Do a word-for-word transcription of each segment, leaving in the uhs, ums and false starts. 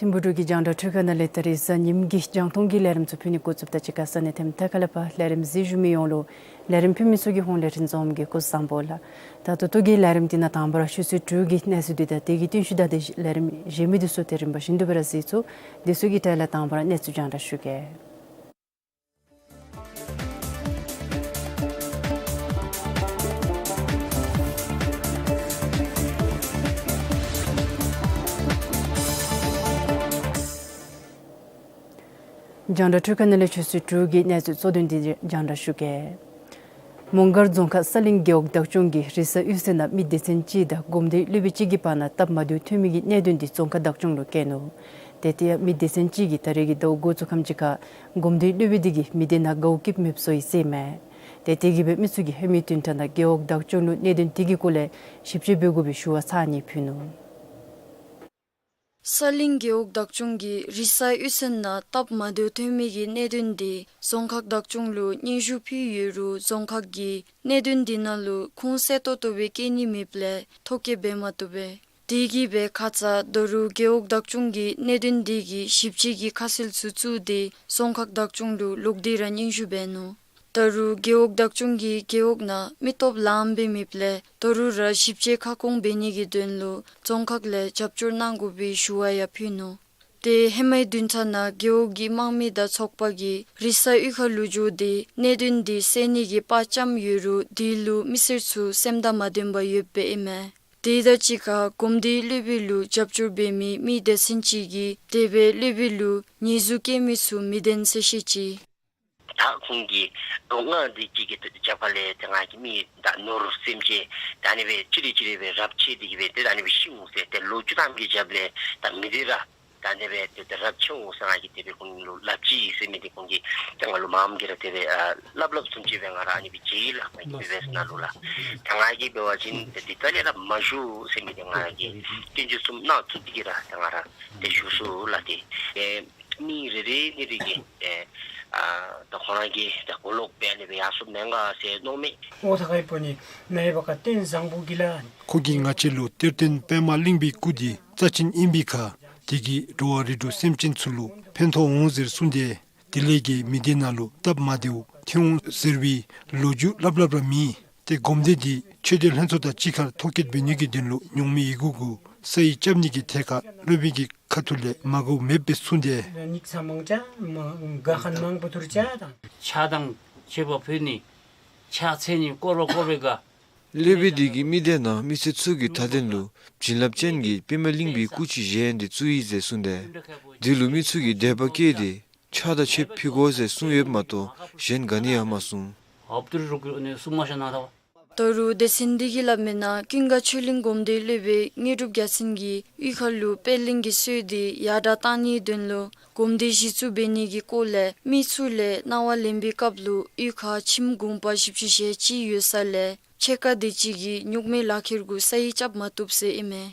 ཐིམ་ཕུག་འབྲུག་གི་རྒྱང་བསྒྲགས་འཕྲུལ་ཁང་ནང་ལས་ད་རིས་གཟའ་ཉིམ་གི་རྒྱང་མཐོང་གི་ལས་རིམ་ཚུ་ཕུལ་ནི་འགོ་བཙུགསཔ་ད་གཅིག་ཁར་ས་གནས་དེ་མཐའ་ཁ་ལས་ཕར་ལས་རིམ་གཟིགས་བཞུགས་མི་ཡོངས་ལུ་ལས་རིམ་ཕུལ་མི་ཚུ་གི་ཧོངས་ལས་རིན་འཛོམས་ཀྱིས་སྐུ་གཟུགས་བཟང་པོ་ལགས། ད་ད་ལྟོ་གི་ལས་རིམ་འདི་ནང་དང་པ་ར་ཆུ་ཚོད་དྲུག་གི་གནས་ཚུལ་འདི་དང་དེ་གི་རྟིང་ཤུལ་ད་དེ་ལས་རིམ་གཞན་མི་འདི་ཚུ་དེ་རིམ་པ་བཞིན་དུ་སྦེ་ར་གཟིགས་ཚུགས། དེ་ཚུ་གི་གྲས་ལས་དང་པ་ར་གནས་ཚུལ་རྒྱང་བསྒྲགས་ཞུ་གེ། རྒྱང་བསྒྲགས་འཕྲུལ་ཁང་ནང་ལས་ཆུ་ཚོད་དྲུག་གི་གནས་ཚུལ་གཙོ་དོན་འདི་རྒྱང་བསྒྲགས་ཞུ་གེ། མོང་སྒར་རྫོང་ཁག་ས་གླིང་རྒེད་འོག་བདག་སྐྱོང་གི་རི་ས་གཡུས་ཚན་ནང་མི་སྡེ་ཚན་གཅིག་དང་གོམས་འདྲིས་སློབ་དཔོན་གཅིག་གི་བར་ན་སྟབས་མ་བདེཝ་ཐོན་མི་གི་གནད་དོན་འདི་རྫོང་ཁག་བདག་སྐྱོང་ལུ་བཀལ་ནུག། ཏེ་དེ་ཡང་མི་སྡེ་ཚན་གཅིག་གིས་ད་རེས་ཀྱི་ཟླཝ་འགོ་བཙུགས་ཁམས་ཅིག་ཁར་གོམས་འདྲིས་སློབ་དཔོན་འདི་གིས་མི་སྡེ་ནང་དགའཝ་སྐྱིདཔ་མེདཔ་བཟོ་ཡི་ཟེར་ཨིན་མས། ཏེ་དེ་གིས་སྦེ་མི་ཚུ་གིས་ཧེ་མའི་བདུན་ཕྲག་ནང་རྒེད་འོག་བདག་སྐྱོང་ལུ་གནད་དོན་དེ་གི་སྐོར་ལས་ཞིབ་དཔྱད་འབད་དགོ་པའི་ཞུ་བ་ཚར་ནི་ཕུལ་ནུག། ས་གླིང་རྒེད་འོག་བདག་སྐྱོང་གི་རི་ས་གཡུས་ཚན་ནང་སྟབས་མ་བདེཝ་ཐོན་མི་གི་གནད་དོན་འདི་རྫོང་ཁག་བདག་སྐྱོང་ལུ་སྙན་ཞུ་ཕུལ་ཡོད་རུང་རྫོང་ཁག་གིས་གནད་དོན་འདི་ནང་ལུ་ཁུངས་གསལ་ཏོག་ཏོ་སྦེ་བཀལ་ནི་མེདཔ་ལས་ཐོ་བཀོད་འབད་མ་བཏུབ་པས། དེ་གིས་སྦེ་ཁ་ཙ་ད་རུང་རྒེད་འོག་བདག་སྐྱོང་གིས་གནད་དོན་འདི་གི་ཞིབ་དཔྱད་ཀྱི་ཁ་གསལ་ཚུ་བཙུགས་ཏེ་རྫོང་ཁག་བདག་སྐྱོང་ལུ་ལོག་སྟེ་ར་སྙན་ཞུ་འབད་ནུག། ད་རུང་རྒེད་འོག་བདག་སྐྱོང་གིས་རྒེད་འོག་ནང་མི་སྟོབས་ལངམ་སྦེ་མེདཔ་ལས་ད་རུང་ར་ཞིབ་དཔྱད་ཁ་སྐོང་འབད་ནི་གི་དོན་ལུ་རྫོང་ཁག་ལས་རྒྱབ་སྐྱོར་གནང་དགོ་པའི་ཞུ་བ་ཡང་ཕུལ་ནུག། ཏེ་ཧེ་མའི་བདུན་ཕྲག་ནང་རྒེད་འོག་གི་དམངས་མི་དང་ཚོགས་པ་གིས་རི་ས་གཡུས་ཁ་ལུ་འགྱོ་སྟེ་གནད་དོན་འདི་སེལ་ནི་གི་དཔའ་བཅམ་ཡོད་རུང་དེ་ལུ་མི་སེར་ཚུ་སེམས་དང་མ་ལྡནམ་ཡོདཔ་ཨིན་མས། དེ་དང་གཅིག་ཁར་གོམས་འདྲིས་སློབ་དཔོན་ལུ་རྒྱབ་སྐྱོར་འབད་མི་མི་སྡེ་ཚན་གཅིག་གིས་དེ་སྦེ་སློབ་དཔོན་ལུ་ཉེས་འཛུགས་བཀལ་མི་ཚུ་མི་བདེན་ཟེར་བཤད་ཅི། ད་ཁོང་གིས་ལོ་ལྔ་དེ་ཅིག་གི་རྒྱབ་ཁ་ལས་ཏེ་ང་གིས་མི་དང་ནོར་སེམས་ཅན་ད་ཨ་ནི་སྦེ་ཅི་རེ་ཅི་རེ་སྦེ་རབས་ཆད་དེ་གིས་སྦེ་ཏེ་ད་ཨ་ནི་སྦེ་ཤི་འོང་ཟེར། ཏེ་ལོ་བཅུ་ཐམ་གྱི་རྒྱབ་ལས་ད་མི་དེ་ར་ད་ཨ་ནི་སྦེ་ཏེ་ཏེ་རབས་ཆད་འོང་ཟེར་ང་གིས་དེ་སྦེ་ཁོང་ལུ་སླབ་ཅི་ཟེར་མི་དེ་ཁོང་གིས་ཏེ་ང་ལུ་མངམ་གིས་ར་དེ་སྦེ་ཨ་སླབ་སླབ་བཟུམ་ཅིག་སྦེ་ང་ར་ཨ་ནི་སྦེ་མཇལ་ཡི་ལགས། ང་གིས་བི་བི་ཨེསི་ནང་ལུ་ལགས། ད་ང་གིས་འབད་བ་ཅིན་ཏེ་འདི་ད་ལས་ར་མ་ཞུ་ཟེར་མི་དེ་ང་གིས་སྐྱོན་བརྗོད་གསུམ་གནང་ཚུགས་ཏེ་གིས་ར་ད་ང་ར་ཏེ་ཞུ་ཚུགས་ལགས། ཏེ་ཨེ་མི་རེ་རེ་ནི་རེ་གིས་ཨེ་ཨ་ད་ཁོང་ར་གིས་ད་གོ་ལོག་སྦེ་ཨ་ནི་སྦེ་ཡར་སོངམ་མེན་ག་ཟེར་མནོཝ་མས། ཨོ་ཐ་ཁའི་པོ་ནི་ནའི་བ་ཀ་རྟེན་བཟང་པོ་གི་ལ། ཁོ་གིས་ང་བཅས་ལུ་གཏེར་སྟོན་པདྨ་གླིང་པའི་སྐུ་འདི་རྩ་ཅན་ཨིན་པའི་ཁར་དེ་གིས་འགྲོ་བ་རིགས་དྲུག་སེམས་ཅན་ཚུ་ལུ་ཕན་ཐོགས་འོང་ཟེར་གསུངས་ཏེ་དེ་ལས་ཀྱི་མི་སྡེ་ནང་ལུ་སྟབས་མ་བདེཝ་ཐོན་འོང་ཟེར་བའི་ལོ་རྒྱུས་སླབ་སླབ་ར་མེད། ཏེ་སྒོམ་སྡེ་འདི་ཆོས་སྡེ་ལྷན་ཚོགས་དང་གཅིག་ཁར་ཐོ་བཀོད་འབད་ནི་གི་དོན་ལུ་ཉུང་མི་ཡི་གུ་གུ་ས་ཡིག་རྐྱབ་ནི་གི་ཐད་ཁར་སློབ་དཔོན་གྱི་ཁ་ཐུག་ལས་མ་དགའཝ་མེདཔ་སྦེ་གསུངས་ཏེ། ཉིག་ཚང་མང་ཆ་མ་དགའ་ཁན་མང་པོ་ཐུར་ཆ་དང་། ཕྱག་དང་མཆོད་པ་ཕུལ་ནི་ཕྱག་འཚལ་ནི་སྐོར་བ་སྐོར་བའི་ག། སློབ་དཔོན་འདི་གིས་མི་སྡེ་ནང་མི་སེར་ཚུ་གི་མཐའ་དོན་ལུ་བྱིན་རླབས་ཅན་གྱི་པདྨ་གླིང་པའི་སྐུ་ཅིག་བཞེངས་ཏེ་བཙུགས་ཡི་ཟེར་གསུངས་ཏེ། དེ་ལུ་མི་ཚུ་གིས་དད་པ་སྐྱེས་ཏེ་ཕྱག་དང་མཆོད་པ་ཕུལ་དགོ་ཟེར་གསུངས་ཡོདཔ་མ་གཏོགས་གཞན་ག་ནི་ཡང་མ་གསུངས། ད་རུང་སྡེ་ཚན་འདི་གིས་སླབ་མི་ནང་ཀུན་དགའ་ཆོས་གླིང་སྒོམ་སྡེའི་སློབ་དཔོན་དངོས་གྲུབ་རྒྱལ་མཚན་གྱིས་གཡུས་ཁ་ལུ་པད་གླིང་གི་སྲོལ་འདི་ཡར་དྲག་གཏང་ནིའི་དོན་ལུ་སྒོམ་སྡེ་གཞི་བཙུགས་འབད་ནི་གི་སྐོར་ལས་མི་ཚུ་ལས་གནང་བ་ལེན་པའི་སྐབས་ལུ་གཡུས་ཁར་ཁྱིམ་གུང་པ་བཞི་བཅུ་ཞེ་གཅིག་ཡོད་ས་ལས་ཕྱེད་ཀ་དེ་ཅིག་གིས་ཉོག་མེད་ལག་ཁྱེར་གུ་ས་ཡིག་རྐྱབ་མ་བཏུབ་ཟེར་ཨིན་མས།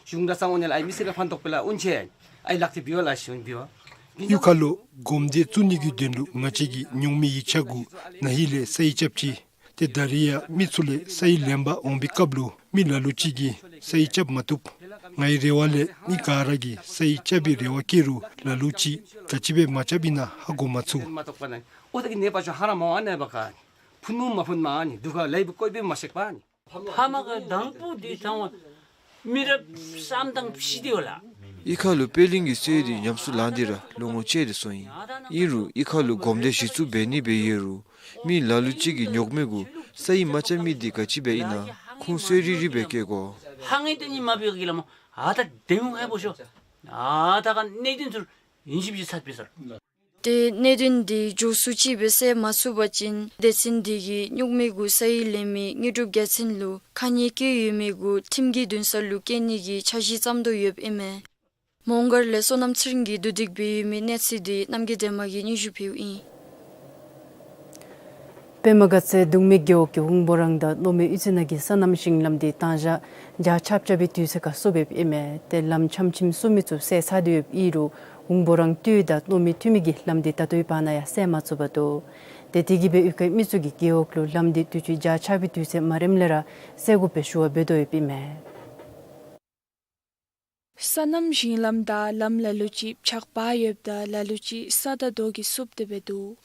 གཞུང་གྲྭ་ཚང་འོང་ནི་ལགས། ཨའི་མི་སེར་ལུ་ཕན་ཐོགས་པའི་ལཱ་འོང་ཅི། ཨའི་ལག་ཁྱེར་འབད་བ་ལགས་ཤིག་འབད་བ། གཡུས་ཁ་ལུ་སྒོམ་སྡེ་བཙུགས་ནི་གི་དོན་ལུ་ང་བཅས་ཀྱིས་ཉོག་མེད་ཡིག་ཆ་གུ་ན་ཧིང་ལས་ས་ཡིག་རྐྱབ་ཅི། ཏེ་ད་རིས་ཡང་མི་ཚུ་ལས་ས་ཡིག་ལེན་པར་འོང་པའི་སྐབས་ལུ་མི་ལ་ལུ་ཅིག་གིས་ས་ཡིག་རྐྱབ་མ་བཏུབ། ངེའི་རེ་བ་ལས་མི་ག་ར་གིས་ས་ཡིག་རྐྱབ་པའི་རེ་བ་བསྐྱེད་རུང་ལ་ལུ་ཅིག་ག་ཅི་སྦེ་མ་རྐྱབ་ཨིན་ན་ཧ་གོ་མ་ཚུགས། ཨོ་ད་གི་ནེ་པ་ཅོ་ཧ་ར་མ་ཝ་ནེ་བ་ཀ་ཕུ་ནུ་མ་ཕུན་མ་ནི་དུ་ག་ལེ་བུ་ཀོའི་བུ་མ་ཤེག་པ་ནི། ཕ་མ་ག་དང་པོ་འདི་ཐང་བ་མི་རབས་གསུམ་དང་བཞི་དེ་བ་ལ། གཡུས་ཁ་ལུ་པད་གླིང་གི་ས་ཡ་འདི་ཉམས་སུ་ལེན་ཏེ་ར་ལོ་ངོ་བཅུ་དེ་སོང་ཡི། ཨིན་རུང་གཡུས་ཁ་ལུ་སྒོམ་སྡེ་གཞི་བཙུགས་འབད་ནི་སྦེ་ཡོད་རུང་མི་ལ་ལུ་ཅིག་གིས་རྙོག་མེད་གུ་ས་ཡིག་མ་རྐྱབ་མི་འདི་ག་ཅི་སྦེ་ཨིན་ན་ཁུངས་གསལ་རི་རི་སྦེ་བཀོད་དགོ། ཧ་ངེ་ཏེ་ནི་མ་བི་གི་ལ་མོ་ཨ་ད་དེ་མོ་ཧེ་བོ་ཤོ། ཨ་ད་ག་གནད་དོན་ཚུར་ཨིན་ཞིབ་ཅིག་ཚར་པས་ཟེར། ཏེ་གནད་དོན་འདི་མགྱོགས་སུ་ཅིག་སྦེ་སེལ་མ་ཚུགས་པ་ཅིན་སྡེ་ཚན་འདི་གིས་རྙོག་མེད་གུ་ས་ཡིག་ལེན་མི་དངོས་གྲུབ་རྒྱལ་མཚན་ལུ་ཁ་ཉེས་བཀལ་ཡོད་མི་གུ་ཁྲིམས་ཀྱི་འདུན་ས་ལུ་བསྐྱལ་ནི་གི་འཆར་གཞི་བརྩམ་དོ་ཡོདཔ་ཨིན་མས། མོང་སྒར་ལས་བསོད་ནམས་ཚེ་རིང་གིས་བསྡུ་སྒྲིག་འབད་ཡོད་མི་གནས་ཚུལ་འདི་རྣམ་རྒྱལ་སྒྲོལ་མ་གིས་སྙན་ཞུ་ཕུལཝ་ཨིན། པདྨ་དགའ་ཚལ་གདོང་མའི་རྒེད་འོག་གི་ཝུང་བོ་རང་དང་ནོར་མེ་གཡུས་ཚན་ནང་གི་སོ་ནམ་ཞིང་ལམ་འདི་དང་ཞག་བརྒྱ་ཆ་བརྒྱ་སྦེ་དུས་ཚོད་ཁར་བསུབ་ཡོདཔ་ཨིན་མས། ཏེ་ལམ་ཆམ་ཆིམ་བསུབ་མི་ཚུ་སེལ་ཚར་ཏེ་ཡོདཔ་ཨིན་རུང་ཝུང་བོ་རང་སྟོད་དང་ནོར་མེ་ཐུ་མི་གི་ལམ་འདི་ད་ལྟོའི་བར་ན་ཡང་སེལ་མ་ཚུགས་པར་འདུག། ཏེ་དེ་གིས་སྦེ་གཡུས་ཁའི་མི་ཚུ་གིས་རྒེད་འོག་ལུ་ལམ་འདི་དུས་ཅི་བརྒྱ་ཆ་བརྒྱ་སྦེ་དུས་ཚོད་མ་རནམ་ལས་ར་སེལ་དགོ་པའི་ཞུ་བ་འབད་དོ་ཡོདཔ་ཨིན་མས། སོ་ནམ་ཞིང་ལམ་དང་ལམ་ལ་ལུ་ཅིག་ཕྱགས་པ་ཡོདཔ་ད་ལ་ལུ་ཅིག་ས་དང་རྡོ་གིས་བསུབ་སྟེ་སྦེ་འདུག།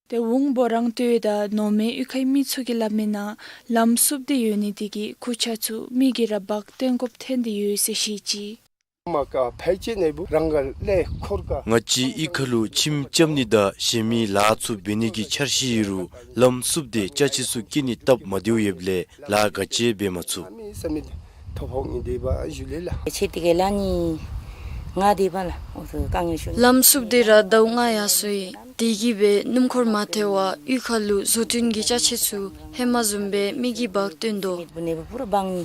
ཏེ་ཝུང་བོ་རང་སྟོད་དང་ནོར་མེ་གཡུས་ཁའི་མི་ཚུ་གིས་སླབ་མི་ནང་ལམ་བསུབ་སྟེ་ཡོད་ནི་དེ་གིས་ཁུར་ཆ་ཚུ་མི་གིས་ར་འབག་སྟོན་དགོཔ་ཐོན་ཏེ་ཡོད་ཟེར་བཤད་ཅི། མ་ཀ་ཕལ་ཆེར་ནེ་བུ་རང་ག་ལས་འཁོར་ཀ། ང་བཅས་གཡུས་ཁ་ལུ་ཁྱིམ་རྐྱབ་ནི་དང་གཞན་མི་ལཱ་ཚུ་འབད་ནི་གི་འཆར་གཞི་ཡོད་རུང་ལམ་བསུབ་སྟེ་ཅ་ཆས་ཚུ་སྐྱེལ་ནི་སྟབས་མ་བདེཝ་ཡོདཔ་ལས་ལཱ་ག་ཅི་འབད་མ་ཚུགས། ཆེ་དེ་ག་ལ་ནི་ང་དེ་བ་ལ་འོ་ཚོ་དཀའ་ངལ་ཤོར། ལམ་བསུབ་སྟེ་ར་ཟླཝ་ལྔ་ཡར་སོ་ཡི། དེ་གིས་སྦེ་སྣུམ་འཁོར་མ་ཐལ་བར་གཡུས་ཁ་ལུ་བཟོ་སྐྲུན་གྱི་ཅ་ཆས་ཚུ་ཧེ་མ་བཟུམ་སྦེ་མི་གིས་འབག་སྟོན་དོ། ནེ་བུ་པུ་ར་བང་ནི་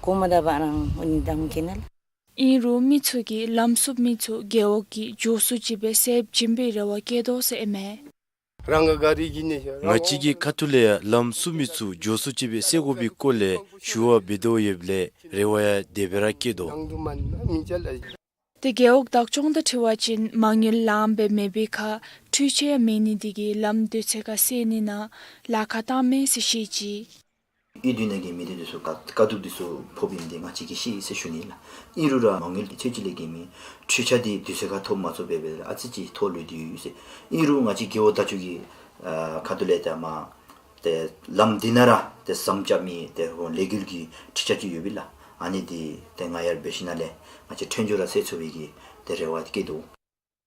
གོ་མ་ད་བ་རང་འོ་ནི་དང་ཁེ་ན་ལ། ཨིན་རུང་མི་ཚུ་གིས་ལམ་བསུབ་མི་ཚུ་རྒེད་འོག་གིས་མགྱོགས་སུ་ཅིག་སྦེ་སེལ་བྱིན་པའི་རེ་བ་བསྐྱེད་དོ་ཟེར་ཨིན་མས། རང་ག་ག་རི་གི་ནི་ང་བཅས་ཀྱི་ཁ་ཐུག་ལས་ཡང་ལམ་བསུབ་མི་ཚུ་མགྱོགས་སུ་ཅིག་སྦེ་སེལ་དགོ་པའི་སྐོར་ལས་ཞུ་བ་འབད་དོ་ཡོདཔ་ལས་རེ་བ་ཡང་དེ་སྦེ་ར་བསྐྱེད་དོ། ཏེ་རྒེད་འོག་བདག་སྐྱོང་དང་འཁྲིལ་བ་ཅིན་མ་དངུལ་ལངམ་སྦེ་མེད་པའི་ཁར་འཕྲུལ་ཆས་ཡང་མེད་ནི་དེ་གིས་ལམ་དུས་ཚོད་ཁར་སེལ་ནི་ནང་ལཱ་ཁག་བཏངམ་མས་ཟེར་བཤད་ཅི། ཨི་དུས་ནང་གི་མི་སྡེ་འདི་ཚུ་དཀའ་དཀའ་སྡུག་འདི་ཚུ་ཕོགཔ་ཨིན་ཏེ་ང་བཅས་ཀྱིས་ཤེས་ཟེར་ཞུ་ནི་ལགས། ཨིན་རུང་ར་མ་དངུལ་ཚད་ཅིག་ལས་བརྒལ་མེད། འཕྲུལ་ཆས་འདི་དུས་ཚོད་ཁར་ཐོབ་མ་ཚུགས་པས་སྦེ་ཨ་ཙི་ཅིག་ཐོག་ལུས་ཏེ་ཡོད་ཟེར། ཨིན་རུང་ང་བཅས་རྒེད་འོག་བདག་སྐྱོང་གི་ཨ་ཁ་ཐུག་ལས་ཏེ་མ་ཏེ་ལམ་འདི་ནང་ར་ཏེ་ཟམ་རྐྱབ་མི་ཏེ་ཧོ་ལས་འགུལ་གྱི་འཕྲུལ་ཆས་ཅིག་ཡོད་པས་ལགས། ཨ་ནི་འདི་ཏེ་ང་ཡར་འབད་ཞིནམ་ལས་ང་བཅས་ཕྲན་བཅས་ར་སེལ་ཚུགས་པའི་གི་ཏེ་རེ་བ་བསྐྱེད་དོ།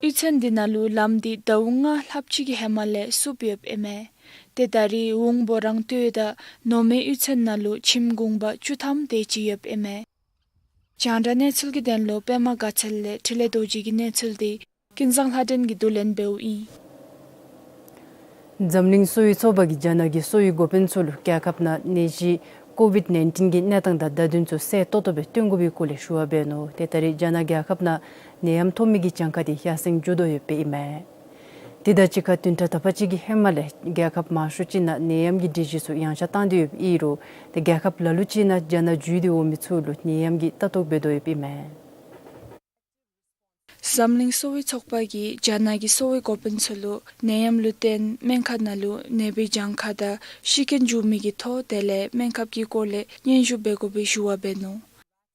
གཡུས་ཚན་འདི་ནང་ལུ་ལམ་འདི་ཟླཝ་ལྔ་ལྷགཔ་ཅིག་གི་ཧེ་མ་ལས་བསུབ་ཡོདཔ་ཨིན་མས། ཏེ་ད་རེས་ཝུང་བོ་རང་སྟོད་དང་ནོར་མེ་གཡུས་ཚན་ནང་ལུ་ཁྱིམ་གུང་པ་བཅུ་ཐམ་དེ་ཅིག་ཡོདཔ་ཨིན་མས། རྒྱང་བསྒྲགས་གནས་ཚུལ་གྱི་དོན་ལུ་པདྨ་དགའ་ཚལ་ལས་འཕྲིན་ལས་རྡོ་རྗེ་གི་གནས་ཚུལ་འདི་ཀུན་བཟང་ལྷ་སྒྲོན་གྱིས་བསྡུ་ལེན་འབདཝ་ཨིན། འཛམ་གླིང་གསོ་བའི་ཚོགས་པ་གིས་རྒྱ་ནག་གི་གསོ་བའི་འགོ་དཔོན་ཚུ་ལུ་རྒྱལ་ཁབ་ནང་ནད་གཞི་ཀོ་ཝིཌ་ནའིན་ཊིན་གྱི་གནས་སྟངས་དང་བརྡ་དོན་ཚུ་གསལ་ཏོག་ཏོ་སྦེ་སྟོན་དགོ་པའི་སྐོར་ལས་ཞུ་བ་འབད་ནུག། ཏེ་ད་རེས་རྒྱ་ནག་རྒྱལ་ཁབ་ནང་ནད་ཡམས་ཐོབ་མི་གི་གྱངས་ཁ་འདི་ཡར་སེང་འགྱོ་དོ་ཡོདཔ་ཨིན་མས། དེ་དང་གཅིག་ཁར་བདུན་ཕྲག་དག་པ་ཅིག་གི་ཧེ་མ་ལས་རྒྱལ་ཁབ་མང་ཤོས་ཅིག་ནང་ནད་ཡམས་ཀྱི་སྒྲིག་གཞི་ཚུ་ཡངས་ཆག་བཏང་སྟེ་ཡོདཔ་ཨིན་རུང་ཏེ་རྒྱལ་ཁབ་ལ་ལུ་ཅིག་ནང་རྒྱ་ནག་འཛུལ་ཏེ་འོང་མི་ཚུ་ལུ་ནད་ཡམས་ཀྱིས་ལྟ་རྟོག་འབད་དོ་ཡོདཔ་ཨིན་མས། འཛམ་གླིང་གསོ་བའི་ཚོགས་པ་གིས་རྒྱ་ནག་གི་གསོ་བའི་འགོ་དཔོན་ཚུ་ལུ་ནད་ཡམས་ལུ་བརྟེན་སྨན་ཁབ་ནང་ལུ་ནད་པའི་གྱངས་ཁ་དང་ཤི་རྐྱེན་འབྱུང་མི་གི་ཐོ་དེ་ལས་སྨན་ཁབ་ཀྱི་སྐོར་ལས་སྙན་ཞུ་འབད་དགོ་པའི་ཞུ་བ་འབད་ནུག།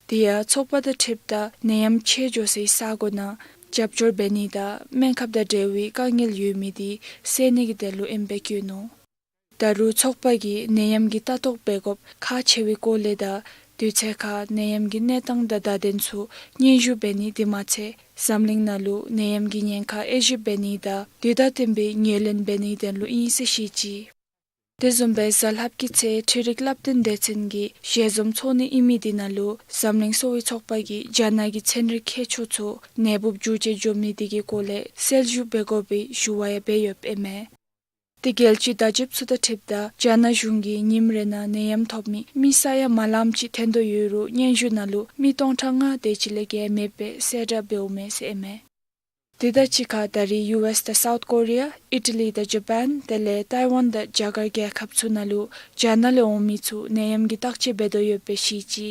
དེ་ཡང་ཚོགས་པ་དང་འཁྲིལཝ་ད་ནད་ཡམས་ཆེ་འགྱོ་སའི་ས་གོ་ནང་རྒྱབ་སྐྱོར་འབད་ནི་དང་སྨན་ཁབ་དང་འབྲེལ་བའི་དཀའ་ངལ་ཡོད་མི་འདི་སེལ་ནི་གི་དོན་ལུ་ཨིནམ་སྦེ་བཀོད་ནུག། ད་རུང་ཚོགས་པ་གིས་ནད་ཡམས་ཀྱི་ལྟ་རྟོག་འབད་དགོཔ་ཁག་ཆེ་བའི་སྐོར་ལས་དང་དུས་ཚོད་ཁར་ནད་ཡམས་ཀྱི་གནས་སྟངས་དང་བརྡ་དོན་ཚུ་སྙན་ཞུ་འབད་ནི་དེ་མ་ཚད་འཛམ་གླིང་ནང་ལུ་ནད་ཡམས་ཀྱི་ཉེན་ཁ་དབྱེ་ཞིབ་འབད་ནི་དང་དུས་དང་བསྟུན་པའི་ངོས་ལེན་འབད་ནིའི་དོན་ལུ་ཨིན་ཟེར་བཤད་ཅི། དེ་བཟུམ་སྦེ་གཟའ་ལྷགཔ་གི་ཚེས་འཕྲུལ་རིག་བསླབ་སྟོན་སྡེ་ཚན་གྱི་ཞལ་འཛོམས་ཚོགས་ནི་ཨིན་མི་དེ་ནང་ལུ་འཛམ་གླིང་གསོ་བའི་ཚོགས་པ་གིས་རྒྱ་ནག་གི་ཚན་རིག་མཁས་མཆོག་ཚུ་ནད་འབུཔ་འགྱུར་བཅོས་འགྱོ་མི་དེ་གི་སྐོར་ལས་གསལ་ཞུ་འབད་དགོ་པའི་ཞུ་བ་ཡང་འབད་ཡོདཔ་ཨིན་མས། དེ་རྒྱལ་སྤྱིའི་བརྡ་བརྒྱུདཔ་ཚུ་དང་འཁྲིལཝ་ད་རྒྱ་ནག་གཞུང་གིས་ཉིནམ་རེ་ནང་ནད་ཡམས་ཐོབ་མི་མི་ས་ཡ་མ་ལངམ་ཅིག་ཐོན་དོ་ཡོད་རུང་སྙན་ཞུ་ནང་ལུ་མི་སྟོང་ཕྲག་ལྔ་དེ་ཅིག་ལས་བརྒལ་མེདཔ་སྦེ་གསལ་བསྒྲགས་འབདཝ་མས་ཟེར་ཨིན་མས། དེ་དང་གཅིག་ཁར་ད་རེས་ཡུ་ཨེསི་དང་སའུཐ་ཀོ་རི་ཡ་ཨི་ཊ་ལི་དང་ཇ་པཱན་དེ་ལས་ཏའི་ཝཱན་དང་རྒྱ་གར་རྒྱལ་ཁབ་ཚུ་ནང་ལུ་རྒྱ་ནག་ལས་འོང་མི་ཚུ་ནད་ཡམས་ཀྱི་བརྟག་དཔྱད་འབད་དོ་ཡོདཔ་སྦེ་བཤད་ཅི།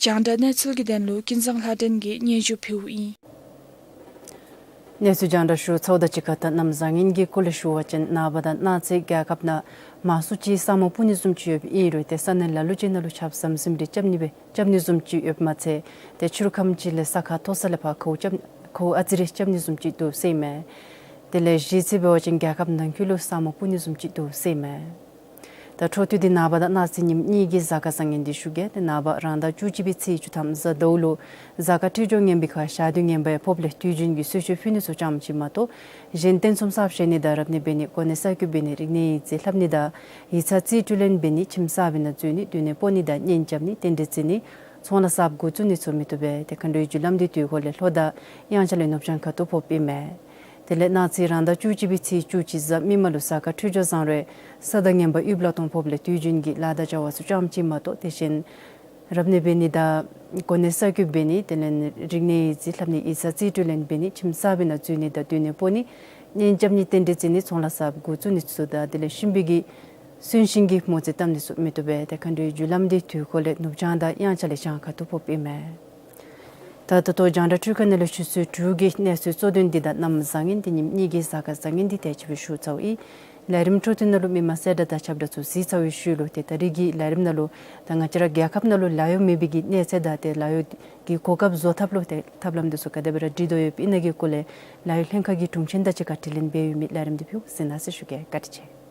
རྒྱང་བསྒྲགས་གནས་ཚུལ་གྱི་དོན་ལུ་ཀུན་བཟང་ལྷ་སྒྲོན་གྱིས་སྙན་ཞུ་ཕུལཝ་ཨིན། གནས་ཚུལ་རྒྱང་བསྒྲགས་ཞུ་ཚརཝ་དང་གཅིག་ཁར་ད་གནམ་བཟང་ངན་གྱི་སྐོར་ལས་ཞུ་བ་ཅིན་ནངས་པ་དང་གནངས་ཚེ་རྒྱལ་ཁབ་ནང་མང་སུ་ཅིག་ས་སྨུག་སྤུབ་ནི་བཟུམ་ཅིག་ཡོདཔ་ཨིན་རུང་ཏེ་ས་གནས་ལ་ལུ་ཅིག་ནང་ལུ་ཆརཔ་ཟམ་ཟིམ་རེ་རྐྱབ་ནི་སྦེ་རྐྱབ་ནི་བཟུམ་ཅིག་ཡོདཔ་མ་ཚད་ཏེ་ཕྱི་རུ་ཁམས་ཅིག་ལས་ས་ཁ་མཐོ་ས་ལས་ཕར་ཁཝ་རྐྱབ་ཁཝ་ཨ་ཙི་རེ་རྐྱབ་ནི་བཟུམ་ཅིག་འདུག་ཟེར་ཨིན་མས། དེ་ལས་གཞི་རྩ་འབད་བ་ཅིན་རྒྱལ་ཁབ་ནང་འཁོད་ལུ་ས་སྨུག་སྤུབ་ནི་བཟུམ་ཅིག་འདུག་ཟེར་ཨིན་མས། ད་ ད་འཕྲོ་མཐུད་དེ་ནངས་པ་དང་གནངས་ཚེ་ཉིནམ་གཉིས་ཀྱི་གཟའ་སྐར་བཟང་ངན་འདི་ཞུ་གེ། ཏེ་ནངས་པ་རང་ཟླ་བཅུ་གཅིག་པའི་ཚེས་བཅུ་ཐམ་གཟའ་ཟླཝ་ལུ་གཟའ་སྐར་འཕྲོད་སྦྱོར་ངན་པའི་ཁར་ཞག་དུས་ངན་པའི་ཕོགཔ་ལས་དུས་རྒྱུན་གྱི་གསོལ་མཆོད་ཕུལ་ནི་ཚུ་ཙམ་ཅིག་མ་གཏོགས་གཞན་རྟེན་གསུམ་གསརཔ་བཞེངས་ནི་དང་རབ་གནས་འབད་ནི་གོ་གནས་གསར་བསྐོ་འབད་ནི་རིག་གནས་ཡིག་རྩིས་ལྷབ་ནི་དང་ཡིག་ཚང་རྩིས་སྤྲོད་ལེན་འབད་ནི་ཁྱིམ་གསརཔ་ནང་འཛུལ་ནི་སྡོད་གནས་སྤོ་ནི་དང་གཉེན་རྐྱབ་ནི་རྟེན་འབྲེལ་བརྩི་ནི་ཚོང་ལཱ་གསརཔ་འགོ་བཙུགས་ནི་ཚུ་མི་བཏུབ་པས། ཏེ་མཁའ་འགྲོའི་རྒྱུ་ལམ་འདི་དུས་འཁོར་ལས་ལྷོ་དང་དབྱངས་འཆར་ལས་ནུབ་བྱང་ཁ་ཐུག་ཕོགཔ་ཨིན་མས། དེ་ལས་གནངས་ཚེ་རང་ཟླ་བཅུ་གཅིག་པའི་ཚེས་བཅུ་གཅིག་གཟའ་མིག་དམར་ལུ་གཟའ་སྐར་འཕྲོད་སྦྱོར་བཟང་རུང་ས་དང་ངན་པ་དབུལ་ལ་གཏོང་ཕོགཔ་ལས་དུས་རྒྱུན་གྱི་ལཱ་དང་བྱ་བ་ཚུ་ཙམ་ཅིག་མ་གཏོགས་དེ་བཞིན་རབ་གནས་འབད་ནི་དང་གོ་གནས་གསར་བསྐོ་འབད་ནི་དེ་ལས་རིག་གནས་ཡིག་རྩིས་ལྷབ་ནི་ཡིག་ཚང་རྩིས་སྤྲོད་ལེན་འབད་ནི་ཁྱིམ་གསརཔ་ནང་འཛུལ་ནི་དང་སྡོད་གནས་སྤོ་ནི་གཉེན་རྐྱབ་ནི་རྟེན་འབྲེལ་བརྩི་ནི་ཚོང་ལཱ་གསརཔ་འགོ་བཙུགས་ནི་ཚུ་དང་དེ་ལས་གཤིན་པོའི་གི་གསོན་གཤིན་གྱི་མོ་རྩིས་བཏབ་ནི་ཚུ་མི་བཏུབ་པས། ཏེ་མཁའ་འགྲོའི་རྒྱུ་ལམ་འདི་དུས་འཁོར་ལས་ནུབ་བྱང་དང་དབྱངས་འཆར་ལས་བྱང་ཁ་ཐུག་ཕོགཔ་ཨིན་མས། ད་ད་ལྟོ་རྒྱང་བསྒྲགས་འཕྲུལ་ཁང་ནང་ལས་ཆུ་ཚོད་དྲུག་གི་གནས་ཚུལ་གཙོ་དོན་འདི་དང་གནམ་བཟང་ངན་ཏེ་ཉིནམ་གཉིས་ཀྱི་གཟའ་སྐར་བཟང་ངན་འདི་དེ་ཅིག་སྦེ་ཞུ་ཚརཝ་ཨིན། ལས་རིམ་འཕྲོ་མཐུད་ནང་ལུ་མི་མང་གསལ་བསྒྲགས་དང་ཁྱབ་བསྒྲགས་ཚུ་གཟིགས་ཚར་བའི་ཤུལ་ལུ་ཏེ་ད་རིས་ཀྱི་ལས་རིམ་ནང་ལུ་ད་ང་བཅས་ར་རྒྱལ་ཁབ་ནང་ལུ་ལཱ་གཡོག་མེད་པའི་གི་གནས་ཚད་དང་ཏེ་ལཱ་གཡོག་གི་གོ་སྐབས་བཟོ་ཐབས་ལུ་ཏེ་ཐབས་ལམ་འདི་ཚུ་ག་དེ་སྦེ་ར་སྒྲིག་དོ་ཡོདཔ་ཨིན་ན་གི་སྐོར་ལས་ལཱ་གཡོག་ལྷན་ཁག་གི་དྲུང་ཆེན་དང་གཅིག་ཁར་དྲི་ལན་འབད་ཡོད་མི་ལས་རིམ་འདི་ཕུལ་གཟིགས་གནང་ཟེར་ཞུ་གེ། བཀའ་དྲིན་ཆེ།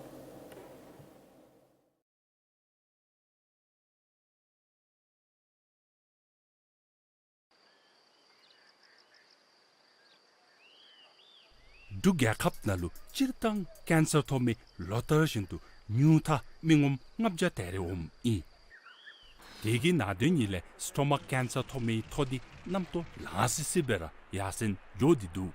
འབྲུག་རྒྱལ་ཁབ་ནང་ལུ་སྤྱིར་བཏང་ཀེན་སར་ཐོབ་མི་ལོ་ལྟར་བཞིན་དུ་ཉུང་མཐའ་མི་ངོམ་ལྔ་བརྒྱ་དེ་རེ་འོངམ་ཨིན། དེ་གི་ནང་དོན་ཉིད་ལས་སི་ཊོ་མཱཀ་ཀེན་སར་ཐོབ་མིའི་འཐོར་འདི་གནམ་ཐོག་ལང་སི་སི་སྦེ་ར་ཡར་སེང་འགྱོ་སྟེ་འདུག།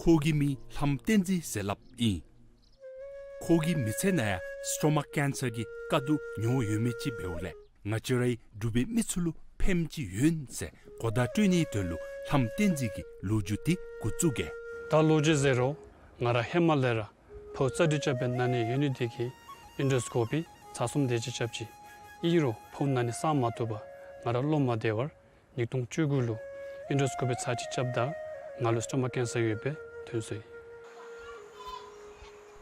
ཁོ་གི་མིང་ལྷམ་བསྟན་འཛིན་ཟེར་སླབ་ཨིན། ཁོ་གི་མི་ཚེ་ནང་ཡང་སི་ཊོ་མཱཀ་ཀེན་སར་གྱི་དཀའ་སྡུག་མྱོང་ཡོད་མི་ཅིག་འབདཝ་ལས་ང་བཅས་རའི་འབྲུག་པའི་མི་ཚུ་ལུ་ཕནམ་ཅིག་ཡོད་ཟེར་གོ་བརྡ་སྤྲོད་ནིའི་དོན་ལུ་ལྷམ་བསྟན་འཛིན་གྱི་ལོ་རྒྱུས་འདི་འགོ་བཙུགས་གེ། ད་ལོ་རྒྱུས་ཟེར་རུང་ང་ར་ཧེ་མ་ལས་ར་ཕོཝ་རྩ་དྲུད་རྐྱབ་པའི་ན་ནི་ཡོད་ནི་དེ་གིས་ཨེན་ཌོ་སི་ཀོ་པི་ཚར་གསུམ་དེ་ཅིག་རྐྱབ་ཅི། ཨིན་རུང་ཕོཝ་ན་ནི་སངས་མ་བཏུབ་པར་ང་ར་བློ་མ་བདེ་བར་ཉིས་སྟོང་བཅུ་དགུ་ལུ་ཨེན་ཌོ་སི་ཀོ་པི་ཚར་གཅིག་རྐྱབ་ད་ང་ལུ་སི་ཊོ་མཱཀ་ཀེན་སར་ཡོདཔ་སྦེ་ཐོན་སོ་ཡི།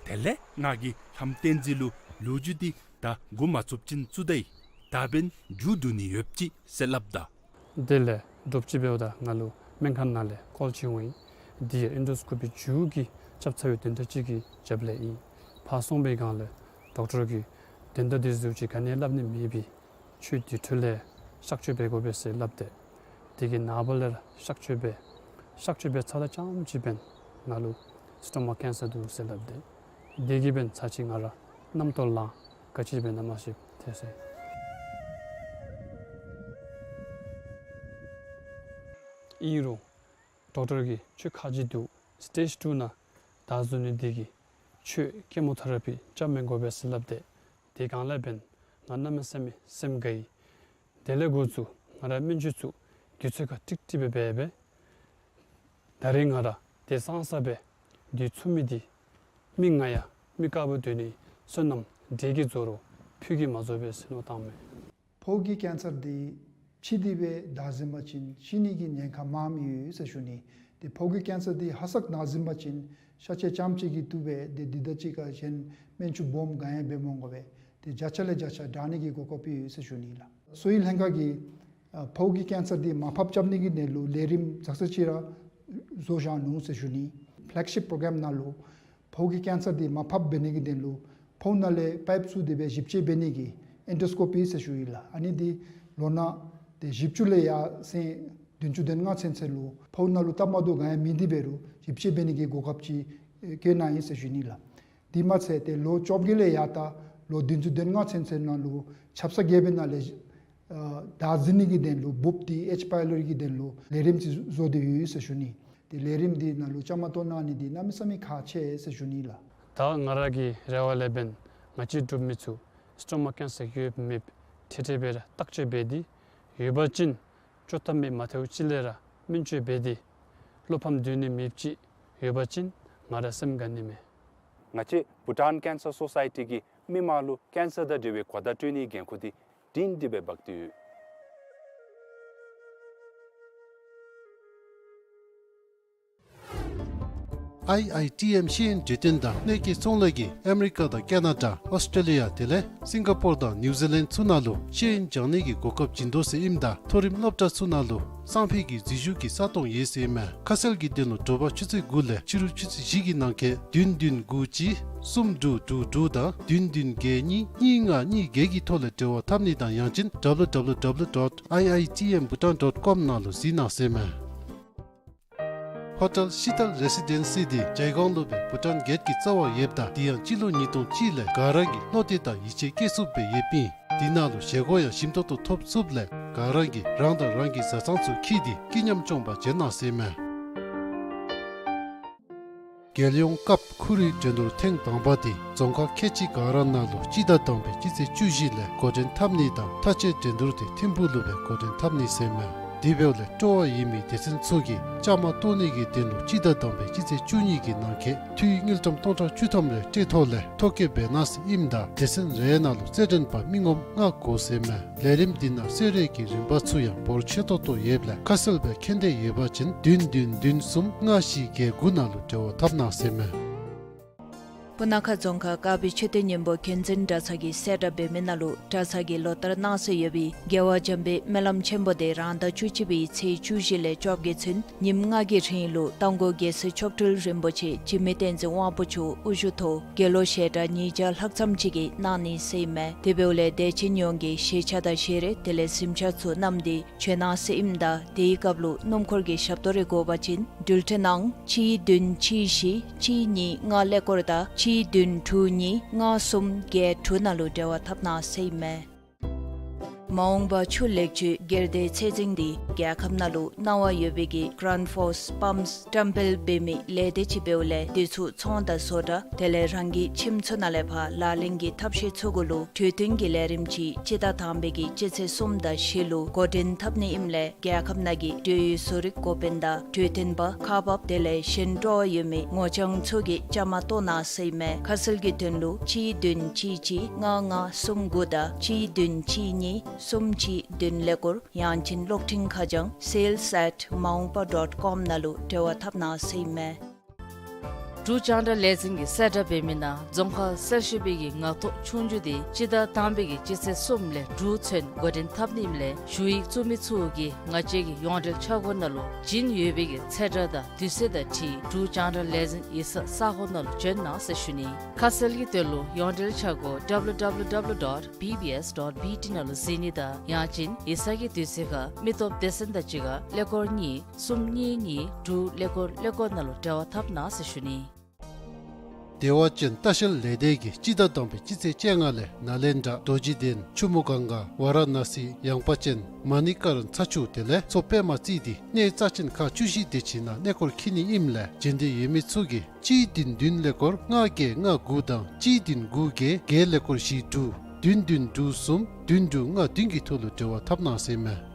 དེ་ལས་ང་གིས་ལྷམ་བསྟན་འཛིན་ལུ་ལོ་རྒྱུས་འདི་ད་འགོ་མ་བཙུགས་ཅིན་བཙུགས་ད་ཡི། ད་འབདན་མཇུག་བསྡུ་ནི་ཡོདཔ་ཅིག་ཟེར་སླབ་ད། དེ་ལས་འདྲོགཔ་ཅིག་འབདཝ་ད་ང་ལུ་སྨན་ཁང་ནང་ལས་ཀོལ་ཅིག་འོང་ཡི། འདི་ཡང་ཨེན་ཌོ་སི་ཀོ་པི་མཇུག་གི་རྐྱབ་ཚར་བའི་དོན་དག་ཅིག་གི་རྒྱབ་ལས་ཨིན། ཕར་སོང་པའི་སྒང་ལས་ཌོག་ཊར་གྱིས་དོན་དག་འདི་ཟུར་ཅིག་ག་ནི་སླབ་ནི་མེད་པས། ཁྱོད་དེ་འཕྲོ་ལས་གཤག་བཅོས་འབད་དགོ་པས་ཟེར་སླབ་སྟེ། དེ་གི་ནངས་པ་ལས་ར་གཤག་བཅོས་འབད། གཤག་བཅོས་འབད་ཚརཝ་ད་རྐྱངམ་ཅིག་འབདན་ང་ལུ་སི་ཊོ་མཱཀ་ཀེན་སར་འདུག་ཟེར་སླབ་སྟེ། དེ་གིས་འབདན་ཚར་གཅིག་ང་ར་གནམ་ཐོག་ལང་ག་ཅི་འབད་ན་མ་ཤེས་ཐལ་སོ་ཡི། ཨིན་རུང་ཌོག་ཊར་གྱིས་ཁྱོད་ཁག་ཅིག་འདུག། སི་ཊེཇ་ཊུ་ནང་བདའ་ཟུན་ནི་དེ་གིས་ཁྱོད་ཀེ་མོ་ཐེ་ར་པི་རྐྱབ་མི་དགོ་པས་ཟེར་སླབ་སྟེ། དེ་སྒང་ལས་འབདན་ང་གནམ་མེད་ས་མེད་སེམས་དགའ་ཡི། དེ་ལས་འགོ་བཙུགས་ང་ར་སྨན་བཅོས་ཚུ་དུས་ཚོད་ཁར་ཀྲིག་ཀྲི་སྦེ་འབད་འབད། ད་རེས་ང་ར་དེ་སང་ས་སྦེ་དུས་ཚོད་མེད་དེ་མི་ང་ཡང་མི་དཀར་པོ་སྡོད་ནི་བསོད་ནམས་འབྲས་ཀྱིས་རྫོགས་རུང་ཕུད་ཀྱིས་མ་རྫོགས་པས་ཟེར་མནོ་བཏངམ་མས། ཕོཝ་གི་ཀེན་སར་འདི་ཕྱི་འདི་སྦེ་བདའ་ཟུན་པ་ཅིན་ཤི་ནི་གི་ཉེན་ཁ་མངམ་ཡོད་ཟེར་ཞུ་ནི། ཏེ་ཕོཝ་གི་ཀེན་སར་འདི་ཧ་སག་ན་ཟུན་པ་ཅིན་ཤ་ཆས་རྐྱངམ་ཅིག་གིས་བཏུབ་པས། ཏེ་འདི་དང་གཅིག་ཁར་གཞན་སྨན་བཅོས་སྦོམ་ག་ཡང་འབད་མ་དགོ་པས། ཏེ་བརྒྱ་ཆ་ལས་བརྒྱ་ཆ་དྲག་ནི་གི་གོ་སྐབས་ཡོད་ཟེར་ཞུ་ནི་ལགས། གསོ་བའི་ལྷན་ཁག་གིས་ཨ་ཕོཝ་གི་ཀེན་སར་འདི་མར་ཕབ་རྐྱབ་ནི་གི་དོན་ལུ་ལས་རིམ་ཙག་ཙིག་ཅིག་ར་བཟོ་བཞག་ནུག་ཟེར་ཞུ་ནི། ཕེ་ལེག་ཤིཔ་པྲོ་གྲམ་ནང་ལུ་ཕོཝ་གི་ཀེན་སར་འདི་མར་ཕབ་འབད་ནི་གི་དོན་ལུ་ཕོཝ་ནང་ལས་པའིཔ་བཙུགས་ཏེ་སྦེ་ཞིབ་དཔྱད་འབད་ནི་གི་ཨེན་ཌོ་སི་ཀོ་པི་ཟེར་ཞུ་ཡི་ལགས། ཨ་ནི་འདི་ལོ་ན་ཏེ་བཞི་བཅུ་ལས་ཡར་སེང་བདུན་ཅུ་དོན་ལྔ་ཚུན་ཚོད་ལུ་ཕོཝ་ནང་ལུ་སྟབས་མ་བདེཝ་ག་ཡང་མེད་དེ་འབད་རུང་ཞིབ་དཔྱད་འབད་ནི་གི་གོ་སྐབས་ཅིག་ཨེ་བཀོད་གནང་ཡི་ཟེར་ཞུ་ནི་ལགས། དེ་མ་ཚད་ཏེ་ལོ་བཅོ་བརྒྱད་ལས་ཡར་ད་ལོ་བདུན་ཅུ་དོན་ལྔ་ཚུན་ཚོད་ནང་ལུ་ཆབ་གསང་རྒྱལ་པོའི་ནང་ལས་ཨ་བདའ་ཟུན་ནི་གི་དོན་ལུ་འབུཔ་འདི་ཨེཆ་པའི་ལོ་རི་གི་དོན་ལུ་ལས་རིམ་ཅིག་བཟོ་སྟེ་ཡོད་ཟེར་ཞུ་ནི། ཏེ་ལས་རིམ་འདི་ནང་ལུ་བཅའ་མར་གཏོགས་གནང་ནི་འདི་གནམ་མེད་ས་མེད་ཁག་ཆེ་ཟེར་ཞུ་ནི་ལགས། ད་ང་ར་གི་རེ་བ་ལས་འབདན་ང་བཅས་འབྲུག་མི་ཚུ་སི་ཊོ་མཱཀ་ཀེན་སར་ཡོདཔ་མེདཔ་འཕྲལ་འཕྲལ་སྦེ་ར་བརྟག་དཔྱད་འབད་དེ་ཡོད་པ་ཅིན་བཅོ་ཐབས་མེད། མ་ཐལཝ་ཅིག་ལས་ར་སྨན་བཅོས་འབད་དེ་བློ་ཕམ་སྡོད་ནི་མེདཔ་ཅིག་ཡོད་པ་ཅིན་ང་ར་སེམས་དགའ་ནི་མས། ང་བཅས་བྷུ་ཊཱན་ཀེན་སར་སོ་སའི་ཊི་གིས་མི་མང་ལུ་ཀེན་སར་དང་འབྲེལ་བའི་གོ་བརྡ་སྤྲོད་ནིའི་འགན་ཁུར་འདི་སྒྲིང་སྒྲི་སྦེ་འབག་སྟེ་ཡོད། ཨའི་ཨའི་ཊི་ཨེམ་ཤེས་ཡོན་གྲོས་སྟོན་དང་གནོད་སྐྱེལ་ཚོང་ལས་ཀྱིས་ཨ་མི་རི་ཀ་དང་ཀེ་ན་ཌ་ཨོསི་ཊྲེ་ལི་ཡ་དེ་ལས་སིང་ག་པོར་དང་ནིའུ་ཛི་ལེནཌ་ཚུ་ནང་ལུ་ཤེས་ཡོན་སྦྱང་ནི་གི་གོ་སྐབས་བྱིན་དོ་ཟེར་ཨིནམ་ད་མཐོ་རིམ་སློབ་གྲྭ་ཚུ་ནང་ལུ་གསང་ཕུད་ཀྱི་འཛུལ་ཞུགས་ཀྱི་ས་སྟོང་ཡོད་ཟེར་ཨིན་མས། ཁ་གསལ་གྱི་དོན་ལུ་དྲོ་པ་ཆུ་ཚོད་དགུ་ལས་ཕྱི་རུ་ཆུ་ཚོད་བཞི་གི་ནང་འཁོད་བདུན་བདུན་དགུ་གཅིག་གསུམ་དྲུག་དྲུག་དྲུག་དང་བདུན་བདུན་བརྒྱད་གཉིས་གཉིས་ལྔ་གཉིས་བརྒྱད་ཀྱི་ཐོག་ལས་འབྲེལ་བ་འཐབ་ནི་དང་ཡང་ཅིན་W W W dot I I T M Bhutan dot com ནང་ལུ་གཟིགས་གནང་ཟེར་ཨིན་མས། ཧོ་ཊེལ་ཤི་ཏལ་རེ་སི་ཌེན་སི་འདི་ཇའི་གོང་ལུ་སྦེ་བྷུ་ཊཱན་གེཊ་ཀྱི་རྩ་བར་ཡོདཔ་ད་དེ་ཡང་སྤྱི་ལོ་ཉིས་སྟོང་གཅིག་ལས་ག་ར་གིས་བློ་གཏད་དང་ཡིད་ཆེས་བསྐྱེད་ཚུགསཔ་སྦེ་ཡོདཔ་ཨིན། དེ་ནང་ལུ་བཞེས་སྒོ་ཡང་ཞིམ་ཏོག་ཏོ་ཐོབ་ཚུགསཔ་ལས་ག་ར་གིས་རང་དང་རང་གི་བཟའ་ཚང་ཚུ་འཁྱིད་དེ་སྐྱིད་ཉམས་སྐྱོང་པར་བྱོན་གནང་ཟེར་ཨིན་མས། རྒྱལ་ཡོངས་སྐབས་ཁོ་རའི་འགྲན་བསྡུར་ཐེངས་དང་པ་དེ་རྫོང་ཁག་ཁལ་གཅིག་ག་ར་ནང་ལུ་སྤྱི་ཟླ་དང་པའི་སྤྱི་ཚེས་བཅུ་བཞི་ལས་འགོ་འདྲེན་འཐབ་ནི་དང་མཐའ་དཔྱད་འགྲན་བསྡུར་དེ་ཐིམ་ཕུག་ལུ་སྦེ་འགོ་འདྲེན་འཐབ་ནི་ཟེར་ཨིན་མས། དེ་འབདཝ་ལས་སྤྲོ་བ་ཡོད་མི་སྡེ་ཚན་ཚུ་གིས་བཅའ་མར་གཏོགས་ནི་གི་དོན་ལུ་སྤྱི་ཟླ་དང་པའི་སྤྱི་ཚེས་བཅུ་གཉིས་ཀྱི་ནང་འཁོད་འཐུས་དངུལ་ཀྲམ་སྟོང་ཕྲག་བཅུ་ཐམ་རེ་སྤྲོད་ཐོག་ལས་ཐོ་བཀོད་འབད་གནང་ཟེར་ཨིནམ་ད་སྡེ་ཚན་རེ་ནང་ལུ་རྩེད་འགྲན་པ་མི་ངོམ་ལྔ་དགོ་ཟེར་ཨིན་མས། ལས་རིམ་འདི་ནང་གསོལ་རས་ཀྱི་རིན་པ་ཚུ་ཡང་འབོར་ཆེ་ཏོག་ཏོ་ཡོདཔ་ལས་ཁ་གསལ་སྦེ་མཁྱེན་འདོད་ཡོད་པ་ཅིན་བདུན་བདུན་བདུན་གསུམ་ལྔ་བཞི་བརྒྱད་དགུ་ནང་ལུ་འབྲེལ་བ་འཐབ་གནང་ཟེར་ཨིན་མས། སྤུ་ན་ཁ་རྫོང་ཁག་དཀར་སྦིས་མཆོད་རྟེན་སྙིང་པོ་མཁྱེན་བརྩེ་གྲྭ་ཚང་གིས་གསལ་བསྒྲགས་འབད་མི་ནང་ལུ་གྲྭ་ཚང་གིས་ལོ་ལྟར་གནང་སྲོལ་ཡོད་པའི་རྒྱལ་བ་འཇམ་དཔལ་སྨོན་ལམ་ཆེན་པོ་དེ་རང་ཟླ་བཅུ་གཅིག་པའི་ཚེས་བཅུ་བཞི་ལས་བཅོ་བརྒྱད་ཚུན་ཉིནམ་ལྔ་གི་རིང་ལུ་རྟ་མགོ་རྒྱལ་སྲས་མཆོག་སྤྲུལ་རིན་པོ་ཆེ་འཇིགས་མེད་བསྟན་འཛིན་དབང་པོ་མཆོག་དབུ་བཞུགས་ཐོག་དགེ་སློང་ཞལ་གྲངས་ཉིས་བརྒྱ་ལྷག་ཙམ་ཅིག་གིས་གནང་ནི་ཟེར་ཨིན་མས། དེ་འབདཝ་ལས་དད་ཅན་ཡོངས་ཀྱིས་ཤེས་བྱ་དང་ཤེས་རིག་དེ་ལས་གཟིམ་ཆ་ཚུ་བསྣམས་ཏེ་བྱོན་གནང་ཟེར་ཨིནམ་ད་དེའི་སྐབས་ལུ་སྣུམ་འཁོར་གྱི་ཞབས་ཏོག་རེ་དགོ་པ་ཅིན་འགྲུལ་འཕྲིན་ནང་གཅིག་བདུན་གཅིག་བཞི་གཅིག་གཉིས་ལྔ་ཀླད་ཀོར་དང་གཅིག་བདུན་དྲུག་གཉིས་ལྔ་གསུམ་བརྒྱད་དྲུག་ནང་ལུ་འབྲེལ་བ་འཐབ་གནང་ཟེར་ཨིན་མས། མ་འོངས་པ་ཆུ་ལེགས་བཅོས་སྒེར་སྡེའི་ཚད་འཛིན་འདི་རྒྱལ་ཁབ་ནང་ལུ་གནང་བ་ཡོད་པའི་གི་Grundfos Pumps བཀྲམ་སྤེལ་འབད་མི་ལས་སྡེ་ཅིག་འབདཝ་ལས་དེ་ཚུ་ཚོང་དང་བཟོ་གྲྭ་དེ་ལས་རང་གི་ཁྱིམ་ཚུ་ནང་ལས་ཕར་ལག་ལེན་གྱི་ཐབས་ཤེས་ཚུ་གུ་ལུ་གྲོས་བསྟུན་གྱི་ལས་རིམ་ཅིག་སྤྱི་ཟླ་དང་པའི་གི་སྤྱི་ཚེས་གསུམ་དང་བཞི་ལུ་འགོ་འདྲེན་འཐབ་ནི་ཨིནམ་ལས་རྒྱལ་ཁབ་ནང་གི་འབྲེལ་ཡོད་བཟོ་རིག་འགོ་དཔོན་དང་གྲོས་སྟོན་པ་ཁག་འབགཔ་དེ་ལས་གཞན་སྤྲོ་བ་ཡོད་མི་ངོ་རྐྱང་ཚུ་གིས་བཅའ་མར་གཏོགས་གནང་ཟེར་ཨིན་མས། ཁ་གསལ་གྱི་དོན་ལུ་གཅིག་བདུན་གཅིག་གཅིག་ལྔ་ལྔ་གསུམ་དགུ་དང་གཅིག་བདུན་གཅིག་གཉིས་གསུམ་གཅིག་བདུན་ཀླད་ཀོར་ཡང་ཅིན་གློག་འཕྲིན་ཁ་བྱང་sales at maungpa dot com ནང་ལུ་འབྲེལ་བ་འཐབ་གནང་ཟེར་ཨིན་མས། འབྲུག་རྒྱང་བསྒྲགས་ལས་འཛིན་གྱིས་གསལ་བསྒྲགས་འབད་མི་ནང་རྫོང་ཁག་གསར་ཞུགས་པའི་གི་ངག་ཐོག་ཆོས་རྒྱུགས་དེ་སྤྱི་ཟླ་དང་པའི་གི་སྤྱི་ཚེས་གསུམ་ལས་དྲུག་ཚུན་འགོ་འདྲེན་འཐབ་ནི་ཨིནམ་ལས་ཞུ་ཡིག་བཙུགས་མི་ཚུ་གིས་ང་བཅས་ཀྱི་ཡོངས་འབྲེལ་ཆ་སྒོ་ནང་ལུ་བྱིན་ཡོད་པའི་གི་ཚེས་གྲངས་དང་དུས་ཚོད་དང་འཁྲིལ་འབྲུག་རྒྱང་བསྒྲགས་ལས་འཛིན་ཡིག་ཚང་ས་སྒོ་ནང་ལུ་བྱོན་གནང་ཟེར་ཞུ་ནི། ཁ་གསལ་གྱི་དོན་ལུ་ཡོངས་འབྲེལ་ཆ་སྒོ་W W W dot B B S dot B T ནང་ལུ་གཟིགས་ནི་དང་ཡང་ཅིན་ཡིག་ཚང་གི་དུས་ཚོད་ཁར་མི་སྟོབས་སྡེ་ཚན་དང་གཅིག་ཁར་ཀླད་ཀོར་གཉིས་གསུམ་གཉིས་གཉིས་དྲུག་ཀླད་ཀོར་ཀླད་ཀོར་ནང་ལུ་འབྲེལ་བ་འཐབ་གནང་ཟེར་ཞུ་ནི། བདེ་བ་ཅན་ལྟ་བཤལ་ལས་སྡེ་གིས་སྤྱི་ཟླ་དང་པའི་སྤྱི་ཚེས་བཅོ་ལྔ་ལས་ནཱ་ལེནྡྲ་རྡོ་རྗེ་གདན་ཆུ་མོ་གངྒཱ་ཝཱ་ར་ཎ་སི་ཡངས་པ་ཅན་མ་ཎི་ཀར་ཚ་ཆུ་དེ་ལས་མཚོ་པདྨ་རྩེ་དེ་གནས་རྩ་ཅན་ཁག་བཅུ་བཞི་དེ་ཅིག་ནང་གནས་སྐོར་འཁྱིད་ནི་ཨིནམ་ལས་བྱོན་འདོད་ཡོད་མི་ཚུ་གིས་གཅིག་བདུན་བདུན་ཀླད་ཀོར་ལྔ་བརྒྱད་ལྔ་དགུ་དང་གཅིག་བདུན་དགུ་བརྒྱད་བརྒྱད་ཀླད་ཀོར་བཞི་དྲུག་བདུན་བདུན་དྲུག་གསུམ་བདུན་དྲུག་ལྔ་བདུན་གྱི་ཐོག་ལུ་འབྲེལ་བ་འཐབ་གནང་ཟེར་ཨིན་མས།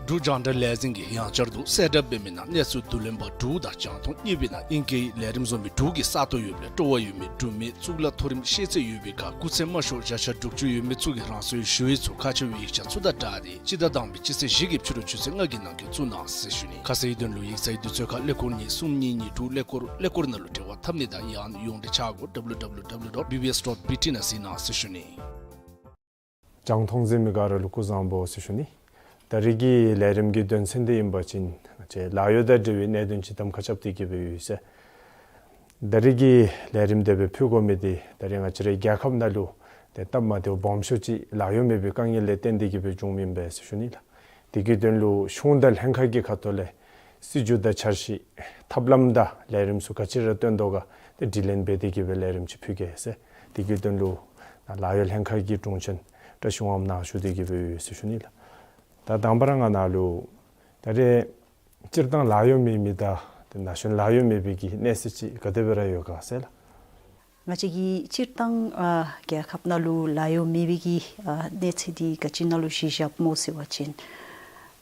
འབྲུག་རྒྱང་བསྒྲགས་ལས་འཛིན་གྱིས་ཡང་བསྐྱར་དུ་གསལ་བསྒྲགས་འབད་མི་ནང་གནས་ཚུལ་བསྡུ་ལེན་པ་དྲུག་དང་རྒྱང་མཐོང་གཉིས་པའི་ནང་ཨིང་སྐད་ལས་རིམ་བཟོ་མི་དྲུག་གི་ས་སྟོང་ཡོདཔ་ལས་སྤྲོ་བ་ཡོད་མི་འབྲུག་མི་གཙུག་ལག་མཐོ་རིམ་ཤེས་ཚད་ཡོད་པའི་ཁར་སྐུགས་ཚད་དམའ་ཤོས་བརྒྱ་ཆ་དྲུག་ཅུ་ཡོད་མི་ཚུ་གིས་རང་སོའི་ཞུ་ཡིག་ཚུ་ཁག་ཆེ་བའི་ཡིག་ཆ་ཚུ་དང་སྦྲགས་ཏེ་སྤྱི་ཟླ་དང་པའི་སྤྱི་ཚེས་བཞི་གི་ཕྱི་རུ་ཆུ་ཚོད་ལྔ་གི་ནང་འཁོད་བཙུགས་གནང་ཟེར་ཞུ་ནི། ཁ་གསལ་གྱི་དོན་ལུ་ཡིག་ཚང་གི་དུས་ཚོད་ཁར་ཀླད་ཀོར་གཉིས་གསུམ་གཉིས་གཉིས་དྲུག་ཀླད་ཀོར་ཀླད་ཀོར་ནང་ལུ་འབྲེལ་བ་འཐབ་ནི་དང་ཡང་ཡོངས་འབྲེལ་ཆ་སྒོ W W W dot B B S dot B T ནང་གཟིགས་གནང་ཟེར་ཞུ་ནི། རྒྱང་མཐོང་གཟིགས་མི་ག་ར་ལུ་སྐུ་གཟུགས་བཟང་པོ་ཟེར་ཞུ་ནི། ད་རིས་ཀྱི་ལས་རིམ་གྱི་དོན་ཚན་འདི་ཨིན་པ་ཅིན་ང་བཅས་ལཱ་གཡོག་དང་འབྲེལ་བའི་གནད་དོན་ཅིག་གདམ་ཁ་རྐྱབ་སྟེ་གི་སྦེ་ཡོད་ཟེར། ད་རིས་ཀྱི་ལས་རིམ་དེ་སྦེ་ཕུལ་དགོ་མི་འདི་ད་རིས་ང་བཅས་རའི་རྒྱལ་ཁབ་ནང་ལུ་ཏེ་སྟབས་མ་བདེཝ་སྦོམ་ཤོས་ཅིག་ལཱ་གཡོག་མེད་པའི་དཀའ་ངལ་ལས་བརྟེན་ཏེ་གི་སྦེ་བྱུངམ་ཨིན་པས་ཟེར་ཞུ་ནི་ལགས། དེ་གི་དོན་ལུ་གཞུང་དང་ལྷན་ཁག་གི་ཁ་ཐུག་ལས་སྲིད་བྱུས་དང་འཆར་གཞི་ཐབས་ལམ་དང་ལས་རིམ་ཚུ་ག་ཅི་ར་བཏོན་དོ་ག་ཏེ་དྲི་ལན་འབད་དེ་གི་སྦེ་ལས་རིམ་ཅིག་ཕུལ་གེ་ཟེར། དེ་གི་དོན་ལུ་ལཱ་གཡོག་ལྷན་ཁག་གི་དྲུང་ཆེན་བཀྲ་ཤིས་དབང་མོ་ནཱ་ཞུ་སྟེ་གི་སྦེ་ཡོད་ཟེར་ཞུ་ནི་ལགས། ད་དང་པ་ར་ང་ནཱ་ལུ་ད་རེས་སྤྱིར་བཏང་ལཱ་གཡོག་མེད་མི་དང་ཏེ་ན་གཞོན་ལཱ་གཡོག་མེད་པའི་གི་གནས་ཚུལ་ཅིག་ག་དེ་སྦེ་ར་ཡོད་ག་ཟེར་ལགས། ང་བཅས་ཀྱི་སྤྱིར་བཏང་ཨ་རྒྱལ་ཁབ་ནང་ལུ་ལཱ་གཡོག་མེད་པའི་གི་ཨ་གནས་ཚུལ་འདི་ག་ཅི་ནང་ལུ་གཞི་བཞགཔ་སྨོ་ཟེར་བ་ཅིན་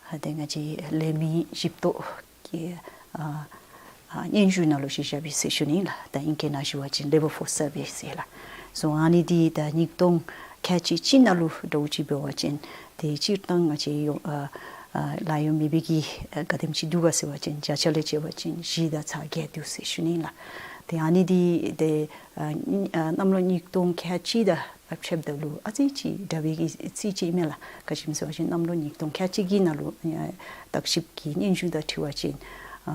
ཨ་ཏེ་ང་བཅས་ལས་མི་ཞིབ་ཏོག་གི་ཨ་ཨ་སྙན་ཞུ་ནང་ལུ་གཞི་བཞག་པས་ཟེར་ཞུ་ནི་ལགས། ད་ཨིང་སྐད་ནང་ཞུ་བ་ཅིན་labor force survey ཟེར་ལགས། སོ་ཨ་ནི་འདི་ད་ཉིས་སྟོང་ཁལ་གཅིག་གཅིག་ནང་ལུ་འདྲཝ་ཅིག་འབད་བ་ཅིན་ཏེ་སྤྱིར་བཏང་ང་བཅས་ཡོ་ཨ་ ཨ་ལཱ་གཡོག་མེད་པའི་གི་ཨ་ག་དེམ་ཅིག་འདུག་ག་ཟེར་བ་ཅིན་བརྒྱ་ཆ་ལས་བྱས་པ་ཅིན་བཞི་དང་ཚག་བརྒྱད་འདུག་ཟེར་ཞུ་ནི་ལགས། ཏེ་ཨ་ནི་འདི་ཏེ་ཨ་གནམ་ལོ་ཉིས་སྟོང་ཁལ་གཅིག་དང་ཕྱདཔ་ད་ལུ་ཨ་ཙི་ཅིག་འདྲ་བའི་གི་རྩིས་ཅིག་ཨིན་མས་ལགས། ག་ཅི་སྨོ་ཟེར་བ་ཅིན་གནམ་ལོ་ཉིས་སྟོང་ཁལ་གཅིག་གི་ནང་ལུ་ཨ་བརྟག་ཞིབ་ཀྱི་སྙན་ཞུ་དང་འཁྲིལ་བ་ཅིན་ཨ་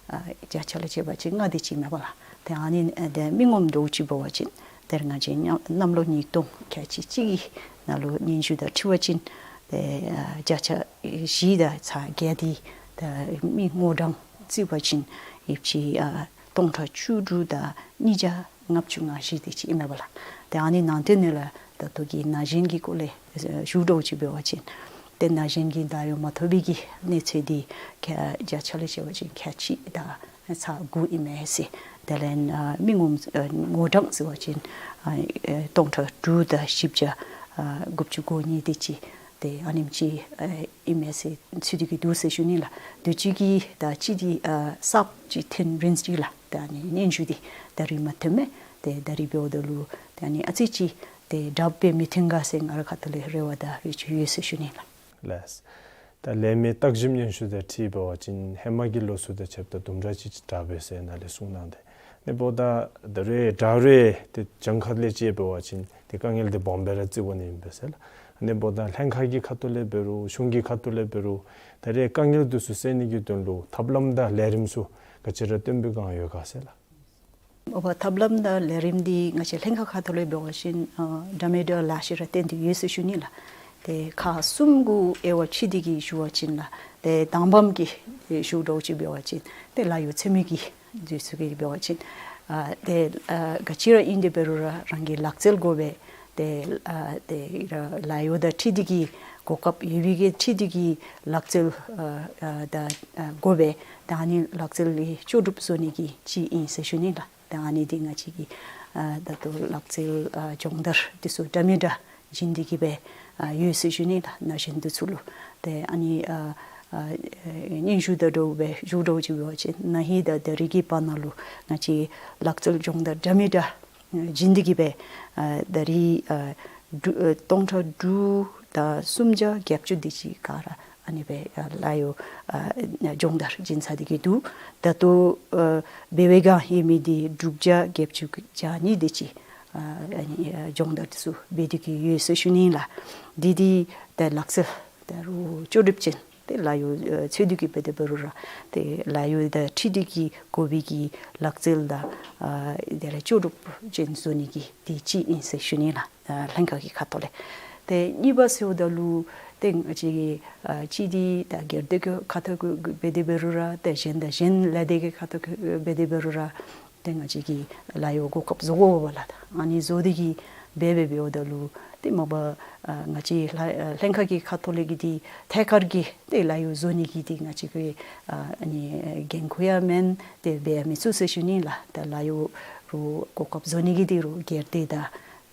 ཨ་བརྒྱ་ཆ་ལས་བྱས་པ་ཅིན་ལྔ་དེ་ཅིག་མས་པ་ལགས། ཏེ་ཨ་ནི་ཨ་ཏེ་མི་ངོམ་འདྲཝ་ཅིག་འབད་བ་ཅིན་ཏེ་ང་བཅས་གནམ་ལོ་ཉིས་སྟོང་ཁལ་གཅིག་གཅིག་གི་ནང་ལུ་སྙན་ཞུ་དང་འཁྲིལ་བ་ཅིན་ཏེ་ཨ་བརྒྱ་ཆ་བཞི་དང་ཚག་བརྒྱད་འདི་ཏེ་མི་ངོ་གྲངས་བརྩི་བ་ཅིན་ཡོདཔ་ཅིག་ཨ་སྟོང་ཕྲག་བཅུ་དྲུག་དང་ཉིས་བརྒྱ་ལྔ་བཅུ་ང་བཞི་དེ་ཅིག་ཨིན་མས་པ་ལགས། ཏེ་ཨ་ནི་ནང་དོན་ནང་ལུ་ད་ལྟོ་གི་ན་གཞོན་གྱི་སྐོར་ལས་ཞུ་འདྲཝ་ཅིག་འབད་བ་ཅིན་ཏེ་ན་གཞོན་གྱིས་ད་ཡོད་མ་ཐོབ་པའི་གི་གནས་ཚུལ་འདི་ཁལ་བརྒྱ་ཆ་ལས་བྱས་པ་ཅིན་ཁལ་གཅིག་དང་ཚག་དགུ་ཨིན་མས་ཟེར། དེ་ལས་ཨ་མི་ངོམ་ཨ་ངོ་གྲངས་ཟེར་བ་ཅིན་ཨ་ཨ་སྟོང་ཕྲག་དྲུག་དང་བཞི་བརྒྱ་ཨ་དགུ་བཅུ་གོ་གཉིས་དེ་ཅིག་ཏེ་ཨ་ནེམ་ཅིག་ཨ་ཨིན་མས་ཟེར་ཚུད་དེ་གི་འདུག་ཟེར་ཞུ་ནི་ལགས། དུས་ཅི་གི་ད་ཅི་འདི་ཨ་གསརཔ་ཅིག་ཐོན་རན་ཅི་ལགས། ད་ཨ་ནི་སྙན་ཞུ་འདི་ད་རིས་མ་ཐོནམ་མས། ཏེ་ད་རིས་འབདཝ་ད་ལུ་ད་ཨ་ནི་ཨ་ཙི་ཅིག་ཏེ་དྲགཔ་སྦེ་མི་ཐོན་ག་ཟེར་ང་རའི་ཁ་ཐུག་ལས་རེ་བ་དང་རེ་ཆེ་ཡོད་ཟེར་ཞུ་ནི་ལགས། ལགས། ད་ལས་མི་བརྟག་ཞིབ་སྙན་ཞུ་དང་འཁྲིལ་འབད་བ་ཅིན་ཧེ་མ་གི་ལོ་ཚུ་དང་ཕྱདཔ་ད་དུམ་གྲ་ཅིག་དྲག་པས་ཟེར་ནཱ་ལས་གསུངས་གནང་སྟེ། ཨ་ནི་འབདཝ་ད་ད་རེས་དྲག་རུང་ཏེ་གྱངས་ཁ་ལས་བཅད་འབད་བ་ཅིན་ཏེ་དཀའ་ངལ་འདི་སྦོམ་སྦེ་ར་བརྩིཝ་ཨིན་པས་ཟེར་ལགས། ཨ་ནི་འབདཝ་ད་ལྷན་ཁག་གི་ཁ་ཐུག་ལས་འབད་རུང་གཞུང་གི་ཁ་ཐུག་ལས་འབད་རུང་ད་རེས་དཀའ་ངལ་འདི་ཚུ་སེལ་ནི་གི་དོན་ལུ་ཐབས་ལམ་དང་ལས་རིམ་ཚུ་ག་ཅི་ར་སྟོན་པའི་བསྒང་ཡོད་ག་ཟེར་ལགས། འོ་བ་ཐབས་ལམ་དང་ལས་རིམ་འདི་ང་བཅས་ལྷན་ཁག་ཁ་ཐུག་ལས་འབད་བ་ཅིན་ཨ་འདྲ་མི་འདྲ་ལེ་ཤ་ར་བཏོན་ཏེ་ཡོད་ཟེར་ཞུ་ནི་ལགས། ཏེ་ཁག་གསུམ་གུ་དབྱེ་བ་ཕྱེ་སྟེ་གི་ཞུ་བ་ཅིན་ལགས། ཏེ་དང་པམ་གི་ཞུ་འདྲཝ་ཅིག་འབད་བ་ཅིན་ཏེ་ལཱ་གཡོག་འཚོལ་མི་གི་དུས་ཚོད་ཀྱི་འབད་བ་ཅིན་ཨ་ཏེ་ཨ་ག་ཅི་ར་ཨིན་ཏེ་འབད་རུང་ར་རང་གི་ལག་རྩལ་དགོ་པས། ཏེ་ཨ་ཏེ་ར་ལཱ་གཡོག་དང་འཁྲིལ་ཏེ་གི་གོ་སྐབས་ཡོད་པའི་གི་འཁྲིལ་ཏེ་གི་ལག་རྩལ་ཨ་ཨ་དང་ཨ་དགོ་པས། ད་ཨ་ནི་ལག་རྩལ་གྱི་ལྕོགས་གྲུབ་བཟོ་ནི་གི་ཅིག་ཨིན་ཟེར་ཞུ་ནི་ལགས། ད་ཨ་ནི་འདི་ང་བཅས་ཀྱི་ཨ་ད་ལྟོ་ལག་རྩལ་ཨ་སྦྱོང་བརྡར་འདི་ཚུ་འདྲ་མི་འདྲ་བྱིན་ཏེ་གི་སྦེ་ཨ་ཡོད་ཟེར་ཞུ་ནི་ལགས། ན་གཞོན་འདི་ཚུ་ལུ་ཏེ་ཨ་ནི་ཨ་ཨ་སྙན་ཞུ་དང་འདྲཝ་སྦེ་ཞུ་འདྲཝ་ཅིག་འབད་བ་ཅིན་ན་ཧིང་དང་ད་རིས་ཀྱི་བར་ན་ལུ་ང་བཅས་ལག་རྩལ་སྦྱོང་བརྡར་འདྲ་མི་འདྲ་བྱིན་ཏེ་གི་སྦེ་ཨ་ད་རིས་ཨ་དྲུག་ཨ་སྟོང་ཕྲག་དྲུག་དང་སུམ་བརྒྱ་བརྒྱད་ཅུ་དེ་ཅིག་ག་ར་ཨ་ནི་སྦེ་ཨ་ལཱ་གཡོག་ཨ་སྦྱོང་བརྡར་བྱིན་ཚར་ཏེ་གི་འདུག། ད་ལྟོ་ཨ་འབད་བའི་བསྒང་ཡོད་མི་འདི་དྲུག་བརྒྱ་བརྒྱད་ཅུ་གྱ་གཉིས་དེ་ཅིག་ཨ་ཨ་ནི་ཨ་སྦྱོང་བརྡར་འདི་ཚུ་འབད་དེ་གི་ཡོད་ཟེར་ཞུ་ནི་ལགས། འདི་འདི་ད་ལག་རྩལ་ད་རུང་ལྕོགས་གྲུབ་ཅན་ཏེ་ལཱ་གཡོག་ཨ་འཚོལ་ཏེ་གི་འབད་དེ་འབད་རུང་ར་ཏེ་ལཱ་གཡོག་དང་འཁྲིལ་ཏེ་གི་དགོ་པའི་གི་ལག་རྩལ་དང་ཨ་དེ་ལས་ལྕོགས་གྲུབ་ཅན་བཟོ་ནི་གི་འདི་ཅིག་ཨིན་ཟེར་ཞུ་ནི་ལགས། ཨ་ལྷན་ཁག་གི་ཁ་ཐུག་ལས། ཏེ་གཉིས་པ་ཟེརཝ་ད་ལུ་ཏེ་ང་བཅས་ཀྱི་ཨ་སྤྱི་བདེ་དང་སྒེར་སྡེ་གི་ཁ་ཐུག་གི་འབད་དེ་འབད་རུང་ར་ཏེ་གཞན་དང་གཞན་ལས་སྡེ་གི་ཁ་ཐུག་གི་འབད་དེ་འབད་རུང་ར་ཏེ་ང་བཅས་ཀྱིས་ལཱ་གཡོག་གོ་སྐབས་བཟོ་དགོ་པས་ལགས། ད་ཨ་ནི་བཟོ་སྟེ་གི་འབད་འབད་འབདཝ་ད་ལུ་ཏེ་མ་པ་ཨ་ང་བཅས་ལྷ་ཨ་ལྷན་ཁག་གི་ཁ་ཐུག་ལས་ཀྱི་འདི་ཐད་ཀར་གྱི་ཏེ་ལཱ་གཡོག་བཟོ་ནི་གི་འདི་ང་བཅས་ཀྱི་ཨ་ཨ་ནི་འགན་ཁུར་ཡང་མེན། ཏེ་འབད་ཡང་མི་ཚུགས་ཟེར་ཞུ་ནི་ལགས། ད་ལཱ་གཡོག་རུང་གོ་སྐབས་བཟོ་ནི་གི་འདི་རུང་སྒེར་སྡེ་དང་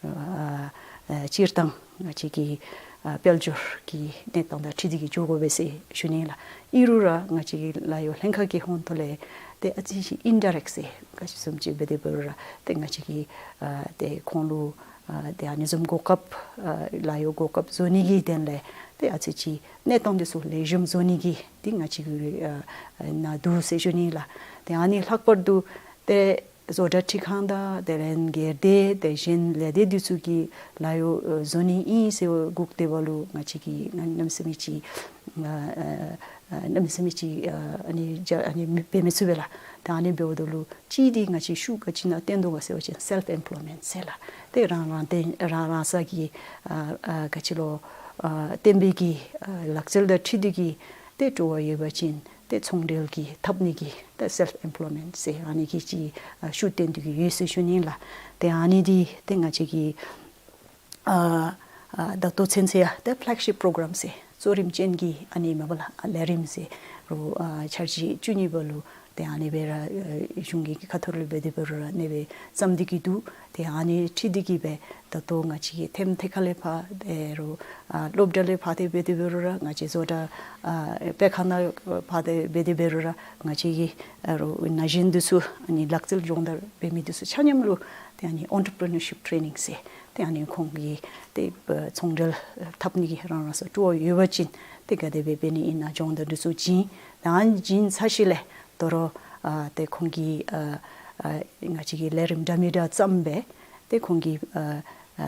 ཨ་ཨ་སྤྱིར་བཏང་ང་བཅས་ཀྱི་ཨ་དཔལ་འབྱོར་གྱི་གནས་སྟངས་དང་འཁྲིལ་ཏེ་གི་འགྱོ་དགོ་པས་ཟེར་ཞུ་ནི་ལགས། ཨིན་རུང་ར་ང་བཅས་ཀྱི་ལཱ་གཡོག་ལྷན་ཁག་གི་ཧོངས་ཐོག་ལས་ཏེ་ཨ་ཙི་ཅིག་ཨིན་ཌའི་རེཀཊ་ཟེར་ག་ཅི་བཟུམ་ཅིག་འབད་དེ་འབད་རུང་ར་ཏེ་ང་བཅས་ཀྱིས་ཨ་ཏེ་ཁོང་ལུ་ཨ་ཏེ་ཨ་ནི་བཟུམ་གོ་སྐབས་ཨ་ལཱ་གཡོག་གོ་སྐབས་བཟོ་ནི་གི་དོན་ལས་ཏེ་ཨ་ཙི་ཅིག་གནས་སྟངས་འདི་ཚུ་ལེགས་ཤོམ་བཟོ་ནི་གི་འདི་ང་བཅས་ཀྱི་ཨ་ནང་འདུག་ཟེར་ཞུ་ནི་ལགས། ཏེ་ཨ་ནི་ལྷག་པར་དུ་ཏེ་བཟོ་གྲྭ་ཁྲིད་ཁང་དང་དེ་ལས་སྒེར་སྡེ་དེ་བཞིན་ལས་སྡེ་འདི་ཚུ་གིས་ལཱ་གཡོག་ཨ་བཟོ་ནི་ཨིན་ཟེར་སྒུག་སྡོདཔ་ལུ་ང་བཅས་ཀྱིས་གནམ་མེད་ས་མེད་ཅིག་ཨ་ཨ་ཨ་གནམ་མེད་ས་མེད་ཅིག་ཨ་ཨ་ནི་རྒྱ་ཨ་ནི་མི་འབད་མི་ཚུགས་པས་ལགས། ད་ཨ་ནི་འབདཝ་ད་ལུ་གཅིག་འདི་ང་བཅས་ཤུགས་ག་ཅི་ནང་བཏོན་དོ་ག་ཟེར་བ་ཅིན་སེལཕ་ཨེམ་པོལོའི་མེནཊ་ཟེར་ལགས། ཏེ་རང་རང་བརྟེན་རང་རང་སོ་གི་ཨ་ཨ་ག་ཅི་ལོ་ཨ་བརྟེན་པའི་གི་ཨ་ལག་རྩལ་དང་འཁྲིལ་ཏེ་གི་ཏེ་སྤྲོ་བ་ཡོད་པ་ཅིན་ཏེ་ཚོང་འབྲེལ་གྱི་འཐབ་ནི་གི་ཏེ་སེལཕ་ཨེམ་པོལོའི་མེནཊ་ཟེར་ཨ་ནི་གི་ཅིག་ཨ་ཤུགས་བཏོན་ཏེ་གི་ཡོད་ཟེར་ཞུ་ནི་ལགས། ཏེ་ཨ་ནི་འདི་ཏེ་ང་བཅས་ཀྱི་ཨ་ཨ་ད་ལྟོ་ཚུན་ཚོད་ཡང་ཏེ་ཕེ་ལེག་ཤིཔ་པོ་རོ་གརམ་ཟེར་གཙོ་རིམ་ཅན་གྱི་ཨ་ནི་མ་པ་ལགས་ཨ་ལས་རིམ་ཟེར་རུང་ཨ་འཆར་གཞི་བཅུ་གཉིས་པ་ལུ་ཏེ་ཨ་ནི་སྦེ་ར་ཨ་གཞུང་གི་ཁ་ཐུག་ལུ་འབད་དེ་འབད་རུང་ར་ཨ་ནི་སྦེ་བརྩམས་ཏེ་གི་འདུག། ཏེ་ཨ་ནི་འཁྲིལ་ཏེ་གི་སྦེ་ད་ལྟོ་ང་བཅས་ཀྱི་ཐེམ་ཐེ་ཁ་ལས་ཕར་འབད་རུང་ཨ་སློབ་གྲྭ་ལས་ཕར་ཏེ་འབད་དེ་འབད་རུང་ར་ང་བཅས་བཟོ་གྲྭ་ཨ་སྤེལ་ཁང་ནང་ཕར་ཏེ་འབད་དེ་འབད་རུང་ར་ང་བཅས་ཀྱི་ཨ་རུང་ན་གཞོན་འདི་ཚུ་ཨ་ནི་ལག་རྩལ་སྦྱོང་བརྡར་འབད་མི་འདི་ཚུ་ཆ་མཉམ་ལུ་ ཏེ་ཨ་ནི་ཨོན་ཊར་པི་རི་ནར་ཤིཔ་ཊེ་ནིང་ཟེར་ཏེ་ཨ་ནི་ཁོང་གིས་ཏེ་ཚོང་འབྲེལ་འཐབ་ནི་གི་རང་རང་སོ་སྤྲོ་བ་ཡོད་པ་ཅིན་ཏེ་ག་དེ་སྦེ་འབད་ནི་ཨིན་ན་སྦྱོང་བརྡར་འདི་ཚུ་བྱིན། ད་ཨ་ནི་བྱིན་ཚར་ཞིནམ་ལས་དོ་རུང་ཨ་ཏེ་ཁོང་གིས་ཨ་ཨ་ང་བཅས་ཀྱི་ལས་རིམ་འདྲ་མི་འདྲ་བརྩམས་སྦེ་ཏེ་ཁོང་གིས་ཨ་ཨ་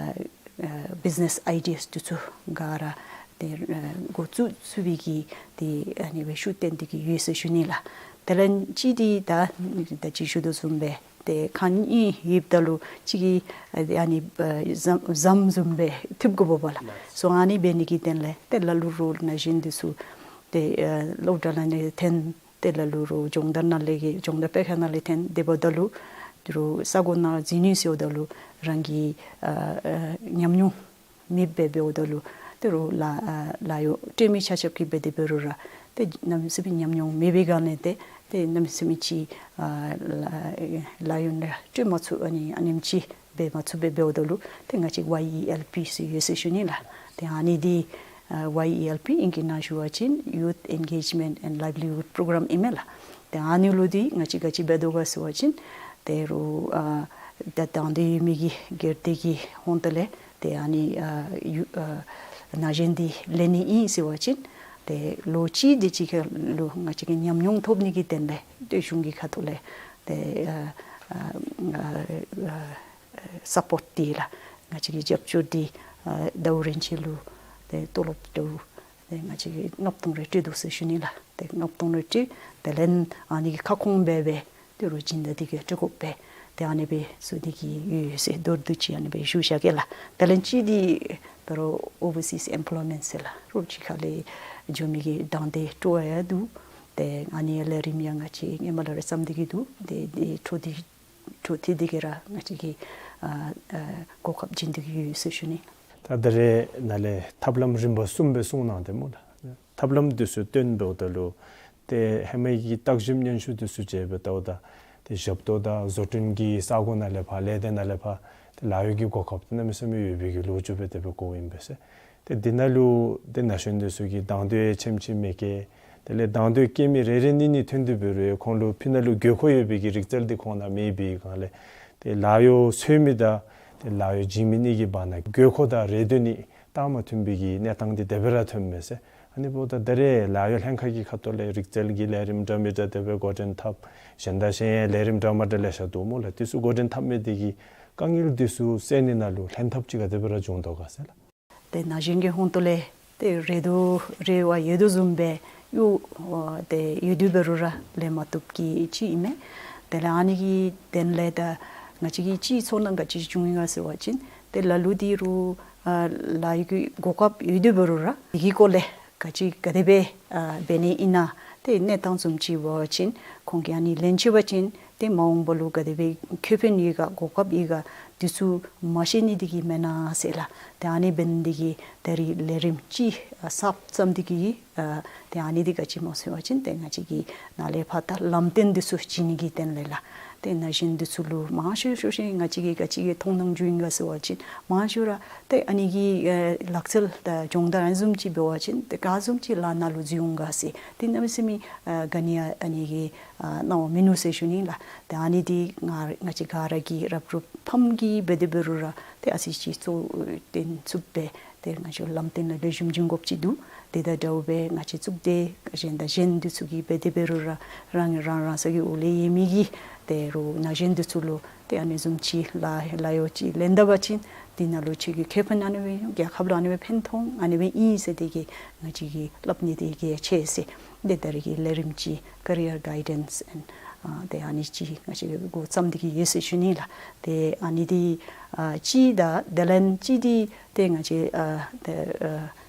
ཨ་བིཛ་ནེས་ཨའི་ཌི་ཡཱས་འདི་ཚུ་ག་ར་ཏེ་ཨ་འགོ་བཙུགས་ཚུགས་པའི་གི་ཏེ་ཨ་ནི་སྦེ་ཤུགས་བཏོན་ཏེ་གི་ཡོད་ཟེར་ཞུ་ནི་ལགས། དེ་ལས་ཅིག་འདི་ད་ད་ཅི་ཞུ་དོ་བཟུམ་སྦེ་ཏེ་ཁ་གཉིས་ཡིབ་ད་ལུ་གཅིག་གིས་ཨ་ནི་ཨ་ཟམ་ཟམ་བཟུམ་སྦེ་འཐིབ་དགོཔ་འབདཝ་ལགས། སོ་ཨ་ནི་འབད་ནི་གི་དོན་ལས་ཏེ་ལ་ལུ་རོགས་ན་གཞོན་འདི་ཚུ་ཏེ་ཨ་སློབ་གྲྭ་ནང་ལས་འཐོན། ཏེ་ལ་ལུ་རོགས་སྦྱོང་བརྡར་ནང་ལས་ཀྱི་སྦྱོང་བརྡར་སྤེལ་ཁང་ནང་ལས་འཐོན་ཏེ་འབདཝ་ད་ལུ་ཏེ་རོགས་ས་གོ་ནང་འཛུལ་ནི་ཟེརཝ་ད་ལུ་རང་གི་ཨ་ཨ་ཉམས་མྱོང་མེདཔ་སྦེ་འབདཝ་ད་ལུ་ཏེ་རོགས་ལཱ་ཨ་ལཱ་གཡོག་སྤྲོད་མི་ཆ་ཁྱབ་ཀྱིས་འབད་དེ་འབད་རུང་ར་ཏེ་གནམ་མེད་ས་མེད་ཉམས་མྱོང་མེད་པའི་སྒང་ལས་ཏེ་ཏེ་གནམ་མེད་ས་མེད་ཅིག་ཨ་ལཱ་ལཱ་གཡོག་ནང་སྤྲོད་མ་ཚུགས། ཨ་ནི་ཨ་ནེམ་ཅིག་འབད་མ་ཚུགས་པར་འབདཝ་ད་ལུ་ཏེ་ང་བཅས་ཝའི་ཨི་ཨེལ་པི་ཟེར་ཡོད་ཟེར་ཞུ་ནི་ལགས། ཏེ་ཨ་ནི་འདི་ཨ་ཝའི་ཨི་ཨེལ་པི་ཨིང་སྐད་ནང་ཞུ་བ་ཅིན་Youth Engagement and Livelihood Program ཨིན་མས་ལགས། ཏེ་ཨ་ནི་ལུ་འདི་ང་བཅས་ག་ཅི་འབད་དོ་ག་ཟེར་བ་ཅིན་ཏེ་རོགས་ཨ་ད་དང་འདོད་ཡོད་མི་གི་སྒེར་སྡེ་གི་ཧོངས་ཏོ་ལས་ཏེ་ཨ་ནི་ཨ་ཡུ་ཨ་ན་གཞོན་འདི་ལེན་ནི་ཨིན་ཟེར་བ་ཅིན་ཏེ་ལོ་གཅིག་དེ་ཅིག་ཁར་ལུ་ང་བཅས་ཀྱིས་ཉམས་མྱོང་ཐོབ་ནི་གི་དོན་ལས་ཏེ་གཞུང་གི་ཁ་ཐུག་ལས་ཏེ་ཨ་ཨ་ཨ་སཔོརཊ་འདི་ལགས། ང་བཅས་ཀྱི་རྒྱབ་སྐྱོར་འདི་ཨ་ཟླཝ་རེ་གཅིག་ལུ་ཏེ་ཏོ་ལོབ་ཏེ་ཏེ་ང་བཅས་ཀྱིས་ལྔ་བརྒྱ་སྟོང་རེ་སྤྲོད་དོ་ཟེར་ཞུ་ནི་ལགས། ཏེ་ལྔ་བརྒྱ་སྟོང་རེ་སྤྲོད། དེ་ལས་ཨ་ནི་གི་ཁ་སྐོང་འབད་སྦེ་ཏེ་རོགས་སྦྱིན་བདག་འདི་གིས་སྤྲོད་དགོ་པས། ཏེ་ཨ་ནི་སྦེ་ཚུ་འདི་གི་ཡོད་ཟེར་མདོར་བསྡུས་ཅིག་ཨ་ནི་སྦེ་ཞུ་བཞག་གེ་ལགས། དེ་ལས་ཅིག་འདི་ད་རུང་ཨོ་བར་སིས་ཨེམ་པོ་ལོའི་མེནཊ་ཟེར་ལགས། རོགས་ཕྱི་ཁ་ལས་འགྱོ་མི་གི་དང་འདོད་སྤྲོ་བ་ཡང་འདུག། ཏེ་ཨ་ནི་ལས་རིམ་ཡང་ང་བཅས་ཧེ་མ་ལས་ར་བརྩམས་ཏེ་གི་འདུག། ཏེ་འདི་འཕྲོ་འདི་འཕྲོ་མཐུད་དེ་གི་ར་ང་བཅས་ཀྱིས་ཨ་ཨ་གོ་སྐབས་བྱིན་ཏེ་གི་ཡོད་ཟེར་ཞུ་ནི། ད་ད་རེས་ནཱ་ལས་ཐབས་ལམ་རིམ་པ་གསུམ་སྦེ་གསུངས་གནང་སྟེ་སྨོ་ལགས། ཐབས་ལམ་འདི་ཚུ་སྟོན་འབདཝ་ད་ལུ་ཏེ་ཧེ་མའི་གི་བརྟག་ཞིབ་སྙན་ཞུ་འདི་ཚུ་མཇལ་བའི་ལྟཝ་ད་ཏེ་ཞབས་ཏོག་དང་བཟོ་སྐྲུན་གྱི་ས་གོ་ནང་ལས་ཕར་ལས་སྡེ་ནང་ལས་ཕར་ཏེ་ལཱ་གཡོག་གི་གོ་སྐབས་གནམ་མེད་ས་མེད་ཡོད་པའི་གི་ལོ་རྒྱུས་སྦེ་དེ་སྦེ་གོཝ་ཨིན་པས་ཟེར། ཏེ་འདི་ནང་ལུ་ཏེ་ན་གཞོན་འདི་ཚུ་གིས་དང་འདོད་ཡང་ཆེམ་ཆེམ་མི་བསྐྱེད། དེ་ལས་དང་འདོད་བསྐྱེད་མི་རེ་རེ་གཉིས་གཉིས་ཐོན་ཏེ་འབད་རུང་ཁོང་ལུ་ཕི་ནང་ལུ་དགོས་མཁོ་ཡོད་པའི་གི་རིག་རྩལ་འདི་ཁོང་ནང་མེད་པའི་སྒང་ལས་ཏེ་ལཱ་གཡོག་འཚོལ་མི་དང་ཏེ་ལཱ་གཡོག་བྱིན་མི་གཉིས་ཀྱི་བར་ན་དགོས་མཁོ་དང་རེ་འདོད་གཉིས་རྟགས་མ་མཐུན་པའི་གི་གནས་སྟངས་འདི་དེ་སྦེ་ར་ཐོནམ་མས་ཟེར། ཨ་ནི་འབདཝ་ད་ད་རེས་ལཱ་གཡོག་ལྷན་ཁག་གི་ཁ་ཐུག་ལས་རིག་རྩལ་གྱི་ལས་རིམ་འདྲ་མི་འདྲ་དེ་སྦེ་འགོ་འདྲེན་འཐབ། གཞན་དང་གཞན་ཡང་ལས་རིམ་འདྲ་མ་འདྲ་ལེ་ཤ་འདུག་སྨོ་ལགས། དེ་ཚུ་འགོ་འདྲེན་འཐབ་མི་དེ་གིས་དཀའ་ངལ་དེ་ཚུ་སེལ་ནི་ནང་ལུ་ལྷན་ཐབས་ཅིག་ག་དེ་སྦེ་ར་འབྱུང་དོ་ག་ཟེར་ལགས། ཏེ་ན་གཞོན་གྱི་ཧོངས་ཏོ་ལས་ཏེ་རེ་དོ་རེ་བ་ཡོད་དོ་བཟུམ་སྦེ་ཡོད། ཨོ་ཏེ་ཡོད་དེ་འབད་རུང་ར་ལེན་མ་བཏུབ་ཀྱི་ཅིག་ཨིན་མས། དེ་ལས་ཨ་ནི་གི་དོན་ལས་ད་ང་བཅས་ཀྱིས་ཅིག་ཚོར་སྣང་ག་ཅི་བྱུང་ཡི་ག་ཟེར་བ་ཅིན་ཏེ་ལ་ལུ་འདི་རུང་ཨ་ལཱ་གཡོག་གི་གོ་སྐབས་ཡོད་དེ་འབད་རུང་ར་དེ་གི་སྐོར་ལས་ག་ཅི་ག་དེ་སྦེ་ཨ་འབད་ནི་ཨིན་ན་ཏེ་གནས་སྟངས་བཟུམ་ཅིག་འབད་བ་ཅིན་ཁོང་གིས་ཨ་ནི་ལེན་ཚར་བ་ཅིན་ཏེ་མ་འོངས་པ་ལུ་ག་དེ་སྦེ་ཁེ་ཕན་ཡོད་ག་གོ་སྐབས་ཡོད་ག་དེ་ཚུ་མ་ཤེས་ནི་དེ་གིས་མེན་ན་ཟེར་ལགས། ཏེ་ཨ་ནི་འབད་ནི་དེ་གིས་ད་རིས་ལས་རིམ་ཅིག་ཨ་གསརཔ་བརྩམས་ཏེ་གི་ཨ་ཏེ་ཨ་ནི་འདི་ག་ཅི་སྨོ་ཟེར་བ་ཅིན་ཏེ་ང་བཅས་ཀྱིས་ནཱ་ལས་ཕར་ད་ལམ་སྟོན་འདི་ཚུ་བྱིན་ནི་གི་དོན་ལས་ལགས། ཏེ་ན་གཞོན་འདི་ཚུ་ལུ་མང་ཤོས་ཤོས་ཤིག་ང་བཅས་ཀྱིས་ག་ཅི་གི་མཐོང་སྣང་བྱུང་ཡི་ག་ཟེར་བ་ཅིན་མང་ཤོས་ར་ཏེ་ཨ་ནི་གི་ཨ་ལག་རྩལ་དང་སྦྱོང་བརྡར་ཨ་ནི་བཟུམ་ཅིག་འབད་བ་ཅིན་ཏེ་ག་བཟུམ་ཅིག་ལཱ་ནང་ལུ་འཛུལ་འོང་ག་ཟེར། ཏེ་གནམ་མེད་ས་མེད་ཨ་ག་ནི་ཨ་ནི་གི་ཨ་སྣང་བ་མིན་ནུག་ཟེར་ཞུ་ནི་ལགས། ཏེ་ཨ་ནི་འདི་ང་ང་བཅས་ག་ར་གིས་རབ་རིབ་ཕམ་གིས་འབད་དེ་འབད་རུང་ར་ཏེ་ཨ་ཙི་ཅིག་གཙོ་བོ་བཏོན་ཚུགས་པས། ཏེ་ང་བཅས་ལམ་སྟོན་ལ་ལེགས་ཤོམ་བྱིན་དགོཔ་ཅིག་འདུག། དེ་དང་འདྲཝ་སྦེ་ང་བཅས་གཙུག་སྡེ་གཞན་དང་གཞན་འདི་ཚུ་གིས་འབད་དེ་འབད་རུང་ར་རང་རང་རང་སོ་གི་འོག་ལས་ཡོད་མི་གི་ཏེ་རོགས་ན་གཞོན་འདི་ཚུ་ལུ་ཏེ་ཨ་ནི་བཟུམ་ཅིག་ལཱ་ལཱ་གཡོག་ཅིག་ལེན་ད་པ་ཅིན་འདི་ནང་ལུ་ཁྱོད་ཀྱི་ཁེ་ཕན་ཨ་ནི་སྦེ་ཡོད། རྒྱལ་ཁབ་ལུ་ཨ་ནི་སྦེ་ཕན་ཐོགས་ཨ་ནི་སྦེ་ཨིན་ཟེར་དེ་གིས་ང་བཅས་ཀྱིས་སླབ་ནི་དེ་གལ་ཆེ་ཟེར། དེ་ལྟར་གྱི་ལས་རིམ་ཅིག་Career Guidance and ཨ་ཏེ་ཨ་ནི་ཅིག་ང་བཅས་འགོ་བརྩམས་ཏེ་གི་ཡོད་ཟེར་ཞུ་ནི་ལགས། ཏེ་ཨ་ནི་འདི་ཨ་ཅིག་དང་དེ་ལས་ཅིག་འདི་ཏེ་ང་བཅས་ཨ་ཏེ་ཨ་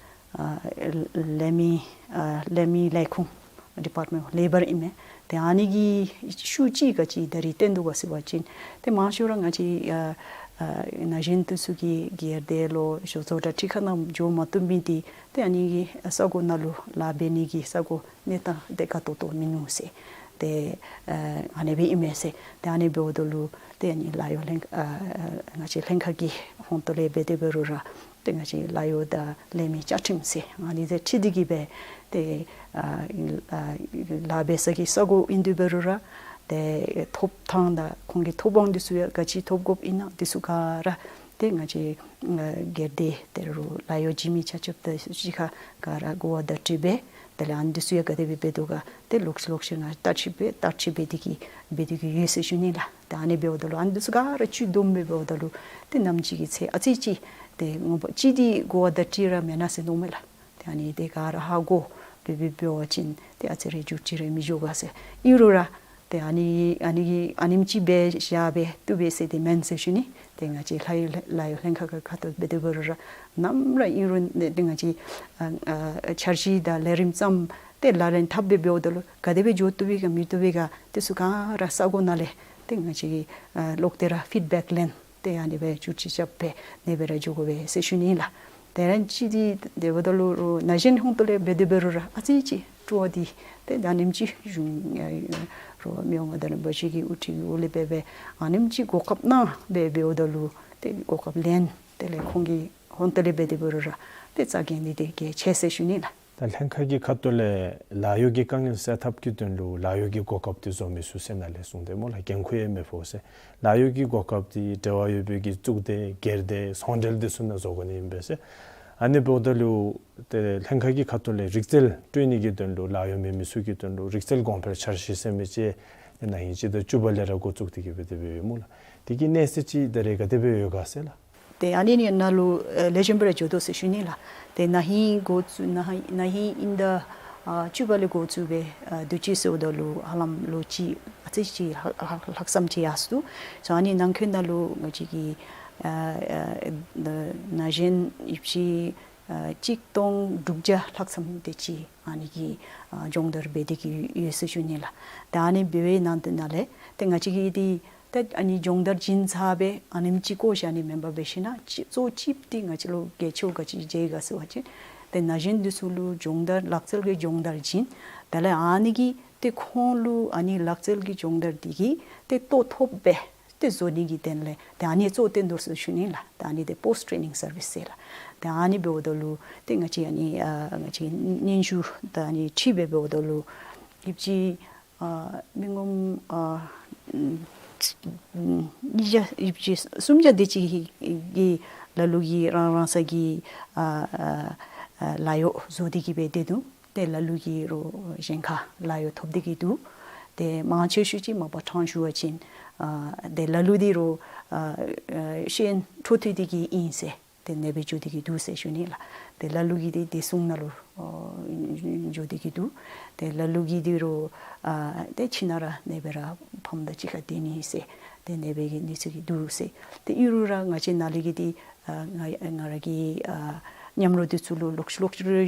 ཨ་ལས་མི་ཨ་ལས་མི་ལས་ཁུངས་Department of Labour ཨིན་མས། ཏེ་ཨ་ནི་གིས་ཤུགས་ཅིག་ག་ཅི་ད་རིས་བཏོན་དོ་ག་ཟེར་བ་ཅིན་ཏེ་མང་ཤོས་ར་ང་བཅས་ཨ་ཨ་ན་གཞོན་འདི་ཚུ་གིས་སྒེར་སྡེ་ལོ་བཟོ་བཟོ་གྲྭ་ཁྲི་ཁ་ནང་འགྱོ་མ་བཏུབ་མི་འདི་ཏེ་ཨ་ནི་གི་ས་གོ་ནང་ལུ་ལཱ་འབད་ནི་གི་ས་གོ་གནས་སྟངས་དེ་དགའ་ཏོག་ཏོ་མིན་ནུག་ཟེར། ཏེ་ཨ་ཨ་ནི་སྦེ་ཨིན་མས་ཟེར། ཏེ་ཨ་ནི་འབདཝ་ད་ལུ་ཏེ་ཨ་ནི་ལཱ་གཡོག་ལྷན་ཨ་ཨ་ང་བཅས་ལྷན་ཁག་གི་ཧོངས་ཏོ་ལས་འབད་དེ་འབད་རུང་ར་ཏེ་ང་བཅས་ལཱ་གཡོག་དང་ལས་མི་བཅའ་ཁྲིམས་ཟེར་ཨ་ནི་དང་འཁྲིལ་ཏེ་གི་སྦེ་ཏེ་ཨ་ཨ་ལཱ་འབད་ས་གི་ས་གོ་ཨིན་དེ་འབད་རུང་ར་ ཏེ་ཐོབ་ཐངས་དང་ཁོང་གི་ཐོབ་དབང་འདི་ཚུ་ཡང་ག་ཅི་ཐོབ་དགོཔ་ཨིན་ན་འདི་ཚུ་ག་ར་ཏེ་ང་བཅས་ཨ་སྒེར་སྡེ་དེ་རུ་ལཱ་གཡོག་བྱིན་མི་ཆ་ཁྱབ་དང་གཅིག་ཁར་ག་ར་གོ་བ་བརྡ་སྤྲོད་འབད། དེ་ལས་ཨ་ནི་འདི་ཚུ་ཡང་ག་དེ་སྦེ་འབད་དོ་ག་ཏེ་ལོག་ཅི་ལོག་ཅི་ང་བརྟག་ཞིབ་འབད་བརྟག་དཔྱད་འབད་དེ་གི་འབད་དེ་གི་ཡོད་ཟེར་ཞུ་ནི་ལགས། ཏེ་ཨ་ནི་འབདཝ་ད་ལུ་ཨ་ནི་འདི་ཚུ་ག་ར་བཅུད་བསྡོམས་སྦེ་འབདཝ་ད་ལུ་ཏེ་ནམ་ཅིག་གི་ཚེ་ཨ་ཙི་ཅིག་ཏེ་ངོ་མ་ཅིག་འདི་གོ་བ་བརྡ་སྤྲོད་ར་མེན་ན་ཟེར་མནོཝ་མས་ལགས། ཏེ་ཨ་ནི་དེ་ག་ར་ཧ་གོ་སྦེ་འབད་འབད་བ་ཅིན་ཏེ་ཨ་ཙི་རེ་འགྱུར་བཅོས་རེ་མི་འགྱོ་ག་ཟེར། ཨིན་རུང་ར་ཏེ་ཨ་ནི་ཨ་ནི་གི་ཨ་ནེམ་ཅིག་འབད་བཞག་སྦེ་བཏུབ་པས་ཟེར་དེ་མེན་ཟེར་ཞུ་ནི། ཏེ་ང་བཅས་ལཱ་གཡོག་ལཱ་གཡོག་ལྷན་ཁག་གི་ཁ་ཐུག་འབད་དེ་འབད་རུང་ར་ནམ་ར་ཨིན་རུང་ཏེ་ང་བཅས་ཨ་ཨ་འཆར་གཞི་དང་ལས་རིམ་བརྩམས་ཏེ་ལག་ལེན་འཐབ་སྦེ་འབདཝ་ད་ལུ་ག་དེ་སྦེ་འགྱོ་བཏུབ་པས་ག་མི་བཏུབ་པས་ག་དེ་ཚུ་ག་ར་ས་གོ་ནང་ལས་ཏེ་ང་བཅས་ཀྱིས་ཨ་ལོག་སྟེ་ར་ཕིཌ་བེཀ་ལེན། ཏེ་ཨ་ནི་སྦེ་བཅུད་ཅིག་རྐྱབ་སྦེ་ཨ་ནི་སྦེ་ར་འགྱོ་དགོ་པས་ཟེར་ཞུ་ནི་ལགས། ཏེ་རང་གཅིག་འདི་དེ་འབདཝ་ད་ལུ་རོགས་ན་གཞོན་ཧོང་ཏོ་ལས་འབད་དེ་འབད་རུང་ར་ཨ་ཙི་ཅིག་སྤྲོ་བ་འདི་ཏེ་ད་ཨ་ནེམ་ཅིག་བྱུང་ཡ་རོགས་མི་དབང་མངའ་བདག་རིན་པོ་ཆེ་གི་དབུ་ཁྲིད་ཀྱི་འོག་ལས་འབད་སྦེ་ཨ་ནེམ་ཅིག་གོ་སྐབས་གནང་སྦེ་འབདཝ་ད་ལུ་ཏེ་གོ་སྐབས་ལེན། དེ་ལས་ཁོང་གི་ཧོང་ཏོ་ལས་འབད་དེ་འབད་རུང་ར་ཏེ་རྩ་འགེངས་ནི་དེ་གལ་ཆེ་ཟེར་ཞུ་ནི་ལགས། ད་ལྷན་ཁག་གི་ཁ་ཐུག་ལས་ལཱ་གཡོག་གི་དཀའ་ངལ་སེལ་ཐབས་ཀྱི་དོན་ལུ་ལཱ་གཡོག་གི་གོ་སྐབས་འདི་བཟོ་མི་ཚུགས་ཟེར་ནཱ་ལས་གསུངས་ཏེ་སྨོ་ལགས། འགན་ཁུར་ཡང་མི་ཕོག་ཟེར། ལཱ་གཡོག་གི་གོ་སྐབས་འདི་འབྲེལ་བ་ཡོད་པའི་གི་གཙུག་སྡེ་སྒེར་སྡེ་ཚོང་འབྲེལ་འདི་ཚུ་ནང་བཟོ་དགོ་ནི་ཨིན་པས་ཟེར། ཨ་ནི་འབདཝ་ད་ལུ་ཏེ་ལྷན་ཁག་གི་ཁ་ཐུག་ལས་རིག་རྩལ་སྤྲོད་ནི་གི་དོན་ལུ་ལཱ་གཡོག་མེད་མི་ཚུ་གི་དོན་ལུ་རིག་རྩལ་གོང་འཕེལ་འཆར་གཞི་ཟེར་མི་ཅིག་ན་ཧིང་སྤྱི་ཟླ་བཅུ་པ་ལས་ར་འགོ་བཙུགས་ཏེ་གི་འབད་དེ་འབདཝ་ཨིན་སྨོ་ལགས། དེ་གི་གནས་ཚད་ཅིག་ད་རེས་ག་དེ་སྦེ་ཡོད་ག་ཟེར་ལགས། ཏེ་ཨ་ནི་ནི་ནཱ་ལུ་ཨེ་ལེགས་ཤོམ་སྦེ་ར་འགྱོ་དོ་ཟེར་ཞུ་ནི་ལགས། ཏེ་ན་ཧིང་འགོ་བཙུགས་ན་ཧིང་ན་ཧིང་ཨིན་ཟླ་ཨ་བཅུ་པ་ལས་འགོ་བཙུགས་སྦེ་ཨ་དུས་ཅི་ཟེརཝ་ད་ལུ་ཧ་ལམ་ལོ་གཅིག་ཨ་ཙི་ཅིག་ལྷག་ལྷག་ལྷག་བསམ་ཅིག་ཡར་སོ་ནུག། སོ་ཨ་ནི་ནང་འཁོད་ནང་ལུ་ང་བཅས་ཀྱི་ཨ་ཨ་ན་གཞོན་ཡོད་པ་ཅིན་ཨ་གཅིག་སྟོང་དྲུག་བརྒྱ་ལྷག་ཙམ་དེ་ཅིག་ཨ་ནི་གི་ཨ་སྦྱོང་བརྡར་འབད་དེ་གི་ཡོད་ཟེར་ཞུ་ནི་ལགས། ཏེ་ཨ་ནི་འབད་བའི་ནང་དེ་ནང་ལས་ཏེ་ང་བཅས་ཀྱིས་འདི་ཏེ་ཨ་ནི་སྦྱོང་བརྡར་བྱིན་ཚར་སྦེ་ཨ་ནེམ་ཅིག་བཀོ་བཞག་ནི་མེན་པར་འབད་ཞིན་ན་ཅིག་གཙོ་གཅིག་འདི་ང་བཅས་ལུ་གལ་ཆེཝ་ག་ཅི་མཇལ་ག་ཟེར་བ་ཅིན་ཏེ་ན་གཞོན་འདི་ཚུ་ལུ་སྦྱོང་བརྡར་ལག་རྩལ་གྱི་སྦྱོང་བརྡར་བྱིན། དེ་ལས་ཨ་ནི་གིས་ཏེ་ཁོང་ལུ་ཨ་ནི་ལག་རྩལ་གྱི་སྦྱོང་བརྡར་འདི་གིས་ཏེ་ལྟོ་ཐོབ་སྦེ་ཏེ་བཟོ་ནི་གི་དོན་ལས་ཏེ་ཨ་ནི་གཙོ་བོ་བཏོན་དོ་ཟེར་ཞུ་ནི་ལགས། ཏེ་ཨ་ནི་འདི་པོསཊ་ཊེ་ནིང་སར་བིསི་ཟེར་ལགས། ཏེ་ཨ་ནི་འབདཝ་ད་ལུ་ཏེ་ང་བཅས་ཨ་ནི་ཨ་ང་བཅས་སྙན་ཞུ་ད་ཨ་ནི་འབྲི་སྦེ་འབདཝ་ད་ལུ་ཡོད་པ་ཅིན་ཨ་མི་ངོམ་ཨ་ཨམ་ཉིས་བརྒྱ་ཡོད་པ་ཅིན་སུམ་བརྒྱ་དེ་ཅིག་གིས་ལ་ལུ་གིས་རང་རང་སོའི་གི་ཨ་ཨ་ཨ་ལཱ་གཡོག་བཟོ་སྟེ་གི་སྦེ་སྡོད་དོ། ཏེ་ལ་ལུ་གིས་རོགས་གཞན་ཁར་ལཱ་གཡོག་ཐོབ་སྟེ་གི་འདུག། ཏེ་མང་ཆེ་ཤོས་ཅིག་མ་པ་ཕྲང་ཞུ་བ་ཅིན་ཨ་ཏེ་ལ་ལུ་འདི་རོགས་ཨ་ཨ་ཤེས་ཡོན་འཕྲོ་མཐུད་དེ་གི་ཨིན་ཟེར་ཏེ་ཨ་ནེ་སྦེ་འགྱོ་སྟེ་གི་འདུག་ཟེར་ཞུ་ནི་ལགས། ཏེ་ལ་ལུ་གིས་འདི་བདེ་སྲུང་ནང་ལུ་ཨ་འགྱོ་སྟེ་གི་འདུག། ཏེ་ལ་ལུ་གིས་འདི་རོགས་ཨ་ཏེ་ཁྱིམ་ནང་ར་ཨ་ནེ་སྦེ་ར་ཕམ་དང་གཅིག་ཁར་སྡོད་ནི་ཟེར་ཏེ་ཨ་ནེ་སྦེ་གི་གནས་ཚུལ་གྱི་འདུག་ཟེར། ཏེ་ཨིན་རུང་ར་ང་བཅས་ནཱ་ལས་ཀྱི་འདི་ཨ་ང་ང་ར་གི་ཨ་མཉམ་རོགས་འདི་ཚུ་ལུ་ལོག་ཅི་ལོག་ཅི་རེ་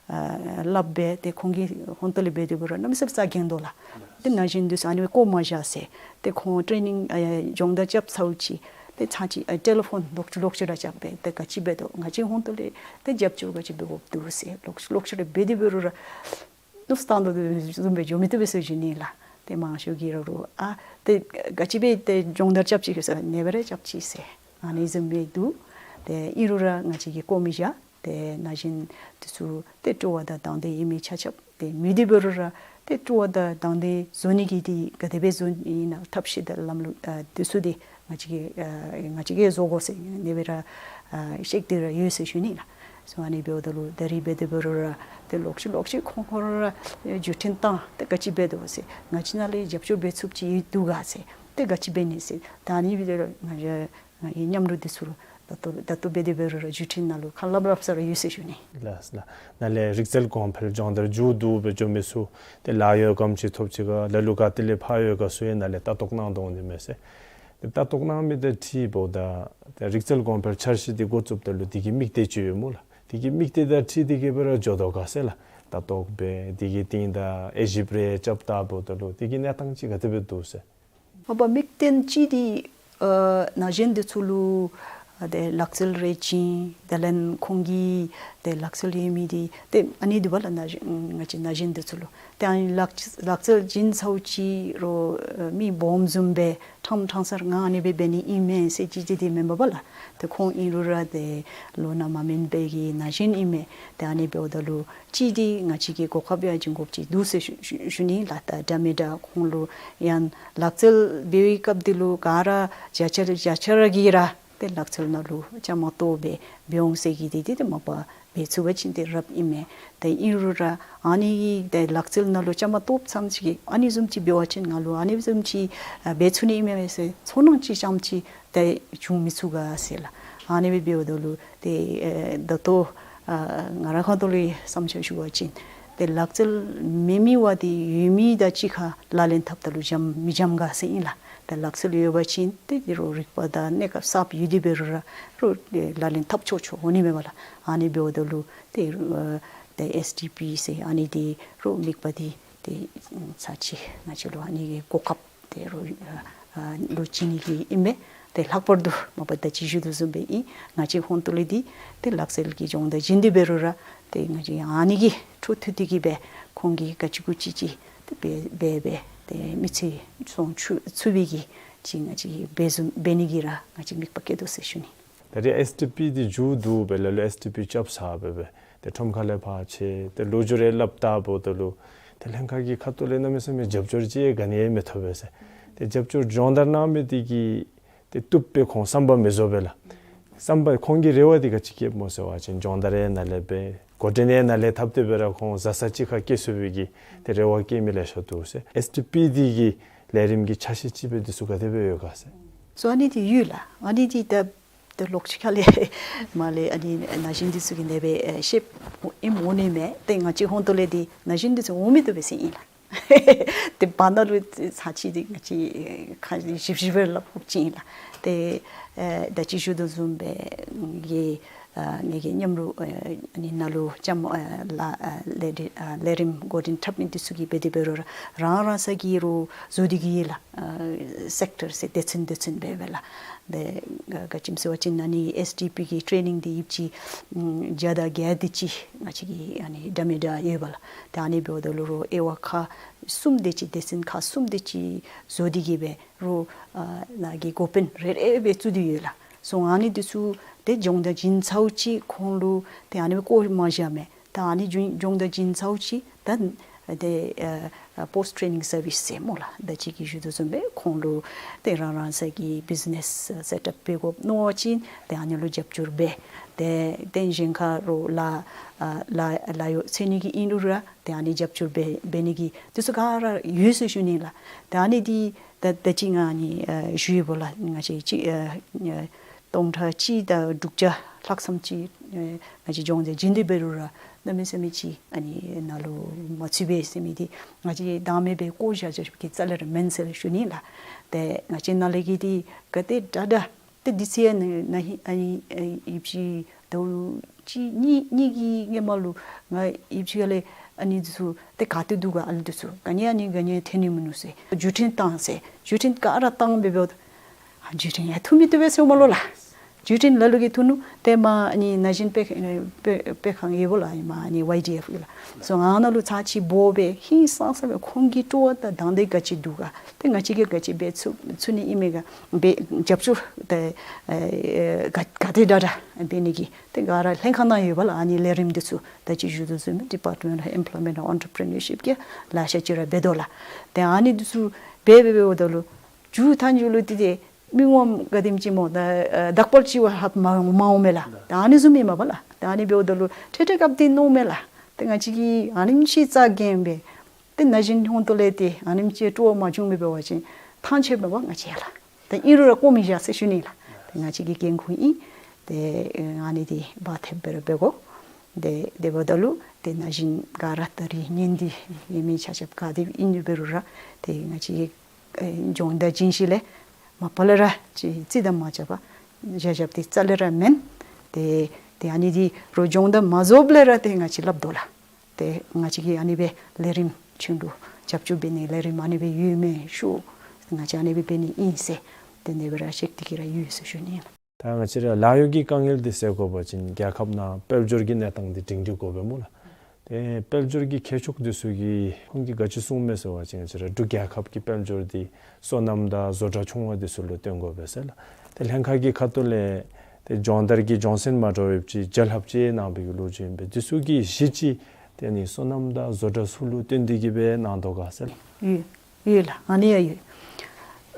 ཨ་སླབ་སྦེ་ཏེ་ཁོང་གི་ཧོང་ཏོ་ལས་འབད་དེ་འབད་རུང་གནམ་མེད་ས་མེད་རྩ་འགེངས་དོ་ལགས། ཏེ་ན་གཞོན་འདི་ཚུ་ཨ་ནི་སྦེ་བཀོ་མ་བཞག་ཟེར། ཏེ་ཁོང་ཊེ་ནིང་ཨ་སྦྱོང་བརྡར་རྐྱབ་ཚརཝ་ཅིག་ཏེ་ཚར་ཅིག་ཨ་ཊེ་ལི་ཕོན་ལོག་ཅི་ལོག་ཅི་ར་རྐྱབ་སྦེ་ཏེ་ག་ཅི་འབད་དོ་ང་བཅས་ཧོང་ཏོ་ལས་ཏེ་རྒྱབ་སྐྱོར་ག་ཅི་འབད་དགོཔ་འདུག་ཟེར་ལོག་ཅི་ལོག་ཅི་རེ་འབད་དེ་འབད་རུང་ར་ནུབ་སྟང་དོ་བཟུམ་སྦེ་འགྱོ་མི་བཏུབ་པས་ཟེར་ཞུ་ནི་ལགས། ཏེ་མང་ཤོས་ཀྱིས་ར་རོགས་ཨ་ཏེ་ག་ཅི་འབད་ཏེ་སྦྱོང་བརྡར་རྐྱབ་ཅི་ཟེར་ཨ་ནེ་སྦེ་ར་རྐྱབ་ཅི་ཟེར་ཨ་ནི་བཟུམ་སྦེ་འདུག། ཏེ་ཨིན་རུང་ར་ང་བཅས་ཀྱིས་བཀོ་མི་བཞག། ཏེ་ན་གཞོན་འདི་ཚུ་ཏེ་སྤྲོ་བ་དང་དང་འདོད་ཡོད་མི་ཆ་ཁྱབ་ཏེ་མི་འདི་འབད་རུང་ར་ཏེ་སྤྲོ་བ་དང་དང་འདོད་བཟོ་ནི་གི་འདི་ག་དེ་སྦེ་བཟོ་ནི་ཨིན་ན་ཐབས་ཤེས་དང་ལམ་ལུགས་ཨ་འདི་ཚུ་འདི་ང་བཅས་ཀྱིས་ཨ་ང་བཅས་ཀྱིས་བཟོ་དགོ་ཟེར་ཨ་ནེ་སྦེ་ར་ཨ་བཤད་དེ་ར་ཡོད་ཟེར་ཞུ་ནི་ལགས། སོ་ཨ་ནི་འབདཝ་ད་ལུ་ད་རིས་འབད་དེ་འབད་རུང་ར་ཏེ་ལོག་ཅི་ལོག་ཅི་ཁོང་ཁོང་ར་ར་བརྒྱུད་འཕྲིན་བཏང་ཏེ་ག་ཅི་འབད་དོ་ཟེར་ང་བཅས་ནཱ་ལས་རྒྱབ་སྐྱོར་འབད་ཚུགསཔ་ཅིག་འདུག་ག་ཟེར་ཏེ་ག་ཅི་འབད་ནི་ཟེར་ད་ཨ་ནི་འབད་དེ་ར་ང་བཅས་ང་གི་མཉམ་རོགས་འདི་ཚུ་ལུ་ད་ལྟོ་ད་ལྟོ་འབད་དེ་འབད་རུང་ར་བརྒྱུད་འཕྲིན་ནང་ལུ་ཁ་སླབ་སླབ་ས་ར་ཡོད་ཟེར་ཞུ་ནི། ལགས་ལགས། ནཱ་ལས་རིག་རྩལ་གོང་འཕེལ་སྦྱོང་བརྡར་མཇུག་བསྡུ་སྦེ་འགྱོ་མི་ཚུ་ཏེ་ལཱ་གཡོག་ག་དེམ་ཅིག་ཐོབ་ཅི་ག་ལ་ལུ་ག་ཏེ་ལས་ཕར་ཡོད་ག་ཚུ་ཡང་ནཱ་ལས་ལྟ་རྟོག་གནང་དོ་འོང་ནི་མས་ཟེར། ཏེ་ལྟ་རྟོག་གནང་མི་དང་འཁྲིལཝ་ད་ཏེ་རིག་རྩལ་གོང་འཕེལ་འཆར་གཞི་འདི་འགོ་བཙུགསཔ་ད་ལུ་དེ་གི་དམིགས་གཏད་ཅིག་ཡོད་སྨོ་ལགས། དེ་གི་དམིགས་གཏད་དང་འཁྲིལ་ཏེ་གི་སྦེ་ར་འགྱོ་དོ་ག་ཟེར་ལགས། ལྟ་རྟོག་འབད་དེ་གི་སྟེང་དང་དབྱེ་ཞིབ་རེ་རྐྱབ་ལྟ་འབདཝ་ད་ལུ་དེ་གི་གནས་སྟངས་ཅིག་ག་དེ་སྦེ་འདུག་ཟེར། མ་པ་དམིགས་དོན་ཅིག་འདི་ཨ་ན་གཞོན་འདི་ཚུ་ལུ་ ཨ་ཏེ་ལག་རྩལ་རེ་བྱིན། དེ་ལས་ཁོང་གིས་ཏེ་ལག་རྩལ་ཡོད་མི་འདི་ཏེ་ཨ་ནི་འདུག་པ་ལགས། ན་གཞོན་ང་བཅས་ན་གཞོན་འདི་ཚུ་ལུ་ཏེ་ཨ་ནི་ལག་ལག་རྩལ་བྱིན་ཚརཝ་ཅིག་རོགས་མི་སྦོམ་བཟུམ་སྦེ་ཕྲང་ཕྲང་སར་ང་ཨ་ནི་སྦེ་འབད་ནི་ཨིན་མས་ཟེར་ཅིག་ཅིག་འདི་མེན་པ་ལགས། ཏེ་ཁོང་ཨིན་རུང་ར་ཏེ་ལོ་ན་མ་མེན་པའི་གི་ན་གཞོན་ཨིན་མས། ཏེ་ཨ་ནི་འབདཝ་ད་ལུ་ཅིག་འདི་ང་བཅས་ཀྱིས་གོ་སྐབས་ཡང་བྱིན་དགོཔ་ཅིག་འདུག་ཟེར་ཞུ་ཞུ་ཞུ་ནི་ལགས། ད་འདྲ་མི་འདྲ་ཁོང་ལུ་ཡང་ལག་རྩལ་འབད་བའི་སྐབས་འདི་ལུ་ག་ར་བརྒྱ་ཆ་བརྒྱ་ཆ་ར་གིས་ར་ཏེ་ལག་རྩལ་ནང་ལུ་བཅའ་མར་གཏོགས་སྦེ་འབད་འོང་ཟེར་གི་འདི་འདི་ཏེ་མ་པ་འབད་ཚུགས་པ་ཅིན་ཏེ་རབ་ཨིན་མས། ཏེ་ཨིན་རུང་ར་ཨ་ནི་གི་ཏེ་ལག་རྩལ་ནང་ལུ་བཅའ་མར་གཏོགསཔ་ཙམ་ཅིག་གིས་ཨ་ནི་བཟུམ་ཅིག་འབད་བ་ཅིན་ང་ལུ་ཨ་ནི་བཟུམ་ཅིག་ཨ་འབད་ཚུགས་ནི་ཨིན་མས་ཟེར་ཚོར་སྣང་ཅིག་ཙམ་ཅིག་ཏེ་བྱུང་མི་ཚུགས་ག་ཟེར་ལགས། ཨ་ནི་སྦེ་འབདཝ་ད་ལུ་ཏེ་ཨེ་ད་ལྟོ་ཨ་ང་རའི་ཁ་ཐུག་ལས་བསམ་འཆར་ཞུ་བ་ཅིན་ཏེ་ལག་རྩལ་མེད་མི་བ་འདི་ཡོད་མི་དང་གཅིག་ཁར་ལག་ལེན་འཐབ་ད་ལུ་འཇམ་མི་འཇམ་ག་ཟེར་ཨིན་ལགས། ཏེ་ལག་རྩལ་ཡོད་པ་ཅིན་ཏེ་འདི་རུ་རིག་པ་དང་གནས་སྐབས་གསརཔ་ཡོད་དེ་འབད་རུང་ར་རུ་ལག་ལེན་འཐབ་ཆོག་ཆོག་འོང་ནི་མས་པ་ལགས། ཨ་ནི་འབདཝ་ད་ལུ་ཏེ་ཨ་ཏེ་ཨེསི་ཌི་པི་ཟེར་ཨ་ནི་འདི་རུ་དམིགས་པ་འདི་ཏེ་ཚར་ཅིག་ང་བཅས་ལུ་ཨ་ནི་གི་གོ་སྐབས་ཏེ་རུ་ཨ་ཨ་ལུ་བྱིན་ནི་གི་ཨིན་མས། ཏེ་ལྷག་པར་དུ་མ་པ་ད་ཅི་ཞུ་དོ་བཟུམ་སྦེ་ཨིན། ང་བཅས་ཧོང་ཏོ་ལས་འདི་ཏེ་ལག་རྩལ་གྱི་སྦྱོང་བརྡར་བྱིན་ཏེ་འབད་རུང་ར་ཏེ་ང་བཅས་ཨ་ནི་གི་འཕྲོ་མཐུད་དེ་གི་སྦེ་ཁོང་གིས་ག་ཅི་གུ་ཅི་ཅི་ཏེ་འབད་འབད་འབད་ཏེ་མི་ཚེ་སྲུང་ཚུ་ཚུགས་པའི་གི་ཅིག་ང་བཅས་འབད་བཟུམ་འབད་ནི་གི་ར་ང་བཅས་དམིགས་པ་བསྐྱེད་དོ་ཟེར་ཞུ་ནི། ད་རེས་ཨེསི་ཌི་པི་འདི་མཇུག་བསྡུ་སྦེ་ལ་ལུ་ཨེསི་ཌི་པི་རྐྱབ་ཚར་སྦེ་སྦེ་ཏེ་ཁྲོམ་ཁ་ལས་ཕར་ཆས་ཏེ་ལོ་རྒྱུས་རེ་སླབ་ད་འབདཝ་ད་ལུ་ཏེ་ལྷན་ཁག་གི་ཁ་ཐུག་ལས་གནམ་མེད་ས་མེད་རྒྱབ་སྐྱོར་ཅིག་ག་ནི་ཡང་མི་ཐོབ་པས་ཟེར། ཏེ་རྒྱབ་སྐྱོར་སྦྱོང་བརྡར་གནང་མི་འདི་གིས་ཏེ་བཏུབ་པའི་ཁོང་བསམ་པ་མི་བཟོ་བས་ལགས། བསམ་པ་ཁོང་གི་རེ་བ་འདི་ག་ཅི་བསྐྱེདཔ་སྨོ་ཟེར་བ་ཅིན་སྦྱོང་བརྡར་ཡང་ནཱ་ལས་འབད་འགོ་འདྲེན་ཡང་ནཱ་ལས་འཐབ་སྟེ་སྦེ་ར་ཁོང་བཟའ་ཚང་གཅིག་ཁར་སྐྱེ་ཚུགས་པའི་གི་ཏེ་རེ་བ་བསྐྱེད་མི་ལེ་ཤ་འདུག་ཟེར། ཨེསི་ཌི་པི་འདི་གི་ལས་རིམ་གྱི་ཆ་ཤས་ཅིག་སྦེ་འདི་ཚུ་ག་དེ་སྦེ་ཡོད་ག་ཟེར། སོ་ཨ་ནི་འདི་ཡོད་ལགས། ཨ་ནི་འདི་ད་ཏེ་ལོག་ཅི་ཁ་ལས་མར་ལས་ཨ་ནི་ན་གཞོན་འདི་ཚུ་གིས་ཨ་ནི་སྦེ་ཨེ་ཤེསཔ་ཨིནམ་འོང་ནི་མས། ཏེ་ང་བཅས་ཧོང་ཏོ་ལས་འདི་ན་གཞོན་འདི་ཚུ་འོང་མི་བཏུབ་པས་ཟེར་ཨིན་ལགས། ཏེ་བར་ན་ལུ་ཚར་ཅིག་འདི་ང་བཅས་ཁ་ཞིབ་ཞིབ་སྦེ་སླབ་དགོཔ་ཅིག་ཨིན་ལགས། ཏེ་ཨེ་ད་ཅི་ཞུ་དོ་བཟུམ་སྦེ་ཨེ་ཨ་ངེ་གི་མཉམ་རོགས་ཨེ་ཨ་ནི་ནཱ་ལུ་ལྕམ་ཨེ་ལ་ཨེ་ལས་རི་ཨ་ལས་རིམ་འགོ་འདྲེན་འཐབ་ནི་འདི་ཚུ་གིས་འབད་དེ་འབད་རུང་ར་རང་རང་ས་གི་རོགས་བཟོ་སྟེ་གི་ཡོད་ལགས། ཨ་སེཀ་ཊར་ཟེར་སྡེ་ཚན་སྡེ་ཚན་སྦེ་སྦེ་ལགས། ཏེ་ག་ག་ཅི་སྨོ་ཟེར་བ་ཅིན་ཨ་ནི་ཨེསི་ཌི་པི་གི་ཊེ་ནིང་འདི་ཡོདཔ་ཅིག་ཨམ་བརྒྱ་དང་བརྒྱད་དེ་ཅིག་ང་བཅས་ཀྱི་ཨ་ནི་འདྲ་མི་འདྲ་ཡོད་པ་ལགས། ཏེ་ཨ་ནི་འབདཝ་ད་ལུ་རོགས་དབྱེ་བ་ཁག་གསུམ་དེ་ཅིག་སྡེ་ཚན་ཁག་གསུམ་དེ་ཅིག་བཟོ་སྟེ་གི་སྦེ་རོགས་ཨ་ནཱ་གི་འགོ་དཔོན་རེ་རེ་སྦེ་བཙུགས་ཏེ་ཡོད་ལགས། སོ་ཨ་ནི་འདི་ཚུ་ཏེ་སྦྱོང་བརྡར་བྱིན་ཚརཝ་ཅིག་ཁོང་ལུ་ཏེ་ཨ་ནི་སྦེ་བཀོ་མ་བཞག་མས། ད་ཨ་ནི་སྦྱོང་སྦྱོང་བརྡར་བྱིན་ཚརཝ་ཅིག་ད་ཏེ་ཨ་པོསཊ་ཊེ་ནིང་སར་བིསི་ཟེར་སྨོ་ལགས། ད་ཅི་གི་ཞུ་དོ་བཟུམ་སྦེ་ཁོང་ལུ་ཏེ་རང་རང་ས་གི་བིཛི་ནེསི་སེཊ་ཨཔ་འབད་དགོཔ་མནོ་བ་ཅིན་ཏེ་ཨ་ནི་ལུ་རྒྱབ་སྐྱོར་འབད། ཏེ་ཏེ་གཞན་ཁར་རོགས་ལཱ་ཨ་ལཱ་ལཱ་གཡོག་འཚོལ་ནི་གི་ཨིན་རུང་ར་ཏེ་ཨ་ནི་རྒྱབ་སྐྱོར་འབད་འབད་ནི་གི་འདི་ཚུ་ག་ར་ཡོད་ཟེར་ཞུ་ནི་ལགས། ཏེ་ཨ་ནི་འདི་ད་ད་ཅི་ང་ཨ་ནི་ཨ་ཞུ་ཡི་བོ་ལགས། ང་བཅས་ཅིག་ཨ་ཨ་སྟོང་ཕྲག་གཅིག་དང་དྲུག་བརྒྱ་ལྷག་ཙམ་ཅིག་ཨ་ང་བཅས་སྦྱོང་བརྡར་བྱིན་ཏེ་འབད་རུང་ར་གནམ་མེད་ས་མེད་ཅིག་ཨ་ནི་ནཱ་ལུ་མ་ཚུད་པས་ཟེར་མི་འདི་ང་བཅས་བདག་མེད་སྦེ་བཀོ་བཞག་བཞགཔ་གི་རྩ་ལས་ར་མེན་ཟེར་ཞུ་ནི་ལགས། ཏེ་ང་བཅས་ནཱ་ལས་ཀྱི་འདི་ག་དེ་དྲག་དྲག་ཏེ་འདི་ཚེ་ཡང་ན་ཧིང་ཨ་ནི་ཨ་ཡུདཔ་ཅིག་ཟླཝ་གཅིག་གཉིས་གཉིས་ཀྱི་སྔོན་མ་ལུ་ང་ཡུདཔ་ཅིག་ཁ་ལས་ཨ་ནི་འདི་ཚུ་ཏེ་ག་ཏེ་འདུག་ག་ཨ་ལུ་འདི་ཚུ་ག་ནི་ཨ་ནི་ག་ནི་ཐོན་ནི་མིན་ནུག་ཟེར་བརྒྱུད་འཕྲིན་བཏང་ཟེར་བརྒྱུད་འཕྲིན་ག་ར་བཏང་སྦེ་འབདཝ་ད་ཨ་བརྒྱུད་འཕྲིན་ཡང་ཐུབ་མི་བཏུབ་པས་ཟེར་མས་ལོ་ལགས། བརྒྱུད་འཕྲིན་ལ་ལུ་གིས་ཐུབ་ནུག། ཏེ་མར་ཨ་ནི་ན་གཞོན་དཔེ་དཔེ་དཔེ་ཁང་ཡོད་བོ་ལགས། ཨ་ནི་མར་ཨ་ནི་ཝའི་ཌི་ཨེཕ་ལགས། སོ་ཨ་ནཱ་ལུ་ཚར་ཅིག་འབོ་སྦེ་ཧིང་སངས་ས་སྦེ་ཁོང་གི་སྤྲོ་བ་དང་དང་འདོད་ག་ཅི་འདུག་ག་ཏེ་ང་བཅས་ཀྱིས་ག་ཅི་འབད་ཚུགས་ཚུགས་ནི་ཨིན་མས་ག་འབད་རྒྱབ་སྐྱོར་ཏེ་ཨེ་ག་ག་དེ་དྲག་དྲག་འབད་ནི་གི་ཏེ་ག་ར་ལྷན་ཁག་ནང་ཡོད་པ་ལགས། ཨ་ནི་ལས་རིམ་འདི་ཚུ་ད་ཅི་ཞུ་དོ་བཟུམ་སྦེ་ཌི་པཱརཊ་མེནཊ་ཨེམ་པོ་ལོའི་མེནཊ་ཨེན་ཊར་པི་རི་ནར་ཤིཔ་གི་ལེ་ཤ་ཅིག་ར་འབད་དོ་ལགས། ཏེ་ཨ་ནི་འདི་ཚུ་འབད་འབད་འབདཝ་ད་ལུ་མཇུག་མཐའ་མཇུག་ལུ་ཏེ་ཏེ་མི་ངོམ་ག་དེམ་ཅིག་སྨོ་ད་ཨ་དག་པ་ཅིག་བ་ཧབ་མ་མ་འོང་མས་ལགས། ད་ཨ་ནི་བཟུམ་ཨིན་མས་པ་ལགས། ད་ཨ་ནི་འབདཝ་ད་ལུ་ཏེ་ཏེ་སྐབས་འདི་མནོཝ་མས་ལགས། ཏེ་ང་བཅས་ཀྱིས་ཨ་ནེམ་ཅིག་རྩ་འགེངས་སྦེ་ཏེ་ན་གཞོན་ཧོང་ཏོ་ལས་ཏེ་ཨ་ནེམ་ཅིག་སྤྲོ་བ་མ་བྱུང་མི་འབད་བ་ཅིན་ཐང་ཆད་མས་པ་ང་བཅས་ལགས། ད་ཨིན་རུང་ར་བཀོ་མི་བཞག་ཟེར་ཞུ་ནི་ལགས། ཏེ་ང་བཅས་ཀྱི་འགན་ཁུར་ཨིན། ཏེ་ཨ་ནི་འདི་འབག་ཐེབས་སྦེ་ར་འབད་དགོ། ཏེ་དེ་འབདཝ་ད་ལུ་ཏེ་ན་གཞོན་ག་ར་ད་རིས་ཉན་ཏེ་ཡོད་མི་ཆ་ཁྱབ་ག་དེ་ཨིན་འབད་རུང་ར་ཏེ་ང་བཅས་ཀྱི་ཨེ་སྦྱོང་བརྡར་བྱིན་ཞིནམ་ལས་མ་པ་ལས་ར་ཅིག་རྩིས་དང་མ་རྐྱབ་པར་བཞག་བཞགཔ་འདི་རྩ་ལས་ར་མེན། ཏེ་ཏེ་ཨ་ནི་འདི་རོགས་སྦྱོང་བརྡར་མ་རྫོགསཔ་ལས་ར་ཏེ་ང་བཅས་སླབ་དོ་ལགས། ཏེ་ང་བཅས་ཀྱིས་ཨ་ནི་སྦེ་ལས་རིམ་ཁྱོད་ལུ་རྒྱབ་སྐྱོར་འབད་ནི་ལས་རིམ་ཨ་ནི་སྦེ་ཡོད་མས་ཤོག། ང་བཅས་ཨ་ནི་སྦེ་འབད་ནི་ཨིན་ཟེར་ཏེ་ཨ་ནི་སྦེ་ར་བཤད་དེ་གི་ར་ཡོད་ཟེར་ཞུ་ནི་ཨིན། ད་ང་བཅས་ར་ལཱ་གཡོག་གི་དཀའ་ངལ་འདི་སེལ་དགོ་པ་ཅིན་རྒྱལ་ཁབ་ནང་དཔལ་འབྱོར་གྱི་གནས་སྟངས་འདི་སྒྲིང་སྒྲི་དགོ་པས་སྨོ་ལགས། ཏེ་དཔལ་འབྱོར་གྱི་མཁས་མཆོག་འདི་ཚུ་གིས་ཁོང་གིས་ག་ཅི་གསུངམ་མས་ཟེར་བ་ཅིན་ང་བཅས་ར་འབྲུག་རྒྱལ་ཁབ་ཀྱི་དཔལ་འབྱོར་འདི་སོ་ནམ་དང་བཟོ་གྲྭ་ཆུང་བ་འདི་ཚུ་ལུ་བཏོན་དགོ་པས་ཟེར་ལགས། ཏེ་ལྷན་ཁག་གི་ཁ་ཐུག་ལས་ཏེ་སྦྱོང་བརྡར་གྱི་སྦྱོང་ཚན་མ་འདྲཝ་ཅིག་བརྒྱ་ལྷགཔ་ཅིག་གནང་བའི་གི་ལོ་རྒྱུས་ཨིན་པས། འདི་ཚུ་གི་གཞི་ཅིག་ཏེ་ཨ་ནི་སོ་ནམ་དང་བཟོ་གྲྭ་ཚུ་ལུ་བཏོན་ཏེ་གི་སྦེ་གནང་དོ་ག་ཟེར་ལགས། ཡོད། ཡོད་ལགས། ཨ་ནི་ཡང་ཡོད།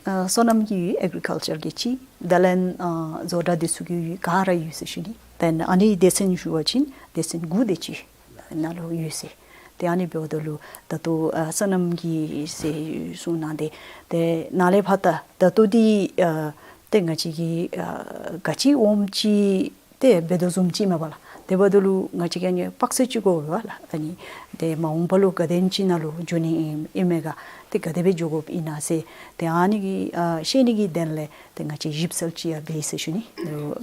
ཨ་སོ་ནམ་གྱི་ཡོད། ཨེག་རི་ཀལ་ཅར་གྱི་ཅིག། དེ་ལས་ཨ་བཟོ་གྲྭ་འདི་ཚུ་གི་ཡོད། ག་ར་ཡོད་ཟེར་ཞུ་ནི། ཏེ་ཨ་ནི་སྡེ་ཚན་ཞུ་བ་ཅིན་སྡེ་ཚན་དགུ་དེ་ཅིག་ནང་ལུ་ཡོད་ཟེར། ཏེ་ཨ་ནི་འབདཝ་ད་ལུ་ད་ལྟོ་ཨ་སོ་ནམ་གྱི་ཟེར་གསུངས་གནང་སྟེ། ཏེ་ནཱ་ལས་ཕར་ད་ད་ལྟོ་འདི་ཨ་ཏེ་ང་བཅས་ཀྱིས་ཨ་ག་ཅི་འོངམ་ཅིག་ཏེ་འབད་དོ་བཟུམ་ཅིག་མས་པ་ལགས། དེ་འབདཝ་ད་ལུ་ང་བཅས་ཀྱིས་ཨ་ནི་དཔག་ཚད་ཅིག་དགོ་པས་ལགས། ཨ་ནི་ཏེ་མ་འོངས་པ་ལུ་ག་དེམ་ཅིག་ནང་ལུ་འགྱོ་ནི་ཨིན་ཨིན་མས་ག། ཏེ་ག་དེ་སྦེ་འགྱོ་དགོཔ་ཨིན་ན་ཟེར། ཏེ་ཨ་ནི་གི་ཨ་ཤེས་ནི་གི་དོན་ལས་ཏེ་ང་བཅས་ཞིབ་འཚོལ་ཅིག་ཡང་འབད་ཡི་ཟེར་ཞུ་ནི།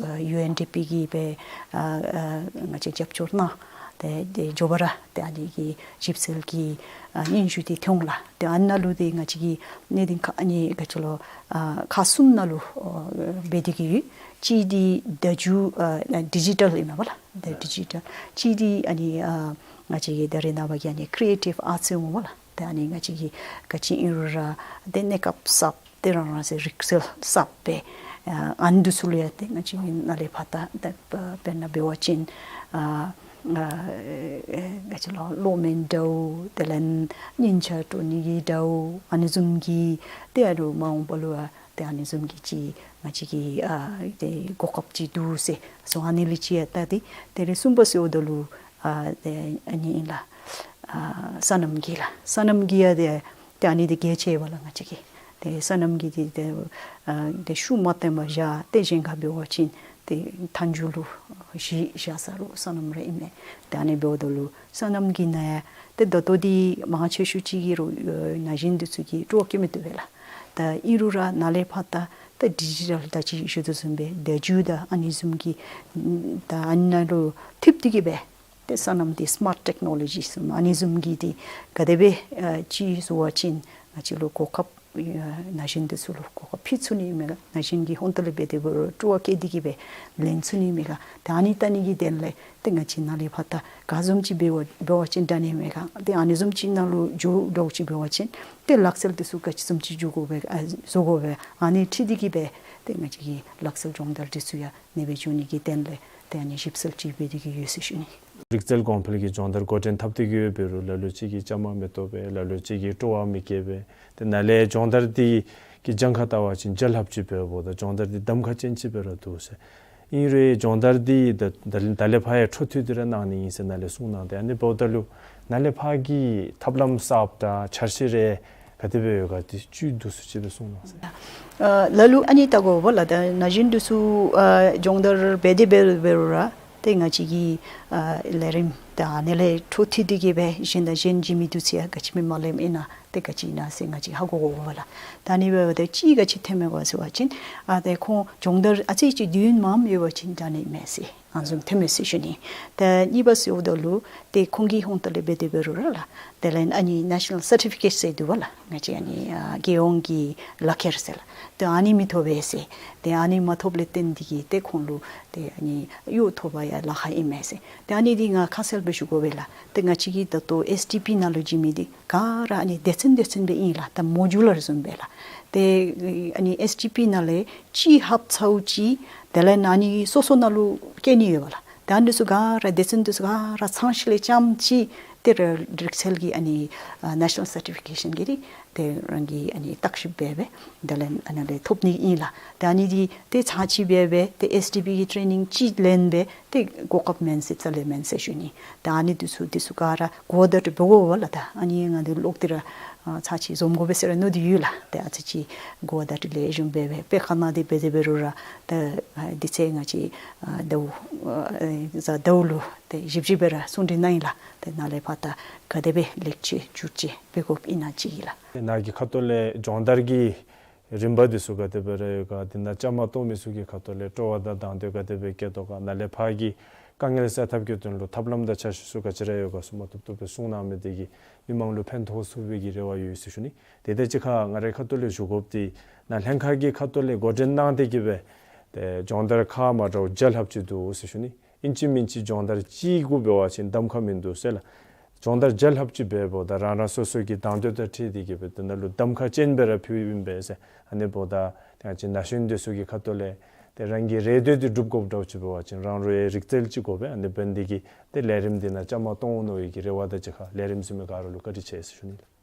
ཨ་ཡུ་ཨེན་ཌི་པི་གིས་སྦེ་ཨ་ཨ་ང་བཅས་རྒྱབ་སྐྱོར་གནང་། ཏེ་ཏེ་མགྱོགས་པ་ར་ཏེ་ཨ་ནི་གི་ཞིབ་འཚོལ་གྱི་ཨ་སྙན་ཞུ་འདི་ཐོན་ལགས། ཏེ་ཨ་ནཱ་ལུ་ཏེ་ང་བཅས་ཀྱིས་གནད་དོན་ཁག་ཨ་ནི་ག་ཅི་ལོ་ཨ་ཁག་གསུམ་ནང་ལུ་ཨ་འབད་དེ་གི་ཡོད། གཅིག་འདི་བརྡ་བརྒྱུད་ཨ་ཌི་ཇི་ཊལ་ཨིན་མས་པ་ལགས། ཏེ་ཌི་ཇི་ཊལ། གཅིག་འདི་ཨ་ནི་ཨ་ང་བཅས་ཀྱི་ད་རེས་ནངས་པ་གི་ཨ་ནི་ཀྲི་ཨེ་ཊིབ་ཨརཊསི་ཟེར་འོང་པ་ལགས། ཏེ་ཨ་ནི་ང་བཅས་ཀྱིས་ག་ཅི་ཨིན་རུང་ར་ཏེ་གནས་སྐབས་གསརཔ་ཏེ་རང་རང་སོའི་རིག་རྩལ་གསརཔ་སྦེ་ཨ་ཨ་ནི་འདི་ཚུ་ལུ་ཡང་ཏེ་ང་བཅས་ཀྱིས་ནཱ་ལས་ཕར་ད་ཏེ་དཔེར་ན་འབད་བ་ཅིན་ཨ་ཨ་ག་ཅི་ལོ་གློག་མེ་འདྲཝ་དེ་ལས་སྙིང་ཆ་སྤྲོ་ནི་གི་འདྲཝ་ཨ་ནི་བཟུམ་གྱི་ཏེ་ཨ་རུང་མ་འོངས་པ་ལུ་ཡང་ཏེ་ཨ་ནི་བཟུམ་གྱི་ཅིག་ང་བཅས་ཀྱི་ཨ་ཏེ་གོ་སྐབས་ཅིག་འདུག་ཟེར་སོང་། ཨ་ནི་ལས་ཅིག་ཡང་ད་ཏེ་དེ་ལས་གསུམ་པ་ཟེརཝ་ད་ལུ་ཨ་ཏེ་ཨ་ནི་ཨིན་ལགས། ཨ་སོ་ནམ་གྱི་ལགས། སོ་ནམ་གྱི་ཡང་ཏེ་ཏེ་ཨ་ནི་འདི་གལ་ཆེ་བས་ལགས། ང་བཅས་ཀྱི་ཏེ་སོ་ནམ་གྱི་འདི་ཏེ་ཨ་ཏེ་ཤུགས་མ་བཏོན་པར་བཞག་སྟེ་གཞན་ཁར་འབད་བ་ཅིན་ཏེ་མཐའ་མཇུག་ལུ་གཞི་བཞག་ས་ལུ་སོ་ནམ་ར་ཨིན་མས། ཏེ་ཨ་ནི་འབདཝ་ད་ལུ་སོ་ནམ་གྱི་ནང་ཡང་ཏེ་ད་ལྟོ་འདི་མང་ཆེ་ཤོས་ཅིག་གིས་རུང་ཨ་ན་གཞོན་འདི་ཚུ་གིས་སྤྲོ་བ་བསྐྱེད་མི་བཏུབ་པས་ལགས། ད་ཨིན་རུང་ར་ནཱ་ལས་ཕར་ད་ད་ཌི་ཇི་ཊལ་ད་ཅི་ཞུ་དོ་བཟུམ་སྦེ་བརྡ་བརྒྱུད་དང་ཨ་ནི་བཟུམ་གྱི་ད་ཨ་ནཱ་ལུ་ཐིབས་ཏེ་གི་སྦེ་ཏེ་སོ་ནམ་འདི་སི་མཱརཊ་ཊེག་ནོ་ལོ་ཇི་ཟེར་ཨ་ནི་བཟུམ་གྱི་འདི་ག་དེ་སྦེ་ཨ་ཅིག་བཟོ་བ་ཅིན་ང་བཅས་ལུ་གོ་སྐབས་ཨ་ན་གཞོན་འདི་ཚུ་ལུ་གོ་སྐབས་ཕུལ་ཚུགས་ནི་མས་ག། ན་གཞོན་གྱི་ཧོངས་ཏོ་ལས་འབད་དེ་འབད་རུང་སྤྲོ་བ་བསྐྱེད་དེ་གི་སྦེ་ལེན་ཚུགས་ནི་མས་ག། ཏེ་ཨ་ནི་ལྟ་ནི་གི་དོན་ལས་ཏེ་ང་བཅས་ནཱ་ལས་ཕར་ད་ག་བཟུམ་ཅིག་འབད་བ་འབད་བ་ཅིན་དྲག་ནི་མས་ག། ཏེ་ཨ་ནི་བཟུམ་ཅིག་ནང་ལུ་འགྱོ་འགྱོཝ་ཅིག་འབད་བ་ཅིན་ཏེ་ལག་རྩལ་འདི་ཚུ་ག་ཅི་བཟུམ་ཅིག་འགྱོ་དགོ་པས་ཨ་བཟོ་དགོ་པས། ཨ་ནི་འཁྲིལ་ཏེ་གི་སྦེ་ཏེ་ང་བཅས་ཀྱི་ལག་རྩལ་སྦྱོང་བརྡར་འདི་ཚུ་ཡང་ནེ་སྦེ་འགྱོ་ནི་གི་དོན་ལས་ཏེ་ཨ་ནི་ཞིབ་འཚོལ་ཅིག་འབད་དེ་གི་ཡོད་ཟེར་ཞུ་ནི། རིག་རྩལ་གོང་འཕེལ་གྱི་སྦྱོང་བརྡར་འགོ་འདྲེན་འཐབ་སྟེ་གི་ཡོད་འབད་རུང་ལ་ལུ་ཅིག་གིས་བཅའ་མར་མི་གཏོགས་པས། ལ་ལུ་ཅིག་གིས་སྤྲོ་བ་མི་བསྐྱེད་པས། ཏེ་ནཱ་ལས་སྦྱོང་བརྡར་འདི་གི་གྱངས་ཁ་བལྟ་བ་ཅིན་བརྒྱ་ལྷགཔ་ཅིག་འབདཝ་ད་སྦྱོང་བརྡར་འདི་གདམ་ཁ་ཅན་ཅིག་སྦེ་ར་འདུག་ཟེར། ཨིན་རུང་སྦྱོང་བརྡར་འདི་ད་ད་ད་ལས་ཕར་ཡང་འཕྲོ་མཐུད་དེ་ར་གནང་ནི་ཨིན་ཟེར་ནཱ་ལས་གསུངས་གནང་སྟེ། ཨ་ནི་འབདཝ་ད་ལུ་ནཱ་ལས་ཕར་གྱི་ཐབས་ལམ་གསརཔ་དང་འཆར་གཞི་རེ་ག་དེ་སྦེ་ཡོད་ག་འདི་ཅིག་འདུག་སུ་ཅིག་སྦེ་གསུངས་གནང་ཟེར། ཨ་ལ་ལུ་ཨ་ནི་བལྟ་དགོ་པས་ལགས། ད་ན་གཞོན་འདི་ཚུ་ཨ་སྦྱོང་བརྡར་འབད་དེ་འབད་འབད་རུང་ར་ཏེ་ང་བཅས་ཀྱི་ཨ་ལས་རིམ་ད་ཨ་ནི་ལས་འཕྲོ་མཐུད་དེ་གི་སྦེ་གཞན་དང་གཞན་འཇིགས་མེད་འདུག་ཟེར་ཡང་ག་ཅི་མེད་མ་ལེནམ་ཨིན་ན་ཏེ་ག་ཅི་ཨིན་ན་ཟེར་ང་བཅས་ཧ་གོ་དགོ་པས་ལགས། ད་ཨ་ནི་འབདཝ་ད་ཅིག་ག་ཅི་ཐོནམ་མས་ག་ཟེར་བ་ཅིན་ཨ་ཏེ་ཁོང་སྦྱོང་བརྡར་ཨ་ཙི་ཅིག་དུས་ཡུན་མངམ་ཡོད་པ་ཅིན་དྲག་ནི་མས་ཟེར་ཨ་ནི་བཟུམ་ཐོནམ་མས་ཟེར་ཞུ་ནི། ད་གཉིས་པ་ཟེརཝ་ད་ལུ་ཏེ་ཁོང་གི་ཧོངས་ཏོ་ལས་འབད་དེ་འབད་རུང་ར་ལགས། དེ་ལས་ཨ་ནི་ནེ་ཤ་ནཱལ་སར་ཊི་ཕི་ཀེཊ་ཟེར་འདུག་པ་ལགས། ང་བཅས་ཨ་ནི་ཨ་རྒྱལ་ཡོངས་ཀྱི་ལག་ཁྱེར་ཟེར་ལགས། ཏེ་ཨ་ནི་མི་ཐོབ་པས་ཟེར། ཏེ་ཨ་ནི་མ་ཐོབ་ལས་བརྟེན་ཏེ་གི་ཏེ་ཁོང་ལུ་ཏེ་ཨ་ནི་གཡོག་ཐོབ་པར་ཡང་ལཱ་ཁག་ཨིན་མས་ཟེར། ཏེ་ཨ་ནི་འདི་ང་ཁ་གསལ་སྦེ་ཞུ་དགོ་པས་ལགས། ཏེ་ང་བཅས་ཀྱི་ད་ལྟོ་ཨེསི་ཌི་པི་ནང་ལུ་བྱིན་མི་འདི་ག་ར་ཨ་ནི་སྡེ་ཚན་སྡེ་ཚན་སྦེ་ཨིན་ལགས། ད་མོ་ཌུ་ལར་བཟུམ་སྦེ་ལགས། ཏེ་ཨ་ནི་ཨེསི་ཌི་པི་ནང་ལས་གཅིག་ལྷགཔ་ཚརཝ་ཅིག་དེ་ལས་ཨ་ནི་སོ་སོ་ནང་ལུ་བསྐྱལ་ནི་ཡོད་པས་ལགས། ད་ཨ་ནི་ཚུ་ག་ར་སྡེ་ཚན་འདི་ཚུ་ག་ར་ཚང་ཞིནམ་ལས་རྐྱངམ་ཅིག་ཏེ་ར་རིག་རྩལ་གྱི་ཨ་ནི་ཨ་ནེ་ཤ་ནཱལ་སར་ཊི་ཕི་ཀེ་ཤཱན་གྱི་རིགས་ཏེ་རང་གིས་ཨ་ནི་བརྟག་ཞིབ་འབད་སྦེ་དེ་ལས་ཨ་ནི་ལས་ཐོབ་ནི་ཨིན་ལགས། ཏེ་ཨ་ནི་འདི་ཏེ་ཚར་གཅིག་འབད་སྦེ་ཏེ་ཨེསི་ཌི་པི་གི་ཊེ་རེ་ནིང་ཅིག་ལེན་སྦེ་ཏེ་གོ་སྐབས་མེད་ཟེར་རྩ་ལས་མེད་ཟེར་ཞུ་ནི། ཏེ་ཨ་ནི་འདི་ཚུ་འདི་ཚུ་ག་ར་གོ་བརྡ་འབད་དགོ་པས་ལགས། ད་ཨ་ནི་ང་འདི་ལོག་སྟེ་ར་ཨ་ཚར་གཅིག་འཛོམས་དགོ་པས་ཟེར་ར་མནོ་སྟེ་ཡོད་ལགས། ཏེ་ཨ་ཙི་ཅིག་གོ་བརྡ་ལེགས་ཤོམ་འབད་སྦེ་དཔེ་ཁ་ནང་འདི་འབད་དེ་འབད་རུང་ར་ཏེ་ཨ་དུས་ཚོད་ང་བཅས་ཨ་ཟླཝ་ཨ་གཟའ་ཟླཝ་ལུ་ཏེ་ཞིབ་ཞིབ་སྦེ་ར་གསུང་གྲོས་གནང་ཡི་ལགས། ཏེ་ནཱ་ལས་ཕར་ད་ག་དེ་སྦེ་ལེགས་བཅོས་བསྒྱུར་བཅོས་འབད་དགོཔ་ཨིན་ན་ཅིག་ཨིན་ལགས། ནཱ་གི་ཁ་ཐུག་ལས་སྦྱོང་བརྡར་གྱི་རིམ་པ་འདི་ཚུ་ག་དེ་སྦེ་ར་ཡོད་ག། འདི་ནང་བཅའ་མར་གཏོགས་མི་ཚུ་གི་ཁ་ཐུག་ལས་སྤྲོ་བ་དང་དང་འདོད་ག་དེ་སྦེ་བསྐྱེད་དོ་ག། ནཱ་ལས་ཕར་གྱི་དཀའ་ངལ་སེལ་ཐབས་ཀྱི་དོན་ལུ་ཐབས་ལམ་དང་འཆར་གཞི་ཚུ་ག་ཅི་ར་ཡོད་ག་ཚུ་མ་ཐུབ་ཐུབ་སྦེ་གསུང་གནང་མི་འདི་གིས་མི་མང་ལུ་ཕན་ཐོགས་ཚུགས་པའི་གི་རེ་བ་ཡོད་ཟེར་ཞུ་ནི། དེ་དང་གཅིག་ཁར་ང་རའི་ཁ་ཐུག་ལས་ཞུ་དགོཔ་འདི་ནཱ་ལྷན་ཁག་གི་ཁ་ཐུག་ལས་འགོ་འདྲེན་གནང་སྟེ་གི་སྦེ་ ཏེ་སྦྱོང་བརྡར་ཁག་མ་འདྲཝ་བརྒྱ་ལྷགཔ་ཅིག་འདུག་ཟེར་ཞུ་ནི། ཨིན་ཅི་མིན་ཅི་སྦྱོང་བརྡར་གཅིག་གུ་འབད་བ་ཅིན་གདམ་ཁ་མིན་འདུག་ཟེར་ལགས། སྦྱོང་བརྡར་བརྒྱ་ལྷགཔ་ཅིག་འབདཝ་ད་རང་རང་སོ་སོ་གི་དང་འདོད་དང་འཁྲིལ་ཏེ་གིས་སྦེ་དེ་ནང་ལུ་གདམ་ཁ་ཅན་སྦེ་ར་ཕུལཝ་ཨིན་པས་ཟེར། ཨ་ནི་འབདཝ་ད་ང་བཅས་ན་གཞོན་འདི་ཚུ་གི་ཁ་ཐུག་ལས་ཏེ་རང་གི་རེ་འདོད་འདི་སྒྲུབ་དགོཔ་འདྲཝ་ཅིག་འབད་བ་ཅིན་རང་རོགས་ཡང་རིག་རྩལ་ཅིག་དགོ་པས། ཨ་ནི་འབདན་འདི་གིས་ཏེ་ལས་རིམ་འདི་ནང་བཅའ་མར་གཏོགས་འོང་མནོ་བའི་གི་རེ་བ་དང་གཅིག་ཁར་ལས་རིམ་གཟིགས་མི་ག་ར་ལུ་བཀའ་དྲིན་ཆེ་ཟེར་ཞུ་ནི་ལགས།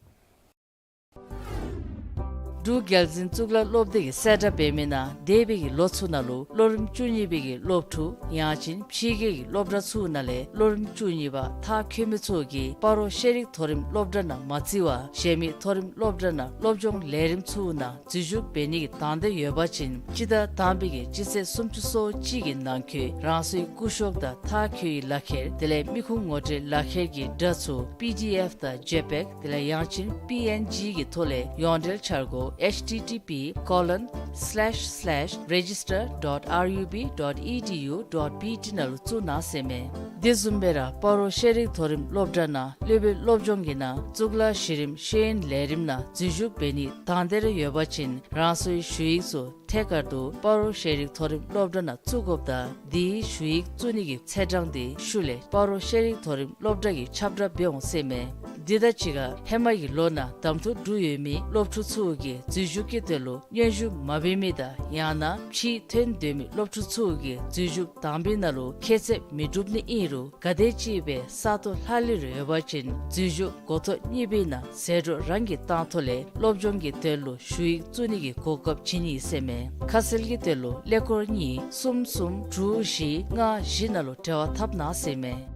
འབྲུག་རྒྱལ་འཛིན་གཙུག་ལག་སློབ་སྡེ་གི་གསལ་བསྒྲགས་འབད་མི་ནང་འདས་པའི་གི་ལོ་ཚུ་ནང་ལུ་སློབ་རིམ་བཅུ་གཉིས་པའི་གི་སློབ་ཕྲུག་ཡང་ཅིན་ཕྱི་རྒྱལ་གྱི་སློབ་གྲྭ་ཚུ་ནང་ལས་སློབ་རིམ་བཅུ་གཉིས་པ་མཐར་འཁྱོལ་མི་ཚུ་གིས་སྤ་རོ་ཤེས་རིག་མཐོ་རིམ་སློབ་གྲྭ་ནང་མ་བརྩི་བར་གཞན་མི་མཐོ་རིམ་སློབ་གྲྭ་ནང་སློབ་སྦྱོང་ལས་རིམ་ཚུ་ནང་འཛུལ་ཞུགས་འབད་ནི་གི་དང་འདོད་ཡོད་པ་ཅིན་སྤྱི་ཟླ་དང་པའི་གི་སྤྱི་ཚེས་སུམ་ཅུ་སོ་གཅིག་གི་ནང་འཁོད་རང་སོའི་སྐུ་ཤོག་དང་མཐར་འཁྱོལ་བའི་ལག་ཁྱེར་དེ་ལས་མི་ཁུངས་ངོ་སྤྲོད་ལག་ཁྱེར་གྱི་སྒྲ་ཚུ་པི་ཌི་ཨེཕ་དང་ཇེ་པེག་དེ་ལས་ཡང་ཅིན་པི་ཨེན་ཇི་གི་ཐོག་ལས་ཡོངས་འབྲེལ་འཆར་སྒོ་ཨེཆ་ཊི་ཊི་པི་ཀོ་ལོན་སི་ལེཤ་སི་ལེཤ་རེ་ཇིས་ཊར་ཌོཊ་ཨར་ཡུ་བི་ཌོཊ་ཨི་ཌི་ཡུ་ཌོཊ་བི་ཊི་ནང་ལུ་བཙུགས་གནང་ཟེར་མས། དེ་བཟུམ་སྦེ་ར་སྤ་རོ་ཤེས་རིག་མཐོ་རིམ་སློབ་གྲྭ་ནང་སློབ་དཔོན་སློབ་སྦྱོང་གི་ནང་གཙུག་ལག་གཞི་རིམ་ཤེས་ཡོན་ལས་རིམ་ནང་འཛུལ་ཞུགས་འབད་ནི་དང་འདོད་ར་ཡོད་པ་ཅིན་རང་སོའི་ཞུ་ཡིག་ཚུ་ཐད་ཀར་དུ་སྤ་རོ་ཤེས་རིག་མཐོ་རིམ་སློབ་གྲྭ་ནང་བཙུགས་དགོཔ་དང་དེའི་ཞུ་ཡིག་བཙུགས་ནི་གི་ཚེས་གྲངས་དེ་ཤུལ་ལས་སྤ་རོ་ཤེས་རིག་མཐོ་རིམ་སློབ་གྲྭ་གི་ཁྱབ་བསྒྲགས་འབད་འོང་ཟེར་མས། དེ་དང་གཅིག་ཁར་ཧེ་མ་གི་ལོ་ནང་གདམ་འཐུ་གྲུབ་ཡོད་མི་སློབ་ཕྲུག་ཚུ་གིས་འཛུལ་ཞུགས་ཀྱི་དོན་ལུ་སྙན་ཞུ་མ་འབད་མི་དང་ཡང་ན་ཕྱིར་ཐོན་འདོད་མི་སློབ་ཕྲུག་ཚུ་གིས་འཛུལ་ཞུགས་དང་པའི་ནང་ལུ་ཁྱད་ཚད་མི་གྲུབ་ནི་ཨིན་རུང་ག་དེམ་ཅིག་སྦེ་ས་སྟོང་ལྷག་ལུས་ར་ཡོད་པ་ཅིན་འཛུལ་ཞུགས་འགོ་ཐོག་གཉིས་པའི་ནང་ཟད་འགྲོ་རང་གིས་བཏང་ཐོག་ལས་སློབ་སྦྱོང་གི་དོན་ལུ་ཞུ་ཡིག་བཙུགས་ནི་གི་གོ་སྐབས་བྱིན་ནི་ཟེར་མས། ཁ་གསལ་གྱི་དོན་ལུ་ཀླད་ཀོར་གཉིས་གསུམ་གསུམ་དྲུག་བཞི་ལྔ་བཞི་ནང་ལུ་འབྲེལ་བ་འཐབ་གནང་ཟེར་མས།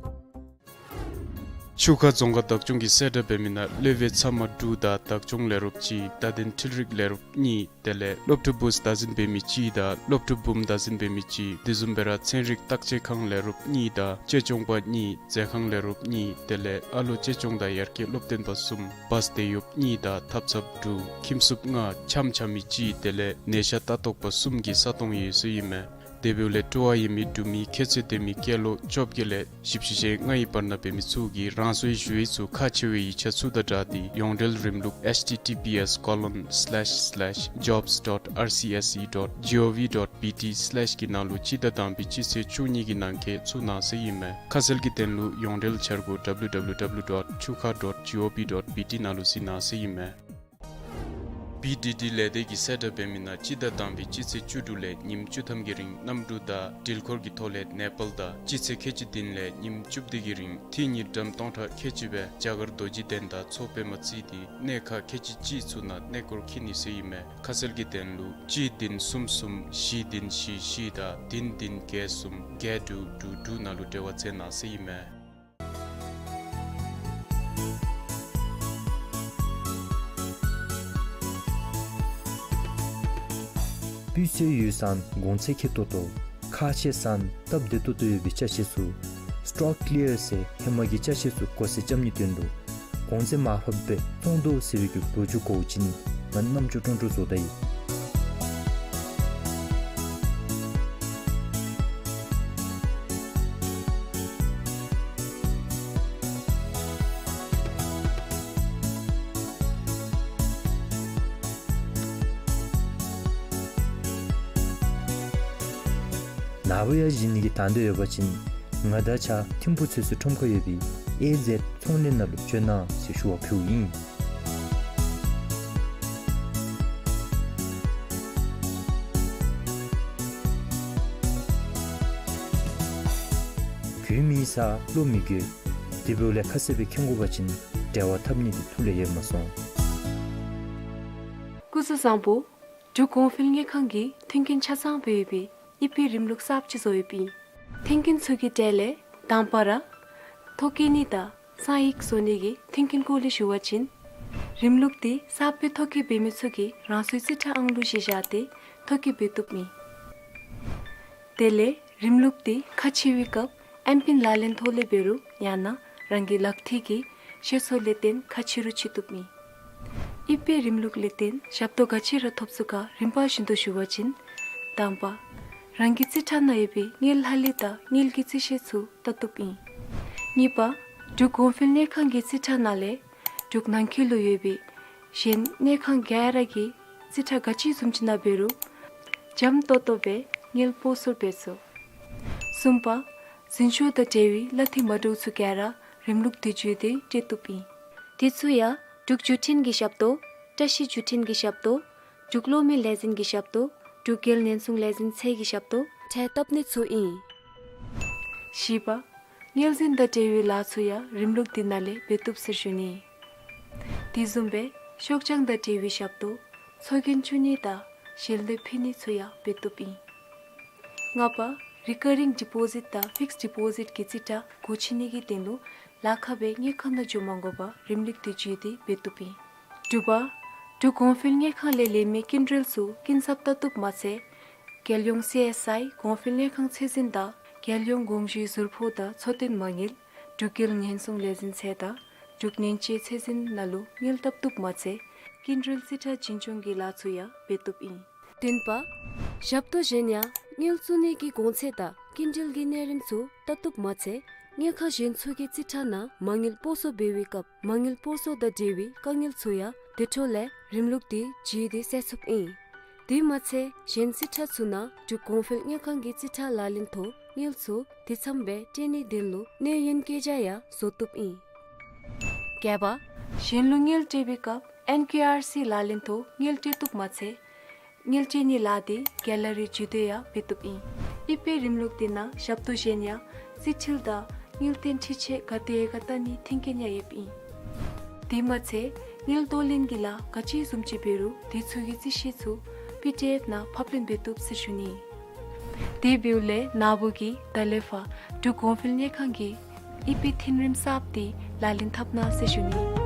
ཆུ་ཁ་རྫོང་ཁག་བདག་སྐྱོང་གི་གསལ་བསྒྲགས་འབད་མི་ནང་སློབ་དཔོན་ཚབ་མ་དྲུག་དང་བདག་སྐྱོང་ལས་རོགསཔ་གཅིག་བརྡ་དོན་འཕྲུལ་རིག་ལས་རོགསཔ་གཉིས་དེ་ལས་སློབ་ཕྲུག་བུཚ་བདག་འཛིན་འབད་མི་གཅིག་དང་སློབ་ཕྲུག་བུམོ་བདག་འཛིན་འབད་མི་གཅིག་དེ་བཟུམ་སྦེ་ར་ཚན་རིག་བརྟག་དཔྱད་ཁང་ལས་རོགསཔ་གཉིས་དང་གཅེས་སྐྱོང་པ་གཉིས་མཛད་ཁང་ལས་རོགསཔ་གཉིས་དེ་ལས་ཨ་ལོ་གཅེས་སྐྱོང་དང་ཡར་རྒྱས་སློབ་སྟོན་པ་གསུམ་བཱས་དེད་གཡོགཔ་གཉིས་དང་ཐབ་ཚངཔ་དྲུག་ཁྱིམ་སྲུངཔ་ལྔ་འཆམ་འཆམ་མི་གཅིག་དེ་ལས་ནད་ཤ་ལྟ་རྟོག་པ་གསུམ་གྱི་ས་སྟོང་ཡོད་ཟེར་ཨིན་མས། དེ་འབདཝ་ལས་སྤྲོ་བ་ཡོད་མི་འབྲུག་མི་ཁྱད་ཚད་ལྡན་མི་སྐྱེས་ལོ་བཅོ་བརྒྱད་ལས་བཞི་བཅུ་ཞེ་ལྔའི་བར་ན་འབད་མི་ཚུ་གིས་རང་སོའི་ཞུ་ཡིག་ཚུ་ཁག་ཆེ་བའི་ཡིག་ཆ་ཚུ་དང་སྦྲགས་ཏེ་ཡོངས་འབྲེལ་རིམ་ལུགས་ཨེཆ་ཊི་ཊི་པི་ཨེསི་ཀོ་ལོན་སི་ལེཤ་སི་ལེཤ་ཇོབས་ཌོཊ་ཨར་སི་ཨེསི་ཨི་ཌོཊ་ཇི་ཨོ་ཝི་ཌོཊ་བི་ཊི་སི་ལེཤ་གི་ནང་ལུ་སྤྱི་ཟླ་དང་པའི་སྤྱི་ཚེས་བཅུ་གཉིས་ཀྱི་ནང་འཁོད་བཙུགས་གནང་ཟེར་ཨིན་མས། ཁ་གསལ་གྱི་དོན་ལུ་ཡོངས་འབྲེལ་འཆར་སྒོ་ཌབ་ལུ་ཌབ་ལུ་ཌབ་ལུ་ཌོཊ་ཆུ་ཁ་ཌོཊ་ཇི་ཨོ་ཝི་ཌོཊ་བི་ཊི་ནང་ལུ་གཟིགས་གནང་ཟེར་ཨིན་མས། པི་ཌི་ཌི་ལས་སྡེ་གི་གསལ་བསྒྲགས་འབད་མི་ནང་སྤྱི་ཟླ་དང་པའི་སྤྱི་ཚེས་བཅུ་དྲུག་ལས་ཉིནམ་བཅུ་ཐམ་གྱི་རིང་གནམ་གྲུ་དང་འགྲུལ་འཁོར་གྱི་ཐོག་ལས་ནེ་པཱལ་དང་སྤྱི་ཚེས་ཁལ་གཅིག་བདུན་ལས་ཉིནམ་བཅུ་བདུན་གྱི་རིང་ཐིག་གཉིས་ཌམ་སྟོང་ཕྲག་ཁལ་གཅིག་སྦེ་རྒྱ་གར་རྡོ་རྗེ་གདན་དང་མཚོ་པདྨ་བརྩིས་ཏེ་གནས་ཁག་ཁལ་གཅིག་གཅིག་ཚུ་ནང་གནས་སྐོར་འཁྱིད་ནི་ཟེར་ཨིན་མས། ཁ་གསལ་གྱི་དོན་ལུ་གཅིག་བདུན་གསུམ་གསུམ་བཞི་བདུན་བཞི་བཞི་དང་བདུན་བདུན་བརྒྱད་གསུམ་བརྒྱད་དྲུག་དྲུག་དྲུག་ནང་ལུ་འབྲེལ་བ་མཛད་གནང་ཟེར་ཨིན་མས། སྤུས་ཚད་ཡོད་ཙང་གོང་ཚད་ཁེ་ཏོག་ཏོ། ཁག་ཆེ་ཙང་སྟབས་བདེ་ཏོག་ཏོ་ཡོད་པའི་ཅ་ཆས་ཚུ་སི་ཊོག་ཀི་ལི་ཡར་ཟེར་ཧེ་མ་གི་ཅ་ཆས་ཚུ་གོང་ཚད་རྐྱབ་ནིའི་དོན་ལུ་གོང་ཚད་མར་ཕབ་སྦེ་བཙོང་དོ་ཟེར་བའི་གི་ལོ་རྒྱུས་གོ་བ་ཅིན་ང་རྣམ་ཅོ་ཀྲོང་ཀྲོ་བཟོ་ད་ཡི། ནཱ་བུ་ཡར་བཞེངས་ནི་གི་དང་འདོད་ཡོད་པ་ཅིན་ང་དང་གཅིག་ཁར་ཐིམ་ཕུག་ཚོད་བསྲེ་ཁྲོམ་ཁར་ཡོད་པའི་ཨེ་ཟེཌ་ཚོང་ལས་ནང་ལུ་བྱོན་གནང་ཟེར་ཞུ་བ་ཕུལཝ་ཨིན། གྱོན་མི་ས་ལོ་མི་དགོས། དེ་འབདཝ་ལས་ཁ་གསལ་སྦེ་མཁྱེན་དགོ་པ་ཅིན་འབྲེལ་བ་འཐབ་ནི་དེ་ཐུགས་ལས་ཡལ་མ་སོང་། སྐུ་གཟུགས་བཟང་པོ། འབྲུག་གོང་འཕེལ་དངུལ་ཁང་གིས་མཐུན་རྐྱེན་ཆ་ཚང་སྦེ་ཡོད་པའི་དབྱིབས་དཔེ་རིམ་ལུགས་གསརཔ་ཅིག་བཟོ་ཡོདཔ་ཨིན། མཐུན་རྐྱེན་ཚུ་གི་གྲས་ལས་དང་པ་ར་ཐོ་བཀོད་ནི་དང་གསང་ཡིག་བཟོ་ནི་གི་མཐུན་རྐྱེན་སྐོར་ལས་ཞུ་བ་ཅིན་རིམ་ལུགས་དེ་གསརཔ་སྦེ་ཐོ་བཀོད་འབད་མི་ཚུ་གིས་རང་སོའི་རྩིས་ཁྲ་ཨང་གླུ་བཞེས་བཞག་སྟེ་ཐོ་བཀོད་འབད་བཏུབ་ཨིན། དེ་ལས་རིམ་ལུགས་དེ་ཁ་ཕྱེ་བའི་སྐབས་ཨེམ་པིན་ལག་ལེན་ཐོག་ལས་འབད་རུང་ཡང་ན་རང་གི་ལག་མཐིལ་གྱི་ཤེལ་སོ་ལས་བརྟེན་ཁ་ཕྱེ་རུང་ཕྱེ་བཏུབ་ཨིན། དབྱིབས་དཔེ་རིམ་ལུགས་ལས་བརྟེན་ཞབས་ཏོག་ག་ཅི་ར་ཐོབ་ཚུགས་ག་རིམ་པ་བཞིན་དུ་ཞུ་བ་ཅིན། དང་པ། རང་གི་རྩིས་ཁྲ་ནང་ཡོད་པའི་དངུལ་ལྷག་ལུས་དང་དངུལ་གྱི་རྩིས་བཤེར་ཚུ་བལྟ་བཏུབ་ཨིན། གཉིས་པ། འབྲུག་གོང་འཕེལ་དངུལ་ཁང་གི་རྩིས་ཁྲ་ནང་ལས་འབྲུག་ནང་འཁོད་ལུ་ཡོད་པའི་གཞན་དངུལ་ཁང་ག་ར་གི་རྩིས་ཁྲ་ག་ཅི་བཟུམ་ཅིག་ནང་འབད་རུང་འཇམ་ཏོག་ཏོ་སྦེ་ དངུལ་སྤོ་སོར་འབད་ཚུགས། གསུམ་པ། འཛིན་སྐྱོང་དང་འབྲེལ་བའི་གླ་འཐུས་མ་འདྲཝ་ཚུ་ག་ར་རིམ་ལུགས་དེ་བརྒྱུད་དེ་སྤྲོད་བཏུབ་ཨིན། དེ་ཚུ་ཡང་འབྲུག་བརྒྱུད་འཕྲིན་གྱི་ཞབས་ཏོག། བཀྲ་ཤིས་བརྒྱུད་འཕྲིན་གྱི་ཞབས་ཏོག། འབྲུག་གློག་མེ་ལས་འཛིན་གྱི་ཞབས་ཏོག། འབྲུག་རྒྱལ་ཉེན་སྲུང་ལས་འཛིན་ཚད་ཀྱི་ཞབས་ཏོག་ཁྲལ་བཏབ་ནི་ཚུ་ཨིན། བཞི་པ། དངུལ་འཛིན་དང་འབྲེལ་བའི་ལཱ་ཚུ་ཡང་རིམ་ལུགས་དེ་ནང་ལས་འབད་བཏུབ་ཟེར་ཞུ་ནི། དེ་བཟུམ་སྦེ་ཤོག་བྱང་དང་འབྲེལ་བའི་ཞབས་ཏོག། ཚོགས་རྒྱན་བཙུགས་ནི་དང་ཞལ་འདེབས་ཕུལ་ནི་ཚུ་ཡང་འབད་བཏུབ་ཨིན། ལྔ་པ། རི་ཀར་རིང་ཌི་པོ་ཟིཊ་དང་ཕིགསཌ་ཌི་པོ་ཟིཊ་གི་རྩིས་ཁྲ་སྒོ་ཕྱེ་ནི་གི་དོན་ལུ་ལཱ་ཁག་སྦེ་དངུལ་ཁང་ནང་འགྱོ་མ་དགོ་པར་རིམ་ལུགས་དེ་བརྒྱུད་དེ་འབད་བཏུབ་ཨིན། དྲུག་པ། འབྲུག་གོང་འཕེལ་དངུལ་ཁང་ལས་ལེན་མི་སྐྱིན་འགྲུལ་ཚུ་སྐྱིན་ཚབ་བལྟ་བཏུབ་མ་ཚད། རྒྱལ་ཡོངས་སི་ཨེསི་ཨའི་གོང་འཕེལ་དངུལ་ཁང་ཚད་འཛིན་དང་རྒྱལ་ཡོངས་དགོངས་ཞུའི་ཟུར་ཕོགས་དང་འཚོ་རྟེན་མ་དངུལ་འབྲུག་རྒྱལ་ཉེན་སྲུང་ལས་འཛིན་ཚད་དང་འབྲུག་ཉེན་བཅོལ་ཚད་འཛིན་ནང་ལུ་དངུལ་བཏབ་བཏུབ་མ་ཚད་སྐྱིན་འགྲུལ་རྩིས་ཁྲ་བྱིན་སྐྱོང་གི་ལཱ་ཚུ་ཡང་འབད་བཏུབ་ཨིན། བདུན་པ། ཞབས་ཏོག་གཞན་ཡང་དངུལ་བཙུགས་ནི་གི་གོང་ཚད་དང་སྐྱིན་འགྲུལ་གྱི་གནས་རིམ་ཚུ་བལྟ་བཏུབ་མ་ཚད་དངུལ་ཁང་གཞན་ཚུ་གི་རྩིས་ཁྲ་ནང་མ་དངུལ་སྤོ་སོར་འབད་བའི་སྐབས་མ་དངུལ་སྤོ་སོར་དང་འབྲེལ་བའི་དཀའ་ངལ་ཚུ་ཡང་དེ་འཕྲོ་ལས་རིམ་ལུགས་དེ་བརྒྱུད་དེ་སེལ་ཚུགསཔ་ཨིན། དེ་མ་ཚད་གཞན་རྩིས་ཁྲ་ཚུ་ནང་འབྲུག་གོང་འཕེལ་དངུལ་ཁང་གི་རྩིས་ཁྲ་ལག་ལེན་ཐོག་དངུལ་ཚུ་དེ་ཙམ་སྦེ་སྤྲོད་ནིའི་དོན་ལུ་གནས་ཡུན་བཀོད་རྒྱ་ཡང་བཟོ་བཏུབ་ཨིན། བརྒྱད་པ། གཞན་ལུ་དངུལ་སྤྲོད་པའི་སྐབས་ཨེན་ཀེ་ཨར་སི་ལག་ལེན་ཐོག་དངུལ་སྤྲོད་བཏུབ་མ་ཚད་དངུལ་སྤྲོད་ནིའི་ལཱ་དེ་ག་ལ་རི་བརྒྱུད་དེ་ཡང་འབད་བཏུབ་ཨིན། ཨི་པེ་རིམ་ལུགས་དེ་ནང་ཞབས་ཏོག་གཞན་ཡང་རྩིས་འཕྲུལ་དང་དངུལ་རྟེན་འཕྲུལ་ཆས་ག་དེ་ག་བལྟ་ནིའི་མཐུན་རྐྱེན་ཡང་ཡོདཔ་ཨིན། དེ་མ་ཚད་དངུལ་གཏོང་ལེན་གྱི་ལཱ་ག་ཅི་བཟུམ་ཅིག་འབད་རུང་དེ་ཚུ་གི་རྩིས་གཞི་ཚུ་པི་ཌི་ཨེཕ་ནང་ཕབ་ལེན་འབད་བཏུབ་ཟེར་ཞུ་ནི། དེ་འབདཝ་ལས་ནཱ་བུ་གིས་ད་ལས་ཕར་འབྲུག་གོང་འཕེལ་དངུལ་ཁང་གི་ཨི་པེ་མཐུན་རིམ་གསརཔ་དེ་ལག་ལེན་འཐབ་གནང་ཟེར་ཞུ་ནི།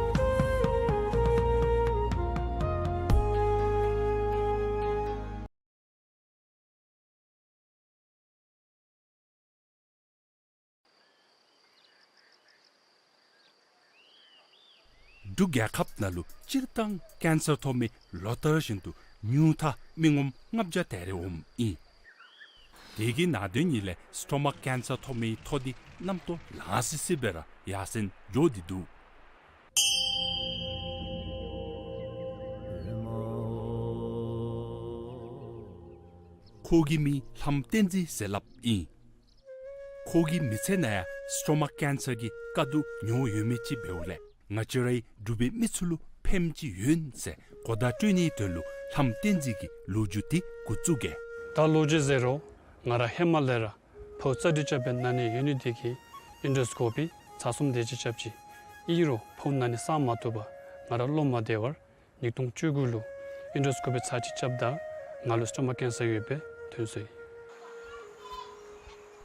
འབྲུག་རྒྱལ་ཁབ་ནང་ལུ་སྤྱིར་བཏང་ཀེན་སར་ཐོབ་མི་ལོ་ལྟར་བཞིན་དུ་ཉུང་མཐའ་མི་ངོམ་ལྔ་བརྒྱ་དེ་རེ་འོངམ་ཨིན། དེ་གི་ནང་དོན་ཉིད་ལས་སི་ཊོ་མག་ཀེན་སར་ཐོབ་མིའི་ཐོ་འདི་གནམ་ཐོག་ལང་སི་སི་སྦེ་ར་ཡར་སེང་འགྱོ་སྟེ་འདུག། ཁོ་གི་མིང་ལྷམ་བསྟན་འཛིན་ཟེར་སླབ་ཨིན། ཁོ་གི་མི་ཚེ་ནང་ཡང་སི་ཊོ་མག་ཀེན་སར་གྱི་དཀའ་སྡུག་མྱོང་ཡོད་མི་ཅིག་འབདཝ་ལས་ང་བཅས་རའི་འབྲུག་པའི་མི་ཚུ་ལུ་ཕནམ་ཅིག་ཡོད་ཟེར་གོ་བརྡ་སྤྲོད་ནིའི་དོན་ལུ་ལྷམ་བསྟན་འཛིན་གྱི་ལོ་རྒྱུས་དེ་འགོ་བཙུགས་གེ། ད་ལོ་རྒྱུས་ཟེར་རུང་ང་ར་ཧེ་མ་ལས་ར་ཕོཝ་ཚ་དྲོད་རྐྱབ་སྦེ་ན་ནི་ཡོད་ནི་དེ་གིས་ཨིན་ཌོ་སི་ཀོ་པི་ཚར་གསུམ་དེ་ཅིག་རྐྱབ་ཅི། ཨིན་རུང་ཕོཝ་ན་ནི་སངས་མ་བཏུབ་པར་ང་ར་བློ་མ་བདེ་བར་ཉིས་སྟོང་བཅུ་དགུ་ལུ་ཨིན་ཌོ་སི་ཀོ་པི་ཚར་གཅིག་རྐྱབ་ད་ང་ལུ་སི་ཊོ་མག་ཀེན་སར་ཡོདཔ་སྦེ་ཐོན་སོ་ཡི།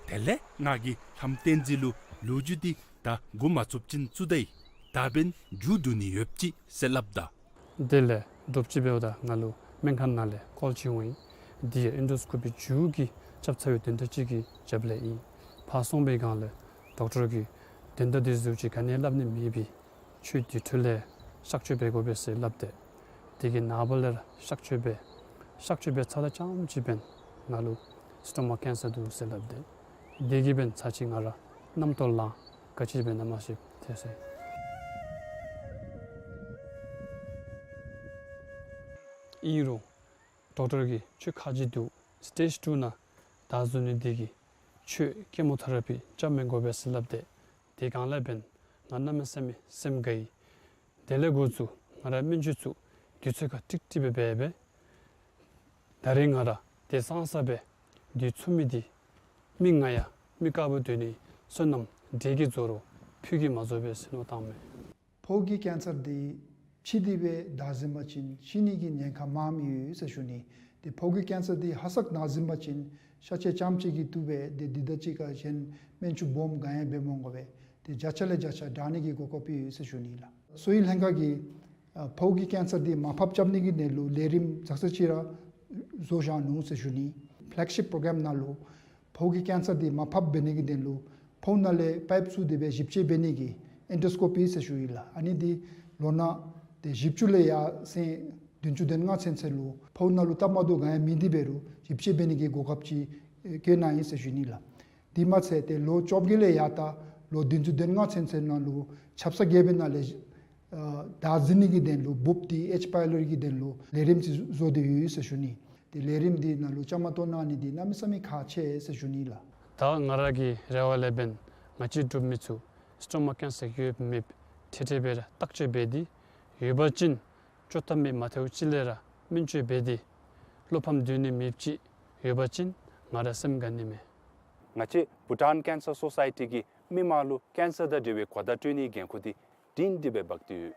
དེ་ལས་ང་གིས་ལྷམ་བསྟན་འཛིན་ལུ་ལོ་རྒྱུས་འདི་ད་འགོ་མ་བཙུགས་ཅིན་བཙུགས་ད་ཡི། ད་འབདན་མཇུག་བསྡུ་ནི་ཡོདཔ་ཅིག་ཟེར་སླབ་ད། དེ་ལས་དྲོ་པ་ཅིག་འབདཝ་ད་ང་ལུ་སྨན་ཁང་ནང་ལས་ཀོལ་ཅིག་འོང་ཡི། འདི་ཡང་ཨིན་ཌོ་སི་ཀོ་པི་མཇུག་གི་རྐྱབ་ཚར་བའི་དོན་དག་ཅིག་གི་རྒྱབ་ལས་ཨིན། ཕར་སོང་པའི་སྒང་ལས་ཌོག་ཊར་གྱིས་དོན་དག་འདི་ཚུ་ཅིག་ག་ནི་ཡང་སླབ་ནི་མེད་པས། ཁྱོད་དེ་འཕྲོ་ལས་གཤག་བཅོས་འབད་དགོ་པས་ཟེར་སླབ་སྟེ། དེ་གི་ནངས་པ་ལས་ར་གཤག་བཅོས་འབད། གཤག་བཅོས་འབད་ཚརཝ་ད་ཙམ་ཅིག་འབདན་ང་ལུ་སི་ཊོ་མག་ཀེན་སར་འདུག་ཟེར་སླབ་སྟེ། དེ་གིས་འབདན་ཚར་གཅིག་ང་ར་གནམ་ཐོག་ལང་ག་ཅི་འབད་ན་མ་ཤེས་ཐལ་སོ་ཡི། ཨིན་རུང་ཌོག་ཊར་གྱིས་ཁྱོད་ཁ་རྗེ་འདུག། སི་ཊེཇ་ཊུ་ནང་བདའ་ཟུན་ནི་དེ་གིས་ཁྱོད་ཀེ་མོ་ཐེ་ར་པི་རྐྱབ་མི་དགོ་པས་ཟེར་སླབ་སྟེ། དེ་སྒང་ལས་འབདན་ང་གནམ་མེད་ས་མེད་སེམས་དགའ་ཡི། དེ་ལས་འགོ་བཙུགས་ང་ར་སྨན་བཅོས་ཚུ་དུས་ཚོད་ཁར་ཀྲིག་ཀྲི་སྦེ་འབད་སྦེ། ད་རེས་ང་ར་དེ་སང་ས་སྦེ་དུས་ཚུགས་མི་འདི་མི་ང་ཡང་མི་དཀརཔོ་སྡོད་ནིའི་བསོད་ནམས་འབྲས་ཀྱིས་རྫོགས་རུང་ཕུད་ཀྱིས་མ་རྫོགས་པས་ཟེར་མནོ་བཏངམ་མས། ཕོཝ་གི་ཀེན་སར་འདི་ཕྱི་འདི་སྦེ་བདའ་ཟུན་པ་ཅིན་ཤི་ནི་གི་ཉེན་ཁ་མངམ་ཡོད་ཟེར་ཞུ་ནི། ཏེ་ཕོཝ་གི་ཀེན་སར་འདི་ཧ་སག་བདའ་ཟུན་པ་ཅིན་ཤ་ཆས་ཙམ་ཅིག་གིས་བཏུབ་པས། ཏེ་འདི་དང་གཅིག་ཁར་གཞན་སྨན་བཅོས་སྦོམ་ག་ཡང་འབད་མ་དགོ་པས། ཏེ་བརྒྱ་ཆ་ལས་བརྒྱ་ཆ་དྲག་ནི་གི་གོ་སྐབས་ཡོད་ཟེར་ཞུ་ནི་ལགས། གསོ་བའི་ལྷན་ཁག་གིས་ཨ་ཕོཝ་གི་ཀེན་སར་འདི་མར་ཕབ་རྐྱབ་ནི་གི་དོན་ལུ་ལས་རིམ་ཙག་ཙིག་ཅིག་ར་བཟོ་བཞག་ནུག་ཟེར་ཞུ་ནི། ཕེ་ལེག་ཤིཔ་པྲོ་གྲམ་ནང་ལུ་ཕོཝ་གི་ཀེན་སར་འདི་མར་ཕབ་འབད་ནི་གི་དོན་ལུ་ཕོཝ་ནང་ལས་པའིཔ་བཙུགས་ཏེ་སྦེ་ཞིབ་དཔྱད་འབད་ནི་གི་ཨེན་ཌོ་སི་ཀོ་པི་ཟེར་ཞུ་ཡི་ལགས། ཨ་ནི་འདི་ལོ་ན་ཏེ་བཞི་བཅུ་ལས་ཡར་སེང་བདུན་ཅུ་དོན་ལྔ་ཚུན་ཚོད་ལུ་ཕོཝ་ནང་ལུ་སྟབས་མ་བདེཝ་ག་ཡང་མེད་དེ་འབད་རུང་ཞིབ་དཔྱད་འབད་ནི་གི་གོ་སྐབས་ཅིག་བཀོད་གནང་ཡི་ཟེར་ཞུ་ནི་ལགས། དེ་མ་ཚད་ཏེ་ལོ་བཅོ་བརྒྱད་ལས་ཡར་ད་ལོ་བདུན་ཅུ་དོན་ལྔ་ཚུན་ཚོད་ནང་ལུ་ཆབ་གསང་རྒྱལ་པོའི་ནང་ལས་ཨ་བདའ་ཟུན་ནི་གི་དོན་ལུ་འབུཔ་འདི་ཨེཆ་པའི་ལོ་རི་གི་དོན་ལུ་ལས་རིམ་ཅིག་བཟོ་སྟེ་ཡོད་ཟེར་ཞུ་ནི། ཏེ་ལས་རིམ་འདི་ནང་ལུ་བཅའ་མར་གཏོགས་གནང་ནི་འདི་གནམ་མེད་ས་མེད་ཁག་ཆེ་ཟེར་ཞུ་ནི་ལགས། ད་ང་ར་གི་རེ་བ་ལས་འབདན་ང་བཅས་འབྲུག་མི་ཚུ་སི་ཊོ་མག་ཀེན་སར་ཡོདཔ་མེདཔ་འཕྲལ་འཕྲལ་སྦེ་ར་བརྟག་དཔྱད་འབད་དེ་ཡོད་པ་ཅིན་བཅོ་ཐབས་མེད་མ་ཐལཝ་ཅིག་ལས་ར་སྨན་བཅོས་འབད་དེ་བློ་ཕམ་སྡོད་ནི་མེདཔ་ཅིག་ཡོད་པ་ཅིན་ང་ར་སེམས་དགའ་ནི་མས། ང་བཅས་བྷུ་ཊཱན་ཀེན་སར་སོ་སའི་ཊི་གིས་མི་དམངས་ལུ་ཀེན་སར་དང་འབྲེལ་བའི་གོ་བརྡ་སྤྲོད་ནིའི་འགན་ཁུར་འདི་སྒྲིང་སྒྲི་སྦེ་འབག་སྟེ་ཡོད།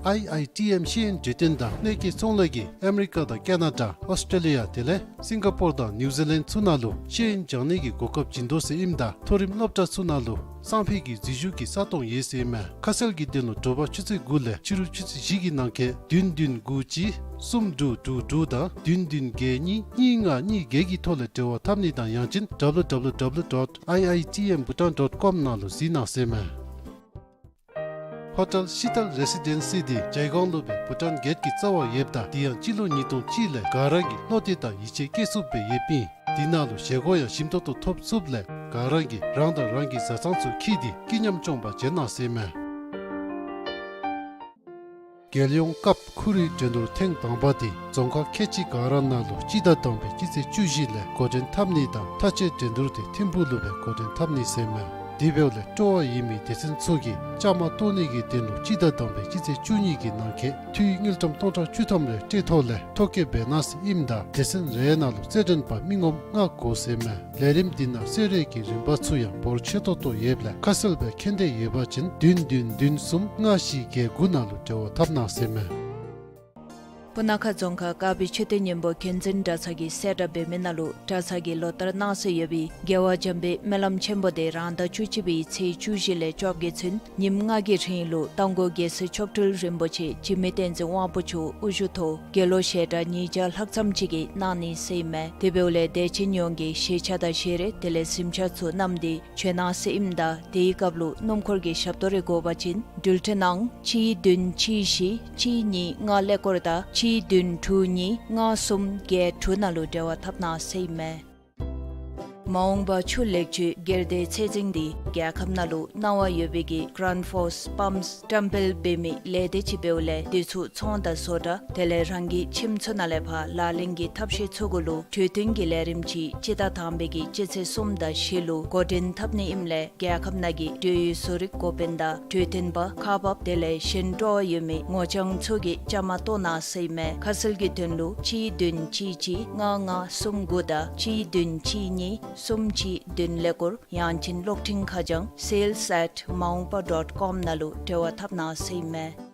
ཨའི་ཨའི་ཊི་ཨེམ་ཤེས་ཡོན་གྲོས་སྟོན་དང་གནོད་སྐྱེལ་ཚོང་ལས་ཀྱིས་ཨ་མི་རི་ཀ་དང་ཀེ་ན་ཌ་ཨོསི་ཊེ་ལི་ཡ་དེ་ལས་སིང་ག་པོར་དང་ནིའུ་ཛི་ལེནཌ་ཚུ་ནང་ལུ་ཤེས་ཡོན་སྦྱང་ནི་གི་གོ་སྐབས་བྱིན་དོ་ཟེར་ཨིནམ་ད་མཐོ་རིམ་སློབ་གྲྭ་ཚུ་ནང་ལུ་སང་ཕོད་ཀྱི་འཛུལ་ཞུགས་ཀྱི་ས་སྟོང་ཡོད་ཟེར་ཨིན་མས། ཁ་གསལ་གྱི་དོན་ལུ་དྲོ་པ་ཆུ་ཚོད་དགུ་ལས་ཕྱི་རུ་ཆུ་ཚོད་བཞི་གི་ནང་འཁོད་བདུན་བདུན་དགུ་གཅིག་གསུམ་དྲུག་དྲུག་དྲུག་དང་བདུན་བདུན་བརྒྱད་གཉིས་གཉིས་ལྔ་གཉིས་བརྒྱད་ཀྱི་ཐོག་ལས་འབྲེལ་བ་འཐབ་ནི་དང་ཡང་ཅིན་W W W dot I I T M Bhutan dot com ནང་ལུ་གཟིགས་གནང་ཟེར་ཨིན་མས། ཧོ་ཊེལ་ཤི་ཏལ་རེ་སི་ཌེན་སི་འདི་ཇའི་གོང་ལུ་སྦེ་བྷུ་ཊཱན་གེཊ་ཀྱི་རྩ་བར་ཡོདཔ་ད་དེ་ཡང་སྤྱི་ལོ་ཉིས་སྟོང་གཅིག་ལས་ག་ར་གིས་བློ་གཏད་དང་ཡིད་ཆེས་བསྐྱེད་ཚུགསཔ་སྦེ་ཡོདཔ་ཨིན། དེ་ནང་ལུ་བཞེས་སྒོ་ཡང་ཞིམ་ཏོག་ཏོ་ཐོབ་ཚུགསཔ་ལས་ག་ར་གིས་རང་དང་རང་གི་བཟའ་ཚང་ཚུ་འཁྱིད་དེ་སྐྱིད་ཉམས་སྐྱོང་པར་བྱོན་གནང་ཟེར་ཨིན་མས། རྒྱལ་ཡོངས་སྐབས་ཁོར་ཡུག་འགྲན་བསྡུར་ཐེངས་དང་པ་དེ་རྫོང་ཁག་ཁལ་གཅིག་ག་ར་ནང་ལུ་སྤྱི་ཟླ་དང་པའི་སྤྱི་ཚེས་བཅུ་བཞི་ལས་འགོ་འདྲེན་འཐབ་ནི་དང་མཐའ་དཔྱད་འགྲན་བསྡུར་དེ་ཐིམ་ཕུག་ལུ་སྦེ་འགོ་འདྲེན་འཐབ་ནི་ཟེར་ཨིན་མས། དེ་འབདཝ་ལས་སྤྲོ་བ་ཡོད་མི་སྡེ་ཚན་ཚུ་གིས་བཅའ་མར་གཏོགས་ནི་གི་དོན་ལུ་སྤྱི་ཟླ་དང་པའི་སྤྱི་ཚེས་བཅུ་གཉིས་ཀྱི་ནང་འཁོད་འཐུས་དངུལ་ཀྲམ་སྟོང་ཕྲག་བཅུ་ཐམ་རེ་སྤྲོད་ཐོག་ལས་ཐོ་བཀོད་འབད་གནང་ཟེར་ཨིནམ་ད་སྡེ་ཚན་རེ་ནང་ལུ་རྩེད་འགྲན་པ་མི་ངོམ་ལྔ་དགོ་ཟེར་ཨིན་མས། ལས་རིམ་འདི་ནང་གསོལ་རས་ཀྱི་རིན་པ་ཚུ་ཡང་འབོར་ཆེ་ཏོག་ཏོ་ཡོདཔ་ལས་ཁ་གསལ་སྦེ་མཁྱེན་འདོད་ཡོད་པ་ཅིན་བདུན་བདུན་བདུན་གསུམ་ལྔ་བཞི་བརྒྱད་དགུ་ནང་ལུ་འབྲེལ་བ་འཐབ་གནང་ཟེར་ཨིན་མས། སྤུ་ན་ཁ་རྫོང་ཁག་དཀར་སྦི་མཆོད་རྟེན་སྙིང་པོ་མཁྱེན་བརྩེ་གྲྭ་ཚང་གིས་གསལ་བསྒྲགས་འབད་མི་ནང་ལུ་གྲྭ་ཚང་གིས་ལོ་ལྟར་གནང་སྲོལ་ཡོད་པའི་རྒྱལ་བ་འཇམ་དཔལ་སྨོན་ལམ་ཆེན་པོ་དེ་རང་ཟླ་བཅུ་གཅིག་པའི་ཚེས་བཅུ་བཞི་ལས་བཅོ་བརྒྱད་ཚུན་ཉིནམ་ལྔ་གི་རིང་ལུ་རྟ་མགོ་རྒྱལ་སྲས་མཆོག་སྤྲུལ་རིན་པོ་ཆེ་འཇིགས་མེད་བསྟན་འཛིན་དབང་པོ་མཆོག་དབུ་བཞུགས་ཐོག་དགེ་སློང་ཞལ་གྲངས་ཉིས་བརྒྱ་ལྷག་ཙམ་ཅིག་གིས་གནང་ནི་ཟེར་ཨིན་མས། དེ་འབདཝ་ལས་དད་ཅན་ཡོངས་ཀྱིས་ཞལ་ཆས་དང་ཞལ་རས་དེ་ལས་གཟིམ་ཆས་ཚུ་བསྣམས་ཏེ་བྱོན་གནང་ཟེར་ཨིནམ་ད་དེའི་སྐབས་ལུ་སྣུམ་འཁོར་གྱི་ཞབས་ཏོག་རེ་དགོ་པ་ཅིན་འགྲུལ་འཕྲིན་ནང་གཅིག་བདུན་གཅིག་བཞི་གཅིག་གཉིས་ལྔ་ཀླད་ཀོར་དང་གཅིག་བདུན་དྲུག་གཉིས་ལྔ་གསུམ་བརྒྱད་དྲུག་ནང་ལུ་འབྲེལ་བ་འཐབ་གནང་ཟེར་ཨིན་མས། མ་འོངས་པ་ཆུ་ལེགས་བཅོས་སྒེར་སྡེའི་ཚད་འཛིན་འདི་རྒྱལ་ཁབ་ནང་ལུ་གནང་བ་ཡོད་པའི་གི་Grundfos Pumps བཀྲམ་སྤེལ་འབད་མི་ལས་སྡེ་ཅིག་འབདཝ་ལས་དེ་ཚུ་ཚོང་དང་བཟོ་གྲྭ་དེ་ལས་རང་གི་ཁྱིམ་ཚུ་ནང་ལས་ཕར་ལག་ལེན་གྱི་ཐབས་ཤེས་ཚུ་གུ་ལུ་གྲོས་བསྟུན་གྱི་ལས་རིམ་ཅིག་སྤྱི་ཟླ་དང་པའི་གི་སྤྱི་ཚེས་གསུམ་དང་བཞི་ལུ་འགོ་འདྲེན་འཐབ་ནི་ཨིནམ་ལས་རྒྱལ་ཁབ་ནང་གི་འབྲེལ་ཡོད་བཟོ་རིག་འགོ་དཔོན་དང་གྲོས་སྟོན་པ་ཁག་འབགཔ་དེ་ལས་གཞན་སྤྲོ་བ་ཡོད་མི་ངོ་རྐྱང་ཚུ་གིས་བཅའ་མར་གཏོགས་གནང་ཟེར་ཨིན་མས། ཁ་གསལ་གྱི་དོན་ལུ་གཅིག་བདུན་གཅིག་གཅིག་ལྔ་ལྔ་གསུམ་དགུ་དང་གཅིག་བདུན་གཅིག་གཉིས་གསུམ་གཅིག་བདུན་ཀླད་ཀོར་ཡང་ཅིན་གློག་འཕྲིན་ཁ་བྱང་sales at maungpa dot com ནང་ལུ་འབྲེལ་བ་འཐབ་གནང་ཟེར་ཨིན་མས།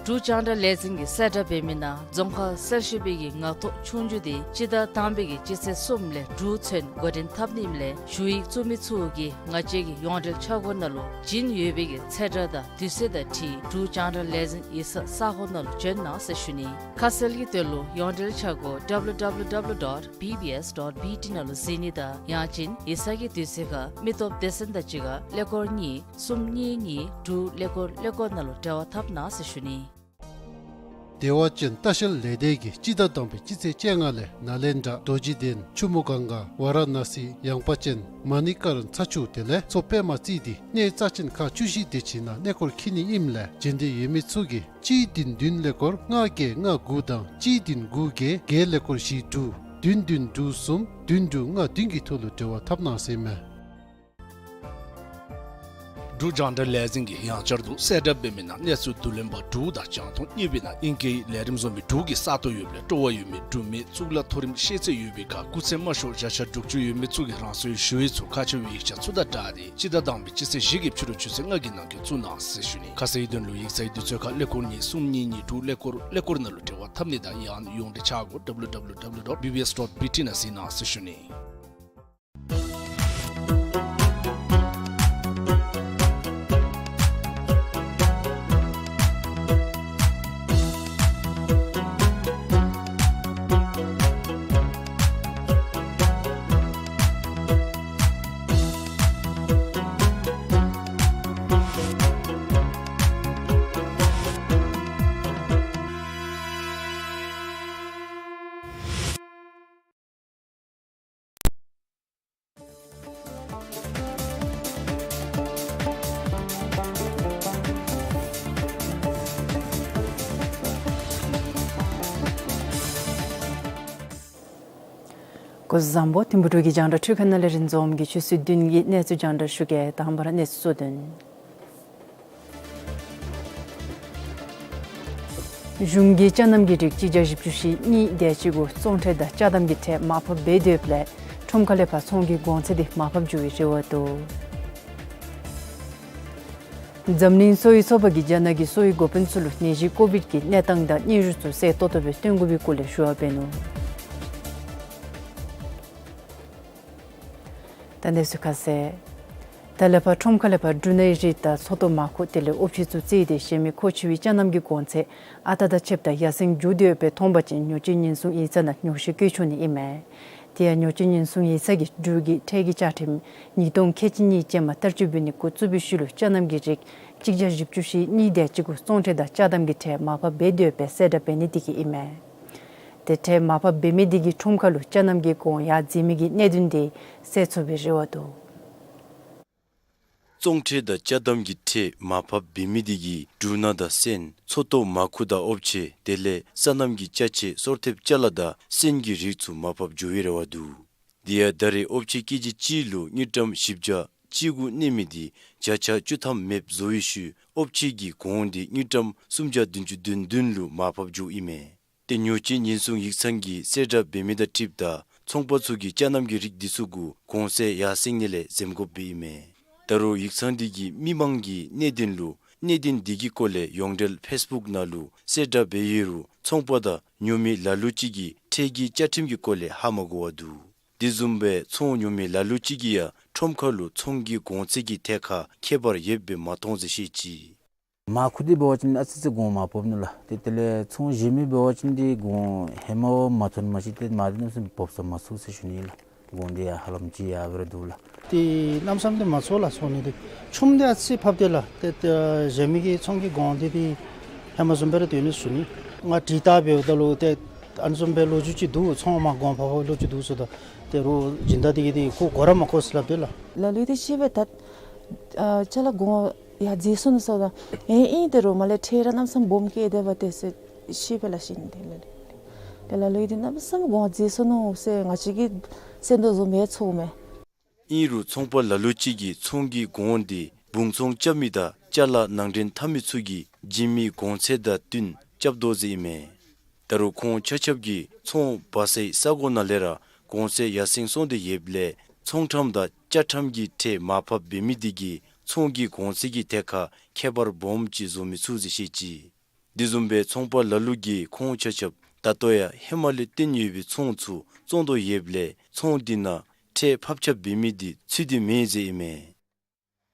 འབྲུག་རྒྱང་བསྒྲགས་ལས་འཛིན་གྱིས་གསལ་བསྒྲགས་འབད་མི་ནང་རྫོང་ཁག་གསར་ཞུགས་པའི་གི་ངག་ཐོག་ཆོས་རྒྱུགས་དེ་སྤྱི་ཟླ་དང་པའི་གི་སྤྱི་ཚེས་གསུམ་ལས་དྲུག་ཚུན་འགོ་འདྲེན་འཐབ་ནི་ཨིནམ་ལས་ཞུ་ཡིག་བཙུགས་མི་ཚུ་གིས་ང་བཅས་ཀྱི་ཡོངས་འབྲེལ་ཆ་སྒོ་ནང་ལུ་བྱིན་ཡོད་པའི་གི་ཚེས་གྲངས་དང་དུས་ཚོད་དང་འཁྲིལ་འབྲུག་རྒྱང་བསྒྲགས་ལས་འཛིན་ཡིག་ཚང་ས་སྒོ་ནང་ལུ་བྱོན་གནང་ཟེར་ཞུ་ནི། ཁ་གསལ་གྱི་དོན་ལུ་ཡོངས་འབྲེལ་ཆ་སྒོ W W W dot B B S dot B T ནང་ལུ་གཟིགས་ནི་དང་ཡང་ཅིན་ཡིག་ཚང་གི་དུས་ཚོད་ཁར་མི་སྟོབས་སྡེ་ཚན་དང་གཅིག་ཁར་ཀླད་ཀོར་གཉིས་གསུམ་གཉིས་གཉིས་དྲུག་ཀླད་ཀོར་ཀླད་ཀོར་ནང་ལུ་འབྲེལ་བ་འཐབ་གནང་ཟེར་ཞུ་ནི། བདེ་བ་ཅན་ལྟ་བཤལ་ལས་སྡེ་གིས་སྤྱི་ཟླ་དང་པའི་སྤྱི་ཚེས་བཅོ་ལྔ་ལས་ནཱ་ལེནྡྲ་རྡོ་རྗེ་གདན་ཆུ་མོ་གངྒཱ་ཝ་ར་ཎ་སི་ཡངས་པ་ཅན་མ་ཎི་ཀ་ར་ཚ་ཆུ་དེ་ལས་མཚོ་པདྨ་རྩེ་འདི་གནས་རྩ་ཅན་ཁག་བཅུ་བཞི་དེ་ཅིག་ནང་གནས་སྐོར་འཁྱིད་ནི་ཨིནམ་ལས་བྱོན་འདོད་ཡོད་མི་ཚུ་གིས་གཅིག་བདུན་བདུན་ཀླད་ཀོར་ལྔ་བརྒྱད་ལྔ་དགུ་དང་གཅིག་བདུན་དགུ་བརྒྱད་བརྒྱད་ཀླད་ཀོར་བཞི་དྲུག་བདུན་བདུན་དྲུག་གསུམ་བདུན་དྲུག་ལྔ་བདུན་གྱི་ཐོག་ལུ་འབྲེལ་བ་འཐབ་གནང་ཟེར་ཨིན་མས། འབྲུག་རྒྱང་བསྒྲགས་ལས་འཛིན་གྱིས་ཡང་བསྐྱར་དུ་གསལ་བསྒྲགས་འབད་མི་ནང་གནས་ཚུལ་བསྡུ་ལེན་པ་དྲུག་དང་རྒྱང་མཐོང་གཉིས་པའི་ནང་ཨིང་སྐད་ལས་རིམ་བཟོ་མི་དྲུག་གི་ས་སྟོང་ཡོདཔ་ལས་སྤྲོ་བ་ཡོད་མི་འབྲུག་མི་གཙུག་ལག་མཐོ་རིམ་ཤེས་ཚད་ཡོད་པའི་ཁར་སྐུ་ཚེ་མ་ཤོར་བརྒྱ་ཆ་དྲུག་ཅུ་ཡོད་མི་ཚུ་གིས་རང་སོའི་ཞུ་ཡིག་ཚུ་ཁག་ཆེ་བའི་ཡིག་ཆ་ཚུ་དང་སྦྲགས་ཏེ་སྤྱི་ཟླ་དང་པའི་སྤྱི་ཚེས་བཞི་གི་ཕྱི་རུ་ཆུ་ཚོད་ལྔ་གི་ནང་འཁོད་བཙུགས་གནང་ཟེར་ཞུ་ནི། ཁ་གསལ་གྱི་དོན་ལུ་ཡིག་ཚང་གི་དུས་ཚོད་ཁར་ཀླད་ཀོར་གཉིས་གསུམ་གཉིས་གཉིས་དྲུག་ཀླད་ཀོར་ཀླད་ཀོར་ནང་ལུ་འབྲེལ་བ་འཐབ་ནི་དང་ཡང་ཡོངས་འབྲེལ་ཆ་སྒོ W W W dot B B S dot B T ནང་གཟིགས་གནང་ཟེར་ཞུ་ནི། སྐུ་གཟུགས་བཟང་པོ། ཐིམ་ཕུག་འབྲུག་གི་རྒྱང་བསྒྲགས་འཕྲུལ་ཁང་ནང་ལས་རིན་འཛོམས་ཀྱིས་ཆུ་ཚོད་བདུན་གྱི་གནས་ཚུལ་རྒྱང་བསྒྲགས་ཞུ་གེ། དང་པ་ར་གནས་ཚུལ་གཙོ་དོན། གཞུང་གིས་ཅ་རྣམ་གྱི་རིགས་གཅིག་བརྒྱ་བཞི་བཅུ་ཞེ་གཉིས་དེ་ཅིག་གུ་བཙོང་ཁྲལ་དང་ཅ་དམ་གྱི་ཁྲལ་མར་ཕབ་འབད་དོ་ཡོདཔ་ལས་ཁྲོམ་ཁ་ལས་ཕར་ཚོང་གི་གོང་ཚད་འདི་མར་ཕབ་འགྱོ་བའི་རེ་བ་འདུག། འཛམ་གླིང་གསོ་བའི་ཚོགས་པ་གིས་རྒྱ་ནག་གི་གསོ་བའི་འགོ་དཔོན་ཚུ་ལུ་ནད་གཞི་ཀོ་བིཌ་ཀྱི་གནས་སྟངས་དང་སྙན་ཞུ་ཚུ་གསལ་ཏོག་ཏོ་སྦེ་སྟོན་དགོ་པའི་སྐོར་ལས་ཞུ་བ་འབད་ནུག། ད་གནས་ཚུལ་ཁ་གསལ། ད་ལས་ཕར་ཁྲོམ་ཁ་ལས་ཕར་འབྲུ་སྣའི་རིགས་དང་ཚོ་ཏོ་མར་ཁུ་དེ་ལས་ཨོམ་ཕྱེ་ཚུ་བཙལ་ཏེ་གཞན་མི་མཁོ་ཆེ་བའི་ཅ་རྣམ་གྱི་གོང་ཚད་ཨ་རྟག་དང་ཕྱདཔ་ད་ཡར་སེང་འགྱོ་དོ་ཡོདཔ་སྦེ་མཐོང་པ་ཅིན་ཉོ་སྤྱོད་ཉེན་སྲུང་ཡིག་ཚང་ནང་ཉོགས་བཤད་བཀོད་ཆོག་ནི་ཨིན་མས། དེ་ཡང་ཉོ་སྤྱོད་ཉེན་སྲུང་ཡིག་ཚང་གིས་འབྲུ་གི་ཁྲལ་གྱི་བཅའ་ཁྲིམས་ཉིས་སྟོང་ཁལ་གཅིག་གཉིས་ཅན་མ་བསྟར་སྤྱོད་འབད་ནི་འགོ་བཙུགས་པའི་ཤུལ་ལུ་ཅ་རྣམ་གྱི་རིགས་གཅིག་བརྒྱ་བཞི་བཅུ་ཞེ་གཉིས་དེ་ཅིག་གུ་བཙོང་ཁྲལ་དང་ཅ་དམ་གྱི་ཁྲལ་མར་ཕབ་འབད་དོ་ཡོདཔ་སྦེ་གསལ་བསྒྲགས་འབད་ནི་དེ་གིས་ཨིན་མས། ཏེ་ཁྲལ་མར་ཕབ་འབད་མི་དེ་གིས་ཁྲོམ་ཁ་ལུ་ཅ་རྣམ་གྱི་གོང་ཡར་འཛེགས་མི་གི་གནད་དོན་དེ་སེལ་ཚུགས་པའི་རེ་བ་འདུག། བཙོང་ཁྲལ་དང་ཅ་དམ་གྱི་ཁྲལ་མར་ཕབ་འབད་མི་དེ་གིས་འབྲུ་སྣ་དང་སོན་ཚོ་ཏོ་མར་ཁུ་དང་ཨོམ་ཕྱེ་དེ་ལས་སོ་ནམ་གྱི་ཅ་ཆས་སོར་ཐེབས་ཅ་ལ་དང་སོན་གྱི་རིགས་ཚུ་མར་ཕབ་འགྱོ་བའི་རེ་བ་འདུག། དེ་ཡང་ད་རེས་ཨོམ་ཕྱེ་ཀེ་ཇི་གཅིག་ལུ་དངུལ་ཀྲམ་བཞི་བརྒྱ་གཅིག་དགུ་གནས་མི་དེ་བརྒྱ་ཆ་བཅུ་ཐམ་མེདཔ་བཟོ་བའི་ཤུལ་ཨོམ་ཕྱེ་གི་གོང་དེ་དངུལ་ཀྲམ་སུམ་བརྒྱ་བདུན་ཅུ་དོན་བདུན་ལུ་མར་ཕབ་འགྱོཝ་ཨིན་མས། ཏེ་ཉོ་སྤྱོད་ཉེན་སྲུང་ཡིག་ཚང་གིས་གསལ་བསྒྲགས་འབད་མི་དང་འཁྲིལཝ་ད་ཚོང་པ་ཚུ་གིས་ཅ་རྣམ་གྱི་རིགས་དེ་ཚུ་གུ་གོང་ཚད་ཡར་སེང་ནི་ལས་འཛེམ་དགོཔ་སྦེ་ཨིན་མས། ད་རུང་ཡིག་ཚང་དེ་གིས་མི་མང་གི་གནད་དོན་ལུ་གནད་དོན་དེ་གི་སྐོར་ལས་ཡོངས་འབྲེལ་ཕེསི་བུཀ་ནང་ལུ་གསལ་བསྒྲགས་འབད་ཡོད་རུང་ཚོང་པ་དང་ཉོ་མི་ལ་ལུ་ཅིག་གིས་ཁྲལ་གྱི་བཅའ་ཁྲིམས་ཀྱི་སྐོར་ལས་ཧ་མ་གོ་བར་འདུག། དེ་བཟུམ་སྦེ་ཚོང་ཉོ་མི་ལ་ལུ་ཅིག་གིས་ཡང་ཁྲོམ་ཁ་ལུ་ཚོང་གི་གོང་ཚད་ཀྱི་ཐད་ཁར་ཁྱད་པར་ཡོདཔ་སྦེ་མ་མཐོང་ཟེར་བཤད་ཅི། མར་ཁུ་འདི་འབད་བ་ཅིན་ཨ་ཙི་ཙི་གོང་མར་ཕབ་ནུག་ལགས། ཏེ་དེ་ལས་ཚོང་གཞན་མི་འབད་བ་ཅིན་འདི་གོང་ཧེ་མ་བ་མ་ཐོན་མ་གཞི་ཏེ་མར་འདི་གནམ་མེད་ས་མེད་ཕབ་ས་མ་ཚུགས་ཟེར་ཞུ་ནི་ལགས། གོང་འདི་ཡང་ཧ་ལམ་ཅིག་ཡར་སྦེ་ར་འདུག་ལགས། ཏེ་གནམ་མེད་ས་མེད་འདི་མ་ཚུགས་ལགས། ཚོང་ནི་འདི་ཆུམ་འདི་ཨ་ཙི་ཕབ་སྟེ་ལགས། ཏེ་ཏེ་གཞན་མི་གི་ཚོང་གི་གོང་འདི་འདི་ཧེ་མ་བཟུམ་སྦེ་ར་སྡོད་ནི་ཟེར་ཞུ་ནི། ང་དྲི་བལྟ་འབདཝ་ད་ལུ་ཏེ་ཨ་ནི་བཟུམ་སྦེ་ལོ་རྒྱུས་ཅིག་འདུག། ཚོང་མར་གོང་ཕབ་ཕབ་ལོ་རྒྱུས་འདུག་ཟེརཝ་ད་ཏེ་རོགས་སྦྱིན་བདག་དེ་གིས་འདི་ཁོ་གོ་ར་མ་གོ་ཟེར་སླབ་སྟེ་ལགས། ལ་ལུ་འདི་ཤེས་པས་ད། ཨ་ཅ་ལ་གོང་ཡར་འཛེགས་སོ་ནུག་ཟེརཝ་ད་ཨེ་ཨིན་ཏེ་རོགས་མ་ལས་ཁྲལ་ར་གནམ་མེད་ས་མེད་སྦོམ་བཀལ་སྡོདཔ་ཏེ་ཟེར་ཤེས་པས་ལགས་ཤེས་ནི་དེ་ལགས། ཏེ་ལ་ལུ་འདི་གནམ་མེད་ས་མེད་གོང་འཛེགས་སོ་ནུག་ཟེར་ང་བཅས་ཀྱིས་གསན་དོ་བཟུམ་སྦེ་ཚོརཝ་མས། ཨིན་རུང་ཚོང་པ་ལ་ལུ་ཅིག་གིས་ཚོང་གི་གོང་འདི་སྦུང་ཚོང་རྐྱབ་མི་དང་ཅ་ལ་ནང་འདྲེན་འཐབ་མི་ཚུ་གིས་བྱིན་མི་གོང་ཚད་དང་བསྟུན་རྐྱབ་དོ་ཟེར་ཨིན་མས། ད་རུང་ཁོང་ཆ་ཁྱབ་ཀྱིས་ཚོང་འབག་སའི་ས་གོ་ནང་ལས་ར་གོང་ཚད་ཡར་སེང་སོང་སྟེ་ཡོདཔ་ལས་ཚོང་ཁྲམ་དང་ཅ་ཁྲམ་གྱི་ཁྲལ་མར་ཕབ་འབད་མི་དེ་གིས་ཚོང་གི་གོང་ཚད་ཀྱི་ཐད་ཁར་ཁྱད་པར་སྦོམ་ཅིག་བཟོ་མི་ཚུགས་ཟེར་བཤད་ཅི། དེ་བཟུམ་སྦེ་ཚོང་པ་ལ་ལུ་གིས་ཁོང་ཆ་ཁྱབ་ད་ལྟོ་ཡང་ཧེ་མ་ལས་བཏོན་ཡོད་པའི་ཚོང་ཚུ་བཙོང་དོ་ཡོདཔ་ལས་ཚོང་དེ་ནང་ཁྲལ་ཕབ་ཆག་འབད་མི་དེ་ཚུད་དེ་མེད་ཟེར་ཨིན་མས།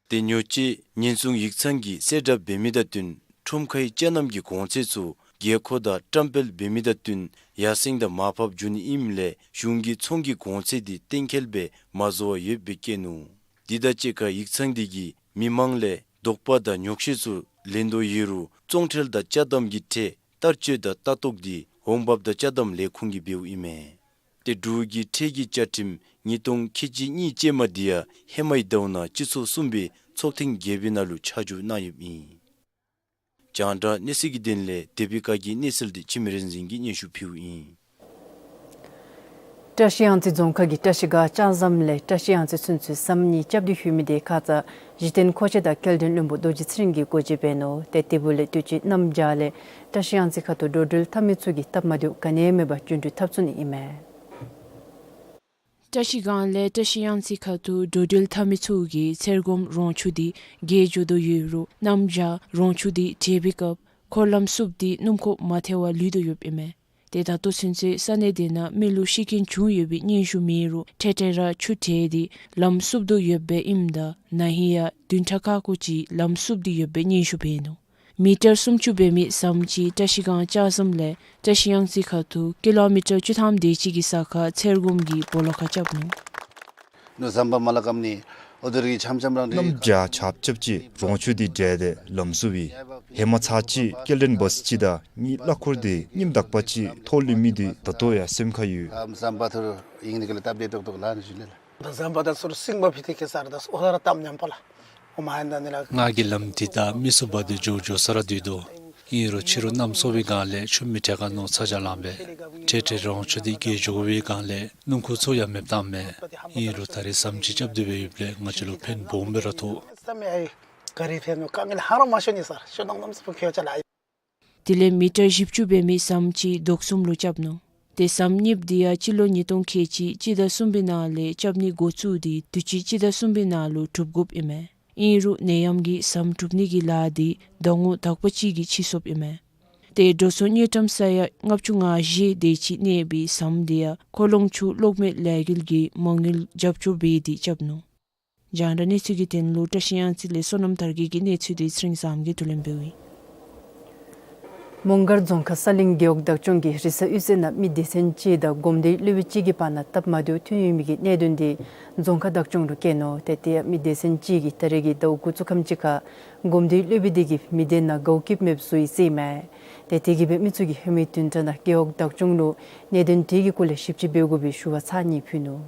ཏེ་ཉོ་སྤྱོད་ཉེན་སྲུང་ཡིག་ཚང་གིས་གསལ་བསྒྲགས་འབད་མི་དང་བསྟུན་ཁྲོམ་ཁའི་ཅ་རྣམ་གྱི་གོང་ཚད་ཚུ་དགོས་མཁོ་དང་བཀྲམ་སྤེལ་འབད་མི་དང་བསྟུན་ཡར་སེང་དང་མར་ཕབ་འགྱོ་ནི་ཨིནམ་ལས་གཞུང་གིས་ཚོང་གི་གོང་ཚད་དེ་གཏན་འཁེལ་སྦེ་མ་བཟོ་བར་ཡོདཔ་སྦེ་བཀོད་ནུག། དེ་དང་གཅིག་ཁར་ཡིག་ཚང་དེ་གིས་མི་མང་ལས་དོགས་པ་དང་ཉོགས་བཤད་ཚུ་ལེན་དོ་ཡོད་རུང་བཙོང་ཁྲལ་དང་ཅ་དམ་གྱི་ཁྲལ་བསྟར་སྤྱོད་དང་ལྟ་རྟོག་དེ་འོང་འབབ་དང་ཅ་དམ་ལས་ཁུངས་ཀྱིས་འབདཝ་ཨིན་མས། ཏེ་འབྲུག་གི་ཁྲལ་གྱི་བཅའ་ཁྲིམས་ཉིས་སྟོང་ཁལ་གཅིག་གཉིས་ཅན་མ་དེ་ཡང་ཧེ་མའི་ཟླཝ་ནང་སྤྱི་ཚོགས་གསུམ་པའི་ཚོགས་ཐེངས་བརྒྱད་པའི་ནང་ལུ་ཆ་འཇོག་གནང་ཡོདཔ་ཨིན། རྒྱང་བསྒྲགས་གནས་ཚུལ་གྱི་དོན་ལས་དེ་བི་ཀ་གི་གནས་ཚུལ་དེ་འཆི་མེད་རིག་འཛིན་གྱིས་སྙན་ཞུ་ཕུལཝ་ཨིན། བཀྲ་ཤིས་གཡང་རྩེ་རྫོང་ཁག་གི་བཀྲ་ཤིས་སྒང་ལྕགས་ཟམ་ལས་བཀྲ་ཤིས་གཡང་རྩེ་ཚུན་ཚོད་ཟམ་གཉིས་རྐྱབ་སྟེ་ཡོད་མི་དེ་ཁ་ཙ་གཞི་རྟེན་མཁོ་ཆས་དང་སྐྱེལ་འདྲེན་བློན་པོ་རྡོ་རྗེ་ཚེ་རིང་གིས་སྒོ་འབྱེད་འབད་ནུག། ཏེ་དེ་འབདཝ་ལས་དུས་ཅི་གནམ་བྱཱར་ལས་བཀྲ་ཤིས་གཡང་རྩེ་ཁ་ཐུག་འགྲོ་འགྲུལ་འཐབ་མི་ཚུ་གིས་སྟབས་མ་བདེཝ་ག་ནི་ཡང་མེད་པར་རྒྱུན་འགྲུལ་འཐབ་ཚུགས་ནི་ཨིན་མས། བཀྲ་ཤིས་སྒང་ལས་བཀྲ་ཤིས་གཡང་རྩེ་ཁ་ཐུག་འགྲོ་འགྲུལ་འཐབ་མི་ཚུ་གིས་ཚེར་སྒོམ་རོང་ཆུ་དེ་བརྒལ་འགྱོ་དོ་ཡོད་རུང་གནམ་བྱཱར་རོང་ཆུ་དེ་བགྲེས་པའི་སྐབས་འཁོར་ལམ་བསུབ་སྟེ་སྣུམ་འཁོར་མ་ཐལ་བར་ལུས་དོ་ཡོདཔ་ཨིན་མས། ཏེ་ད་ལྟོ་ཚུན་ཚོད་ས་གནས་དེ་ནང་མི་ལུ་ཤི་རྐྱེན་བྱུང་ཡོད་པའི་སྙན་ཞུ་མེད་རུང་འཕྲལ་འཕྲལ་ར་ཆུ་བྲལ་ཏེ་ལམ་བསུབ་དོ་ཡོདཔ་ཨིནམ་ད་ན་ཧིང་ཡང་བདུན་ཕྲག་ཁ་ཁོ་ཅིག་ལམ་བསུབ་སྟེ་ཡོདཔ་སྙན་ཞུ་འབད་ནུག། མི་ཊར་སུམ་ཅུ་འབད་མི་ཟམ་ཅིག་བཀྲ་ཤིས་སྒང་ལྕགས་ཟམ་ལས་བཀྲ་ཤིས་གཡང་རྩེ་ཁ་ཐུག་ཀི་ལོ་མི་ཊར་བཅུ་ཐམ་དེ་ཅིག་གི་ས་ཁར་ཚེར་སྒོམ་གྱིས་སྦོ་ལོགས་ཁར་རྐྱབ་ནུག། ནུ་ཟམ་པ་མ་ལ་ཀམ་ནི་ཨོ་དོ་རི་ཆམ་ཆམ་རང་གནམ་བྱཱར་ཆརཔ་རྐྱབ་ཅི་རོང་ཆུ་དེ་བྲལ་ཏེ་ལམ་བསུབ་ཡི། ཧེ་མ་ཚར་གཅིག་སྐྱེལ་འདྲེན་བཱས་ཅིག་དང་གཉིས་གླ་འཁོར་དེ་ཉིནམ་དག་པ་ཅིག་ཐོག་ལུས་མི་དེ་ད་ལྟོ་ཡང་སེམས་ཁར་ཡོད། ཟམ་པ་ཐུར་ཨིང་ནི་གི་ལ་སྟབས་བདེ་ཏོག་ཏོ་ལ་ནི་ཞུ་ལེ་ལ། ཟམ་པ་ད་ཚུར་སིང་པ་ཕི་ཏི་ཁེ་སར་ད་ཨོ་ད་ར་གཏམ་ཉམས་པ་ལ། ཨོ་མ་ཧན་ད་ནི་ལ། ང་གིས་ལམ་དེ་དང་མི་སུ་བ་དེ་འགྱོ་འགྱོ་ས་ར་སྡོད་དོ། ཨིན་རུང་ཕྱི་རུ་གནམ་སྲོ་བའི་སྒང་ལས་ཆུ་མི་འཕྲད་ཁར་ནོར་ཚ་གྱང་ལང་པས། འཕྲལ་འཕྲལ་རོང་ཆུ་འདི་རྒལ་འགྱོ་བའི་སྒང་ལས་སྣུམ་འཁོར་ཚུ་ཡང་མེདཔ་བཏངམ་མས། ཨིན་རུང་ད་རེས་ཟམ་ཅིག་རྐྱབ་སྟེ་སྦེ་ཡོདཔ་ལས་ང་བཅས་ལུ་ཕན་སྦོམ་སྦེ་ར་ཐོགས། དེ་ལས་མི་ཊར་བཞི་བཅུ་འབད་མི་ཟམ་ཅིག་དོག་གསུམ་ལུ་རྐྱབ་ནུག། ཏེ་ཟམ་གཉིསཔ་འདི་ཡང་སྤྱི་ལོ་ཉིས་སྟོང་ཁལ་གཅིག་སྤྱི་ཟླ་གསུམ་པའི་ནང་ལས་རྐྱབ་ནི་འགོ་བཙུགས་ཏེ་དུས་ཅི་སྤྱི་ཟླ་གསུམ་པའི་ནང་ལུ་གྲུབ་དགོཔ་ཨིན་མས། ཨིན་རུང་ནད་ཡམས་ཀྱིས་ཟམ་གྲུབ་ནི་གི་ལཱ་འདི་ཟླ་ངོ་དག་པ་ཅིག་གིས་ཕྱིས་སོཔ་ཨིན་མས། ཏེ་འགྲོ་སོང་དངུལ་ཀྲམ་ས་ཡ་ལྔ་བཅུ་ང་བཞི་དེ་ཅིག་གནས་པའི་ཟམ་འདི་ཡང་ཁོ་ལོང་ཆུ་གློག་མེ་ལས་འགུལ་གྱིས་མ་དངུལ་རྒྱབ་སྐྱོར་འབད་དེ་རྐྱབ་ནུག། རྒྱང་བསྒྲགས་གནས་ཚུལ་གྱི་དོན་ལུ་བཀྲ་ཤིས་གཡང་རྩེ་ལས་བསོད་ནམས་དར་རྒྱས་ཀྱི་གནས་ཚུལ་འདི་ཚེ་རིང་བཟངམོ་གིས་བསྡུ་ལེན་འབདཝ་ཨིན། མོང་སྒར་རྫོང་ཁག་ས་གླིང་རྒེད་འོག་བདག་སྐྱོང་གི་རི་ས་གཡུས་ཚན་ནང་མི་སྡེ་ཚན་གཅིག་དང་སྒོམ་སྡེའི་སློབ་དཔོན་གཅིག་གི་བར་ན་སྟབས་མ་བདེཝ་ཐོན་ཡོད་མི་གི་གནད་དོན་འདི་རྫོང་ཁག་བདག་སྐྱོང་ལུ་བཀལ་ནུག། ཏེ་དེ་ཡང་མི་སྡེ་ཚན་གཅིག་གིས་ད་རེས་ཀྱི་ཟླཝ་འགོ་བཙུགས་ཁམས་ཅིག་ཁར་སྒོམ་སྡེའི་སློབ་དཔོན་དེ་གིས་མི་སྡེ་ནང་དགའཝ་སྐྱིདཔ་མེདཔ་བཟོ་ཡི་ཟེར་ཨིན་མས། ཏེ་དེ་གིས་སྦེ་མི་ཚུ་གིས་ཧེ་མའི་བདུན་ཕྲག་ནང་རྒེད་འོག་བདག་སྐྱོང་ལུ་གནད་དོན་དེ་གི་སྐོར་ལས་ཞིབ་དཔྱད་འབད་དགོ་པའི་ཞུ་བ་ཚར་གཉིས་ཕུལ་ནུག།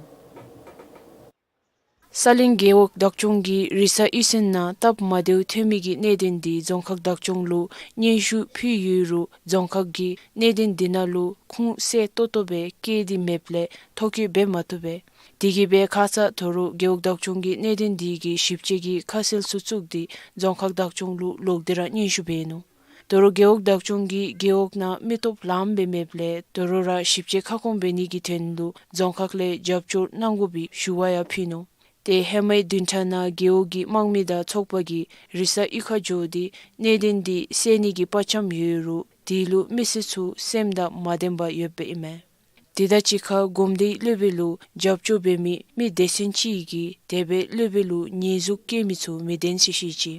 ས་གླིང་རྒེད་འོག་བདག་སྐྱོང་གི་རི་ས་གཡུས་ཚན་ནང་སྟབས་མ་བདེཝ་ཐོན་མི་གི་གནད་དོན་འདི་རྫོང་ཁག་བདག་སྐྱོང་ལུ་སྙན་ཞུ་ཕུལ་ཡོད་རུང་རྫོང་ཁག་གིས་གནད་དོན་འདི་ནང་ལུ་ཁུངས་གསལ་ཏོག་ཏོ་སྦེ་བཀོད་དེ་མེདཔ་ལས་ཐོ་བཀོད་འབད་མ་བཏུབ་པས། དེ་གིས་སྦེ་ཁ་ཙ་དོ་རུང་རྒེད་འོག་བདག་སྐྱོང་གིས་གནད་དོན་འདི་གི་ཞིབ་དཔྱད་ཀྱི་ཁ་གསལ་ཚུ་བཙུགས་ཏེ་རྫོང་ཁག་བདག་སྐྱོང་ལུ་ལོག་སྟེ་ར་སྙན་ཞུ་འབད་ནུག། དོ་རུང་རྒེད་འོག་བདག་སྐྱོང་གིས་རྒེད་འོག་ནང་མི་སྟོབས་ལངམ་སྦེ་མེདཔ་ལས་དོ་རུང་ར་ཞིབ་དཔྱད་ཁ་སྐོང་འབད་ནི་གི་དོན་ལུ་རྫོང་ཁག་ལས་རྒྱབ་སྐྱོར་གནང་དགོ་པའི་ཞུ་བ་ཡང་ཕུལ་ནུག། ཏེ་ཧེ་མའི་བདུན་ཕྲག་ནང་རྒེད་འོག་གི་དམངས་མི་དང་ཚོགས་པ་གིས་རི་ས་གཡུས་ཁར་འགྱོ་སྟེ་གནད་དོན་འདི་སེལ་ནི་གི་དཔའ་བཅམ་ཡོད་རུང་དེ་ལུ་མི་སེར་ཚུ་སེམས་དང་མ་ལྡནམ་ཡོདཔ་ཨིན་མས། དེ་དང་གཅིག་ཁར་སྒོམ་སྡེའི་སློབ་དཔོན་ལུ་རྒྱབ་སྐྱོར་འབད་མི་མི་སྡེ་ཚན་གཅིག་གིས་དེ་སྦེ་སློབ་དཔོན་ལུ་ཉེས་འཛུགས་བཀལ་མི་ཚུ་མི་བདེན་ཟེར་བཤད་ཅི།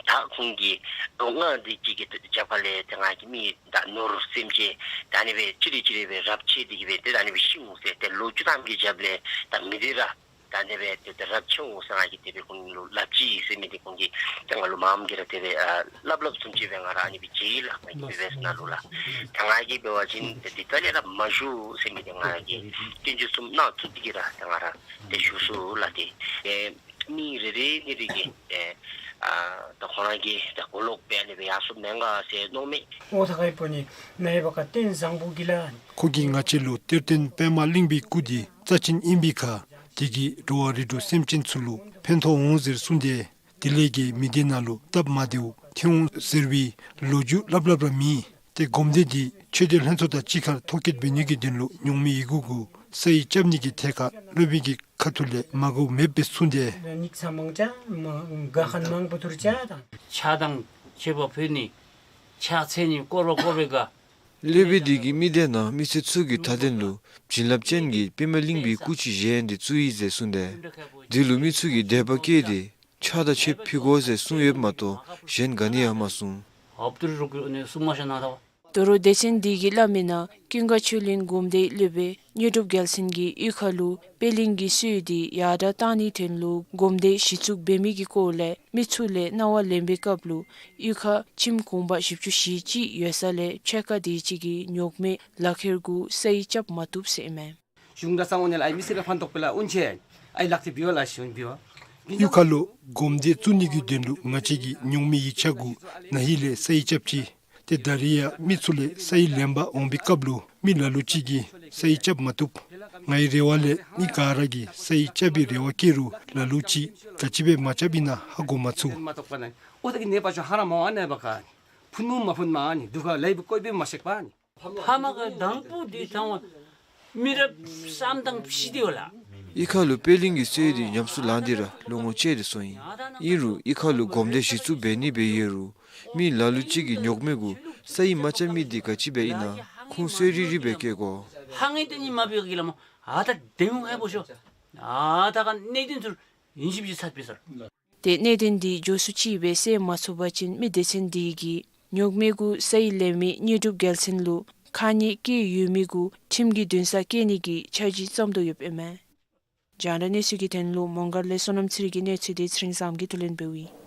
ད་ཁོང་གིས་ལོ་ལྔ་དེ་ཅིག་གི་རྒྱབ་ཁ་ལས་ཏེ་ང་གིས་མི་ད་ནོར་སེམས་ཅན་ད་ཨ་ནི་སྦེ་ཅི་རེ་ཅི་རེ་སྦེ་རབས་ཆད་དེ་གིས་སྦེ་ཏེ་ད་ཨ་ནི་སྦེ་ཤི་འོང་ཟེར། ཏེ་ལོ་བཅུ་ཐམ་གྱི་རྒྱབ་ལས་ད་མི་དེ་ར་ད་ཨ་ནི་སྦེ་ཏེ་ཏེ་རབས་ཆད་འོང་ཟེར་ང་གིས་དེ་སྦེ་ཁོང་ལུ་སླབ་ཅི་ཟེར་མི་དེ་ཁོང་གིས་ཏེ་ང་ལུ་མངམ་གིས་ར་དེ་སྦེ་ཨ་སླབ་སླབ་བཟུམ་ཅིག་སྦེ་ང་ར་ཨ་ནི་སྦེ་མཇལ་ཡི་ལགས། ང་གིས་བི་བི་ཨེསི་ནང་ལུ་ལགས། ད་ང་གིས་འབད་བ་ཅིན་ཏེ་འདི་ད་ལས་ར་མ་ཞུ་ཟེར་མི་དེ་ང་གིས་སྐྱོན་བརྗོད་གསུམ་གནང་ཚུགས་ཏེ་གིས་ར་ད་ང་ར་ཏེ་ཞུ་ཚུགས་ལགས། ཏེ་ཨེ་མི་རེ་རེ་ནི་རེ་གིས་ཨེ་ཨ་ད་ཁོ་ར་གིས་ད་གོ་ལོག་སྦེ་ཨ་ནི་སྦེ་ཡར་སོངམ་མེན་ག་ཟེར་མནོཝ་མས། ཨོ་ཐ་ཁའི་པོ་ནི་ནའི་བ་ཀ་རྟེན་བཟང་པོ་གི་ལ། ཁོ་གིས་ང་བཅས་ལུ་གཏེར་སྟོན་པདྨ་གླིང་པའི་སྐུ་འདི་རྩ་ཅན་ཨིན་པའི་ཁར་དེ་གིས་འགྲོ་བ་རིགས་དྲུག་སེམས་ཅན་ཚུ་ལུ་ཕན་ཐོགས་འོང་ཟེར་གསུངས་ཏེ་དེ་ལས་ཀྱི་མི་སྡེ་ནང་ལུ་སྟབས་མ་བདེཝ་ཐོན་འོང་ཟེར་བའི་ལོ་རྒྱུས་སླབ་སླབ་ར་མེད། ཏེ་སྒོམ་སྡེ་འདི་ཆོས་སྡེ་ལྷན་ཚོགས་དང་གཅིག་ཁར་ཐོ་བཀོད་འབད་ནི་གི་དོན་ལུ་ཉོག་མེད་ཡི་གུ་གུ་ས་ཡིག་རྐྱབ་ནི་གི་ཐད་ཁར་སློབ་དཔོན་གྱི་ཁ་ཐུག་ལས་མ་དགའཝ་མེདཔ་སྦེ་གསུངས་ཏེ། ཕྱག་དང་མཆོད་པ་ཕུལ་ནི་ཕྱག་འཚལ་ནི་བསྐོར་བ་བསྐོར་བའི་ག། སློབ་དཔོན་འདི་གིས་མི་སྡེ་ནང་མི་སེར་ཚུ་གི་མཐའ་དོན་ལུ་བྱིན་རླབས་ཅན་གྱི་པདྨ་གླིང་པའི་སྐུ་ཅིག་བཞེངས་ཏེ་བཙུགས་ཡི་ཟེར་གསུངས་ཏེ། འདི་ལུ་མི་ཚུ་གིས་དད་པ་བསྐྱེད་དེ་ཕྱག་དང་མཆོད་པ་ཕུལ་དགོ་ཟེར་གསུངས་ཡོདཔ་མ་གཏོགས་གཞན་ག་ནི་ཡང་མ་གསུངས། དོ་རུང་སྡེ་ཚན་འདི་གིས་སླབ་མིའི་ནང་ཀུན་དགའ་ཆོས་གླིང་སྒོམ་སྡེའི་སློབ་དཔོན་དངོས་གྲུབ་རྒྱལ་མཚན་གྱིས་གཡུས་ཁ་ལུ་པད་གླིང་གི་སྲོལ་འདི་ཡར་དྲག་གཏང་ནིའི་དོན་ལུ་སྒོམ་སྡེ་གཞི་བཙུགས་འབད་མི་གི་སྐོར་ལས་མི་ཚུ་ལས་གནང་བ་ལེན་པའི་སྐབས་ལུ་གཡུས་ཁར་ཁྱིམ་གུང་པ་བཞི་བཅུ་ཞེ་གཅིག་ཡོད་ས་ལས་ཕྱེད་ཀ་དེ་ཅིག་གིས་ཉོག་མེད་ལག་ཁྱེར་གུ་ས་ཡིག་རྐྱབ་མ་བཏུབ་ཟེར་ཨིན་མས། གཞུང་གྲྭ་ཚང་ཨོ་ནེ་ལ་ཨའི་མི་སེར་ཕན་ཐོགས་པའི་ལ་ཨུན་ཆེ་ཨའི་ལག་ཏུ་བི་ཝ་ལ་ཤོན་བི་ཝ། གཡུས་ཁ་ལུ་སྒོམ་སྡེ་བཙུགས་ནི་གི་དོན་ལུ་ང་བཅས་ཀྱིས་ཉོག་མེད་ཡིག་ཆ་གུ་ན་ཧིང་ལས་ས་ཡིག་རྐྱབ་ཅི། ཏེ་ད་རིས་ཡང་མི་ཚུ་ལས་ས་ཡིག་ལེན་པར་འོང་པའི་སྐབས་ལུ་མི་ལ་ལུ་ཅིག་གིས་ས་ཡིག་རྐྱབ་མ་བཏུབ། ངེའི་རེ་བ་ལས་མི་ག་ར་གིས་ས་ཡིག་རྐྱབ་པའི་རེ་བ་བསྐྱེད་རུང་ལ་ལུ་ཅིག་ག་ཅི་སྦེ་མ་རྐྱབ་ཨིན་ན་ཧ་གོ་མ་ཚུགས། ཨོ་ཐ་གི་ནེ་པ་ཅོ་ཧ་ར་མ་ཝ་ནེ་བ་ཀ་ཕུ་ནུ་མ་ཕུན་མ་ནི་དུ་ཁ་ལེ་བུ་ཀོའི་བེ་མ་ཤེག་པ་ནི། ཕ་མ་ག་དང་པོ་འདི་ཐང་བ་མི་རབས་བསམ་དང་ཕྱི་དེ་བ་ལ། གཡུས་ཁ་ལུ་པད་གླིང་གི་སྲོལ་འདི་ཉམས་སུ་ལང་སྟེ་ར་ལོ་ངོ་བཅད་དེ་སོང་ཡི། ཨིན་རུང་གཡུས་ཁ་ལུ་སྒོམ་སྡེ་གཞི་བཙུགས་འབད་ནི་སྦེ་ཡོད་རུང་མི་ལ་ལུ་ཅིག་གིས་ཉོག་མེད་གུ་ས་ཡིག་མ་རྐྱབ་མི་འདི་ག་ཅི་སྦེ་ཨིན་ན་ཁུངས་གསལ་རི་རི་སྦེ་བཀོད་དགོ། ཧ་ངེ་ཏེ་ནི་མ་བི་གི་ལ་མོ་ཨ་ད་དེ་མོ་ཧ་པོ་ཤོ་ཨ་ད་ག་གནད་དོན་ཚུར་ཡིན་ཞིབ་ཅིག་ཚར་པས་ཟེར། ཏེ་གནད་དོན་འདི་མགྱོགས་སུ་ཅིག་སྦེ་སེལ་མ་ཚུགས་པ་ཅིན་མི་སྡེ་ཚན་འདི་གིས་ཉོག་མེད་གུ་ས་ཡིག་ལེན་མི་དངོས་གྲུབ་རྒྱལ་མཚན་ལུ་ཁ་ཉེས་བཀལ་ཡོད་མི་གུ་ཁྲིམས་ཀྱི་འདུན་ས་བཀལ་ནི་གི་འཆར་གཞི་བརྩམ་དོ་ཡོདཔ་ཨིན་མས། རྒྱང་བསྒྲགས་གནས་ཚུལ་གྱི་དོན་ལུ་མོང་སྒར་ལས་བསོད་ནམས་ཚེ་རིང་གི་གནས་ཚུལ་འདི་ཚེ་རིང་བཟངམོ་གིས་བསྡུ་ལེན་འབདཝ་ཨིན།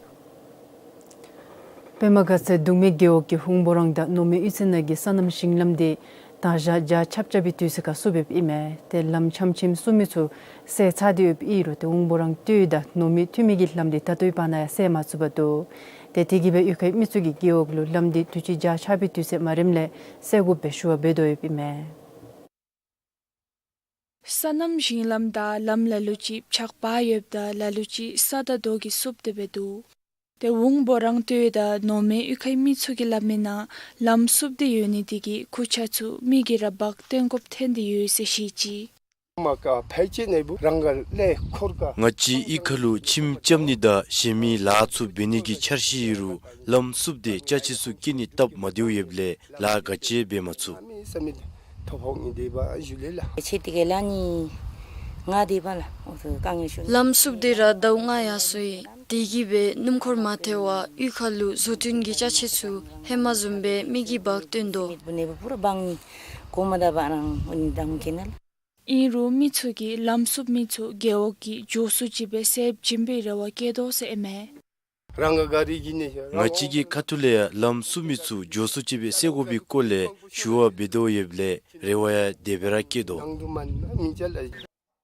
པདྨ་དགའ་ཚལ་གདུང་མའི་རྒེད་འོག་གི་ཧུང་པོ་རང་དང་ནོ་མའི་གཡུས་ཚན་ནང་གི་སོ་ནམ་ཞིང་ལམ་འདི་ད་ཞག་བརྒྱ་ཆ་བརྒྱ་སྦེ་དུས་ཚོད་ཁར་བསུ་འབདཝ་ཨིན་མས། ཏེ་ལམ་ཆམ་ཆིམ་བསུ་མི་ཚུ་སེལ་ཚར་ཏེ་ཡོདཔ་ཨིན་རུང་ཏེ་ཧུང་པོ་རང་སྟོད་དང་ནོ་མའི་ཐུ་མི་གི་ལམ་འདི་ད་ལྟོའི་བར་ན་ཡང་སེལ་མ་ཚུགས་པར་འདུག། ཏེ་དེ་གིས་སྦེ་གཡུས་ཁའི་མི་ཚུ་གིས་རྒེད་འོག་ལུ་ལམ་འདི་དུས་ཅི་འཇའ་ཆགས་པའི་དུས་ཚོད་མ་རནམ་ལས་སེལ་དགོ་པའི་ཞུ་བ་འབད་དོ་ཡོདཔ་ཨིན་མས། སོ་ནམ་ཞིང་ལམ་དང་ལམ་ལ་ལུ་ཅིག་ཆག་པ་ཡོདཔ་ད་ལ་ལུ་ཅིག་ས་དང་རྡོ་གིས་བསུབ་སྟེ་སྦེ་འདུག། ཏེ་ཝུང་སྦོ་རང་སྟོད་དང་ནོར་མེད་གཡུས་ཁའི་མི་ཚུ་གིས་སླབ་མི་ནང་ལམ་བསུབ་སྟེ་ཡོད་ནི་དེ་གིས་ཁུར་ཆ་ཚུ་མི་གིས་ར་འབག་སྟོན་དགོཔ་ཐོན་ཏེ་ཡོད་ཟེར་བཤད་ཅི། ང་བཅས་གཡུས་ཁ་ལུ་ཁྱིམ་རྐྱབ་ནི་དང་གཞན་མི་ལཱ་ཚུ་འབད་ནི་གི་འཆར་གཞི་ཡོད་རུང་ལམ་བསུབ་སྟེ་ཅ་ཆས་ཚུ་སྐྱེལ་ནི་སྟབས་མ་བདེཝ་ཡོདཔ་ལས་ལཱ་ག་ཅི་འབད་མ་ཚུགས། ལམ་བསུབ་སྟེ་ར་ཟླཝ་ལྔ་ཡར་སོ་ཡི། དེ་གིས་སྦེ་སྣུམ་འཁོར་མ་ཐལ་བར་གཡུས་ཁ་ལུ་བཟོ་སྐྲུན་གྱི་ཅ་ཆས་ཚུ་ཧེ་མ་བཟུམ་སྦེ་མི་གིས་འབག་སྟོན་དོ། ཨིན་རུང་མི་ཚུ་གིས་ལམ་བསུབ་མི་ཚུ་རྒེད་འོག་གིས་མགྱོགས་སུ་ཅིག་སྦེ་སེལ་བྱིན་པའི་རེ་བ་བསྐྱེད་དོ་ཟེར་ཨིན་མས། ང་བཅས་ཀྱི་ཁ་ཐུག་ལས་ཡང་ལམ་བསུབ་མི་ཚུ་མགྱོགས་སུ་ཅིག་སྦེ་སེལ་དགོ་པའི་སྐོར་ལས་ཞུ་བ་འབད་དོ་ཡོདཔ་ལས་རེ་བ་ཡང་དེ་སྦེ་ར་བསྐྱེད་དོ།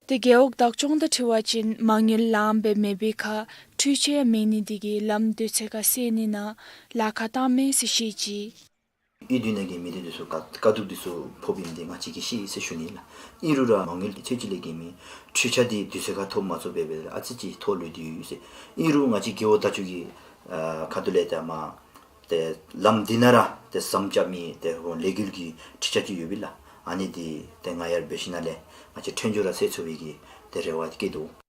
ཏེ་རྒེད་འོག་བདག་སྐྱོང་དང་འཁྲིལ་བ་ཅིན་མ་དངུལ་ལངམ་སྦེ་མེད་པའི་ཁར་འཕྲུལ་ཆས་ཡང་མེད་ནི་དེ་གིས་ལམ་དུས་ཚོད་ཁར་སེལ་ནི་ནང་ལཱ་ཁག་བཏངམ་མས་ཟེར་བཤད་ཅི། གཡུས་འདི་ནང་གི་མི་སྡེ་འདི་ཚུ་དཀའ་དཀའ་སྡུག་འདི་ཚུ་ཕོགཔ་ཨིན་ཏེ་ང་བཅས་ཀྱིས་ཤེས་ཟེར་ཞུ་ནི་ལགས། ཨིན་རུང་ར་མ་དངུལ་ཚོད་ཅིག་ལས་བརྒལ་མེད། འཕྲུལ་ཆས་འདི་དུས་ཚོད་ཁར་ཐོབ་མ་ཚུགས་པས་སྦེ་ཨ་ཙི་ཅིག་ཐོག་ལུས་ཏེ་ཡོད་ཟེར། ཨིན་རུང་ང་བཅས་རྒེད་འོག་བདག་སྐྱོང་གི་ཨ་ཁ་ཐུག་ལས་ཏེ་མ་ཏེ་ལམ་འདི་ནང་ར་ཏེ་ཟམ་རྐྱབ་མི་ཏེ་ལས་འགུལ་གྱི་འཕྲུལ་ཆས་ཅིག་ཡོདཔ་ཨིན་ལགས། ཨ་ནི་འདི་ཏེ་ང་ཡར་འབད་ཞིནམ་ལས་ང་བཅས་ཕྲན་བུ་ར་སེལ་ཚུགས་པའི་གི་ཏེ་རེ་བ་བསྐྱེད་དོ།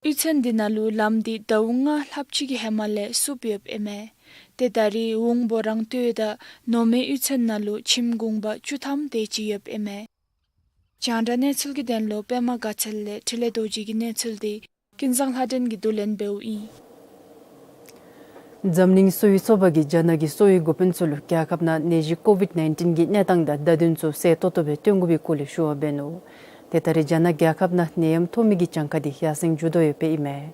གཡུས་ཚན་འདི་ནང་ལུ་ལམ་འདི་ཟླཝ་ལྔ་ལྷགཔ་ཅིག་གི་ཧེ་མ་ལས་བསུབ་ཡོདཔ་ཨིན་མས། ཏེ་ད་རེས་ཝུང་སྦོ་རང་སྟོད་དང་ནོར་མེད་གཡུས་ཚན་ནང་ལུ་ཁྱིམ་གུང་པ་བཅུ་ཐམ་དེ་ཅིག་ཡོདཔ་ཨིན་མས། རྒྱང་བསྒྲགས་གནས་ཚུལ་གྱི་དོན་ལུ་པདྨ་དགའ་ཚལ་ལས་འཕྲིན་ལས་རྡོ་རྗེ་གི་གནས་ཚུལ་འདི་ཀུན་བཟང་ལྷ་སྒྲོན་གྱིས་བསྡུ་ལེན་འབདཝ་ཨིན། འཛམ་གླིང་གསོ་བའི་ཚོགས་པ་གིས་རྒྱ་ནག་གི་གསོ་བའི་འགོ་དཔོན་ཚུ་ལུ་རྒྱལ་ཁབ་ནང་ནད་གཞི་ཀོ་ཝིཌ་ནའིན་ཊིན་གྱི་གནས་སྟངས་དང་བརྡ་དོན་ཚུ་གསལ་ཏོག་ཏོ་སྦེ་སྟོན་དགོ་པའི་སྐོར་ལས་ཞུ་བ་འབད་ནུག། ཏེ་ད་རེས་རྒྱ་ནག་རྒྱལ་ཁབ་ནང་ནད་ཡམས་ཐོབ་མི་གི་གྱངས་ཁ་འདི་ཡར་སེང་འགྱོ་དོ་ཡོདཔ་ཨིན་མས།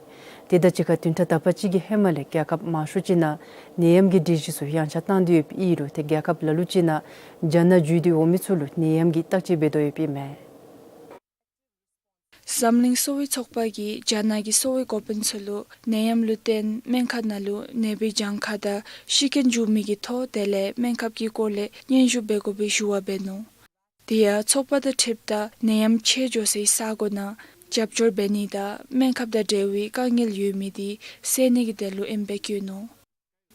ཏེ་ད་ཅི་ཁར་བདུན་ཕྲག་དག་པ་ཅིག་གི་ཧེ་མ་ལས་རྒྱལ་ཁབ་མང་ཤོས་ཅིག་ནང་ནད་ཡམས་ཀྱི་སྒྲིག་གཞི་ཚུ་ཡངས་ཆག་བཏང་སྟེ་ཡོདཔ་ཨིན་རུང་ཏེ་རྒྱལ་ཁབ་ལ་ལུ་ཅིག་ནང་རྒྱ་ནག་འགྱོ་སྟེ་འོང་མི་ཚུ་ལུ་ནད་ཡམས་ཀྱིས་བརྟག་དཔྱད་འབད་དོ་ཡོདཔ་ཨིན་མས། འཛམ་གླིང་གསོ་བའི་ཚོགས་པ་གིས་རྒྱ་ནག་གི་གསོ་བའི་འགོ་དཔོན་ཚུ་ལུ་ནད་ཡམས་ལུ་བརྟེན་སྨན་ཁང་ནང་ལུ་ནད་པའི་གྱངས་ཁ་དང་ཤི་རྐྱེན་འབྱུང་མི་གི་ཐོ་དེ་ལས་སྨན་ཁབ་ཀྱི་སྐོར་ལས་སྙན་ཞུ་འབད་དགོ་པའི་ཞུ་བ་འབད་ནུག། དེ་ཡང་ཚོགས་པ་དང་འཁྲིལཝ་ད་ནད་ཡམས་ཆེ་འགྱོ་སའི་ས་གོ་ནང་རྒྱབ་སྐྱོར་འབད་ནི་དང་སྨན་ཁབ་དང་འབྲེལ་བའི་དཀའ་ངལ་ཡོད་མི་འདི་སེལ་ནི་གི་དོན་ལུ་ཨིནམ་སྦེ་བཀོད་ནུག།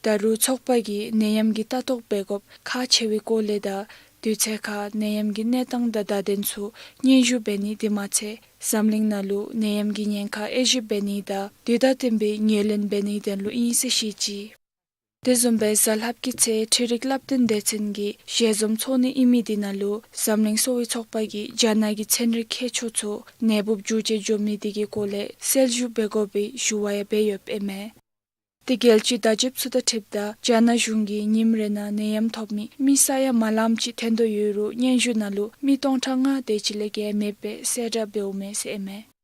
ད་རུང་ཚོགས་པ་གིས་ནད་ཡམས་ཀྱི་ལྟ་རྟོག་འབད་དགོཔ་ཁག་ཆེ་བའི་སྐོར་ལས་དང་དུས་ཚོད་ཁར་ནད་ཡམས་ཀྱི་གནས་སྟངས་དང་བརྡ་དོན་ཚུ་སྙན་ཞུ་འབད་ནི་དེ་མ་ཚད་འཛམ་གླིང་ནང་ལུ་ནད་ཡམས་ཀྱི་ཉེན་ཁ་དབྱེ་ཞིབ་འབད་ནི་དང་དུས་དང་བསྟུན་པའི་ངོས་ལེན་འབད་ནིའི་དོན་ལུ་ཨིན་ཟེར་བཤད་ཅི། དེ་བཟུམ་སྦེ་གཟའ་ལྷགཔ་གི་ཚེས་འཕྲུལ་རིག་བསླབ་སྟོན་སྡེ་ཚན་གྱི་ཞལ་འཛོམས་ཚོགས་ནི་ཨིན་མི་དེ་ནང་ལུ་འཛམ་གླིང་གསོ་བའི་ཚོགས་པ་གིས་རྒྱ་ནག་གི་ཚན་རིག་མཁས་མཆོག་ཚུ་ནད་འབུཔ་འགྱུར་བཅོས་འགྱོ་མི་དེ་གི་སྐོར་ལས་གསལ་ཞུ་འབད་དགོ་པའི་ཞུ་བ་ཡང་འབད་ཡོདཔ་ཨིན་མས། ཏེ་རྒྱལ་སྤྱིའི་བརྡ་བརྒྱུདཔ་ཚུ་དང་འཁྲིལཝ་ད་རྒྱ་ནག་གཞུང་གིས་ཉིནམ་རེ་ནང་ནད་ཡམས་ཐོབ་མི་མི་ས་ཡ་མ་ལངམ་ཅིག་ཐོན་དོ་ཡོད་རུང་སྙན་ཞུ་ནང་ལུ་མི་སྟོང་ཕྲག་ལྔ་དེ་ཅིག་ལས་བརྒལ་མེདཔ་སྦེ་གསལ་བསྒྲགས་འབདཝ་མས་ཟེར་ཨིན་མས།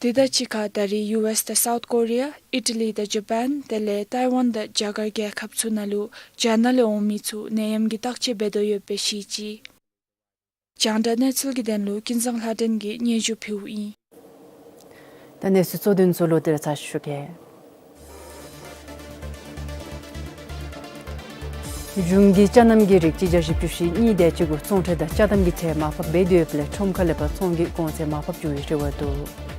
དེ་དང་གཅིག་ཁར་ད་རེས་ཡུ་ཨེསི་དང་སའུཐ་ཀོ་རི་ཡ་ཨི་ཊ་ལི་དང་ཇ་པཱན་དེ་ལས་ཏའི་ཝཱན་དང་རྒྱ་གར་རྒྱལ་ཁབ་ཚུ་ནང་ལུ་རྒྱ་ནག་ལས་འོང་མི་ཚུ་ནད་ཡམས་ཀྱི་བརྟག་དཔྱད་འབད་དོ་ཡོདཔ་སྦེ་བཤད་ཅི། རྒྱང་བསྒྲགས་གནས་ཚུལ་གྱི་དོན་ལུ་ཀུན་བཟང་ལྷ་སྒྲོན་གྱིས་སྙན་ཞུ་ཕུལཝ་ཨིན། ད་གནས་ཚུལ་གཙོ་དོན་ཚུ་ལོག་སྟེ་ར་ཚར་ཞུ་གེ། གཞུང་གིས་ཅ་རྣམ་གྱི་རིགས་གཅིག་བརྒྱ་བཞི་བཅུ་ཞེ་གཉིས་དེ་ཅིག་གུ་ཚོང་ཁྲལ་དང་ཅ་དམ་གྱི་ཁྲལ་མར་ཕབ་འབད་དེ་ཡོདཔ་ལས་ཁྲོམ་ཁ་ལས་ཕར་ཚོང་གི་གོང་ཚད་མར་ཕབ་འགྱོ་བའི་རེ་བ་འདུག།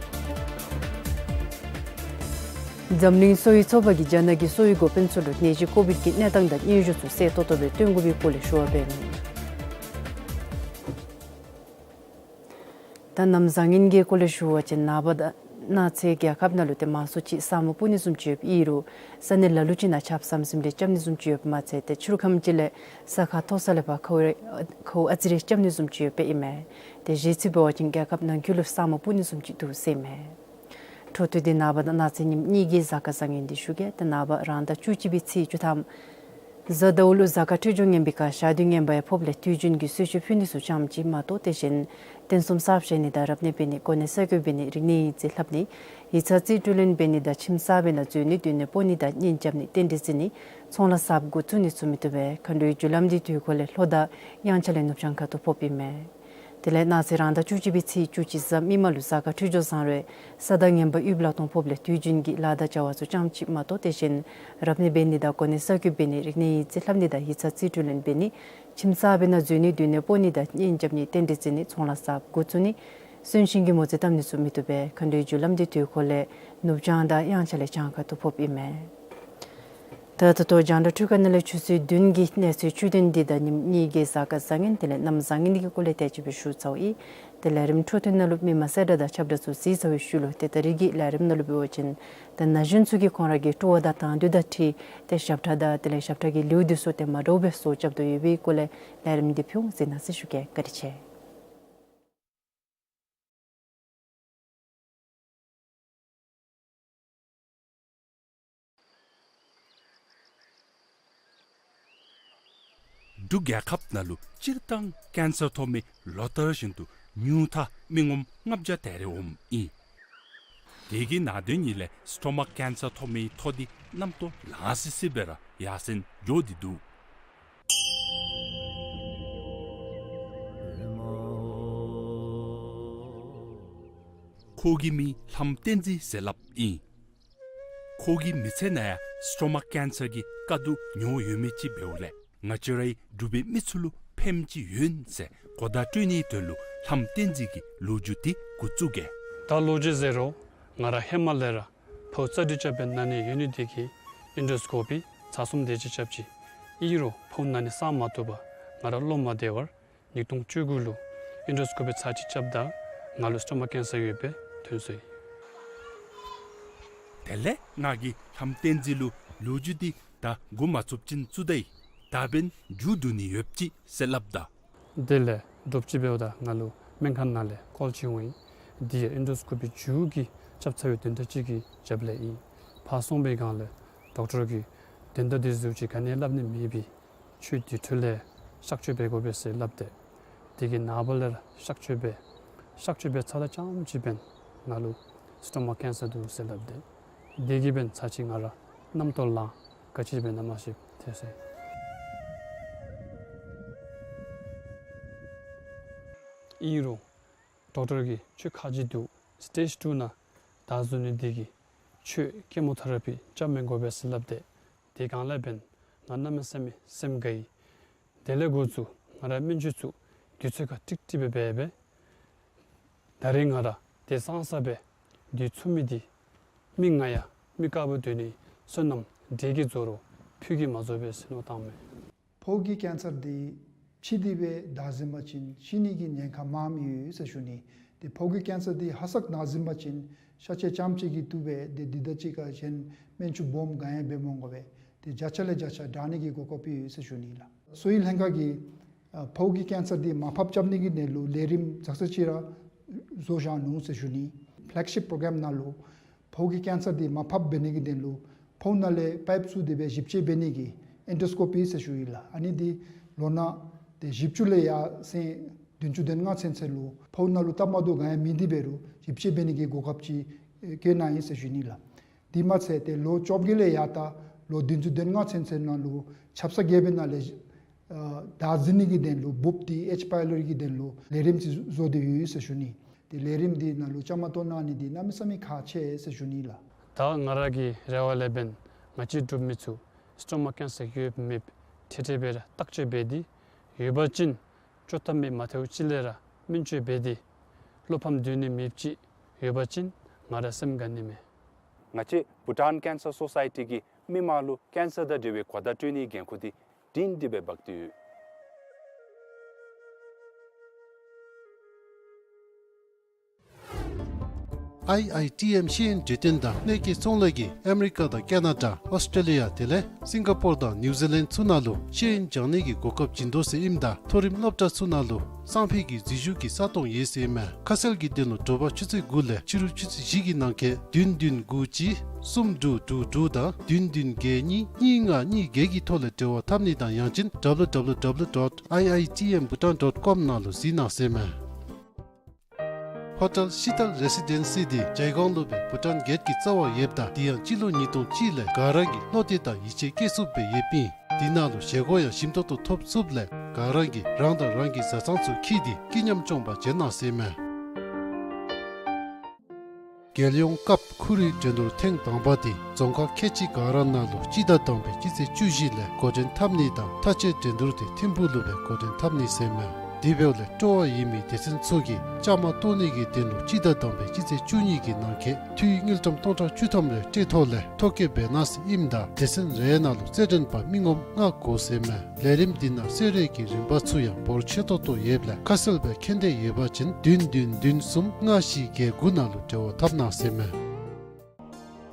འཛམ་གླིང་གསོ་བའི་ཚོགས་པ་གིས་རྒྱ་ནག་གི་གསོ་བའི་འགོ་དཔོན་ཚུ་ལུ་ནད་གཞི་ཀོ་ཝིཌ་ཀྱི་གནས་སྟངས་དང་སྙན་ཞུ་ཚུ་གསལ་ཏོག་ཏོ་སྦེ་སྟོན་དགོ་པའི་སྐོར་ལས་ཞུ་བ་འབད་ནུག། ད་གནམ་བཟང་ངན་གྱི་སྐོར་ལས་ཞུ་བ་ཅིན་ནངས་པ་དང་གནངས་ཚེ་རྒྱལ་ཁབ་ནང་ལུ་ཏེ་མང་སུ་ཅིག་ས་སྨུག་སྤུབ་ནི་བཟུམ་ཅིག་ཡོདཔ་ཨིན་རུང་ས་གནས་ལ་ལུ་ཅིག་ནང་ཆརཔ་ཟམ་ཟིམ་རེ་རྐྱབ་ནི་བཟུམ་ཅིག་ཡོདཔ་མ་ཚད་ཏེ་ཆུ་ཁམས་ཅིག་ལས་ས་ཁ་མཐོ་ས་ལས་ཕར་ཁཝ་རེ་ཁཝ་ཨ་ཙི་རེ་རྐྱབ་ནི་བཟུམ་ཅིག་ཡོདཔ་ཨིན་མས། ཏེ་གཞི་རྩ་འབད་བ་ཅིན་རྒྱལ་ཁབ་ནང་འཁོད་ལུ་ས་སྨུག་སྤུབ་ནི་བཟུམ་ཅིག་འདུག་ཟེར་ཨིན་མས། འཕྲོ་མཐུད་དེ་ནངས་པ་དང་གནངས་ཚེ་ཉིནམ་གཉིས་ཀྱི་གཟའ་སྐར་བཟང་ངན་འདི་ཞུ་གེ། ཏེ་ནངས་པ་རང་ཟླ་བཅུ་གཅིག་པའི་ཚེས་བཅུ་ཐམ། གཟའ་ཟླཝ་ལུ་གཟའ་སྐར་འཕྲོད་སྦྱོར་ངན་པའི་ཁར་ཞག་དུས་ངན་པ་ཡང་ཕོགཔ་ལས་དུས་རྒྱུན་གྱི་གསོལ་མཆོད་ཕུལ་ནི་ཚུ་ཙམ་ཅིག་མ་གཏོགས་དེ་བཞིན་རྟེན་གསུམ་གསར་བཞེངས་ནི་དང་རབ་གནས་འབད་ནི་གོ་གནས་གསར་བསྐོ་འབད་ནི་རིག་གནས་ཡིག་རྩིས་ལྷབ་ནི་ཡིག་ཚང་རྩིས་སྤྲོད་ལེན་འབད་ནི་དང་ཁྱིམ་གསར་པའི་ནང་འཛུལ་ནི་སྡོད་གནས་སྤོ་ནི་དང་གཉེན་རྐྱབ་ནི་རྟེན་འབྲེལ་བརྩི་ནི་ཚོང་ལཱ་གསརཔ་འགོ་བཙུགས་ནི་ཚུ་མི་བཏུབ་པས། མཁའ་འགྲོའི་རྒྱུ་ལམ་འདི་དུས་འཁོར་ལས་ལྷོ་དང་དབྱངས་འཆར་ལས་ནུབ་བྱང་ཁ་ཐུག་ཕོགཔ་ཨིན་མས། དེ་ལས་གནངས་ཚེ་རང་ཟླ་བཅུ་གཅིག་པའི་ཚེས་བཅུ་གཅིག་གཟའ་མིག་དམར་ལུ་གཟའ་སྐར་འཕྲོད་སྦྱོར་བཟང་རུང་ས་དང་ངན་པ་དབུལ་ལག་གཏོང་ཕོགཔ་ལས་དུས་རྒྱུན་གྱི་ལཱ་དང་བྱ་བ་ཚུ་ཙམ་ཅིག་མ་གཏོགས་དེ་བཞིན་རབ་གནས་འབད་ནི་དང་གོ་གནས་གསར་བསྐོ་འབད་ནི་རིག་གནས་ཡིག་རྩིས་ལྷབ་ནི་དང་ཡིག་ཚང་རྩིས་སྤྲོད་ལེན་འབད་ནི་ཁྱིམ་གསརཔ་ནང་འཛུལ་ནི་སྡོད་གནས་སྤོ་ནི་དང་གཉེན་རྐྱབ་ནི་རྟེན་འབྲེལ་བརྩི་ནི་ཚོང་ལཱ་གསརཔ་འགོ་བཙུགས་ནི་གསོན་གཤིན་གྱི་མོ་རྩིས་བཏབ་ནི་ཚུ་མི་བཏུབ་པས། མཁའ་འགྲོའི་རྒྱུ་ལམ་འདི་དུས་འཁོར་ལས་ནུབ་བྱང་དང་དབྱངས་འཆར་ལས་བྱང་ཁ་ཐུག་ཕོགཔ་ཨིན་མས། ད་ད་ལྟོ་རྒྱང་བསྒྲགས་འཕྲུལ་ཁང་ནང་ལས་ཆུ་ཚོད་བདུན་གྱི་གནས་ཚུལ་བཅུད་དོན་འདི་དང་ཉིནམ་གཉིས་ཀྱི་གཟའ་སྐར་བཟང་ངན་དེ་ལས་གནམ་བཟང་ངན་གྱི་སྐོར་ལས་དེ་ཅིག་སྦེ་ཞུ་ཚརཝ་ཨིན། དེ་ལས་རིམ་འཕྲོ་མཐུད་ནང་ལུ་མི་མང་གསལ་བསྒྲགས་དང་ཁྱབ་བསྒྲགས་ཚུ་གཟིགས་ཚར་བའི་ཤུལ་ལུ་ཏེ་ད་རིས་ཀྱི་ལས་རིམ་ནང་ལུ་འབད་བ་ཅིན་ད་ན་གཞོན་ཚུ་གིས་ཁོང་ར་གི་སྤྲོ་བ་དང་དང་འདོད་དང་འཁྲིལ་ཏེ་ཞབས་ཁྲ་དང་དེ་ལས་ཞབས་ཁྲ་གི་ལེའུ་འདི་ཚུ་ཏེ་མ་འདྲཝ་སྦེ་བཟོ་རྐྱབ་དོ་ཡོད་པའི་སྐོར་ལས་ལས་རིམ་འདི་ཕུལ་འོང་། གཟིགས་གནང་ཟེར་ཞུ་གེ། བཀའ་དྲིན་ཆེ། འབྲུག་རྒྱལ་ཁབ་ནང་ལུ་སྤྱིར་བཏང་ཀེན་སར་ཐོབ་མི་ལོ་ལྟར་བཞིན་དུ་ཉུང་མཐའ་མི་ངོམ་ལྔ་བརྒྱ་དེ་རེ་འོངམ་ཨིན། དེ་གི་ནང་དོན་ཉིད་ལས་སི་ཊོ་མ་ཀེན་སར་ཐོབ་མི་ཐོ་འདི་གནམ་ཐོག་ལང་སི་སི་སྦེ་ར་ཡར་སེང་འགྱོ་སྟེ་འདུག། ཁོ་གི་མིང་ལྷམ་བསྟན་འཛིན་ཟེར་སླབ་ཨིན། ཁོ་གི་མི་ཚེ་ནང་ཡང་སི་ཊོ་མ་ཀེན་སར་གྱི་དཀའ་སྡུག་མྱོང་ཡོད་མི་ཅིག་འབདཝ་ལས་ང་བཅས་རའི་འབྲུག་པའི་མི་ཚུ་ལུ་ཕནམ་ཅིག་ཡོད་ཟེར་གོ་བརྡ་སྤྲོད་ནིའི་དོན་ལུ་ལྷམ་བསྟན་འཛིན་གྱི་ལོ་རྒྱུས་འདི་འགོ་བཙུགས་གེ། ད་ལོ་རྒྱུས་ཟེར་རུང་ང་ར་ཧེ་མ་ལས་ར་ཕོཝ་རྩ་དྲི་རྐྱབ་པའི་ན་ནི་ཡོད་ནི་དེ་གིས་ཨིན་ཌོ་སི་ཀོ་པི་ཚར་གསུམ་དེ་ཅིག་རྐྱབ་ཅི། ཨིན་རུང་ཕོཝ་ན་ནི་སངས་མ་བཏུབ་པར་ང་ར་བློ་མ་བདེ་བར་ཉིས་སྟོང་བཅུ་དགུ་ལུ་ཨིན་ཌོ་སི་ཀོ་པི་ཚར་གཅིག་རྐྱབ་ད་ང་ལུ་སི་ཊོ་མ་ཀེན་སར་ཡོདཔ་སྦེ་ཐོན་སོ་ཡི། དེ་ལས་ང་གིས་ལྷམ་བསྟན་འཛིན་ལུ་ལོ་རྒྱུས་འདི་ད་འགོ་མ་བཙུགས་ཅིན་བཙུགས་ད་ཡི། ད་འབདན་མཇུག་བསྡུ་ནི་ཡོདཔ་ཅིག་ཟེར་སླབ་ད། དེ་ལས་འདྲོགཔ་ཅིག་འབདཝ་ད་ང་ལུ་སྨན་ཁང་ནང་ལས་ཀོལ་ཅིག་འོང་ཡི། འདི་ཡང་ཨིན་ཌོ་སི་ཀོ་པི་མཇུག་གི་རྐྱབ་ཚར་བའི་དོན་དག་ཅིག་གི་རྒྱབ་ལས་ཨིན། ཕར་སོང་པའི་སྒང་ལས་ཌོག་ཊར་གྱིས་དོན་དག་འདི་ཚུ་ཅིག་ག་ནི་སླབ་ནི་མེད་པས། ཁྱོད་དེ་འཕྲོ་ལས་གཤག་བཅོས་འབད་དགོ་པས་ཟེར་སླབ་སྟེ། དེ་གི་ནངས་པ་ལས་ར་གཤག་བཅོས་འབད། གཤག་བཅོས་འབད་ཚརཝ་ད་རྐྱངམ་ཅིག་འབདན་ང་ལུ་སི་ཊོ་མ་ཀེན་སར་འདུག་ཟེར་སླབ་སྟེ། དེ་གིས་འབདན་ཚར་གཅིག་ང་ར་གནམ་ཐོག་ལང་ག་ཅི་འབད་ན་མ་ཤེསཔ་ཐལ་སོ་ཡི། ཨིན་རུང་ཌོག་ཊར་གྱིས་ཁྱོད་ཁག་ཅིག་འདུག། སི་ཊེཇ་ཊུ་ནང་བདའ་ཟུན་ནི་དེ་གིས་ཁྱོད་ཀེ་མོ་ཐེ་ར་པི་རྐྱབ་མི་དགོ་པས་ཟེར་སླབ་སྟེ། དེ་སྒང་ལས་འབདན་ང་གནམ་མེད་ས་མེད་སེམས་དགའ་ཡི། དེ་ལས་འགོ་བཙུགས་ང་ར་སྨན་བཅོས་ཚུ་དུས་ཚོད་ཁར་ཀྲིག་ཀྲི་སྦེ་འབད་སྦེ། ད་རེས་ང་ར་དེ་སང་ས་སྦེ་དུས་ཚོད་མི་འདི་མི་ང་ཡང་མི་དཀརཔོ་སྡོད་ནི་བསོད་ནམས་འབྲས་ཀྱིས་རྫོགས་རུང་ཕུད་ཀྱིས་མ་རྫོགས་པས་ཟེར་མནོ་བཏངམ་མས། ཕོཝ་གི་ཀེན་སར་འདི་ཕྱི་འདི་སྦེ་བདའ་ཟུན་པ་ཅིན་ཤི་ནི་གི་ཉེན་ཁ་མངམ་ཡོད་ཟེར་ཞུ་ནི། ཏེ་ཕོཝ་གི་ཀེན་སར་འདི་ཧ་སག་ན་ཟུན་པ་ཅིན་ཤ་ཆས་རྐྱངམ་ཅིག་གིས་བཏུབ་པས། ཏེ་འདི་དང་གཅིག་ཁར་གཞན་སྨན་བཅོས་སྦོམ་ག་ཡང་འབད་མི་དགོ་པས། ཏེ་བརྒྱ་ཆ་ལས་བརྒྱ་ཆ་དྲག་ནི་གི་གོ་སྐབས་ཡོད་ཟེར་ཞུ་ནི་ལགས། གསོ་བའི་ལྷན་ཁག་གིས་ཨ་ཕོཝ་གི་ཀེན་སར་འདི་མར་ཕབ་རྐྱབ་ནི་གི་དོན་ལུ་ལས་རིམ་ཙག་ཙ་ཅིག་ར་བཟོ་བཞག་ནུག་ཟེར་ཞུ་ནི། ཕེ་ལེག་ཤིཔ་པྲོ་གྲམ་ནང་ལུ་ཕོཝ་གི་ཀེན་སར་འདི་མར་ཕབ་འབད་ནི་གི་དོན་ལུ་ཕོཝ་ནང་ལས་པའིཔ་བཙུགས་ཏེ་སྦེ་ཞིབ་དཔྱད་འབད་ནི་གི་ཨེན་ཌོ་སི་ཀོ་པི་ཟེར་ཞུ་ཡི་ལགས། ཨ་ནི་འདི་ལོ་ན་ཏེ་བཞི་བཅུ་ལས་ཡར་སེང་བདུན་ཅུ་དོན་ལྔ་ཚུན་ཚོད་ལུ་ཕོཝ་ནང་ལུ་སྟབས་མ་བདེཝ་ག་ཡང་མེད་དེ་འབད་རུང་ཞིབ་དཔྱད་འབད་ནི་གི་གོ་སྐབས་ཅིག་བཀོད་གནང་ཡི་ཟེར་ཞུ་ནི་ལགས། དེ་མ་ཚད་ཏེ་ལོ་བཅོ་བརྒྱད་ལས་ཡར་ད་ལོ་བདུན་ཅུ་དོན་ལྔ་ཚུན་ཚོད་ནང་ལུ་ཆབ་གསང་རྒྱལ་པོའི་ནང་ལས་ཨ་བདའ་ཟུན་ནི་གི་དོན་ལུ་འབུཔ་འདི་ཨེཆ་པའི་ལོཊ་གི་དོན་ལུ་ལས་རིམ་ཅིག་བཟོ་སྟེ་ཡོད་ཟེར་ཞུ་ནི། ཏེ་ལས་རིམ་འདི་ནང་ལུ་བཅའ་མར་གཏོགས་གནང་ནི་འདི་གནམ་མེད་ས་མེད་ཁག་ཆེ་ཟེར་ཞུ་ནི་ལགས། ད་ང་ར་གི་རེ་བ་ལས་འབདན་ང་བཅས་འབྲུག་མི་ཚུ་སི་ཊོ་མ་ཀེན་སར་ཡོདཔ་མེདཔ་ཐེ་ཐེ་སྦེ་ར་བརྟག་དཔྱད་འབད་དེ་ཡོད་པ་ཅིན་བཅོས་ཐབས་མེད་མ་ཐལཝ་ཅིག་ལས་ར་སྨན་བཅོས་འབད་དེ་བློ་ཕམ་སྡོད་ནི་མེདཔ་ཅིག་ཡོད་པ་ཅིན་ང་ར་སེམས་དགའ་ནི་མས། ང་བཅས་བྷུ་ཊཱན་ཀེན་སར་སོ་སའི་ཊི་གིས་མི་མང་ལུ་ཀེན་སར་དང་འབྲེལ་བའི་གོ་བརྡ་སྤྲོད་ནིའི་འགན་ཁུར་འདི་སྒྲིང་སྒྲི་སྦེ་འབག་སྟེ་ཡོད། ཨའི་ཨའི་ཊི་ཨེམ་ཤེས་ཡོན་གྲོས་སྟོན་དང་གནས་སྐོར་ཚོང་ལས་ཀྱིས་ཨ་མི་རི་ཀ་དང་ཀེ་ན་ཌ་ཨོསི་ཊྲེ་ལི་ཡ་དེ་ལས་སིང་ག་པོར་དང་ནིའུ་ཛི་ལེནཌ་ཚུ་ནང་ལུ་ཤེས་ཡོན་སྦྱང་ནིའི་གོ་སྐབས་བྱིན་དོ་ཟེར་ཨིནམ་ད་མཐོ་རིམ་སློབ་གྲྭ་ཚུ་ནང་ལུ་སང་ཕོད་ཀྱི་འཛུལ་ཞུགས་ཀྱི་ས་སྟོང་ཡོད་ཟེར་ཨིན་མས། ཁ་གསལ་གྱི་དོན་ལུ་དྲོ་པ་ཆུ་ཚོད་དགུ་ལས་ཕྱི་རུ་ཆུ་ཚོད་བཞི་གི་ནང་འཁོད་བདུན་བདུན་དགུ་གཅིག་གསུམ་དྲུག་དྲུག་དྲུག་དང་བདུན་བདུན་བརྒྱད་གཉིས་གཉིས་ལྔ་གཉིས་བརྒྱད་ཀྱི་ཐོག་ལས་འབྲེལ་བ་འཐབ་ནི་དང་ཡང་ཅིན་ཌབ་ལུ་ཌབ་ལུ་ཌབ་ལུ་ཌོཊ་ཨའི་ཨའི་ཊི་ཨེམ་བྷུ་ཊཱན་ཌོཊ་ཀོམ་ནང་ལུ་གཟིགས་གནང་ཟེར་ཨིན་མས། ཧོ་ཊེལ་ཤི་ཏལ་རེ་སི་ཌེན་སི་འདི་ཇའི་གོང་ལུ་སྦེ་བྷུ་ཊཱན་གེཊ་ཀྱི་རྩ་བར་ཡོདཔ་ད་དེ་ཡང་སྤྱི་ལོ་ཉིས་སྟོང་གཅིག་ལས་ག་ར་གིས་བློ་གཏད་དང་ཡིད་ཆེས་བསྐྱེད་ཚུགསཔ་སྦེ་ཡོདཔ་ཨིན། དེ་ནང་ལུ་བཞེས་སྒོ་ཡང་ཞིམ་ཏོག་ཏོ་ཐོབ་ཚུགསཔ་ལས་ ག་ར་གིས་རང་དང་རང་གི་བཟའ་ཚང་ཚུ་འཁྱིད་དེ་སྐྱིད་ཉམས་སྐྱོང་པར་བྱོན་གནང་ཟེར་མས། རྒྱལ་ཡོངས་སྐབས་ཁོར་ཡུག་འགྲན་བསྡུར་ཐེངས་དང་པ་དེ་རྫོང་ཁག་ཁལ་གཅིག་ག་ར་ནང་ལུ་སྤྱི་ཟླ་དང་པའི་སྤྱི་ཚེས་བཅུ་བཞི་ལས་འགོ་འདྲེན་འཐབ་ནི་དང་མཐའ་དཔྱད་འགྲན་བསྡུར་དེ་ཐིམ་ཕུག་ལུ་སྦེ་འགོ་འདྲེན་འཐབ་ནི་ཟེར་མས། དེ་འབདཝ་ལས་སྤྲོ་བ་ཡོད་མི་སྡེ་ཚན་ཚུ་གིས་བཅའ་མར་གཏོགས་ནི་གི་དོན་ལུ་སྤྱི་ཟླ་དང་པའི་སྤྱི་ཚེས་བཅུ་གཉིས་ཀྱི་ནང་འཁོད་འཐུས་དངུལ་ཀྲམ་སྟོང་ཕྲག་བཅུ་ཐམ་ལས་སྤྲོད་ཐོ་ལས་ཐོ་བཀོད་འབད་གནང་ཟེར་ཨིནམ་ད་སྡེ་ཚན་རེ་ནང་ལུ་རྩེད་འགྲན་པ་མི་ངོམ་ལྔ་དགོ་ཟེར་མས། ལས་རིམ་འདི་ནང་གསོལ་རས་ཀྱི་རིན་པ་ཚུ་ཡང་འབོར་ཆེ་ཏོག་ཏོ་ཡོདཔ་ལས་ཁ་གསལ་སྦེ་མཁྱེན་འདོད་ཡོད་པ་ཅིན་བདུན་བདུན་བདུན་གསུམ་ལྔ་བཞི་བརྒྱད་དགུ་ནང་ལུ་འབྲེལ་བ་འཐབ་གནང་ཟེར་མས།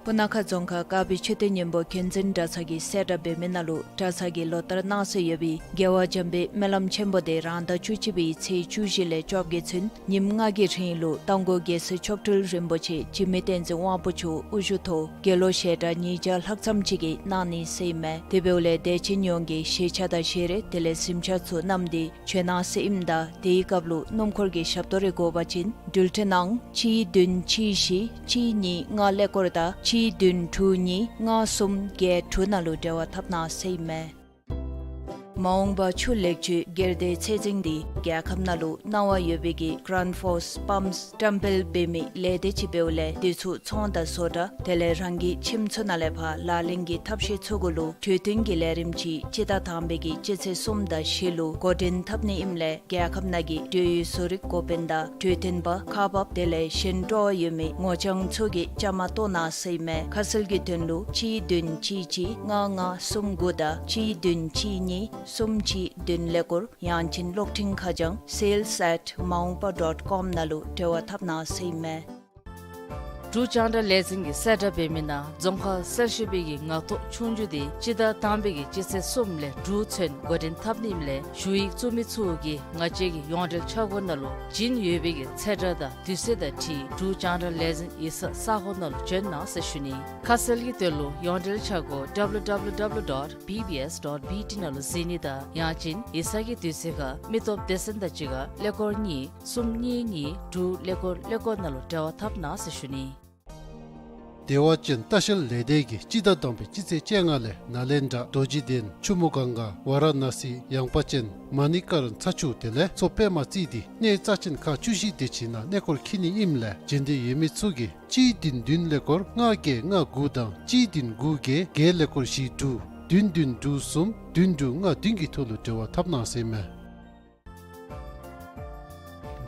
སྤུ་ན་ཁ་རྫོང་ཁག་དཀར་སྦིས་མཆོད་རྟེན་སྙིང་པོ་མཁྱེན་བརྩེ་གྲྭ་ཚང་གིས་གསལ་བསྒྲགས་འབད་མི་ནང་ལུ་གྲྭ་ཚང་གིས་ལོ་ལྟར་གནང་སྲོལ་ཡོད་པའི་རྒྱལ་བ་འཇམ་དཔལ་སྨོན་ལམ་ཆེན་པོ་དེ་རང་ཟླ་བཅུ་གཅིག་པའི་ཚེས་བཅུ་བཞི་ལས་བཅོ་བརྒྱད་ཚུན་ཉིནམ་ལྔ་གི་རིང་ལུ་རྟ་མགོ་རྒྱལ་སྲས་མཆོག་སྤྲུལ་རིན་པོ་ཆེ་འཇིགས་མེད་བསྟན་འཛིན་དབང་པོ་མཆོག་དབུ་བཞུགས་ཐོག་དགེ་སློང་ཞལ་གྲངས་ཉིས་བརྒྱ་ལྷག་ཙམ་ཅིག་གིས་གནང་ནི་ཟེར་ཨིན་མས། དེ་འབདཝ་ལས་དད་ཅན་ཡོངས་ཀྱིས་ཞལ་ཆས་དང་ཞལ་རས་དེ་ལས་གཟིམ་ཆས་ཚུ་བསྣམས་ཏེ་བྱོན་གནང་ཟེར་ཨིནམ་ད་དེའི་སྐབས་ལུ་སྣུམ་འཁོར་གྱི་ཞབས་ཏོག་རེ་དགོ་པ་ཅིན་འགྲུལ་འཕྲིན་ནང་གཅིག་བདུན་གཅིག་བཞི་གཅིག་གཉིས་ལྔ་ཀླད་ཀོར་དང་གཅིག་བདུན་དྲུག་གཉིས་ལྔ་གསུམ་བརྒྱད་དྲུག་ནང་ལུ་འབྲེལ་བ་འཐབ་གནང་ཟེར་ཨིན་མས། མ་འོངས་པ་ཆུ་ལེགས་བཅོས་སྒེར་སྡེའི་ཚད་འཛིན་འདི་རྒྱལ་ཁབ་ནང་ལུ་གནང་བ་ཡོད་པའི་གི་Grundfos Pumps བཀྲམ་སྤེལ་འབད་མི་ལས་སྡེ་ཅིག་འབདཝ་ལས་དེ་ཚུ་ཚོང་དང་བཟོ་གྲྭ་དེ་ལས་རང་གི་ཁྱིམ་ཚུ་ནང་ལས་ཕར་ལག་ལེན་གྱི་ཐབས་ཤེས་ཚུ་གུ་ལུ་གྲོས་བསྟུན་གྱི་ལས་རིམ་ཅིག་སྤྱི་ཟླ་དང་པའི་གི་སྤྱི་ཚེས་གསུམ་དང་བཞི་ལུ་འགོ་འདྲེན་འཐབ་ནི་ཨིནམ་ལས་རྒྱལ་ཁབ་ནང་གི་འབྲེལ་ཡོད་བཟོ་རིག་འགོ་དཔོན་དང་གྲོས་སྟོན་པ་ཁག་འབགཔ་དེ་ལས་གཞན་སྤྲོ་བ་ཡོད་མི་ངོ་རྐྱང་ཚུ་གིས་བཅའ་མར་གཏོགས་གནང་ཟེར་ཨིན་མས། ཁ་གསལ་གྱི་དོན་ལུ་གཅིག་བདུན་གཅིག་གཅིག་ལྔ་ལྔ་གསུམ་དགུ་དང་གཅིག་བདུན་གཅིག་གཉིས་གསུམ་གཅིག་བདུན་ཀླད་ཀོར་ཡང་ཅིན་གློག་འཕྲིན་ཁ་བྱང་sales at maungpa dot com ནང་ལུ་འབྲེལ་བ་འཐབ་གནང་ཟེར་ཨིན་མས། འབྲུག་རྒྱང་བསྒྲགས་ལས་འཛིན་གྱིས་གསལ་བསྒྲགས་འབད་མི་ནང་རྫོང་ཁག་གསར་ཞུགས་པའི་གི་ངག་ཐོག་ཆོས་རྒྱུགས་དེ་སྤྱི་ཟླ་དང་པའི་གི་སྤྱི་ཚེས་གསུམ་ལས་དྲུག་ཚུན་འགོ་འདྲེན་འཐབ་ནི་ཨིནམ་ལས་ཞུ་ཡིག་བཙུགས་མི་ཚུ་གིས་ང་བཅས་ཀྱི་ཡོངས་འབྲེལ་ཆ་སྒོ་ནང་ལུ་བྱིན་ཡོད་པའི་གི་ཚེས་གྲངས་དང་དུས་ཚོད་དང་འཁྲིལ་འབྲུག་རྒྱང་བསྒྲགས་ལས་འཛིན་ཡིག་ཚང་ས་གོ་ནང་ལུ་བྱོན་གནང་ཟེར་ཞུ་ནི། ཁ་གསལ་གྱི་དོན་ལུ་ཡོངས་འབྲེལ་ཆ་སྒོ་W W W dot B B S dot B T ནང་ལུ་གཟིགས་ནི་དང་ཡང་ཅིན་ཡིག་ཚང་གི་དུས་ཚོད་ཁར་མི་སྟོབས་སྡེ་ཚན་དང་གཅིག་ཁར་ཀླད་ཀོར་གཉིས་གསུམ་གཉིས་གཉིས་དྲུག་ཀླད་ཀོར་ཀླད་ཀོར་ནང་ལུ་འབྲེལ་བ་འཐབ་གནང་ཟེར་ཞུ་ནི། བདེ་བ་ཅན་ལྟ་བཤལ་ལས་སྡེ་གིས་སྤྱི་ཟླ་དང་པའི་སྤྱི་ཚེས་བཅོ་ལྔ་ལས་ནཱ་ལེནྡྲ་རྡོ་རྗེ་གདན་ཆུ་མོ་གངྒཱ་ཝཱ་ར་ཎ་སི་ཡངས་པ་ཅན་མ་ཎི་ཀར་ཚ་ཆུ་དེ་ལས་མཚོ་པདྨ་རྩེ་འདི་གནས་རྩ་ཅན་ཁག་བཅུ་བཞི་དེ་ཅིག་ནང་གནས་སྐོར་འཁྱིད་ནི་ཨིནམ་ལས་བྱོན་འདོད་ཡོད་མི་ཚུ་གིས་གཅིག་བདུན་བདུན་ཀླད་ཀོར་ལྔ་བརྒྱད་ལྔ་དགུ་དང་གཅིག་བདུན་དགུ་བརྒྱད་བརྒྱད་ཀླད་ཀོར་བཞི་དྲུག་བདུན་བདུན་དྲུག་གསུམ་བདུན་དྲུག་ལྔ་བདུན་གྱི་ཐོག་ལུ་འབྲེལ་བ་འཐབ་གནང་ཟེར་ཨིན་མས།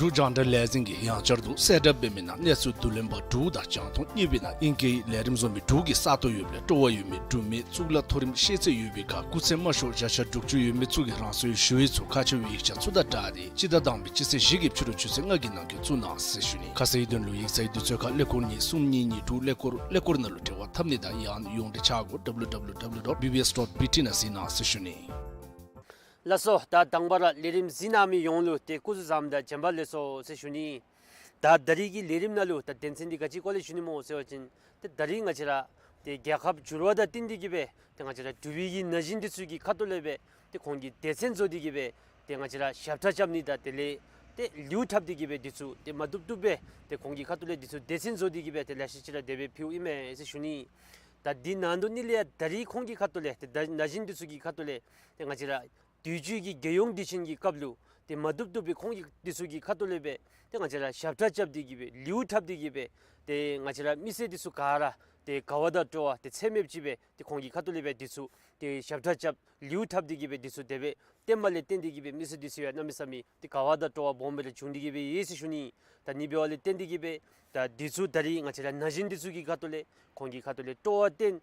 འབྲུག་རྒྱང་བསྒྲགས་ལས་འཛིན་གྱིས་ཡང་བསྐྱར་དུ་གསལ་བསྒྲགས་འབད་མི་ནང་གནས་ཚུལ་བསྡུ་ལེན་པ་དྲུག་དང་རྒྱང་མཐོང་གཉིས་པའི་ནང་ཨིང་སྐད་ལས་རིམ་བཟོ་མི་དྲུག་གི་ས་སྟོང་ཡོདཔ་ལས་སྤྲོ་བ་ཡོད་མི་འབྲུག་མི་གཙུག་ལག་མཐོ་རིམ་ཤེས་ཚད་ཡོད་པའི་ཁར་སྐུགས་ཚད་དམའ་ཤོས་བརྒྱ་ཆ་དྲུག་ཅུ་ཡོད་མི་ཚུ་གིས་རང་སོའི་ཞུ་ཡིག་ཚུ་ཁ་ཕྱེ་བའི་ཡིག་ཆ་ཚུ་དང་སྦྲགས་ཏེ་སྤྱི་ཟླ་དང་པའི་སྤྱི་ཚེས་བཞི་གི་ཕྱི་རུ་ཆུ་ཚོད་ལྔ་གི་ནང་འཁོད་བཙུགས་གནང་ཟེར་ཞུ་ནི། ཁ་གསལ་གྱི་དོན་ལུ་ཡིག་ཚང་གི་དུས་ཚོད་ཁར་ཀླད་ཀོར་གཉིས་གསུམ་གཉིས་གཉིས་དྲུག་ཀླད་ཀོར་ཀླད་ཀོར་ནང་ལུ་འབྲེལ་བ་འཐབ་ནི་དང་ཡང་ཡོངས་འབྲེལ་ཆ་སྒོ་W W W dot B B S dot B T ནང་གཟིགས་གནང་ཟེར་ཞུ་ནི། ལགས་སོ། ད་དང་པ་ར་ལས་རིམ་གཟིགས་གནང་མི་ཡོངས་ལུ་ཏེ་སྐུ་གཟུགས་བཟང་དང་བྱོན་པ་ལེགས་སོ་ཟེར་ཞུ་ནི། ད་ད་རིས་ཀྱི་ལས་རིམ་ནང་ལུ་ད་དོན་ཚན་འདི་ག་ཅི་སྐོར་ལས་ཞུ་ནི་སྨོ་ཟེར་བ་ཅིན་ཏེ་ད་རིས་ང་བཅས་ར་ཏེ་རྒྱལ་ཁབ་འགྱུར་བ་དང་བསྟུན་ཏེ་གི་སྦེ་ཏེ་ང་བཅས་ར་འབྲུག་པའི་གི་ན་གཞོན་འདི་ཚུ་གི་ཁ་ཐུག་ལས་སྦེ་ཏེ་ཁོང་གི་སྡེ་ཚན་བཟོ་སྟེ་གི་སྦེ་ཏེ་ང་བཅས་ར་ཞབས་ཁྲ་རྐྱབ་ནི་དང་དེ་ལས་ཏེ་ལེའུ་འཁྲབ་སྟེ་གི་སྦེ་འདི་ཚུ་ཏེ་མ་བཏུབ་བཏུབ་སྦེ་ཏེ་ཁོང་གི་ཁ་ཐུག་ལས་འདི་ཚུ་སྡེ་ཚན་བཟོ་སྟེ་གི་སྦེ་ཏེ་ལེ་ཤ་ཅིག་ར་དེ་སྦེ་ཕུལཝ་ཨིན་མས་ཟེར་ཞུ་ནི། ད་འདི་ནང་དོན་ནི་ལས་ཡང་ད་རིས་ཁོང་གི་ཁ་ཐུག་ལས་ཏེ་ད་ན་གཞོན་འདི་ཚུ་གི་ཁ་ཐུག་ལས་ཏེ་ང་བཅས་ར་དུས་ཅི་གི་རྒྱལ་ཡོངས་དུས་ཆེན་གྱི་སྐབས་ལུ་ཏེ་མ་བཏུབ་བཏུབ་སྦེ་ཁོང་གི་འདི་ཚུ་གི་ཁ་ཐུག་ལས་སྦེ་ཏེ་ང་བཅས་ར་ཞབས་ཁྲ་རྐྱབ་སྟེ་གི་སྦེ་ལེའུ་འཁྲབ་སྟེ་གི་སྦེ་ཏེ་ང་བཅས་ར་མི་སེར་འདི་ཚུ་ག་ར་ཏེ་དགའ་བ་དང་སྤྲོ་བ་ཏེ་ཚད་མེདཔ་ཅིག་སྦེ་ཏེ་ཁོང་གི་ཁ་ཐུག་ལས་སྦེ་འདི་ཚུ་ཏེ་ཞབས་ཁྲ་རྐྱབ་ལེའུ་འཁྲབ་སྟེ་གི་སྦེ་འདི་ཚུ་དེ་སྦེ་བསྟནམ་ལས་བརྟེན་ཏེ་གི་སྦེ་མི་སེར་འདི་ཚུ་ཡང་གནམ་མེད་ས་མེད་ཏེ་དགའ་བ་དང་སྤྲོ་བ་སྦོམ་སྦེ་ར་བྱུང་སྟེ་གི་སྦེ་ཡོད་ཟེར་ཞུ་ནི། ད་ནི་འབདཝ་ལས་བརྟེན་ཏེ་གི་སྦེ་ད་འདི་ཚུ་ད་རིས་ང་བཅས་ར་ན་གཞོན་འདི་ཚུ་གི་ཁ་ཐུག་ལས་ཁོང་གི་ཁ་ཐུག་ལས་སྤྲོ་བ་བསྟན་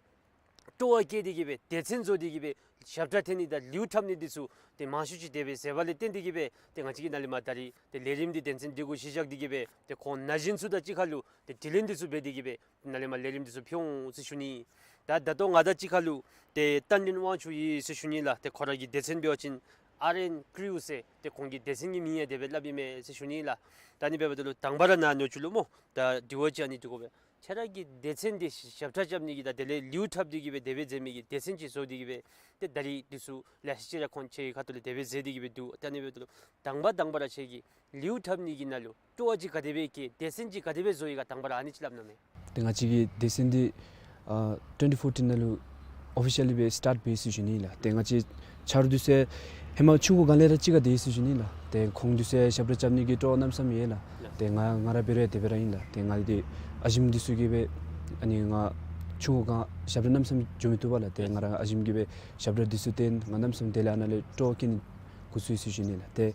སྤྲོ་བ་བསྐྱེད་དེ་གི་སྦེ་སྡེ་ཚན་བཟོ་སྟེ་གི་སྦེ་ཞབས་ཁྲ་འཐེན་ནི་དང་ལེའུ་འཁྲབ་ནི་འདི་ཚུ་ཏེ་མང་ཤོས་ཅིག་དེ་སྦེ་མཛད་པ་ལས་བརྟེན་ཏེ་གི་སྦེ་ཏེ་ང་བཅས་ཀྱིས་ནཱ་ལས་མར་ད་རིས་ཏེ་ལས་རིམ་འདི་དོན་ཚན་འདི་གུ་གཞི་བཞག་སྟེ་གི་སྦེ་ཏེ་ཁོང་ན་གཞོན་ཚུ་དང་གཅིག་ཁར་ལུ་ཏེ་དྲི་ལན་འདི་ཚུ་འབད་དེ་གི་སྦེ་ནཱ་ལས་མར་ལས་རིམ་འདི་ཚུ་ཕུལ་འོང་ཟེར་ཞུ་ནི། ད་ད་ལྟོ་ང་དང་གཅིག་ཁར་ལུ་ཏེ་རྟ་མགྲིན་དབང་ཕྱུག་ཡོད་ཟེར་ཞུ་ནི་ལགས། ཏེ་ཁོ་ར་གི་སྡེ་ཚན་འབད་བ་ཅིན་R N Crew ཟེར་ཏེ་ཁོང་གི་སྡེ་ཚན་གྱི་མིང་ཡང་དེ་སྦེ་སླབ་ཨིན་མས་ཟེར་ཞུ་ནི་ལགས། ད་ནི་འབདཝ་ད་ལུ་དང་པ་ར་ནཱ་ནུ་གཅུང་ལུ་སྨོ་ད་དྲི་བ་ཅིག་ཨ་ནི་འདི་དགོ་པས། ཁྱོད་ར་གི་སྡེ་ཚན་འདི་ཞབས་ཁྲ་རྐྱབ་ནི་གི་དང་དེ་ལས་ལེའུ་འཁྲབ་སྟེ་གི་སྦེ་དེ་སྦེ་མཛད་མི་གི་སྡེ་ཚན་ཅིག་བཟོ་སྟེ་གི་སྦེ་ཏེ་ད་རིས་འདི་ཚུ་ལེ་ཤ་ཅིག་ར་ཁོང་ཁྱོད་ཀྱི་ཁ་ཐུག་ལས་དེ་སྦེ་མཛད་དེ་གི་སྦེ་འདུག། ད་ནི་འབདཝ་ད་ལུ་དང་པ་དང་པ་ར་ཁྱོད་ཀྱིས་ལེའུ་འཁྲབ་ནི་གི་ནང་ལུ་སྤྲོ་བ་ཅིག་ག་དེ་སྦེ་བསྐྱེད། སྡེ་ཚན་ཅིག་ག་དེ་སྦེ་བཟོ་ཡི་ག་དང་པ་ར་ཨ་ནི་ཅིག་སླབ་གནང་མས། ཏེ་ང་བཅས་ཀྱི་སྡེ་ཚན་འདི་ཨ་twenty fourteen ནང་ལུ་ཨོ་ཕི་ཤལ་ལི་སྦེ་སི་ཊཱརཊ་འབད་ཡི་ཟེར་ཞུ་ནི་ལགས། ཏེ་ང་བཅས་ཆ་རོགས་འདི་ཚུ་ ཧེ་མ་ཆུང་ཀུ་སྒང་ལས་ར་གཅིག་ཁར་སྡོད་ཡི་ཟེར་ཞུ་ནི་ལགས། ཏེ་ཁོང་འདི་ཚུ་ཡང་ཞབས་བྲོ་རྐྱབ་ནི་གི་སྤྲོ་བ་གནམ་མེད་ས་མེད་ཡོད་ལགས། ཏེ་ང་ང་ར་འབད་རུང་དེ་སྦེ་ར་ཨིན་ལགས། ཏེ་ང་འདི་ཨ་ཞིམ་འདི་ཚུ་གིས་སྦེ་ཨ་ནི་ང་ཆུང་ཀུ་སྒང་ཞབས་བྲོ་གནམ་མེད་ས་མེད་འགྱོ་མི་བཏུབ་པས་ལགས། ཏེ་ང་ར་ཨ་ཞིམ་གྱིས་སྦེ་ཞབས་བྲོ་འདི་ཚུ་སྟོན། ང་གནམ་མེད་ས་མེད་དེ་ལས་ཨ་ནཱ་ལས་སྤྲོ་བ་བསྐྱེད་ནི་འགོ་བཙུགས་ཡི་ཟེར་ཞུ་ནི་ལགས། ཏེ་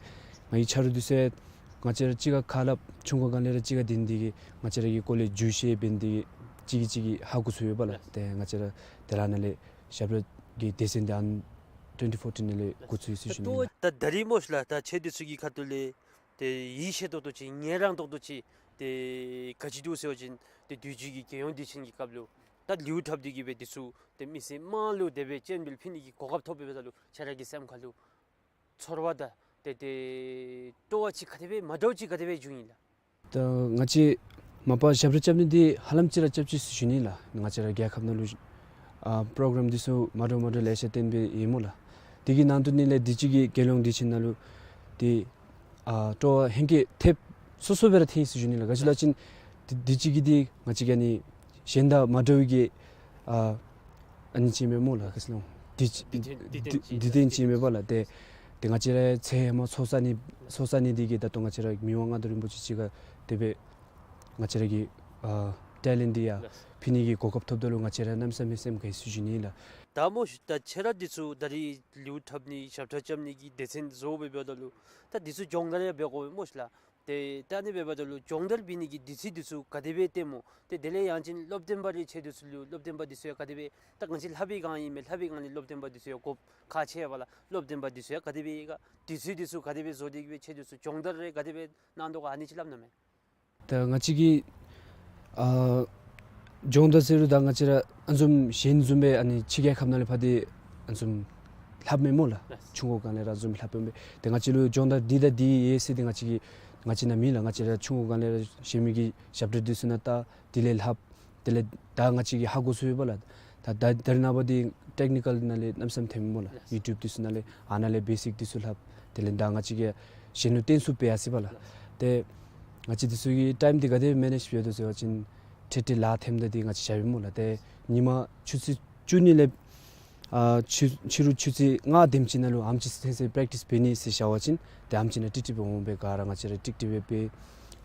ང་གི་ཆ་རོགས་འདི་ཚུ་ཡང་ང་བཅས་ར་གཅིག་ཁར་ཁ་སླབ། ཆུང་ཀུ་སྒང་ལས་ར་གཅིག་ཁར་སྡོད་ནི་འདི་གིས་ང་བཅས་ར་གི་སྐོར་ལས་བརྗོད་བཤད་འབད་ནི་འདི་གིས་གཅིག་གིས་གཅིག་གི་ཧ་གོ་ཚུགས་ཡོད་པས་ལགས། ཏེ་ང་བཅས་ར་དེ་ལས་ཨ་ནཱ་ལས་ཞབས་བྲོ་གི་སྡེ་ཚན་འདི་ཨ་ནི་twenty fourteen ལས་འགོ་བཙུགས་ཡི་ཟེར་ཞུ་ནི་ལགས། ད་ད་རིས་སྨོ་ཤ་ལགས། ད་ཁྱེད་འདི་ཚུ་གི་ཁ་ཐུག་ལས་ཏེ་ཡིད་ཆེས་ཏོག་ཏོ་ཅིག་ངལ་རངས་ཏོག་ཏོ་ཅིག་ཏེ་ག་ཅི་འདུག་ཟེར་བ་ཅིན་ཏེ་དུས་ཅི་གི་རྒྱལ་ཡོངས་དུས་ཆེན་གྱི་སྐབས་ལུ་ད་ལེའུ་འཁྲབ་སྟེ་གིས་སྦེ་འདི་ཚུ་ཏེ་མི་སེར་དམངས་ལུ་དེ་སྦེ་སྤྱན་འབུལ་ཕུལ་ནི་གི་གོ་སྐབས་ཐོབ་པའི་སྦེ་ད་ལུ་ཁྱེད་ར་གི་སེམས་ཁ་ལུ་ཚོར་བ་དང་ཏེ་ཏེ་སྤྲོ་བ་ཅིག་ག་དེ་སྦེ་མ་འདྲཝ་ཅིག་ག་དེ་སྦེ་བྱུང་ཡི་ལགས། ད་ང་བཅས་མ་པ་ཞབས་བྲོ་རྐྱབ་ནི་འདི་ཧ་ལམ་ཅིག་ར་རྐྱབ་ཅི་ཟེར་ཞུ་ནི་ལགས། ང་བཅས་ར་རྒྱལ་ཁབ་ནང་ལུ་ཨ་པྲོ་གརམ་འདི་ཚུ་མ་འདྲཝ་མ་འདྲཝ་ལེ་ཤ་སྟོན་སྦེ་ཡོད་སྨོ་ལགས། དེ་གི་ནང་དུ་ནི་ལས་དུས་ཅི་གི་རྒྱལ་ཡོངས་དུས་ཆེན་ནང་ལུ་ཏེ་ཨ་སྤྲོ་བ་ཧེང་སྐལ་ཐེབས་སོ་སོ་སྦེ་ར་ཐོན་ཡི་ཟེར་ཞུ་ནི་ལགས། ག་ཅི་ལབ་ཅིན་དུས་དུས་ཅི་གི་འདི་ང་བཅས་ཀྱི་ཨ་ནི་གཞན་དང་མ་འདྲཝ་གི་ཨ་ཨ་ནི་ཅིག་མས་སྨོ་ལགས། ག་ཅི་ལོ་འདི་འདི་འདི་འདི་འདི་འདི་ཅིག་མས་པ་ལགས། ཏེ་ཏེ་ང་བཅས་ར་ཚེ་ཧེ་མ་ཚོགས་བསགས་ནི་ཚོགས་བསགས་ནི་འདི་གིས་ད་ལྟོ་ང་བཅས་ར་མི་དབང་མངའ་བདག་རིན་པོ་ཆེ་གཅིག་ཁར་དེ་སྦེ་ང་བཅས་ར་གི་ཨ་ཊེ་ལེནཊ་འདི་ཡང་ཕུལ་ནི་གི་གོ་སྐབས་ཐོབ་ད་ལུ་ང་བཅས་ར་གནམ་མེད་ས་མེད་སེམས་དགའ་ཡི་ཟེར་ཞུ་ནི་ལགས། ད་སྨོ་ཤ་ད་ཁྱེད་ར་འདི་ཚུ་ད་རིས་ལེའུ་འཁྲབ་ནི་ཞབས་ཁྲ་རྐྱབ་ནི་གི་སྡེ་ཚན་བཟོ་སྦེ་འབདཝ་ད་ལུ་ད་འདི་ཚུ་སྦྱོང་བརྡར་ཡང་འབད་དགོ་པས་སྨོ་ཤ་ལགས། ཏེ་ད་ཨ་ནི་འབདཝ་ད་ལུ་སྦྱོང་བརྡར་འབད་ནི་གི་དུས་ཚོད་འདི་ཚུ་ག་དེ་སྦེ་སྟོནམ་སྨོ། ཏེ་དེ་ལས་ཡང་ཅིན་སློབ་སྟོན་པ་རེ་ཁྱེད་འདི་ཚུ་ལུ་སློབ་སྟོན་པ་འདི་ཚུ་ཡང་ག་དེ་སྦེ་ད་ང་བཅས་ལྷབ་པའི་སྒང་ཨིན་མས། ལྷབ་པའི་སྒང་ལས་སློབ་སྟོན་པ་འདི་ཚུ་ཡང་དགོཔ་ཁག་ཆེ་བས་ལགས། སློབ་སྟོན་པ་འདི་ཚུ་ཡང་ག་དེ་སྦེ་ཡོད་ག། དུས་ཚོད་འདི་ཚུ་ག་དེ་སྦེ་བཟོ་སྟེ་གིས་སྦེ་ཁྱེད་འདི་ཚུ་སྦྱོང་བརྡར་རེ་ག་དེ་སྦེ་གནང་དོ་ག། ཨ་ནི་ཅིག་སླབ་གནང་མས། ད་ང་བཅས་ཀྱིས་ཨ་སྦྱོང་བརྡར་ཟེར་རུང་ད་ང་བཅས་ར་ཨ་ནི་བཟུམ་གཞན་བཟུམ་སྦེ་ཨ་ནི་ཕྱི་རྒྱལ་ཁབ་ནང་ལས་ཕར་འདི་ཨ་ནི་བཟུམ་ལྷབ་མས་སྨོ་ལགས། ལགས། ཆུང་ཀུ་སྒང་ལས་ར་ཨ་ནི་བཟུམ་ལྷབ་མས། ཏེ་ང་བཅས་ལུ་སྦྱོང་བརྡར་འདི་དང་འདི་ཡོད་ཟེར་འདི་ང་བཅས་ཀྱི་ང་བཅས་ནང་མེད་ལགས། ང་བཅས་ར་ཆུང་ཀུ་སྒང་ལས་ར་གཞན་མི་གི་ཞབས་བྲོ་འདི་ཚུ་ནང་བལྟ། དེ་ལས་ལྷབ། དེ་ལས་ད་ང་བཅས་ཀྱིས་ཧ་གོ་ཚུགས་ཡོད་པས་ལགས། ད་ད་ད་རེས་ནངས་པ་འདི་ཊེཀ་ནི་ཀཱལ་ནང་ལས་གནམ་མེད་ས་མེད་ཐོནམ་སྨོ་ལགས། ཡུ་ཊུབ་འདི་ཚུ་ནང་ལས་ཨ་ནཱ་ལས་བེ་སིཀ་འདི་ཚུ་ལྷབ། དེ་ལས་ད་ང་བཅས་ཀྱིས་གཞན་ལུ་སྟོན་ཚུགསཔ་སྦེ་ཡར་སོ་ཡི་པས་ལགས། ཏེ་ང་བཅས་འདི་ཚུ་གི་ཊའིམ་འདི་ག་དེ་མེ་ནེཇ་འབད་དོ་ཟེར་བ་ཅིན་ཏེ་ཏེ་ལཱ་ཐོནམ་ད་འདི་ང་བཅས་བཞག་པས་སྨོ་ལགས། ཏེ་ཉིན་མ་ཆུ་ཚོད་བཅུ་གཉིས་ལས་ཨ་ཕྱི་ཕྱི་རུ་ཆུ་ཚོད་ལྔ་དེམ་ཅིག་ནང་ལུ་ཨེམ་ཆི་ཚུན་ཚོད་པེ་རེཀ་ཊིས་འབད་ནི་ཟེར་བཞག་པ་ཅིན་ཏེ་ཨེམ་ཆི་ནང་ཀྲིག་ཀྲི་སྦེ་འོང་པས། ག་ར་ང་བཅས་ར་ཀྲིག་ཀྲི་སྦེ་འབད།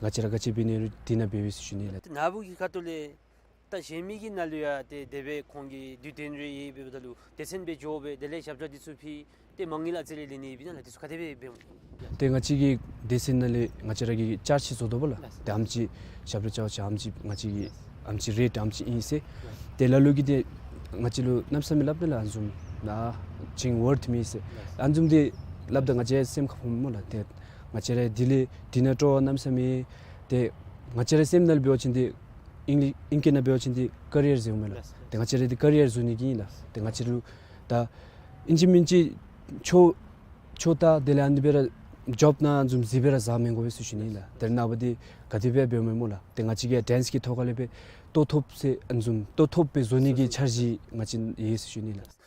ང་བཅས་ར་ག་ཅི་འབད་ནི་རུང་དེ་ནང་འབད་འབད་ཟེར་ཞུ་ནི་ལགས། ནཱ་བུ་གི་ཁ་ཐུག་ལས་ད་གཞན་མི་གི་ནང་ལུ་ཡང་ཏེ་དེ་སྦེ་ཁོང་གི་དུས་སྟོན་རེ་ཡོད་པའི་ད་ལུ་སྡེ་ཚན་སྦེ་འགྱོ་སྦེ་དེ་ལས་ཞབས་བྲོ་འདི་ཚུ་ཕུལ་ཏེ་མ་དངུལ་ཨ་ཙི་རེ་ལེན་ནི་ཨིན་ན་ལགས། འདི་ཚུ་ག་དེ་སྦེ་འབདཝ་སྨོ། ཏེ་ང་བཅས་ཀྱི་སྡེ་ཚན་ནང་ལས་ང་བཅས་ར་གིས་ཅར་ཅིག་བཟོ་དོ་པས་ལགས། ཏེ་ཨེམ་ཆི་ཞབས་བྲོ་རྐྱབ་པ་ཅིན་ཨེམ་ཆི་ང་བཅས་ཀྱི་ཨེམ་ཆི་རེཊ་ཨེམ་ཆི་ཨིན་ཟེར། ཏེ་ལ་ལུ་གིས་ཏེ་ང་བཅས་ལུ་གནམ་མེད་ས་མེད་སླབ་ད་ལགས། ཨ་ནི་བཟུམ་ཨ་ཅིན་ཝརཐ་མེད་ཟེར། ཨ་ནི་བཟུམ་འདི་སླབ་ད་ང་བཅས་སེམས་ཁར་ཕོགཔ་སྨོ་ལགས། ཏེ་ང་བཅས་ར་འདི་ལས་འདི་ནང་སྤྲོ་བ་གནམ་མེད་ས་མེད། ཏེ་ང་བཅས་ར་སེམས་ནང་ལུ་འབད་བ་ཅིན་འདི་ཨིང་ལི་ཨིང་སྐད་ནང་འབད་བ་ཅིན་འདི་ཀ་རི་ཡར་ཟེརཝ་མས་ལགས། ཏེ་ང་བཅས་ར་འདི་ཀ་རི་ཡར་བཟོ་ནི་གི་ཨིན་ལགས། ཏེ་ང་བཅས་ལུ་ད་ཨིན་ཅི་མིན་ཅི་ཆོས་ཆོས་དང་དེ་ལས་ཨ་ནི་སྦེ་ར་ཇོབ་ནང་བཟུམ་ཅིག་སྦེ་ར་བཟའ་མི་དགོ་པས་ཟེར་ཞུ་ནི་ལགས། ད་རེས་ནངས་པ་འདི་ག་དེ་སྦེ་འབདཝ་སྨོ་ལགས། ཏེ་ང་བཅས་ཀྱིས་ཌེནསི་གི་ཐོག་ཁ་ལས་སྦེ་ལྟོ་ཐོབ་ཟེར་ཨ་ནི་བཟུམ་ལྟོ་ཐོབ་སྦེ་བཟོ་ནི་གི་འཆར་གཞི་ང་བཅས་ཡོད་ཟེར་ཞུ་ནི་ལགས།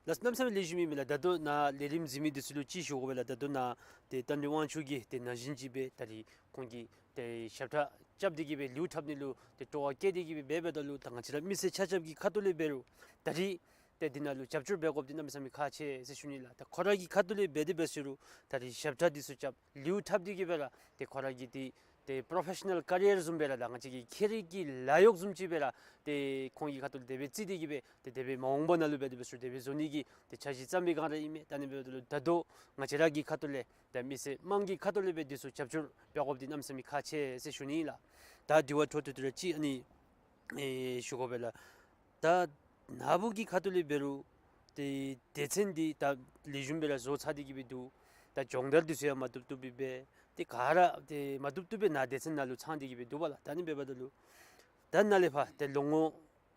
ལགས་གནམ་མེད་ས་མེད་ལེགས་ཤོམ་ཨིན་མས་ལགས། ད་ལྟོ་ནཱ་ལས་རིམ་གཟིགས་མི་འདི་ཚུ་ལུ་ཅིག་ཞུ་དགོ་པས་ལགས། ད་ལྟོ་ནཱ་ཏེ་རྟ་མགྲིན་དབང་ཕྱུག་གིས་ཏེ་ན་གཞོན་ཅིག་སྦེ་ད་རིས་ཁོང་གིས་ཏེ་ཞབས་ཁྲ་རྐྱབ་སྟེ་གིས་སྦེ་ལེའུ་འཁྲབ་ནི་ལུ་ཏེ་སྤྲོ་བ་བསྐྱེད་དེ་གིས་སྦེ་འབདཝ་ད་ལུ་ད་ང་བཅས་ར་མི་སེར་ཆ་ཁྱབ་ཀྱི་ཁ་ཐུག་ལས་འབད་རུང་ད་རིས་ཏེ་འདི་ནང་ལུ་རྒྱབ་སྐྱོར་འབད་དགོཔ་འདི་གནམ་མེད་ས་མེད་ཁག་ཆེ་ཟེར་ཞུ་ནི་ལགས། ད་ཁོ་ར་གི་ཁ་ཐུག་ལས་འབད་དེ་འབད་ཟེར་རུང་ད་རིས་ཞབས་ཁྲ་འདི་ཚུ་རྐྱབ་ལེའུ་འཁྲབ་སྟེ་གིས་སྦེ་ར་ཏེ་ཁོ་ར་གི་ཏེ་ཏེ་པྲོ་ཕེ་ཤ་ནཱལ་ཀ་རི་ཡར་བཟུམ་སྦེ་ར་ད་ང་བཅས་ཀྱི་ཁེ་རིག་གི་ལཱ་གཡོག་བཟུམ་ཅིག་སྦེ་ར་ཏེ་ཁོང་གི་ཁ་ཐུག་ལས་དེ་སྦེ་བརྩི་སྟེ་གིས་སྦེ་ཏེ་དེ་སྦེ་མ་འོངས་པ་ནང་ལུ་འབད་དེ་འབད་ཟེར་རུང་དེ་སྦེ་བཟོ་ནི་གི་ཏེ་འཆར་གཞི་བརྩམས་པའི་སྒང་ར་ཨིན་མས། ད་ཨ་ནི་འབདཝ་ད་ལུ་ད་ལྟོ་ང་བཅས་ར་གི་ཁ་ཐུག་ལས་ད་མི་སེར་དམངས་ཀྱི་ཁ་ཐུག་ལས་སྦེ་འདི་ཚུ་རྒྱབ་སྐྱོར་འབད་དགོཔ་འདི་གནམ་མེད་ས་མེད་ཁག་ཆེ་ཟེར་ཞུ་ནི་ལགས། ད་དྲི་བ་འཕྲོ་མཐུད་དེ་ར་ཅིག་ཨ་ནི་ཨེ་ཞུ་དགོ་པས་ལགས། ད་ནཱ་བུ་གི་ཁ་ཐུག་ལས་འབད་རུང་ཏེ་སྡེ་ཚན་འདི་ད་ལེགས་ཤོམ་སྦེ་ར་བཟོ་ཚར་ཏེ་གིས་སྦེ་འདུག། ད་སྦྱོང་བརྡར་འདི་ཚུ་ཡང་མ་བཏུབ་བཏུབ་སྦེ་འབད། ཏེ་ག་ར་ཏེ་མ་བཏུབ་བཏུབ་སྦེ་ནཱ་སྡེ་ཚན་ནང་ལུ་ཚང་སྟེ་གིས་སྦེ་འདུག་པས་ལགས། ད་ཨ་ནི་འབདཝ་ད་ལུ་ད་ནཱ་ལས་ཕར་ཏེ་ལོ་ངོ་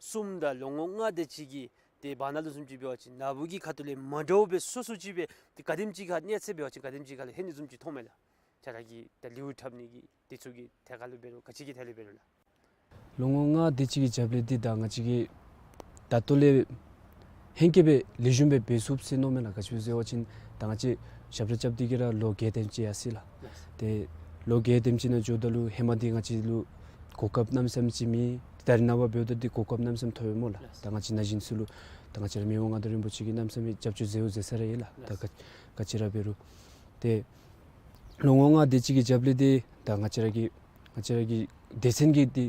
གསུམ་དང་ལོ་ངོ་ལྔ་དེ་ཅིག་གི་ཏེ་བར་ན་ལུ་བཟུམ་ཅིག་འབད་བ་ཅིན་ནཱ་བུ་གི་ཁ་ཐུག་ལས་མ་འདྲཝ་སྦེ་སོ་སོ་ཅིག་སྦེ་ཏེ་ག་དེམ་ཅིག་ཁར་གནས་ཚད་འབད་བ་ཅིན་ག་དེམ་ཅིག་ཁར་ལུ་ལྷོད་ནི་བཟུམ་ཅིག་མཐོངམ་མས་ལགས། ཁྱེད་ར་གི་ད་ལེའུ་འཁྲབ་ནི་གི་འདི་ཚུ་གི་ཐད་ཁར་ལུ་འབད་རུང་ག་ཅི་གི་ཐད་ལུ་འབད་རུང་ལགས། ལོ་ངོ་ལྔ་དེ་ཅིག་གི་རྒྱབ་ལས་འདི་ད་ང་བཅས་ཀྱིས་ད་ལྟོ་ལས་ཧེང་སྐལ་སྦེ་ལེགས་ཤོམ་སྦེ་འབད་ཚུགས་ཟེར་མནོཝ་མས་ལགས། ག་ཅི་སྦེ་ཟེར་བ་ཅིན་ད་ང་བཅས་ཞབས་བྲོ་རྐྱབ་སྟེ་གིས་ར་ལོ་བརྒྱད་དེམ་ཅིག་ཡར་སོ་ཡི་ལགས། ཏེ་ལོ་བརྒྱད་དེམ་ཅིག་ནང་འགྱོཝ་ད་ལུ་ཧེ་མ་འདི་ང་བཅས་ལུ་གོ་སྐབས་གནམ་མེད་ས་མེད་ཅིག་མེད། ད་རེས་ནངས་པ་འབདཝ་ད་འདི་གོ་སྐབས་གནམ་མེད་ས་མེད་ཐོབ་ཡི་སྨོ་ལགས། ད་ང་བཅས་ན་གཞོན་ཚུ་ལུ་ ད་ང་བཅས་ར་མི་དབང་མངའ་བདག་རིན་པོ་ཆེ་གིས་གནམ་མེད་ས་མེད་རྒྱབ་སྐྱོར་མཛད་འོང་ཟེར་ས་ར་ཡོད་ལགས། ད་ག་ག་ཅི་ར་འབད་རུང་ཏེ་ལོ་ངོ་ལྔ་དེ་ཅིག་གི་རྒྱབ་ལས་འདི་ད་ང་བཅས་ར་གི་ང་བཅས་ར་གི་སྡེ་ཚན་གྱི་འདི་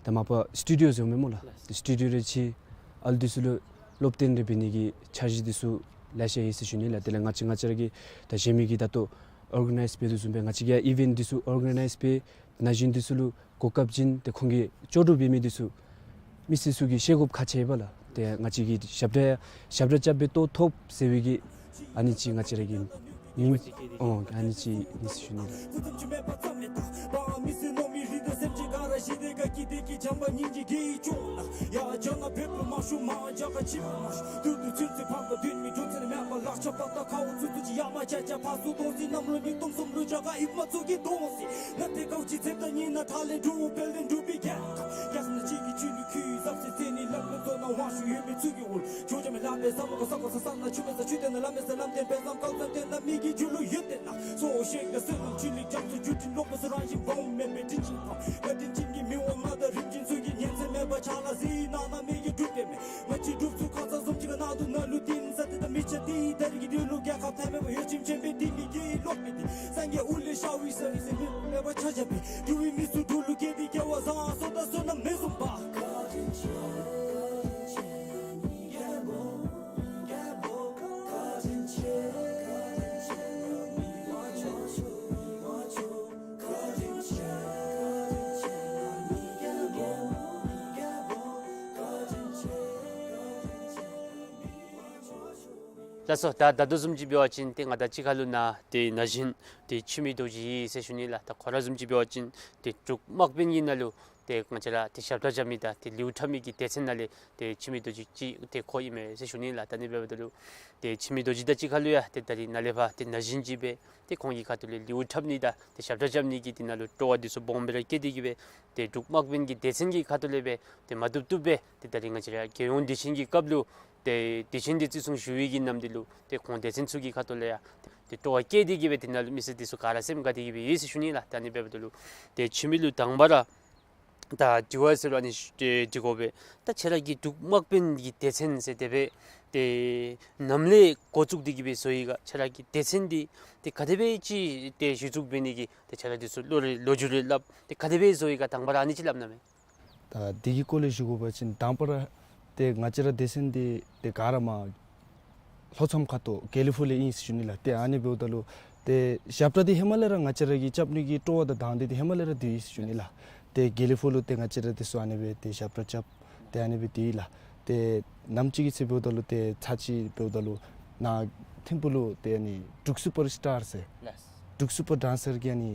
ད་མ་པ་སི་ཊུ་ཌི་ཡོ་ཟེར་མི་སྨོ་ལགས། སི་ཊུ་ཌི་ཡོ་རེ་ཅིག་ཨ་ལུ་འདི་ཚུ་ལུ་སློབ་སྟོན་རེ་འབད་ནི་གི་འཆར་གཞི་འདི་ཚུ་ལེ་ཤ་ཡོད་ཟེར་ཞུ་ནི་ལགས། དེ་ལས་ང་བཅས་ང་བཅས་ར་གི་ད་གཞན་མི་གིས་ད་ལྟོ་ཨོར་ག་ནའིཛ་འབད་དོ་བཟུམ་སྦེ་ང་བཅས་ཀྱིས་ཡང་ཨི་ཝེནཊ་འདི་ཚུ་ཨོར་ག་ནའིཛ་འབད་ན་གཞོན་འདི་ཚུ་ལུ་གོ་སྐབས་བྱིན་ཏེ་ཁོང་གིས་ལྕོགས་གྲུབ་འབད་མི་འདི་ཚུ་མི་སེར་ཚུ་གིས་ཤེས་དགོཔ་ཁག་ཆེ་བས་ལགས། ཏེ་ང་བཅས་ཀྱིས་ཞབས་ཁྲ་ཞབས་ཁྲ་རྐྱབ་སྦེ་ལྟོ་ཐོབ་ཟེར་བའི་གི་ཨ་ནི་ཅིག་ང་བཅས་ར་གི་མིང་ཨོ་ཨ་ནི་ཅིག་ཨིན་ཟེར་ཞུ་ནི་ལགས། ལགས་སོ། ད་ད་ལྟོ་བཟུམ་ཅིག་འབད་བ་ཅིན་ཏེ་ང་དང་གཅིག་ཁར་ལུ་ནཱ་ཏེ་ན་གཞོན་ཏེ་འཆི་མེད་རྡོ་རྗེ་ཡོད་ཟེར་ཞུ་ནི་ལགས། ད་ཁོ་ར་བཟུམ་ཅིག་འབད་བ་ཅིན་ཏེ་འབྲུག་དམག་དཔོན་གྱི་ནང་ལུ་ཏེ་ང་བཅས་ར་ཏེ་ཞབས་ཁྲ་རྐྱབ་མི་དང་ཏེ་ལེའུ་འཁྲབ་མི་གི་སྡེ་ཚན་ནང་ལས་ཏེ་འཆི་མེད་རྡོ་རྗེ་ཅིག་ཏེ་ཁོ་ཨིན་མས་ཟེར་ཞུ་ནི་ལགས། ད་ཨ་ནི་འབདཝ་ད་ལུ་ཏེ་འཆི་མེད་རྡོ་རྗེ་དང་གཅིག་ཁར་ལུ་ཡང་ཏེ་ད་རིས་ནཱ་ལས་ཕར་ཏེ་ན་གཞོན་ཅིག་སྦེ་ཏེ་ཁོང་གི་ཁ་ཐུག་ལས་ལེའུ་འཁྲབ་ནི་དང་ཏེ་ཞབས་ཁྲ་རྐྱབ་ནི་གི་དེ་ནང་ལུ་སྤྲོ་བ་འདི་ཚུ་སྦོམ་སྦེ་ར་བསྐྱེད་དེ་གི་སྦེ་ཏེ་འབྲུག་དམག་དཔོན་གྱི་སྡེ་ཚན་གྱི་ཁ་ཐུག་ལས་སྦེ་ཏེ་མ་བཏུབ་བཏུབ་སྦེ་ཏེ་ད་རིས་ང་བཅས་ར་རྒྱལ་ཡོངས་དུས་ཆེན་གྱི་སྐབས་ལུ་ཏེ་དུས་ཆེན་འདི་བརྩི་སྲུང་ཞུ་བའི་གི་ནམ་དུས་ལུ་ཏེ་ཁོང་སྡེ་ཚན་ཚུ་གི་ཁ་ཐུག་ལས་ཡང་ཏེ་སྤྲོ་བ་བསྐྱེད་དེ་གི་སྦེ་དེ་ནང་ལུ་མི་སེར་འདི་ཚུ་ག་ར་སེམས་དགའ་སྟེ་གི་སྦེ་ཡོད་ཟེར་ཞུ་ནི་ལགས། ད་ཨ་ནི་འབདཝ་ད་ལུ་ཏེ་འཆི་མེད་ལུ་དང་པ་ར་ད་དྲི་བ་ཟེར་རུང་ཨ་ནི་ཞུ་ཏེ་འདྲི་དགོ་པས། ད་ཁྱོད་ར་གི་འབྲུག་དམག་དཔོན་གྱི་སྡེ་ཚན་ཟེར་དེ་སྦེ་ཏེ་ནམ་ལས་འགོ་བཙུགས་ཏེ་གི་སྦེ་བཟོ་ཡི་ག། ཁྱོད་ར་གི་སྡེ་ཚན་འདི་ཏེ་ག་དེ་སྦེ་ཅིག་ཏེ་གཞི་བཙུགས་འབད་ནི་གི་ཏེ་ཁྱོད་ར་འདི་ཚུ་ལོ་རེ་ལོ་རྒྱུས་རེ་སླབ། ཏེ་ག་དེ་སྦེ་བཟོ་ཡི་ག། དང་པ་ར་ཨ་ནི་ཅིག་སླབ་གནང་མས། ད་འདི་གི་སྐོར་ལས་ཞུ་དགོ་པ་ཅིན་དང་པ་ར་ཏེ་ང་བཅས་ར་སྡེ་ཚན་འདི་ཏེ་ག་ར་མར་ལྷོ་མཚམས་ཁ་ཐུག་དགེ་ལེགས་ཕུག་ལས་ཨིན་ཟེར་ཞུ་ནི་ལགས། ཏེ་ཨ་ནི་འབདཝ་ད་ལུ་ཏེ་ཞབས་ཁྲ་འདི་ཧེ་མ་ལས་ར་ང་བཅས་ར་གིས་རྐྱབ་ནི་གི་སྤྲོ་བ་དང་དང་འདོད་འདི་ཧེ་མ་ལས་ར་འདུག་ཡི་ཟེར་ཞུ་ནི་ལགས། ཏེ་དགེ་ལེགས་ཕུག་ལུ་ཏེ་ང་བཅས་ར་འདི་ཚུ་ཨ་ནི་སྦེ་ཏེ་ཞབས་ཁྲ་རྐྱབ་ཏེ་ཨ་ནི་སྦེ་འདུག་ཡི་ལགས། ཏེ་ནམ་ཅིག་གི་ཚེ་འབདཝ་ད་ལུ་ཏེ་ཚར་ཅིག་འབདཝ་ད་ལུ་ནཱ་ཐིམ་ཕུག་ལུ་ཏེ་ཨ་ནི་འབྲུག་སུ་པར་སི་ཊར་ཟེར་འབྲུག་སུ་པར་ཌན་སར་གྱི་ཨ་ནི་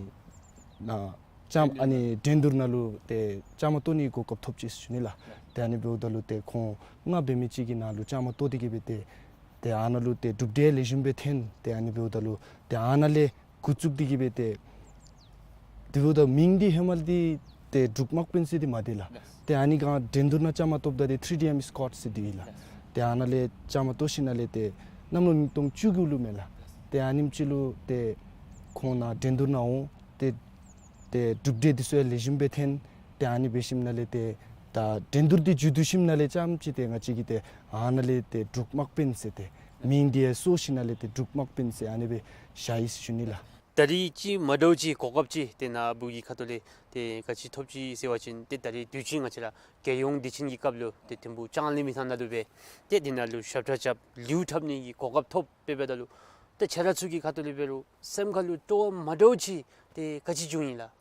ནཱ་བཅའ་ཨ་ནི་འགྲན་བསྡུར་ནང་ལུ་ཏེ་བཅའ་མར་གཏོགས་ནི་གོ་སྐབས་ཐོབ་ཅི་ཟེར་ཞུ་ནི་ལགས། ཏེ་ཨ་ནི་འབདཝ་ད་ལུ་ཏེ་ཁོང་ལྔ་འབད་མི་ཅིག་གི་ནང་ལུ་བཅའ་མར་གཏོགས་ཏེ་གི་སྦེ་ཏེ་ཏེ་ཨ་ནཱ་ལུ་ཏེ་གྲུབ་འབྲས་ལེགས་ཤོམ་སྦེ་ཐོན། ཏེ་ཨ་ནི་འབདཝ་ད་ལུ་ཏེ་ཨ་ནཱ་ལས་འགོ་བཙུགས་ཏེ་གི་སྦེ་ཏེ་དེ་འབདཝ་ད་མིང་འདི་ཧེ་མ་འདི་ཏེ་འབྲུག་དམག་དཔོན་ཟེར་འདི་མ་སྡོད་ལགས། ཏེ་ཨ་ནི་སྒང་འགྲན་བསྡུར་ནང་བཅའ་མར་གཏོགསཔ་ད་འདི་ཐི་རི་ཌི་ཨེམ་ཨེསི་ཀོཌ་ཟེར་འདི་ཨིན་ལགས། ཏེ་ཨ་ནཱ་ལས་བཅའ་མར་གཏོགས་ཞིནམ་ལས་ཏེ་གནམ་ལོ་ཉིས་སྟོང་བཅུ་དགུ་ལུ་མས་ལགས། ཏེ་ཨ་ནེམ་ཅིག་ལུ་ཏེ་ཁོང་ནཱ་འགྲན་བསྡུར་ནང་འོང་ཏེ་ཏེ་གྲུབ་འབྲས་འདི་ཚུ་ཡང་ལེགས་ཤོམ་སྦེ་ཐོན། ཏེ་ཨ་ནི་འབད་ཞིནམ་ལས་ཏེ་ད་འགྲན་བསྡུར་འདི་མཇུག་བསྡུ་ཞིནམ་ལས་རྐྱངམ་ཅིག་ཏེ་ང་བཅས་ཀྱིས་ཏེ་ཨ་ནཱ་ལས་ཏེ་འབྲུག་དམག་དཔོན་ཟེར་ཏེ་མིང་འདི་ཡང་བཟོ་ཞིནམ་ལས་ཏེ་འབྲུག་དམག་དཔོན་ཟེར་ཨ་ནི་སྦེ་བཞག་ཡི་ཟེར་ཞུ་ནི་ལགས། ད་རིས་ཅིག་མ་འདྲཝ་ཅིག་གོ་སྐབས་ཅིག་ཏེ་ནཱ་བུ་གི་ཁ་ཐུག་ལས་ཏེ་ག་ཅི་ཐོབ་ཅི་ཟེར་བ་ཅིན་ཏེ་ད་རིས་དུས་ཆེན་ང་བཅས་ར་རྒྱལ་ཡོངས་དུས་ཆེན་གྱི་སྐབས་ལུ་ཏེ་ཐིམ་ཕུག་ལྕང་གླིང་མི་ཐང་ནང་ལུ་སྦེ་ཏེ་དེ་ནང་ལུ་ཞབས་ཁྲ་རྐྱབ་ལེའུ་འཁྲབ་ནི་གི་གོ་སྐབས་ཐོབ་པས། འབདཝ་ད་ལུ་ཏེ་ཁྱོད་ར་ཚུ་གི་ཁ་ཐུག་ལས་འབད་རུང་སེམས་ཁ་ལུ་སྤྲོ་བ་མ་འདྲཝ་ཅིག་ཏེ་ག་ཅི་བྱུང་ཡི་ལགས།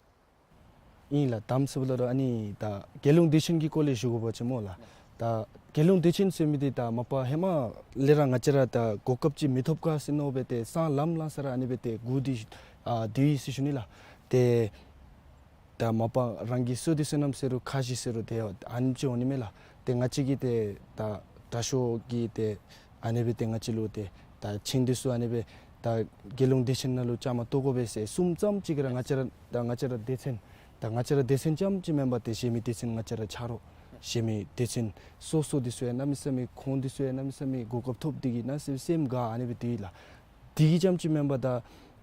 ཨིན་ལགས། དང་པ་ཟེརཝ་ད་ལུ་ཨ་ནི་ད་རྒྱལ་ཡོངས་དུས་ཆེན་གྱི་སྐོར་ལས་ཞུ་དགོ་པ་ཅིན་སྨོ་ལགས། ད་རྒྱལ་ཡོངས་དུས་ཆེན་ཟེར་མི་འདི་ད་མ་པ་ཧེ་མ་ལས་ར་ང་བཅས་ར་ད་གོ་སྐབས་ཅིག་མི་ཐོབ་ག་ཟེར་མནོ་སྦེ་ཏེ་སང་ལམ་ལང་ས་ར་ཨ་ནི་སྦེ་ཏེ་སྒུག་སྟེ་ཨ་སྡོད་ཡི་ཟེར་ཞུ་ནི་ལགས། ཏེ་ད་མ་པ་རང་གི་བསོད་བདེ་བསོད་ནམས་ཟེར་རུང་ཁ་ཞེ་ཟེར་རུང་ཏེ་ཨ་ནེམ་ཅིག་འོང་ནི་མས་ལགས། ཏེ་ང་བཅས་ཀྱིས་ཏེ་ད་དྲག་ཤོས་ཀྱིས་ཏེ་ཨ་ནི་སྦེ་ཏེ་ང་བཅས་ལུ་ཏེ་ད་ཆིངས་འདི་ཚུ་ཨ་ནི་སྦེ་ད་རྒྱལ་ཡོངས་དུས་ཆེན་ནང་ལུ་བཅའ་མར་གཏོགས་དགོ་པས་ཟེར་གསུངམ་ཙམ་ཅིག་གིས་ར་ང་བཅས་ར་ད་ང་བཅས་ར་སྡེ་ཚན་ད་ང་བཅས་ར་སྡེ་ཚན་རྐྱངམ་ཅིག་མེན་པར་ཏེ་གཞན་མི་སྡེ་ཚན་ང་བཅས་ར་ཆ་རོགས་གཞན་མི་སྡེ་ཚན་སོ་སོ་འདི་ཚུ་ཡང་གནམ་མེད་ས་མེད་ཁོང་འདི་ཚུ་ཡང་གནམ་མེད་ས་མེད་གོ་སྐབས་ཐོབ་སྟེ་གི་གནམ་མེད་ས་མེད་སེམས་དགའ་ཨ་ནི་སྦེ་སྡོད་ཡི་ལགས། དེ་གིས་རྐྱངམ་ཅིག་མེན་པར་ད་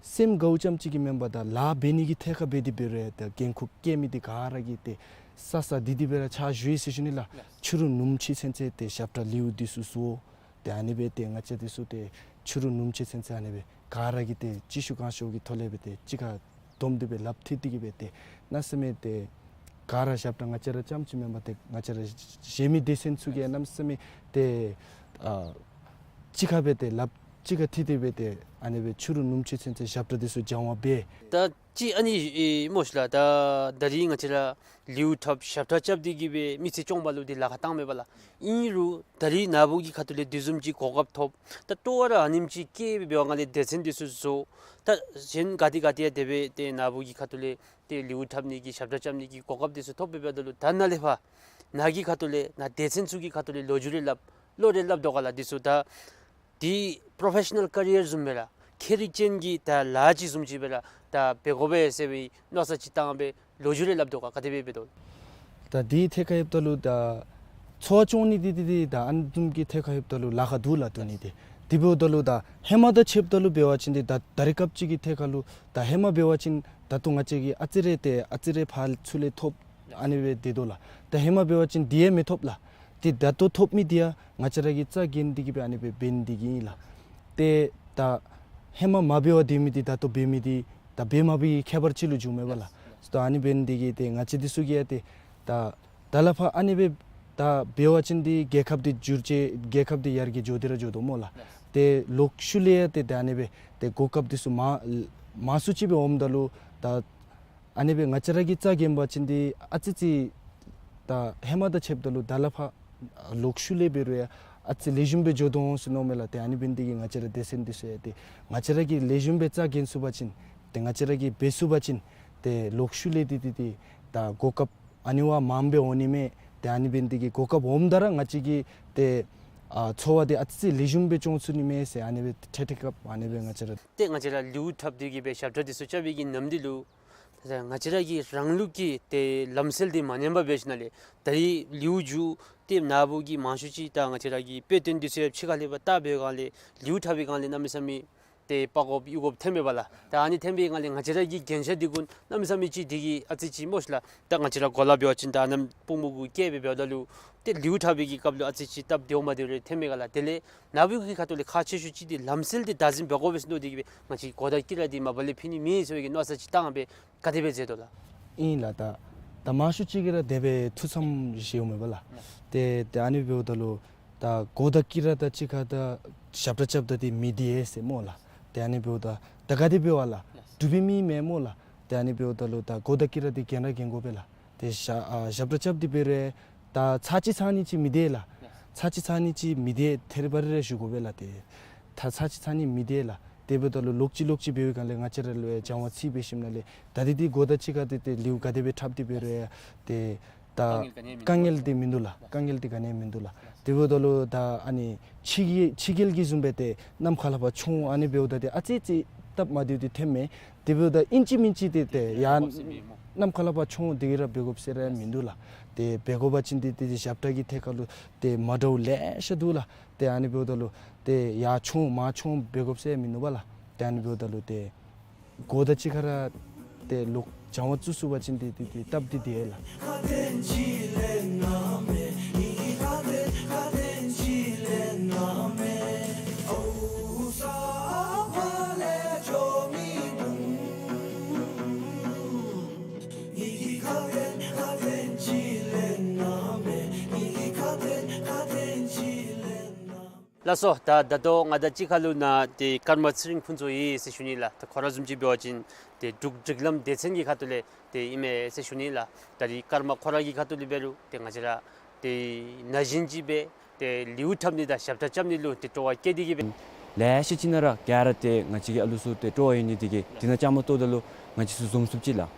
སེམས་དགའཝ་རྐྱངམ་ཅིག་གིས་མེན་པར་ད་ལཱ་འབད་ནི་གི་ཐད་ཁར་འབད་དེ་འབད་རུང་ད་འགན་ཁུར་བཀལ་མི་འདི་ག་ར་གིས་ཏེ་ ས་ས་འདི་འདི་སྦེ་ར་ཕྱག་ཞུ་ཡི་ཟེར་ཞུ་ནི་ལགས། ཕྱི་རུ་ནུབ་ཕྱོགས་ཚུན་ཚོད་ཏེ་ཞབས་ཁྲ་ལེའུ་འདི་ཚུ་བཟོ། ཏེ་ཨ་ནི་སྦེ་ཏེ་ང་བཅས་འདི་ཚུ་ཏེ་ཕྱི་རུ་ནུབ་ཕྱོགས་ཚུན་ཚོད་ཨ་ནི་སྦེ་ག་ར་གིས་ཏེ་ཅིག་ཤོས་གང་ཤོས་ཀྱི་ཐོག་ལས་སྦེ་ཏེ་གཅིག་ཁར་བསྡོམས་ཏེ་སྦེ་ལགཔ་མཐུད་དེ་གིས་སྦེ་ཏེ་གནམ་མེད་ས་མེད་ཏེ་ག་ར་ཞབས་ཁྲ་ང་བཅས་ར་རྐྱངམ་ཅིག་མེན་པར་ཏེ་ང་བཅས་ར་གཞན་མི་སྡེ་ཚན་ཚུ་གིས་གནམ་མེད་ས་མེད་ཏེ་ཨ་གཅིག་ཁར་སྦེ་ཏེ་ལགཔ་གཅིག་ཁར་མཐུད་དེ་སྦེ་ཏེ་ཨ་ནི་སྦེ་ཕྱི་རུ་ནུབ་ཕྱོགས་ཚུན་ཚོད་ཞབས་ཁྲ་འདི་ཚུ་སྦྱང་བ་འབད། ད་ཅི་ཨ་ནི་ཨེ་སྨོ་ཤིག་ལགས། ད་ད་རིས་ང་བཅས་ར་ལེའུ་འཁྲབ་ཞབས་ཁྲ་རྐྱབ་སྟེ་གིས་སྦེ་མི་ཚེ་སྐྱོང་བ་ལུ་འདི་ལཱ་ཁག་བཏང་མེད་པ་ལགས། ཨིན་རུང་ད་རིས་ནཱ་བུ་གི་ཁ་ཐུག་ལས་དེ་བཟུམ་ཅིག་གོ་སྐབས་ཐོབ། ད་སྤྲོ་བ་ར་ཨ་ནེམ་ཅིག་སྐྱེས་སྦེ་འབད་བའི་སྒང་ལས་སྡེ་ཚན་འདི་ཚུ་བཟོ། ད་གཞན་ག་ཏེ་ག་ཏེ་ཡང་དེ་སྦེ་ཏེ་ནཱ་བུ་གི་ཁ་ཐུག་ལས་ཏེ་ལེའུ་འཁྲབ་ནི་གི་ཞབས་ཁྲ་རྐྱབ་ནི་གི་གོ་སྐབས་འདི་ཚུ་ཐོབ་སྦེ་འབདཝ་ད་ལུ་ད་ནཱ་ལས་ཕར་ནཱ་གི་ཁ་ཐུག་ལས་ནཱ་སྡེ་ཚན་ཚུ་གི་ཁ་ཐུག་ལས་ལོ་རྒྱུས་རེ་སླབ་བློ་རེ་སླབ་དོ་ག་ལགས། འདི་ཚུ་ད་འདི་པྲོ་ཕེ་ཤ་ནཱལ་ཀ་རི་ཡར་བཟུམ་སྦེ་ར་ཁེ་རིག་ཅན་གྱི་ད་ལཱ་ཅིག་བཟུམ་ཅིག་སྦེ་ར་ད་འབད་དགོ་པས་ཟེར་བའི་མནོ་བསམ་ཅིག་བཏང་སྦེ་ལོ་རྒྱུས་རེ་སླབ་དོ་ག། ག་དེ་སྦེ་འབད་དོ། ད་འདི་ཐད་ཁར་ཡོདཔ་ད་ལུ་ད་འཚོ་བ་སྐྱོང་ནི་འདི་འདི་འདི་ད་ཨ་ནི་བཟུམ་གྱི་ཐད་ཁར་ཡོདཔ་ད་ལུ་ལཱ་ཁག་འདུག་ལགས་འདུག་ནི་འདི། དེ་འབདཝ་ད་ལུ་ད་ཧེ་མ་དང་ཕྱདཔ་ད་ལུ་འབད་བ་ཅིན་འདི་ད་ད་རེས་སྐབས་ཅིག་གི་ཐད་ཁར་ལུ་ད་ཧེ་མ་འབད་བ་ཅིན་ད་ལྟོ་ང་བཅས་ཀྱིས་ཨ་ཙི་རེ་ཏེ་ཨ་ཙི་རེ་ཕར་ཚུར་ལས་ཐོབ་ཨ་ནི་སྦེ་སྡོད་དོ་ལགས། ད་ཧེ་མ་འབད་བ་ཅིན་འདི་ཡང་མི་ཐོབ་ལགས། ཏེ་ད་ལྟོ་ཐོབ་མི་འདི་ཡང་ང་བཅས་ར་གིས་རྩ་འགེངས་ཏེ་གིས་སྦེ་ཨ་ནི་སྦེ་འབད་ནི་འདི་གིས་ཨིན་ལགས། ཏེ་ད་ཧེ་མ་མ་འབད་བར་སྡོད་མི་འདི་ད་ལྟོ་འབད་མི་འདི་ད་འབད་མ་འབད་ཀྱི་ཁྱད་པར་ཅིག་ལུ་འགྱོཝ་མས་པ་ལགས། ད་ཨ་ནི་འབད་ནི་འདི་གིས་ཏེ་ང་བཅས་འདི་ཚུ་གིས་ཡང་ཏེ་ད་ད་ལས་ཕར་ཨ་ནི་སྦེ་ད་འབད་བ་ཅིན་འདི་རྒྱལ་ཁབ་འདི་འགྱུར་ཅི་རྒྱལ་ཁབ་འདི་ཡར་རྒྱས་འགྱོ་སྟེ་ར་འགྱོ་དོ་སྨོ་ལགས། ཏེ་ལོག་ཤུལ་ལས་ཡང་ཏེ་ད་ཨ་ནི་སྦེ་ཏེ་གོ་སྐབས་འདི་ཚུ་མང་མང་སུ་ཅིག་སྦེ་འོངམ་ད་ལུ་ད་ཨ་ནི་སྦེ་ང་བཅས་ར་གིས་རྩ་འགེངས་པ་ཅིན་འདི་ཨ་ཙི་ཅིག་ད་ཧེ་མ་དང་ཕྱདཔ་ད་ལུ་ད་ལས་ཕར་ལོག་ཤུལ་ལས་འབད་རུང་ཡང་ཨ་ཙི་ལེགས་ཤོམ་སྦེ་འགྱོ་དོ་འོང་ཟེར་མནོཝ་མས་ལགས། ཏེ་ཨ་ནི་འབད་ནི་འདི་གིས་ང་བཅས་ར་སྡེ་ཚན་འདི་ཚུ་ཡང་ཏེ་ང་བཅས་ར་གིས་ལེགས་ཤོམ་སྦེ་རྩ་འགེངས་ཚུགས་པ་ཅིན་ཏེ་ང་བཅས་ར་གིས་འབད་ཚུགས་པ་ཅིན་ཏེ་ལོག་ཤུལ་ལས་འདི་འདི་འདི་ད་གོ་སྐབས་ཨ་ནི་བ་མངམ་སྦེ་འོང་ནི་མས། ཏེ་ཨ་ནི་འབད་ནི་འདི་གིས་གོ་སྐབས་འོངམ་ད་ར་ང་བཅས་ཀྱི་ཏེ་ཨ་འཚོ་བ་འདི་ཨ་ཙི་ལེགས་ཤོམ་སྦེ་སྐྱོང་ཚུགས་ནི་མས་ཟེར་ཨ་ནི་སྦེ་ཏེ་ཏེ་སྐབས་ཨ་ནི་སྦེ་ང་བཅས་ར་ཏེ་ང་བཅས་ར་ལེའུ་འཁྲབ་སྟེ་གིས་སྦེ་ཞབས་ཁྲ་འདི་ཚུ་རྐྱབ་པའི་གི་ནམ་དུས་ལུ་ད་ང་བཅས་ར་གི་རང་ལུགས་ཀྱི་ཏེ་ལམ་སྲོལ་འདི་མ་ཉམས་པར་འབད་ཞིནམ་ལས་ད་རིས་ལེའུ་མཇུག་ཏེ་ནཱ་བུ་གིས་མང་ཤོས་ཅིག་ད་ང་བཅས་ར་གི་དཔེ་སྟོན་འདི་ཚུ་ཡང་ཕྱི་ཁ་ལས་ཕར་བལྟ་བའི་སྒང་ལས་ལེའུ་འཁྲབ་པའི་སྒང་ལས་གནམ་མེད་ས་མེད་ཏེ་པགས་ཀོཔ་གཡུག་ཀོཔ་ཐོནམ་མས་པ་ལགས། ད་ཨ་ནི་ཐོན་པའི་སྒང་ལས་ང་བཅས་ར་གི་རྒྱན་ཆ་འདི་གུ་གནམ་མེད་ས་མེད་ཅིག་འདི་གིས་ཨ་ཙི་ཅིག་སྨོ་ཤིག་ལགས། ད་ང་བཅས་ར་གོ་ལ་འབད་བ་ཅིན་ད་ནཱ་པུས་མོ་གུ་བཀལ་སྦེ་འབདཝ་ད་ལུ་ཏེ་ལེའུ་འཁྲབ་པའི་གི་སྐབས་ལུ་ཨ་ཙི་ཅིག་སྟབས་བདེཝ་མ་བདེཝ་རེ་ཐོནམ་མས་ག་ལགས། དེ་ལས་ནཱ་བུ་གི་ཁ་ཐུག་ལས་ཁག་ཆེ་ཤོས་ཅིག་འདི་ལམ་སྲོལ་འདི་བདག་འཛིན་འབད་དགོ་པས་ཟེར་མནོ་སྟེ་གིས་སྦེ་ང་བཅས་གོ་བརྡ་དཀྱི་ར་འདི་མ་པ་ལས་ཕུད་ནི་མེད་ཟེར་བའི་གི་མནོ་བསམ་ཅིག་བཏང་སྦེ་ག་དེ་སྦེ་མཛད་དོ་ལགས། ཨིན་ལགས། ད་ད་མང་ཤོས་ཅིག་གིས་ར་དེ་སྦེ་ཐུགས་བསམ་བཞེསཝ་མས་པ་ལགས། ཏེ་ཏེ་ཨ་ནི་འབདཝ་ད་ལུ་ད་གོ་བརྡ་དཀྱི་ར་དང་གཅིག་ཁར་ད་ཞབས་ཁྲ་རྐྱབ་ད་འདི་མི་བདེ་ཟེར་སྨོ་ལགས། ཏེ་ཨ་ནི་འབདཝ་ད་ད་ག་དེ་འབད་བ་ལགས། འབྲུག་པའི་མི་མས་སྨོ་ལགས། ཏེ་ཨ་ནི་འབདཝ་ད་ལུ་ད་གོ་བརྡ་དཀྱི་ར་འདི་འགན་ར་འགན་དགོ་པས་ལགས། ཏེ་ཞབས་ཨ་ཞབས་ཁྲ་རྐྱབ་སྟེ་འབད་རུང་ད་ཚར་གཅིག་ཚར་གཉིས་ཅིག་མི་བདེ་ལགས། ཚར་གཅིག་ཚར་གཉིས་ཅིག་མི་བདེ་ཐེར་བ་རེ་རེ་ཞུ་དགོ་པས་ལགས། ཏེ་ད་ཚར་གཅིག་ཚར་གཉིས་མི་བདེ་ལགས། དེ་འབདཝ་ད་ལུ་ལོག་ཅི་ལོག་ཅི་འབད་བའི་སྒང་ལས་ང་བཅས་ར་ལུ་ཡང་སྦྱང་བ་ཚུད་འབད་ཞིནམ་ལས་ད་འདི་འདི་གོ་བརྡ་གཅིག་ཁར་ཏེ་ཏེ་ལེའུ་ག་དེ་སྦེ་འཁྲབ་སྟེ་འབད་རུང་ཡང་ཏེ་ད་དཀའ་ངལ་འདི་མིན་འདུག་ལགས། དཀའ་ངལ་འདི་ག་ནི་ཡང་མིན་འདུག་ལགས། དེ་འབདཝ་ད་ལུ་ད་ཨ་ནི་ཕྱི་རྒྱལ་ཕྱི་རྒྱལ་གྱི་བཟུམ་སྦེ་ཏེ་ནམ་མཁའ་ལས་ཕར་མཆོང་ཨ་ནི་འབདཝ་ད་ཏེ་ཨ་ཙི་ཅིག་སྟབས་མ་བདེཝ་འདི་ཐོནམ་མས། དེ་འབདཝ་ད་ཨིན་ཅི་མིན་ཅི་ཏེ་ཏེ་ཡར་ནམ་མཁའ་ལས་ཕར་མཆོང་འདི་གིས་ར་འབད་དགོཔ་ཟེར་ར་མིན་འདུག་ལགས། ཏེ་འབད་དགོ་པ་ཅིན་ཏེ་ཏེ་ཞབས་ཁྲ་གི་ཐད་ཁར་ལུ་ཏེ་མ་འདྲཝ་ལེ་ཤ་འདུག་ལགས། ཏེ་ཨ་ནི་འབདཝ་ད་ལུ་ཏེ་ཡར་མཆོང་མར་མཆོང་འབད་དགོཔ་ཟེར་མིན་འདུག་པ་ལགས། ཏེ་ཨ་ནི་འབདཝ་ད་ལུ་ཏེ་གོ་བརྡ་གཅིག་ཁར་ར་ཏེ་ལོག་སྦྱང་བ་བཙུགས་ཚུགས་པ་ཅིན་ཏེ་ཏེ་ཏེ་སྟབས་འདི་བདེ་ལགས། ལགས་སོ། ད་ད་ལྟོ་ང་དང་གཅིག་ཁར་ལུ་ནཱ་ཏེ་ཀརྨ་ཚེ་རིང་ཕུན་ཚོགས་ཡོད་ཟེར་ཞུ་ནི་ལགས། ད་ཁོ་ར་བཟུམ་ཅིག་འབད་བ་ཅིན་ཏེ་འབྲུག་སྒྲིག་ལམ་སྡེ་ཚན་གྱི་ཁ་ཐུག་ལས་ཏེ་ཨིན་མས་ཟེར་ཞུ་ནི་ལགས། ད་རིས་ཀརྨ་ཁོ་ར་གི་ཁ་ཐུག་ལས་འབད་རུང་ཏེ་ང་བཅས་ར་ཏེ་ན་གཞོན་ཅིག་སྦེ་ཏེ་ལེའུ་འཁྲབ་ནི་དང་ཞབས་ཁྲ་རྐྱབ་ནི་ལུ་ཏེ་སྤྲོ་བ་བསྐྱེད་དེ་གིས་སྦེ་ལེ་ཤ་ཅིག་ནང་ར་ག་ར་ཏེ་ང་བཅས་ཀྱི་ཨ་ལུ་ཚུ་ཏེ་སྤྲོ་བ་ཡོད་ནི་འདི་གིས་འདི་ནང་བཅའ་མར་གཏོགས་ད་ལུ་ང་བཅས་ཚུ་འཛོམས་ཚུགསཔ་ཅིག་ལགས།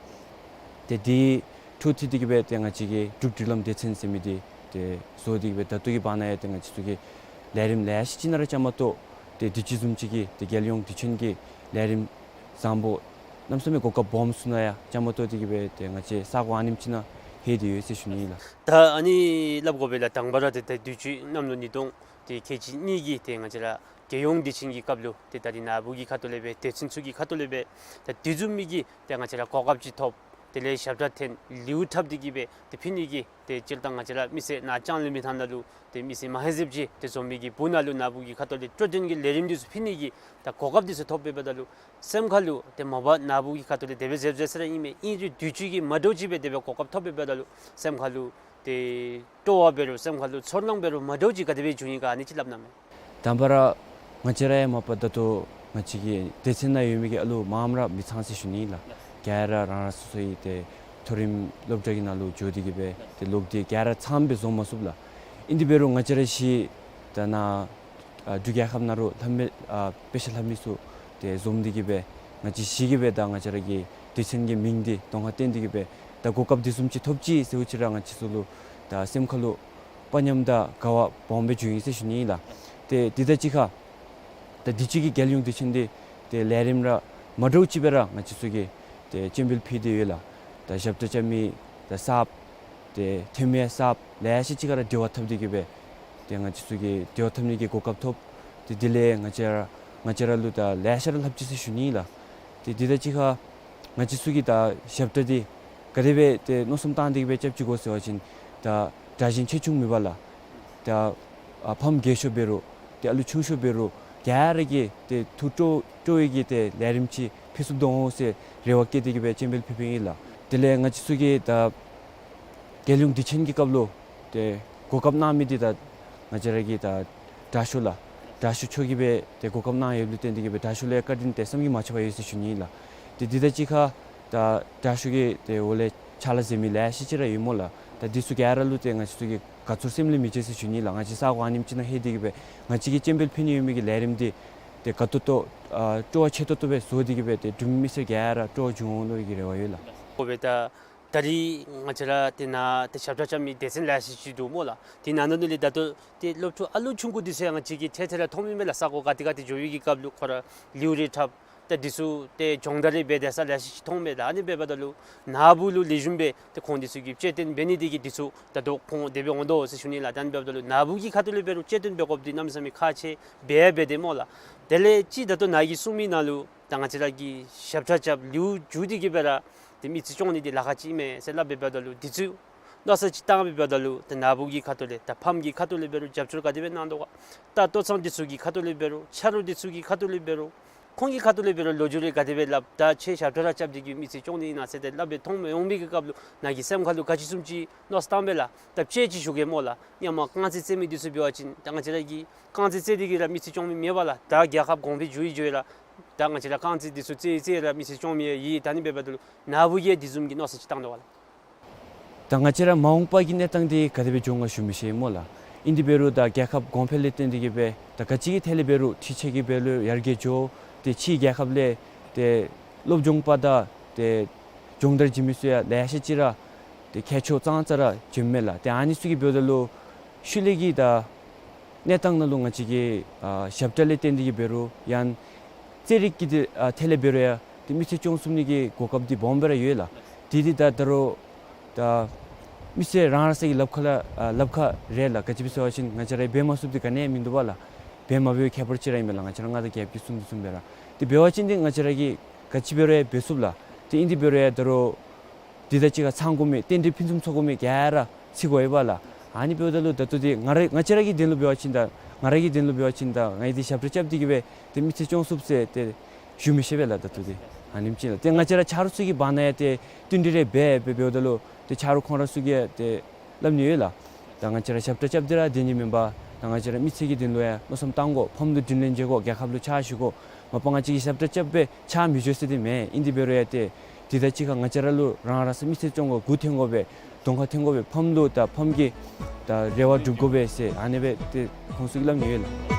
ཏེ་འདི་འཕྲོ་མཐུད་དེ་གིས་སྦེ་ཏེ་ང་བཅས་ཀྱི་འབྲུག་སྒྲིག་ལམ་སྡེ་ཚན་ཟེར་མི་འདི་ཏེ་བཟོ་སྟེ་གིས་སྦེ་ད་ལྟོ་གི་བར་ན་ཡང་ཏེ་ང་བཅས་ཚུ་གིས་ལས་རིམ་ལེ་ཤ་ཅིག་ནང་ར་བཅའ་མར་གཏོགས། ཏེ་དུས་ཅི་བཟུམ་ཅིག་གི་ཏེ་རྒྱལ་ཡོངས་དུས་ཆེན་གྱི་ལས་རིམ་བཟང་པོ་གནམ་མེད་ས་མེད་གོ་སྐབས་སྦོམ་ཚུ་ནང་ཡང་བཅའ་མར་གཏོགས་ཏེ་གིས་སྦེ་ཏེ་ང་བཅས་ས་གོ་ཨ་ནེམ་ཅིག་ནང་ལྷོད་དེ་ཡོད་ཟེར་ཞུ་ནི་ཨིན་ལགས། ད་ཨ་ནི་སླབ་དགོ་པས་ལགས། དང་པ་ར་ཏེ་ད་དུས་ཅི་གནམ་ལོ་ཉིས་སྟོང་ཏེ་ཁལ་གཅིག་གཉིས་ཀྱི་ཏེ་ང་བཅས་ར་རྒྱལ་ཡོངས་དུས་ཆེན་གྱི་སྐབས་ལུ་ཏེ་ད་རིས་ནཱ་བུ་གི་ཁ་ཐུག་ལས་སྦེ་སྡེ་ཚན་ཚུ་གི་ཁ་ཐུག་ལས་སྦེ་ད་དེ་བཟུམ་མའི་གི་ཏེ་ང་བཅས་ར་གོ་སྐབས་ཅིག་ཐོབ། དེ་ལས་ཞབས་ཁྲ་འཐེན་ལེའུ་འཁྲབ་སྟེ་གི་སྦེ་ཏེ་ཕུལ་ནི་གི་ཏེ་སྤྱིར་བཏང་ང་བཅས་ར་མི་སེར་ནཱ་ལྕང་གླིང་མི་ཐང་ནང་ལུ་ཏེ་མི་སེར་མ་ཧེ་ཟེབ་ཅིག་ཏེ་འཛོམས་མི་གི་སྦུག་ནང་ལུ་ནཱ་བུ་གི་ཁ་ཐུག་ལས་སྤྲོ་སྟོན་གྱི་ལས་རིམ་འདི་ཚུ་ཕུལ་ནི་གི་ད་གོ་སྐབས་འདི་ཚུ་ཐོབ་པའི་འབདཝ་ད་ལུ་སེམས་ཁ་ལུ་ཏེ་མ་པ་ནཱ་བུ་གི་ཁ་ཐུག་ལས་དེ་སྦེ་ཟེབ་ཟེར་ས་ར་ཨིན་མས། ཨིན་རུང་དུས་ཅི་གི་མ་འདྲཝ་ཅིག་སྦེ་དེ་སྦེ་གོ་སྐབས་ཐོབ་པའི་འབདཝ་ད་ལུ་སེམས་ཁ་ལུ་ཏེ་སྤྲོ་བ་འབད་རུང་སེམས་ཁ་ལུ་ཚོར་སྣང་འབད་རུང་མ་འདྲཝ་ཅིག་ག་དེ་སྦེ་བྱུང་ཡི་ག་ཨ་ནི་ཅིག་སླབ་གནང་མས། དང་པ་ར་ང་བཅས་ར་ཡང་མ་པ་ད་ལྟོ་ང་བཅས་ཀྱི་སྡེ་ཚན་ནང་ཡོད་མི་གི་ཨ་ལུ་མངམ་ར་མི་ཚང་ཟེར་ཞུ་ནི་ལགས། ག་ར་རང་རང་སོ་སོའི་ཏེ་མཐོ་རིམ་སློབ་གྲྭ་གི་ནང་ལུ་འགྱོ་སྟེ་གི་སྦེ་ཏེ་ལོག་སྟེ་ག་ར་ཚངམ་སྦེ་འཛོམས་མ་ཚུགས་ལགས། ཨིན་དེ་འབད་རུང་ང་བཅས་ར་གཞི་ད་ནཱ་ཨ་འབྲུག་རྒྱལ་ཁབ་ནང་ལུ་ལྷབ་མི་ཨ་དཔེ་ཆ་ལྷབ་མི་ཚུ་ཏེ་འཛོམས་ཏེ་གི་སྦེ་ང་བཅས་གཞི་གིས་སྦེ་ད་ང་བཅས་ར་གི་སྡེ་ཚན་གྱི་མིང་འདི་གདོང་ཁར་བསྟན་ཏེ་གི་སྦེ་ད་གོ་སྐབས་འདི་བཟུམ་ཅིག་ཐོབ་ཅི་ཟེར་བ་ཅིག་ར་ང་བཅས་ཚུ་ལུ་ད་སེམས་ཁ་ལུ་དཔའ་ཉམས་དང་དགའ་བ་སྦོམ་སྦེ་བྱུང་ཡི་ཟེར་ཞུ་ནི་ལགས། ཏེ་འདི་དང་གཅིག་ཁར་ད་དུས་ཅི་གི་རྒྱལ་ཡོངས་སྡེ་ཚན་འདི་ཏེ་ལས་རིམ་ར་མ་འདྲཝ་ཅིག་སྦེ་ར་ང་བཅས་ཚུ་གིས་ཏེ་སྤྱན་འབུལ་ཕུལ་ཏེ་ཡོད་ལགས། ད་ཞབས་ཁྲ་རྐྱབ་མི་ད་གསརཔ་ཏེ་འཐེན་མི་གསརཔ་ལེ་ཤ་ཅིག་ཁར་ར་འབྲེལ་བ་འཐབ་སྟེ་གི་སྦེ་ཏེ་ང་བཅས་ཚུ་གིས་འབྲེལ་བ་འཐབ་ནི་གི་གོ་སྐབས་ཐོབ། ཏེ་དེ་ལས་ང་བཅས་ར་ང་བཅས་ར་ལུ་ད་ལེ་ཤ་ར་ལྷབ་ཅི་ཟེར་ཞུ་ནི་ལགས། ཏེ་འདི་དང་གཅིག་ཁར་ང་བཅས་ཚུ་གིས་ད་ཞབས་ཁྲ་འདི་ག་དེ་སྦེ་ཏེ་མནོ་བསམ་བཏང་སྟེ་གི་སྦེ་རྐྱབ་ཅི་གོ་ཟེར་བ་ཅིན་ད་དྲག་ཞན་ཆེ་ཆུང་མེད་པར་ལགས། ད་ཨ་ཕམ་རྒས་ཤོས་འབད་རུང་ཏེ་ཨ་ལུ་ཆུང་ཤོས་འབད་རུང་ག་ར་གིས་ཏེ་ཐུགས་སྤྲོ་སྤྲོ་བའི་གི་ཏེ་ལས་རིམ་ཅིག་ཕུལ་ཚུགསཔ་འོང་ཟེར་རེ་བ་བསྐྱེད་དེ་གི་སྦེ་སྤྱན་འབུལ་ཕུལ་ཕུལཝ་ཨིན་ལགས། དེ་ལས་ང་བཅས་ཚུ་གིས་ད་རྒྱལ་ཡོངས་དུས་ཆེན་གྱི་སྐབས་ལུ་ཏེ་གོ་སྐབས་གནང་མི་འདི་ད་ང་བཅས་ར་གི་ད་དྲག་ཤོས་ལགས། དྲག་ཤོས་མཆོག་གིས་སྦེ་ཏེ་གོ་སྐབས་གནང་ཡོདཔ་ལུ་བརྟེན་ཏེ་གི་སྦེ་དྲག་ཤོས་ལུ་ཡང་བཀའ་དྲིན་ཏེ་བསམ་གྱིས་མ་ཁྱབ་པ་ཡོད་ཟེར་ཞུ་ནི་ལགས། ཏེ་འདི་དང་གཅིག་ཁར་ད་དྲག་ཤོས་ཀྱི་ཏེ་འོག་ལས་ཕྱག་ལཱ་མཛད་མི་ལེ་ཤ་ཅིག་ར་ཡོད་སྨོ་ལགས། ད་འདི་ཚུ་ག་ར་ལུ་ཏེ་ང་བཅས་ཚུ་གིས་དགའ་ཚོར་སེམས་ལས་མི་བརྗེད་ཟེར་ཞུ་ནི་ལགས། ང་བཅས་ས་གོ་ཨ་ནེམ་ཅིག་ནང་ལྷོད་དེ་གི་སྦེ་ང་བཅས་ཀྱིས་སྤྱན་འབུལ་ཕུལ་ནི་ཡོད་མི་གི་ལས་རིམ་འདི་ཏེ་དགའ་ཏོག་ཏོ་ཨ་སྤྲོ་བ་ཆེ་ཏོག་ཏོ་སྦེ་བཟོ་སྟེ་གི་སྦེ་ཏེ་འབྲུག་མི་སེར་ག་ར་སྤྲོ་བ་བྱུང་འོང་མནོ་བའི་གི་རེ་བ་ཡོད་ལགས། ཨོ་སྦེ་ད་ད་རིས་ང་བཅས་ར་ཏེ་ནཱ་ཏེ་ཞབས་ཁྲ་རྐྱབ་མི་སྡེ་ཚན་ལེ་ཤ་ཅིག་འདུག་སྨོ་ལགས། ཏེ་ནཱ་ནང་ལས་ད་ལྟོ་ཏེ་སློབ་ཕྲུག་ཨ་ལུ་ཆུང་ཀུ་འདི་ཚུ་ཡང་ང་བཅས་ཀྱིས་ཐད་ཐད་ར་མཐོང་མི་མས་ལགས། ས་གོ་ག་ཏེ་ག་ཏེ་འགྱོ་བའི་གི་སྐབས་ལུ་ཁོང་ར་ལེའུ་རེ་འཁྲབ་ད་འདི་ཚུ་ཏེ་སྦྱོང་བརྡར་རེ་འབད་དེ་ས་ལེ་ཤ་ཅིག་མཐོང་མས་ལགས། ཨ་ནི་འབདཝ་ད་ལུ་ནཱ་བུ་ལུ་ལེགས་ཤོམ་སྦེ་ཏེ་ཁོང་འདི་ཚུ་གིས་གཅེས་སྟོན་འབད་ནི་འདི་གིས་འདི་ཚུ་ད་ལྟོ་ཁོང་དེ་སྦེ་འོང་དོ་ཟེར་ཞུ་ནི་ལགས། ད་ཨ་ནི་འབདཝ་ད་ལུ་ནཱ་བུ་གི་ཁ་ཐུག་ལས་འབད་རུང་གཅེས་སྟོན་འབད་དགོཔ་འདི་གནམ་མེད་ས་མེད་ཁག་ཆེ་སྦེ་འབད་དེ་སྨོ་ལགས། དེ་ལས་ཅིག་ད་ལྟོ་ནཱ་གིས་གསུངས་མི་ནང་ལུ་ད་ང་བཅས་ར་གིས་ཞབས་ཁྲ་རྐྱབ་ལེའུ་བསྒྱུར་ཏེ་གི་སྦེ་ར་ཏེ་མི་ཚེ་སྐྱོང་ནི་འདི་ལཱ་ཁག་ཅིག་མས་ཟེར་སླབ་པའི་འབདཝ་ད་ལུ་འདི་ཚུ་མནོ་བསམ་ཅིག་བཏང་པའི་འབདཝ་ད་ལུ་ཏེ་ནཱ་བུ་གི་ཁ་ཐུག་ལས་ད་ཕམ་གྱི་ཁ་ཐུག་ལས་འབད་རུང་རྒྱབ་སྐྱོར་ག་དེ་སྦེ་གནང་དོ་ག། ད་ལྟོ་ཚང་འདི་ཚུ་གི་ཁ་ཐུག་ལས་འབད་རུང་ཆ་རོགས་འདི་ཚུ་གི་ཁ་ཐུག་ལས་འབད་རུང་ཁོང་གི་ཁ་ཐུག་ལས་འབད་རུང་ལོ་རྒྱུས་རེ་ག་དེ་སྦེ་སླབ། ད་ཁྱོད་ཞབས་ཁྲ་ར་རྐྱབ་སྟེ་གི་མི་ཚེ་སྐྱོང་ནི་ཨིན་ན་ཟེར་ཏེ་སླབ་སྦེ་མཐོངམ་འོང་མི་གི་སྐབས་ལུ་ནཱ་གིས་སེམས་ཁ་ལུ་ག་ཅི་བཟུམ་ཅིག་མནོ་བསམ་བཏང་པས་ལགས། ད་དཔྱེ་ཅིག་ཞུ་གེ་སྨོ་ལགས། ཧེ་མ་རྐང་རྩེད་རྩེད་མི་འདི་ཚུ་འབད་བ་ཅིན་ད་ང་བཅས་ར་གིས་རྐང་རྩེད་རྩེད་དེ་གི་ར་མི་ཚེ་སྐྱོང་མི་མེད་པས་ལགས། ད་རྒྱལ་ཁབ་གོང་འཕེལ་འགྱོ་ཡི་འགྱོ་ཡི་ལགས། ད་ང་བཅས་ར་རྐང་རྩེད་འདི་ཚུ་རྩེད་རྩེད་ར་མི་ཚེ་སྐྱོང་མི་ཡང་ཡོད། ད་ཨ་ནི་འབདཝ་ད་ལུ་ནཱ་བུ་གིས་འདི་བཟུམ་གྱི་མནོ་བསམ་ཅིག་བཏང་དོ་ག་ལགས། ད་ང་བཅས་ར་མ་འོངས་པ་གི་གནས་སྟངས་འདི་ག་དེ་སྦེ་འགྱོ་འོང་ག་ཞུ་མི་ཤེས་སྨོ་ལགས། ཨིན་དེ་འབད་རུང་ད་རྒྱལ་ཁབ་གོང་འཕེལ་ལས་བརྟེན་ཏེ་གི་སྦེ་ད་ག་ཅི་གི་ཐད་ལས་འབད་རུང་འཕྲུལ་ཆས་ཀྱི་འབད་རུང་ཡར་རྒྱས་འགྱོ། ཏེ་ཕྱིའི་རྒྱལ་ཁབ་ལས་ཏེ་སློབ་སྦྱོང་པ་དང་ཏེ་སྦྱོང་བརྡར་བྱིན་མི་ཚུ་ཡང་ལེ་ཤ་ཅིག་ར་ཏེ་མཁས་མཆོག་ཙང་ཙ་ར་བྱོནམ་མས་ལགས། ཏེ་ཨ་ནི་ཚུ་གི་འབདཝ་ད་ལུ་ཤུལ་ལས་ཀྱི་ད་གནས་སྟངས་ནང་ལུ་ང་བཅས་ཀྱི་ཨ་ཞབས་ཁྲ་ལས་བརྟེན་ཏེ་གི་འབད་རུང་ཡང་རྩེད་རིགས་ཀྱི་ཏེ་ཨ་ཐད་ལས་འབད་རུང་ཡང་ཏེ་མི་ཚེ་སྐྱོང་ཚུགས་ནི་གི་གོ་སྐབས་འདི་སྦོམ་སྦེ་ར་ཡོད་ལགས། འདི་འདི་ད་ད་རུང་ད་མི་སེར་རང་རང་སོའི་ལགཔ་ཁར་ལགས་ཨ་ལགཔ་ཁར་རེད་ལགས། ག་ཅི་སྦེ་ཟེར་བ་ཅིན་ང་བཅས་ར་འབད་མ་ཚུགསཔ་འདི་ག་ནི་ཡང་མིན་འདུག་པ་ལགས། འབད་མ་འབདཝ་ཁྱད་པར་ཅིག་ར་ཨིན་མས་ལགས། ང་བཅས་ར་མངའ་བདག་རྒྱལཔོ་གིས་གསུངས་དོ་བཟུམ་སྦེ་ར་ཏེ་འབད་བ་ཅིན་འདི་ང་བཅས་ར་གིས་ག་ཅི་འབད་རུང་ཡང་འབད་ཚུགས་ལགས། ཏེ་ཨིན་དེ་འབད་རུང་ཡང་ད་རུང་འདི་དང་གཅིག་ཁར་ཚང་དགོ་མི་རྟེན་འབྲེལ་ཕུན་སུམ་ཚོགས་དགོ་མི་ག་ར་ཚུད་དགོ་པས་ལགས། ཨ་ནི་འབདཝ་ད་ལུ་ད་ལྟོ་འདི་ང་ར་ང་བཅས་ར་གི་དོན་ལུ་འབད་བ་ཅིན་ད་ང་ར་གི་དོན་ལུ་འབད་བ་ཅིན་ད་ང་གིས་འདི་ཞབས་ཁྲ་རྐྱབ་སྟེ་གི་སྦེ་ཏེ་མི་ཚེ་སྐྱོང་ཚུགསཔ་ཟེར་ཏེ་ཞུ་མི་ཤེས་པས་ལགས། ད་ལྟོ་འདི་ཨ་ནེམ་ཅིག་ལགས། ཏེ་ང་བཅས་ར་ཆ་རོགས་ཚུ་གི་བར་ན་ཡང་ཏེ་བསྟུན་གྲོས་རེ་འབད་འབད་འབདཝ་ད་ལུ་ཏེ་ཆ་རོགས་ཁོང་ར་ཚུ་གིས་ཏེ་སླབ་ནི་ཡོད་ལགས། ད་ང་བཅས་ར་ཞབས་ཁྲ་རྐྱབ་སྟེ་ར་སྡོད་ནི་མེན་པར་ད་ང་བཅས་ར་མི་ཚེ་གི་དོན་ལུ་ཡང་མནོ་བསམ་བཏང་དགོ། ཕམ་ལུ་དྲིན་ལན་འཇལ་དགོ། རྒྱལ་ཁབ་ལུ་ཕྱག་ཞུ་དགོ། མ་པ་ང་བཅས་ཀྱིས་ཞབས་ཁྲ་རྐྱབ་སྦེ་ཕྱག་མི་འགྱོ་ཟེར་འདི་མེན། ཨིན་དེ་འབད་རུང་ཡང་ཏེ་འདི་དང་གཅིག་ཁར་ང་བཅས་ར་ལུ་རང་རང་སོའི་མི་ཚེ་སྐྱོང་དགོ་སྒུག་འཐེན་དགོ་པས། གདོང་ཁར་འཐེན་དགོ་པས། ཕམ་ལུ་ད་ཕམ་གྱི་ད་རེ་བ་སྒྲུབ་དགོ་པས་ཟེར་ཨ་ནི་སྦེ་ཏེ་ཁོང་ཚུ་གིས་སླབ་ནི་ཡོད་ལགས།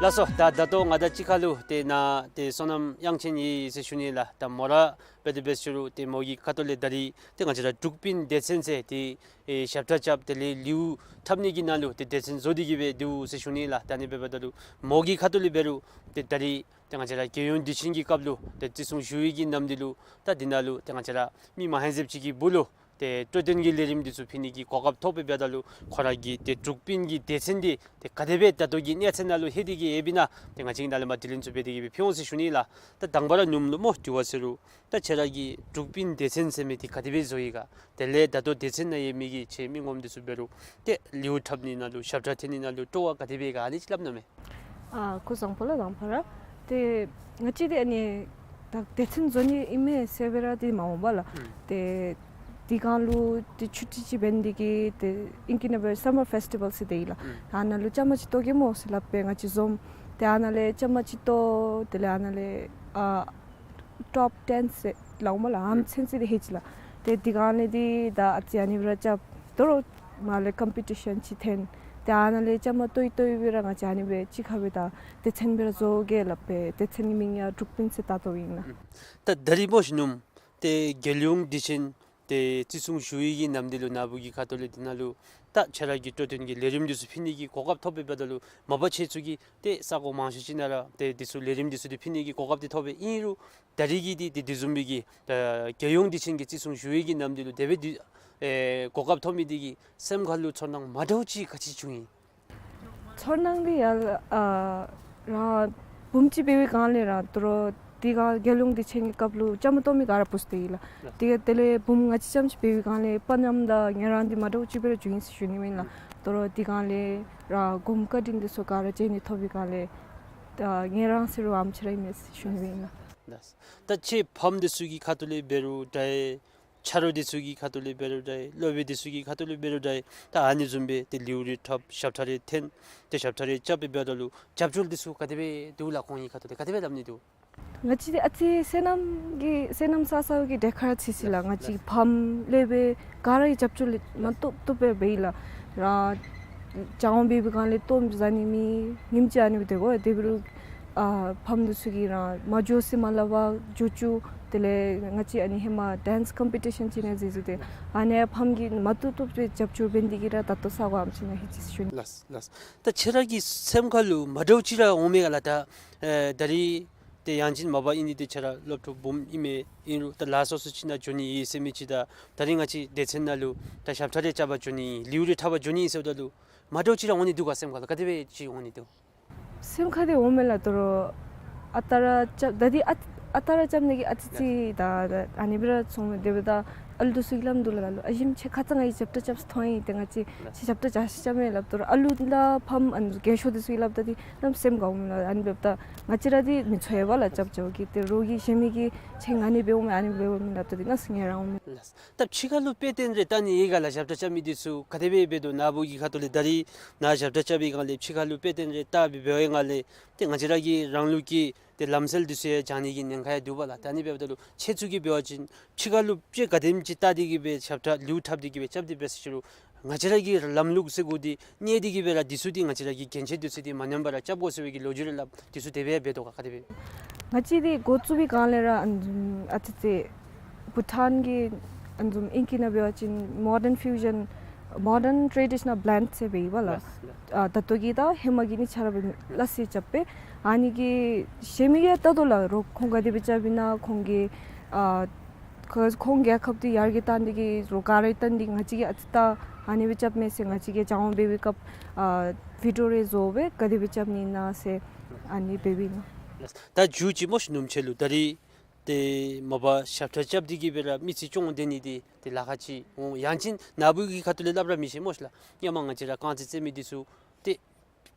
ལགས་སོ། ད་ད་ལྟོ་ང་དང་གཅིག་ཁར་ལུ་ཏེ་ནཱ་ཏེ་བསོད་ནམས་དབྱངས་ཅན་ཡོད་ཟེར་ཞུ་ནི་ལགས། ད་མོ་ར་འབད་དེ་འབད་ཞུ་རུང་ཏེ་མོ་གི་ཁ་ཐུག་ལས་ད་རིས་ཏེ་ང་བཅས་ར་འབྲུག་པིན་སྡེ་ཚན་ཟེར་ཏེ་ཨེ་ཞབས་ཁྲ་རྐྱབ་དེ་ལས་ལེའུ་འཁྲབ་ནི་གི་ནང་ལུ་ཏེ་སྡེ་ཚན་བཟོ་སྟེ་གི་སྦེ་འདུག་ཟེར་ཞུ་ནི་ལགས། ད་ཨ་ནི་འབདཝ་ད་ལུ་མོ་གི་ཁ་ཐུག་ལས་འབད་རུང་ཏེ་ད་རིས་ཏེ་ང་བཅས་ར་རྒྱལ་ཡོངས་དུས་ཆེན་གྱི་སྐབས་ལུ་ཏེ་བརྩི་སྲུང་ཞུ་བའི་གི་ནམ་དུས་ལུ་ད་འདི་ནང་ལུ་ཏེ་ང་བཅས་ར་མི་མ་ཧེ་ཟེབ་ཅིག་གི་སྦུག་ལུ་ཏེ་སྤྲོ་སྟོན་གྱི་ལས་རིམ་འདི་ཚུ་ཕུལ་ནི་གི་གོ་སྐབས་ཐོབ་པའི་འབདཝ་ད་ལུ་ཁོ་ར་གི་ཏེ་འབྲུག་པིན་གྱི་སྡེ་ཚན་འདི་ཏེ་ག་དེ་སྦེ་ད་ལྟོ་གི་གནས་ཚད་ནང་ལུ་ལྷོད་དེ་གི་ཡོདཔ་ཨིན་ན་ཏེ་ང་བཅས་ཀྱིས་ནཱ་ལས་མར་དྲི་ལན་ཚུ་འབད་དེ་གི་སྦེ་ཕུལ་འོང་ཟེར་ཞུ་ནི་ལགས། ད་དང་པ་ར་ནུམོ་ལུ་མོ་དྲི་བ་ཟེར་རུང་ད་ཁྱོད་ར་གིས་འབྲུག་པིན་སྡེ་ཚན་ཟེར་མི་འདི་ག་དེ་སྦེ་བཟོ་ཡི་ག། དེ་ལས་ད་ལྟོ་སྡེ་ཚན་ནང་ཡོད་མི་གི་ཁྱོད་མི་ངོམ་འདི་ཚུ་འབད་རུང་ཏེ་ལེའུ་འཁྲབ་ནི་ནང་ལུ་ཞབས་ཁྲ་འཐེན་ནི་ནང་ལུ་སྤྲོ་བ་ག་དེ་སྦེ་ག་ཨ་ནི་ཅིག་སླབ་གནང་མས། ཨ་སྐུ་གཟུགས་བཟང་པོ་ལགས། དང་པ་ར་ཏེ་ང་བཅས་འདི་ཨ་ནི་ད་སྡེ་ཚན་བཟོ་ནི་ཨིན་མས་ཟེར་སྦེ་ར་ཏེ་མ་འོང་པ་ལགས། ཨུམ། ཏེ་དེ་སྒང་ལུ་ཏེ་ཆུ་ཊི་ཅིག་འབད་ནི་དེ་གིས་ཏེ་ཨིང་སྐད་ནང་འབད་སམ་མར་ཕེསི་ཊི་བཱལ་ཟེར་དེ་ཨིན་ལགས། ཨུམ། ཨ་ནཱ་ལུ་བཅའ་མར་ཅིག་གཏོགས་གེ་མོ་ཟེར་སླབ་སྦེ་ང་བཅས་འཛོམས། ཏེ་ཨ་ནཱ་ལས་བཅའ་མར་ཅིག་གཏོགས། དེ་ལས་ཨ་ནཱ་ལས་ཨ་ཊོབ་ཊེན་ཟེར་སླབ་འོང་མས་ལགས། ཨམ་ཨུམ། ཚུན་ཚོད་འདི་ལྷོད་ཅི་ལགས། ཏེ་དེ་སྒང་ལས་འདི་ད་ཨ་ཙི་ཨ་ནི་སྦེ་ར་རྐྱབ། དོ་རུང་མར་ལས་ཀམ་པི་ཊི་ཤཱན་ཅིག་འཐོན། ཏེ་ཨ་ནཱ་ལས་བཅའ་མར་གཏོགས་གཏོགས་སྦེ་ར་ང་བཅས་ཨ་ནི་སྦེ་གཅིག་ཁར་སྦེ་ད་སྡེ་ཚན་སྦེ་ར་བཟོ་གེ་སླབ་སྦེ་སྡེ་ཚན་གྱི་མིང་ཡང་འབྲུག་པིན་ཟེར་བཏགས་བཏགསཔ་ཨིན་ལགས། ཨུམ། ད་ད་རིས་མོ་ཤིག་ནུམོ་ཏེ་རྒྱལ་ཡོངས་དུས་ཆེན་ཏེ་བརྩི་སྲུང་ཞུ་བའི་གི་ནམ་དུས་ལུ་ནཱ་བུ་གི་ཁ་ཐུག་ལས་འདི་ནང་ལུ་ད་ཁྱོད་ར་གི་སྤྲོ་སྟོན་གྱི་ལས་རིམ་འདི་ཚུ་ཕུལ་ནི་གི་གོ་སྐབས་ཐོབ་པའི་འབདཝ་ད་ལུ་མ་པ་ཁྱེད་ཚུ་གིས་ཏེ་ས་གོ་མང་ཤོས་ཅིག་ནང་ར་ཏེ་འདི་ཚུ་ལས་རིམ་འདི་ཚུ་འདི་ཕུལ་ནི་གི་གོ་སྐབས་འདི་ཐོབ་པས། ཨིན་རུང་ད་རིས་ཀྱི་འདི་ཏེ་དེ་བཟུམ་མའི་གི་ཨེ་རྒྱལ་ཡོངས་དུས་ཆེན་གྱི་བརྩི་སྲུང་ཞུ་བའི་གི་ནམ་དུས་ལུ་དེ་སྦེ་འདི་ཨེ་གོ་སྐབས་ཐོབ་མི་འདི་གིས་སེམས་ཁར་ལུ་ཚོར་སྣང་མ་འདྲཝ་ཅིག་ག་ཅི་བྱུང་ཡི། ཚོར་སྣང་འདི་ཡར་ཨ་རང་བུམོ་ཅིག་འབད་བའི་སྒང་ལས་ར་དོ་རུང་དེ་སྒང་རྒྱལ་ཡོངས་དུས་ཆེན་གྱི་སྐབས་ལུ་བཅའ་མར་གཏོགས་མི་ག་ར་བུཚ་དེ་ཨིན་ལགས། ལགས། དེ་དེ་ལས་བུམོ་ང་བཅས་རྐྱངམ་ཅིག་འབད་བའི་སྒང་ལས་དཔའ་ཉམས་དང་ངལ་རངས་འདི་མ་འདྲཝ་ཅིག་སྦེ་ར་བྱུང་ཡི་ཟེར་ཞུ་ནི་ཨིན་ལགས། ཨུམ། དོ་རུང་དེ་སྒང་ལས་ར་གོམ་ཁ་འདི་ཚུ་ག་ར་བརྗེ་ནི་ཐོབ་པའི་སྒང་ལས་ད་ངལ་རངས་ཟེར་རུང་ཨམ་ཅིག་ར་ཨིན་མས་ཟེར་ཞུ་ནི་ཨིན་ལགས། ལགས། ད་ཁྱེད་ཕམ་འདི་ཚུ་གི་ཁ་ཐུག་ལས་འབད་རུང་འདྲ། ཆ་རོགས་འདི་ཚུ་གི་ཁ་ཐུག་ལས་འབད་རུང་འདྲ། སློབ་དཔོན་འདི་ཚུ་གི་ཁ་ཐུག་ལས་འབད་རུང་འདྲ། ད་ཨ་ནི་བཟུམ་སྦེ་ཏེ་ལེའུ་རེ་འཁྲབ་ཞབས་ཁྲ་རེ་འཐེན་ཏེ་ཞབས་ཁྲ་རེ་རྐྱབ་པའི་འབདཝ་ད་ལུ་རྒྱབ་སྐྱོར་འདི་ཚུ་ག་དེ་སྦེ་འདུག་ལགས། ཁོང་གི་ཁ་ཐུག་ལས་ག་དེ་སྦེ་སླབ་ནི་འདུག། ང་བཅས་འདི་ཨ་ཙི་སོ་ནམ་གྱི་སོ་ནམ་ས་ས་གི་གྲལ་ཁར་ཚུད་ཅི་ལགས། ང་བཅས་ཕམ་སློབ་དཔོན་ག་ར་གིས་རྒྱབ་སྐྱོར་ལེགས་མ་ཏོག་ཏོ་སྦེ་འབད་ཡི་ལགས། རང་སྦྱང་བ་འབད་བའི་སྒང་ལས་ལྟོ་ཟ་ནི་མེད་ཉིནམ་གཅིག་ཨ་ནི་སྦེ་སྡོད་དགོ། དེ་འབད་རུང་ཨ་ཕམ་འདི་ཚུ་གིས་རང་མ་འགྱོ་ཟེར་མ་སླབ་པར་འགྱོ་བཅུག། དེ་ལས་ང་བཅས་ཨ་ནི་ཧེ་མ་ཌེནསི་ཀམ་པི་ཊི་ཤཱན་ཅིག་ཨིན་ཟེར་ཟེར་ཏེ་ཨ་ནི་ཕམ་གྱིས་མ་ཏོག་ཏོ་སྦེ་རྒྱབ་སྐྱོར་འབད་ནི་དེ་གིས་ར་ད་ལྟོ་ས་གོ་ཨམ་ཅིག་ནང་ལྷོད་ཅི་ཟེར་ཞུ་ནི། ལགས་ལགས། ད་ཁྱེད་ར་གི་སེམས་ཁར་ལུ་མ་འདྲཝ་ཅིག་ར་འོང་མས་ག་ལགས། ད་ཨེ་ད་རིས་ཏེ་ཡང་ཅིན་མ་པ་ཨིན་ནི་འདི་ཁྱེད་ར་སློབ་ཕྲུག་བུམོ་ཨིན་མས། ཨིན་རུང་ད་ལཱ་སོ་སོ་ཅིག་ནང་འགྱོ་ནི་ཨིན་ཟེར་མི་ཅིག་དང་ད་རིས་ང་བཅས་སྡེ་ཚན་ནང་ལུ་ད་ཞབས་ཁྲ་རེ་རྐྱབ་པར་འགྱོ་ནི་ཨིན་ལེའུ་རེ་འཁྲབ་པར་འགྱོ་ནི་ཨིན་ཟེརཝ་ད་ལུ་མ་འདྲཝ་ཅིག་ར་འོང་ནི་འདུག་ག། སེམས་ཁར་ལུ་ག་དེ་སྦེ་ཅིག་འོང་ནི་འདུག། སེམས་ཁར་འདི་འོང་མས་ལགས། དོ་རུང་ཨ་རྟག་ར་རྐྱབ་ད་འདི་ཨ་ཨ་རྟག་ར་རྐྱབ་ནི་གི་ཨ་ཙི་ཙི་ད་ཨ་ནི་སྦེ་ར་སོང་མས། དེ་འབདཝ་ད་ཨ་ལུ་འདི་ཚུ་གིས་སླབ་དོ་ལགས། ཨ་ལུ་ཨ་ཞིམ་ཁྱོད་ཁ་ཙ་ང་གིས་ཞབས་ཁྲ་རྐྱབ་ས་མཐོང་ཡི། ཏེ་ང་བཅས་ཁྱོད་ཞབས་ཁྲ་རྐྱབ་ཤིག་རྐྱབ་མས་སླབ། དོ་རུང་ཨ་ལུ་དང་ཕམ་ཨ་ནི་རྒས་ཤོས་འདི་ཚུ་གིས་སླབ་ད་འདི་གནམ་མེད་ས་མེད་དགའཝ་མས་ལགས། ཨ་ནི་འབདཝ་ད་ང་བཅས་ར་འདི་མི་ཚོར་བས་ལགས། རྐྱབ་རྐྱབ་ཀྱི་ཏེ་རོགས་ཀྱིས་གཞན་མི་གིས་ཁྱོད་ཨ་ནི་འབདཝ་མས་ཨ་ནི་འབདཝ་མས་སླབ་ད་འདི་གནམ་མེད་ས་མེད་ངལ་རངསམ་མས། ད་ཕྱི་ཁ་ལུ་དཔེ་སྟོན་རེ་བལྟ་ནི་ཡོད་ག་ལགས། ཞབས་ཁྲ་རྐྱབ་མི་འདི་ཚུ་ག་དེ་སྦེ་འབད་དོ། ནཱ་བུ་གི་ཁ་ཐུག་ལས་ད་རིས་ནཱ་ཞབས་ཁྲ་རྐྱབ་པའི་སྒང་ལས་ཕྱི་ཁ་ལུ་དཔེ་སྟོན་རེ་བལྟ་སྦེ་འབད་བའི་སྒང་ལས་ཏེ་ང་བཅས་ར་གི་རང་ལུགས་ཀྱི་ཏེ་ལམ་སྲོལ་འདི་ཚུ་ཡང་སྦྱང་ནི་གི་ཉེན་ཁ་ཡང་འདུག་པ་ལགས། ད་ཨ་ནི་འབདཝ་ད་ལུ་ཁྱེད་ཚུ་གིས་འབད་བ་ཅིན་ཕྱི་ཁ་ལུ་དཔེ་ག་དེམ་ཅིག་བལྟ་སྟེ་གི་སྦེ་ཞབས་ཁྲ་ལེའུ་འཁྲབ་སྟེ་གི་སྦེ་རྐྱབ་སྟེ་འབད་ཟེར་ཞུ་རུང་ང་བཅས་ར་གི་ལམ་ལུགས་ཟེར་དགོ་འདི་གནས་ཏེ་གི་སྦེ་ར་འདི་ཚུ་འདི་ང་བཅས་ར་གི་གྱོན་ཆས་འདི་ཚུ་འདི་མ་ཉམས་པར་ར་རྐྱབ་དགོ་ཟེར་བའི་གི་ལོ་རྒྱུས་རེ་སླབ། འདི་ཚུ་དེ་སྦེ་འབད་དོ་ག་ག་དེ་སྦེ། ང་བཅས་འདི་འགོ་བཙུགས་པའི་སྒང་ལས་ར་ཨ་ནི་ཨ་ཙི་ཙི་བྷུ་ཊཱན་གྱི་ཨ་ནི་ཨིང་སྐད་ནང་འབད་བ་ཅིན་མོར་ཌན་ཕིའུ་ཞཱན་མོར་ཌན་ཊེ་རེ་ཌི་ཤ་ནཱལ་བི་ལེནཌ་ཟེར་སྦེ་ཨིན་པ་ལགས། ལགས་ལགས། ཨ་ད་ལྟོ་གི་དང་ཧེ་མ་གི་གཉིས་ཆ་ར་སྦེ་སླ་བསྲེ་རྐྱབ་པས། ཨ་ནི་གིས་གཞན་མི་གིས་ཡང་བལྟ་དོ་ལགས། རོགས་ཁོང་ག་དེ་སྦེ་རྐྱབ་ཨིན་ན་ཁོང་གི་ཨ་ཁོ་ཁོང་རྒྱལ་ཁབ་འདི་ཡར་རྒྱས་བཏང་ནི་གི་རོགས་ག་ར་བལྟ་ནི་འདི་ང་བཅས་ཀྱིས་ཨ་ཙི་ད་ཨ་ནི་སྦེ་རྐྱབ་མས་ཟེར། ང་བཅས་ཀྱིས་སྦྱང་བ་འབད་བའི་སྐབས་ཨ་བི་ཌི་ཡོ་རེ་བཟོ་སྦེ་ག་དེ་སྦེ་རྐྱབ་ནི་ཨིན་ན་ཟེར་ཨ་ནི་འབད་བའི་ནང་། ད་མཇུག་ཅིག་མོ་ཤིག་ནུམོ་ཁྱེད་ལུ་ད་རིས་ཏེ་མ་པ་ཞབས་ཁྲ་རྐྱབ་སྟེ་གི་སྦེ་ར་མི་ཚེ་སྐྱོང་སྡོད་ནི་འདི་ཏེ་ལཱ་ཁག་ཅིག་འོང་། ཡང་ཅིན་ནཱ་བུ་གི་ཁ་ཐུག་ལས་སླབ་ར་མི་ཤེས་མོ་ཤིག་ལགས། ཧེ་མ་ང་བཅས་ར་རྐང་རྩེད་རྩེད་མི་འདི་ཚུ་ཏེ་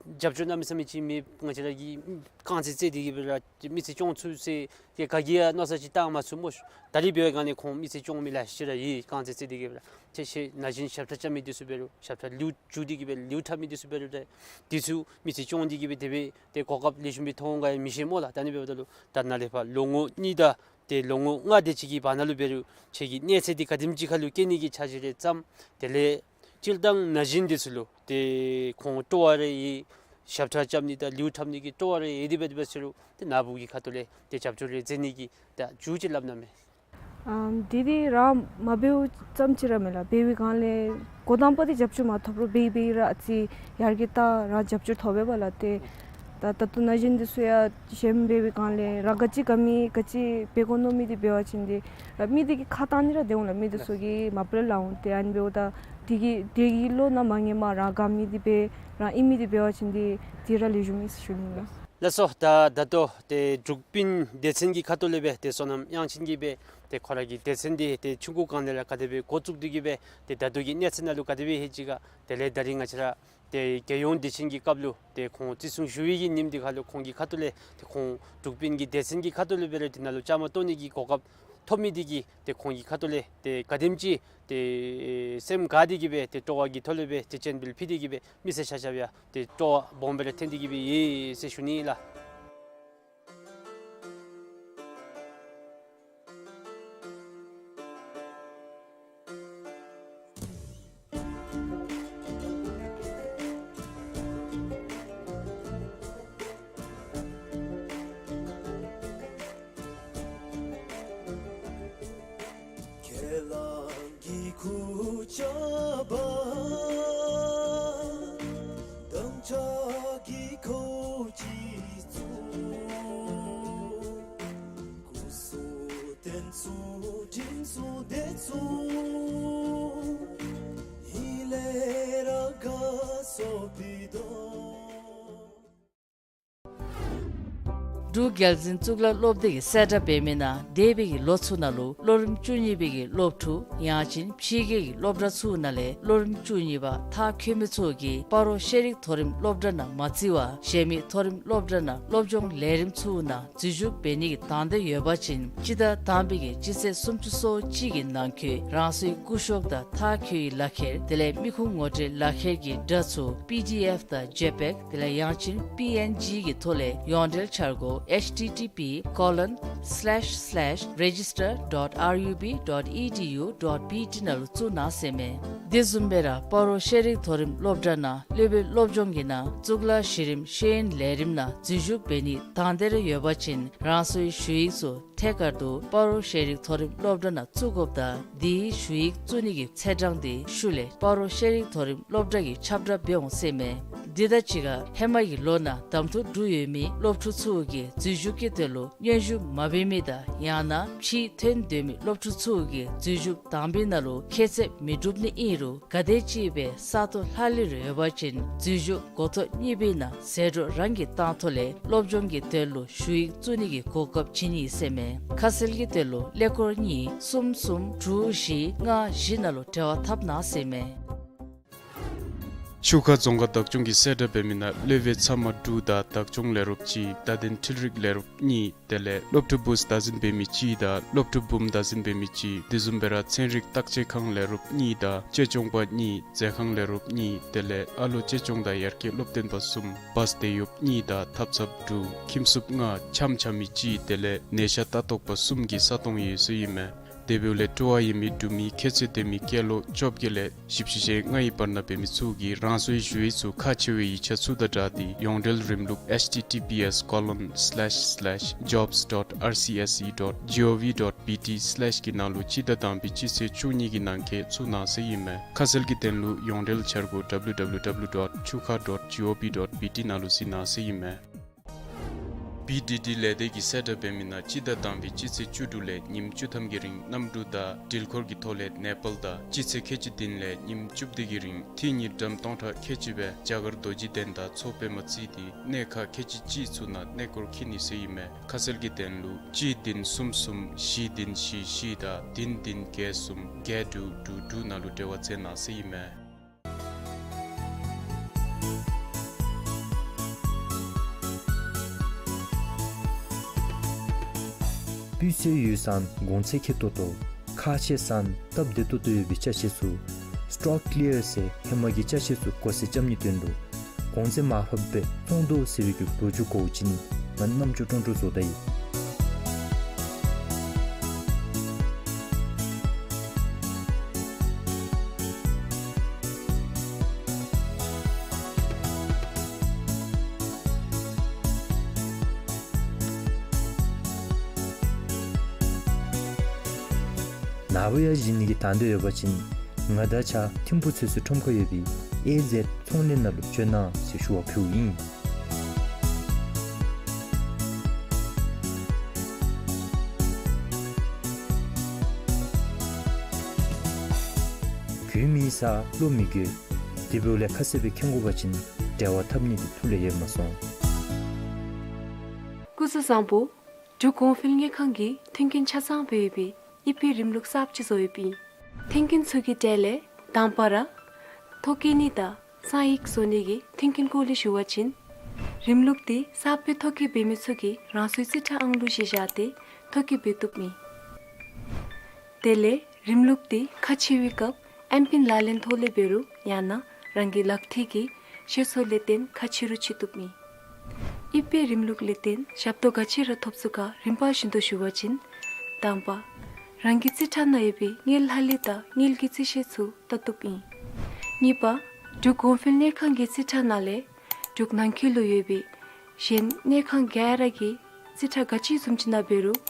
རྒྱབ་སྐྱོར་གནམ་མེད་ས་མེད་ཅིག་མེད། ང་བཅས་ར་གིས་རྐང་རྩེད་རྩེད་དེ་གི་སྦེ་ར་མི་ཚེ་སྐྱོང་ཚུགས་ཟེར་ཏེ་ག་གིས་ཡང་མནོ་བསམ་ཅིག་བཏང་མ་ཚུགས་མོ་ཤིག། ད་རིས་འབད་བའི་སྒང་ལས་ཁོང་མི་ཚེ་སྐྱོང་མི་ལེ་ཤ་ར་ཡོད། རྐང་རྩེད་རྩེད་དེ་གི་སྦེ་ར་ཏེ་ཁྱེད་ནང་བཞིན་ཞབས་ཁྲ་རྐྱབ་མི་འདི་ཚུ་འབད་རུང་ཞབས་ཁྲ་ལེའུ་བཙུགས་ཏེ་གི་སྦེ་ལེའུ་འཁྲབ་མི་འདི་ཚུ་འབད་རུང་ཏེ་འདི་ཚུ་མི་ཚེ་སྐྱོང་སྟེ་གི་སྦེ་དེ་སྦེ་ཏེ་གོ་སྐབས་ལེགས་ཤོམ་སྦེ་ཐོབ་འོང་ག་ཡང་མི་ཤེས་མོ་ལགས། ད་ཨ་ནི་འབདཝ་ད་ལུ་ད་ནཱ་ལས་ཕར་ལོ་ངོ་གཉིས་དང་ཏེ་ལོ་ངོ་ལྔ་དེ་ཅིག་གི་བར་ན་ལུ་འབད་རུང་ཁྱེད་ཀྱིས་གནས་ཚད་འདི་ག་དེམ་ཅིག་ཁར་ལུ་བསྐྱལ་ནི་གི་འཆར་གཞི་རེ་བརྩམ། དེ་ལས་སྤྱིར་བཏང་ན་གཞོན་འདི་ཚུ་ལུ་ཏེ་ཁོང་སྤྲོ་བ་རེ་ཡོད། ཞབས་ཁྲ་རྐྱབ་ནི་དང་ལེའུ་འཁྲབ་ནི་གི་སྤྲོ་བ་རེ་ཡོད་དེ་འབད་དེ་འབད་ཟེར་རུང་ཏེ་ནཱ་བུ་གི་ཁ་ཐུག་ལས་ཏེ་རྒྱབ་སྐྱོར་རེ་མཛད་ནི་གི་ད་མཇུག་ཅིག་སླབ་གནང་མས། ཨམ་དེ་འདི་རང་མ་འབདཝ་ཙམ་ཅིག་ར་མེན་ལགས། འབད་བའི་སྒང་ལས་འགོ་དང་པ་འདི་རྒྱབ་སྐྱོར་མ་ཐོབ་རུང་འབད་འབད་ར་ཨ་ཙི་ཡར་རྒྱས་ད་རང་རྒྱབ་སྐྱོར་ཐོབ་པས་པ་ལགས། ཏེ་ད་ད་ལྟོ་ན་གཞོན་འདི་ཚུ་ཡང་གཞན་འབད་བའི་སྒང་ལས་རང་ག་ཅི་ག་མི་ག་ཅི་འབད་དགོ་མནོ་མི་འདི་འབད་བ་ཅིན་འདི་ར་མི་འདི་གིས་ཁ་བཏང་ནི་ར་དེ་འོང་ལགས། མི་འདི་ཚུ་གིས་མ་པ་ལས་སླབ་འོང་། ཏེ་ཨ་ནི་འབདཝ་ད་དེ་གི་དེ་གི་བློ་ནང་མ་ངེས་མ་རང་ག་མི་འདི་འབད་རང་ཨིན་མི་འདི་འབད་བ་ཅིན་འདི་དེ་ར་ལེགས་ཤོམ་ཨིན་ཟེར་ཞུ་ནི་ལགས། ལགས་སོ། ད་ད་ལྟོ་ཏེ་འབྲུག་པིན་སྡེ་ཚན་གྱི་ཁ་ཐུག་ལས་སྦེ་ཏེ་བསོད་ནམས་དབྱངས་ཅན་གྱིས་སྦེ་ཏེ་ཁོ་ར་གི་སྡེ་ཚན་འདི་ཏེ་ཆུང་ཀུ་སྒང་ལས་ར་ག་དེ་སྦེ་འགོ་བཙུགས་ཏེ་གི་སྦེ་ཏེ་ད་ལྟོ་གི་གནས་ཚད་ནང་ལུ་ག་དེ་སྦེ་ལྷོད་ཅི་ག། དེ་ལས་ད་རིས་ང་བཅས་ར་ཏེ་རྒྱལ་ཡོངས་དུས་ཆེན་གྱི་སྐབས་ལུ་ཏེ་ཁོང་བརྩི་སྲུང་ཞུ་བའི་གི་ཉིནམ་འདི་ཁར་ལུ་ཁོང་གི་ཁ་ཐུག་ལས་ཏེ་ཁོང་འབྲུག་པིན་གྱི་སྡེ་ཚན་གྱི་ཁ་ཐུག་ལས་སྦེ་ར་ཏེ་ནཱ་ལུ་བཅའ་མར་གཏོགས་ནི་གི་གོ་སྐབས་ཐོབ་མི་འདི་གིས་ཏེ་ཁོང་གི་ཁ་ཐུག་ལས་ཏེ་ག་དེམ་ཅིག་ཏེ་སེམས་དགའ་སྟེ་གི་སྦེ་ཏེ་སྤྲོ་བ་གི་ཐོག་ལས་སྦེ་ཏེ་སྤྱན་འབུལ་ཕུལ་ཏེ་གི་སྦེ་མི་སེར་ཆ་ཁྱབ་ཡང་ཏེ་སྤྲོ་བ་སྦོམ་སྦེ་ར་འཐོན་ཏེ་གི་སྦེ་ཡོད་ཟེར་ཞུ་ནི་ལགས། ཁས་བླངས་ཀྱི་ཁུར་ཆ་འབག། དམ་བཅའ་གི་ཁོ་ཅི་ཚུ། སྐུ་གཟུགས་བརྟན་ཚུགས་སྒྲིང་ཚུགས་བདེ་ཚུགས། ཧེ་ལས་ར་དགའ་སོ་བི་དོ། འབྲུག་རྒྱལ་འཛིན་གཙུག་ལག་སློབ་སྡེ་གིས་གསལ་བསྒྲགས་འབད་མི་ནང་འདས་པའི་གི་ལོ་ཚུ་ནང་ལུ་སློབ་རིམ་བཅུ་གཉིས་པའི་གི་སློབ་ཕྲུག་ཡང་ཅིན་ཕྱི་རྒྱལ་གྱི་སློབ་གྲྭ་ཚུ་ནང་ལས་སློབ་རིམ་བཅུ་གཉིས་པ་མཐར་འཁྱོལ་མི་ཚུ་གིས་སྤ་རོ་ཤེས་རིག་མཐོ་རིམ་སློབ་གྲྭ་ནང་མ་བརྩི་བར་གཞན་མི་མཐོ་རིམ་སློབ་གྲྭ་ནང་སློབ་སྦྱོང་ལས་རིམ་ཚུ་ནང་འཛུལ་ཞུགས་འབད་ནི་གི་དང་འདོད་ཡོད་པ་ཅིན་སྤྱི་ཟླ་དང་པའི་གི་སྤྱི་ཚེས་སུམ་ཅུ་སོ་གཅིག་གི་ནང་འཁོད་རང་སོའི་སྐུ་ཞབས་དང་མཐར་འཁྱོལ་བའི་ལག་ཁྱེར་དེ་ལས་མི་ཁུངས་ངོ་སྤྲོད་ལག་ཁྱེར་གྱི་སྒྲ་ཚུ་པི་ཌི་ཨེཕ་དང་ཇེ་པེག་དེ་ལས་ཡང་ཅིན་པི་ཨེན་ཇི་གི་ཐོག་ལས་ཡོངས་འབྲེལ་འཆར་སྒོ་ཨེཆ་ཊི་ཊི་པི་ཀོ་ལོན་སི་ལེཤ་སི་ལེཤ་རེ་ཇི་སི་ཊར་ཌོཊ་ཨར་ཡུ་བི་ཌོཊ་ཨི་ཌི་ཡུ་ཌོཊ་བི་ཊི་ནང་ལུ་བཙུགས་གནང་ཟེར་མས། དེ་བཟུམ་སྦེ་ར་སྤ་རོ་ཤེས་རིག་མཐོ་རིམ་སློབ་གྲྭ་ནང་སློབ་དཔོན་སློབ་སྦྱོང་གི་ནང་གཙུག་ལག་གཞི་རིམ་ཤེས་ཡོན་ལས་རིམ་ནང་འཛུལ་ཞུགས་འབད་ནི་དང་འདོད་རེ་ཡོད་པ་ཅིན་རང་སོའི་ཞུ་ཡིག་ཚུ་ཐད་ཀར་དུ་སྤ་རོ་ཤེས་རིག་མཐོ་རིམ་སློབ་གྲྭ་ནང་བཙུགས་དགོཔ་དང་དེའི་ཞུ་ཡིག་བཙུགས་ནི་གི་ཚེས་གྲངས་དེ་ཤུལ་ལས་སྤ་རོ་ཤེས་རིག་མཐོ་རིམ་སློབ་གྲྭ་གིས་ཁྱབ་བསྒྲགས་འབད་འོང་ཟེར་མས། དེ་དང་གཅིག་ཁར་ཧེ་མ་གི་ལོ་ནང་གདམ་འཐུ་གྲུབ་ཡོད་མི་སློབ་ཕྲུག་ཚུ་གིས་འཛུལ་ཞུགས་ཀྱི་དོན་ལུ་སྙན་ཞུ་མ་འབད་མི་དང་ཡང་ན་ཕྱིར་ཐོན་སྡོད་མི་སློབ་ཕྲུག་ཚུ་གིས་འཛུལ་ཞུགས་དང་པའི་ནང་ལུ་ཁྱད་ཚད་མི་འགྲུབ་ནི་ཨིན་རུང་ག་དེ་ཅིག་སྦེ་ས་སྟོང་ལྷག་ལུས་རེ་ཡོད་པ་ཅིན་འཛུལ་ཞུགས་འགོ་ཐོག་གཉིས་པའི་ནང་ཟད་འགྲོ་རང་གིས་བཏང་ཐོག་ལས་སློབ་སྦྱོང་གི་དོན་ལུ་ཞུ་ཡིག་བཙུགས་ནི་གི་གོ་སྐབས་བྱིན་ནི་ཟེར་མས། ཁ་གསལ་གྱི་དོན་ལུ་ཀླད་ཀོར་གཉིས་གསུམ་གསུམ་དྲུག་བཞི་ལྔ་བཞི་ནང་ལུ་འབྲེལ་བ་འཐབ་གནང་ཟེར་མས། ཆུ་ཁ་རྫོང་ཁག་བདག་སྐྱོང་གིས་གསལ་བསྒྲགས་འབད་མི་ནང་སློབ་དཔོན་ཚབ་མ་དྲུག་དང་བདག་སྐྱོང་ལས་རོགསཔ་གཅིག་བརྡ་དོན་འཕྲུལ་རིག་ལས་རོགསཔ་གཉིས་དེ་ལས་སློབ་ཕྲུག་བུཚ་བདག་འཛིན་འབད་མི་གཅིག་དང་སློབ་ཕྲུག་བུམོ་བདག་འཛིན་འབད་མི་གཅིག་དེ་བཟུམ་སྦེ་ར་ཚན་རིག་བརྟག་དཔྱད་ཁང་ལས་རོགསཔ་གཉིས་དང་གཅེས་སྐྱོང་པ་གཉིས་མཛད་ཁང་ལས་རོགསཔ་གཉིས་དེ་ལས་ཨ་ལོ་གཅེས་སྐྱོང་དང་ཡར་རྒྱས་སློབ་སྟོན་པ་གསུམ་བཱས་དེད་གཡོགཔ་གཉིས་དང་ཐབ་ཚངཔ་དྲུག་ཁྱིམ་སྲུངཔ་ལྔ་འཆམ་འཆམ་མི་གཅིག་དེ་ལས་ནད་ཤ་ལྟ་རྟོག་པ་གསུམ་གྱི་ས་སྟོང་ཡོད་ཟེར་ཨིན་མས། དེ་འབདཝ་ལས་སྤྲོ་བ་ཡོད་མི་འབྲུག་མི་ཁྱད་ཚད་ལྡན་མི་སྐྱེས་ལོ་བཅོ་བརྒྱད་ལས་བཞི་བཅུ་ཞེ་ལྔའི་བར་ན་འབད་མི་ཚུ་གིས་རང་སོའི་ཞུ་ཡིག་ཚུ་ཁག་ཆེ་བའི་ཡིག་ཆ་ཚུ་དང་སྦྲགས་ཏེ་ཡོངས་འབྲེལ་རིམ་ལུགས་ཨེཆ་ཊི་ཊི་པི་ཨེསི་ཀོ་ལོན་སི་ལེཤ་སི་ལེཤ་ཇོབས་ཌོཊ་ཨར་སི་ཨེསི་ཨི་ཌོཊ་ཇི་ཨོ་ཝི་ཌོཊ་བི་ཊི་སི་ལེཤ་གི་ནང་ལུ་སྤྱི་ཟླ་དང་པའི་སྤྱི་ཚེས་བཅུ་གཉིས་ཀྱི་ནང་འཁོད་བཙུགས་གནང་ཟེར་ཨིན་མས། ཁ་གསལ་གྱི་དོན་ལུ་ཡོངས་འབྲེལ་འཆར་སྒོ་ཌབ་ལུ་ཌབ་ལུ་ཌབ་ལུ་ཌོཊ་ཆུ་ཁ་ཌོཊ་ཇི་ཨོ་ཝི་ཌོཊ་བི་ཊི་ནང་ལུ་གཟིགས་གནང་ཟེར་ཨིན་མས། པི་ཌི་ཌི་ལས་སྡེ་གིས་གསལ་བསྒྲགས་འབད་མི་ནང་སྤྱི་ཟླ་དང་པའི་སྤྱི་ཚེས་བཅུ་དྲུག་ལས་ཉིནམ་བཅུ་ཐམ་གྱི་རིང་གནམ་གྲུ་དང་འགྲུལ་འཁོར་གྱི་ཐོག་ལས་ནེ་པཱལ་དང་སྤྱི་ཚེས་ཁལ་གཅིག་བདུན་ལས་ཉིནམ་བཅུ་བདུན་གྱི་རིང་ཐིག་གཉིས་ཌམ་སྟོང་ཕྲག་ཁལ་གཅིག་སྦེ་རྒྱ་གར་རྡོ་རྗེ་གདན་དང་མཚོ་པདྨ་བརྩིས་ཏེ་གནས་ཁག་ཁལ་གཅིག་གཅིག་ཚུ་ནང་གནས་སྐོར་འཁྱིད་ནི་ཟེར་ཨིན་མས། ཁ་གསལ་གྱི་དོན་ལུ་གཅིག་བདུན་གསུམ་གསུམ་བཞི་བདུན་བཞི་བཞི་དང་བདུན་བདུན་བརྒྱད་གསུམ་བརྒྱད་དྲུག་དྲུག་དྲུག་ནང་ལུ་འབྲེལ་བ་མཛད་གནང་ཟེར་ཨིན་མས། སྤུས་ཚད་ཡོད་ཙང་གོང་ཚད་ཁེ་ཏོག་ཏོ། ཁག་ཆེ་ཙང་སྟབས་བདེ་ཏོག་ཏོ་ཡོད་པའི་ཅ་ཆས་ཚུ་སི་ཊོག་ཀི་ལི་ཡར་ཟེར་ཧེ་མ་གི་ཅ་ཆས་ཚུ་སྐོར་སེལ་རྐྱབ་ནིའི་དོན་ལུ་གོང་ཚད་མར་ཕབ་སྦེ་བཙོང་དོ་ཟེར་བའི་གི་འབུལ་རྒྱུ་གོ་བ་ཅིན་ང་རྣམ་ཅོ་ཀྲོང་ཀྲོ་བཟོ་ད་ཡི། ནཱ་བུ་ཡང་བཞེས་ནི་གི་དང་འདོད་ཡོད་པ་ཅིན་ང་དང་གཅིག་ཁར་ཐིམ་ཕུག་ཚོད་བསྲེ་ཁྲོམ་ཁར་ཡོད་པའི་ཨེ་ཛེཌ་ཚོང་ལས་ནང་ལུ་འབྱོན་གནང་ཟེར་ཞུ་བ་ཕུལཝ་ཨིན། གོས་མི་ཟ་བློ་མི་འགྱོད། དེ་འབདཝ་ལས་ཁ་གསལ་སྦེ་མཁྱེན་དགོ་པ་ཅིན་འབྲེལ་བ་འཐབ་ནི་འདི་ཐུགས་ལས་ཡལ་མ་སོང་། སྐུ་གཟུགས་བཟང་པོ། འབྲུག་གོང་འཕེལ་དངུལ་ཁང་གིས་མཐུན་རྐྱེན་ཆ་ཚང་སྦེ་ཡོད་པའི་ཨི་པེ་རིམ་ལུགས་གསརཔ་ཅིག་བཟོ་ཡོདཔ་ཨིན། མཐུན་རྐྱེན་ཚུ་གི་གྲས་ལས་དང་པ་ར་ཐོ་བཀོད་ནི་དང་གསང་ཡིག་བཟོ་ནི་གི་མཐུན་རྐྱེན་སྐོར་ལས་ཞུ་བ་ཅིན་རིམ་ལུགས་འདི་གསརཔ་སྦེ་ཐོ་བཀོད་འབད་མི་ཚུ་གིས་རང་སོའི་རྩིས་ཁྲ་ཨང་གླུ་གཞི་བཞག་སྟེ་ཐོ་བཀོད་འབད་བཏུབ་ཨིན། དེ་ལས་རིམ་ལུགས་འདི་ཁ་ཕྱེ་བའི་སྐབས་ཨེམ་པིན་ལག་ལེན་ཐོག་ལས་འབད་རུང་ཡང་ན་རང་གི་ལག་མཐིལ་གྱི་ཤེས་ཚད་ལས་བརྟེན་ཁ་ཕྱེ་རུང་ཕྱེ་བཏུབ་ཨིན། ཨི་པེ་རིམ་ལུགས་ལས་བརྟེན་ཞབས་ཏོག་ག་ཅི་ར་ཐོབ་ཚུགས་ག་རིམ་པ་བཞིན་དུ་ཞུ་བ་ཅིན་དང་པ་རང་གི་རྩིས་ཁྲ་ནང་ཡོད་པའི་དངུལ་ལྷག་ལུས་དང་དངུལ་གྱི་རྩིས་ཤེས་ཚུ་བལྟ་བཏུབ་ཨིན། གཉིས་པ་འབྲུག་གོང་འཕེལ་དངུལ་ཁང་གི་རྩིས་ཁྲ་ནང་ལས་འབྲུག་ནང་འཁོད་ལུ་ཡོད་པའི་གཞན་དངུལ་ཁང་ག་ར་གི་རྩིས་ཁྲ་ག་ཅི་བཟུམ་ཅིག་ནང་འབད་རུང་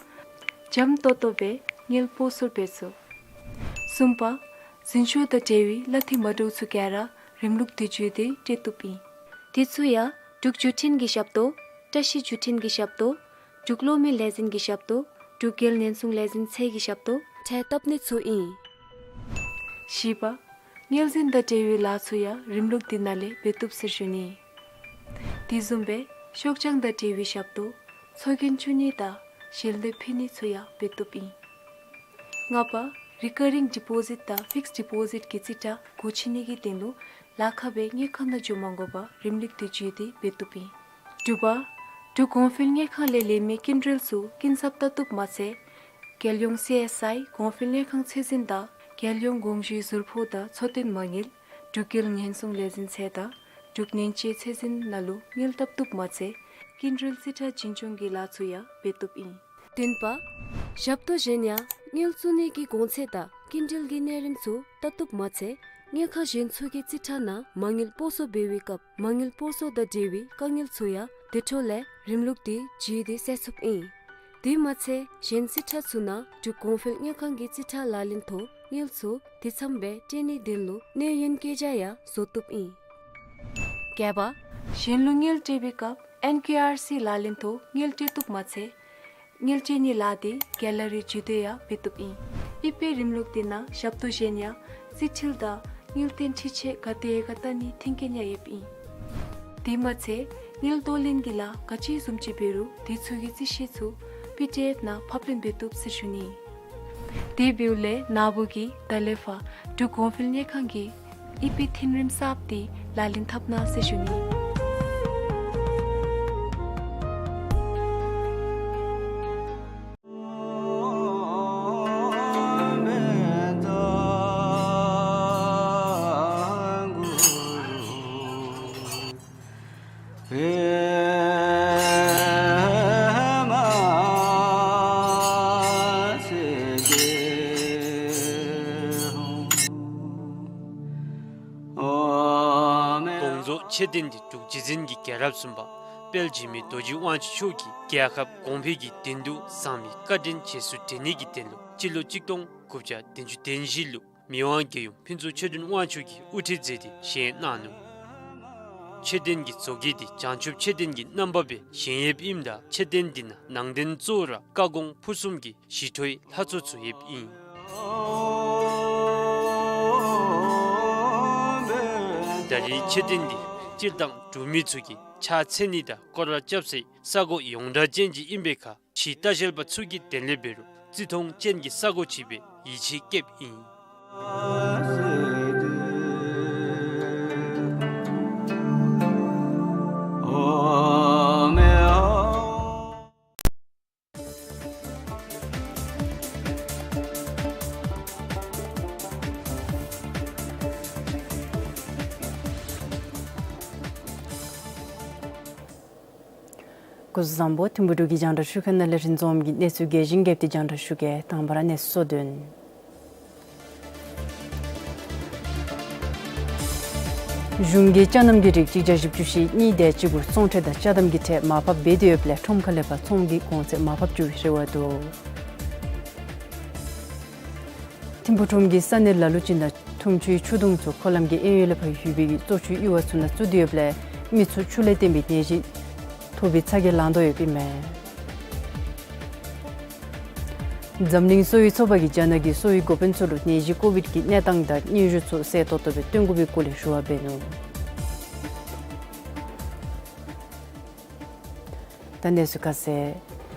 འཇམ་ཏོང་ཏོ་སྦེ་དངུལ་སྤོ་སོར་འབད་ཚུགས། གསུམ་པ་འཛིན་ཆོག་དང་འབྲེལ་བའི་གླ་འཐུས་མ་འདྲཝ་ཚུ་ག་ར་རིམ་ལུགས་འདི་བརྒྱུད་དེ་སྤྲོད་བཏུབ་ཨིན། དེ་ཚུ་ཡང་འབྲུག་བརྒྱུད་འཕྲིན་གྱི་ཞབས་ཏོག་བཀྲ་ཤིས་བརྒྱུད་འཕྲིན་གྱི་ཞབས་ཏོག་འབྲུག་གློག་མེ་ལས་འཛིན་གྱི་ཞབས་ཏོག་འབྲུག་རྒྱལ་ཉེན་སྲུང་ལས་འཛིན་ཚད་ཀྱི་ཞབས་ཏོག་འཕྲལ་བཏབ་ནི་ཚུ་ཨིན། བཞི་པ་དངུལ་འཛིན་དང་འབྲེལ་བའི་ལཱ་ཚུ་ཡང་རིམ་ལུགས་འདི་ནང་ལས་འབད་བཏུབ་ཟེར་ཞུ་ནི། དེ་བཟུམ་སྦེ་ཤོག་བྱང་དང་འབྲེལ་བའི་ཞབས་ཏོག་ཚོགས་རྒྱན་བཙུགས་ནི་དང་ཞལ་འདེབས་ཕུལ་ནི་ཚུ་ཡང་འབད་བཏུབ་ཨིན། ལྔ་པ་རི་ཀ་རིང་ཌི་པོ་ཟིཊ་དང་ཕིགསཌ་ཌི་པོ་ཟིཊ་གི་རྩིས་ཁྲ་སྒོ་ཕྱེ་ནི་གི་དོན་ལུ་ལཱ་ཁག་སྦེ་དངུལ་ཁང་ནང་འགྱོ་མ་དགོ་པར་རིམ་ལུགས་འདི་བརྒྱུད་དེ་འབད་བཏུབ་ཨིན། དྲུག་པ་འབྲུག་གོང་འཕེལ་དངུལ་ཁང་ལས་ལེན་མི་སྐྱིན་འགྲུལ་ཚུ་སྐྱིན་ཚབ་བལྟ་བཏུབ་མ་ཚད་རྒྱལ་ཡོངས་སི་ཨེསི་ཨའི་གོང་འཕེལ་དངུལ་ཁང་ཚད་འཛིན་དང་རྒྱལ་ཡོངས་དགོངས་ཞུའི་ཟུར་ཕོགས་དང་འཚོ་རྟེན་མ་དངུལ་འབྲུག་རྒྱལ་ཉེན་སྲུང་ལས་འཛིན་ཚད་དང་འབྲུག་ནན་དཔྱད་ཚད་འཛིན་ནང་ལུ་དངུལ་བཏབ་བཏུབ་མ་ཚད་སྐྱིན་འགྲུལ་རྩིས་ཁྲ་འཛིན་སྐྱོང་གི་ལཱ་ཚུ་ཡང་འབད་བཏུབ་ཨིན། བདུན་པ་ཞབས་ཏོག་གཞན་ཡང་དངུལ་བཙུགས་ནི་གི་གོང་ཚད་དང་སྐྱིན་འགྲུལ་གྱི་གནས་རིམ་ཚུ་བལྟ་བཏུབ་མ་ཚད་དངུལ་ཁང་གཞན་ཚུ་གི་རྩིས་ཁྲ་ནང་མ་དངུལ་སྤོ་སོར་འབད་བའི་སྐབས་མ་དངུལ་སྤོ་སོར་དང་འབྲེལ་བའི་དཀའ་ངལ་ཚུ་ཡང་དེ་འཕྲོ་ལས་རིམ་ལུགས་འདི་བརྒྱུད་དེ་སེལ་ཚུགསཔ་ཨིན། དེ་མ་ཚད་གཞན་རྩིས་ཁྲ་ཚུ་ནང་འབྲུག་གོང་འཕེལ་དངུལ་ཁང་གི་རྩིས་ཁྲ་ལག་ལེན་ཐོག་དངུལ་ཚུ་དེ་ཙམ་སྦེ་སྤྲོད་ནིའི་དོན་ལུ་གནས་ཡུན་བཀོད་རྒྱ་ཡང་བཟོ་བཏུབ་ཨིན། བརྒྱད་པ་གཞན་ལུ་དངུལ་སྤྲོད་པའི་སྐབས་ཨེན་ཀེ་ཨར་སི་ལག་ལེན་ཐོག་དངུལ་སྤྲོད་བཏུབ་མ་ཚད་དངུལ་སྤྲོད་ནིའི་ལཱ་འདི་གེ་ལ་རི་བརྒྱུད་དེ་ཡང་འབད་བཏུབ་ཨིན། ཨི་པེ་རིམ་ལུགས་འདི་ནང་ཞབས་ཏོག་གཞན་ཡང་རྩིས་འཕྲུལ་དང་དངུལ་རྟེན་འཕྲུལ་ཆས་ག་དེ་ག་བལྟ་ནིའི་མཐུན་རྐྱེན་ཡང་ཡོདཔ་ཨིན། དེ་མ་ཚད་དངུལ་གཏོར་ལེན་གྱི་ལཱ་ག་ཅི་བཟུམ་ཅིག་འབད་རུང་དེ་ཚུ་གི་རྩིས་ཤེས་ཚུ་པི་ཌི་ཨེཕ་ནང་ཕབ་ལེན་འབད་བཏུབ་ཟེར་ཞུ་ནི། དེ་འབདཝ་ལས་ནཱ་བུ་གིས་ད་ལས་ཕར་འབྲུག་གོང་འཕེལ་དངུལ་ཁང་གི་ཨི་པེ་མཐུན་རིམ་གསརཔ་འདི་ལག་ལེན་འཐབ་གནང་ཟེར་ཞུ་ནི། དགོངས་རྫོགས་མཆོད་རྟེན་འདི་འབྲུག་རྗེ་བཙུན་གྱི་རྒྱལ་རབས་གསུམ་པ་དཔལ་འཇིགས་མེད་རྡོ་རྗེ་དབང་ཕྱུག་མཆོག་གིས་རྒྱལ་ཁབ་གོང་འཕེལ་གྱི་དོན་དུ་བཟང་མི་བཀའ་དྲིན་རྗེས་སུ་དྲན་ནི་གི་དོན་ལུ་སྤྱི་ལོ་གཅིག་སྟོང་དགུ་བརྒྱ་བདུན་ཅུ་དོན་བཞི་ལུ་མི་དབང་རྒྱལ་ཡུམ་ཕུན་ཚོགས་ཆོས་སྒྲོན་དབང་ཕྱུག་གིས་དབུ་ཁྲིད་མཛད་དེ་བཞེངས་གནང་ནུག། མཆོད་རྟེན་གྱི་བཟོ་བཀོད་འདི་བྱང་ཆུབ་མཆོད་རྟེན་གྱི་རྣམ་པ་སྦེ་བཞེངས་ཡོདཔ་ཨིནམ་ད་མཆོད་རྟེན་འདི་ནང་ནང་རྟེན་གཙོ་བོ་ར་བཀའ་དགོངས་ཕུར་གསུམ་གྱི་ཞི་ཁྲོའི་ལྷ་ཚོགས་ཚུ་ཡོདཔ་ཨིན། ད་རེས་མཆོད་རྟེན་འདི་སྤྱིར་བཏང་འབྲུག་མི་ཚུ་གིས་ཕྱག་འཚལ་ནི་དང་སྐོར་ར་རྐྱབ་སའི་ས་གོ་ཡོངས་གྲགས་ཅན་ཅིག་ཨིན་པའི་ཁར་ཕྱིའི་ལྟ་བཤལ་པ་ཚུ་གི་དོན་ལས་འབད་རུང་བརྩི་མཐོང་ཅན་གྱི་ས་གོ་ཅིག་སྦེ་ཡིད་ཆེས་བསྐྱེདཔ་ཨིན། སྐུ་གཟུགས་བཟང་པོ། ཐིམ་ཕུག་འབྲུག་གི་རྒྱང་བསྒྲགས་ཤོག་ཁག་ནང་ལས་རིན་འཛོམས་ཀྱིས་གནས་ཚུལ་རྒྱས་ཤིང་རྒྱསཔ་འདི་རྒྱང་བསྒྲགས་ཞུ་གེ། དང་པ་ར་གནས་ཚུལ་གཙོ་དོན། གཞུང་གིས་ཅ་རྣམས་ཀྱི་རིགས་གཅིག་བརྒྱ་བཞི་བཅུ་ཞེ་གཉིས་དེ་ཅིག་གུ་ཚོང་ཁྲལ་དང་ཅ་དམ་གྱི་ཁྲལ་མར་ཕབ་འབད་དེ་ཡོདཔ་ལས་ཁྲོམ་ཁ་ལས་ཕར་ཚོང་གི་གོང་ཚད་མར་ཕབ་རྒྱུའི་རེ་བ་འདུག། ཐིམ་ཕུག་ཁྲོམ་གྱི་ས་གནས་ལ་ལུ་ཅིག་ནང་ཐུམ་ཆུའི་ཆུ་དུང་ཚུ་འཁོར་ལམ་གྱི་གཡས་གཡོན་ལས་ཕར་ལྷོད་པའི་གཙོ་ཆུའི་ཡུར་བ་ཚུ་ནང་བཙུགས་ཏེ་ཡོདཔ་ལས་མི་ཚུ་ཆུ་ལས་བརྟེན་པའི་ནད་གཞི་ཐོབ་པའི་ཚ་གྱང་ལང་དོ་ཡོདཔ་ཨིན་མས། འཛམ་གླིང་གསོ་བའི་ཚོགས་པ་གིས་རྒྱ་ནག་གི་གསོ་བའི་འགོ་དཔོན་ཚུ་ལུ་ནད་གཞི་ཀོ་བིཌ་ཀྱི་གནས་སྟངས་དང་སྙན་ཞུ་ཚུ་གསལ་ཏོག་ཏོ་སྦེ་སྟོན་དགོ་པའི་སྐོར་ལས་ཞུ་བ་འབད་ནུག། ད་གནས་ཚུལ་ཁ་གསལ།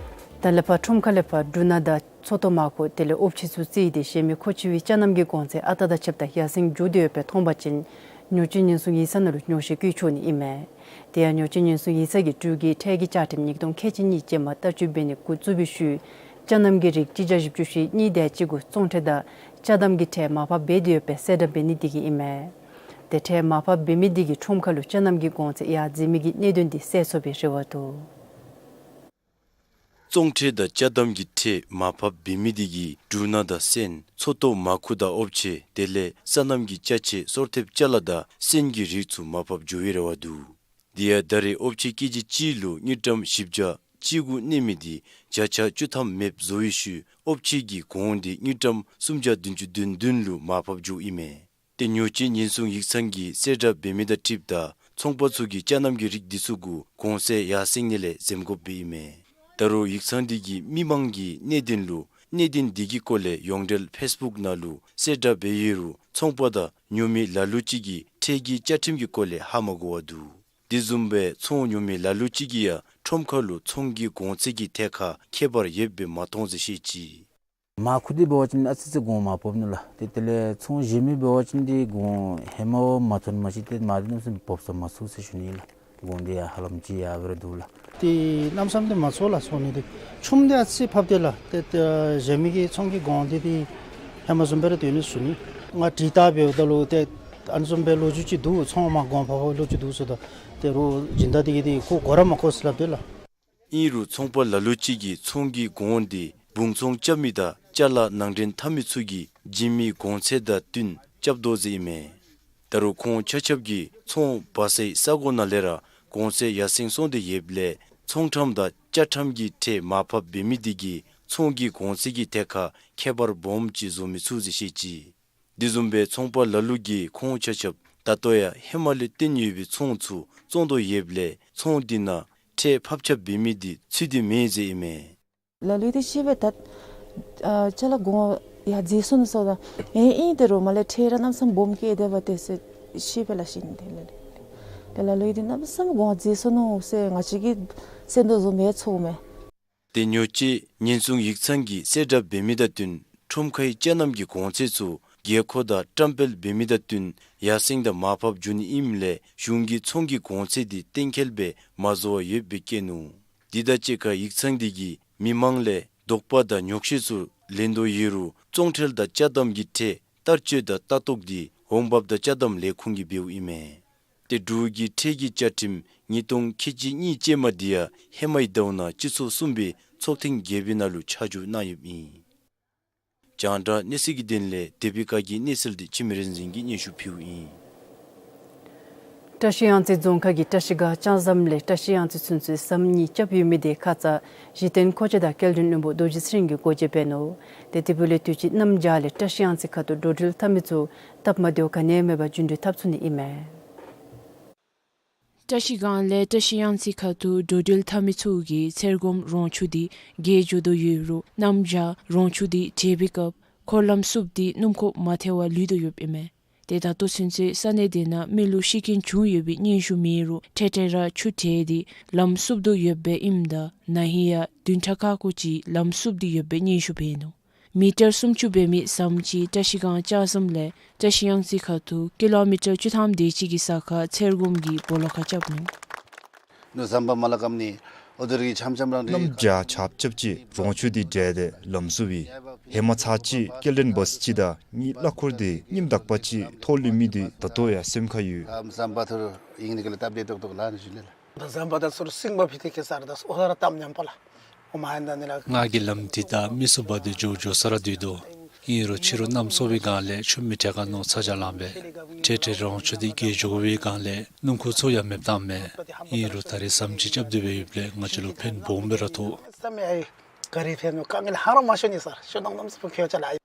ད་ལས་ཕར་ཁྲོམ་ཁ་ལས་ཕར་འབྲུ་སྣ་དང་ཚོ་ཏོག་མར་ཁུ་དེ་ལས་ཨོམ་ཕྱེ་ཚུ་བཙིར་ཏེ་གཞན་མི་མཁོ་ཆེ་བའི་ཅ་རྣམ་གྱི་གོང་ཚད་ཨ་རྟག་དང་ཕྱདཔ་ད་ཡར་སེང་འགྱོ་སྟེ་ཡོདཔ་སྦེ་མཐོང་པ་ཅིན་ཉོ་སྤྱོད་ཉེན་སྲུང་ཡིག་ཚང་ནང་ལུ་ཉོགས་བཤད་བཀོད་ཆོག་ནི་ཨིན་མས། དེ་ཡང་ཉོ་སྤྱོད་ཉེན་སྲུང་ཡིག་ཚང་གིས་འབྲུ་གི་ཁྲལ་གྱི་བཅའ་ཁྲིམས་ཉིས་སྟོང་ཁལ་གཅིག་གཉིས་ཅན་མ་བསྟར་སྤྱོད་འབད་ནི་འགོ་བཙུགས་པའི་ཤུལ་ཅ་རྣམ་གྱི་རིགས་གཅིག་བརྒྱ་བཞི་བཅུ་ཞེ་གཉིས་དེ་ཅིག་གུ་བཙོང་ཁྲལ་དང་ཅ་དམ་གྱི་ཁྲལ་མར་ཕབ་འབད་དེ་ཡོདཔ་སྦེ་གསལ་བསྒྲགས་འབད་ནི་དེ་གིས་ཨིན་མས། དེ་ཁྲལ་མར་ཕབ་འབད་མི་དེ་གིས་ཁྲོམ་ཁ་ལུ་ཅ་རྣམ་གྱི་གོང་ཚད་ཡར་འཛེགས་མི་གི་གནད་དོན་དེ་སེལ་ཚུགས་པའི་རེ་བ་འདུག། བཙོང་ཁྲལ་དང་ཅ་དམ་གྱི་ཁྲལ་མར་ཕབ་འབད་མི་དེ་གིས་འབྲུ་སྣ་དང་སོན་ཚོ་ཏོག་མར་ཁུ་དང་ཨོམ་ཕྱེ་དེ་ལས་སོ་ནམ་གྱི་ཅ་ཆས་སོར་ཐེབས་ཅ་ལ་དང་སོན་གྱི་རིགས་ཚུ་མར་ཕབ་འགྱོ་བའི་རེ་བ་འདུག། དེ་ཡང་ད་རེས་ཨོམ་ཕྱེ་ཀེ་ཇི་གཅིག་ལུ་དངུལ་ཀྲམ་བཞི་བརྒྱ་གཅིག་དགུ་གནས་མི་དེ་བརྒྱ་ཆ་བཅུ་ཐམ་མེདཔ་བཟོ་བའི་ཤུལ་ཨོམ་ཕྱེ་གི་གོང་དེ་དངུལ་ཀྲམ་སུམ་བརྒྱ་བདུན་ཅུ་དོན་བདུན་ལུ་མར་ཕབ་འགྱོཝ་ཨིན་མས། ཏེ་ཉོ་སྤྱོད་ཉེན་སྲུང་ཡིག་ཚང་གིས་གསལ་བསྒྲགས་འབད་མི་དང་འཁྲིལཝ་ད་ཚོང་པ་ཚུ་གིས་ཅ་རྣམ་གྱི་རིགས་འདི་ཚུ་གུ་གོང་ཚད་ཡར་སེང་ནི་ལས་འཛེམ་དགོཔ་སྦེ་ཨིན་མས། ད་རུང་ཡིག་ཚང་འདི་གིས་མི་མང་གི་གནད་དོན་ལུ་གནད་དོན་འདི་གི་སྐོར་ལས་ཡོངས་འབྲེལ་ཕེསི་བུཀ་ནང་ལུ་གསལ་བསྒྲགས་འབད་ཡོད་རུང་ཚོང་པ་དང་ཉོ་མི་ལ་ལུ་ཅིག་གིས་ཁྲལ་གྱི་བཅའ་ཁྲིམས་ཀྱི་སྐོར་ལས་ཧ་མ་གོ་བར་འདུག། དེ་བཟུམ་སྦེ་ཚོང་ཉོ་མི་ལ་ལུ་ཅིག་གིས་ཡང་ཁྲོམ་ཁ་ལུ་ཚོང་གི་གོང་ཚད་ཀྱི་ཐད་ཁར་ཁྱད་པར་ཡོདཔ་སྦེ་མ་མཐོང་ཟེར་བཤད་ཅི། མར་ཁུ་འདི་འབད་བ་ཅིན་ཨ་ཙི་ཙི་གོང་མར་ཕབ་ནུག་ལགས། ཏེ་དེ་ལས་ཚོང་གཞན་མི་འབད་བ་ཅིན་འདི་གོང་ཧེ་མ་བ་མ་ཐོན་མ་གཞི་ཏེ་མར་འདི་གནམ་མེད་ས་མེད་ཕབ་ཚར་མ་ཚུགས་ཟེར་ཞུ་ནི་ལགས། གོང་འདི་ཡང་ཧ་ལམ་ཅིག་ཡར་འགྱོ་ར་འདུག་ལགས། ཏེ་གནམ་མེད་ས་མེད་འདི་མ་ཚུགས་ལགས། ཚོང་ནི་འདི་ཆུམ་འདི་ཨ་ཙི་ཕབ་སྟེ་ལགས། ཏེ་ཏེ་གཞན་མི་གི་ཚོང་གི་གོང་འདི་ཏེ་ཧེ་མ་བཟུམ་སྦེ་ར་སྡོད་ནི་ཟེར་ཞུ་ནི། ང་དྲི་བལྟ་འབདཝ་ད་ལུ་ཏེ་ཨ་ནི་བཟུམ་སྦེ་ལོ་རྒྱུས་ཅིག་འདུག། ཚོང་མར་གོང་ཕབ་ཕབ་ལོ་རྒྱུས་འདུག་ཟེརཝ་ད་ཏེ་རོགས་སྦྱིན་བདག་འདི་གིས་ཏེ་ཁོ་གོ་ར་མ་གོ་ཟེར་སླབ་སྟེ་ལགས། ཨིན་རུང་ཚོང་པ་ལ་ལུ་ཅིག་གིས་ཚོང་གི་གོང་འདི་བུང་ཚོང་རྐྱབ་མི་དང་ཅ་ལ་ནང་འདྲེན་འཐབ་མི་ཚུ་གིས་བྱིན་མི་གོང་ཚད་དང་བསྟུན་རྐྱབ་དོ་ཟེར་ཨིན་མས། ད་རུང་ཁོང་ཆ་ཁྱབ་ཀྱིས་ཚོང་སྦ་སའི་ས་གོ་ནང་ལས་ར་གོང་ཚད་ཡར་སེང་སོང་སྟེ་ཡོདཔ་ལས་ཚོང་ཁྲམ་དང་ཅ་ཁྲམ་གྱི་ཁྲལ་མར་ཕབ་འབད་མི་དེ་གིས་ཚོང་གི་གོང་ཚད་ཀྱི་ཐད་ཁར་ཁྱད་པར་སྦོམ་ཅིག་བཟོ་མི་ཚུགས་ཟེར་བཤད་ཅི། དེ་བཟུམ་སྦེ་ཚོང་པ་ལ་ལུ་གིས་ཁོང་ཆ་ཁྱབ་ད་ལྟོ་ཡང་ཧེ་མ་ལས་བཏོན་ཡོད་པའི་ཚོང་ཚུ་བཙོང་དོ་ཡོདཔ་ལས་ཚོང་འདི་ནང་ཁྲལ་ཕབ་ཁྱབ་འབད་མི་དེ་ཚུད་དེ་མེད་ཟེར་ཨིན་མས། ལ་ལུ་འདི་ཤེས་པས་ད་ཨ་ཅ་ལ་གོང་ཡར་འཛེགས་སོང་ནུག་ཟེརཝ་ད་ཨེ་ཨིན་ཏེ་རོགས་མར་ལས་ཁྲལ་ར་གནམ་མེད་ས་མེད་སྦོམ་བཀལ་དེས་པ་ཏེ་ཟེར་ཤེས་པས་ལགས་ཤེས་ནི་དེ་ལས་ཏེ་ལ་ལུ་འདི་གནམ་མེད་ས་མེད་གོང་འཛེགས་སོང་ནུག་ཟེར་ང་བཅས་ཀྱིས་གསན་དོ་བཟུམ་མེད་ཚོརཝ་མས། ཏེ་ཉོ་སྤྱོད་ཉེན་སྲུང་ཡིག་ཚང་གིས་གསལ་བསྒྲགས་འབད་མི་དང་བསྟུན་ཁྲོམ་ཁའི་ཅ་རྣམ་གྱི་གོང་ཚད་ཚུ་དགོས་མཁོ་དང་བཀྲམ་སྤེལ་འབད་མི་དང་བསྟུན་ཡར་སེང་དང་མར་ཕབ་འགྱོ་ནི་ཨིནམ་ལས་གཞུང་གིས་ཚོང་གི་གོང་ཚད་འདི་གཏན་འཁེལ་སྦེ་མ་བཟོ་བར་ཡོདཔ་སྦེ་བཀོད་ནུག། དེ་དང་གཅིག་ཁར་ཡིག་ཚང་འདི་གིས་མི་མང་ལས་དོགས་པ་དང་ཉོགས་བཤད་ཚུ་ལེན་དོ་ཡོད་རུང་བཙོང་ཁྲལ་དང་ཅ་དམ་གྱི་ཁྲལ་བསྟར་སྤྱོད་དང་ལྟ་རྟོག་འདི་འོང་འབབ་དང་ཅ་དམ་ལས་ཁུངས་ཀྱིས་འབདཝ་ཨིན་མས། ཏེ་འབྲུག་གི་ཁྲལ་གྱི་བཅའ་ཁྲིམས་ཉིས་སྟོང་ཁལ་གཅིག་གཉིས་ཅན་མ་འདི་ཡང་ཧེ་མའི་ཟླཝ་ནང་སྤྱི་ཚོགས་གསུམ་པའི་ཚོགས་ཐེངས་བརྒྱད་པའི་ནང་ལུ་ཆ་འཇོག་གནང་ཡོདཔ་ཨིན། རྒྱང་བསྒྲགས་གནས་ཚུལ་གྱི་དོན་ལས་དེ་བི་ཀ་གི་གནས་ཚུལ་འདི་འཆི་མེད་རིག་འཛིན་གྱིས་སྙན་ཞུ་ཕུལཝ་ཨིན། བཀྲ་ཤིས་གཡང་རྩེ་རྫོང་ཁག་གི་བཀྲ་ཤིས་སྒང་ལྕགས་ཟམ་ལས་བཀྲ་ཤིས་གཡང་རྩེ་ཚུན་ཚོད་ཟམ་གཉིས་རྐྱབ་ཡོད་མི་དེ་ཁ་ཙ་གཞི་རྟེན་མཁོ་ཆས་དང་སྐྱེལ་འདྲེན་བློན་པོ་རྡོ་རྗེ་ཚེ་རིང་གིས་སྒོ་འབྱེད་འབད་ནུག། ཏེ་དེ་འབདཝ་ལས་དུས་ཅི་གནམ་བྱཱར་ལས་བཀྲ་ཤིས་གཡང་རྩེ་ཁ་ཐུག་འགྲོ་འགྲུལ་འཐབ་མི་ཚུ་སྟབས་མ་བདེཝ་ག་ནི་ཡང་མེད་པར་རྒྱུན་འགྲུལ་འཐབ་ཚུགས་ནི་ཨིན་མས། བཀྲ་ཤིས་སྒང་ལས་བཀྲ་ཤིས་གཡང་རྩེ་ཁ་ཐུག་འགྲོ་འགྲུལ་འཐབ་མི་ཚུ་གིས་ཚེ་སྒོམ་རོང་ཆུ་འདི་བརྒལ་འགྱོ་དོ་ཡོད་རུང་གནམ་བྱཱར་རོང་ཆུ་འདི་བརྒལ་བའི་སྐབས་འཁོར་ལམ་བསུབས་ཏེ་སྣུམ་འཁོར་མ་ཐལ་བར་ལུས་དོ་ཡོདཔ་ཨིན་མས། ཏེ་ད་ལྟོ་ཚུན་ཚོད་ས་གནས་དེ་ནང་མི་ལུ་ཤི་རྐྱེན་བྱུང་ཡོད་པའི་སྙན་ཞུ་མེད་རུང་འཕྲལ་འཕྲལ་ར་ཆུ་བརྒལ་ཏེ་ལམ་བསུབ་དོ་ཡོདཔ་ཨིནམ་ད་ན་ཧིང་ཡང་བདུན་ཕྲག་ཁ་ཀོ་ཅིག་ལམ་བསུབ་སྟེ་ཡོདཔ་སྙན་ཞུ་འབད་ནུག། མི་ཊར་སུམ་ཅུ་འབད་མི་ཟམ་ཅིག་བཀྲ་ཤིས་སྒང་ལྕགས་ཟམ་ལས་བཀྲ་ཤིས་གཡང་རྩེ་ཁ་ཐུག་ཀི་ལོ་མི་ཊར་བཅུ་ཐམ་དེ་ཅིག་གི་ས་ཁར་ཚེ་སྒོམ་གྱིས་སྦོ་ལོགས་ཁར་རྐྱབ་ནུག། ནུ་ཟམ་པ་མ་ལ་ཀམ་ནི་ཨོ་དོ་རི་གི་འཆམ་འཆམ་རང་གནམ་བྱཱར་ཆརཔ་རྐྱབ་ཅིག་རོང་ཆུ་འདི་འདྲེས་ཏེ་ལམ་བསུབ་ཡི། ཧེ་མ་ཚར་གཅིག་སྐྱེལ་འདྲེན་བཱས་ཅིག་དང་གཉིས་གླ་འཁོར་འདི་ཉིནམ་དག་པ་ཅིག་ཐོག་ལུས་མི་འདི་ད་ལྟོ་ཡང་སེམས་ཁར་ཡོད། ཟམ་པ་ཐུར་ཨིང་ནི་ཀ་ལ་སྟབས་བདེ་ཏོག་ཏོ་ལགས་ནི་ཞུ་ལེ་ལགས། ད་ཟམ་པ་ད་ཚུར་སིང་པ་ཕི་ཏེ་ཁེ་སར་ད་ཨོ་ད་ར་གཏམ་ཉམས་པ་ལགས། ཨོ་མ་ཡན་ད་ནི་ལགས། ང་གིས་ལམ་འདི་ད་མི་སུ་བ་དེ་འགྱོ་འགྱོ་ས་ར་འདུག་དོ། ཨིན་རུང་ཕྱི་རུ་གནམ་སྲོ་བའི་སྒང་ལས་ཆུ་མི་ཊར་ཁར་ནོར་ཚ་གྱང་ལང་པས། འཕྲལ་འཕྲལ་རོང་ཆུ་འདི་བརྒལ་འགྱོ་དགོ་པའི་སྒང་ལས་སྣུམ་འཁོར་ཚུ་ཡང་མེདཔ་བཏངམ་མས། ཨིན་རུང་ད་རེས་ཟམ་ཅིག་རྐྱབ་སྟེ་འབད་ཡོདཔ་ལས་ང་བཅས་ལུ་ཕན་སྦོམ་སྦེ་ར་ཐོགས། ས་མེད་ཨའི་ག་རི་ཕན་ནོ་དཀའ་ངལ་ཧ་ར་མ་ཤོར་ནི་སར་ཤོར་ནང་གནམ་སྲོ་བ་ཁེ་ཡོ་ཅ་ལགས།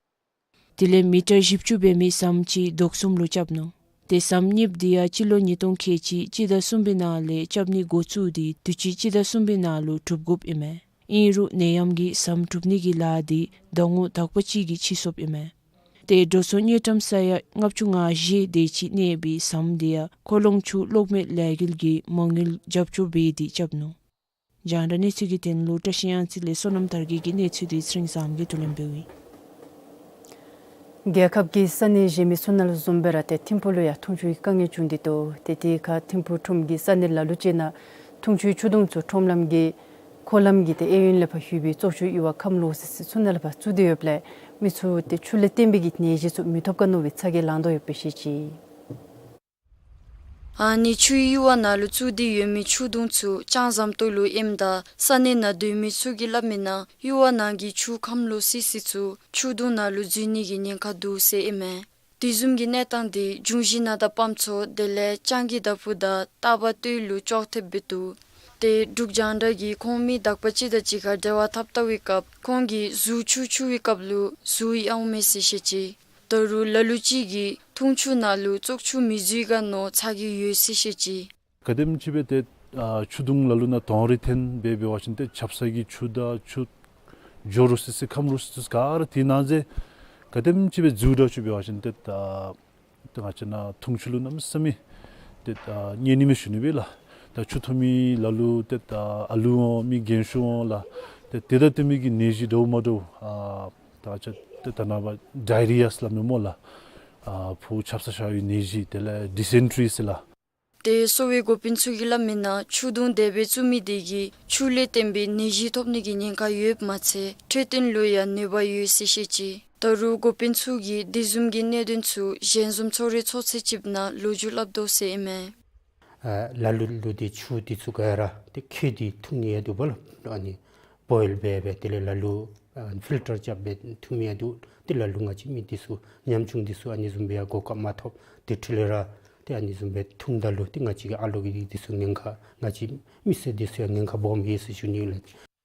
དེ་ལས་མི་ཊར་བཞི་བཅུ་འབད་མི་ཟམ་ཅིག་དོག་གསུམ་ལུ་རྐྱབ་ནུག། ཏེ་ཟམ་གཉིསཔོ་འདི་ཡང་སྤྱི་ལོ་ཉིས་སྟོང་ཁལ་གཅིག་སྤྱི་ཟླ་གསུམ་པའི་ནང་ལས་རྐྱབ་ནི་འགོ་བཙུགས་ཏེ་དུས་ཅི་སྤྱི་ཟླ་གསུམ་པའི་ནང་ལུ་གྲུབ་དགོཔ་ཨིན་མས། ཨིན་རུང་ནད་ཡམས་ཀྱིས་ཟམ་གྲུབ་ནི་གི་ལཱ་འདི་ཟླ་ངོ་དག་པ་ཅིག་གིས་ཕྱིས་སོཔ་ཨིན་མས། ཏེ་འགྲོ་སོང་དངུལ་ཀྲམ་ས་ཡ་ལྔ་བཅུ་ང་བཞི་དེ་ཅིག་གནས་པའི་ཟམ་འདི་ཡང་ཁོ་ལོང་ཆུ་གློག་མེ་ལས་འགུལ་གྱིས་མ་དངུལ་རྒྱབ་སྐྱོར་འབད་དེ་རྐྱབ་ནུག། རྒྱང་བསྒྲགས་གནས་ཚུལ་གྱི་དོན་ལུ་བཀྲ་ཤིས་གཡང་རྩེ་ལས་བསོད་ནམས་དར་རྒྱས་ཀྱི་གནས་ཚུལ་འདི་ཚེ་རིང་བཟངམོ་གིས་བསྡུ་ལེན་འབདཝ་ཨིན། རྒྱལ་ཁབ་ཀྱི་ས་གནས་གཞན་མི་ཚུ་ནང་ལུ་བཟུམ་སྦེ་ར་ཏེ་ཐིམ་ཕུག་ལུ་ཡང་འཐུང་ཆུའི་དཀའ་ངལ་བྱུང་སྟེ་འདུག། ཏེ་དེ་ཁར་ཐིམ་ཕུག་ཁྲོམ་གྱི་ས་གནས་ལ་ལུ་ཅིག་ནང་འཐུང་ཆུའི་ཆུ་དུང་ཚུ་ཁྲོམ་ལམ་གྱི་འཁོར་ལམ་གྱི་ཏེ་གཡས་གཡོན་ལས་ཕར་ལྷོད་པའི་བཙོག་ཆུ་གཡུར་བ་ཁམས་ལོག་སི་སི་ཚུ་ནང་ལས་ཕར་བཙུགས་ཏེ་ཡོདཔ་ལས་མི་ཚུ་ཏེ་ཆུ་ལས་བརྟེན་པའི་གི་ནད་གཞི་ཚུ་མི་ཐོབ་ག་མནོ་བའི་ཚ་གྱང་ལང་དོ་ཡོདཔ་སྦེ་བཤད་ཅི། ཨ་ནི་ཆུའི་གཡུར་བ་ནང་ལུ་བཙུགས་ཏེ་ཡོད་མི་ཆུ་དུང་ཚུ་ལྕང་ཟམ་ཏོག་ལུ་ཨིནམ་ད་ས་གནས་ནང་སྡོད་མི་ཚུ་གིས་སླབ་མི་ནང་གཡུར་བ་ནང་གི་ཆུ་ཁམས་ལོག་སི་སི་ཚུ་ཆུ་དུང་ནང་ལུ་འཛུལ་ནི་གི་ཉེན་ཁ་འདུག་ཟེར་ཨིན་མས། དེ་བཟུམ་གྱི་གནས་སྟངས་འདི་འབྱུང་བཞི་ནང་དང་སྤམ་ཚོ་དེ་ལས་ལྕང་གི་བདག་པོ་དང་རྟ་པ་སྟོད་ལུ་ཅོག་འཐདཔ་སྦེ་འདུག། ཏེ་འབྲུག་རྒྱང་བསྒྲགས་ཀྱིས་ཁོང་མི་དག་པ་ཅིག་དང་གཅིག་ཁར་འབྲེལ་བ་འཐབ་བལྟ་བའི་སྐབས་ཁོང་གིས་ཟུར་ཆུ་འཁྱུ་བའི་སྐབས་ལུ་ཟུར་ཡང་འོང་མས་ཟེར་བཤད་ཅི། ད་རུང་ལ་ལུ་ཅིག་གིས་འཐུང་ཆུ་ནང་ལུ་བཙོག་ཆུ་མི་འཛུལ་ག་མནོ་ཚ་གྱང་ཡོད་ཟེར་བཤད་ཅི། ག་དེམ་ཅིག་སྦེ་ཏེ་ཨ་ཆུ་དུང་ལ་ལུ་ནང་དོང་རི་འཐེན་སྦེ་འབད་བ་ཅིན་ཏེ་ཆབ་གསང་གི་ཆུ་དང་ཆུ་སྦྱོར་རུ་སི་སི་ཁམས་རུ་སི་སི་ག་ར་དེ་ནང་ཟེར་ག་དེམ་ཅིག་སྦེ་འཛུལ་དྲགས་བཅུག་འབད་བ་ཅིན་ཏེ་ད་ཏེ་ང་བཅས་ནཱ་འཐུང་ཆུ་ལུ་གནམ་མེད་ས་མེད་ཏེ་ད་གཉན་ནི་མས་ཞུ་ནི་སྦེ་ལགས། ད་ཆུ་འཐུང་མི་ལ་ལུ་ཏེ་ད་ཨ་ལུ་འོང་མི་རྒན་ཤོས་འོང་ལགས། ཏེ་དེ་དང་བསྟུན་མི་གི་ནད་གཞི་འདྲཝ་མ་འདྲཝ་ཨ་ད་ང་བཅས་ཏེ་ད་ནཱ་བ་ཌའི་རི་ཡཱ་ཟེར་སླབ་མས་སྨོ་ལགས། ཨ་ཕོཝ་ཆབ་གསང་ཤོར་བའི་ནད་གཞི་དེ་ལས་ཌི་སེན་ཊི་རི་ཟེར་ལགས། ཏེ་གསོ་བའི་འགོ་དཔོན་ཚུ་གིས་སླབ་མི་ནང་ཆུ་དུང་དེ་སྦེ་བཙུགས་མི་དེ་གིས་ཆུ་ལས་བརྟེན་པའི་ནད་གཞི་ཐོབ་ནི་གི་ཉེན་ཁ་ཡོདཔ་མ་ཚད་འཕྲོད་བསྟེན་ལུ་ཡང་གནོད་པ་ཡོད་ཟེར་བཤད་ཅི། ད་རུང་འགོ་དཔོན་ཚུ་གིས་དེ་བཟུམ་གྱི་གནད་དོན་ཚུ་ཞལ་འཛོམས་ཚོགས་རའི་ཚོགས་ཚད་ཅིག་ནང་ལོ་རྒྱུས་སླབ་དོ་ཟེར་ཨིན་མས། ཨ་ལ་ལུ་ལུ་ཏེ་ཆུ་དེ་ཚུ་ག་ར་ཏེ་འཁྱུ་སྟེ་འཐུང་ནི་ཡང་འདུག་པ་ལགས། ཨ་ནི་བོའིལ་འབད་སྦེ་དེ་ལས་ལ་ལུ་ཨ་ཕིལ་ཊར་རྐྱབ་སྦེ་འཐུང་མི་ཡང་འདུག། ཏེ་ལ་ལུ་ང་བཅས་མི་དེ་ཚུ་ཉམ་ཆུང་དེ་ཚུ་ཨ་ནི་བཟུམ་སྦེ་ཡང་གོ་སྐབས་མ་ཐོབ། དེ་འཕྲོ་ལས་ར་ཏེ་ཨ་ནི་བཟུམ་སྦེ་འཐུངམ་ད་ལུ་ཏེ་ང་བཅས་ཀྱི་ཨ་ལོ་གི་དེ་ཚུ་ཉེན་ཁ་ང་བཅས་མི་སེར་དེ་ཚུ་ཡང་ཉེན་ཁ་སྦོམ་ཡོད་ཟེར་ཞུ་ནི་ལགས།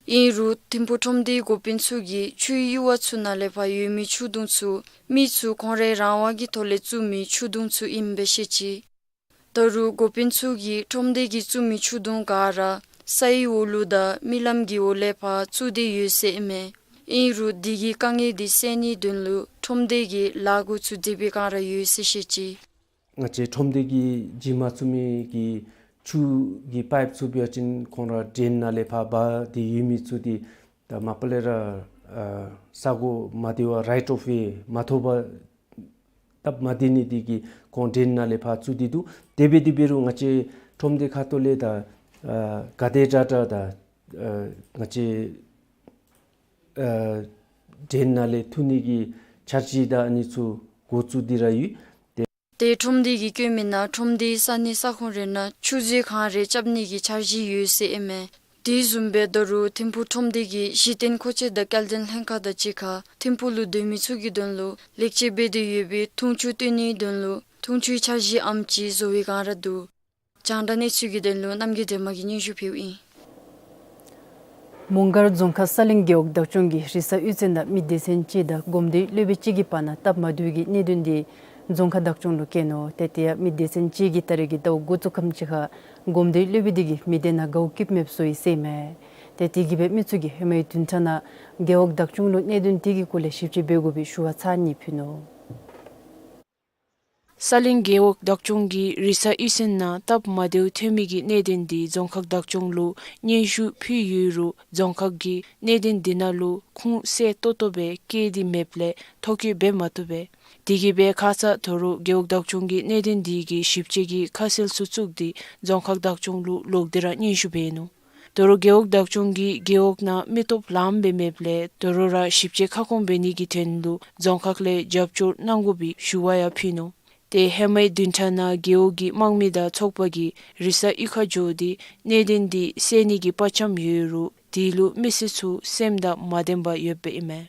ཨིན་རུང་ཐིམ་ཕུག་ཁྲོམ་སྡེའི་འགོ་དཔོན་ཚུ་གིས་ཆུའི་གཡུར་བ་ཚུ་ནང་ལས་ཕར་ཡོད་མི་ཆུ་དུང་ཚུ་མི་ཚུ་ཁོང་རའི་རང་དབང་གི་ཐོག་ལས་བཙུགས་མི་ཆུ་དུང་ཚུ་ཨིནམ་སྦེ་བཤད་ཅི། ད་རུང་འགོ་དཔོན་ཚུ་གིས་ཁྲོམ་སྡེ་གིས་བཙུགས་མི་ཆུ་དུང་ག་ར་སའི་འོག་ལུ་དང་རྨི་ལམ་གྱི་འོག་ལས་ཕར་བཙུགས་ཏེ་ཡོད་ཟེར་ཨིན་མས། ཨིན་རུང་དེ་གི་དཀའ་ངལ་དེ་སེལ་ནིའི་དོན་ལུ་ཁྲོམ་སྡེ་གིས་ལཱ་འགོ་བཙུགས་ཏེ་འབད་བའི་བསྒང་ར་ཡོད་ཟེར་བཤད་ཅི། ང་བཅས་ཁྲོམ་སྡེ་གིས་རྗེས་མ་བཙུགས་མི་གི་ཆུ་གི་པའིཔ་ཚུ་འབད་བ་ཅིན་ཁོང་ར་ཌེན་ནང་ལས་ཕར་འབག་སྟེ་ཡོད་མི་ཚུ་དེ་ད་མ་པ་ལས་ར་ཨ་ས་གོ་མ་བདེ་བར་རའིཊ་ཨོཕ་ཝེ་མ་ཐོབ་པར་སྟབས་མ་བདེ་ནི་དེ་གིས་ཁོང་ཌེན་ནང་ལས་ཕར་བཙུགས་ཏེ་འདུག། དེ་སྦེ་དེ་འབད་རུང་ང་བཅས་ཁྲོམ་སྡེ་ཁ་ཐུག་ལས་ད་ཨ་ག་དེ་དྲག་དྲག་ད་ཨ་ང་བཅས་ཨ་ཌེན་ནང་ལས་འཐུང་ནི་གི་འཆར་གཞི་དང་ཨ་ནི་ཚུ་འགོ་བཙུགས་ཏེ་ར་ཡོད། ཏེ་ཏེ་ཁྲོམ་སྡེ་གིས་བཀོད་མི་ནང་ཁྲོམ་སྡེའི་ས་གནས་ས་ཁོངས་རེ་ནང་ཆུ་མཛོད་ཁང་རེ་རྐྱབ་ནི་གི་འཆར་གཞི་ཡོད་ཟེར་ཨིན་མས། དེ་བཟུམ་སྦེ་ད་རུང་ཐིམ་ཕུག་ཁྲོམ་སྡེ་གིས་གཞི་རྟེན་མཁོ་ཆས་དང་སྐྱེལ་འདྲེན་ལྷན་ཁག་དང་གཅིག་ཁར་ཐིམ་ཕུག་ལུ་སྡོད་མི་ཚུ་གི་དོན་ལུ་ལེགས་བཅོས་འབད་དེ་ཡོད་པའི་འཐུང་ཆུ་བཏོན་ནིའི་དོན་ལུ་འཐུང་ཆུའི་འཆར་གཞིའམ་ཅིག་བཟོ་བའི་བསྒང་ར་འདུག། རྒྱང་བསྒྲགས་གནས་ཚུལ་གྱི་དོན་ལུ་རྣམ་རྒྱལ་སྒྲོལ་མ་གིས་སྙན་ཞུ་ཕུལཝ་ཨིན། མོང་སྒར་རྫོང་ཁག་ས་གླིང་རྒེད་འོག་བདག་སྐྱོང་གི་རི་ས་གཡུས་ཚན་ནང་མི་སྡེ་ཚན་གཅིག་དང་སྒོམ་སྡེའི་སློབ་དཔོན་གཅིག་གི་བར་ན་སྟབས་མ་བདེཝ་གི་གནད་དོན་འདི་རྫོང་ཁག་བདག་སྐྱོང་ལུ་བཀལ་ནུག། ཏེ་དེ་ཡང་མི་སྡེ་ཚན་གཅིག་གིས་ད་རེས་ཀྱི་ཟླཝ་འགོ་བཙུགས་ཁམས་ཅིག་ཁར་སྒོམ་སྡེའི་སློབ་དཔོན་དེ་གིས་མི་སྡེ་ནང་དགའཝ་སྐྱིདཔ་མེདཔ་བཟོ་ཡི་ཟེར་ཨིན་མས། ཏེ་དེ་གིས་སྦེ་མི་ཚུ་གིས་ཧེ་མའི་བདུན་ཕྲག་ནང་རྒེད་འོག་བདག་སྐྱོང་ལུ་གནད་དོན་དེ་གི་སྐོར་ལས་ཞིབ་དཔྱད་འབད་དགོ་པའི་ཞུ་བ་ཚར་གཉིས་ཕུལ་ནུག། ས་གླིང་རྒེད་འོག་བདག་སྐྱོང་གིས་རི་ས་གཡུས་ཚན་ནང་སྟབས་མ་བདེཝ་ཐོན་མི་གི་གནད་དོན་འདི་རྫོང་ཁག་བདག་སྐྱོང་ལུ་སྙན་ཞུ་ཕུལ་ཡོད་རུང་རྫོང་ཁག་གིས་གནད་དོན་འདི་ནང་ལུ་ཁུངས་གསལ་ཏོག་ཏོ་སྦེ་བཀོད་དེ་མེདཔ་ལས་ཐོ་བཀོད་འབད་མ་བཏུབ་པས། དེ་གིས་སྦེ་ཁ་ཙ་དོ་རུང་རྒེད་འོག་བདག་སྐྱོང་གིས་གནད་དོན་འདི་གི་ཞིབ་དཔྱད་ཀྱི་ཁ་གསལ་ཚུ་བཙུགས་ཏེ་རྫོང་ཁག་བདག་སྐྱོང་ལུ་ལོག་སྟེ་ར་སྙན་ཞུ་འབད་ནུག། དོ་རུང་རྒེད་འོག་བདག་སྐྱོང་གིས་རྒེད་འོག་ནང་མི་སྟོབས་ལངམ་སྦེ་མེདཔ་ལས་དོ་རུང་ར་ཞིབ་དཔྱད་ཁ་སྐོང་འབད་ནི་གི་དོན་ལུ་རྫོང་ཁག་ལས་རྒྱབ་སྐྱོར་གནང་དགོ་པའི་ཞུ་བ་ཡང་ཕུལ་ནུག། ཏེ་ཧེ་མའི་བདུན་ཕྲག་ནང་རྒེད་འོག་གི་དམངས་མི་དང་ཚོགས་པ་གིས་རི་ས་གཡུས་ཁར་འགྱོ་སྟེ་གནད་དོན་འདི་སེལ་ནི་གི་དཔའ་བཅམ་ཡོད་རུང་དེ་ལུ་མི་སེར་ཚུ་སེམས་དང་མ་ལྡནམ་ཡོདཔ་ཨིན་མས།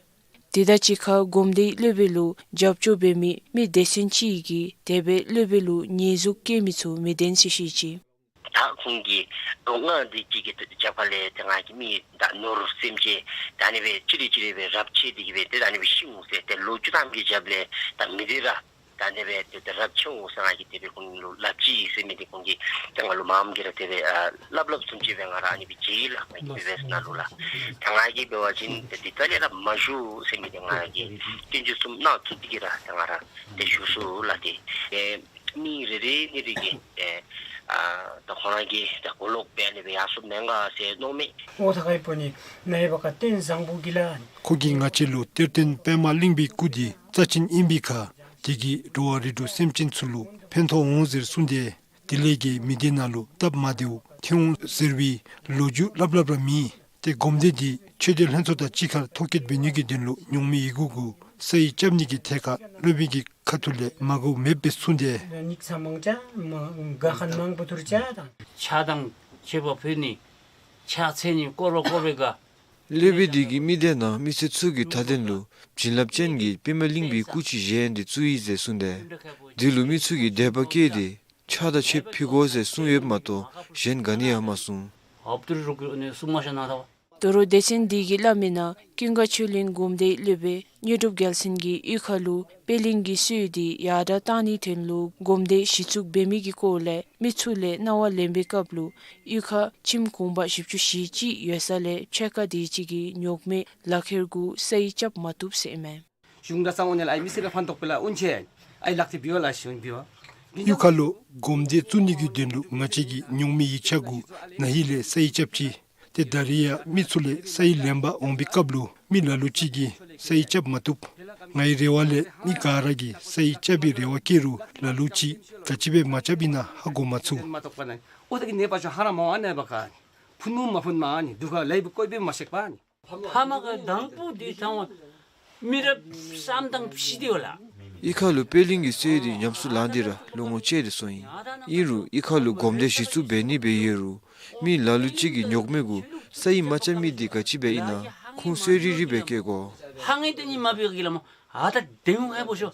དེ་དང་གཅིག་ཁར་སྒོམ་སྡེའི་སློབ་དཔོན་ལུ་རྒྱབ་སྐྱོར་འབད་མི་མི་སྡེ་ཚན་གཅིག་གིས་དེ་སྦེ་སློབ་དཔོན་ལུ་ཉེས་འཛུགས་བཀལ་མི་ཚུ་མི་བདེན་ཟེར་བཤད་ཅི། ད་ཁོང་གིས་ལོ་ལྔ་འདི་གཅིག་གི་རྒྱབ་ཁ་ལས་ཏེ་ང་གིས་མི་ད་ནོར་སེམས་ཅན་ད་ཨ་ནི་སྦེ་ཅིག་རེ་ཅིག་རེ་སྦེ་རབས་ཆད་དེ་གིས་སྦེ་ཏེ་ད་ཨ་ནི་སྦེ་ཤི་འོང་ཟེར། ཏེ་ལོ་བཅུ་ཐམ་གྱི་རྒྱབ་ལས་ད་མི་འདི་ར་ད་ཨ་ནི་སྦེ་ཏེ་ད་རབས་ཆད་འོང་ཟེར་ང་གིས་དེ་སྦེ་ཁོང་ལུ་སླབ་ཅི་ཟེར་མི་འདི་ཁོང་གིས་ད་ང་ལུ་མངམ་གིས་ར་དེ་སྦེ་ཨ་སླབ་སླབ་བཟུམ་ཅིག་སྦེ་ང་ར་ཨ་ནི་སྦེ་མཇལ་ཡི་ལགས། ང་གིས་ཝེསཊ་ནང་ལུ་ལགས། ད་ང་གིས་འབད་བ་ཅིན་ཏེ་འདི་རྩ་ལས་ར་མ་ཞུ་ཟེར་མི་འདི་ང་གིས་སྐྱོན་བརྗོད་གསུམ་སྣ་ཚོགས་འདི་གིས་ར་ད་ང་ར་ཏེ་ཞུ་སོ་ལགས། ཏེ་ཨེ་མི་རེ་རེ་ནི་རེ་གིས་ཨེ་ཨ་ད་ཁོ་ར་གིས་ད་གོ་ལོག་སྦེ་ཨ་ནི་སྦེ་ཡར་སོཔ་མེན་ག་ཟེར་མནོཝ་མས། ཨོ་ཐ་ཁའི་པོ་ནི་ནཱ་ཡོད་པ་ག་རྟེན་བཟང་པོ་གི་ལ། ཁོ་གིས་ང་བཅས་ལུ་གཏེར་སྟོན་པདྨ་གླིང་པའི་སྐུ་འདི་རྩ་ཅན་ཨིན་པའི་ཁར་དེ་གིས་འགྲོ་བ་རིགས་དྲུག་སེམས་ཅན་ཚུ་ལུ་ཕན་ཐོགས་འོང་ཟེར་གསུངས་ཏེ། དེ་ལས་ཀྱི་མི་སྡེ་ནང་ལུ་སྟབས་མ་བདེཝ་ཐོན་འོང་ཟེར་བའི་ལོ་རྒྱུས་སླབ་སླབ་ར་མེད། ཏེ་སྒོམ་སྡེ་འདི་ཆོས་སྡེ་ལྷན་ཚོགས་དང་གཅིག་ཁར་ཐོ་བཀོད་འབད་ནི་གི་དོན་ལུ་ཉོག་མེད་ཡི་གུ་གུ་ས་ཡིག་རྐྱབ་ནི་གི་ཐད་ཁར་སློབ་དཔོན་གྱི་ཁ་ཐུག་ལས་མ་དགོཔ་མེདཔ་སྦེ་གསུངས་ཏེ། ཉིག་ཚང་མང་ཅ་མ་ག་ཁན་མང་པོ་ཐུར་ཅ་དང་། ཕྱག་དང་མཆོད་པ་ཕུལ་ནི་ཕྱག་འཚལ་ནི་བསྐོར་བ་བསྐོར་བའི་ག། སློབ་དཔོན་འདི་གིས་མི་སྡེ་ནང་མི་སེར་ཚུ་གི་མཐའ་དོན་ལུ་བྱིན་རླབས་ཅན་གྱི་པདྨ་གླིང་པའི་སྐུ་ཅིག་བཞེངས་ཏེ་བཙུགས་ཡི་ཟེར་གསུངས་ཏེ། འདི་ལུ་མི་ཚུ་གིས་དད་པ་སྐྱེས་ཏེ་ཕྱག་དང་མཆོད་པ་ཕུལ་དགོ་ཟེར་གསུངས་ཡོདཔ་མ་གཏོགས་གཞན་ག་ནི་ཡང་མ་གསུངས། ཨབ་ཏུ་རུ་གུ་ནི་སུ་མ་ཤ་ན་ཐ་བ། དོ་རུང་སྡེ་ཚན་འདི་གིས་སླབ་མིའི་ནང་ཀུན་དགའ་ཆོས་གླིང་སྒོམ་སྡེའི་སློབ་དཔོན་དངོས་གྲུབ་རྒྱལ་མཚན་གྱིས་གཡུས་ཁ་ལུ་པད་གླིང་གི་སྲོལ་འདི་ཡར་དྲག་བཏང་ནིའི་དོན་ལུ་སྒོམ་སྡེ་གཞི་བཙུགས་འབད་མི་གི་སྐོར་ལས་མི་ཚུ་ལས་གནང་བ་ལེན་པའི་སྐབས་ལུ་གཡུས་ཁར་ཁྱིམ་གུང་པ་བཞི་བཅུ་ཞེ་གཅིག་ཡོད་ས་ལས་ཕྱེད་ཀ་དེ་ཅིག་གིས་ཉོག་མེད་ལག་ཁྱེར་གུ་ས་ཡིག་རྐྱབ་མ་བཏུབ་ཟེར་ཨིན་མས། གཞུང་དང་གསང་བ་ནས་ལ་ཨའི་མི་སེར་ལ་ཕན་ཐོགས་པའི་ལ་ཨུན་ཆེ་ཨའི་ལག་ཏུ་བི་བ་ལ་ཤུན་བི་བ། གཡུས་ཁ་ལུ་སྒོམ་སྡེ་བཙུགས་ནི་གི་དོན་ལུ་ང་བཅས་ཀྱིས་ཉོག་མེད་ཡིག་ཆ་གུ་ན་ཧིང་ལས་ས་ཡིག་རྐྱབ་ཅི། ཏེ་ད་རིས་ཡང་མི་ཚུ་ལས་ས་ཡིག་ལེན་པར་འོང་པའི་སྐབས་ལུ་མི་ལ་ལུ་ཅིག་གིས་ས་ཡིག་རྐྱབ་མ་བཏུབ། ངེའི་རེ་བ་ལས་མི་ག་ར་གིས་ས་ཡིག་རྐྱབ་པའི་རེ་བ་བསྐྱེད་རུང་ལ་ལུ་ཅིག་ག་ཅི་སྦེ་མ་རྐྱབ་ཨིན་ན་ཧ་གོ་མ་ཚུགས། ཨོ་ད་གི་ནེ་པ་ཅོ་ཧ་ར་མ་བ་ནེ་པ་ཀ་ནི་ཕུ་ནུ་མ་ཕུན་མ་ནི་དུ་ཁ་ལེ་བུ་ཀོའི་བེ་མ་ཤེག་པ་ནི། ཕ་མ་ག་དང་པོ་དེ་ཚང་བ་མི་རབས་གསུམ་དང་བཞི་དེ་བ་ལ། གཡུས་ཁ་ལུ་པད་གླིང་གི་སྲོལ་འདི་ཉམས་སུ་བླངས་ཏེ་ར་ལོ་ངོ་བཅད་དེ་སོང་ཡི། ཨིན་རུང་གཡུས་ཁ་ལུ་སྒོམ་སྡེ་གཞི་བཙུགས་འབད་ནི་སྦེ་ཡོད་རུང་མི་ལ་ལུ་ཅིག་གིས་ཉོག་མེད་གུ་ས་ཡིག་མ་རྐྱབ་མི་འདི་ག་ཅི་སྦེ་ཨིན་ན་ཁུངས་གསལ་རི་རི་སྦེ་བཀལ་དགོ། ཧ་ངེ་དེ་ནི་མ་བི་གི་ལ་མོ་ཨ་ད་དེ་ཧ་པོ་ཤོ་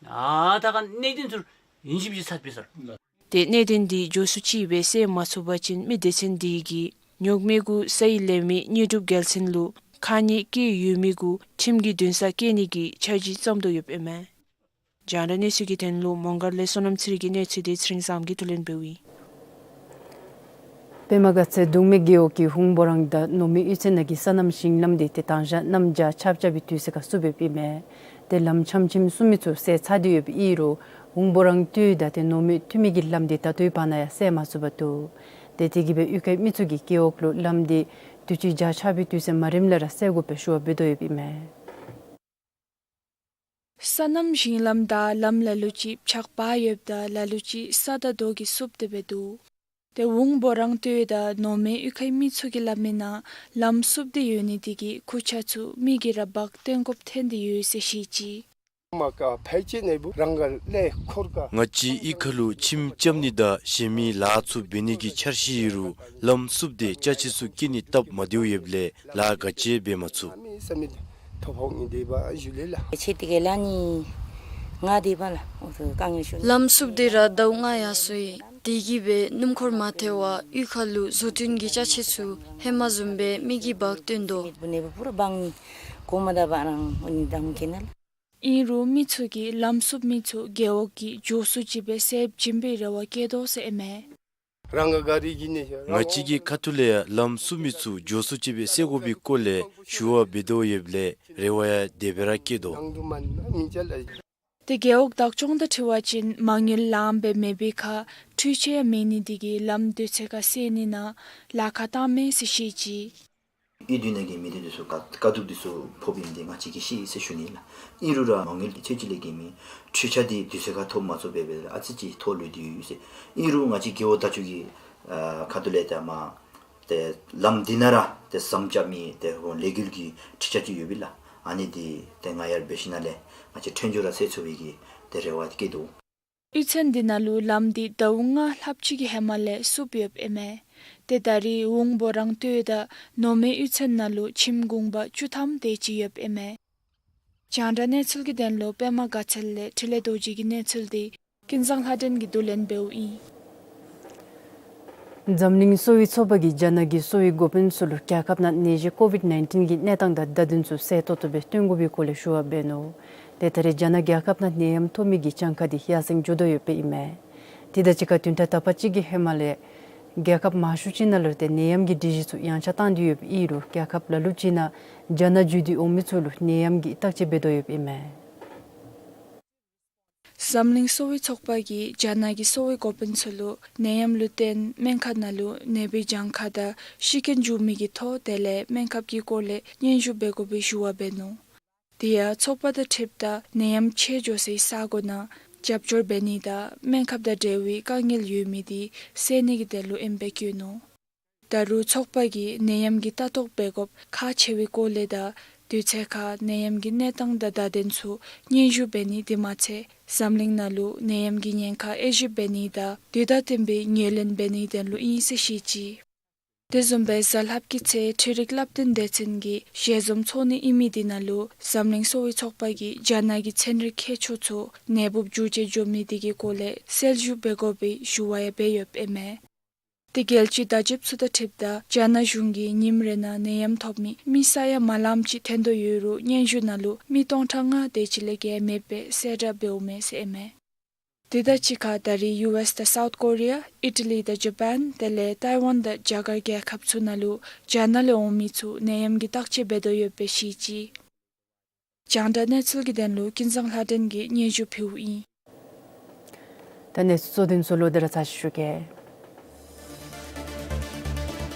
ཨ་ད་ག་གནད་དོན་ཚུར་ཨིན་ཞིབ་ཅིག་ཚར་པས་ཟེར། ཏེ་གནད་དོན་འདི་མགྱོགས་སུ་ཅིག་སྦེ་སེལ་མ་ཚུགས་པ་ཅིན་མི་སྡེ་ཚན་འདི་གིས་ཉོག་མེད་གུ་ས་ཡིག་ལེན་མི་དངོས་གྲུབ་རྒྱལ་མཚན་ལུ་ཁ་ཉེས་བཀལ་ཡོད་མི་གུ་ཁྲིམས་ཀྱི་འདུན་སར་བསྐྱལ་ནི་གི་འཆར་གཞི་བརྩམ་དོ་ཡོདཔ་ཨིན་མས། རྒྱང་བསྒྲགས་གནས་ཚུལ་གྱི་དོན་ལུ་མོང་སྒར་ལས་བསོད་ནམས་ཚེ་རིང་གི་གནས་ཚུལ་འདི་ཚེ་རིང་བཟངམོ་གིས་བསྡུ་ལེན་འབདཝ་ཨིན། པདྨ་དགའ་ཚལ་གདོང་མའི་རྒེད་འོག་གི་ཧུང་པོ་རང་དང་ནོར་མི་གཡུས་ཚན་ནང་གི་སོ་ནམ་ཞིང་ལམ་འདི་ཏེ་དང་ཞག་གནམ་བྱཱར་ཆརཔ་རྐྱབ་པའི་དུས་ཚོད་ཁར་བསུབ་ཡོདཔ་ཨིན་མས། ཏེ་ལམ་ཆམ་ཆིམ་བསུབ་མི་ཚུ་སེལ་ཚར་ཏེ་ཡོདཔ་ཨིན་རུང་ཧུང་པོ་རང་སྟོད་དང་ཏེ་ནོར་མི་ཐུ་མི་གི་ལམ་འདི་ད་ལྟོའི་བར་ན་ཡང་སེལ་མ་ཚུགས་པར་འདུག། ཏེ་དེ་གིས་སྦེ་གཡུས་ཁའི་མི་ཚུ་གིས་རྒེད་འོག་ལུ་ལམ་འདི་དུས་ཅི་བྱཱར་ཆར་པའི་དུས་ཚོད་མ་རནམ་ལས་ར་སེལ་དགོ་པའི་ཞུ་བ་འབད་དོ་ཡོདཔ་ཨིན་མས། སོ་ནམ་ཞིང་ལམ་དང་ལམ་ལ་ལུ་ཅིག་ཕྱགས་པར་ཡོདཔ་ད་ལ་ལུ་ཅིག་ས་དང་རྡོ་གིས་བསུབ་སྟེ་སྦེ་འདུག། ཏེ་ཧུང་པོ་རང་སྟོད་དང་ནོར་མི་གཡུས་ཁའི་མི་ཚུ་གིས་སླབ་མིའི་ནང་ལམ་བསུབ་སྟེ་ཡོད་ནི་འདི་གིས་ཁུར་ཆ་ཚུ་མི་གིས་ར་འབག་སྟོན་དགོཔ་ཐོན་ཏེ་ཡོད་ཟེར་བཤད་ཅི། མ་ཀ་ཕལ་ཆེར་ནེ་བུ་རང་ག་ལས་འཁོར་ཀ། ང་བཅས་གཡུས་ཁ་ལུ་ཁྱིམ་རྐྱབ་ནི་དང་གཞན་མི་ལཱ་ཚུ་འབད་ནི་གི་འཆར་གཞི་ཡོད་རུང་ལམ་བསུབ་སྟེ་ཅ་ཆས་ཚུ་བསྐྱལ་ནི་སྟབས་མ་བདེཝ་ཡོདཔ་ལས་ལཱ་ག་ཅི་འབད་མ་ཚུགས། ཨ་མི་ས་མི་ཐོ་ཕོག་ནི་དེ་བ་ཞུ་ལེ་ལ། ཆེ་ཏི་གེ་ལ་ནི་ང་དེ་བ་ལ་འོ་ཚོ་གང་ཡང་ཞུ། ལམ་བསུབ་སྟེ་ར་ཟླཝ་ལྔ་ཡར་སོ་ཡི། དེ་གིས་སྦེ་སྣུམ་འཁོར་མ་ཐལ་བར་གཡུས་ཁ་ལུ་བཟོ་སྐྲུན་གྱི་ཅ་ཆས་ཚུ་ཧེ་མ་བཟུམ་སྦེ་མི་གིས་འབག་སྟོན་དོ། ཨིན་རུང་མི་ཚུ་གིས་ལམ་བསུབ་མི་ཚུ་རྒེད་འོག་གིས་མགྱོགས་སུ་ཅིག་སྦེ་སེལ་བྱིན་པའི་རེ་བ་བསྐྱེད་དོ་ཟེར་ཨིན་མས། རང་ག་ག་རི་གི་ནི་ང་བཅས་ཀྱི་ཁ་ཐུག་ལས་ཡང་ལམ་བསུབ་མི་ཚུ་མགྱོགས་སུ་ཅིག་སྦེ་སེལ་དགོ་པའི་སྐོར་ལས་ཞུ་བ་འབད་དོ་ཡོདཔ་ལས་རེ་བ་ཡང་དེ་སྦེ་ར་བསྐྱེད་དོ། ཏེ་རྒེད་འོག་བདག་སྐྱོང་དང་འཁྲིལ་བ་ཅིན་མ་དངུལ་ལངམ་སྦེ་མེད་པའི་ཁར་འཕྲུལ་ཆས་མེད་ནི་འདི་གིས་ལམ་དུས་ཚོད་ཁར་སེལ་ནི་ནང་ལཱ་ཁག་བཏངམ་མས་ཟེར་བཤད་ཅི། གཡུས་འདི་ནང་གི་མི་སྡེ་འདི་ཚུ་དཀའ་དཀའ་སྡུག་འདི་ཚུ་ཕོགཔ་ཨིནམ་འདི་ང་བཅས་ཀྱིས་ཤེས་ཟེར་ཞུ་ནི་ལགས། ཨིན་རུང་ར་མ་དངུལ་ཚད་ཅིག་ལས་གི་མི་འཕྲུལ་ཆས་འདི་དུས་ཚོད་ཁར་ཐོབ་མ་ཚུགས་པས་སྦེ་ཨ་ཙི་ཅིག་ཐོག་ལུས་ཏེ་ཡོད་ཟེར། ཨིན་རུང་ང་བཅས་རྒེད་འོག་བདག་སྐྱོང་གི་ཨ་ཁ་ཐུག་ལས་ཏེ་མ་ཏེ་ལམ་འདི་ནང་ར་ཏེ་ཟམ་རྐྱབ་མི་ཏེ་ལོ་རྒྱུས་ཀྱི་འཕྲུལ་ཆས་ཅིག་ཡོད་པས་ལགས། ཨ་ནི་འདི་ཏེ་ང་ཡར་འབད་ཞིནམ་ལས་ང་བཅས་ཕྲན་བཅུ་ར་སེལ་ཚུགས་པའི་གི་ཏེ་རེ་བ་བསྐྱེད་དོ། གཡུས་ཚན་འདི་ནང་ལུ་ལམ་འདི་ཟླཝ་ལྔ་ལྷགཔ་ཅིག་གི་ཧེ་མ་ལས་བསུབ་ཡོདཔ་ཨིན་མས། ཏེ་ད་རིས་ཝུང་བོ་རང་སྟོད་དང་ནོར་མེ་གཡུས་ཚན་ནང་ལུ་ཁྱིམ་གུང་པ་བཅུ་ཐམ་དེ་ཅིག་ཡོདཔ་ཨིན་མས། རྒྱང་བསྒྲགས་གནས་ཚུལ་གྱི་དོན་ལུ་པདྨ་དགའ་ཚལ་ལས་འཕྲིན་ལས་རྡོ་རྗེ་གི་གནས་ཚུལ་འདི་ཀུན་བཟང་ལྷ་སྒྲོན་གྱིས་བསྡུ་ལེན་འབདཝ་ཨིན། འཛམ་གླིང་གསོ་བའི་ཚོགས་པ་གིས་རྒྱ་ནག་གི་གསོ་བའི་འགོ་དཔོན་ཚུ་ལུ་རྒྱལ་ཁབ་ནང་ནད་གཞི་ཀོ་ཝིཌ་ནའིན་ཊིན་གྱི་གནས་སྟངས་དང་བརྡ་དོན་ཚུ་གསལ་ཏོག་ཏོ་སྦེ་སྟོན་དགོ་པའི་སྐོར་ལས་ཞུ་བ་འབད་ནུག། ཏེ་ད་རེས་རྒྱ་ནག་རྒྱལ་ཁབ་ནང་ནད་ཡམས་ཐོབ་མི་གི་གྱངས་ཁ་འདི་ཡར་སེང་འགྱོ་དོ་ཡོདཔ་ཨིན་མས། དེ་དང་གཅིག་ཁར་བདུན་ཕྲག་དག་པ་ཅིག་གི་ཧེ་མ་ལས་རྒྱལ་ཁབ་མང་ཤོས་ཅིག་ནང་ལུ་ཏེ་ནད་ཡམས་ཀྱི་སྒྲིག་གཞི་ཚུ་ཡངས་ཆག་བཏང་སྟེ་ཡོདཔ་ཨིན་རུང་རྒྱལ་ཁབ་ལ་ལུ་ཅིག་ནང་རྒྱ་ནག་བརྒྱུད་དེ་འོང་མི་ཚུ་ལུ་ནད་ཡམས་ཀྱིས་བརྟག་དཔྱད་འབད་དོ་ཡོདཔ་ཨིན་མས། འཛམ་གླིང་གསོ་བའི་ཚོགས་པ་གིས་རྒྱ་ནག་གི་གསོ་བའི་འགོ་དཔོན་ཚུ་ལུ་ནད་ཡམས་ལུ་བརྟེན་སྨན་ཁང་ནང་ལུ་ནད་པའི་གྱངས་ཁ་དང་ཤི་རྐྱེན་འབྱུང་མི་གི་ཐོ་དེ་ལས་སྨན་ཁབ་ཀྱི་སྐོར་ལས་སྙན་ཞུ་འབད་དགོ་པའི་ཞུ་བ་འབད་ནུག། དེ་ཡང་ཚོགས་པ་དང་འཁྲིལཝ་ད་ནད་ཡམས་ཆེ་འགྱོ་སའི་ས་གོ་ནང་རྒྱབ་སྐྱོར་འབད་ནི་དང་སྨན་ཁབ་དང་འབྲེལ་བའི་དཀའ་ངལ་ཡོད་མི་དེ་སེལ་ནི་གི་དོན་ལུ་ཨིནམ་སྦེ་བཀོད་ནུག། ད་རུང་ཚོགས་པ་གིས་ནད་ཡམས་ཀྱི་ལྟ་རྟོག་འབད་དགོཔ་ཁག་ཆེ་བའི་སྐོར་ལས་དང་དུས་ཚོད་ཁར་ནད་ཡམས་ཀྱི་གནས་སྟངས་དང་བརྡ་དོན་ཚུ་སྙན་ཞུ་འབད་ནི་དེ་མ་ཚད་འཛམ་གླིང་ནང་ལུ་ནད་ཡམས་ཀྱི་ཉེན་ཁ་དབྱེ་ཞིབ་འབད་ནི་དང་དེ་དང་བསྟུན་པའི་ངོས་ལེན་འབད་ནིའི་དོན་ལུ་ཨིན་ཟེར་བཤད་ཅི། དེ་བཟུམ་སྦེ་གཟའ་ལྷགཔ་གི་ཚེས་འཕྲུལ་རིག་བསླབ་སྟོན་སྡེ་ཚན་གྱི་ཞལ་འཛོམས་ཚོགས་ནི་ཨིན་མི་དེ་ནང་ལུ་འཛམ་གླིང་གསོ་བའི་ཚོགས་པ་གིས་རྒྱ་ནག་གི་ཚན་རིག་མཁས་མཆོག་ཚུ་ནད་འབུཔ་འགྱུར་བཅོས་འགྱོ་མི་དེ་གི་སྐོར་ལས་གསལ་ཞུ་འབད་དགོ་པའི་ཞུ་བ་ཡང་འབད་ཡོདཔ་ཨིན་མས། དེ་རྒྱལ་སྤྱིའི་བརྡ་བརྒྱུདཔ་ཚུ་དང་འཁྲིལཝ་ད་རྒྱ་ནག་གཞུང་གིས་ཉིནམ་རེ་ནང་ནད་ཡམས་ཐོབ་མི་མི་ས་ཡ་མ་ལངམ་ཅིག་ཐོན་དོ་ཡོད་རུང་སྙན་ཞུ་ནང་ལུ་མི་སྟོང་ཕྲག་ལྔ་དེ་ཅིག་ལས་བརྒལ་མེདཔ་སྦེ་གསལ་བསྒྲགས་འབདཝ་མས་ཟེར་ཨིན་མས། དེ་དང་གཅིག་ཁར་ད་རེས་ཡུ་ཨེསི་དང་སའུཐ་ཀོ་རི་ཡ་ཨི་ཊ་ལི་དང་ཇ་པཱན་དེ་ལས་ཏའི་ཝཱན་དང་རྒྱ་གར་རྒྱལ་ཁབ་ཚུ་ནང་ལུ་རྒྱ་ནག་ལས་འོང་མི་ཚུ་ནད་ཡམས་ཀྱི་བརྟག་དཔྱད་འབད་དོ་ཡོདཔ་སྦེ་བཤད་ཅི། རྒྱང་བསྒྲགས་གནས་ཚུལ་གྱི་དོན་ལུ་ཀུན་བཟང་ལྷ་སྒྲོན་གྱིས་སྙན་ཞུ་ཕུལཝ་ཨིན། ད་གནས་ཚུལ་གཙོ་དོན་ཚུ་ལོག་སྟེ་ར་ཚར་ཅིག་ཞུ་གེ།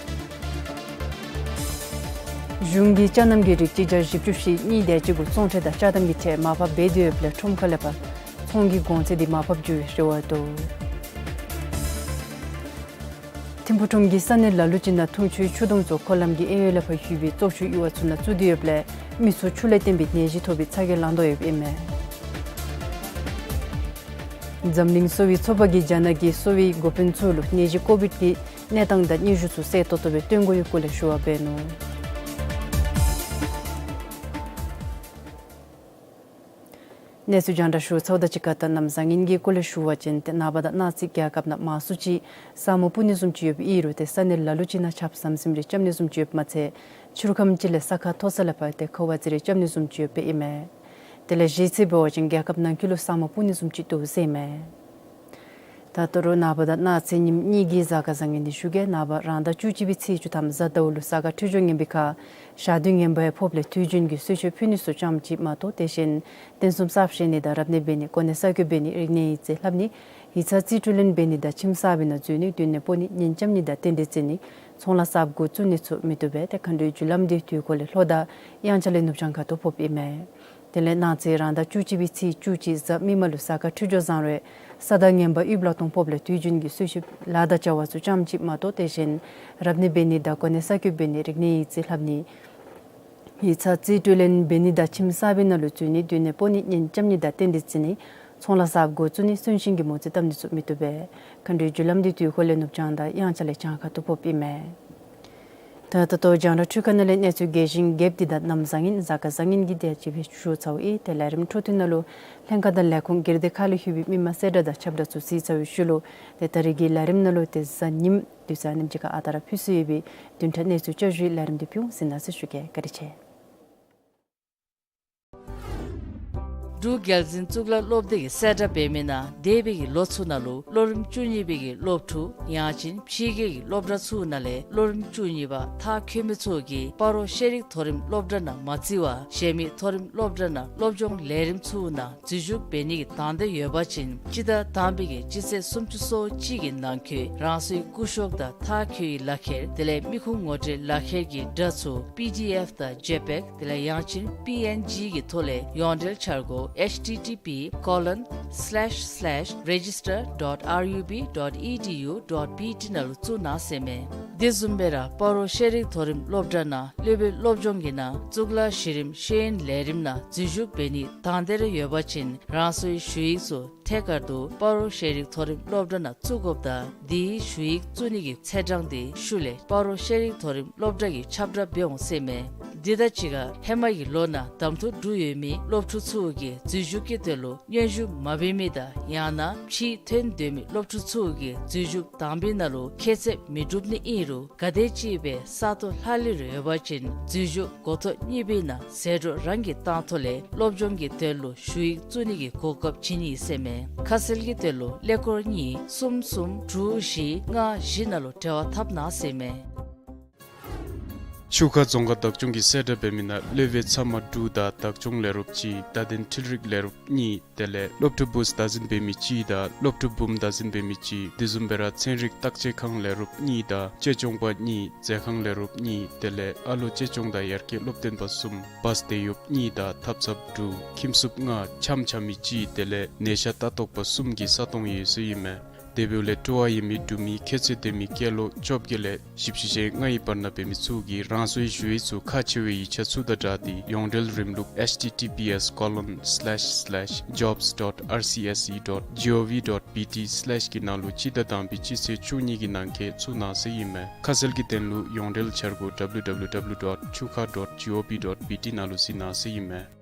གཞུང་གིས་ཅ་རྣམ་གྱི་རིགས་གཅིག་བརྒྱ་བཞི་བཅུ་ཞེ་གཉིས་དེ་ཅིག་གུ་བཙོང་ཁྲལ་དང་ཅ་དམ་གྱི་ཁྲལ་མར་ཕབ་འབད་དེ་ཡོདཔ་ལས་ཁྲོམ་ཁ་ལས་ཕར་ཚོང་གི་གོང་ཚད་འདི་མར་ཕབ་འགྱོ་བའི་རེ་བ་འདུག། ཐིམ་ཕུག་ཁྲོམ་གྱི་ས་གནས་ལ་ལུ་ཅིག་ནང་འཐུང་ཆུའི་ཆུ་དོང་ཚུ་འཁོར་ལམ་གྱི་གཡས་གཡོན་ལས་ཕར་ལྷོད་པའི་བཙོག་ཆུའི་ཡུར་བ་ཚུ་ནང་བཙུགས་ཏེ་ཡོདཔ་ལས་མི་ཚུ་ཆུ་ལས་བརྟེན་པའི་ནད་གཞི་ཐོབ་པའི་ཚ་གྱང་ལང་དོ་ཡོདཔ་ཨིན་མས། འཛམ་གླིང་གསོ་བའི་ཚོགས་པ་གིས་རྒྱ་ནག་གི་གསོ་བའི་འགོ་དཔོན་ཚུ་ལུ་ནད་གཞི་ཀོ་ཝིཌ་ཀྱི་གནས་སྟངས་དང་སྙན་ཞུ་ཚུ་གསལ་ཏོག་ཏོ་སྦེ་སྟོན་དགོ་པའི་སྐོར་ལས་ཞུ་བ་འབད་ནུག། གནས་ཚུལ་རྒྱང་བསྒྲགས་ཞུ་ཚརཝ་དང་གཅིག་ཁར་ད་གནམ་བཟང་ངན་གྱི་སྐོར་ལས་ཞུ་བ་ཅིན་ཏེ་ནངས་པ་དང་གནངས་ཚེ་རྒྱལ་ཁབ་ནང་མང་སུ་ཅིག་ས་སྨུག་སྤུབ་ནི་བཟུམ་ཅིག་ཡོདཔ་ཨིན་རུང་ཏེ་ས་གནས་ལ་ལུ་ཅིག་ནང་ཆརཔ་ཟམ་ཟིམ་རེ་རྐྱབ་ནི་བཟུམ་ཅིག་ཡོདཔ་མ་ཚད་ཕྱི་རུ་ཁམས་ཅིག་ལས་ས་ཁ་མཐོ་ས་ལས་ཕར་ཏེ་ཁ་བ་ཙི་རེ་རྐྱབ་ནི་བཟུམ་ཅིག་ཡོདཔ་ཨིན་མས། དེ་ལས་གཞི་རྩ་འབད་བ་ཅིན་རྒྱལ་ཁབ་ནང་འཁོད་ལུ་ས་སྨུག་སྤུབ་ནི་བཟུམ་ཅིག་འདུག་ཟེར་ཨིན་མས། ད་ད་རུང་ནངས་པ་དང་གནངས་ཚེ་ཉིནམ་གཉིས་ཀྱི་གཟའ་སྐར་བཟང་ངན་འདི་ཞུ་གེ། ནངས་པ་རང་ཟླ་བཅུ་གཅིག་པའི་ཚེས་བཅུ་ཐམ་གཟའ་ཟླཝ་ལུ་གཟའ་སྐར་འཕྲོད་སྦྱོར་ངན་པའི་ཁར་ཞག་དུས་ངན་པ་ཡང་ཕོགཔ་ལས་དུས་རྒྱུན་གྱི་གསོལ་མཆོད་ཕུལ་ནི་ཚུ་ཙམ་ཅིག་མ་གཏོགས་དེ་བཞིན་རྟེན་གསུམ་གསར་བཞེངས་ནི་དང་རབ་གནས་འབད་ནི་གོ་གནས་གསར་བསྐོ་འབད་ནི་རིག་གནས་ཡིག་རྩིས་ལྷབ་ནི་ཡིག་ཚང་རྩིས་སྤྲོད་ལེན་འབད་ནི་དང་ཁྱིམ་གསར་པའི་ནང་འཛུལ་ནི་སྡོད་གནས་སྤོ་ནི་གཉེན་རྐྱབ་ནི་དང་རྟེན་འབྲེལ་བརྩི་ནི་ཚོང་ལཱ་གསརཔ་འགོ་བཙུགས་ནི་ཚུ་མི་བཏུབ་པས། ཏེ་མཁའ་འགྲོའི་རྒྱུ་ལམ་འདི་དུས་འཁོར་ལས་ལྷོ་དང་དབྱངས་འཆར་ལས་ནུབ་བྱང་ཁ་ཐུག་ཕོགཔ་ཨིན་མས། དེ་ལས་གནངས་ཚེ་རང་ཟླ་བཅུ་གཅིག་པའི་ཚེས་བཅུ་གཅིག་གཟའ་མིག་དམར་ལུ་གཟའ་སྐར་འཕྲོད་སྦྱོར་བཟང་རུང་ས་དང་ངན་པ་དབུལ་ལ་གཏོང་ཕོགཔ་ལས་དུས་རྒྱུན་གྱི་གསོལ་མཆོད་ལཱ་དང་བྱ་བ་ཚུ་ཙམ་ཅིག་མ་གཏོགས་དེ་བཞིན་རབ་གནས་འབད་ནི་དང་གོ་གནས་གསར་བསྐོ་འབད་ནི་རིག་གནས་ཡིག་རྩིས་ལྷབ་ནི་ཡིག་ཚང་རྩིས་སྤྲོད་ལེན་འབད་ནི་དང་ཁྱིམ་གསར་པའི་ནང་ལུ་འཛུལ་ནི་སྡོད་གནས་སྤོ་ནི་གཉེན་རྐྱབ་ནི་དང་རྟེན་འབྲེལ་བརྩི་ནི་ཚོང་ལཱ་གསརཔ་འགོ་བཙུགས་ནི་གསོན་གཤིན་གྱི་མོ་རྩིས་བཏབ་ནི་ཚུ་མི་བཏུབ་པས། མཁའ་འགྲོའི་རྒྱུ་ལམ་འདི་དུས་འཁོར་ལས་ནུབ་བྱང་དང་དབྱངས་འཆར་ལས་བྱང་ཁ་ཐུག་ཕོགཔ་ཨིན་མས། ད་ད་ལྟོ་རྒྱང་བསྒྲགས་འཕྲུལ་ཁང་ནང་ལས་གནས་ཚུལ་རྒྱས་ཤིང་རྒྱསཔ་འདི་དང་གནམ་བཟང་ངན་གཟའ་སྐར་བཟང་ངན་གྱི་དེ་ཅིག་སྦེ་ཞུ་ཚརཝ་ཨིན། ཏེ་ལས་རིམ་འཕྲོ་མཐུད་ནང་ལུ་ལྷན་ཁག་དང་ལས་ཁུངས་སྒེར་སྡེ་ཁག་ལས་ལྷོད་པའི་མི་མང་གསལ་བསྒྲགས་དང་ཁྱབ་བསྒྲགས་ཚུ་གཟིགས་ཚར་བའི་ཤུལ་ལུ་ཏེ་ད་རིས་ཀྱི་ལས་རིམ་ནང་ལུ་ཏེ་གཟའ་ཉིམ་དུས་ཚོད་ཨ་ནེམ་ཅིག་ཁར་ཨ་རྟག་ར་ཕུལ་སྲོལ་ཡོད་པའི་བདུན་ཕྲག་གནས་ཚུལ་བསྐྱར་ཞུའི་ལས་རིམ་འདི་ཕུལ་འོང་། གཟིགས་གནང་ཟེར་ཞུ་གེ། བཀའ་དྲིན་ཆེ། འབྲུག་རྒྱལ་འཛིན་གཙུག་ལག་སློབ་སྡེ་གིས་གསལ་བསྒྲགས་འབད་མི་ནང་འདས་པའི་གི་ལོ་ཚུ་ནང་ལུ་སློབ་རིམ་བཅུ་གཉིས་པའི་གི་སློབ་ཕྲུག་ཡང་ཅིན་ཕྱི་རྒྱལ་གྱི་སློབ་གྲྭ་ཚུ་ནང་ལས་སློབ་རིམ་བཅུ་གཉིས་པ་མཐར་འཁྱོལ་མི་ཚུ་གིས་སྤ་རོ་ཤེས་རིག་མཐོ་རིམ་སློབ་གྲྭ་ནང་མ་བརྩི་བར་གཞན་མི་མཐོ་རིམ་སློབ་གྲྭ་ནང་སློབ་སྦྱོང་ལས་རིམ་ཚུ་ནང་འཛུལ་ཞུགས་འབད་ནི་གི་དང་འདོད་ཡོད་པ་ཅིན་སྤྱི་ཟླ་དང་པའི་གི་སྤྱི་ཚེས་སུམ་ཅུ་སོ་གཅིག་གི་ནང་འཁོད་རང་སོའི་སྐུ་ཤོག་དང་མཐར་འཁྱོལ་གྱི་ལག་ཁྱེར་དེ་ལས་མི་ཁུངས་ངོ་སྤྲོད་ལག་ཁྱེར་གྱི་སྒྲ་ཚུ་པི་ཌི་ཨེཕ་དང་ཇེ་པེག་དེ་ལས་ཡང་ཅིན་པི་ཨེན་ཇི་གི་ཐོག་ལས་ཡོངས་འབྲེལ་འཆར་སྒོ་ཨེཆ་ཊི་ཊི་པི་ཀོ་ལོན་སི་ལེཤ་སི་ལེཤ་རེ་ཇི་སི་ཊར་ཌོཊ་ཨར་ཡུ་བི་ཌོཊ་ཨི་ཌི་ཡུ་ཌོཊ་པི་ཊི་ནང་ལུ་བཙུགས་གནང་ཟེར་མས། དེ་བཟུམ་སྦེ་ར་སྤ་རོ་ཤེས་རིག་མཐོ་རིམ་སློབ་གྲྭ་ནང་སློབ་དཔོན་སློབ་སྦྱོང་གི་ནང་གཙུག་ལག་གཞི་རིམ་ཤེས་ཡོན་ལས་རིམ་ནང་འཛུལ་ཞུགས་འབད་ནི་དང་འདོད་ཡོད་པ་ཅིན་རང་སོའི་ཞུ་ཡིག་ཚུ་ཐད་ཀར་དུ་སྤ་རོ་ཤེས་རིག་མཐོ་རིམ་སློབ་གྲྭ་ནང་བཙུགས་དགོཔ་དང་དེའི་ཞུ་ཡིག་བཙུགས་ནི་གི་ཚེས་གྲངས་དེ་ཤུལ་ལས་སྤ་རོ་ཤེས་རིག་མཐོ་རིམ་སློབ་གྲྭ་གིས་ཁྱབ་བསྒྲགས་འབད་འོང་ཟེར་མས། འདི་དང་གཅིག་ཁར་ཧེ་མ་གི་ལོ་ནང་གདམ་འཐུ་གྲུབ་ཡོད་མི་སློབ་ཕྲུག་ཚུ་གིས་འཛུལ་ཞུགས་ཀྱི་དོན་ལུ་སྙན་ཞུ་མ་འབད་མི་དང་ཡང་ན་ཕྱིར་ཐོན་སྡོད་མི་སློབ་ཕྲུག་ཚུ་གིས་འཛུལ་ཞུགས་དང་པའི་ནང་ལུ་ཁྱད་ཚད་མི་འགྲུབ་ནི་ཨིན་རུང་ག་དེམ་ཅིག་སྦེ་ས་སྟོང་ལྷག་ལུས་རེ་ཡོད་པ་ཅིན་འཛུལ་ཞུགས་འགོ་ཐོག་གཉིས་པའི་ནང་ཟད་འགྲོ་རང་གིས་བཏང་ཐོག་ལས་སློབ་སྦྱོང་གི་དོན་ལུ་ཞུ་ཡིག་བཙུགས་ནི་གི་གོ་སྐབས་བྱིན་ཡི་ཟེར་མས། ཁ་གསལ་གྱི་དོན་ལུ་ཀླད་ཀོར་གཉིས་གསུམ་གསུམ་དྲུག་བཞི་ལྔ་བཞི་ནང་ལུ་འབྲེལ་བ་འཐབ་གནང་ཟེར་མས། ཆུ་ཁ་རྫོང་ཁག་བདག་སྐྱོང་གིས་གསལ་བསྒྲགས་འབད་མི་ནང་སློབ་དཔོན་ཚབ་མ་དྲུག་དང་བདག་སྐྱོང་ལས་རོགསཔ་གཅིག་བརྡ་དོན་འཕྲུལ་རིག་ལས་རོགསཔ་གཉིས་དེ་ལས་སློབ་ཕྲུག་བུཚ་བདག་འཛིན་འབད་མི་གཅིག་དང་སློབ་ཕྲུག་བུམོ་བདག་འཛིན་འབད་མི་གཅིག་དེ་བཟུམ་སྦེ་ར་ཚན་རིག་བརྟག་དཔྱད་ཁང་ལས་རོགསཔ་གཉིས་དང་གཅེས་སྐྱོང་པ་གཉིས་མཛད་ཁང་ལས་རོགསཔ་གཉིས་དེ་ལས་ཨ་ལོ་གཅེས་སྐྱོང་དང་ཡར་རྒྱས་སློབ་སྟོན་པ་གསུམ་བཱས་དེད་གཡོགཔ་གཉིས་དང་ཐབ་ཚངཔ་དྲུག་ཁྱིམ་སྲུབ་ལྔ་འཆམ་འཆམ་མི་གཅིག་དེ་ལས་ནད་ཤ་ལྟ་རྟོག་པ་གསུམ་གྱི་ས་སྟོང་ཡོད་ཟེར་ཨིན་མས། དེ་འབདཝ་ལས་སྤྲོ་བ་ཡོད་མི་འབྲུག་མི་ཁྱད་ཚད་ལྡན་མི་སྐྱེས་ལོ་བཅོ་བརྒྱད་ལས་བཞི་བཅུ་ཞེ་ལྔའི་བར་ན་འབད་མི་ཚུ་གིས་རང་སོའི་ཞུ་ཡིག་ཚུ་ཁག་ཆེ་བའི་ཡིག་ཆ་ཚུ་དང་སྦྲགས་ཏེ་ཡོངས་འབྲེལ་རིམ་ལུགས་H T T P S colon slash slash jobs dot R C S E dot G O V dot B T slash གི་ནང་ལུ་སྤྱི་ཟླ་དང་པའི་སྤྱི་ཚེས་བཅུ་གཉིས་ཀྱི་ནང་འཁོད་བཙུགས་གནང་ཟེར་ཨིན་མས། ཁ་གསལ་གྱི་དོན་ལུ་ཡོངས་འབྲེལ་འཆར་སྒོ་W W W dot chuka dot G O V dot B T ནང་ལུ་གཟིགས་གནང་ཟེར་ཨིན་མས།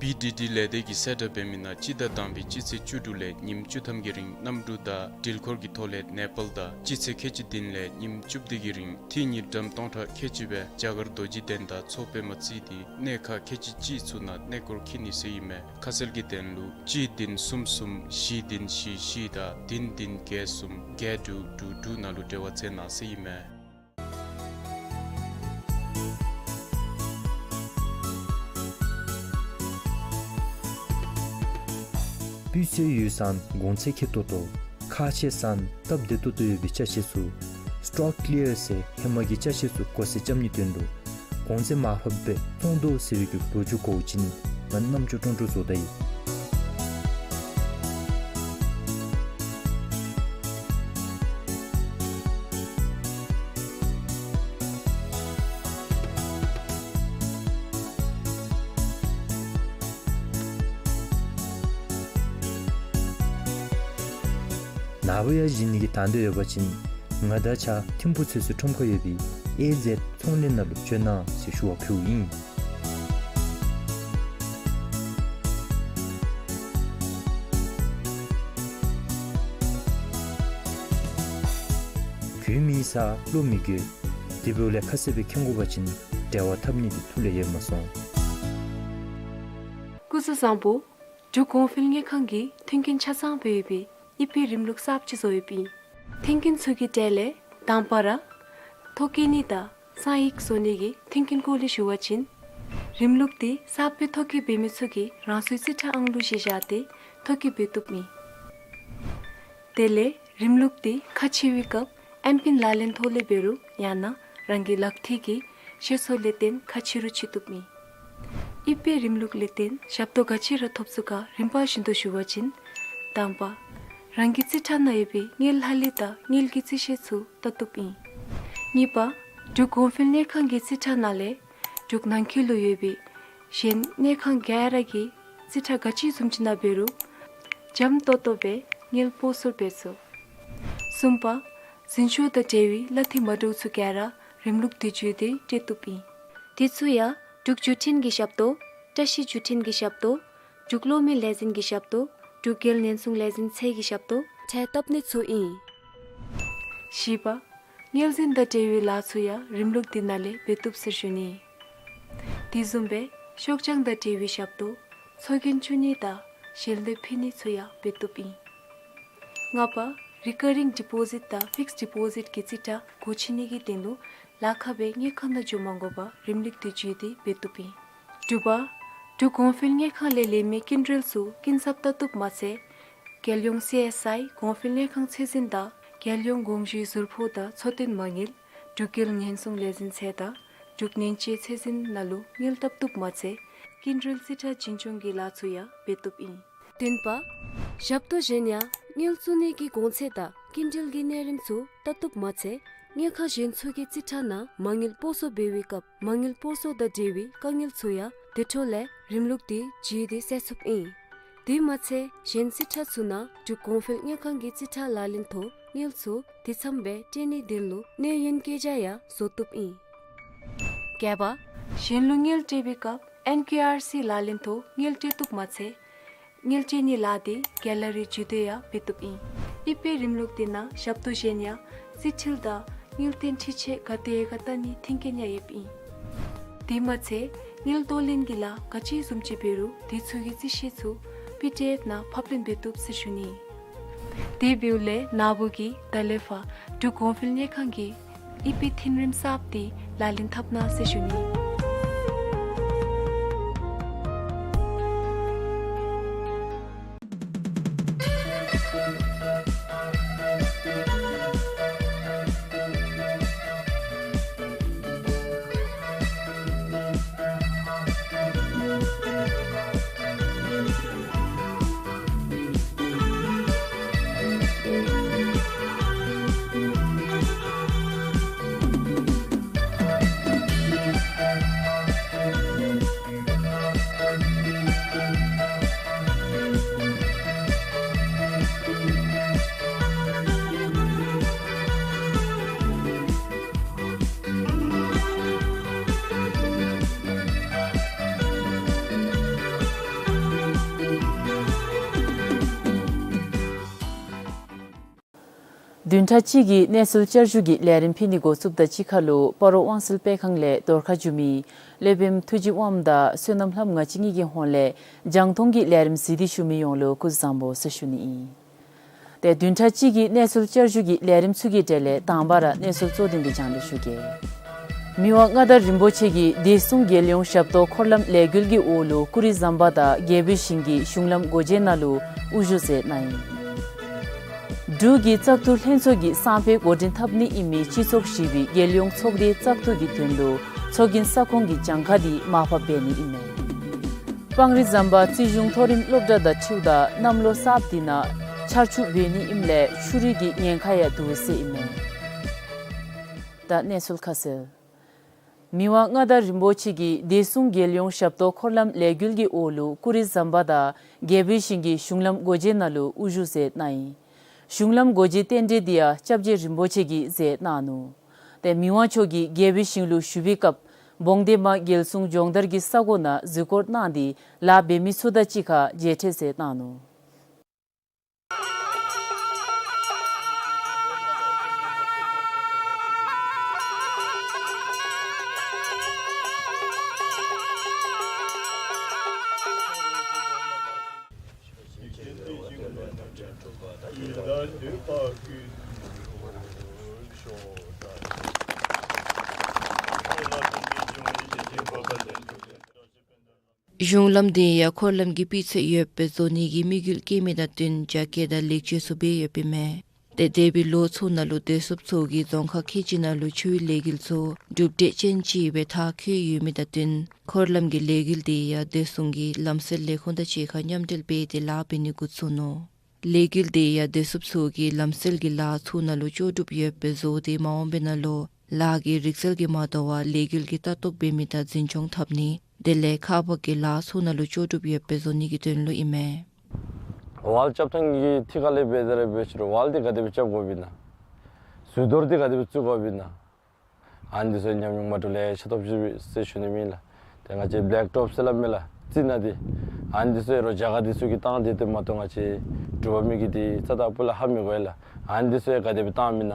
P D D ལས་སྡེ་གིས་གསལ་བསྒྲགས་འབད་མི་ནང་སྤྱི་ཟླ་དང་པའི་སྤྱི་ཚེས་བཅུ་དྲུག་ལས་ཉིནམ་བཅུ་ཐམ་གྱི་རིང་གནམ་གྲུ་དང་འགྲུལ་འཁོར་གྱི་ཐོག་ལས་ནེ་པཱལ་དང་སྤྱི་ཚེས་ཁལ་གཅིག་བདུན་ལས་ཉིནམ་བཅུ་བདུན་གྱི་རིང་འཐུས་ཉིས་སྟོང་དྲུག་ཁལ་གཅིག་སྦེ་རྒྱ་གར་རྡོ་རྗེ་གདན་དང་མཚོ་པདྨ་བརྩིས་ཏེ་གནས་ཁག་ཁལ་གཅིག་གཅིག་ཚུ་ནང་གནས་སྐོར་འཁྱིད་ནི་ཟེར་ཨིན་མས། ཁ་གསལ་གྱི་དོན་ལུ་གཅིག་བདུན་གསུམ་གསུམ་བཞི་བདུན་བཞི་བཞི་དང་བདུན་བདུན་བརྒྱད་གསུམ་བརྒྱད་དྲུག་དྲུག་དྲུག་ནང་ལུ་འབྲེལ་བ་འཚོལ་གནང་ཟེར་ཨིན་མས། སྤུས་ཚད་ཡོད་ས་གོང་ཚད་ཁེ་ཏོག་ཏོ་ཁག་ཆེ་ས་སྟབས་བདེ་ཏོག་ཏོ་ཡོད་པའི་ཅ་ཆས་ཚུ་སི་ཊོག་ཀི་ལི་ཡར་ཟེར་ཧེ་མ་གི་ཅ་ཆས་ཚུ་གོ་སེ་རྐྱབ་ནིའི་དོན་ལུ་གོང་ཚད་མར་ཕབ་སྦེ་བཙོང་དོ་ཟེར་བའི་གི་ལོ་རྒྱུས་གོ་བ་ཅིན་ང་རྣམ་ཅོ་ཀྲོང་ཀྲོ་བཟོ་ད་ཡི། ནངས་པ་ཡང་བཞེངས་ནི་གི་དང་འདོད་ཡོད་པ་ཅིན་ང་དང་གཅིག་ཁར་ཐིམ་ཕུག་ཚོད་བསྲེ་ཁྲོམ་ཁར་ཡོད་པའི་ཨེ་ཟེཌ་ཚོང་ལས་ནང་ལུ་འབྱོན་གནང་ཟེར་ཞུ་བ་ཕུལཝ་ཨིན། རྒྱུས་མེད་ས་བློ་མི་འགྱོད། དེ་འབདཝ་ལས་ཁ་གསལ་སྦེ་མཁྱེན་དགོ་པ་ཅིན་འབྲེལ་བ་འཐབ་ནི་འདི་ཐུགས་ལས་ཡལ་མ་སོང་། སྐུ་གཟུགས་བཟང་པོ། འབྲུག་གོང་འཕེལ་དངུལ་ཁང་གིས་མཐུན་རྐྱེན་ཆ་ཚང་སྦེ་ཡོད་པའི་ཨི་པེ་རིམ་ལུགས་གསརཔ་ཅིག་བཟོ་ཡོདཔ་ཨིན། མཐུན་རྐྱེན་ཚུ་གི་གྲས་ལས་དང་པ་ར་ཐོ་བཀོད་ནི་དང་གསང་ཡིག་བཟོ་ནི་གི་མཐུན་རྐྱེན་སྐོར་ལས་ཞུ་བ་ཅིན་རིམ་ལུགས་འདི་གསརཔ་སྦེ་ཐོ་བཀོད་འབད་མི་ཚུ་གིས་རང་སོའི་རྩིས་ཁྲ་ཨང་ལུ་བཞེས་བཞག་སྟེ་ཐོ་བཀོད་འབད་བཏུབ་ཨིན། དེ་ལས་རིམ་ལུགས་འདི་ཁག་ཆེ་བའི་སྐབས་ཨེམ་པིན་ལག་ལེན་ཐོག་ལས་འབད་རུང་ཡང་ན་རང་གི་ལག་ཐིལ་གྱི་ཤེས་ཚད་ལས་བརྟེན་ཁག་ཆེ་རུང་ཆེ་བཏུབ་ཨིན། ཨི་པེ་རིམ་ལུགས་ལས་བརྟེན་ཞབས་ཏོག་ག་ཅི་ར་ཐོབ་ཚུགས་ག་རིམ་པ་བཞིན་དུ་ཞུ་བ་ཅིན། དང་པ། རང་གི་རྩིས་ཁྲ་ནང་ཡོད་པའི་དངུལ་ལྷག་ལུས་དང་དངུལ་གྱི་རྩིས་ཤེས་ཚུ་བལྟ་བཏུབ་ཨིན། གཉིས་པ། འབྲུག་གོང་འཕེལ་དངུལ་ཁང་གི་རྩིས་ཁྲ་ནང་ལས་འབྲུག་ནང་འཁོད་ལུ་ཡོད་པའི་གཞན་དངུལ་ཁང་ག་ར་གི་རྩིས་ཁྲ་ག་ཅི་བཟུམ་ཅིག་ནང་འབད་རུང་འཇམ་ཏོག་ཏོ་སྦེ་དངུལ་སྤོ་སོར་འབད་ཚུགས། གསུམ་པ། འཛིན་སྐྱོང་དང་འབྲེལ་བའི་གླ་འཐུས་མ་འདྲཝ་ཚུ་ག་ར་རིམ་ལུགས་འདི་བརྒྱུད་དེ་སྤྲོད་བཏུབ་ཨིན། དེ་ཚུ་ཡང་འབྲུག་བརྒྱུད་འཕྲིན་གྱི་ཞབས་ཏོག་བཀྲ་ཤིས་བརྒྱུད་འཕྲིན་གྱི་ཞབས་ཏོག་འབྲུག་གློག་མེ་ལས་འཛིན་གྱི་ཞབས་ཏོག་འབྲུག་རྒྱལ་ཉེན་སྲུང་ལས་འཛིན་ཚད་ཀྱི་ཞབས་ཏོག་འཕྲལ་བཏབ་ནི་ཚུ་ཨིན། བཞི་པ། དངུལ་འཛིན་དང་འབྲེལ་བའི་ལཱ་ཚུ་ཡང་རིམ་ལུགས་འདི་ནང་ལས་འབད་བཏུབ་ཟེར་ཞུ་ནི། དེ་བཟུམ་སྦེ་ཤོག་བྱང་དང་འབྲེལ་བའི་ཞབས་ཏོག་ཚོགས་རྒྱན་བཙུགས་ནི་དང་ཞལ་འདེབས་ཕུལ་ནི་ཚུ་ཡང་འབད་བཏུབ་ཨིན། ལྔ་པ། རི་ཀ་རིང་ཌི་པོ་ཟིཊ་དང་ཕིགསཌ་ཌི་པོ་ཟིཊ་གི་རྩིས་ཁྲ་སྒོ་ཕྱེ་ནི་གི་དོན་ལུ་ལཱ་ཁག་སྦེ་དངུལ་ཁང་ནང་འགྱོ་མ་དགོ་པར་རིམ་ལུགས་འདི་བརྒྱུད་དེ་འབད་བཏུབ་ཨིན། དྲུག་པ། འབྲུག་གོང་འཕེལ་དངུལ་ཁང་ལས་ལེན་མི་སྐྱིན་འགྲུལ་ཚུ་སྐྱིན་ཚབ་བལྟ་བཏུབ་མ་ཚད་རྒྱལ་ཡོངས་སི་ཨེསི་ཨའི་གོང་འཕེལ་དངུལ་ཁང་ཚད་འཛིན་དང་རྒྱལ་ཡོངས་དགོངས་ཞུའི་ཟུར་ཕོགས་དང་འཚོ་རྟེན་མ་དངུལ་འབྲུག་རྒྱལ་ཉེན་སྲུང་ལས་འཛིན་ཚད་དང་འབྲུག་ནན་ཅེ་ཚད་འཛིན་ནང་ལུ་དངུལ་བལྟ་བཏུབ་མ་ཚད་སྐྱིན་འགྲུལ་རྩིས་ཁྲ་བྱིན་ཆུང་གི་ལཱ་ཚུ་ཡང་འབད་བཏུབ་ཨིན། བདུན་པ། ཞབས་ཏོག་གཞན་ཡང་དངུལ་བཙུགས་ནི་གི་གོང་ཚད་དང་སྐྱིན་འགྲུལ་གྱི་གནས་རིམ་ཚུ་བལྟ་བཏུབ་མ་ཚད་དངུལ་ཁང་གཞན་ཚུ་གི་རྩིས་ཁྲ་ནང་མ་དངུལ་སྤོ་སོར་འབད་བའི་སྐབས་མ་དངུལ་སྤོ་སོར་དང་འབྲེལ་བའི་དཀའ་ངལ་ཚུ་ཡང་དེ་འཕྲོ་ལས་རིམ་ལུགས་འདི་བརྒྱུད་དེ་སེལ་ཚུགསཔ་ཨིན། དེ་མ་ཚད་གཞན་རྩིས་ཁྲ་ཚུ་ནང་འབྲུག་གོང་འཕེལ་དངུལ་ཁང་གི་རྩིས་ཁྲ་ལག་ལེན་ཐོག་དངུལ་ཚུ་དེ་ཚམ་སྦེ་སྤྲོད་ནིའི་དོན་ལུ་གནས་ཡུན་བཀོད་རྒྱ་ཡང་བཟོ་བཏུབ་ཨིན། བརྒྱད་པ། གཞན་ལུ་དངུལ་སྤྲོད་པའི་སྐབས་ཨེན་ཀེ་ཨར་སི་ལག་ལེན་ཐོག་དངུལ་སྤྲོད་བཏུབ་མ་ཚད་དངུལ་སྤྲོད་ནི་ལཱ་དེ་ག་ལ་རི་བརྒྱུད་དེ་ཡང་འབད་བཏུབ་ཨིན། ཨི་པའི་རིམ་ལུགས་དེ་ནང་ཞབས་ཏོག་གཞན་ཡང་རྩིས་འཕྲུལ་དང་དངུལ་རྟེན་འཕྲི་ཆད་ག་དེ་ག་བལྟ་ནིའི་མཐུན་རྐྱེན་ཡང་ཡོདཔ་ཨིན། དེ་མ་ཚད་དངུལ་གཏོར་ལེན་གྱི་ལཱ་ག་ཅི་བཟུམ་ཅིག་འབད་རུང་དེ་ཚུ་གི་རྩིས་ཞིབ་ཚུ་པི་ཌི་ཨེཕ་ནང་ཕབ་ལེན་འབད་བཏུབ་ཟེར་ཞུ་ནི། དེ་འབདཝ་ལས་ནཱ་བུ་གིས་ད་ལས་ཕར་འབྲུག་གོང་འཕེལ་དངུལ་ཁང་གི་ཨི་པའི་མཐུན་རིམ་གསརཔ་དེ་ལག་ལེན་འཐབ་གནང་ཟེར་ཞུ་ནི། བདུན་ཕྲག་གཅིག་གི་གནས་ཚུལ་བསྐྱར་ཞུ་གི་ལས་རིམ་ཕུལ་ནི་འགོ་བཙུགསཔ་དང་གཅིག་ཁར་ལུ་སྤ་རོ་དབང་གསལ་སྤེལ་ཁང་ལས་བརྡ་ཁ་ཞུ་མི་སློབ་དཔོནམ་ཐུགས་རྗེ་དབངམོ་དང་བསོད་ནམས་ལྷམོ་ང་བཅས་གཉིས་ཀྱི་ཧོངས་ལས་རྒྱང་མཐོང་གི་ལས་རིམ་གཟིགས་ཏེ་བཞུགས་མི་ཡོངས་ལུ་སྐུ་གཟུགས་བཟང་པོ་ཟེར་ཞུ་ནི་ཨིན། ཏེ་བདུན་ཕྲག་གཅིག་གི་གནས་ཚུལ་བསྐྱར་ཞུ་གི་ལས་རིམ་ཚུ་གི་གྲས་ལས་དང་པ་ར་གནས་ཚུལ་གཙོ་དོན་དེ་བཅའ་སྒྲིག་ཞུ་གེ། མི་དབང་མངའ་བདག་རིན་པོ་ཆེ་གིས་བདེ་སྲུང་རྒྱལ་ཡོངས་ཞབས་ཏོག་འཁོར་ལམ་ལས་འགུལ་གྱི་འོག་ལུ་ཀུ་རི་ཟམ་པ་དང་རྒྱལ་པོའི་ཞིང་གི་གཞུང་ལམ་སྒོ་འབྱེད་ནང་ལུ་དབུ་བཞུགས་མཛད་གནང་ཡི། འབྲུག་གི་བཙག་འཐུ་ལྷན་ཚོགས་ཀྱིས་སང་ཕོད་འགོ་འདྲེན་འཐབ་ནི་ཨིན་མི་སྤྱི་ཚོགས་བཞི་པའི་རྒྱལ་ཡོངས་ཚོགས་སྡེའི་བཙག་འཐུ་གི་དོན་ལུ་ཚོགས་རྒྱན་ས་ཁོངས་ཀྱི་གྱངས་ཁ་དེ་མར་ཕབ་འབད་ནི་ཨིན་མས། སྤང་རི་ཟམ་པ་རྩིས་གཞུང་མཐོ་རིམ་སློབ་གྲྭ་དང་འཁྲིལཝ་ད་གནམ་ལོ་གསརཔ་དེ་ནང་ཆར་ཆུ་འབབ་ནི་ཨིནམ་ལས་ཆུ་རུད་ཀྱི་ཉེན་ཁ་ཡང་འདུག་ཟེར་ཨིན་མས། ད་གནས་ཚུལ་ཁ་གསལ། མི་དབང་མངའ་བདག་རིན་པོ་ཆེ་གིས་བདེ་སྲུང་རྒྱལ་ཡོངས་ཞབས་ཏོག་འཁོར་ལམ་ལས་འགུལ་གྱི་འོག་ལུ་ཀུ་རི་ཟམ་པ་དང་རྒྱལ་པོའི་ཞིང་གི་གཞུང་ལམ་སྒོ་འབྱེད་ནང་ལུ་དབུ་བཞུགས་མཛད་གནང་ཡི། གཞུང་ལམ་སྒོ་འབྱེད་རྟེན་འབྲེལ་དེ་ཡང་སྐྱབས་རྗེ་རིན་པོ་ཆེ་གིས་མཛད་གནང་ནུག། ཏེ་མི་དབང་མཆོག་གིས་རྒྱལ་པོའི་ཞིང་ལུ་བཞུགས་པའི་སྐབས་བོང་སྡེ་མ་རྒྱལ་སྲུང་སྦྱོང་བརྡར་གྱི་ས་གོ་ནང་གཟིགས་སྐོར་གནང་སྟེ་ལཱ་འབད་མི་ཚུ་དང་གཅིག་ཁར་མཇལ་འཕྲད་མཛད་གནང་ནུག། གཞུང་ལམ་དེ་ཡང་འཁོར་ལམ་གྱི་སྤུས་ཚད་ཡོདཔ་སྦེ་བཟོ་ནི་གི་དམིགས་ཡུལ་བསྐྱེད་མི་དང་བསྟུན་རྒྱ་སྐྱེད་དང་ལེགས་བཅོས་ཚུ་འབད་ཡོདཔ་ཨིན་མས། ཏེ་འདས་པའི་ལོ་ཚུ་ནང་ལུ་བདེ་སྲུངཔ་ཚུ་གིས་རྫོང་ཁག་ཁལ་གཅིག་ནང་ལུ་ཆུའི་ལས་འགུལ་ཚུ་གྲུབ་འབྲས་ཅན་ཅིག་སྦེ་མཐར་འཁྱོལ་ཡོད་མི་དང་བསྟུན་འཁོར་ལམ་གྱི་ལས་འགུལ་དེ་ཡང་བདེ་སྲུང་གི་ལམ་སེལ་ལས་ཁུངས་དང་གཅིག་ཁར་མཉམ་འབྲེལ་འབད་དེ་ལཱ་འབད་ནི་འགོ་བཙུགས་ནུག། ལས་འགུལ་དེ་ཡང་བདེ་སྲུངཔ་ཚུ་གིས་ལམ་སེལ་གྱི་ལཱ་ཚུ་ནང་ལུ་ལྕོགས་གྲུབ་ཡོདཔ་སྦེ་བཟོ་སྟེ་མ་འོངས་པའི་ནང་ལུ་ལཱ་གི་རིག་རྩལ་གྱིས་མ་དོ་བར་ལས་འགུལ་གྱི་ལྟ་རྟོག་འབད་མི་དང་འཛིན་སྐྱོང་འཐབ་ནི་དེ་ལས་ཁག་འབག་གི་ལཱ་ཚུ་ནང་ལུ་ལྕོགས་གྲུབ་ཡོདཔ་སྦེ་བཟོ་ནི་གི་དོན་ལུ་ཨིན་མས། ཝཱལ་རྐྱབ་ཐངས་ཀྱི་ཐད་ཁར་ལས་འབད་དེ་ར་འབད་ཞུ་རུང་ཝཱལ་འདི་ག་དེ་སྦེ་རྐྱབ་དགོཔ་ཨིན་ན། ཟུར་གཏོར་འདི་ག་དེ་སྦེ་བཙུགས་དགོཔ་ཨིན་ན། ཨ་ནི་ཚུ་ཉམས་མྱོང་མ་འདྲཝ་ལེ་ཤ་ཐོབ་ཅི་ཟེར་ཞུ་ནི་ཨིན་ལགས། ཏེ་ང་བཅས་བླེཀ་ཊོབ་ཟེར་སླབ་མས་ལགས། རྩི་ནག་འདི། ཨ་ནི་ཚུ་ཡང་རོགས་རྒྱ་གར་འདི་ཚུ་གིས་བཏང་སྟེ་སྟེ་མ་གཏོགས་ང་བཅས་འབྲུག་པ་མི་གིས་འདི་རྩ་དང་སྤུ་ལས་ཧ་མི་གོ་ཡི་ལགས། ཨ་ནི་ཚུ་ཡང་ག་དེ་སྦེ་བཏངམ་ཨིན་ན།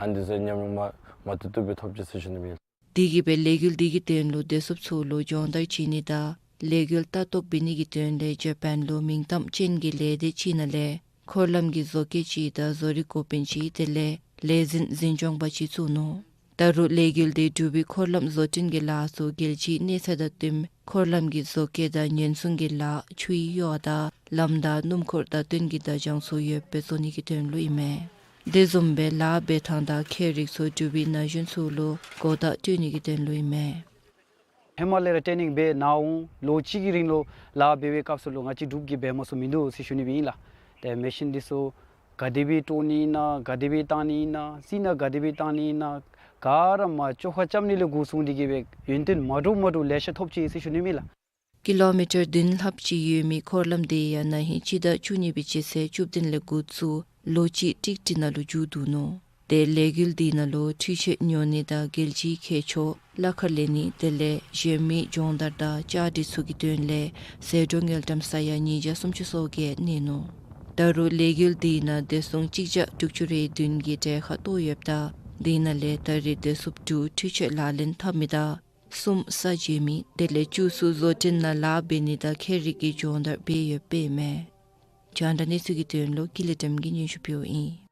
ཨ་ནི་ཚུ་ཉམས་མྱོང་མ་མ་ཏོག་ཏོ་སྦེ་ཐོབ་ཅི་ཟེར་ཞུ་ནི་ཨིན་ལགས། དེ་གིས་སྦེ་ལས་འགུལ་འདི་གི་དོན་ལུ་བདེ་སྲུངཔ་ཚུ་ལུ་སྦྱོང་བརྡར་བྱིན་ནི་དང་ལས་འགུལ་ལྟ་རྟོག་འབད་ནི་གི་དོན་ལས་ཇ་པཱན་ལུ་མིང་གཏམ་ཅན་གྱི་ལས་སྡེ་ཅིག་ནང་ལས་འཁོར་ལམ་གྱི་བཟོ་བཀོད་ཅིག་དང་བཟོ་རིག་འགོ་དཔོན་ཅིག་དེ་ལས་ལས་འཛིན་འཛིན་སྐྱོང་པ་ཅིག་བཙུགས་ནུག། ད་རུང་ལས་འགུལ་དེ་འབྲུག་པའི་འཁོར་ལམ་བཟོ་སྐྲུན་གྱི་ལཱ་ཚུ་རྒྱལ་སྤྱིའི་གནས་ཚད་དང་བསྟུན་འཁོར་ལམ་གྱི་བཟོ་བཀོད་དང་ཉེན་སྲུང་གི་ལཱ་ཆུའི་གཡོག་དང་ལམ་དང་སྣུམ་འཁོར་དང་བསྟུན་གྱི་བརྡ་བྱང་ཚུ་ཡོདཔ་སྦེ་བཟོ་ནི་གི་དོན་ལུ་ཨིན་མས། དེ་བཟུམ་སྦེ་ལཱ་འབད་ཐངས་དང་ཁྱད་རིག་ཚུ་འབྲུག་པའི་ན་གཞོན་ཚུ་ལུ་གོ་བརྡ་སྤྲོད་ནི་གི་དོན་ལུ་ཨིན་མས། ཧེ་མ་ལས་ར་ཊེ་ནིང་འབད་གནང་འོང་། ལོ་གཅིག་གི་རིང་ལུ་ལཱ་འབད་བའི་སྐབས་སུ་ལུ་ང་བཅས་འབྲུག་གིས་འབད་མ་ཚུགས་མིན་འདུག་ཟེར་ཞུ་ནི་སྦེ་ཨིན་ལགས། ཏེ་མེ་ཤིན་འདི་ཚུ་ག་དེ་སྦེ་དཀྲོག་ནི་ཨིན་ན་ག་དེ་སྦེ་བཏང་ནི་ཨིན་ན་རྩི་ནག་ག་དེ་སྦེ་བཏང་ནི་ཨིན་ན་ག་ར་མ་བཅོ་ཁ་རྐྱབ་ནི་ལས་འགོ་བཟུང་སྟེ་གིས་སྦེ་ཡོན་ཏན་མ་འདྲཝ་མ་འདྲཝ་ལེ་ཤ་ཐོབ་ཅི་ཟེར་ཞུ་ནི་ཨིན་ལགས། ཀི་ལོ་མི་ཊར་བདུན་ལྷགཔ་ཅིག་ཡོད་མི་འཁོར་ལམ་དེ་ཡང་ན་ཧིང་སྤྱི་ཟླ་བཅུ་གཉིས་པའི་སྤྱི་ཚེས་བཅུ་བདུན་ལས་འགོ་བཙུགས་ལོ་གཅིག་ཀྲིག་ཀྲི་ནང་ལུ་མཇུག་བསྡུ་ནུག། ཏེ་ལས་འགུལ་འདི་ནང་ལུ་འཕྲུལ་ཆས་ཉོ་ནི་དང་རྒྱལ་སྤྱིའི་ཁྱད་ཆོས་གླ་ཁར་ལེན་ནི་དེ་ལས་གཞན་མི་སྦྱོང་བརྡར་དང་བཅའ་སྒྲིག་ཚུ་གི་དོན་ལས་ཟད་འགྲོ་དངུལ་ཀྲམ་ས་ཡ་ཉིས་བརྒྱ་སུམ་ཅུ་སོ་བརྒྱད་གནས་ནུག། ད་རུང་ལས་འགུལ་འདི་ནང་བདེ་སྲུང་གཅིག་བརྒྱ་དྲུག་ཅུ་རེ་བདུན་གྱི་གྲལ་ཁར་གཏོགས་ཡོདཔ་ད་འདི་ནང་ལས་ད་རེས་བདེ་སྲུངཔ་དྲུག་འཕྲུལ་ཆས་ལག་ལེན་འཐབ་མི་དང་གསུམ་ས་འཇལ་མི་དེ་ལས་བཅུ་ཚུ་བཟོ་སྐྲུན་ནང་ལཱ་འབད་ནི་དང་ཁྱད་རིག་གི་སྦྱོང་བརྡར་འབད་ཡོདཔ་ཨིན་མས། རྒྱང་བསྒྲགས་གནས་ཚུལ་གྱི་དོན་ལུ་ཀུན་ལེགས་སྒྲོལ་མ་གིས་སྙན་ཞུ་ཕུལཝ་ཨིན།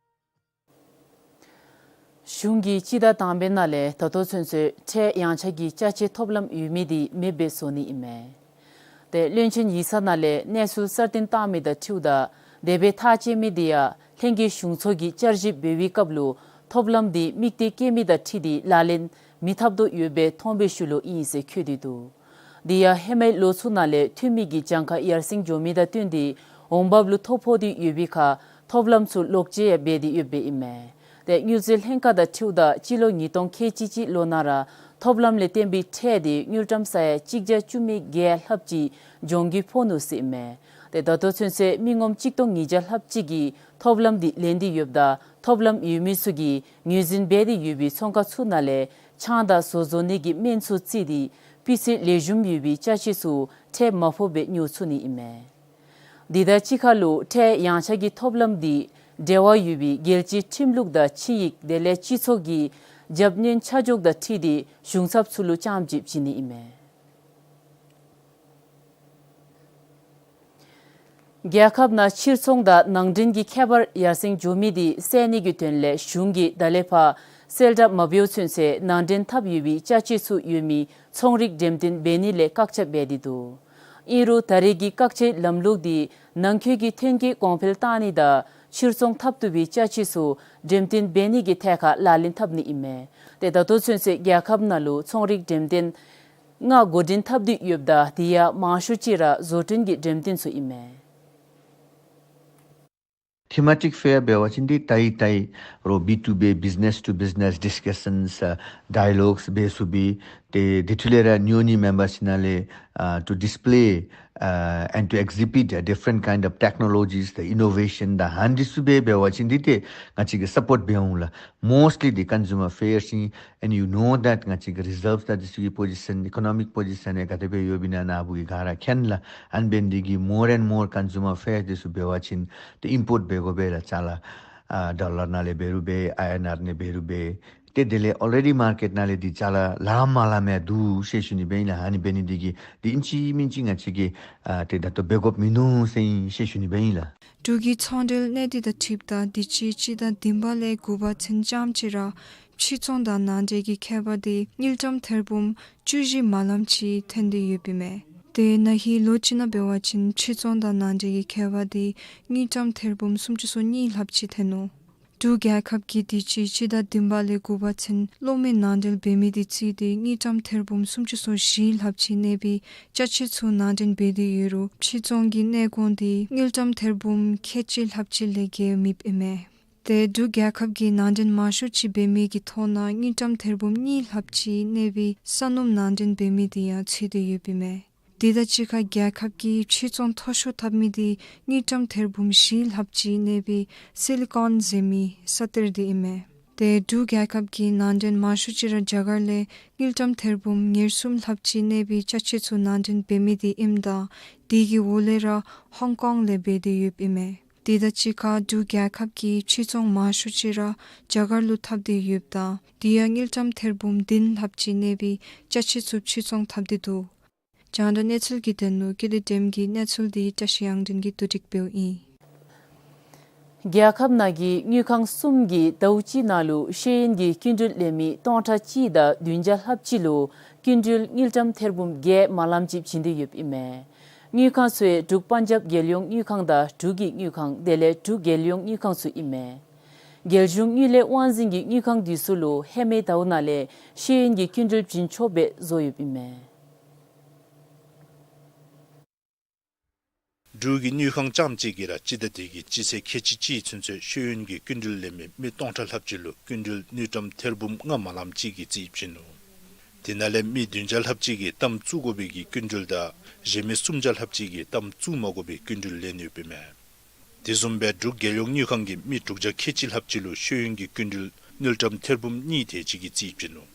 གཞུང་གིས་སྤྱི་ཟླ་དང་པའི་ནང་ལས་ད་ལྟོ་ཚུན་ཚོད་ཁྲལ་ཡངས་ཆག་གི་ཅ་ཆས་ཐོབ་ལམ་ཡོད་མི་དེ་མེདཔ་སྦེ་བཟོ་ནི་ཨིན་མས། ཏེ་བློན་ཆེན་ཡིག་ཚང་ནང་ལས་གནས་ཚུལ་གསར་བཏོན་བཏང་མི་དང་འཁྲིལཝ་ད་དེ་སྦེ་ཐག་བཅད་མི་དེ་ཡང་ལྷན་རྒྱས་གཞུང་ཚོགས་ཀྱིས་བསྐྱར་ཞིབ་འབད་བའི་སྐབས་ལུ་ཐོབ་ལམ་དེ་དམིགས་གཏད་བསྐྱེད་མི་དང་འཁྲིལ་ཏེ་ལག་ལེན་མི་འཐབ་དོ་ཡོདཔ་སྦེ་མཐོང་བའི་ཤུལ་ལུ་ཨིན་ཟེར་འཁོད་དེ་འདུག། དེ་ཡང་ཧེ་མའི་ལོ་ཚུ་ནང་ལས་འཐུས་མི་གི་གྱངས་ཁ་ཡར་སེང་འགྱོ་མི་དང་བསྟུན་ཏེ་འོང་འབབ་ལུ་ཐོ་ཕོག་སྟེ་ཡོད་པའི་ཁར་ཐོབ་ལམ་ཚུ་ལོག་སྤྱོད་ཡང་འབད་དེ་ཡོདཔ་ཨིན་མས། ཏེ་དངུལ་རྩིས་ལྷན་ཁག་དང་འཁྲིལཝ་ད་སྤྱི་ལོ་ཉིས་སྟོང་ཁལ་གཅིག་གཅིག་ལོ་ནང་ར་ཐོབ་ལམ་ལས་བརྟེན་པའི་ཁྲལ་དེ་དངུལ་ཀྲམ་ས་ཡ་གཅིག་བརྒྱ་བཅུ་མེད་བརྒྱད་ལྷགཔ་ཅིག་གྱོང་གུད་ཕོག་ནུག་ཟེར་ཨིན་མས། ཏེ་ད་ལྟོ་ཚུན་ཚོད་མི་ངོམ་གཅིག་སྟོང་ཉིས་བརྒྱ་ལྷགཔ་ཅིག་གིས་ཐོབ་ལམ་དེ་ལེན་ཏེ་ཡོདཔ་ད་ཐོབ་ལམ་ཡོད་མི་ཚུ་གིས་ངོས་འཛིན་འབད་དེ་ཡོད་པའི་ཚོང་ཁང་ཚུ་ནང་ལས་ཆང་དང་བཟོ་བཟོ་ནི་གི་སྨན་ཚུ་བརྩིས་ཏེ་སྤུས་ཚད་ལེགས་ཤོམ་ཡོད་པའི་ཅ་ཆས་ཚུ་ཁྲལ་མ་ཕོགཔ་སྦེ་ཉོ་ཚུགས་ནི་ཨིན་མས། དེ་དང་གཅིག་ཁར་ལུ་ཁྲལ་ཡངས་ཆག་གི་ཐོབ་ལམ་དེ་འབྲེལ་བ་ཡོད་པའི་རྒྱལ་སྤྱིའི་ཁྲིམས་ལུགས་དང་ཆིངས་ཡིག་དེ་ལས་སྤྱི་ཚོགས་ཀྱི་རྒྱབ་སྣོན་ཆ་འཇོག་དང་འཁྲིལ་ཏེ་གཞུང་ཚབ་ཚུ་ལུ་རྐྱངམ་ཅིག་བྱིན་ནི་ཨིན་མས། རྒྱལ་ཁབ་ནང་ཕྱིར་ཚོང་དང་ནང་འདྲེན་གྱི་ཁྱད་པར་ཡར་སེང་འགྱོ་མི་དེ་སེལ་ནི་གི་དོན་ལས་གཞུང་གིས་ད་ལས་ཕར་གསལ་བསྒྲགས་མ་འབདཝ་ཚུན་ཚོད་ནང་འདྲེན་འཐབ་ཡོད་པའི་ཅ་ཆས་ཚུ་ཡོད་མི་ཚོང་རིགས་འགྲེམས་སྟོན་འབད་ནི་ལས་བཀག་ཆ་འབད་དེ་འདུག། ཨིན་རུང་ད་རེས་ཀྱི་བཀག་ཆའི་ལམ་ལུགས་དེ་ནང་འཁོད་ཀྱི་ཐོན་སྐྱེད་གོང་འཕེལ་བཏང་ནི་དང་ཕྱིར་ཚོང་འཐབ་བཏུབ་པའི་ཅ་ཆས་ཚུ་འགྲེམས་སྟོན་འབད་ནི་གི་ཐད་ཁར་ལག་ལེན་འཐབ་ནི་ཨིན་མས། ཏེ་ད་ལྟོ་ཚུན་ཚོད་རྒྱལ་ཁབ་ནང་ལུ་ཚོང་རིགས་འགྲེམས་སྟོན་ལྔ་འགོ་འདྲེན་འཐབ་སྟེ་ཡོདཔ་ད་དེ་ཡང་མང་ཤོས་ཅིག་ར་བཟོ་སྐྲུན་གྱི་འགྲེམས་སྟོན་ཚུ་ཨིན་མས། Thematic fair འབད་བ་ཅིན་འདི་ཏའི་ཏའི་རོགས་B to B, business to business discussions, uh, dialogues འབད་ཚུགས་པས། ཏེ་དེ་འཕྲོ་ལས་ར་ཉོ་ནི་མེན་པར་ཞིནམ་ལས་uh, to display, uh, and to exhibit, uh, different kind of technologies, the innovation དང་ཨ་ནི་ཚུ་འབད་འབད་བ་ཅིན་འདི་ཏེ་ང་བཅས་ཀྱིས་སཔོརཊ་འབད་འོང་ལགས། Mostly the consumer fairs in, and you know that ང་བཅས་ཀྱི་རི་ཛརབས་དང་འདི་ཚུ་གི་པོ་ཟི་ཤཱན་ཨི་ཀོ་ནོ་མིག་པོ་ཟི་ཤཱན་ཡང་ག་དེ་སྦེ་ཡོདཔ་ཨིན་ན་ནཱ་བུ་གིས་ག་ར་མཁྱེན་ལགས། ཨ་ནི་འབད་ནི་འདི་གིས་more and more consumer fair འདི་ཚུ་འབད་བ་ཅིན་ཏེ་ཨིམ་པོརཊ་འབད་དགོ་པས་ལགས། ཅ་ལ་ཨ་ཌོ་ལར་ནང་ལས་འབད་རུང་འབད་ཨའི་ཨེན་ཨར་ནང་འབད་རུང་འབད། ཏེ་དེ་ལས་ཨོ་ལེ་ཌི་མར་ཀེཊ་ནང་ལས་འདི་ཅ་ལ་ལངམ་མ་ལངམ་ཡང་འདུག་ཟེར་ཞུ་ནི་སྦེ་ཨིན་ལགས། ཨ་ནི་འབད་ནི་འདི་གིས་འདི་ཨིན་ཅི་མིན་ཅི་ང་བཅས་ཀྱིས་ཨ་ཏེ་ད་ལྟོ་འབད་དགོཔ་མིན་ནུག་ཟེར་ཨིན་ཟེར་ཞུ་ནི་སྦེ་ཨིན་ལགས། འབྲུག་གི་ཚོང་འབྲེལ་གནས་སྡུད་དང་འཁྲིལཝ་ད་དུས་ཅི་སྤྱི་ཟླ་བདུན་པ་ལས་དགུ་པ་ཚུན་རྐྱངམ་ཅིག་ར་ཕྱིར་ཚོང་དང་ནང་འདྲེན་གྱི་ཁྱད་པར་དེ་དངུལ་ཀྲམ་ཐེར་འབུམ་བཅུ་བཞི་མ་ལངམ་ཅིག་ཐོན་ཏེ་ཡོདཔ་ཨིན་མས། ཏེ་ན་ཧིང་ལོ་གཅིག་ནང་འབད་བ་ཅིན་ཕྱིར་ཚོང་དང་ནང་འདྲེན་གྱི་ཁྱད་པར་དེ་དངུལ་ཀྲམ་ཐེར་འབུམ་སུམ་ཅུ་སོ་གཉིས་ལྷགཔ་ཅིག་ཐོན་ནུག། འབྲུག་རྒྱལ་ཁབ་ཀྱིས་དུས་ཅི་སྤྱི་ཟླ་བདུན་པ་ལས་དགུ་པ་ཚུན་གློག་མེ་ནང་འདྲེན་འབད་མི་དེ་བརྩིས་ཏེ་དངུལ་ཀྲམ་ཐེར་འབུམ་སུམ་ཅུ་སོ་བཞི་ལྷགཔ་ཅིག་གནས་པའི་ཅ་ཆས་ཚུ་ནང་འདྲེན་འབད་དེ་ཡོད་རུང་ཕྱིར་ཚོང་གི་གནས་གོང་དེ་དངུལ་ཀྲམ་ཐེར་འབུམ་ཁལ་གཅིག་ལྷགཔ་ཅིག་ལས་བརྒལ་མེདཔ་ཨིན་མས། ཏེ་འབྲུག་རྒྱལ་ཁབ་ཀྱིས་ནང་འདྲེན་མང་ཤོས་ཅིག་འབད་མི་གི་ཐོག་ནང་དངུལ་ཀྲམ་ཐེར་འབུམ་གཉིས་ལྷགཔ་ཅིག་གནས་པའི་ས་སྣུམ་ནང་འདྲེན་འབད་མི་དེ་ཡང་ཚུད་དེ་ཡོདཔ་ཨིན་མས། དེ་དང་གཅིག་ཁར་རྒྱལ་ཁབ་ཀྱིས་ཕྱིར་ཚོང་མཐོ་ཤོས་འཐབ་མི་དེ་དངུལ་ཀྲམ་ཐེར་འབུམ་བཞི་ལྷགཔ་ཅིག་གནས་པའི་སི་ལི་ཀོན་ཟེར་མི་ས་གཏེར་དེ་ཨིན་མས། ཏེ་འབྲུག་རྒྱལ་ཁབ་ཀྱི་ནང་འདྲེན་མང་ཤོས་ཅིག་ར་རྒྱ་གར་ལས་དངུལ་ཀྲམ་ཐེར་འབུམ་ཉེར་གསུམ་ལྷགཔ་ཅིག་གནས་པའི་ཅ་ཆས་ཚུ་ནང་འདྲེན་འབད་མི་དེ་ཨིནམ་ད་དེ་གི་འོག་ལས་ར་ཧོང་ཀོང་ལས་འབད་དེ་ཡོདཔ་ཨིན་མས། དེ་དང་གཅིག་ཁར་འབྲུག་རྒྱལ་ཁབ་ཀྱི་ཕྱིར་ཚོང་མང་ཤོས་ཅིག་ར་རྒྱ་གར་ལུ་འཐབ་སྟེ་ཡོདཔ་ད་དེ་ཡང་དངུལ་ཀྲམ་ཐེར་འབུམ་བདུན་ལྷགཔ་ཅིག་གནས་པའི་ཅ་ཆས་ཚུ་ཕྱིར་ཚོང་འཐབ་སྟེ་འདུག། རྒྱང་བསྒྲགས་གནས་ཚུལ་གྱི་དོན་ལུ་ཀུན་ལེགས་སྒྲོལ་མ་གིས་གནས་ཚུལ་དེ་བཀྲ་ཤིས་དབྱངས་སྒྲོན་གྱིས་བསྡུ་སྒྲིག་འབདཝ་ཨིན། རྒྱལ་ཁབ་ནང་གི་དངུལ་ཁང་གསུམ་གྱིས་ཟླཝ་གཅིག་ནང་ལུ་ཤེས་ཡོན་གྱི་སྐྱིན་འགྲུལ་ལེན་མི་སྟོང་ཕྲག་གཅིག་དང་བདུན་བརྒྱ་ལྷགཔ་ཅིག་ལུ་སྐྱིན་འགྲུལ་དངུལ་ཀྲམ་ཐེར་འབུམ་བརྒྱད་མ་ལངམ་ཅིག་བྱིན་ཏེ་ཡོདཔ་ཨིན་མས། དངུལ་ཁང་ཚུ་ཡང་འབྲུག་པན་ཇབ་རྒྱལ་ཡོངས་དངུལ་ཁང་དང་འབྲུག་གི་དངུལ་ཁང་དེ་ལས་འབྲུག་རྒྱལ་ཡོངས་དངུལ་ཁང་ཚུ་ཨིན་མས། རྒྱལ་གཞུང་དངུལ་ལས་དབང་འཛིན་གྱི་དངུལ་ཁང་འདི་ཚུ་ལུ་ཧེ་མའི་ཟླཝ་ནང་ལས་ཤེས་ཡོན་གྱི་སྐྱིན་འགྲུལ་བྱིན་ཆོགཔ་སྦེ་བཟོ་ཡོདཔ་ཨིན་མས། འབྲུག་གི་དངུལ་ཁང་རྐྱངམ་གཅིག་གིས་ར་སྤྱི་ཟླ་དེ་གི་སྤྱི་ཚེས་ཁལ་གཅིག་གཅིག་ཚུན་ཚོད་ཤེས་ཡོན་གྱི་སྐྱིན་འགྲུལ་ལེན་མི་མི་སྟོང་ཕྲག་ལྷགཔ་ཅིག་ལུ་སྐྱིན་འགྲུལ་དངུལ་ཀྲམ་ཐེར་འབུམ་ལྔ་མ་ལངམ་ཅིག་གི་རྩིས་བྱིན་ནུག། དེ་ནང་ལས་མི་བདུན་བརྒྱ་ལྷགཔ་ཅིག་གིས་གཏའམ་བཙུགས་དགོ་པའི་གི་སྐྱིན་འགྲུལ་དང་གཞན་མི་སུམ་བརྒྱ་ལྷགཔ་ཅིག་གིས་གཏའམ་བཙུགས་མ་དགོ་པའི་སྐྱིན་འགྲུལ་ལེན་ཡོདཔ་ཨིན་མས། དེ་བཟུམ་སྦེ་འབྲུག་རྒྱལ་ཡོངས་དངུལ་ཁང་གིས་མི་དྲུག་བརྒྱ་ཁལ་གཅིག་ལྷགཔ་ཅིག་ལུ་ཤེས་ཡོན་གྱི་སྐྱིན་འགྲུལ་ དངུལ་ཀྲམ་ཐེར་འབུམ་གཉིས་དེ་ཅིག་གི་རྩིས་བྱིན་ནུག།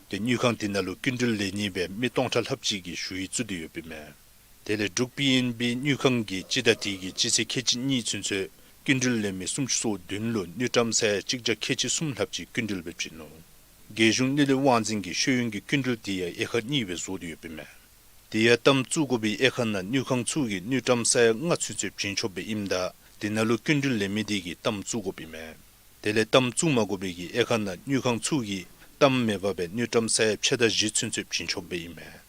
ཏེ་དངུལ་ཁང་དེ་ནང་ལུ་སྐྱིན་འགྲུལ་ལེན་ནི་སྦེ་མི་སྟོང་ཕྲག་ལྷགཔ་ཅིག་གིས་ཞུ་ཡིག་བཙུགས་ཏེ་ཡོདཔ་ཨིན་མས། དེ་ལས་འབྲུག་པི་ཨེན་བི་དངུལ་ཁང་གིས་སྤྱི་ཟླ་འདི་གི་སྤྱི་ཚེས་ཁལ་གཅིག་གཉིས་ཚུན་ཚོད་སྐྱིན་འགྲུལ་ལེན་མི་སུམ་ཅུ་སོ་བདུན་ལུ་དངུལ་ཀྲམ་ས་ཡ་གཅིག་བརྒྱ་ཁལ་གཅིག་གསུམ་ལྷགཔ་ཅིག་སྐྱིན་འགྲུལ་སྦེ་བྱིན་ནུག། རྒྱལ་གཞུང་དངུལ་ལས་དབང་འཛིན་གྱིས་ཤེས་ཡོན་གྱི་སྐྱིན་འགྲུལ་དེ་ཡང་དབྱེ་ཁག་གཉིས་སྦེ་བཟོ་སྟེ་ཡོདཔ་ཨིན་མས། དེ་ཡང་གཏའམ་བཙུགས་དགོ་པའི་དབྱེ་ཁག་ནང་དངུལ་ཁང་ཚུ་གིས་དངུལ་ཀྲམ་ས་ཡ་ལྔ་ཚུན་ཚོད་བྱིན་ཆོགཔ་སྦེ་ཨིནམ་ད་དེ་ནང་ལུ་སྐྱིན་འགྲུལ་ལེན་མི་དེ་གིས་གཏའམ་བཙུགས་དགོཔ་ཨིན་མས། དེ་ལས་གཏའམ་བཙུགས་མ་དགོ་པའི་གི་དབྱེ་ཁག་ནང་དངུལ་ཁང་ཚུ་གིས་གཏའམ་མེད་པར་སྦེ་དངུལ་ཀྲམ་ས་ཡ་ཕྱེད་དང་བཞི་ཚུན་ཚོད་བྱིན་ཆོགཔ་སྦེ་ཨིན་མས།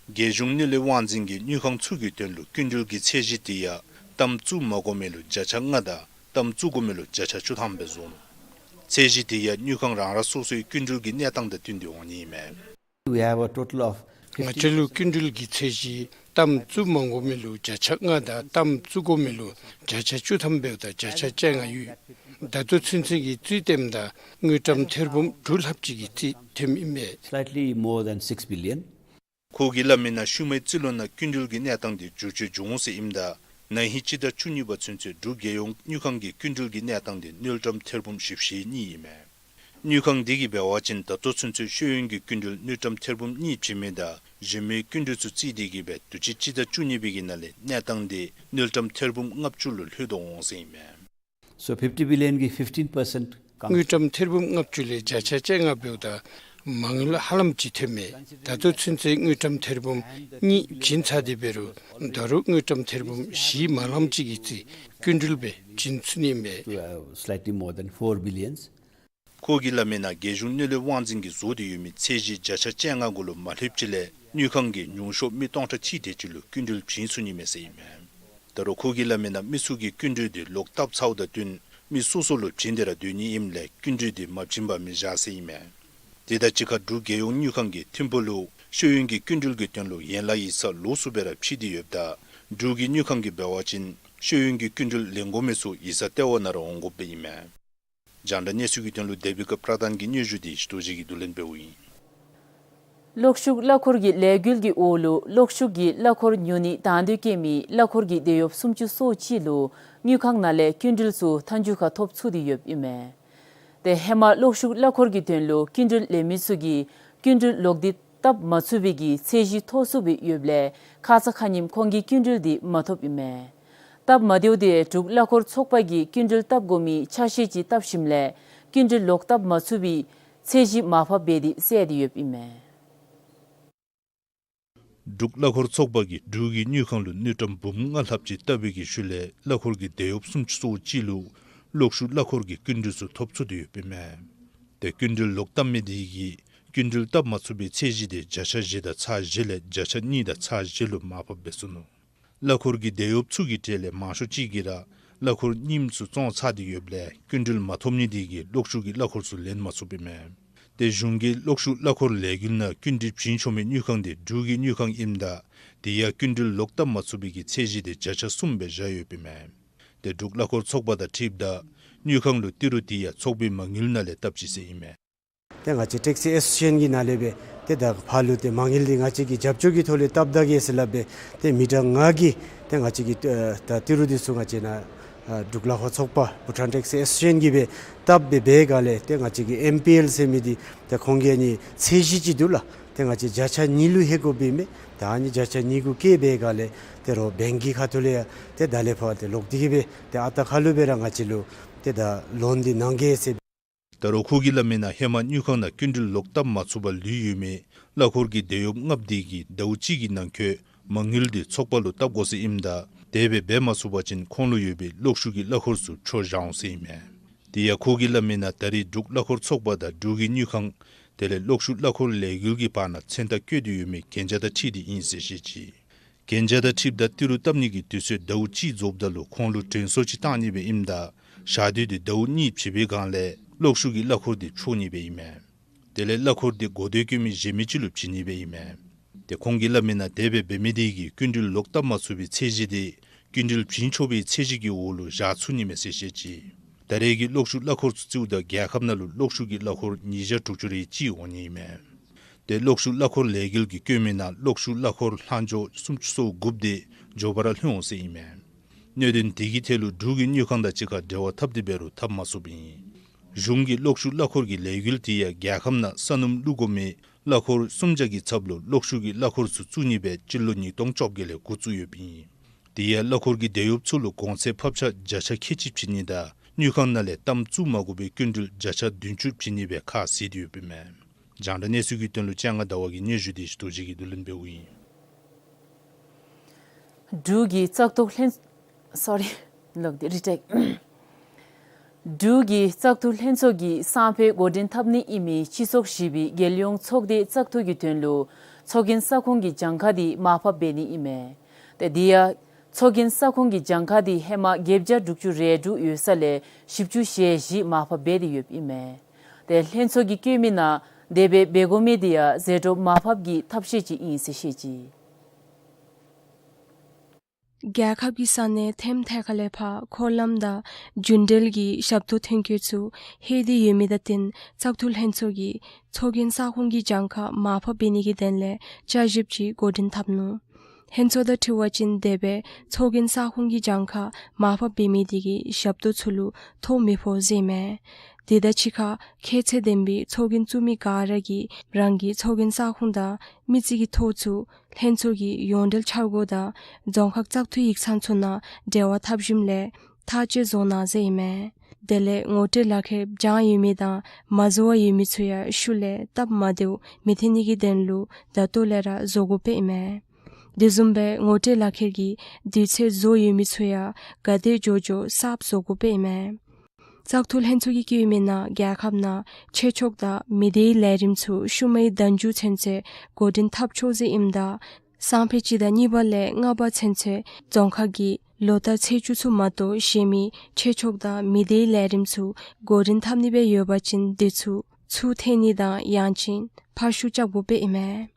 རྒྱལ་གཞུང་དངུལ་ལས་དབང་འཛིན་གྱིས་དངུལ་ཁང་ཚུ་གི་དོན་ལུ་སྐྱིན་འགྲུལ་གྱི་ཚད་གཞི་དེ་ཡང་གཏའམ་བཙུགས་མ་དགོ་མི་ལུ་བརྒྱ་ཆ་ལྔ་དང་གཏའམ་བཙུགས་དགོ་མི་ལུ་བརྒྱ་ཆ་བཅུ་ཐམ་སྦེ་བཟོ་ནུག། ཚད་གཞི་དེ་ཡང་དངུལ་ཁང་རང་རང་སོ་སོའི་སྐྱིན་འགྲུལ་གྱི་གནས་སྟངས་དང་བསྟུན་ཏེ་འོང་ནི་ཨིན་མས། We have a total of ང་བཅས་ལུ་སྐྱིན་འགྲུལ་གྱི་ཚད་གཞི་གཏའམ་བཙུགས་མ་དགོ་མི་ལུ་བརྒྱ་ཆ་ལྔ་དང་གཏའམ་བཙུགས་དགོ་མི་ལུ་བརྒྱ་ཆ་བཅུ་ཐམ་འབདཝ་ད་བརྒྱ་ཆ་བཅོ་ལྔ་ཡོད། ད་ལྟོ་ཚུན་ཚོད་ཀྱི་རྩིས་བལྟཝ་ད་དངུལ་ཀྲམ་ཐེར་འབུམ་དྲུག་ལྷགཔ་ཅིག་གི་རྩིས་ཐོནམ་ཨིན་མས། Slightly more than six billion. ཁོ་གིས་སླབ་མི་ནང་ཤུལ་མའི་རྩིས་ལོ་ནང་སྐྱིན་འགྲུལ་གྱི་གནས་སྟངས་དེ་འགྱུར་བཅོས་འབྱུང་འོང་ཟེར་ཨིནམ་ད་ན་ཧིང་སྤྱི་ཟླ་བཅུ་གཉིས་པ་ཚུན་ཚོད་འབྲུག་རྒྱལ་ཡོངས་དངུལ་ཁང་གི་སྐྱིན་འགྲུལ་གྱི་གནས་སྟངས་དེ་དངུལ་ཀྲམ་ཐེར་འབུམ་བཞི་བཅུ་ཞེ་གཉིས་ཨིན་མས། དངུལ་ཁང་དེ་གིས་འབད་བ་ཅིན་ད་ལྟོ་ཚུན་ཚོད་ཤེས་ཡོན་གྱི་སྐྱིན་འགྲུལ་དངུལ་ཀྲམ་ཐེར་འབུམ་གཉིས་བྱིན་མི་དང་གཞན་མི་སྐྱིན་འགྲུལ་ཚུ་རྩིས་དེ་གིས་སྦེ་དུས་ཅི་སྤྱི་ཟླ་བཅུ་གཉིས་པའི་གི་ནང་ལས་གནས་སྟངས་དེ་དངུལ་ཀྲམ་ཐེར་འབུམ་ལྔ་བཅུ་ལུ་ལྷོད་དོ་འོང་ཟེར་ཨིན་མས། So fifty billion གི་fifteen percent དངུལ་ཀྲམ་ཐེར་འབུམ་ལྔ་བཅུ་ལས་བརྒྱ་ཆ་བཅོ་ལྔ་འབདཝ་ད་མ་དངུལ་ཧ་ལམ་ཅིག་ཐོནམ་མས། ད་ལྟོ་ཚུན་ཚོད་དངུལ་ཀྲམ་ཐེར་འབུམ་གཉིས་བྱིན་ཚར་ཏེ་འབད་རུང་ད་རུང་དངུལ་ཀྲམ་ཐེར་འབུམ་བཞི་མ་ལངམ་ཅིག་གི་རྩིས་སྐྱིན་འགྲུལ་སྦེ་བྱིན་ཚུགས་ནི་མས། To have slightly more than four billions. ཁོ་གིས་སླབ་མི་ནང་རྒྱལ་གཞུང་དངུལ་ལས་དབང་འཛིན་གྱིས་བཟོ་སྟེ་ཡོད་མི་ཚད་གཞི་བརྒྱ་ཆ་བཅོ་ལྔ་གུ་ལུ་མ་ལྷོདཔ་ཅིག་ལས་དངུལ་ཁང་གིས་ཉུང་ཤོས་མི་སྟོང་ཕྲག་གཅིག་དེ་ཅིག་ལུ་སྐྱིན་འགྲུལ་བྱིན་ཚུགས་ནི་མས་ཟེར་ཨིན་མས། ད་རུང་ཁོ་གིས་སླབ་མི་ནང་མི་ཚུ་གིས་སྐྱིན་འགྲུལ་དེ་ལོག་བཏབ་ཚརཝ་དང་བསྟུན་མི་སོ་སོ་ལུ་བྱིན་ཏེ་ར་སྡོད་ནི་ཨིནམ་ལས་སྐྱིན་འགྲུལ་དེ་མ་བྱིན་པར་མི་བཞག་ཟེར་ཨིན་མས། དེ་དང་གཅིག་ཁར་འབྲུག་རྒྱལ་ཡོངས་དངུལ་ཁང་གིས་ཐིམ་ཕུག་ལུ་ཤེས་ཡོན་གྱི་སྐྱིན་འགྲུལ་གྱི་དོན་ལུ་ཡན་ལག་ཡིག་ཚང་ལོགས་སུ་སྦེ་ར་ཕྱེ་སྟེ་ཡོདཔ་ད་འབྲུག་གི་དངུལ་ཁང་གིས་འབད་བ་ཅིན་ཤེས་ཡོན་གྱི་སྐྱིན་འགྲུལ་ལེན་དགོ་མི་ཚུ་ཡིག་ཚང་ལྟེ་བ་ནང་ར་འོང་དགོཔ་སྦེ་ཨིན་མས། རྒྱང་བསྒྲགས་གནས་ཚུལ་གྱི་དོན་ལུ་དེ་བི་ཀ་པྲ་དཱན་གྱི་སྙན་ཞུ་དེ་ཞི་ཏོ་རྗེ་གིས་བསྡུ་ལེན་འབདཝ་ཨིན། གློག་ཤུགས་གླ་འཁོར་གྱི་ལས་འགུལ་གྱི་འོག་ལུ་གློག་ཤུགས་ཀྱི་གླ་འཁོར་ཉོ་ནི་དང་དོད་བཀལ་མི་གླ་འཁོར་གྱི་དེད་གཡོགཔ་སུམ་ཅུ་སོ་གཅིག་ལུ་དངུལ་ཁང་ནང་ལས་སྐྱིན་འགྲུལ་ཚུ་མཐའ་མཇུག་ཁར་ཐོབ་ཚུགས་ཏེ་ཡོདཔ་ཨིན་མས། ཏེ་ཧེ་མ་གློག་ཤུགས་གླ་འཁོར་གྱི་དོན་ལུ་སྐྱིན་འགྲུལ་ལེན་མི་ཚུ་གིས་སྐྱིན་འགྲུལ་ལོག་སྟེ་བཏབ་མ་ཚུགས་པའི་གི་ཚད་གཞི་མཐོ་སུ་སྦེ་ཡོདཔ་ལས་ཁ་ཙ་ཁ་ཉིནམ་ཁོང་གིས་སྐྱིན་འགྲུལ་དེ་མ་ཐོབ་ཨིན་མས། སྟབས་མ་བདེཝ་དེ་འབྲུག་གླ་འཁོར་ཚོགས་པ་གིས་སྐྱིན་འགྲུལ་བཏབ་དགོ་མི་ཆ་ཤས་ཅིག་བཏབ་ཞིནམ་ལས་སྐྱིན་འགྲུལ་ལོག་བཏབ་མ་ཚུགས་པའི་ཚད་གཞི་མར་ཕབ་འབད་དེ་བསལ་ཏེ་ཡོདཔ་ཨིན་མས། འབྲུག་གླ་འཁོར་ཚོགས་པ་གིས་འབྲུག་གི་དངུལ་ཁང་ལུ་དངུལ་ཀྲམ་འབུམ་ལྔ་ལྷགཔ་ཅིག་བཏབ་པའི་གི་ཤུལ་ལས་གླ་འཁོར་གྱི་དེད་གཡོགཔ་སུམ་ཅུ་སོ་གཅིག་ལུ་གློག་ཤུགས་གླ་འཁོར་གྱི་སྐྱིན་འགྲུལ་ཚུ་ཐོབ་ཚུགས་ཏེ་ཡོདཔ་ཨིན་མས། ཏེ་སྐྱིན་འགྲུལ་ལོག་བཏབ་མི་དེ་གིས་སྐྱིན་འགྲུལ་བཏབ་མ་ཚུགས་པའི་ཚད་གཞི་དེ་བརྒྱ་ཆ་བཞི་དང་ཚག་བཞི་ལས་བརྒྱ་ཆ་གཉིས་དང་ཚག་བཞི་ལུ་མར་ཕབ་འབད་ཚུགས་ནུག། གླ་འཁོར་གྱི་དེད་གཡོགཔ་ཚུ་གི་གྲས་ལས་མང་ཤོས་ཅིག་གིས་ར་གླ་འཁོར་རྙིངམ་ཚུ་བཙོང་ཚར་ཏེ་ཡོདཔ་ལས་སྐྱིན་འགྲུལ་མ་ཐོབ་ནི་དེ་གིས་གློག་ཤུགས་ཀྱི་གླ་འཁོར་ཚུ་ལེན་མ་ཚུགསཔ་ཨིན་མས། ཏེ་གཞུང་གིས་གློག་ཤུགས་གླ་འཁོར་ལས་འགུལ་ནང་སྐྱིན་འགྲུལ་བྱིན་ཆོག་མི་དངུལ་ཁང་དེ་འབྲུག་གི་དངུལ་ཁང་ཨིནམ་ད་དེ་ཡང་སྐྱིན་འགྲུལ་ལོག་བཏབ་མ་ཚུགས་པའི་གི་ཚད་གཞི་དེ་བརྒྱ་ཆ་གསུམ་སྦེ་བཞག་ཡོདཔ་ཨིན་མས། ཏེ་འབྲུག་གླ་འཁོར་ཚོགས་པ་དང་འཁྲིལཝ་ད་དངུལ་ཁང་ལུ་ཏི་རུ་དེ་ཡང་ཚོགས་པའི་མ་དངུལ་ནང་ལས་བཏབ་ཅི་ཟེར་ཨིན་མས། ཏེ་ང་བཅས་ཊེག་སི་ཨེ་སོ་སི་ཨེ་ཤན་གྱི་ནང་ལས་སྦེ་ཏེ་ད་ཕར་ལུ་ཏེ་མ་དངུལ་འདི་ང་བཅས་ཀྱིས་རྒྱབ་སྐྱོར་གྱི་ཐོག་ལས་བཏབ་ད་གེ་ཟེར་སླབ་སྦེ་ཏེ་མི་གྲངས་ལྔ་གིས་ཏེ་ང་བཅས་ཀྱི་ཨེ་ད་ཏི་རུ་འདི་ཚུ་ང་བཅས་ནཱ་ཨ་འབྲུག་གླ་འཁོར་ཚོགས་པ་བྷུ་ཊཱན་ཊེག་སི་ཨེ་སོ་སི་ཨེ་ཤན་གྱིས་སྦེ་བཏབ་སྦེ་འབད་སྒང་ལས་ཏེ་ང་བཅས་ཀྱི་ཨེམ་པི་ཨེལ་ཟེར་མི་འདི་ཏེ་ཁོང་གིས་ཨ་ནི་ཚད་གཞི་ཅིག་འདུག་ལགས། ཏེ་ང་བཅས་བརྒྱ་ཆ་གཉིས་ལུ་ལྷོད་དགོཔ་ཨིན་མས། ད་ཨ་ནི་བརྒྱ་ཆ་གཉིས་གུ་བཀལ་སྦེ་སྒང་ལས་ཏེ་རོགས་བེངཀ་གི་ཁ་ཐུག་ལས་ཡང་ཏེ་ད་ལས་ཕར་ཏེ་ལོག་སྟེ་གི་སྦེ་ཏེ་ཨ་རྟག་ཁ་ལུ་སྦེ་ར་ང་བཅས་ལུ་ཏེ་ད་ལོན་འདི་གནང་གེ་ཟེར་ད་རུང་ཁོ་གིས་སླབ་མི་ནང་ཧེ་མ་དངུལ་ཁང་ནང་སྐྱིན་འགྲུལ་ལོག་བཏབ་མ་ཚུགས་པར་ལུས་ཡོད་མི་གླ་འཁོར་གྱི་དེད་གཡོགཔ་ལྔ་པོ་དེ་གིས་ཟླཝ་གཅིག་གི་ནང་འཁོད་མ་དངུལ་དེ་ཚོགས་པ་ལུ་བཏབ་དགོ་ཟེར་ཨིནམ་ད་དེ་སྦེ་འབད་མ་ཚུགས་པ་ཅིན་ཁོང་ལུ་ཡོད་པའི་གློག་ཤུགས་ཀྱི་གླ་འཁོར་ཚུ་འཕྲོག་བཞག་འོང་ཟེར་ཨིན་མས། དེ་ཡང་ཁོ་གིས་སླབ་མི་ནང་ད་རེས་འབྲུག་གླ་འཁོར་ཚོགས་པ་དང་འབྲུག་གི་དངུལ་ཁང་དེ་ལས་གློག་ཤུགས་གླ་འཁོར་ལས་འགུལ་གྱི་བར་ན་མཚན་རྟགས་བཀོད་དེ་ཡོད་མི་གན་རྒྱ་དང་འཁྲིལ་ཏེ་ཨིན་ཟེར་བཤད་ཅི། གན་རྒྱ་དང་འཁྲིལཝ་ད་ཏི་རུ་བཏབ་ནི་གི་དུས་ཚོད་ཟླཝ་གཅིག་རྫོགསཔ་ད་ལུ་ཁོང་ལུ་དྲན་གསོ་ཅིག་བཏང་ནི་སྦེ་ཨིནམ་ད་ཞག་དུས་དེ་ཟླཝ་གཉིས་བྱིན་པའི་སྒང་ལས་གློག་ཤུགས་ཀྱི་གླ་འཁོར་དེ་འཕྲོག་ནི་སྦེ་ཨིན་མས། དེ་ལས་གླ་འཁོར་དེ་གོ་བརྡ་བཀོད་མི་གཞན་མི་ཅིག་ལུ་བྱིན་ནི་སྦེ་ཨིན་མས། ཏེ་ཁོང་གིས་སླབ་མི་ནང་དེ་སྦེ་འབད་མི་དེ་གིས་སྐྱིན་འགྲུལ་ལོག་བཏབ་མ་ཚུགས་པའི་ཚད་གཞི་དེ་སྐྱིན་འགྲུལ་བྱིན་ཆོག་པའི་ཚད་གཞི་གི་འོག་ལུ་བཞག་ཚུགས་ནི་མས་ཟེར་བཤད་ཅི། ད་རེས་ཀྱི་གློག་ཤུགས་གླ་འཁོར་ཚུ་རྩིཝ་ད་རྒྱལ་ཁབ་ནང་ལུ་གློག་ཤུགས་ཀྱི་གླ་འཁོར་ཉིས་བརྒྱ་དྲུག་ཅུ་རེ་གཅིག་འོང་ནི་ཨིན་མས། ཏེ་གློག་ཤུགས་གླ་འཁོར་ལས་འགུལ་གྱིས་བཀོད་མི་ནང་གློག་ཤུགས་གླ་འཁོར་ལྷག་འཕྲོ་སུམ་ཅུ་སོ་དགུ་པོ་དེ་མགྱོགས་པ་ར་ལྷོད་འོང་ཟེར་ཨིན་མས། གནད་དོན་དེ་གི་ཐད་ལུ་འབྲུག་གི་དངུལ་ཁང་དང་གཅིག་ཁར་འབྲེལ་བ་འཐབ་སྟེ་འབད་རུང་འཐབ་མ་ཚུགསཔ་ཨིན། གཞུང་གི་གློག་ཤུགས་གླ་འཁོར་གྱི་ལས་འགུལ་དེ་ཡང་རྒྱལ་ཁབ་ནང་ས་སྣུམ་བླུག་དགོ་མི་གླ་འཁོར་སུམ་བརྒྱ་གི་ཚབ་ལུ་གློག་ཤུགས་ཀྱི་གླ་འཁོར་ཚུ་བཙུགས་ནི་སྦེ་སྤྱི་ལོ་ཉིས་སྟོང་བཅོ་བརྒྱད་ལས་འགོ་བཙུགས་ཡོདཔ་ཨིན། དེ་ཡང་གླ་འཁོར་གྱི་འདེད་གཡོགཔ་ཚུ་ལུ་གོང་ཚད་ཕབ་ཆག་བརྒྱ་ཆ་ཁལ་གཅིག་བྱིན་ནི་དང་དངུལ་ཁང་ནང་ལས་གཏམ་བཙུགས་མ་དགོ་པའི་སྐྱིན་འགྲུལ་བརྒྱ་ཆ་བདུན་ཅུ་བྱིན་ནི་སྦེ་ཁ་བཟེད་དེ་ཡོདཔ་ཨིན་མས། རྒྱང་བསྒྲགས་གནས་ཚུལ་གྱི་དོན་ལུ་ལྕང་ང་ཟླ་བ་གིས་སྙན་ཞུ་དེ་ཞུ་དོ་ཅིག་གི་བསྡུ་ལེན་འབདཝ་ཨིན། འབྲུག་གི་བཙག་འཐུ་ལྷན་སོ་རི་ལོག་སྟེ་རི་ཊེཀ། འབྲུག་གི་བཙག་འཐུ་ལྷན་ཚོགས་ཀྱིས་སང་ཕོད་འགོ་འདྲེན་འཐབ་ནི་ཨིན་མི་སྤྱི་ཚོགས་བཞི་པའི་རྒྱལ་ཡོངས་ཚོགས་སྡེ་བཙག་འཐུ་གི་དོན་ལུ་ཚོགས་རྒྱན་ས་ཁོངས་ཀྱི་གྱངས་ཁ་དེ་མར་ཕབ་འབད་ནི་ཨིན་མས། ཏེ་དེ་ཡང་ཚོགས་རྒྱན་ས་ཁོངས་ཀྱི་གྱངས་ཁ་དེ་ཧེ་མ་བརྒྱད་བརྒྱ་དྲུག་ཅུ་རེ་དྲུག་ཡོད་ས་ལས་བཞི་བཅུ་ཞེ་བཞི་མར་ཕབ་འབད་དེ་ཡོདཔ་ཨིན་མས། ཏེ་ལྷན་ཚོགས་ཀྱིས་བཀོད་མི་ནང་དེ་སྦེ་འབད་དགོ་མི་དེ་ཡང་ཟད་འགྲོ་མར་ཕབ་ཀྱི་ཐབས་ཤེས་ཅིག་ཨིན་ཟེར་བཤད་ཅི། རྒྱལ་ཁབ་ཀྱི་ས་གནས་ཐེམ་ཐེ་ཁ་ལས་ཕར་འཁོར་ལམ་དང་རྒྱུན་འབྲེལ་གྱི་ཞབས་ཏོག་ཐོན་སྐྱེད་ཚུ་ལྷོད་དེ་ཡོད་མི་དང་བསྟུན་བཙག་འཐུ་ལྷན་ཚོགས་ཀྱིས་ཚོགས་རྒྱན་ས་ཁོངས་ཀྱི་གྱངས་ཁ་མར་ཕབ་འབད་ནི་གི་དོན་ལས་བསྐྱར་ཞིབ་ཅིག་འགོ་འདྲེན་འཐབ་ནུག། ལྷན་ཚོགས་དང་འཁྲིལ་བ་ཅིན་དེ་སྦེ་ཚོགས་རྒྱན་ས་ཁོངས་ཀྱི་གྱངས་ཁ་མར་ཕབ་འབད་མི་དེ་གིས་ཞབས་ཏོག་ཚུ་ལུ་ཐོ་མི་ཕོག་ཟེར་ཨིན་མས། དེ་དང་གཅིག་ཁར་ཁྱད་ཚད་ལྡན་པའི་ཚོགས་རྒྱན་བཙུགས་མི་ག་ར་གིས་རང་གི་ཚོགས་རྒྱན་ས་ཁོངས་དང་མི་རྩིས་ཀྱི་ཐོ་ཚུ་ལྷན་ཚོགས་ཀྱི་ཡོངས་འབྲེལ་འཆར་སྒོ་དང་རྫོང་ཁག་བཙག་འཐུའི་ཡིག་ཚང་ཚུ་ནང་འབྲེལ་བ་འཐབ་ཞིནམ་ལས་ཐག་བཅད་བཟོ་གནང་ཟེར་ཨིན་མས། དེ་ལས་ངོ་སྤྲོད་ལག་ཁྱེར་བྱང་ཡོད་མི་དང་མ་བཟོ་བར་ཡོད་མི་ཚུ་ཡང་ཤུལ་ལས་སྟབས་མ་བདེཝ་མི་འཐོན་ནི་གི་དོན་ལུ་ད་ལྟོ་ལས་ར་བཟོ་དགོཔ་ཨིན་མས། དེ་བཟུམ་སྦེ་ངོ་སྤྲོད་ལག་ཁྱེར་གྱི་དུས་ཚོད་རྫོགས་ཡོད་མི་ཚུ་ཡང་ག་དེ་མགྱོགས་མགྱོགས་གསརཔ་བཟོ་དགོཔ་ཨིན་མས། བཙག་འཐུ་ལྷན་ཚོགས་ཀྱིས་བཀོད་མི་ནང་རྒྱལ་ཁབ་ནང་ཆོས་ཕྱོགས་དང་མི་སྡེའི་ལས་རིམ་ཚུ་ཤུལ་མའི་ཟླ་མཇུག་ཚུན་ཚོད་འགོ་འདྲེན་འཐབ་ཆོག་ཟེར་ཨིནམ་ད་སང་ཕོད་སྤྱི་ཟླ་གཉིས་པ་ལས་ལྔ་པ་ཚུན་ཚོད་རྫོང་ཁག་གི་ལོ་ལྟར་ཚེས་བཅུ་ཚུ་མ་གཏོགས་གཞན་མི་ཆོས་ཕྱོགས་དང་མི་སྡེའི་ལས་རིམ་ཚུ་འགོ་འདྲེན་འཐབ་ནི་སྦེ་ཡོད་པ་ཅིན་དེ་ཚུ་ཚུར་འཐེན་ནི་དང་ཡང་ཅིན་ཕར་བཤུད་རྐྱབ་དགོཔ་ཨིན་མས།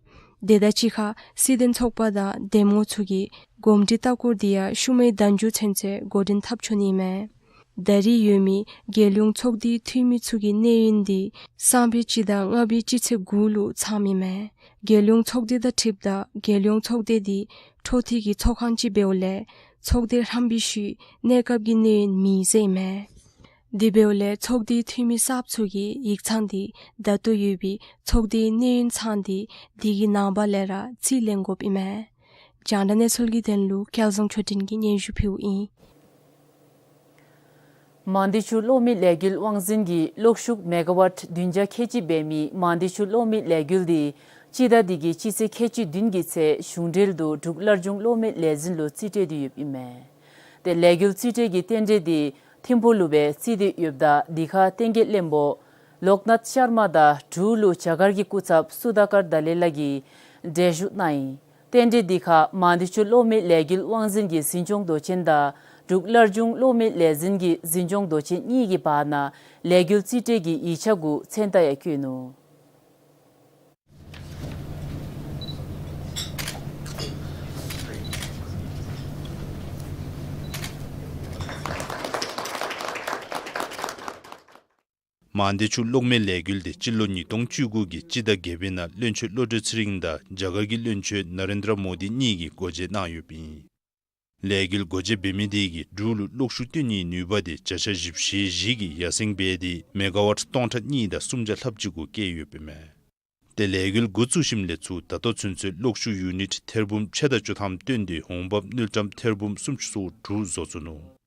དེ་དང་གཅིག་ཁར་སྲིད་དོན་ཚོགས་པ་དང་འདེམས་ངོ་ཚུ་གི་གོམས་འདྲིས་ལྟ་སྐོར་དེ་ཡང་ཤུལ་མའི་ཟླ་མཇུག་ཚུན་ཚོད་འགོ་འདྲེན་འཐབ་ཆོག་ནི་ཨིན་མས། ད་རེས་ཡོད་མི་རྒྱལ་ཡོངས་ཚོགས་སྡེའི་འཐུས་མི་ཚུ་གི་གནས་ཡུན་དེ་སང་ཕོད་སྤྱི་ཟླ་ལྔ་པའི་སྤྱི་ཚེས་དགུ་ལུ་ཚངམ་ཨིན་མས། རྒྱལ་ཡོངས་ཚོགས་སྡེ་དང་འཁྲིལཝ་ད་རྒྱལ་ཡོངས་ཚོགས་སྡེ་དེ་འཕྲོ་མཐུད་ཀྱི་ཚོགས་ཁང་ཅིག་འབདཝ་ལས་ཚོགས་སྡེ་རྣམ་པའི་ཤུལ་གནས་སྐབས་ཀྱི་གནས་ཡུན་མེད་ཟེར་ཨིན་མས། དེ་འབདཝ་ལས་ཚོགས་སྡེའི་འཐུས་མི་གསརཔ་ཚུ་གིས་ཡིག་ཚང་དེ་ད་ལྟོ་ཡོད་པའི་ཚོགས་སྡེའི་གནས་ཡུན་ཚང་དེ་དེ་གི་ནངས་པ་ལས་ར་རྩིས་ལེན་དགོཔ་ཨིན་མས། རྒྱང་བསྒྲགས་གནས་ཚུལ་གྱི་དོན་ལུ་སྐལ་བཟང་ཆོས་སྒྲོན་གྱིས་སྙན་ཞུ་ཕུལཝ་ཨིན། མང་སྡེ་ཆུ་གློག་མེ་ལས་འགུལ་དབང་འཛིན་གྱིས་གློག་ཤུགས་མེ་ག་ཝཊ་བདུན་བརྒྱ་ཁལ་གཅིག་འབད་མི་མང་སྡེ་ཆུ་གློག་མེ་ལས་འགུལ་དེ་སྤྱི་ཟླ་འདི་གི་སྤྱི་ཚེས་ཁལ་གཅིག་བདུན་གྱི་ཚེས་གཞུང་འབྲེལ་དུ་འབྲུག་སླར་འབྱུང་གློག་མེ་ལས་འཛིན་ལུ་རྩིས་སྤྲོད་དེ་ཡོདཔ་ཨིན་མས། ཏེ་ལས་འགུལ་རྩིས་སྤྲོད་ཀྱི་རྟེན་འབྲེལ་དེ་ཐིམ་ཕུག་ལུ་སྦེ་རྩིས་ཏེ་ཡོདཔ་ད་དེ་ཁར་བསྟན་རྒྱས་བློན་པོ་ལོག་ནཱཐ་ཤར་མ་དང་འབྲུག་ལུ་རྒྱ་གར་གྱི་སྐུ་ཚབ་སུ་དཱ་ཀར་དཱ་ལའི་ལ་གིས་གྲལ་བཞུགས་གནང་ཡི། རྟེན་འབྲེལ་དེ་ཁར་མང་སྡེ་ཆུ་གློག་མེ་ལས་འགུལ་དབང་འཛིན་གྱི་འཛིན་སྐྱོང་མདོ་ཆེན་དང་འབྲུག་སླར་འབྱུང་གློག་མེ་ལས་འཛིན་གྱི་འཛིན་སྐྱོང་མདོ་ཆེན་གཉིས་ཀྱི་བར་ན་ལས་འགུལ་རྩིས་སྤྲོད་ཀྱི་ཡིག་ཆ་གུ་མཚན་རྟགས་ཡང་བཀོད་ནུག། མང་སྡེ་ཆུ་གློག་མེ་ལས་འགུལ་དེ་སྤྱི་ལོ་ཉིས་སྟོང་བཅུ་དགུ་གི་སྤྱི་ཟླ་བརྒྱད་པའི་ནང་བློན་ཆེན་བློ་གྲོས་ཚེ་རིང་དང་རྒྱ་གར་གྱི་བློན་ཆེན་ན་རེན་དྲ་མོ་དི་གཉིས་ཀྱིས་སྒོ་འབྱེད་གནང་ཡོདཔ་ཨིན། ལས་འགུལ་སྒོ་འབྱེད་འབད་མི་དེ་གིས་འབྲུག་ལུ་གློག་ཤུགས་བཏོན་ནིའི་ནུས་པ་དེ་བརྒྱ་ཆ་བཞི་བཅུ་ཞེ་བཞི་གིས་ཡར་སེང་འབད་དེ་མེ་ག་ཝཊ་སྟོང་ཕྲག་གཉིས་དང་སུམ་བརྒྱ་ལྷགཔ་ཅིག་གུ་བསྐྱལ་ཡོདཔ་ཨིན་མས། ཏེ་ལས་འགུལ་འགོ་བཙུགས་ཞིནམ་ལས་ཚུར་ད་ལྟོ་ཚུན་ཚོད་གློག་ཤུགས་ཡུ་ནིཊ་ཐེར་འབུམ་ཕྱེད་དང་བཅུ་ཐམ་བཏོན་ཏེ་འོང་འབབ་དངུལ་ཀྲམ་ཐེར་འབུམ་སུམ་ཅུ་སོ་དྲུག་བཟོ་ཚུགས་ནུག།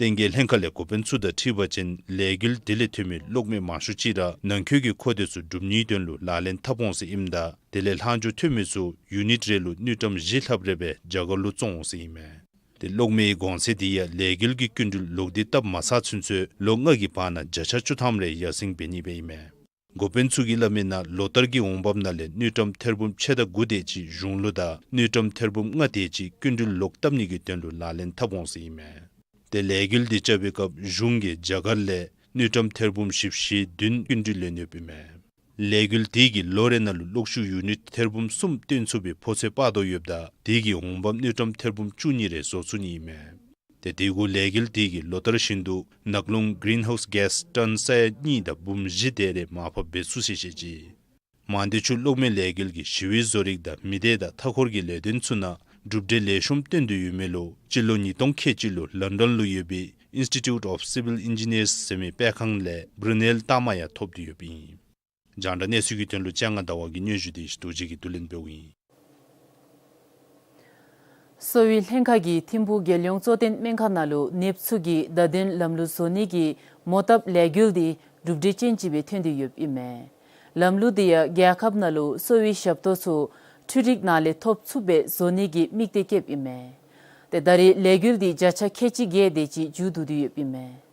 བསྟན་རྒྱས་ལྷན་ཁག་ལས་འགོ་དཔོན་ཚུ་དང་འཁྲིལ་བ་ཅིན་ལས་འགུལ་དེ་ལས་ཐོན་མི་གློག་མེ་མང་ཤོས་ཅིག་ར་ནང་འཁོད་ཀྱི་མཁོ་འདོད་ཚུ་སྒྲུབ་ནིའི་དོན་ལུ་ལག་ལེན་འཐབ་འོང་ཟེར་ཨིནམ་ད་དེ་ལས་ལྷག་འཕྲོ་ཐོན་མི་ཚུ་ཡུ་ནིཊ་རེ་ལུ་དངུལ་ཀྲམ་བཞི་ལྷགཔ་རེ་སྦེ་རྒྱ་གར་ལུ་བཙོང་འོང་ཟེར་ཨིན་མས། ཏེ་གློག་མེའི་གོང་ཚད་དེ་ཡང་ལས་འགུལ་གྱི་སྐྱིན་འགྲུལ་ལོག་སྟེ་བཏབ་མ་ཚར་ཚུན་ཚོད་ལོ་ལྔ་གི་བར་ན་བརྒྱ་ཆ་བཅུ་ཐམ་རེ་ཡར་སེང་འབད་ནི་སྦེ་ཨིན་མས། འགོ་དཔོན་ཚུ་གིས་སླབ་མིའི་ནང་ལོ་ལྟར་གྱི་འོང་འབབ་ནང་ལས་དངུལ་ཀྲམ་ཐེར་འབུམ་ཕྱེད་དང་དགུ་དེ་ཅིག་གཞུང་ལུ་དང་དངུལ་ཀྲམ་ཐེར་འབུམ་ལྔ་དེ་ཅིག་སྐྱིན་འགྲུལ་ལོག་བཏབ་ནི་གི་དོན་ལུ་ལག་ལེན་འཐབ་འོང་ཟེར་ཨིན་མས། ཏེ་ལས་འགུལ་འདི་རྐྱབ་པའི་སྐབས་གཞུང་གིས་རྒྱ་གར་ལས་དངུལ་ཀྲམ་ཐེར་འབུམ་བཞི་བཅུ་ཞེ་བདུན་སྐྱིན་འགྲུལ་ལེན་ཡོདཔ་ཨིན་མས། ལས་འགུལ་དེ་གིས་ལོ་རེ་ནང་ལུ་གློག་ཤུགས་ཡུ་ནིཊ་ཐེར་འབུམ་གསུམ་བཏོན་ཚུགས་པའི་ཕོ་ཚོད་དཔག་དོ་ཡོདཔ་ད་དེ་གིས་འོང་འབབ་དངུལ་ཀྲམ་ཐེར་འབུམ་བཅུ་གཉིས་རེ་བཟོ་ཚུགས་ནི་ཨིན་མས། ཏེ་དེ་གུ་ལས་འགུལ་དེ་གིས་ལོ་ལྟར་བཞིན་དུ་ནག་རླུང་གི་རིན་ཧའུསི་གེསི་ཊོན་ས་ཡ་གཉིས་དང་འབུམ་བཞི་དེ་རེ་མར་ཕབ་འབད་ཚུགས་ཟེར་བཤད་ཅི། མང་སྡེ་ཆུ་གློག་མེ་ལས་འགུལ་གྱིས་ཞི་བའི་བཟོ་རིག་དང་མི་སྡེ་དང་མཐའ་འཁོར་གྱི་ལས་དོན་ཚུ་ནང་གྲུབ་འབྲས་ལེགས་ཤོམ་བཏོན་ཏེ་ཡོད་མི་ལུ་སྤྱི་ལོ་ཉིས་སྟོང་ཁལ་གཅིག་ལུ་ལོན་ཌོན་ལུ་ཡོད་པའི་ Institute of Civil Engineers ཟེར་མི་སྤེལ་ཁང་ལས་འབྲུ་ནལ་རྟགས་མ་ཡང་ཐོབ་སྟེ་ཡོདཔ་ཨིན། རྒྱང་བསྒྲགས་གནས་ཚུལ་གྱི་དོན་ལུ་ལྕང་ང་ཟླ་བ་གི་སྙན་ཞུ་དེ་རྡོ་རྗེ་གིས་བསྡུ་ལེན་འབདཝ་ཨིན། གསོ་བའི་ལྷན་ཁག་གིས་ཐིམ་ཕུག་རྒྱལ་ཡོངས་གཙོ་བསྟེན་སྨན་ཁང་ནང་ལུ་ནདཔ་ཚུ་གི་བརྡ་དོན་ལམ་ལུགས་བཟོ་ནི་གི་མོ་བཏབ་ལས་འགུལ་དེ་གྲུབ་འབྲས་ཅན་ཅིག་སྦེ་ཐོན་ཏེ་ཡོདཔ་ཨིན་མས། ལམ་ལུགས་དེ་ཡང་རྒྱལ་ཁབ་ནང་ལུ་གསོ་བའི་ཞབས་ཏོག་ཚུ་འཕྲུལ་རིག་ནང་ལས་ཐོབ་ཚུགསཔ་སྦེ་བཟོ་ནི་གི་དམིགས་གཏད་བསྐྱེདཔ་ཨིན་མས། ཏེ་ད་རེས་ལས་འགུལ་དེ་བརྒྱ་ཆ་ཁལ་གཅིག་བརྒྱད་དེ་ཅིག་མཇུག་བསྡུ་སྟེ་ཡོདཔ་ཨིན་མས།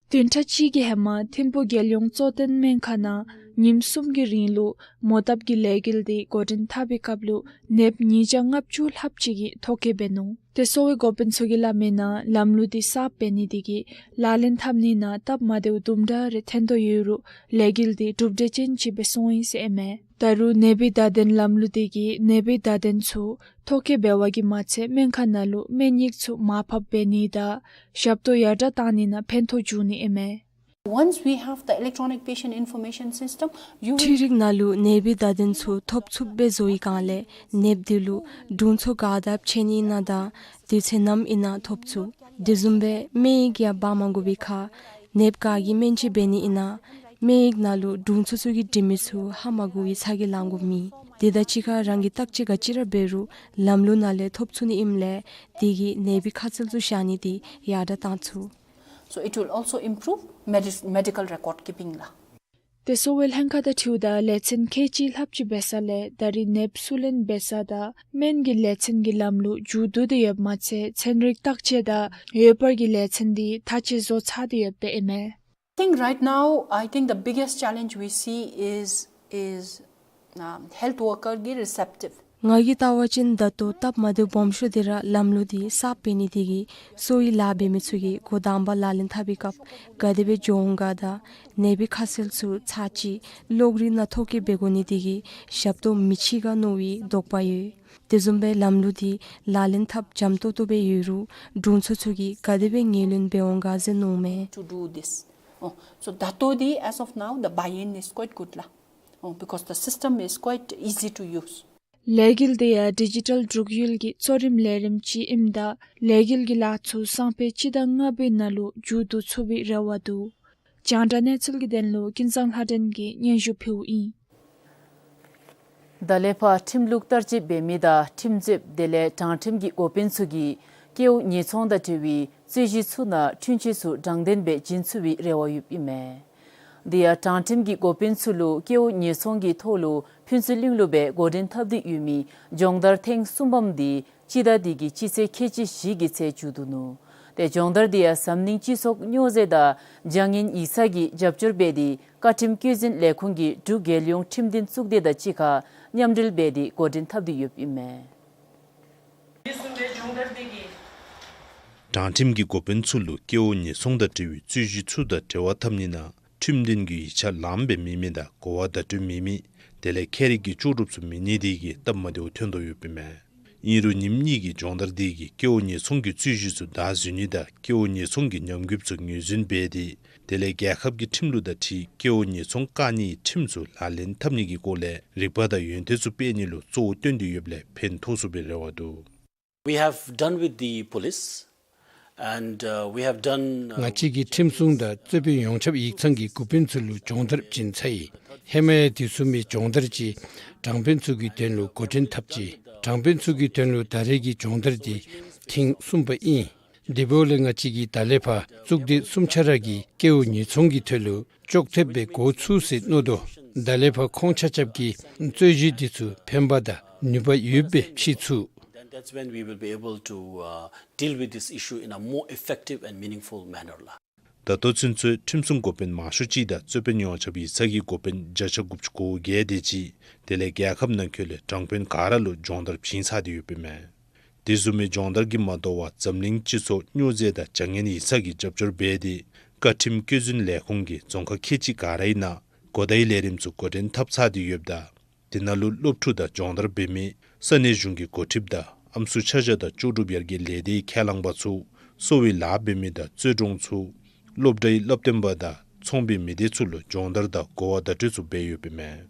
བདུན་ཕྲག་གཅིག་གི་ཧེ་མ་ཐིམ་ཕུག་རྒྱལ་ཡོངས་གཙོ་བསྟེན་སྨན་ཁང་ནང་ཉིནམ་གསུམ་གྱི་རིང་ལུ་མོ་བཏབ་ཀྱི་ལས་འགུལ་དེ་འགོ་འདྲེན་འཐབ་པའི་སྐབས་ལུ་ནདཔ་ཉིས་བརྒྱ་ལྔ་བཅུ་ལྷགཔ་ཅིག་གིས་ཐོ་བཀོད་འབད་ནུག། ཏེ་གསོ་བའི་འགོ་དཔོན་ཚུ་གིས་སླབ་མིའི་ནང་ལམ་ལུགས་དེ་གསརཔ་འབད་ནི་དེ་གིས་ལག་ལེན་འཐབ་ནི་ནང་སྟབས་མ་བདེཝ་དུམ་གྲ་རེ་ཐོན་དོ་ཡོད་རུང་ལས་འགུལ་དེ་གྲུབ་འབྲས་ཅན་ཅིག་སྦེ་སོང་ཡི་ཟེར་ཨིན་མས། ད་རུང་ནད་པའི་བརྡ་དོན་ལམ་ལུགས་དེ་གིས་ནད་པའི་བརྡ་དོན་ཚུ་ཐོ་བཀོད་འབད་བ་གིས་མ་ཚད་སྨན་ཁང་ནང་ལུ་སྨན་ཡིག་ཚུ་མར་ཕབ་འབད་ནི་དང་ཞབས་ཏོག་ཡར་དྲག་བཏང་ནི་ནང་ཕན་ཐོགས་འབྱུང་ནི་ཨིན་མས། Once we have the electronic patient information system, you will འཕྲུལ་རིག་ནང་ལུ་ནད་པའི་བརྡ་དོན་ཚུ་ཐོབ་ཚུགསཔ་སྦེ་བཟོ་བའི་སྒང་ལས་ནདཔ་དེ་ལུ་དྲུང་འཚོ་ག་དེ་སྦེ་འབད་ནི་ཨིན་ན་དང་དུས་ཚོད་ནམ་ཨིན་ན་ཐོབ་ཚུགས། དེ་བཟུམ་སྦེ་སྨན་ཡིག་ཡང་འབག་མ་དགོ་པའི་ཁར་ནདཔ་ག་གིས་སྨན་བཅོས་འབད་ནི་ཨིན་ན་སྨན་ཡིག་ནང་ལུ་དྲུང་འཚོ་ཚུ་གིས་འབྲི་མི་ཚུ་ཧ་མ་གོ་བའི་ཚ་གྱང་ལང་དགོཔ་མེད། དེ་དང་གཅིག་ཁར་རང་གིས་བརྟག་དཔྱད་ག་ཅི་ར་འབད་རུང་ལམ་ལུགས་ནང་ལས་ཐོབ་ཚུགས་ནི་ཨིནམ་ལས་དེ་གིས་ནད་པའི་ཁ་གསལ་ཚུ་བཞག་ནི་དེ་ཡར་དྲག་བཏང་ཚུགས། So it will also improve medi- medical record keeping ལགས། ཏེ་གསོ་བའི་ལྷན་ཁག་དང་འཁྲིལཝ་ད་ལས་ཚན་ཁལ་གཅིག་ལྷགཔ་ཅིག་འབད་ས་ལས་ད་རེས་ནདཔ་ཚུ་ལེན་འབད་ས་དང་སྨན་གྱི་ལས་ཚན་གྱི་ལམ་ལུགས་མཇུག་བསྡུ་སྟེ་ཡོདཔ་མ་ཚད་ཚན་རིག་བརྟག་དཔྱད་དང་འོད་འབར་གྱི་ལས་ཚན་དེ་མཐའ་དཔྱད་བཟོ་ཚར་ཏེ་ཡོདཔ་ཨིན་མས། I think right now, I think the biggest challenge we see is is um, health worker གི་receptive. ང་གིས་བལྟ་བ་ཅིན་ད་ལྟོ་སྟབས་མ་བདེཝ་སྦོམ་ཤོས་དེ་ར་ལམ་ལུགས་དེ་གསརཔ་འབད་ནི་དེ་གིས་གསོ་བའི་ལཱ་འབད་མི་ཚུ་གིས་འགོ་དང་པ་ལག་ལེན་འཐབ་པའི་སྐབས་ག་དེ་སྦེ་འགྱོ་འོང་ག་དང་ནད་པའི་ཁ་གསལ་ཚུ་ཚར་གཅིག་གློག་རིག་ནང་ཐོ་བཀོད་འབད་དགོ་ནི་དེ་གིས་ཞབས་ཏོག་མི་ཅིག་ག་མནོ་བའི་དོགས་པ་ཡོད། དེ་བཟུམ་སྦེ་ལམ་ལུགས་དེ་ལག་ལེན་འཐབ་འཇམ་ཏོག་ཏོ་སྦེ་ཡོད་རུང་དྲུང་འཚོ་ཚུ་གིས་ག་དེ་སྦེ་ངོས་ལེན་འབད་འོང་ག་ཟེར་མནོཝ་མས། To do this. Oh, so ད་ལྟོ་དེ་as of now the buy-in is quite good ལགས། Oh, because the system is quite easy to use. ལས་འགུལ་དེ་ཡང་ཌི་ཇི་ཊལ་འབྲུག་ཡུལ་གྱི་གཙོ་རིམ་ལས་རིམ་ཅིག་ཨིནམ་ད་ལས་འགུལ་གྱི་ལཱ་ཚུ་སང་ཕོད་སྤྱི་ཟླ་ལྔ་པའི་ནང་ལུ་མཇུག་བསྡུ་ཚུགས་པའི་རེ་བ་འདུག། རྒྱང་བསྒྲགས་གནས་ཚུལ་གྱི་དོན་ལུ་ཀུན་བཟང་ལྷ་སྒྲོན་གྱིས་སྙན་ཞུ་ཕུལཝ་ཨིན། ད་ལས་ཕར་ཁྲིམས་ལུགས་བསྟར་སྤྱོད་འབད་མི་དང་ཁྲིམས་རྩོདཔ་དེ་ལས་དྲང་ཁྲིམས་ཀྱི་འགོ་དཔོན་ཚུ་གིས་ཀེའུ་ཉེས་ཚོང་དང་འབྲེལ་བའི་རྩོད་གཞི་ཚུ་ནང་འཁྲུན་ཆོད་ཚུ་དྲང་བདེན་སྦེ་བྱིན་ཚུགས་པའི་རེ་བ་ཡོདཔ་ཨིན་མས། དེ་ཡང་དྲང་ཁྲིམས་ཀྱི་འགོ་དཔོན་ཚུ་ལུ་ཀེའུ་ཉེས་ཚོང་གི་ཐོག་ལུ་ཕུན་ཚོགས་གླིང་ལུ་སྦེ་འགོ་འདྲེན་འཐབ་སྟེ་ཡོད་མི་སྦྱོང་བརྡར་ཐེངས་གསུམ་པམ་དེ་སྤྱི་ཟླ་འདི་གི་སྤྱི་ཚེས་ཁལ་གཅིག་བཞི་གི་ཚེས་མཇུག་བསྡུ་ནུག། ཏེ་སྦྱོང་བརྡར་དེ་ཡང་འཛམ་གླིང་སྤྱི་ཚོགས་སྨྱོ་རྫས་དང་བྱ་ངན་ཡིག་ཚང་གིས་རྒྱབ་སྐྱོར་འབད་དེ་བཀའ་ཁྲིམས་བཀོད་འཛིན་ལས་ཁུངས་ཀྱི་འབྲུག་རྒྱལ་ཡོངས་ཁྲིམས་འདུན་གཙུག་སྡེ་དང་གཅིག་ཁར་མཉམ་འབྲེལ་འབད་དེ་འགོ་འདྲེན་འཐབ་སྟེ་ཡོདཔ་ཨིན་མས། དྲང་ཁྲིམས་ཀྱི་འགོ་དཔོན་ཚུ་ལུ་ཀེའུ་ཉེས་ཚོང་དང་འབྲེལ་བའི་རྩོད་གཞི་ཚུ་དང་འབྲེལ་བ་འཐབ་ནི་ནང་ཁྲིམས་འདུན་གྱི་ཡིག་ཆ་ལངམ་སྦེ་མེད་མི་དང་གོ་བ་བརྡ་སྤྲོད་མེད་མི་དེ་ལས་ཁྱད་རིག་གི་ལྕོགས་གྲུབ་ཚུ་མེད་ནི་དེ་གིས་སྟབས་མ་བདེཝ་ཐོན་དོ་ཡོདཔ་ཨིན་མས། ཨིན་རུང་ཉིནམ་གཉིས་ཀྱི་སྦྱོང་བརྡར་དེ་གིས་ཀེའུ་ཉེས་ཚོང་གི་རྩོད་གཞི་ཚུ་བདའ་ཟུན་ནི་དང་ཀེའུ་ཉེས་ཚོང་གི་ཉམས་རྒུདཔ་ཚུ་ངོས་འཛིན་འབད་དེ་དེ་ལས་རྒྱལ་ཁབ་ཀྱི་ཁྲིམས་ལུགས་དང་འཁྲིལ་ཀེའུ་ཉེས་ཚོང་བཀག་ནིའི་ཁྲིམས་ཚུ་ལག་ལེན་འཐབ་ནི་གི་སྐོར་ལས་རིག་པ་དང་ཡོན་ཏན་ཚུ་སྤེལ་ནི་ལུ་གཙོ་བོ་བཏོན་ཏེ་ཡོདཔ་ལས་ཕན་ཐོགས་ཚུགས་པའི་རེ་བ་འདུག། We have done with the police and uh, we have done uh, ང་བཅས་ཀྱིས་ཁྲིམས་སྲུང་དང་རྩོད་དཔོན་ཡོངས་ཁྱབ་ཡིག་ཚང་གི་འགོ་དཔོན་ཚུ་ལུ་སྦྱོང་བརྡར་བྱིན་ཚར་ཡི། ཧེ་མ་ཡང་དེ་བཟུམ་མའི་སྦྱོང་བརྡར་ཅིག་དྲང་དཔོན་ཚུ་གི་དོན་ལུ་འགོ་འདྲེན་འཐབ་ཅི། དྲང་དཔོན་ཚུ་གི་དོན་ལུ་ད་རེས་ཀྱི་སྦྱོང་བརྡར་འདི་ཐེངས་གསུམ་པ་ཨིན། དེ་འབདཝ་ལས་ང་བཅས་ཀྱིས་ད་ལས་ཕར་གཙུག་སྡེ་གསུམ་ཆ་ར་གིས་ཀེའུ་ཉེས་ཚོང་གི་ཐོག་ལུ་ཅོག་འཐདཔ་སྦེ་འགོ་བཙུགས་ཟེར་མནོ་དོ། ད་ལས་ཕར་ཁོང་ཆ་ཁྱབ་ཀྱིས་རྩོད་གཞི་འདི་ཚུ་ཕན་པ་དང་ནུས་པ་ཡོདཔ་སྦེ་ཕྱེ་ཚུགས། Then that's when we will be able to uh, deal with this issue in a more effective and meaningful manner ལགས། ད་ལྟོ་ཚུན་ཚོད་ཁྲིམས་སྲུང་འགོ་དཔོན་མང་ཤོས་ཅིག་དང་རྩོད་དཔོན་ཡོངས་ཁྱབ་ཡིག་ཚང་གི་འགོ་དཔོན་བརྒྱ་ཆ་དགུ་བཅུ་གོ་བརྒྱད་དེ་ཅིག་དེ་ལས་རྒྱལ་ཁབ་ནང་འཁོད་ལས་དྲང་དཔོན་ག་ར་ལུ་སྦྱོང་བརྡར་བྱིན་ཚར་ཏེ་ཡོདཔ་ཨིན་མས། དེ་བཟུམ་མའི་སྦྱོང་བརྡར་གྱིས་མ་དོ་བར་འཛམ་གླིང་སྤྱི་ཚོགས་སྨྱོ་རྫས་དང་བྱ་ངན་ཡིག་ཚང་གིས་རྒྱབ་སྐྱོར་འབད་དེ་བཀའ་ཁྲིམས་བཀོད་འཛིན་ལས་ཁུངས་ཀྱིས་རྫོང་ཁག་ཁལ་གཅིག་ག་ར་ཨིན་ན་གོ་བརྡའི་ལས་རིམ་ཚུ་འགོ་འདྲེན་འཐབ་ཚར་ཏེ་ཡོདཔ་ད་དེ་ནང་ལུ་སློབ་ཕྲུག་དང་སྦྱོང་བརྡར་འབད་མི་ས་གནས་གཞུང་གི་འགོ་ཁྲིདཔ་དང་ཨམ་སྲུ་ཆ་བཞག་དང་ལྕོགས་གྲུབ་ཡར་རྒྱས་ལས་སྡེའི་ཁས་བླངས་པ་ཚུ་གསོ་བའི་ལཱ་འབད་མི་དང་རྩོད་གྲོང་ཚུ་སློབ་གྲྭའི་སློབ་སྟོན་པ་དང་ཚོང་པའི་མི་སྡེ་ཚུ་ལུ་སྦྱོང་བརྡར་དང་གོ་བ་བརྡ་སྤྲོད་ཚུ་འབད་ཡོདཔ་ཨིན་མས།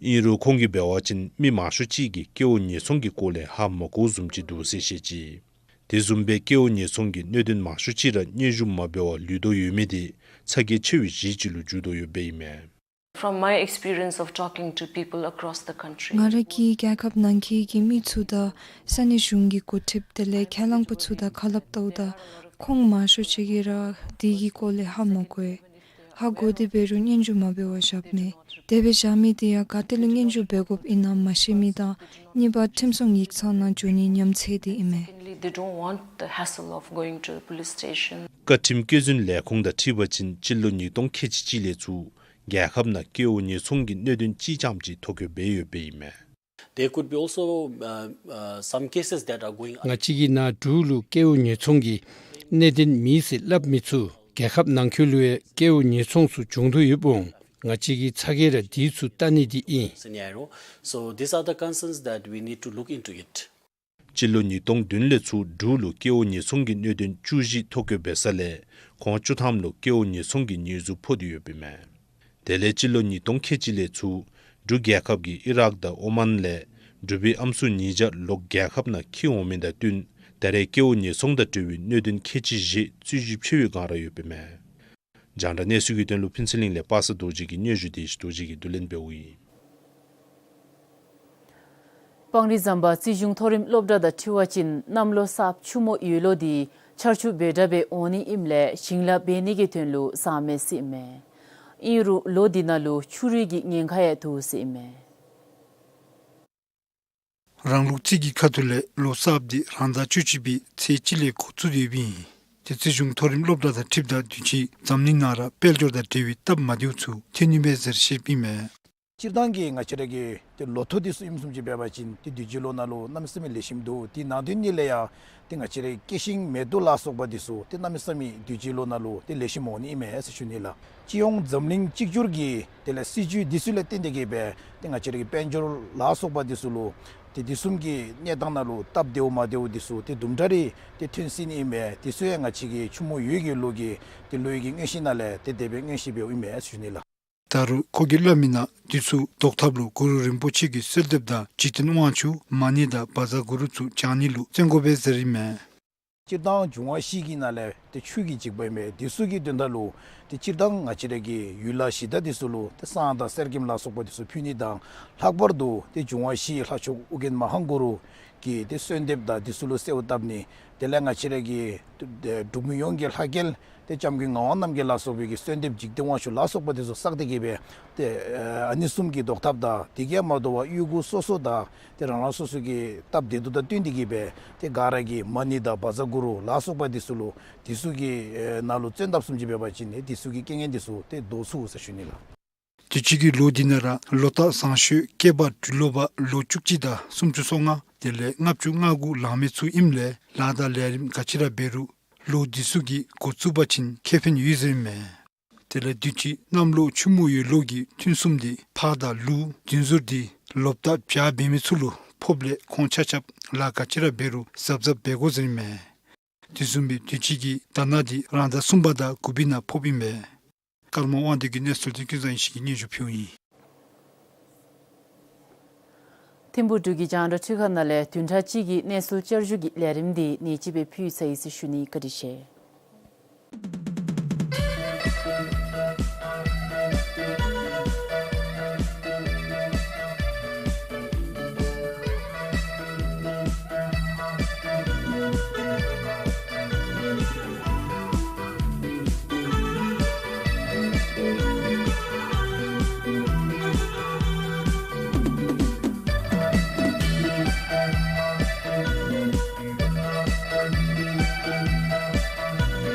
ཨིན་རུང་ཁོང་གིས་འབད་བ་ཅིན་མི་མང་ཤོས་ཅིག་གིས་ཀེའུ་ཉེས་ཚོང་གི་སྐོར་ལས་ཧ་མ་གོཝ་བཟུམ་ཅིག་འདུག་ཟེར་བཤད་ཅི། དེ་བཟུམ་སྦེ་སྐལཝ་ཉེས་ཚོང་གི་གནད་དོན་མང་ཤོས་ཅིག་ར་སྙན་ཞུ་མ་འབད་བར་ལུས་དོ་ཡོད་མི་དེ་ཚ་གྱང་ཆེ་བའི་གཞི་ཅིག་ལུ་འགྱུར་དོ་ཡོདཔ་ཨིན་མས། From my experience of talking to people across the country, ང་ར་གིས་རྒྱལ་ཁབ་ནང་འཁོད་ཀྱི་མི་ཚུ་དང་ས་གནས་གཞུང་གི་འགོ་ཁྲིདཔ་དེ་ལས་ཁས་བླངས་པ་ཚུ་དང་ཁ་སླབ་བལྟཝ་ད་ཁོང་མང་ཤོས་ཅིག་གིས་ར་དེ་གི་སྐོར་ལས་ཧ་མ་གོ་བས། ཧ་གོ་སྟེ་འབད་རུང་སྙན་ཞུ་མ་འབད་བར་བཞགཔ་མས། དེ་སྦེ་བཞག་མི་དེ་ཡང་ག་ཏེ་ལུ་སྙན་ཞུ་འབད་དགོཔ་ཨིན་ན་མ་ཤེས་མི་དང་གཉིས་པ་ཁྲིམས་སྲུང་ཡིག་ཚང་ནང་འགྱོ་ནིའི་ཉམས་འཚེར་ཏེ་ཨིན་མས། They don't want the hassle of going to the police station. བཀའ་ཁྲིམས་བཀོད་འཛིན་ལས་ཁུངས་དང་འཁྲིལ་བ་ཅིན་སྤྱི་ལོ་ཉིས་སྟོང་ཁལ་གཅིག་གཅིག་ལས་ཚུར་རྒྱལ་ཁབ་ནང་སྐལཝ་ཉེས་ཚོང་གི་གནད་དོན་ཅིག་ཙམ་ཅིག་ཐོ་བཀོད་འབད་ཡོདཔ་ཨིན་མས། There could be also, uh, uh, some cases that are going on. ང་བཅས་ཀྱི་ནཱ་འབྲུག་ལུ་སྐལཝ་ཉེས་ཚོང་གི་གནད་དོན་མེད་ཟེར་སླབ་མི་ཚུ་རྒྱལ་ཁབ་ནང་འཁོད་ལུ་ཡང་སྐལཝ་ཉེས་ཚོང་ཚུ་འབྱུང་དོ་ཡོདཔ་འོང་། ང་བཅས་ཀྱིས་ཚ་གྱང་ར་དེ་ཚུ་བལྟ་ནི་དེ་ཨིན། Scenario. So these are the concerns that we need to look into it. སྤྱི་ལོ་ཉིས་སྟོང་བདུན་ལས་ཚུར་འབྲུག་ལུ་སྐལཝ་ཉེས་ཚོང་གི་གནད་དོན་བཅུ་བཞི་ཐོ་བཀོད་འབད་ས་ལས་ཁོང་བཅུ་ཐམ་ལུ་སྐལཝ་ཉེས་ཚོང་གི་ཉེས་འཛུགས་ཕོག་སྟེ་ཡོདཔ་ཨིན་མས། དེ་ལས་སྤྱི་ལོ་ཉིས་སྟོང་ཁལ་གཅིག་ལས་ཚུར་འབྲུག་རྒྱལ་ཁབ་ཀྱིས་ཨི་རག་དང་ཨོ་མཱན་ལས་འབྲུག་པའི་ཨམ་སྲུ་ཉིས་བརྒྱ་ལོག་རྒྱལ་ཁབ་ནང་འཁྱིད་འོང་མི་དང་བསྟུན་ད་རེས་སྐལཝ་ཉེས་ཚོང་དང་འབྲེལ་བའི་གནད་དོན་ཁལ་གཅིག་བཞེས་རྩོད་ཞིབ་ཆེ་བའི་སྒང་ར་ཡོདཔ་ཨིན་མས། རྒྱང་བསྒྲགས་གནས་ཚུལ་གྱི་དོན་ལུ་ཕུན་ཚོགས་གླིང་ལས་པ་སངས་རྡོ་རྗེ་གི་སྙན་ཞུ་དེ་ཞི་རྡོ་རྗེ་གིས་བསྡུ་ལེན་འབདཝ་ཨིན། སྤང་རི་ཟམ་པ་རྩིས་གཞུང་མཐོ་རིམ་སློབ་གྲྭ་དང་འཁྲིལ་བ་ཅིན་གནམ་ལོ་གསརཔ་ཆུ་མོ་ཡོས་ལོ་དེ་ཆར་ཆུ་འབོལ་དྲགས་སྦེ་འོང་ནི་ཨིནམ་ལས་ཞིང་ལཱ་འབད་ནི་གི་དོན་ལུ་བཟང་མས་ཟེར་ཨིན་མས། ཨིན་རུང་ལོ་འདི་ནང་ལུ་ཆུ་རུད་ཀྱི་ཉེན་ཁ་ཡང་འདུག་ཟེར་ཨིན་མས། རང་ལུགས་རྩིས་ཀྱི་ཁ་ཐུག་ལས་ལོ་གསརཔ་དེ་རང་ཟླ་བཅུ་གཅིག་པའི་ཚེས་གཅིག་ལས་འགོ་བཙུགས་ཏེ་ཡོདཔ་ཨིན། དེ་རྩིས་གཞུང་མཐོ་རིམ་སློབ་གྲྭ་དང་འཁྲིལཝ་ད་དུས་ཅི་འཛམ་གླིང་ནང་ར་དཔལ་འབྱོར་དང་འབྲེལ་བའི་སྟབས་མ་བདེཝ་ཚུ་ཐོན་ནི་མས་ཟེར་བཤདཔ་ཨིན་མས། སྤྱིར་བཏང་གི་ང་བཅས་ར་གི་ཏེ་ལོ་ཐོ་འདི་ཚུ་ཨིནམ་བཟུམ་ཅིག་འབད་བ་ཅིན་ཏེ་དུས་ཅི་ལོ་ནང་ལུ་གནམ་མེད་ས་མེད་ལེགས་ཤོམ་འདུག། དེ་ནང་དོན་ཉིད་ལས་ཡང་ཏེ་ང་བཅས་ར་གི་སྐྱེ་ཤིང་མེ་ཏོག་ལ་སོགས་པ་འདི་ཚུ་ཏེ་གནམ་མེད་ས་མེད་དུས་ཅི་ལོ་ནང་ལུ་ཏེ་ལེགས་ཤོམ་འོང་ནི་ཨིན་མས་ཟེར་ཞུ་ནི་ལགས། སྤྱི་ཡོངས་འཛམ་གླིང་གཅིག་གྱུར་གྱི་དེ་ལས་སྲིད་བྱུས་འདི་ཚུ་ལས་བརྟེན་ཏེ་གིས་སྦེ་ཏེ་ང་བཅས་ར་གི་དཔལ་འབྱོར་ལ་སོགས་པ་འདི་ཚུ་ལུ་ཏེ་དུས་གསུམ་གྱི་གནས་སྟངས་ནང་ལུ་སྟབས་བདེཝ་མ་བདེཝ་འདི་ཚུ་ཏེ་དུམ་གྲ་རེ་ཏེ་ཐོན་སྲིད་ནི་ཨིན་མས། དེ་ཚུ་ཡང་ང་བཅས་ཀྱི་ཆུ་མོ་ཡོས་ཀྱི་ལོ་གི་ཏེ་ལོ་ཡི་གི་དངོས་གཞི་ནང་ལས་ཏེ་དེ་སྦེ་དངོས་གཞི་སྦེ་ཨིན་མས་ཟེར་ཞུ་ནི་ལགས། ད་རུང་ཁོ་གིས་སླབ་མི་ནང་དུས་ཚོད་བཟློག་ཐབས་ལུ་གུ་རུ་རིན་པོ་ཆེ་གི་གསོལ་འདེབས་དང་འཇིག་རྟེན་དབང་ཕྱུག་མ་ཎི་དང་བཛྲ་གུ་རུ་ཚུ་བགྱང་ནི་ལུ་བརྩོན་དགོ་པས་ཟེར་ཨིན་མས། སྤྱིར་བཏང་འབྱུང་བ་བཞི་གི་ནང་ལས་ཏེ་ཆོས་ཀྱི་འཇིགས་པ་ཨིན་མས། དེ་ཚུ་གི་དོན་དག་ལུ་ཏེ་སྤྱིར་བཏང་ང་བཅས་ར་གི་ཡུལ་ལྷ་གཞི་བདག་དེ་ཚུ་ལུ་ཏེ་བསང་དང་གསེར་སྐྱེམས་ལ་སོགས་པ་དེ་ཚུ་ཕུལ་ནི་དང་ལྷག་པར་དུ་ཏེ་འབྱུང་བ་བཞི་ལྷ་མཆོག་ཨོ་རྒྱན་མ་ཧཱ་གུ་རུ་གི་ཏེ་གསོལ་འདེབས་དང་དེ་ཚུ་ལུ་གསོལཝ་བཏབ་ནི། དེ་ལས་ང་བཅས་ར་གི་འབྲུག་མི་ཡོངས་ཀྱི་ལྷ་སྐལ་ཏེ་སྐྱབས་མགོན་ངག་དབང་རྣམ་རྒྱལ་ལ་སོགས་པའི་གི་གསོལ་འདེབས་འཇིག་རྟེན་དབང་ཕྱུག་ལ་སོགས་པ་དེ་ཚུ་བསགས་ཏེ་གིས་སྦེ་ཏེ་ཨ་ནི་གསུམ་གྱི་བཟློག་ཐབས་དང་དེ་གིས་མ་དོ་བར་གཡུས་སྒོ་སོ་སོ་དང་ཏེ་རང་རང་སོ་སོ་གི་སྟབས་བདེ་སྡུག་དང་བསྟུན་ཏེ་གིས་སྦེ་ཏེ་ག་ར་གིས་མ་ཎི་དང་བཛྲ་གུ་རུ་ལ་སོགས་པ་དེ་ཚུ་ལུ་དེ་ཚུ་གི་ནང་ལུ་བརྩོན་ཐབས་བཟུམ་ཅིག་འབད་བ་ཅིན་ཏེ་དེ་ཚུ་གི་རྐྱེན་ངན་དེ་ཚུ་ཏེ་བཟློག་ཚུགས་ཟེར་ཞུ་ནི་ལགས། དུས་ཅི་གི་ལོ་འདི་ནང་ར་ལོ་རྟགས་བཟང་ཤོས་སྐྱེས་པ་འབྲུག་ལོ་པ་ལོ་བཅུ་གཅིག་དང་སུམ་ཅུ་སོ་ལྔ་དེ་ལས་ལྔ་བཅུ་ང་དགུ་ལང་མི་ཚུ་ཨིནམ་ལས་ལཱ་དང་ལས་རིམ་ག་ཅི་ར་འབད་རུང་ལོ་འདི་ཚུ་གི་འགོ་བཙུགས་པ་ཅིན་ཁེ་ཕན་ཡོད་ཟེར་ཨིན་མས། དེ་ལས་དུས་ཅི་གནམ་ལོ་ཆུ་མོ་ཡོས་ལོ་གི་ཐུན་གསུམ་འདི་ཕག་དང་ལུག་བདུན་ཟུར་འདི་ལོ་རྟགས་བྱ་འབད་མི་ཚུ་ལུ་ཕོགཔ་ལས་ཁོང་ཆ་ཁྱབ་ལཱ་ག་ཅི་ར་འབད་རུང་གཟབ་གཟབ་འབད་དགོ་ཟེར་ཨིན་མས། དེ་བཟུམ་སྦེ་དུས་ཅི་གི་དྷ་ནཱ་འདི་རང་ཟླ་གསུམ་པ་དང་དགུ་པའི་ནང་ཕོགཔ་ཨིན་མས། ཀརྨ་དབང་འདུས་ཀྱི་གནས་ཚུལ་འདི་ཀུན་བཟང་ཡེ་ཤེས་ཀྱིས་སྙན་ཞུ་ཕུལཝ་ཨིན། ཐིམ་ཕུག་འབྲུག་གི་རྒྱང་བསྒྲགས་འཕྲུལ་ཁང་ནང་ལས་བདུན་ཕྲག་གཅིག་གི་གནས་ཚུལ་བསྐྱར་ཞུ་གི་ལས་རིམ་འདི་ནེ་ཅི་སྦེ་ཕུལ་ཚར་ཡི་ཟེར་ཞུ་ནི། བཀའ་དྲིན་ཆེ།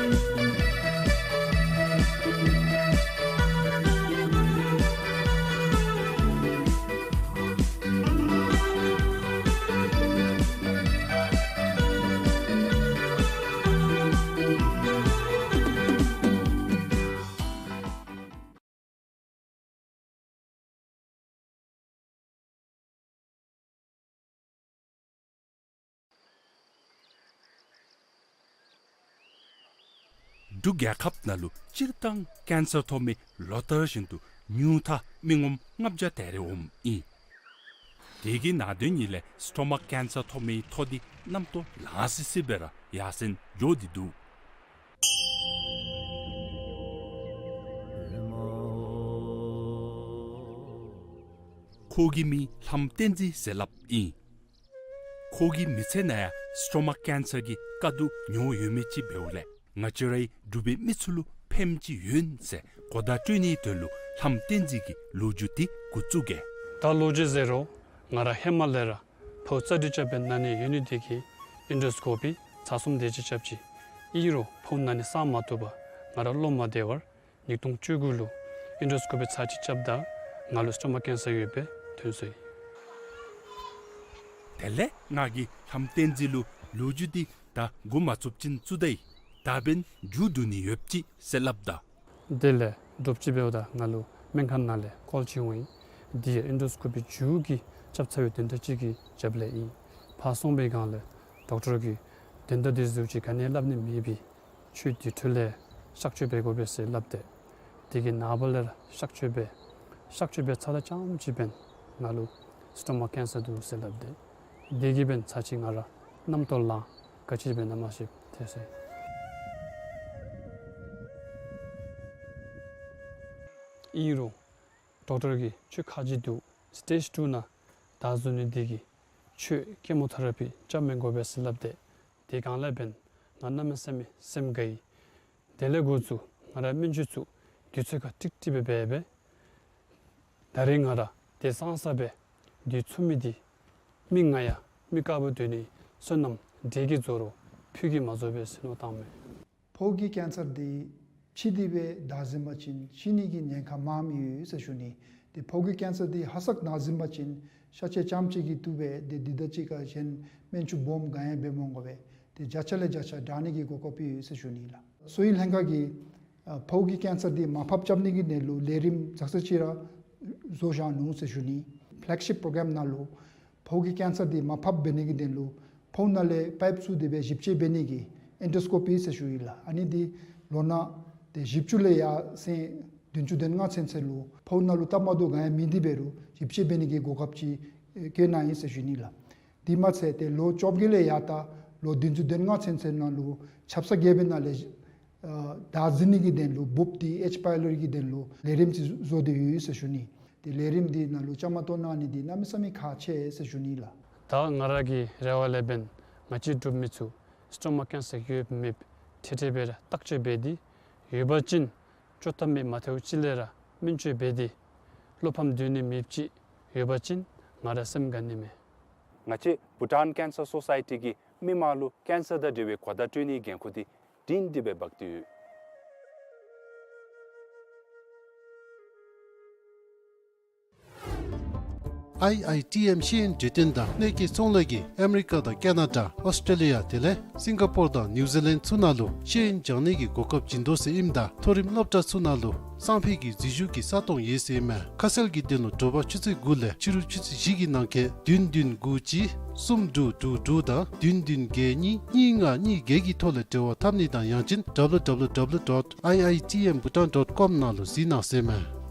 འབྲུག་རྒྱལ་ཁབ་ནང་ལུ་སྤྱིར་བཏང་ཀེན་སར་ཐོབ་མི་ལོ་ལྟར་བཞིན་དུ་ཉུང་མཐའ་མི་ངོམ་ལྔ་བརྒྱ་དེ་རེ་འོངམ་ཨིན། དེ་གི་ནང་དོན་ཉིད་ལས་སི་ཊོ་མག་ཀེན་སར་ཐོབ་མིའི་ཐོ་འདི་གནམ་ཐོག་ལང་སི་སི་སྦེ་ར་ཡར་སེང་འགྱོ་སྟེ་འདུག། ཁོ་གི་མིང་ལྷམ་བསྟན་འཛིན་ཟེར་སླབ་ཨིན། ཁོ་གི་མི་ཚེ་ནང་ཡང་སི་ཊོ་མག་ཀེན་སར་གྱི་དཀའ་སྡུག་མྱོང་ཡོད་མི་ཅིག་འབདཝ་ལས་ང་བཅས་རའི་འབྲུག་པའི་མི་ཚུ་ལུ་ཕནམ་ཅིག་ཡོད་ཟེར་གོ་བརྡ་སྤྲོད་ནིའི་དོན་ལུ་ལྷམ་བསྟན་འཛིན་གྱི་ལོ་རྒྱུས་འདི་འགོ་བཙུགས་གེ། ད་ལོ་རྒྱུས་ཟེར་རུང་ང་ར་ཧེ་མ་ལས་ར་ཕོཝ་རྩ་དྲུག་རྐྱབ་སྦེ་ན་ནི་ཡོད་ནི་དེ་གིས་ཨིན་ཌོ་སི་ཀོ་པི་ཚར་གསུམ་དེ་ཅིག་རྐྱབ་ཅི། ཨིན་རུང་ཕོཝ་ན་ནི་སངས་མ་བཏུབ་པར་ང་ར་བློ་མ་བདེ་བར་ཉིས་སྟོང་བཅུ་དགུ་ལུ་ཨིན་ཌོ་སི་ཀོ་པི་ཚར་གཅིག་རྐྱབ་ད་ང་ལུ་སི་ཊོ་མག་ཀེན་སར་ཡོདཔ་སྦེ་ཐོན་སོ་ཡི། དེ་ལས་ང་གིས་ལྷམ་བསྟན་འཛིན་ལུ་ལོ་རྒྱུས་འདི་ད་འགོ་མ་བཙུགས་ཅིན་ཚུ་ད་ཡི། ད་འབདན་མཇུག་བསྡུ་ནི་ཡོདཔ་ཅིག་ཟེར་སླབ་ད། དེ་ལས་དྲོ་པ་ཅིག་འབདཝ་ད་ང་ལུ་སྨན་ཁང་ནང་ལས་ཀོལ་ཅིག་འོང་ཡི། འདི་ཡང་ཨིན་ཌོ་སི་ཀོ་པི་མཇུག་གི་རྐྱབ་ཚར་བའི་དོན་དག་ཅིག་གི་རྒྱབ་ལས་ཨིན། ཕར་སོང་པའི་སྒང་ལས་ཌོག་ཊར་གྱིས་དོན་དག་འདི་ཚུ་ཅིག་ག་ནི་སླབ་ནི་མེད་པས། ཁྱོད་དེ་འཕྲོ་ལས་གཤག་བཅོས་འབད་དགོ་པས་ཟེར་སླབ་སྟེ། དེ་གི་ནངས་པ་ལས་ར་གཤག་བཅོས་འབད། གཤག་བཅོས་འབད་ཚརཝ་ད་ཙམ་ཅིག་འབདན་ང་ལུ་སི་ཊོ་མག་ཀེན་སར་འདུག་ཟེར་སླབ་སྟེ། དེ་གིས་འབདན་ཚར་གཅིག་ང་ར་གནམ་ཐོག་ལང་ག་ཅི་འབད་ན་མ་ཤེས་ཐལ་སོ་ཡི། ཨིན་རུང་ཌོག་ཊར་གྱིས་ཁྱོད་ཁག་ཅིག་འདུག། སི་ཊེཇ་ཊུ་ནང་བདའ་ཟུན་ནི་དེ་གིས་ཁྱོད་ཀེ་མོ་ཐེ་ར་པི་རྐྱབ་མི་དགོ་པས་ཟེར་སླབ་སྟེ། དེ་སྒང་ལས་འབདན་ང་གནམ་མེད་ས་མེད་སེམས་དགའ་ཡི། དེ་ལས་འགོ་བཙུགས་ང་ར་སྨན་བཅོས་ཚུ་དུས་ཚོད་ཁར་ཀྲིག་ཀྲི་སྦེ་འབད་འབད། ད་རིས་ང་ར་དེ་སང་ས་སྦེ་དུས་ཚོད་མེད་དེ་མི་ང་ཡང་མི་དཀརཔོ་སྡོད་ནི་བསོད་ནམས་འདྲེ་གིས་རྫོགས་རུང་ཕུད་ཀྱིས་མ་རྫོགས་པས་ཟེར་མནོ་བཏངམ་མས། ཕོཝ་གི་ཀེན་སར་འདི་ཕྱི་དེ་སྦེ་བདའ་ཟུན་པ་ཅིན་ཤི་ནི་གི་ཉེན་ཁ་མངམ་ཡོད་ཟེར་ཞུ་ནི། ཏེ་ཕོཝ་གི་ཀེན་སར་འདི་ཧ་སག་བདའ་ཟུན་པ་ཅིན་ཤ་ཆས་ཙམ་ཅིག་གིས་བཏུབ་པས། ཏེ་འདི་དང་གཅིག་ཁར་གཞན་སྨན་བཅོས་སྦོམ་ག་ཡང་འབད་མི་དགོ་པས། ཏེ་བརྒྱ་ཆ་ལས་བརྒྱ་ཆ་དྲག་ནི་གི་གོ་སྐབས་ཡོད་ཟེར་ཞུ་ནི་ལགས། གསོ་བའི་ལྷན་ཁག་གིས་ཨ་ཕོཝ་གི་ཀེན་སར་འདི་མར་ཕབ་རྐྱབ་ནི་གི་དོན་ལུ་ལས་རིམ་ཙག་ཙིག་ཅིག་ར་བཟོ་བཞག་ནུག་ཟེར་ཞུ་ནི། ཕེ་ལེག་ཤིཔ་པྲོ་གྲམ་ནང་ལུ་ཕོཝ་གི་ཀེན་སར་འདི་མར་ཕབ་འབད་ནི་གི་དོན་ལུ་ཕོཝ་ནང་ལས་པའིཔ་བཙུགས་ཏེ་སྦེ་ཞིབ་དཔྱད་འབད་ནི་གི་ཨེན་ཌོ་སི་ཀོ་པི་ཟེར་ཞུ་ཡི་ལགས། ཨ་ནི་འདི་ལོ་ན་ཏེ་བཞི་བཅུ་ལས་ཡར་སེང་བདུན་ཅུ་དོན་ལྔ་ཚུན་ཚོད་ལུ་ཕོཝ་ནང་ལུ་སྟབས་མ་བདེཝ་ག་ཡང་མེད་དེ་འབད་རུང་ཞིབ་དཔྱད་འབད་ནི་གི་གོ་སྐབས་ཅིག་བཀོད་གནང་ཡི་ཟེར་ཞུ་ནི་ལགས། དེ་མ་ཚད་ཏེ་ལོ་བཅོ་བརྒྱད་ལས་ཡར་ད་ལོ་བདུན་ཅུ་དོན་ལྔ་ཚུན་ཚོད་ནང་ལུ་ཆབ་གསང་རྒྱལ་པོའི་ནང་ལས་ཨ་བདའ་ཟུན་ནི་གི་དོན་ལུ་འབུབ་འདི་ཨེཆ་པའི་ལོཊ་གི་དོན་ལུ་ལས་རིམ་ཅིག་བཟོ་སྟེ་ཡོད་ཟེར་ཞུ་ནི། ཏེ་ལས་རིམ་འདི་ནང་ལུ་བཅའ་མར་གཏོགས་གནང་ནི་འདི་གནམ་མེད་ས་མེད་ཁག་ཆེ་ཟེར་ཞུ་ནི་ལགས། ད་ང་ར་གི་རེ་བ་ལས་འབདན་ང་བཅས་འབྲུག་མི་ཚུ་སི་ཊོ་མག་ཀེན་སར་ཡོད་མེད་འཕྲལ་འཕྲལ་སྦེ་ར་བརྟག་དཔྱད་འབད་དེ་ཡོད་པ་ཅིན་ཅོག་ཐ་མེད་མ་ཐལཝ་ཅིག་ལས་ར་སྨན་བཅོས་འབད་དེ་བློ་ཕམ་སྡོད་ནི་མེདཔ་ཅིག་ཡོད་པ་ཅིན་ང་ར་སེམས་དགའ་ནི་མས། ང་བཅས་བྷུ་ཊཱན་ཀེན་སར་སོ་སའི་ཊི་གིས་མི་མང་ལུ་ཀེན་སར་དང་འབྲེལ་བའི་གོ་བརྡ་སྤྲོད་ནིའི་འགན་ཁུར་འདི་སྒྲིང་སྒྲི་སྦེ་འབག་སྟེ་ཡོད། ཨའི་ཨའི་ཊི་ཨེམ་ཤེས་ཡོན་འབྲེལ་མཐུད་དང་གནས་སྐྱེལ་ཚོང་ལས་ཀྱིས་ཨ་མི་རི་ཀ་དང་ཀེ་ན་ཌ་ཨོསི་ཊེ་ལི་ཡ་དེ་ལས་སིང་ག་པོར་དང་ནིའུ་ཛི་ལེནཌ་ཚུ་ནང་ལུ་ཤེས་ཡོན་སྦྱང་ནི་གི་གོ་སྐབས་བྱིན་དོ་ཟེར་ཨིནམ་ད་མཐོ་རིམ་སློབ་གྲྭ་ཚུ་ནང་ལུ་སང་ཕོད་ཀྱི་འཛུལ་ཞུགས་ཀྱི་ས་སྟོང་ཡོད་ཟེར་ཨིན་མས། ཁ་གསལ་གྱི་དོན་ལུ་དྲོ་པ་ཆུ་ཚོད་དགུ་ལས་ཕྱི་རུ་ཆུ་ཚོད་བཞི་གི་ནང་འཁོད་བདུན་བདུན་དགུ་གཅིག་གསུམ་དྲུག་དྲུག་དྲུག་དང་བདུན་བདུན་བརྒྱད་གཉིས་གཉིས་ལྔ་གཉིས་བརྒྱད་ཀྱི་ཐོག་ལས་འབྲེལ་བ་འཐབ་ནི་དང་ཡང་ཅིན་ཌབ་ལུ་ཌབ་ལུ་ཌབ་ལུ་ཌོཊ་ཨའི་ཨའི་ཊི་ཨེམ་བྷུ་ཊཱན་ཌོཊ་ཀོམ་ནང་ལུ་གཟིགས་གནང་ཟེར་ཨིན་མས།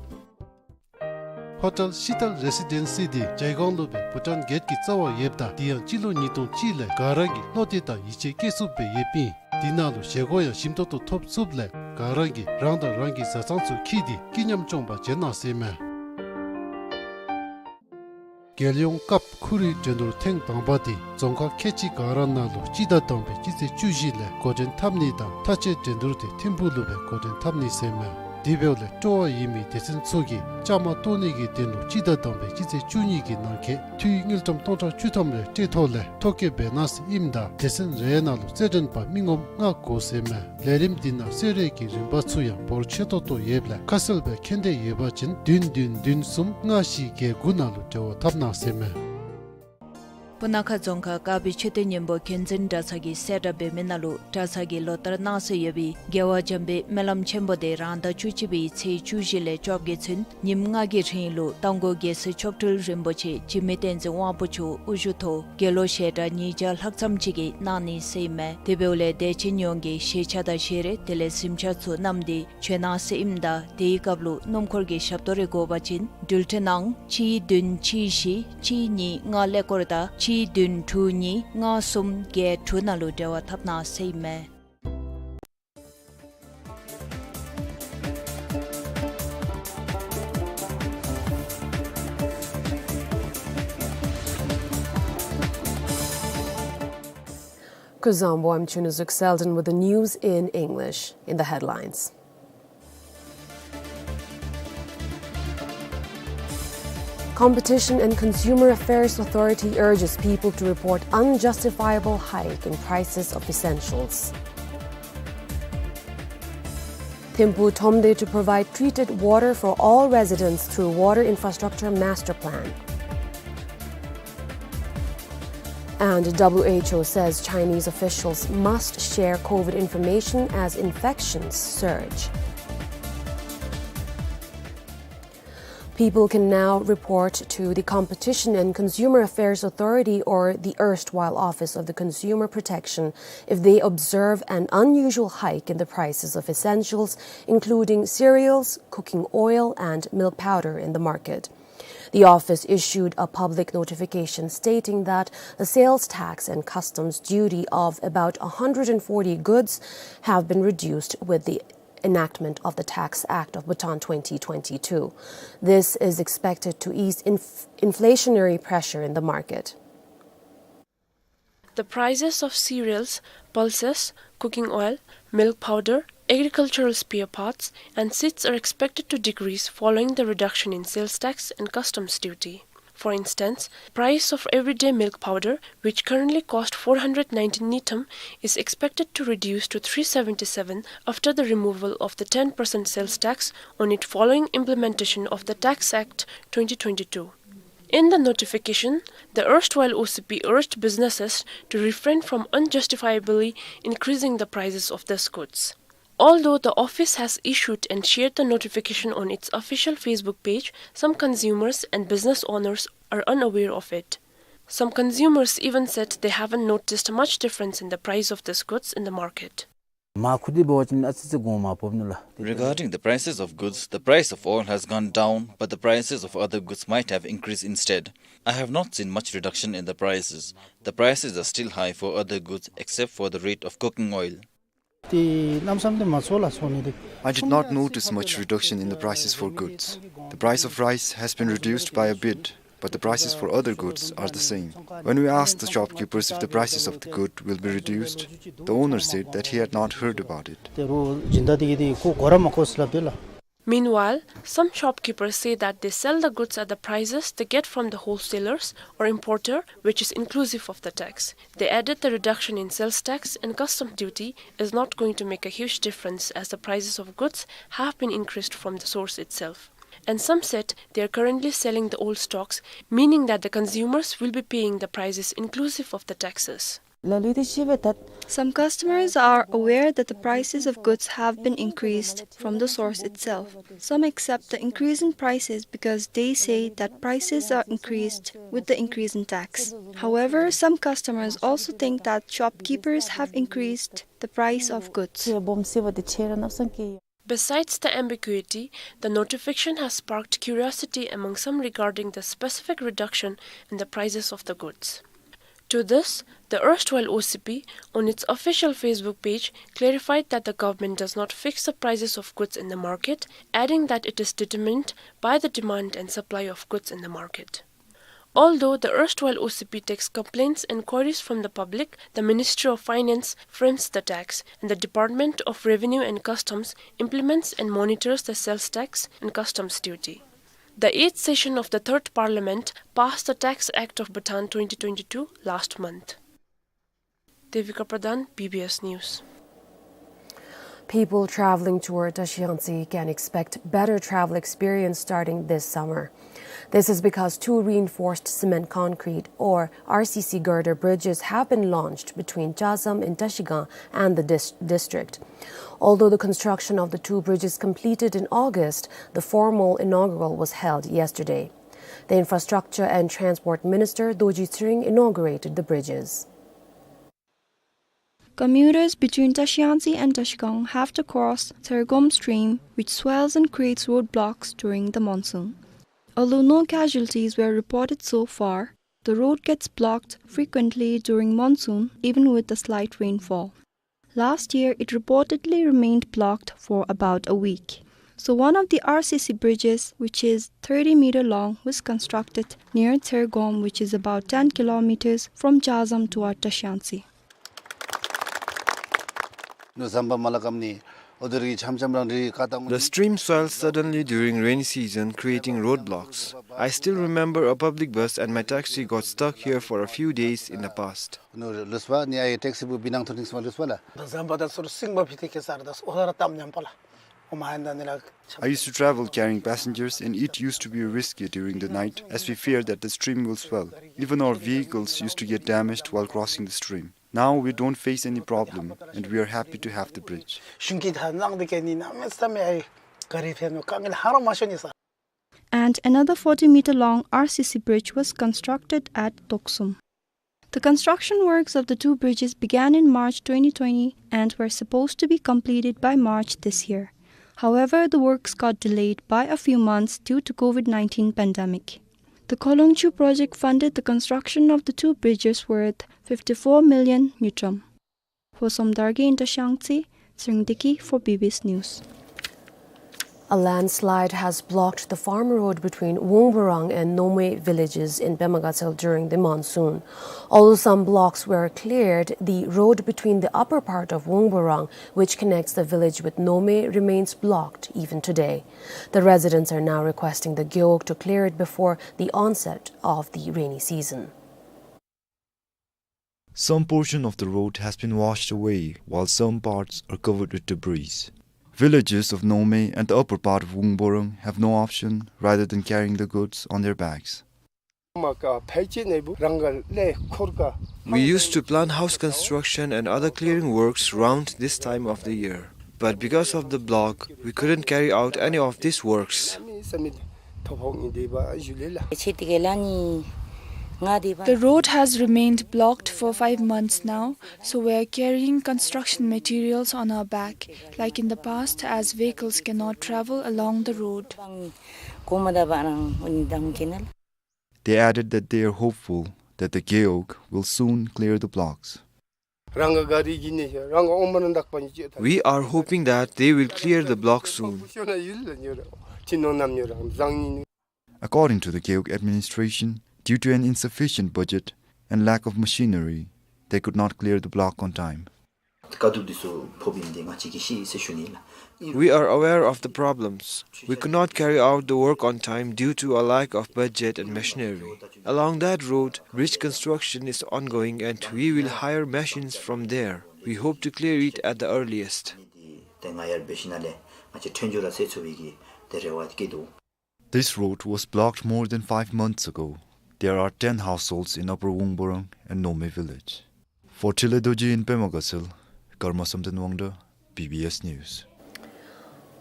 ཧོ་ཊེལ་ཤི་ཏལ་རེ་སི་ཌེན་སི་འདི་ཇའི་གོང་ལུ་སྦེ་བྷུ་ཊཱན་གེཊ་ཀྱི་རྩ་བར་ཡོདཔ་ད་དེ་ཡང་སྤྱི་ལོ་ཉིས་སྟོང་གཅིག་ལས་ག་ར་གིས་བློ་གཏད་དང་ཡིད་ཆེས་བསྐྱེད་ཚུགསཔ་སྦེ་ཡོདཔ་ཨིན། དེ་ནང་ལུ་བཞེས་སྒོ་ཡང་ཞིམ་ཏོག་ཏོ་ཐོབ་ཚུགསཔ་ལས་ག་ར་གིས་རང་དང་རང་གི་བཟའ་ཚང་ཚུ་འཁྱིད་དེ་སྐྱིད་ཉམས་སྐྱོང་པར་བྱོན་གནང་ཟེར་ཨིན་མས། རྒྱལ་ཡོངས་སྐབས་ཁོར་ཡུག་འགྲན་བསྡུར་ཐེངས་དང་པ་དེ་རྫོང་ཁག་ཁལ་གཅིག་ག་ར་ནང་ལུ་སྤྱི་ཟླ་དང་པའི་སྤྱི་ཚེས་བཅུ་བཞི་ལས་འགོ་འདྲེན་འཐབ་ནི་དང་མཐའ་དཔྱད་འགྲན་བསྡུར་དེ་ཐིམ་ཕུག་ལུ་སྦེ་འགོ་འདྲེན་འཐབ་ནི་ཟེར་ཨིན་མས། དེ་འབདཝ་ལས་སྤྲོ་བ་ཡོད་མི་སྡེ་ཚན་ཚུ་གིས་བཅའ་མར་གཏོགས་ནི་གི་དོན་ལུ་སྤྱི་ཟླ་དང་པའི་སྤྱི་ཚེས་བཅུ་གཉིས་ཀྱི་ནང་འཁོད་འཐུས་དངུལ་ཀྲམ་སྟོང་ཕྲག་བཅུ་ཐམ་རེ་སྤྲོད་ཐོག་ལས་ཐོ་བཀོད་འབད་གནང་ཟེར་ཨིནམ་ད་སྡེ་ཚན་རེ་ནང་ལུ་རྩེད་འགྲན་པ་མི་ངོམ་ལྔ་དགོ་ཟེར་ཨིན་མས། ལས་རིམ་འདི་ནང་གསོལ་རས་ཀྱི་རིན་པ་ཚུ་ཡང་འབོར་ཆེ་ཏོག་ཏོ་ཡོདཔ་ལས་ཁ་གསལ་སྦེ་མཁྱེན་འདོད་ཡོད་པ་ཅིན་བདུན་བདུན་བདུན་གསུམ་ལྔ་བཞི་བརྒྱད་དགུ་ནང་ལུ་འབྲེལ་བ་འཐབ་གནང་ཟེར་ཨིན་མས། སྤུ་ན་ཁ་རྫོང་ཁག་དཀར་སྦིས་མཆོད་རྟེན་སྙིང་པོ་མཁྱེན་བརྩེ་གྲྭ་ཚང་གིས་གསལ་བསྒྲགས་འབད་མི་ནང་ལུ་གྲྭ་ཚང་གིས་ལོ་ལྟར་གནང་སྲོལ་ཡོད་པའི་རྒྱལ་བ་འཇམ་དཔལ་སྨོན་ལམ་ཆེན་པོ་དེ་རང་ཟླ་བཅུ་གཅིག་པའི་ཚེས་བཅུ་བཞི་ལས་བཅོ་བརྒྱད་ཚུན་ཉིནམ་ལྔ་གི་རིང་ལུ་རྟ་མགོ་རྒྱལ་སྲས་མཆོག་སྤྲུལ་རིན་པོ་ཆེ་འཇིགས་མེད་བསྟན་འཛིན་དབང་པོ་མཆོག་དབུ་བཞུགས་ཐོག་དགེ་སློང་ཞལ་གྲངས་ཉིས་བརྒྱ་ལྷག་ཙམ་ཅིག་གིས་གནང་ནི་ཟེར་ཨིན་མས། དེ་འབདཝ་ལས་དད་ཅན་ཡོངས་ཀྱིས་ཤེས་བྱ་དང་ཤེས་རིག་དེ་ལས་གཟིམ་ཆ་ཚུ་བསྣམས་ཏེ་བྱོན་གནང་ཟེར་ཨིནམ་ད་དེའི་སྐབས་ལུ་སྣུམ་འཁོར་གྱི་ཞབས་ཏོག་རེ་དགོ་པ་ཅིན་འགྲུལ་འཕྲིན་ནང་གཅིག་བདུན་གཅིག་བཞི་གཅིག་གཉིས་ལྔ་ཀླད་ཀོར་དང་གཅིག་བདུན་དྲུག་གཉིས་ལྔ་གསུམ་བརྒྱད་དྲུག་ནང་ལུ་འབྲེལ་བ་འཐབ་གནང་ཟེར་ཨིན་མས། Kuzuzangpo, I'm Chunuzuk Selden with the news in English. In the headlines. Competition and Consumer Affairs Authority urges people to report unjustifiable hike in prices of essentials. Thimphu Thromde to provide treated water for all residents through Water Infrastructure Master Plan. And W H O says Chinese officials must share COVID information as infections surge. People can now report to the Competition and Consumer Affairs Authority, or the erstwhile Office of the Consumer Protection, if they observe an unusual hike in the prices of essentials, including cereals, cooking oil, and milk powder in the market. The office issued a public notification stating that the sales tax and customs duty of about a hundred and forty goods have been reduced with the enactment of the Tax Act of Bhutan twenty twenty-two. This is expected to ease inf-, inflationary pressure in the market. The prices of cereals, pulses, cooking oil, milk powder, agricultural spare parts, and seeds are expected to decrease following the reduction in sales tax and customs duty. For instance, price of everyday milk powder, which currently cost four hundred nineteen ngultrum, is expected to reduce to three seventy-seven after the removal of the ten percent sales tax on it following implementation of the Tax Act twenty twenty-two. In the notification, the erstwhile O C P urged businesses to refrain from unjustifiably increasing the prices of these goods. Although the office has issued and shared the notification on its official Facebook page, some consumers and business owners are unaware of it. Some consumers even said they haven't noticed much difference in the price of these goods in the market. མ་ཁུ་དེ་འབད་བ་ཅིན་ཨ་ཙི་ཙི་གོང་མ་བབས་ནུག་ལགས། Regarding the prices of goods, the price of oil has gone down, but the prices of other goods might have increased instead. I have not seen much reduction in the prices. The prices are still high for other goods except for the rate of cooking oil. དེ་གནམ་མེད་ས་མེད་མ་ཚོར་ལགས། ཚོར་ནི་དེ། I did not notice much reduction in the prices for goods. The price of rice has been reduced by a bit, but the prices for other goods are the same. When we asked the shopkeepers if the prices of the good will be reduced, the owner said that he had not heard about it. དེ་རུང་སྦྱིན་བདག་དེ་གིས་དེ་ཁོ་གོ་ར་མ་གོ་ཟེར་སླབ་དེ་ལགས། Meanwhile, some shopkeepers say that they sell the goods at the prices they get from the wholesalers or importer, which is inclusive of the tax. They added the reduction in sales tax and custom duty is not going to make a huge difference as the prices of goods have been increased from the source itself. And some said they are currently selling the old stocks, meaning that the consumers will be paying the prices inclusive of the taxes. Some customers are aware that the prices of goods have been increased from the source itself. Some accept the increase in prices because they say that prices are increased with the increase in tax. However, some customers also think that shopkeepers have increased the price of goods. Besides the ambiguity, the notification has sparked curiosity among some regarding the specific reduction in the prices of the goods. To this, the erstwhile O C P, on its official Facebook page, clarified that the government does not fix the prices of goods in the market, adding that it is determined by the demand and supply of goods in the market. Although the erstwhile O C P takes complaints and queries from the public, the Ministry of Finance frames the tax, and the Department of Revenue and Customs implements and monitors the sales tax and customs duty. The eighth session of the Third Parliament passed the Tax Act of Bhutan twenty twenty-two last month. Devika Pradhan, B B S News. People traveling toward Tashilangtse can expect better travel experience starting this summer. This is because two reinforced cement concrete, or R C C girder bridges, have been launched between Chazam in Trashigang and the dis-, district. Although the construction of the two bridges completed in August, the formal inaugural was held yesterday. The Infrastructure and Transport Minister, Dorji Tshering, inaugurated the bridges. Commuters between Trashiyangtse and Trashigang have to cross Tsergom stream, which swells and creates roadblocks during the monsoon. Although no casualties were reported so far, the road gets blocked frequently during monsoon, even with a slight rainfall. Last year, it reportedly remained blocked for about a week. So one of the R C C bridges, which is thirty meter long, was constructed near Tsergom, which is about ten kilometers from Chazam toward Trashiyangtse. ནུབ་ཟམ་པ་མ་ལ་ཀམ་ནི་འོ་དེ་རིགས་འཆམ་འཆམ་རང་རིགས་ཀ་ཏང་། The stream swells suddenly during rainy season, creating roadblocks. I still remember a public bus and my taxi got stuck here for a few days in the past. ནུབ་ལུས་པ་ནི་ཨའི་ཊེག་སི་བུ་བི་ནང་ཐོན་ནིང་སི་མ་ལུས་པ་ལ། ད་ཟམ་པ་ད་སོར་སིང་བ་ཕི་ཏེ་ཁེ་སར་ད་སོ་ཨོ་ད་ར་ཏམ་ཉམ་པ་ལ། ཨོ་མ་ཧན་ད་ནི་ལ། I used to travel carrying passengers, and it used to be risky during the night as we feared that the stream will swell. Even our vehicles used to get damaged while crossing the stream. Now we don't face any problem, and we are happy to have the bridge. ཤུང་ཀི་ད་ནང་དེ་ཀེ་ནི་ན་མེ་ས་མེ་ཨའི་ཀ་རི་ཕེ་ནོ་ཀ་ངེ་ལ་ཧ་ར་མ་ཤོ་ནི་ས། And another forty meter long R C C bridge was constructed at Toksum. The construction works of the two bridges began in March twenty twenty and were supposed to be completed by March this year. However, the works got delayed by a few months due to COVID nineteen pandemic. The Kholongchu project funded the construction of the two bridges worth fifty-four million ngultrum. For Somdar Ge in Trashiyangtse, Tshering Deki for B B S News. A landslide has blocked the farm road between Wungborang and Nome villages in Pema Gatshel during the monsoon. Although some blocks were cleared, the road between the upper part of Wungborang, which connects the village with Nome, remains blocked even today. The residents are now requesting the Gewog to clear it before the onset of the rainy season. Some portion of the road has been washed away, while some parts are covered with debris. Villagers of Nome and the upper part of Wungborang have no option rather than carrying the goods on their backs. We used to plan house construction and other clearing works round this time of the year. But because of the block, we couldn't carry out any of these works. The road has remained blocked for five months now, so we are carrying construction materials on our back, like in the past, as vehicles cannot travel along the road. They added that they are hopeful that the Gewog will soon clear the blocks. We are hoping that they will clear the block soon. According to the Gewog administration, due to an insufficient budget and lack of machinery, they could not clear the block on time. We are aware of the problems. We could not carry out the work on time due to a lack of budget and machinery. Along that road, bridge construction is ongoing and we will hire machines from there. We hope to clear it at the earliest. This road was blocked more than five months ago. There are ten households in Upper Wungborang and Nome village. For Trile Dorji in Pema Gatshel, Karma Samten Wangda, B B S News.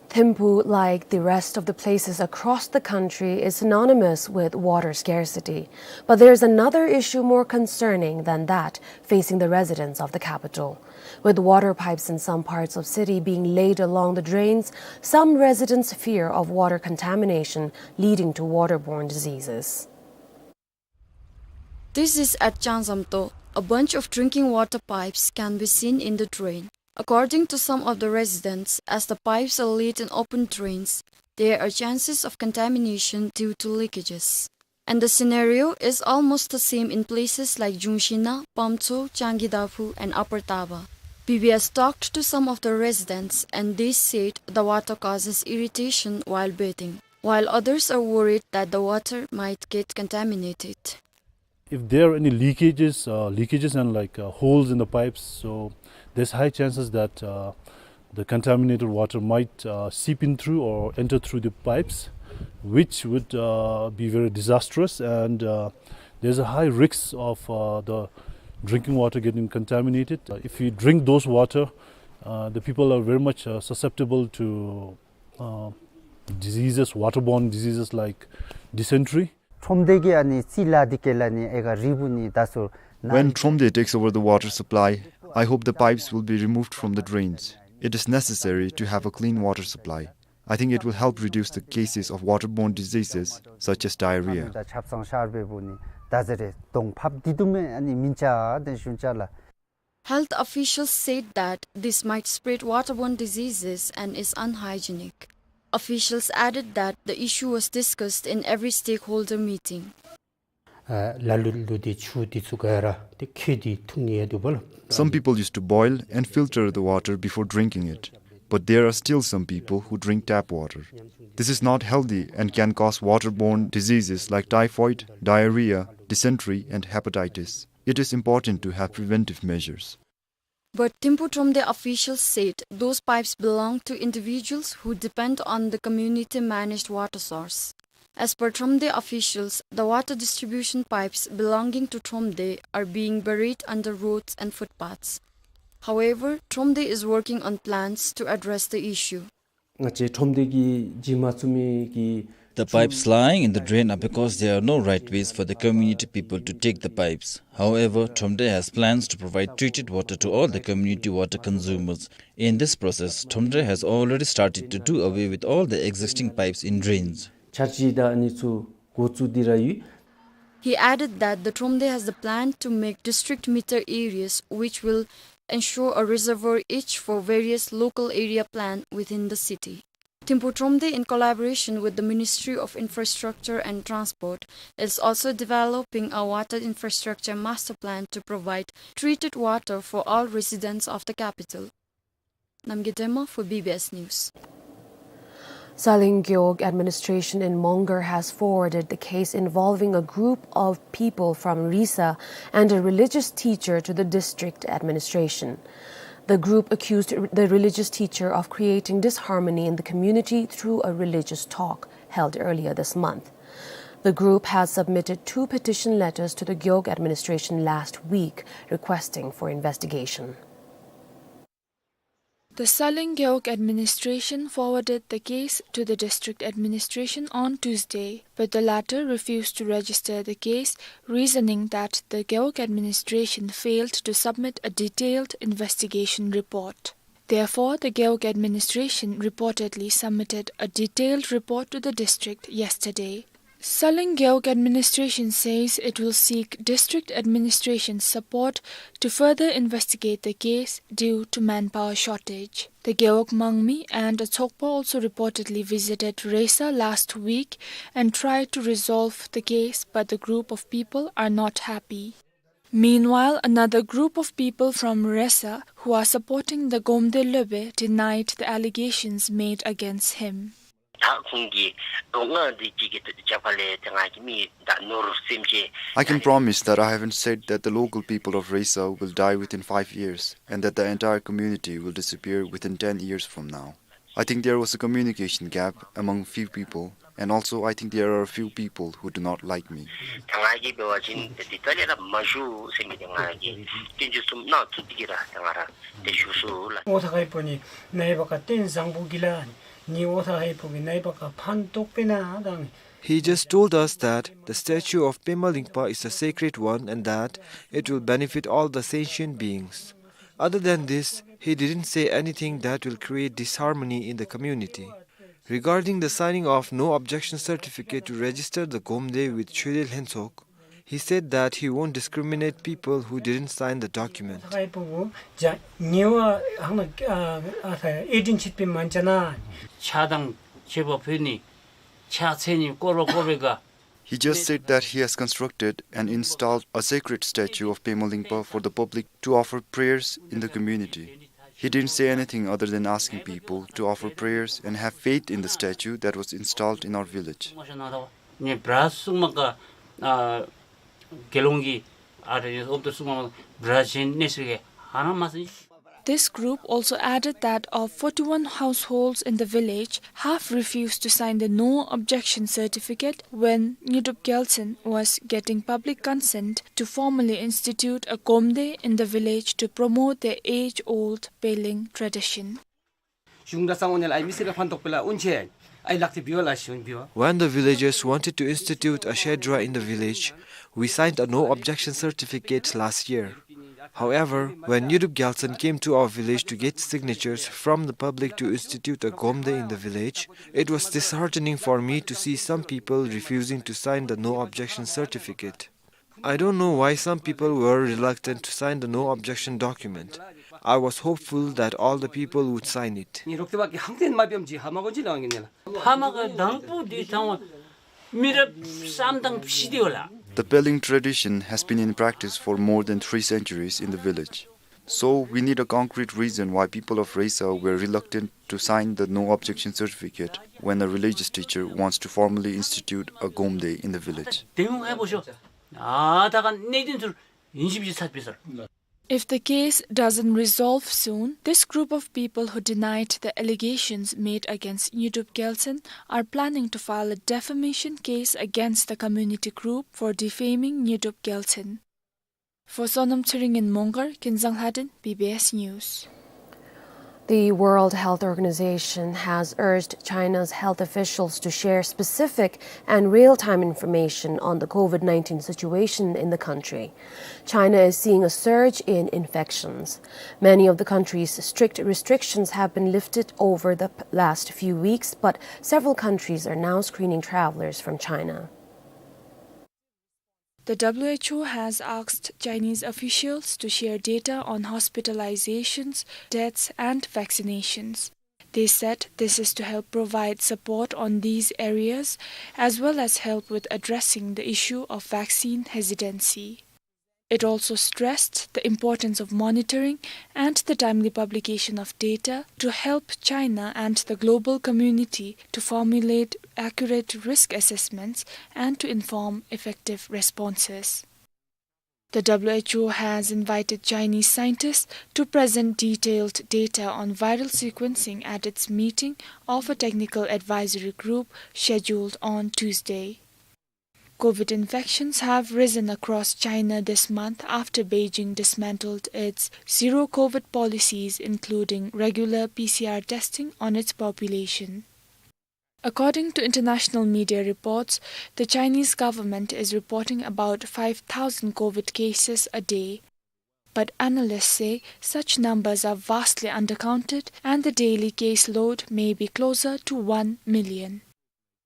Thimphu, like the rest of the places across the country, is synonymous with water scarcity. But there's another issue more concerning than that facing the residents of the capital. With water pipes in some parts of city being laid along the drains, some residents fear of water contamination leading to waterborne diseases. This is at Changzamto. A bunch of drinking water pipes can be seen in the drain. According to some of the residents, as the pipes are laid in open drains, there are chances of contamination due to leakages. And the scenario is almost the same in places like Jungshina, Pamtso, Changidaphu, and Upper Taba. B B S talked to some of the residents, and they said the water causes irritation while bathing, while others are worried that the water might get contaminated. If there are any leakages, uh, leakages and, like, uh, holes in the pipes, so there's high chances that, uh, the contaminated water might, uh, seep in through or enter through the pipes. which would, uh, be very disastrous, and, uh, there's a high risk of, uh, the drinking water getting contaminated. Uh, if we drink those water, uh, the people are very much, uh, susceptible to, uh, diseases, waterborne diseases like dysentery. ཁྲོམ་སྡེ་གིས་ཨ་ནི་རྩི་ལ་འདི་ཀེ་ལ་ནི་ཨེ་ག་རི་བུ་ནི་ད་སོ་ན། When Thromde takes over the water supply, I hope the pipes will be removed from the drains. It is necessary to have a clean water supply. I think it will help reduce the cases of waterborne diseases such as diarrhea. ད་ཆབ་གསང་ཤར་བའི་བུ་ནི་ད་ཟེར་རེ་གདོང་ཕབ་འདི་དུ་མེ་ཨ་ནི་མིན་ཅ་དེ་ཤུན་ཅ་ལ། Health officials said that this might spread waterborne diseases and is unhygienic. Officials added that the issue was discussed in every stakeholder meeting. ཨ་ལ་ལུ་ལུ་དེ་ཆུ་དེ་ཚུ་ག་ར་དེ་ཁེ་དེ་འཐུང་ཡ་དུ་བལ། Some people used to boil and filter the water before drinking it, but there are still some people who drink tap water. This is not healthy and can cause waterborne diseases like typhoid, diarrhea, dysentery, and hepatitis. It is important to have preventive measures. But Thimphu Thromde officials said those pipes belong to individuals who depend on the community-managed water source. As per Thromde officials, the water distribution pipes belonging to Thromde are being buried under roads and footpaths. However, Thromde is working on plans to address the issue. ང་བཅས་ཁྲོམ་སྡེ་གི་ཇི་མ་ཚུ་མི་གི The pipes lying in the drain are because there are no right ways for the community people to take the pipes. However, Thromde has plans to provide treated water to all the community water consumers. In this process, Thromde has already started to do away with all the existing pipes in drains. འཆར་གཞི་དང་ཨ་ནི་ཚུ་འགོ་བཙུགས་ཏེ་ར་ཡོད། He added that the Thromde has the plan to make district meter areas, which will ensure a reservoir each for various local area plan within the city. Thimphu Thromde, in collaboration with the Ministry of Infrastructure and Transport, is also developing a water infrastructure master plan to provide treated water for all residents of the capital. Namgay Dema for B B S News. Saleng Gewog administration in Mongar has forwarded the case involving a group of people from Risa and a religious teacher to the district administration. The group accused the religious teacher of creating disharmony in the community through a religious talk held earlier this month. The group had submitted two petition letters to the Gewog administration last week requesting for investigation. The Saleng Gewog administration forwarded the case to the district administration on Tuesday, but the latter refused to register the case, reasoning that the Gewog administration failed to submit a detailed investigation report. Therefore, the Gewog administration reportedly submitted a detailed report to the district yesterday. Saleng Gewog administration says it will seek district administration support to further investigate the case due to manpower shortage. The Gewog Mangmi and a Tsokpa also reportedly visited Resa last week and tried to resolve the case, but the group of people are not happy. Meanwhile, another group of people from Resa who are supporting the Gomde Lobe denied the allegations made against him. ད་ཁོང་གིས་ལོ་ལྔ་འདི་གཅིག་གི་རྒྱབ་ཁ་ལས་དེ་ང་གི་མི་ད་ནོར་སེམས་ཅན། I can promise that I haven't said that the local people of Resa will die within five years and that the entire community will disappear within ten years from now. I think there was a communication gap among few people, and also I think there are a few people who do not like me. ད་ང་གིས་འབད་བ་ཅིན་ད་འདི་ད་ལས་ར་མ་ཞུ་ཟེར་མི་འདི་ང་གིས་སྐྱོན་བརྗོད་གསུམ་གནང་ཚུགས་ཏེ་གི་ར་ད་ང་ར་དེ་ཞུ་སོ་ལགས། ཨོ་ཐ་ཁའི་པོ་ནི་ནའི་བ་ཀ་རྟེན་བཟང་པོ་གི་ལ་ནི་ཨོ་ཐ་ཁའི་པོ་གི་ནའི་བ་ཀ་ཕན་ཐོགས་པས་ན་དང་། He just told us that the statue of Pema Lingpa is a sacred one and that it will benefit all the sentient beings. Other than this, he didn't say anything that will create disharmony in the community. Regarding the signing of no objection certificate to register the Gomde with Chödel Hentsok, he said that he won't discriminate people who didn't sign the document. ཨོ་ཐ་ཁའི་པོ་གི་ཇ་ཉེ་བ་ཧང་ན་ཨ་ཨ་ཐ་ཨེ་ཏིན་ཆིད་པའི་མན་ཅ་ན། ཕྱག་དང་མཆོད་པ་ཕུལ་ནི་ཕྱག་འཚལ་ནི་བསྐོར་བ་བསྐོར་བའི་ག He just said that he has constructed and installed a sacred statue of Pema Lingpa for the public to offer prayers in the community. He didn't say anything other than asking people to offer prayers and have faith in the statue that was installed in our village. ནི་བྲ་སུང་མ་ཀ་ཨ་དགེ་སློང་གི་ཨ་རེ་ཨོབ་ཏུ་སུང་མ་བྲ་ཆེན་ནི་སི་གེ་ཧ་ར་མ་སི། This group also added that of forty-one households in the village, half refused to sign the no objection certificate when Ngyudrup Gyaltshen was getting public consent to formally institute a Gomde in the village to promote their age-old Peleng tradition. གཞུང་གྲྭ་ཚང་ཨོ་ནེ་ལ་ཨའི་མི་སེར་ར་ཕན་ཐོགས་པའི་ལཱ་ཨུན་ཆེ་ཨའི་ལག་ཏུ་བི་བ་ལ་ཤུན་བི་བ། When the villagers wanted to institute a Shedra in the village, we signed a no objection certificate last year. However, when Ngyudrup Gyaltshen came to our village to get signatures from the public to institute a Gomde in the village, it was disheartening for me to see some people refusing to sign the no objection certificate. I don't know why some people were reluctant to sign the no objection document. I was hopeful that all the people would sign it. ནི་རོགས་ཏེ་བ་ཀི་ཧང་ཏེན་མ་བེམ་ཇི་ཧ་མ་གོ་ཇི་ལ་ཝང་གི་ནེ་ལ། ཕ་མ་གི་དང་པོ་དེ་ཚང་བ་མི་རབས་བསམ་དང་ཕྱི་དེ་བ་ལ། The Peleng tradition has been in practice for more than three centuries in the village. So we need a concrete reason why people of Resa were reluctant to sign the no objection certificate when a religious teacher wants to formally institute a Gomde in the villed. དེ་ཡོང་ཧེ་བོ་ཤོ། ཨ་ད་ག་གནད་དོན་ཚུར་ཡིན་ཞིབ་ཞིབ་ཚར་པས་སར། If the case doesn't resolve soon, this group of people who denied the allegations made against Ngyudrup Gyaltshen are planning to file a defamation case against the community group for defaming Ngyudrup Gyaltshen. For Sonam Tshering in Mongar, Kinzang Lhaden, B B S News. The World Health Organization has urged China's health officials to share specific and real-time information on the COVID nineteen situation in the country. China is seeing a surge in infections. Many of the country's strict restrictions have been lifted over the p-, last few weeks, but several countries are now screening travelers from China. The W H O has asked Chinese officials to share data on hospitalizations, deaths, and vaccinations. They said this is to help provide support on these areas, as well as help with addressing the issue of vaccine hesitancy. It also stressed the importance of monitoring and the timely publication of data to help China and the global community to formulate accurate risk assessments and to inform effective responses. The W H O has invited Chinese scientists to present detailed data on viral sequencing at its meeting of a technical advisory group scheduled on Tuesday. COVID infections have risen across China this month after Beijing dismantled its zero COVID policies, including regular P C R testing on its population. According to international media reports, the Chinese government is reporting about five thousand COVID cases a day. But analysts say such numbers are vastly undercounted and the daily caseload may be closer to one million.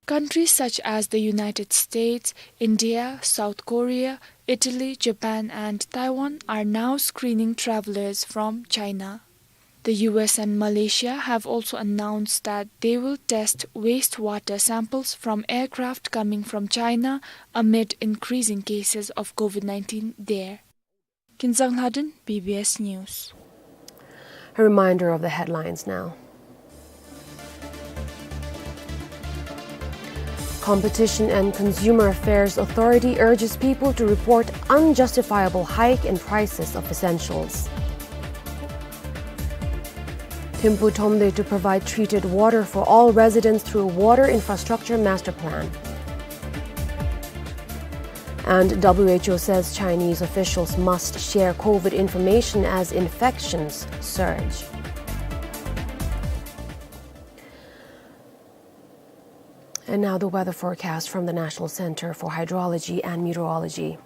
Countries such as the United States, India, South Korea, Italy, Japan, and Taiwan are now screening travelers from China. The U S and Malaysia have also announced that they will test wastewater samples from aircraft coming from China amid increasing cases of COVID nineteen there. Kinzang Lhaden, B B S News. A reminder of the headlines now. Competition and Consumer Affairs Authority urges people to report unjustifiable hike in prices of essentials. Thimphu Thromde to provide treated water for all residents through Water Infrastructure Master Plan. And W H O says Chinese officials must share COVID information as infections surge. And now the weather forecast from the National Center for Hydrology and Meteorology.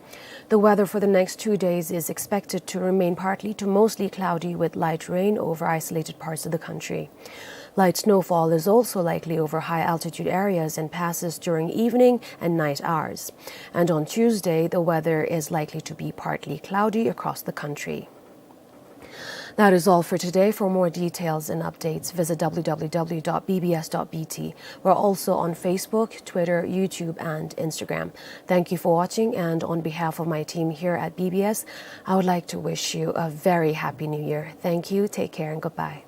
The weather for the next two days is expected to remain partly to mostly cloudy with light rain over isolated parts of the country. Light snowfall is also likely over high altitude areas and passes during evening and night hours. And on Tuesday, the weather is likely to be partly cloudy across the country. That is all for today. For more details and updates, visit W W W dot B B S dot B T. We're also on Facebook, Twitter, YouTube, and Instagram. Thank you for watching, and on behalf of my team here at B B S, I would like to wish you a very happy New Year. Thank you, take care, and goodbye.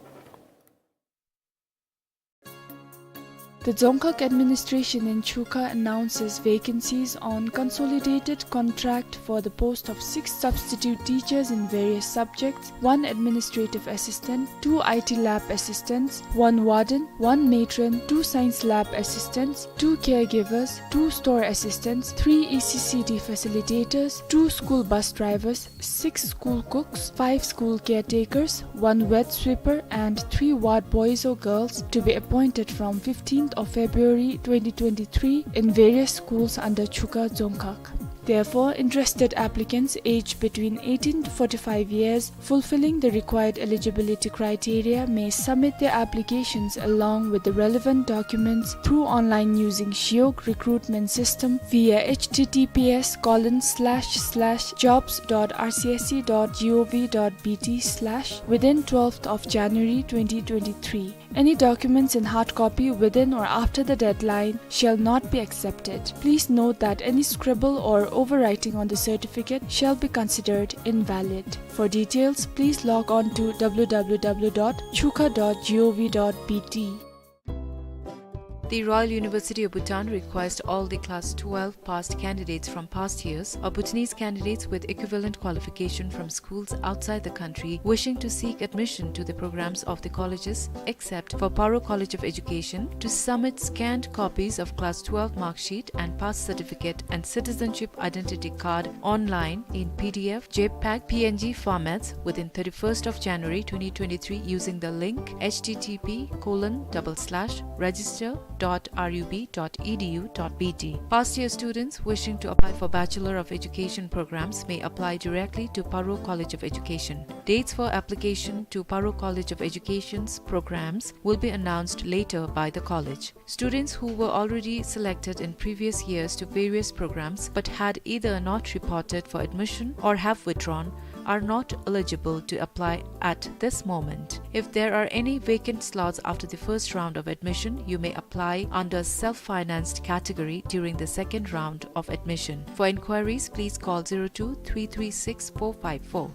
The Dzongkhag administration in Chukha announces vacancies on consolidated contract for the post of six substitute teachers in various subjects, one administrative assistant, two I T lab assistants, one warden, one matron, two science lab assistants, two caregivers, two store assistants, three E C C D facilitators, two school bus drivers, six school cooks, five school caretakers, one wet sweeper, and three ward boys or girls to be appointed from fifteenth of February twenty twenty-three in various schools under Chukha Dzongkhag. Therefore, interested applicants aged between eighteen to forty-five years, fulfilling the required eligibility criteria, may submit their applications along with the relevant documents through online using Shiok recruitment system via H T T P S colon slash slash jobs dot R C S C dot G O V dot B T slash within twelfth of January twenty twenty-three. Any documents in hard copy within or after the deadline shall not be accepted. Please note that any scribble or overwriting on the certificate shall be considered invalid. For details, please log on to W W W dot chukha dot gov dot B T. The Royal University of Bhutan requires all the class twelve passed candidates from past years or Bhutanese candidates with equivalent qualification from schools outside the country wishing to seek admission to the programs of the colleges, except for Paro College of Education, to submit scanned copies of class twelve mark sheet and pass certificate and citizenship identity card online in P D F, JPEG, P N G formats within thirty-first of January twenty twenty-three using the link H T T P colon double slash register dot R U B dot E D U dot B T. Past year students wishing to apply for Bachelor of Education programs may apply directly to Paro College of Education. Dates for application to Paro College of Education's programs will be announced later by the college. Students who were already selected in previous years to various programs but had either not reported for admission or have withdrawn are not eligible to apply at this moment. If there are any vacant slots after the first round of admission, you may apply under self-financed category during the second round of admission. For inquiries, please call zero two three three six four five four.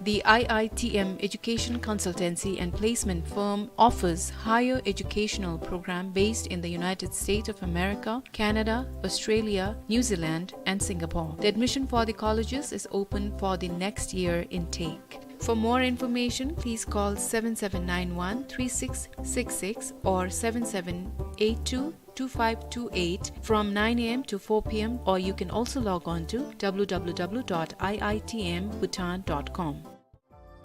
The I I T M education consultancy and placement firm offers higher educational program based in the United States of America, Canada, Australia, New Zealand, and Singapore. The admission for the colleges is open for the next year intake. For more information, please call seven seven nine one three six six six or seven seven eight two two five two eight from nine A M to four P M, or you can also log on to W W W dot I I T M bhutan dot com.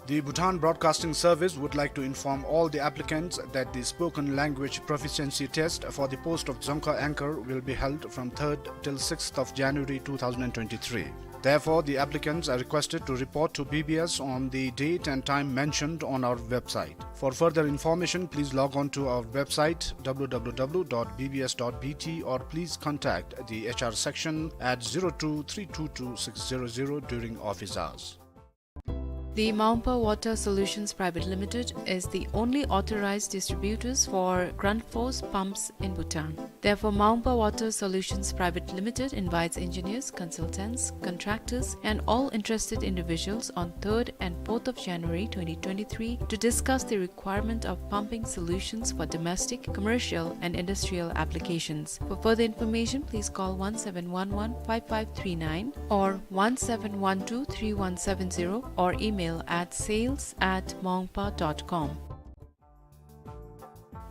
The Bhutan Broadcasting Service would like to inform all the applicants that the spoken language proficiency test for the post of Dzongkha anchor will be held from third till sixth of January two thousand and twenty-three. Therefore, the applicants are requested to report to B B S on the date and time mentioned on our website. For further information, please log on to our website, W W W dot B B S dot B T, or please contact the H R section at zero two three two two six zero zero during office hours. The Maungpa Water Solutions Private Limited is the only authorized distributors for Grundfos pumps in Bhutan. Therefore, Maungpa Water Solutions Private Limited invites engineers, consultants, contractors, and all interested individuals on third and fourth of January twenty twenty-three to discuss the requirement of pumping solutions for domestic, commercial, and industrial applications. For further information, please call one seven one one five five three nine or one seven one two three one seven zero or email at sales at maungpa dot com.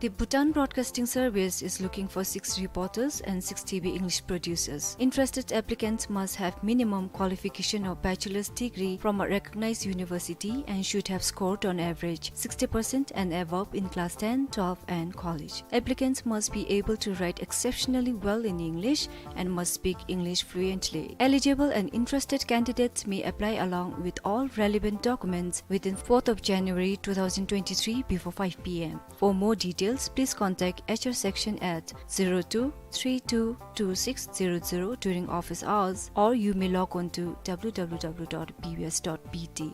The Bhutan Broadcasting Service is looking for six reporters and six T V English producers. Interested applicants must have minimum qualification of bachelor's degree from a recognized university and should have scored on average sixty percent and above in class ten, twelve and college. Applicants must be able to write exceptionally well in English and must speak English fluently. Eligible and interested candidates may apply along with all relevant documents within fourth of January two thousand twenty-three before five P M. For more details, please contact H R section at zero two three two two six zero zero during office hours, or you may log on to W W W dot B B S dot B T.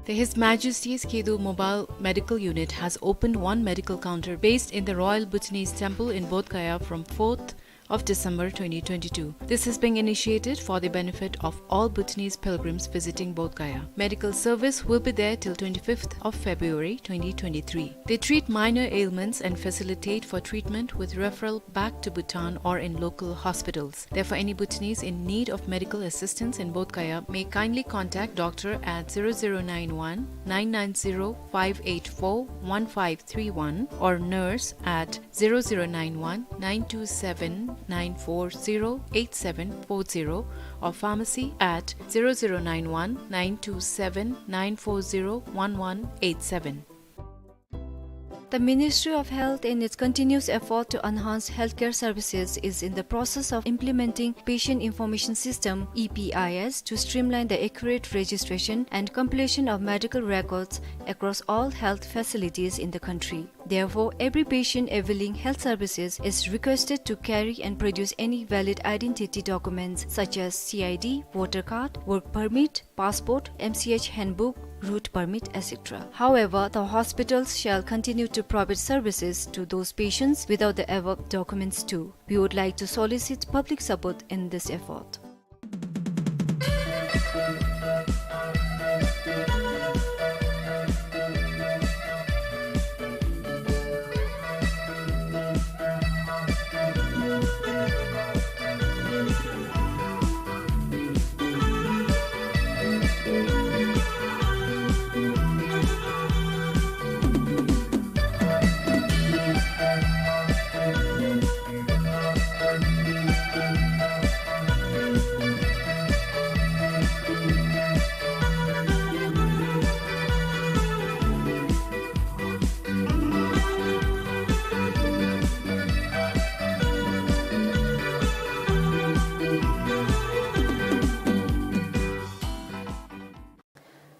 The His Majesty's Khedo Mobile Medical Unit has opened one medical counter based in the Royal Bhutanese Temple in Bodh Gaya from fourth of December twenty twenty-two. This is being initiated for the benefit of all Bhutanese pilgrims visiting Bodh Gaya. Medical service will be there till twenty-fifth of February twenty twenty-three. They treat minor ailments and facilitate for treatment with referral back to Bhutan or in local hospitals. Therefore, any Bhutanese in need of medical assistance in Bodh Gaya may kindly contact doctor at zero zero nine one nine nine zero five eight four one five three one or nurse at zero zero nine one nine two seven nine four zero eight seven four zero or pharmacy at zero zero nine one nine two seven nine four zero one one eight seven. The Ministry of Health, in its continuous effort to enhance healthcare services, is in the process of implementing Patient Information System, E P I S, to streamline the accurate registration and compilation of medical records across all health facilities in the country. Therefore, every patient availing health services is requested to carry and produce any valid identity documents such as C I D, voter card, work permit, passport, M C H handbook, route permit, et cetera. However, the hospitals shall continue to provide services to those patients without the above documents too. We would like to solicit public support in this effort.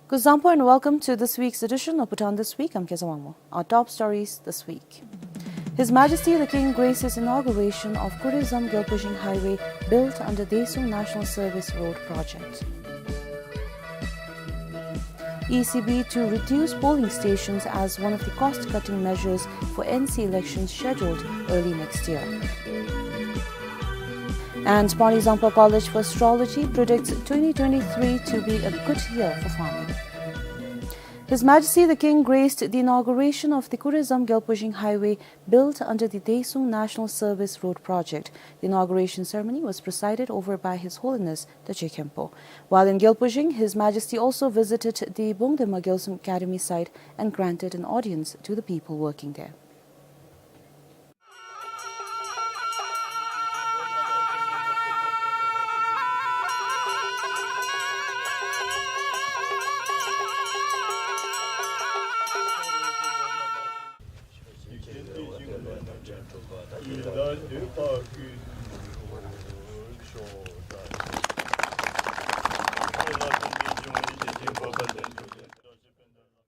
Kuzuzangpo and welcome to this week's edition of Bhutan This Week. I'm Keza Wangmo. Our top stories this week. His Majesty the King graces inauguration of Kurezam-Gyalpajing Highway built under Desung National Service Road Project. E C B to reduce polling stations as one of the cost-cutting measures for N C elections scheduled early next year. And Panizangpa College for Astrology predicts twenty twenty-three to be a good year for farming. His Majesty the King graced the inauguration of the Kurezam-Gyalpajing Highway built under the Desung National Service Road Project. The inauguration ceremony was presided over by His Holiness the Je Khenpo. While in Gyalpajing, His Majesty also visited the Bongdema Gyalsum Academy site and granted an audience to the people working there.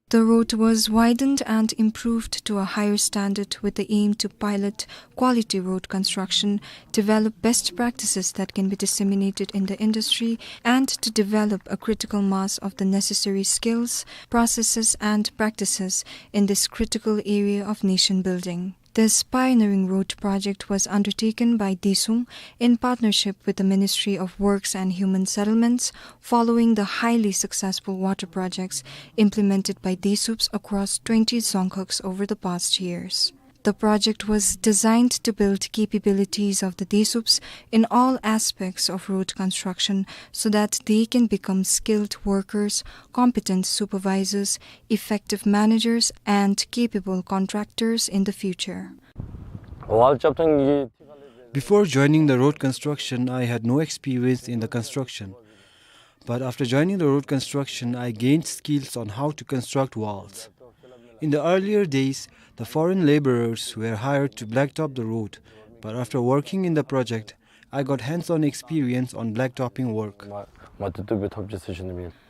The road was widened and improved to a higher standard with the aim to pilot quality road construction, develop best practices that can be disseminated in the industry, and to develop a critical mass of the necessary skills, processes, and practices in this critical area of nation building. This pioneering road project was undertaken by Desung in partnership with the Ministry of Works and Human Settlements following the highly successful water projects implemented by Desups across twenty dzongkhags over the past years. The project was designed to build capabilities of the Desups in all aspects of road construction so that they can become skilled workers, competent supervisors, effective managers, and capable contractors in the future. Before joining the road construction, I had no experience in the construction. But after joining the road construction, I gained skills on how to construct walls. In the earlier days, the foreign laborers were hired to blacktop the road, but after working in the project, I got hands-on experience on blacktopping work.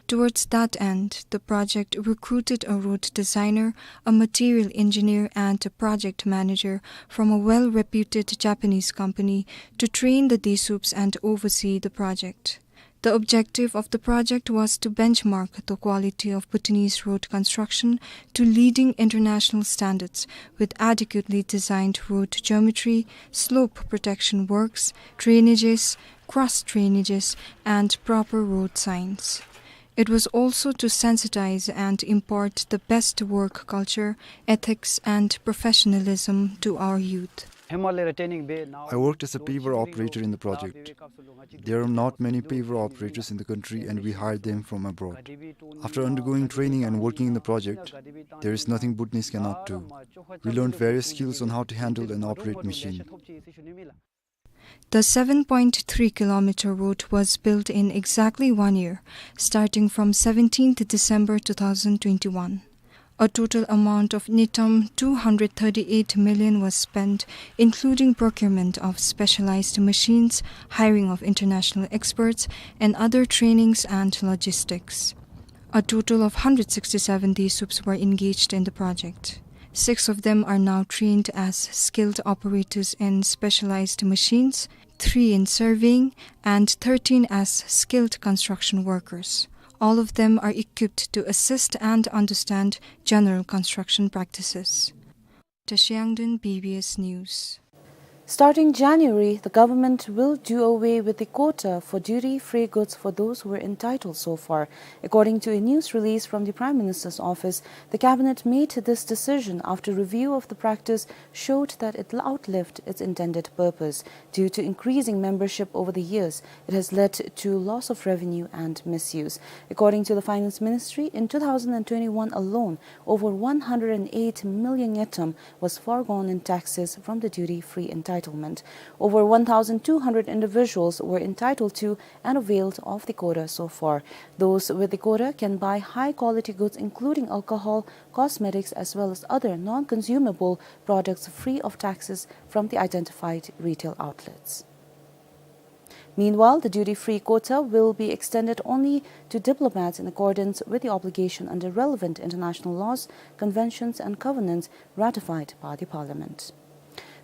Towards that end, the project recruited a road designer, a material engineer, and a project manager from a well-reputed Japanese company to train the Desups and oversee the project. The objective of the project was to benchmark the quality of Bhutanese road construction to leading international standards, with adequately designed road geometry, slope protection works, drainages, cross drainages, and proper road signs. It was also to sensitize and impart the best work culture, ethics, and professionalism to our youth. I worked as a paver operator in the project. There are not many paver operators in the country, and we hired them from abroad. After undergoing training and working in the project, there is nothing Bhutanese cannot do. We learned various skills on how to handle and operate machine. The seven point three kilometer road was built in exactly one year, starting from seventeenth December two thousand twenty-one. A total amount of ngultrum two hundred thirty-eight million was spent, including procurement of specialized machines, hiring of international experts, and other trainings and logistics. A total of hundred sixty-seven Desuups were engaged in the project. Six of them are now trained as skilled operators in specialized machines, three in surveying, and thirteen as skilled construction workers. All of them are equipped to assist and understand general construction practices. Tashiangdun, B B S News. Starting January, the government will do away with the quota for duty-free goods for those who were entitled so far. According to a news release from the Prime Minister's office, the cabinet made this decision after review of the practice showed that it outlived its intended purpose. Due to increasing membership over the years, it has led to loss of revenue and misuse. According to the Finance Ministry, in two thousand twenty-one alone, over one hundred eight million ngultrum was foregone in taxes from the duty-free entitlement. Over one thousand two hundred individuals were entitled to and availed of the quota so far. Those with the quota can buy high-quality goods, including alcohol, cosmetics, as well as other non-consumable products, free of taxes from the identified retail outlets. Meanwhile, the duty-free quota will be extended only to diplomats in accordance with the obligation under relevant international laws, conventions, and covenants ratified by the Parliament.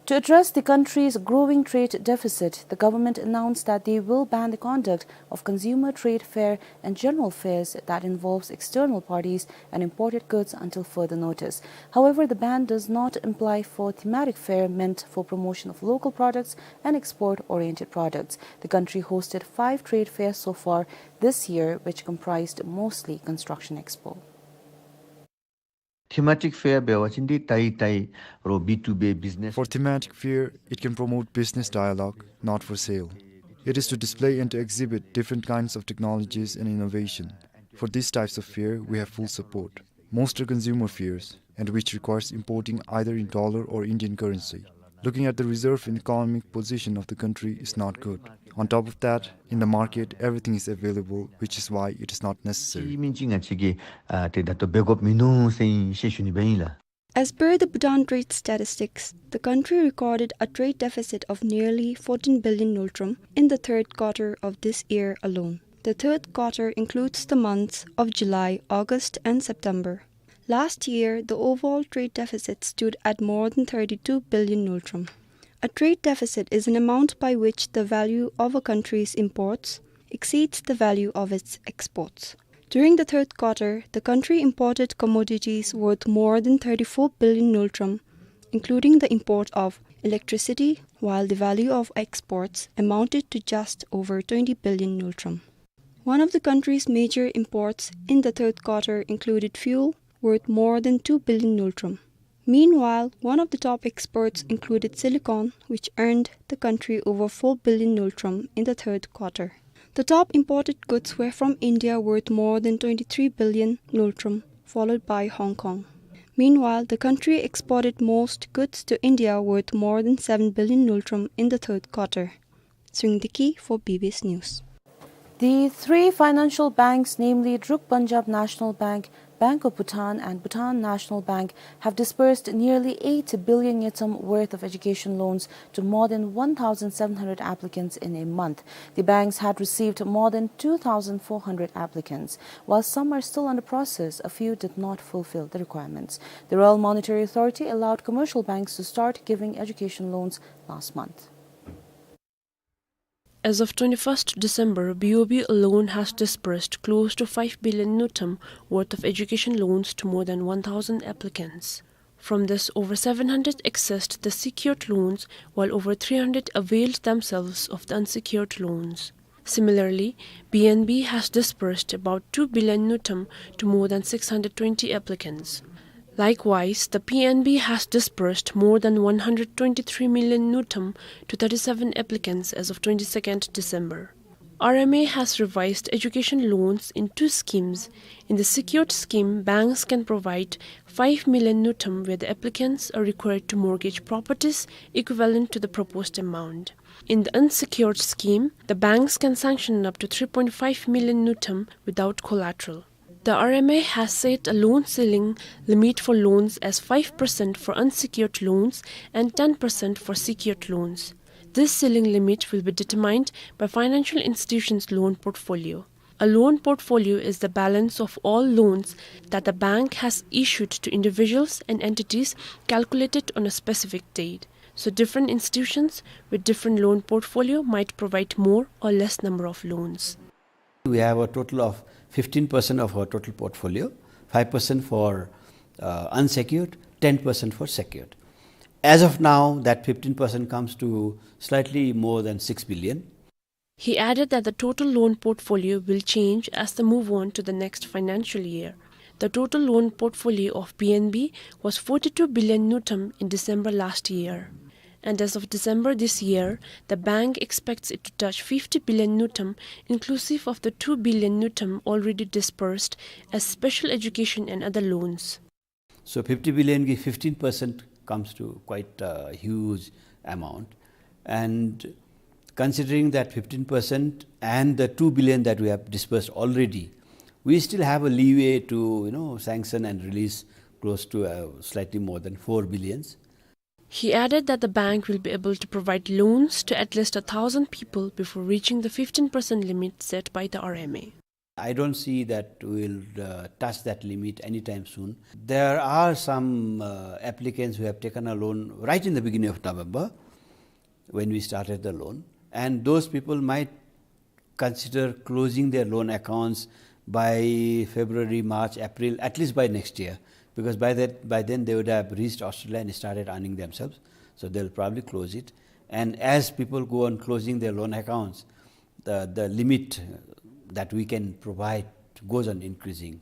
To address the country's growing trade deficit, the government announced that they will ban the conduct of consumer trade fair and general fairs that involves external parties and imported goods until further notice. However, the ban does not apply for thematic fair meant for promotion of local products and export-oriented products. The country hosted five trade fairs so far this year, which comprised mostly construction expo. Thematic fair འབད་བ་ཅིན་འདི་ཏ་ཡི་ཏ་ཡི་རོགས་B two B business. For thematic fair, it can promote business dialogue, not for sale. It is to display and to exhibit different kinds of technologies and innovation. For these types of fair, we have full support. Most are consumer fairs, and which requires importing either in dollar or Indian currency. Looking at the reserve and economic position of the country is not good. On top of that, in the market, everything is available, which is why it is not necessary. ཅིག་མིན་ཅིག་ང་བཅས་ཀྱིས་ཨ་ཏེ་ད་ལྟོ་འབད་དགོཔ་མིན་ནུག་ཟེར་ཞུ་ནི་སྦེ་ཨིན་ལགས། As per the Bhutan Trade Statistics, the country recorded a trade deficit of nearly fourteen billion ngultrum in the third quarter of this year alone. The third quarter includes the months of July, August, and September. Last year, the overall trade deficit stood at more than thirty-two billion ngultrum. A trade deficit is an amount by which the value of a country's imports exceeds the value of its exports. During the third quarter, the country imported commodities worth more than thirty-four billion ngultrum, including the import of electricity, while the value of exports amounted to just over twenty billion ngultrum. One of the country's major imports in the third quarter included fuel, worth more than two billion ngultrum. Meanwhile, one of the top exports included silicon, which earned the country over four billion ngultrum in the third quarter. The top imported goods were from India, worth more than twenty-three billion ngultrum, followed by Hong Kong. Meanwhile, the country exported most goods to India, worth more than seven billion ngultrum in the third quarter. Sungdiki for B B S News. The three financial banks, namely Druk Punjab National Bank, Bank of Bhutan and Bhutan National Bank, have disbursed nearly eight billion ngultrum worth of education loans to more than one thousand seven hundred applicants in a month. The banks had received more than two thousand four hundred applicants. While some are still under process, a few did not fulfill the requirements. The Royal Monetary Authority allowed commercial banks to start giving education loans last month. As of twenty-first December, B O B alone has disbursed close to five billion ngultrum worth of education loans to more than one thousand applicants. From this, over seven hundred accessed the secured loans, while over three hundred availed themselves of the unsecured loans. Similarly, B N B has disbursed about two billion ngultrum to more than six hundred twenty applicants. Likewise, the P N B has disbursed more than one hundred twenty-three million ngultrum to thirty-seven applicants as of twenty-second December. R M A has revised education loans in two schemes. In the secured scheme, banks can provide five million ngultrum, where the applicants are required to mortgage properties equivalent to the proposed amount. In the unsecured scheme, the banks can sanction up to three point five million ngultrum without collateral. The R M A has set a loan ceiling limit for loans as five percent for unsecured loans and ten percent for secured loans. This ceiling limit will be determined by financial institutions' loan portfolio. A loan portfolio is the balance of all loans that the bank has issued to individuals and entities, calculated on a specific date. So different institutions with different loan portfolio might provide more or less number of loans. We have a total of fifteen percent of our total portfolio, five percent for, uh, unsecured, ten percent for secured. As of now, that fifteen percent comes to slightly more than six billion. He added that the total loan portfolio will change as they move on to the next financial year. The total loan portfolio of P N B was forty-two billion ngultrum in December last year. And as of December this year, the bank expects it to touch fifty billion ngultrum, inclusive of the two billion ngultrum already disbursed as special education and other loans. So fifty billion ki fifteen percent comes to quite a huge amount. And considering that fifteen percent and the two billion that we have disbursed already, we still have a leeway to, you know, sanction and release close to, uh, slightly more than four billions. He added that the bank will be able to provide loans to at least a thousand people before reaching the fifteen percent limit set by the R M A. I don't see that we'll, uh, touch that limit anytime soon. There are some, uh, applicants who have taken a loan right in the beginning of November when we started the loan, and those people might consider closing their loan accounts by February, March, April, at least by next year, because by that, by then they would have reached Australia and started earning themselves. So they'll probably close it. And as people go on closing their loan accounts, the, the limit that we can provide goes on increasing.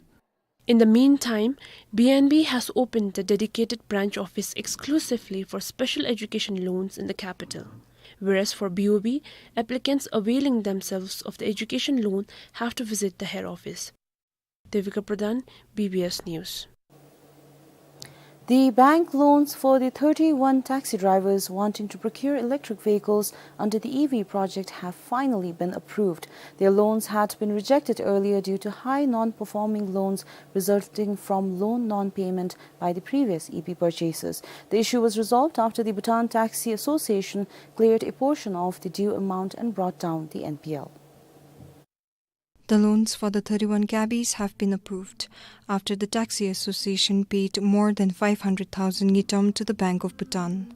In the meantime, B N B has opened a dedicated branch office exclusively for special education loans in the capital, whereas for B O B, applicants availing themselves of the education loan have to visit the head office. Devika Pradhan, B B S News. The bank loans for the thirty-one taxi drivers wanting to procure electric vehicles under the E V project have finally been approved. Their loans had been rejected earlier due to high non-performing loans resulting from loan non-payment by the previous E V purchasers. The issue was resolved after the Bhutan Taxi Association cleared a portion of the due amount and brought down the N P L. The loans for the thirty-one cabbies have been approved after the Taxi Association paid more than five hundred thousand ngultrum to the Bank of Bhutan.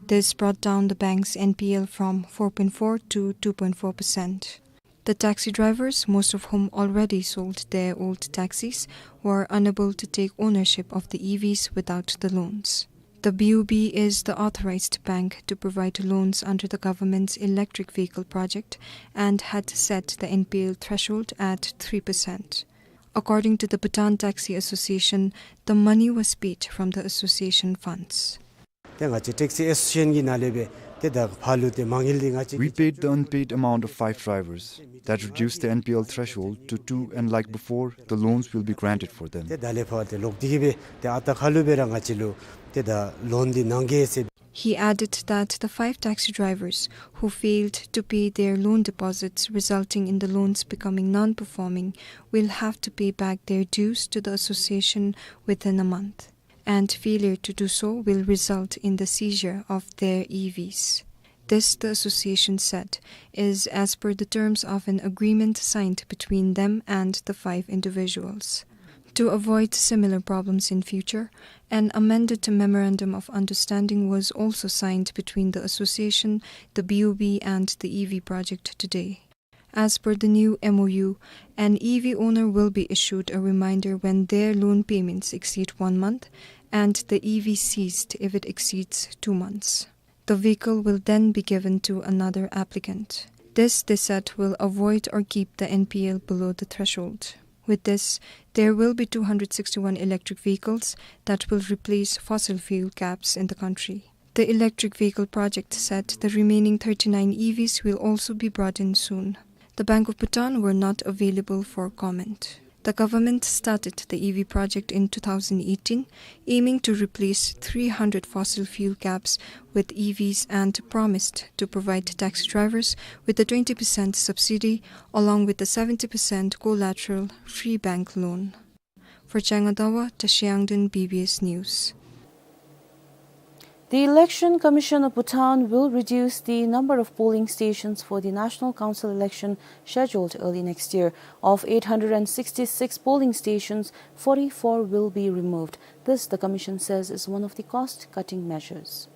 This brought down the bank's N P L from four point four to two point four percent. The taxi drivers, most of whom already sold their old taxis, were unable to take ownership of the E Vs without the loans. The B O B is the authorized bank to provide loans under the government's electric vehicle project and had set the N P L threshold at three percent. According to the Bhutan Taxi Association, the money was paid from the association funds. ཏེ་ང་བཅས་ཊེག་སི་ཨེ་སོ་སི་ཨེ་ཤཱན་གྱི་ནང་ལས་སྦེ་ཏེ་ད་ཕར་ལུ་ཏེ་མ་དངུལ་འདི་ང་བཅས། We paid the unpaid amount of five drivers. That reduced the N P L threshold to two, and like before, the loans will be granted for them. ཏེ་ད་ལས་ཕར་ཏེ་ལོག་སྟེ་གི་སྦེ་ཏེ་ཨ་རྟག་ཁ་ལུ་སྦེ་ར་ང་བཅས་ལུ་ཏེ་ད་ལོན་འདི་གནང་གེ་ཟེར། He added that the five taxi drivers who failed to pay their loan deposits, resulting in the loans becoming non-performing, will have to pay back their dues to the association within a month, and failure to do so will result in the seizure of their E Vs. This, the association said, is as per the terms of an agreement signed between them and the five individuals. To avoid similar problems in future, an amended memorandum of understanding was also signed between the association, the B O B, and the E V project today. As per the new M O U, an E V owner will be issued a reminder when their loan payments exceed one month and the E V seized if it exceeds two months. The vehicle will then be given to another applicant. This, they said, will avoid or keep the N P L below the threshold. With this, there will be two hundred sixty-one electric vehicles that will replace fossil fuel cabs in the country. The electric vehicle project said the remaining thirty-nine E Vs will also be brought in soon. The Bank of Bhutan were not available for comment. The government started the E V project in two thousand eighteen, aiming to replace three hundred fossil fuel cabs with E Vs and promised to provide taxi drivers with a twenty percent subsidy along with a seventy percent collateral-free bank loan. For Changadawa, Tashi Yangden, B B S News. The Election Commission of Bhutan will reduce the number of polling stations for the National Council election scheduled early next year. Of eight hundred and sixty-six polling stations, forty-four will be removed. This, the commission says, is one of the cost-cutting measures.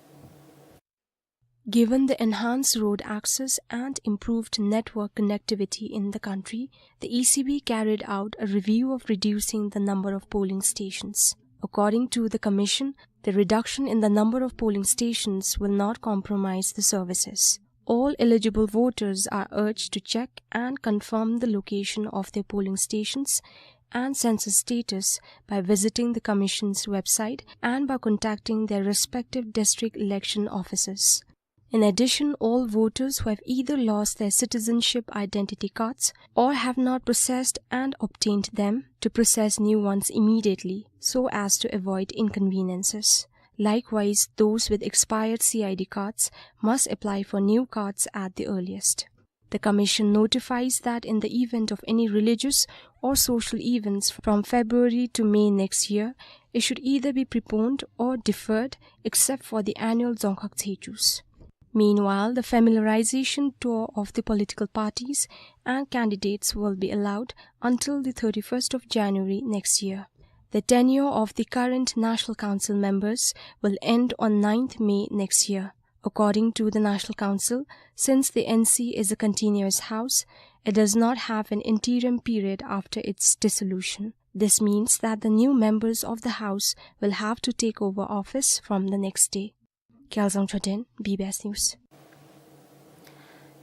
Given the enhanced road access and improved network connectivity in the country, the E C B carried out a review of reducing the number of polling stations. According to the commission, the reduction in the number of polling stations will not compromise the services. All eligible voters are urged to check and confirm the location of their polling stations and census status by visiting the commission's website and by contacting their respective district election officers. In addition, all voters who have either lost their citizenship identity cards or have not processed and obtained them to process new ones immediately so as to avoid inconveniences. Likewise, those with expired C I D cards must apply for new cards at the earliest. The commission notifies that in the event of any religious or social events from February to May next year, it should either be preponed or deferred except for the annual Dzongkhag Tsechus. Meanwhile, the familiarization tour of the political parties and candidates will be allowed until the thirty-first of January next year. The tenure of the current National Council members will end on ninth May next year. According to the National Council, since the N C is a continuous house, it does not have an interim period after its dissolution. This means that the new members of the house will have to take over office from the next day. Gyalzang Choden, B B S News.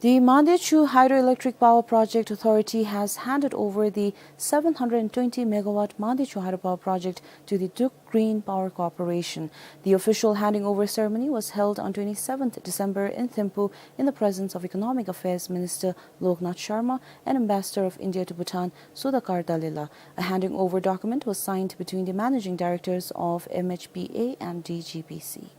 The Mandechu Hydroelectric Power Project Authority has handed over the seven hundred twenty megawatt Mandechu Hydropower Project to the Dukh Green Power Corporation. The official handing over ceremony was held on twenty-seventh December in Thimphu in the presence of Economic Affairs Minister Loknath Sharma and Ambassador of India to Bhutan, Sudhakar Dalila. A handing over document was signed between the managing directors of M H P A and D G P C.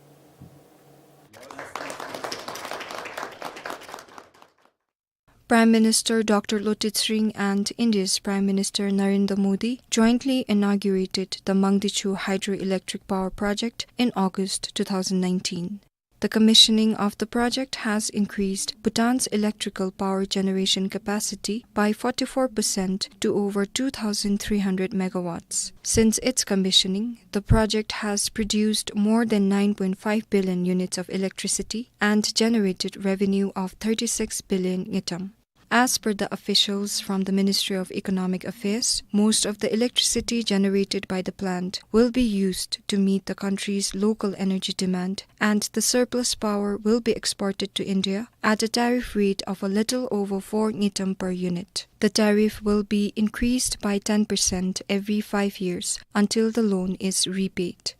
Prime Minister Doctor Lotay Tshering and India's Prime Minister Narendra Modi jointly inaugurated the Mandechu Hydroelectric Power Project in August two thousand nineteen. The commissioning of the project has increased Bhutan's electrical power generation capacity by forty-four percent to over two thousand three hundred megawatts. Since its commissioning, the project has produced more than nine point five billion units of electricity and generated revenue of thirty-six billion ngultrum. As per the officials from the Ministry of Economic Affairs, most of the electricity generated by the plant will be used to meet the country's local energy demand, and the surplus power will be exported to India at a tariff rate of a little over four ngultrum per unit. The tariff will be increased by ten percent every five years until the loan is repaid.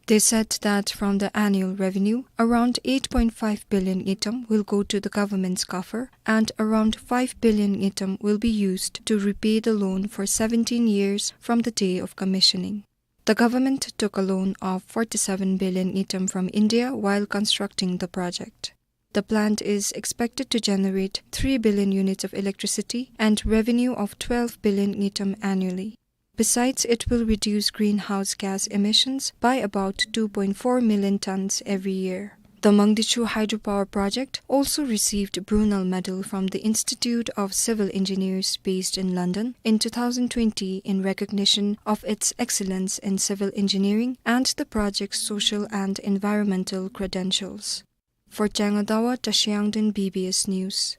They said that from the annual revenue, around eight point five billion ngultrum will go to the government's coffer and around five billion ngultrum will be used to repay the loan for seventeen years from the day of commissioning. The government took a loan of forty-seven billion ngultrum from India while constructing the project. The plant is expected to generate three billion units of electricity and revenue of twelve billion ngultrum annually. Besides, it will reduce greenhouse gas emissions by about two point four million tons every year. The Mangdechu Hydropower Project also received Brunel Medal from the Institute of Civil Engineers based in London in two thousand twenty in recognition of its excellence in civil engineering and the project's social and environmental credentials. For Changadawa, Tashiangden, B B S News.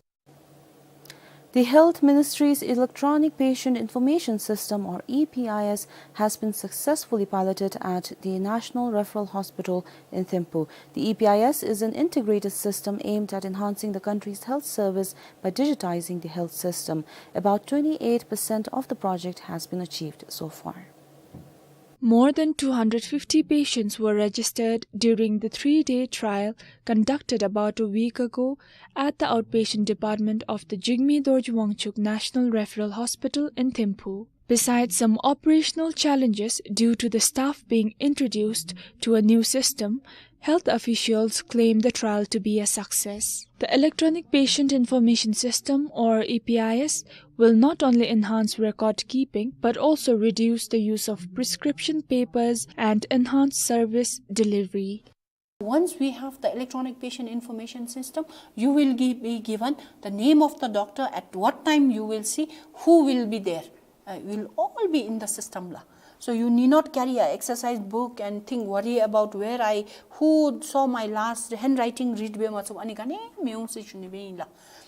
The Health Ministry's Electronic Patient Information System, or E P I S, has been successfully piloted at the National Referral Hospital in Thimphu. The E P I S is an integrated system aimed at enhancing the country's health service by digitizing the health system. About twenty-eight percent of the project has been achieved so far. More than two hundred fifty patients were registered during the three-day trial conducted about a week ago at the outpatient department of the Jigme Dorji Wangchuck National Referral Hospital in Thimphu. Besides some operational challenges due to the staff being introduced to a new system, health officials claim the trial to be a success. The Electronic Patient Information System, or E P I S, will not only enhance record keeping but also reduce the use of prescription papers and enhance service delivery. Once we have the electronic patient information system, you will gi-, be given the name of the doctor, at what time you will see, who will be there. Uh, will all be in the system la. So you need not carry a exercise book and think, worry about where I, who saw my last, handwriting read be matsum ani kane meung se shuni be in la.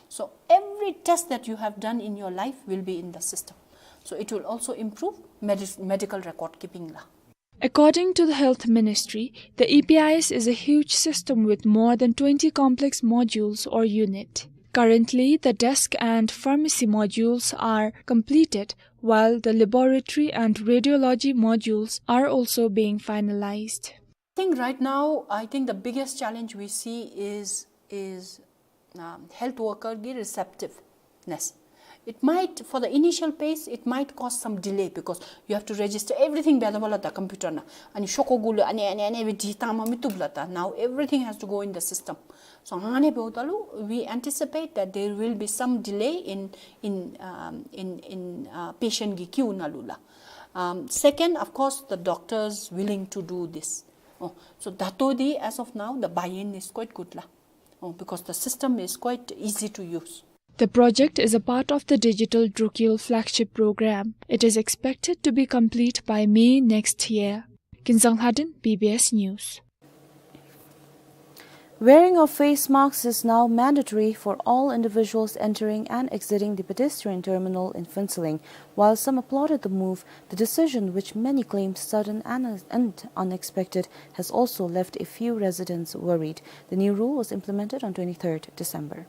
So every test that you have done in your life will be in the system. So it will also improve medis-, medical record keeping la. According to the Health Ministry, the E P I S is a huge system with more than twenty complex modules or unit. Currently, the desk and pharmacy modules are completed, while the laboratory and radiology modules are also being finalized. I think right now, I think the biggest challenge we see is, is, um, health worker ki receptiveness. It might, for the initial phase, it might cause some delay because you have to register everything beda bala ta computer na. Ani shoko gulu, ani, ani, ani, we di tama mi tubla ta. Now everything has to go in the system. So, hane be utalu, we anticipate that there will be some delay in, in, um, in, in, uh, patient ki queue nalu la. Um, second, of course, the doctors willing to do this. Oh, so dato di, as of now, the buy-in is quite good la. Oh, because the system is quite easy to use. The project is a part of the digital Drukgyal flagship program. It is expected to be complete by May next year. Kinzang Lhaden, B B S News. Wearing of face masks is now mandatory for all individuals entering and exiting the pedestrian terminal in Phuentsholing. While some applauded the move, the decision, which many claimed sudden and, and unexpected, has also left a few residents worried. The new rule was implemented on twenty-third December.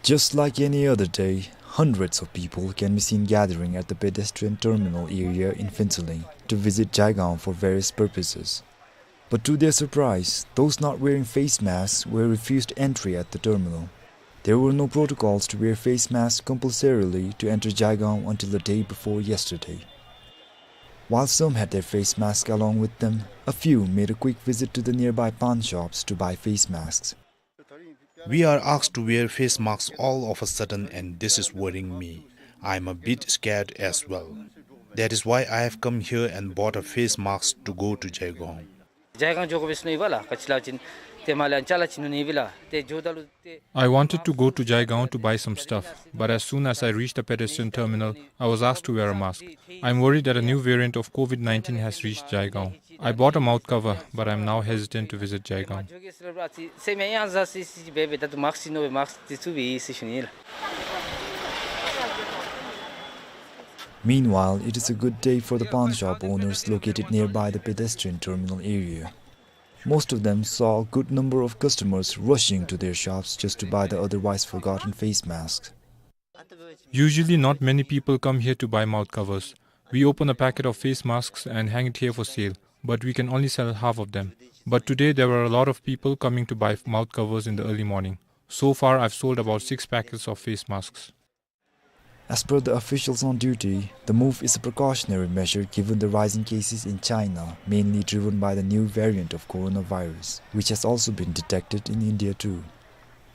Just like any other day, hundreds of people can be seen gathering at the pedestrian terminal area in Phuentsholing to visit Jaigaon for various purposes. But to their surprise, those not wearing face masks were refused entry at the terminal. There were no protocols to wear face masks compulsorily to enter Jaigaon until the day before yesterday. While some had their face mask along with them, a few made a quick visit to the nearby pan shops to buy face masks. We are asked to wear face masks all of a sudden, and this is worrying me. I'm a bit scared as well. That is why I have come here and bought a face mask to go to Jaigaon. Jaigaon joko bisno ibala, kachila chin, temala chala chin ni bila, te jodalu te. I wanted to go to Jaigaon to buy some stuff, but as soon as I reached the pedestrian terminal, I was asked to wear a mask. I'm worried that a new variant of COVID nineteen has reached Jaigaon. I bought a mouth cover, but I'm now hesitant to visit Jaigaon. Meanwhile, it is a good day for the pawn shop owners located nearby the pedestrian terminal area. Most of them saw a good number of customers rushing to their shops just to buy the otherwise forgotten face masks. Usually, not many people come here to buy mouth covers. We open a packet of face masks and hang it here for sale, but we can only sell half of them. But today, there were a lot of people coming to buy mouth covers in the early morning. So far, I've sold about six packets of face masks. As per the officials on duty, the move is a precautionary measure given the rising cases in China, mainly driven by the new variant of coronavirus, which has also been detected in India too.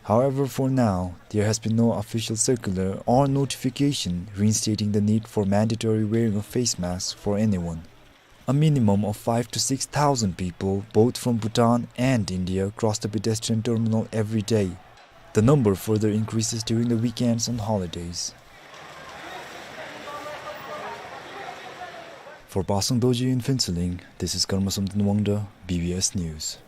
However, for now, there has been no official circular or notification reinstating the need for mandatory wearing of face masks for anyone. A minimum of five to six thousand people, both from Bhutan and India, cross the pedestrian terminal every day. The number further increases during the weekends and holidays. For Pasang Dorji in Phuentsholing, this is Karma Samten Wangda, B B S News.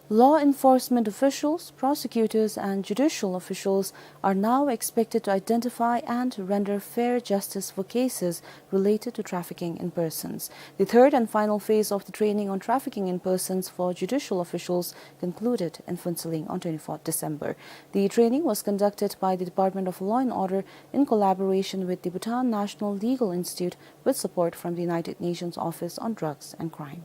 Law enforcement officials, prosecutors, and judicial officials are now expected to identify and render fair justice for cases related to trafficking in persons. The third and final phase of the training on trafficking in persons for judicial officials concluded in Phuentsholing on twenty-fourth December. The training was conducted by the Department of Law and Order in collaboration with the Bhutan National Legal Institute, with support from the United Nations Office on Drugs and Crime.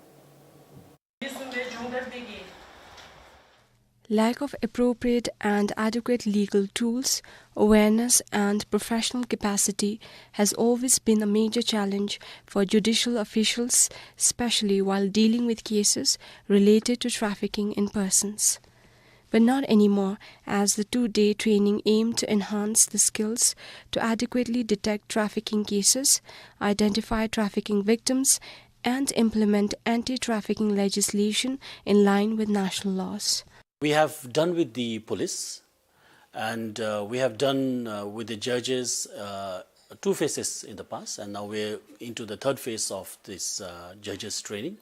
Lack of appropriate and adequate legal tools, awareness, and professional capacity has always been a major challenge for judicial officials, especially while dealing with cases related to trafficking in persons. But not anymore, as the two-day training aimed to enhance the skills to adequately detect trafficking cases, identify trafficking victims, and implement anti-trafficking legislation in line with national laws. We have done with the police, and, uh, we have done, uh, with the judges, uh, two phases in the past, and now we're into the third phase of this, uh, judges training.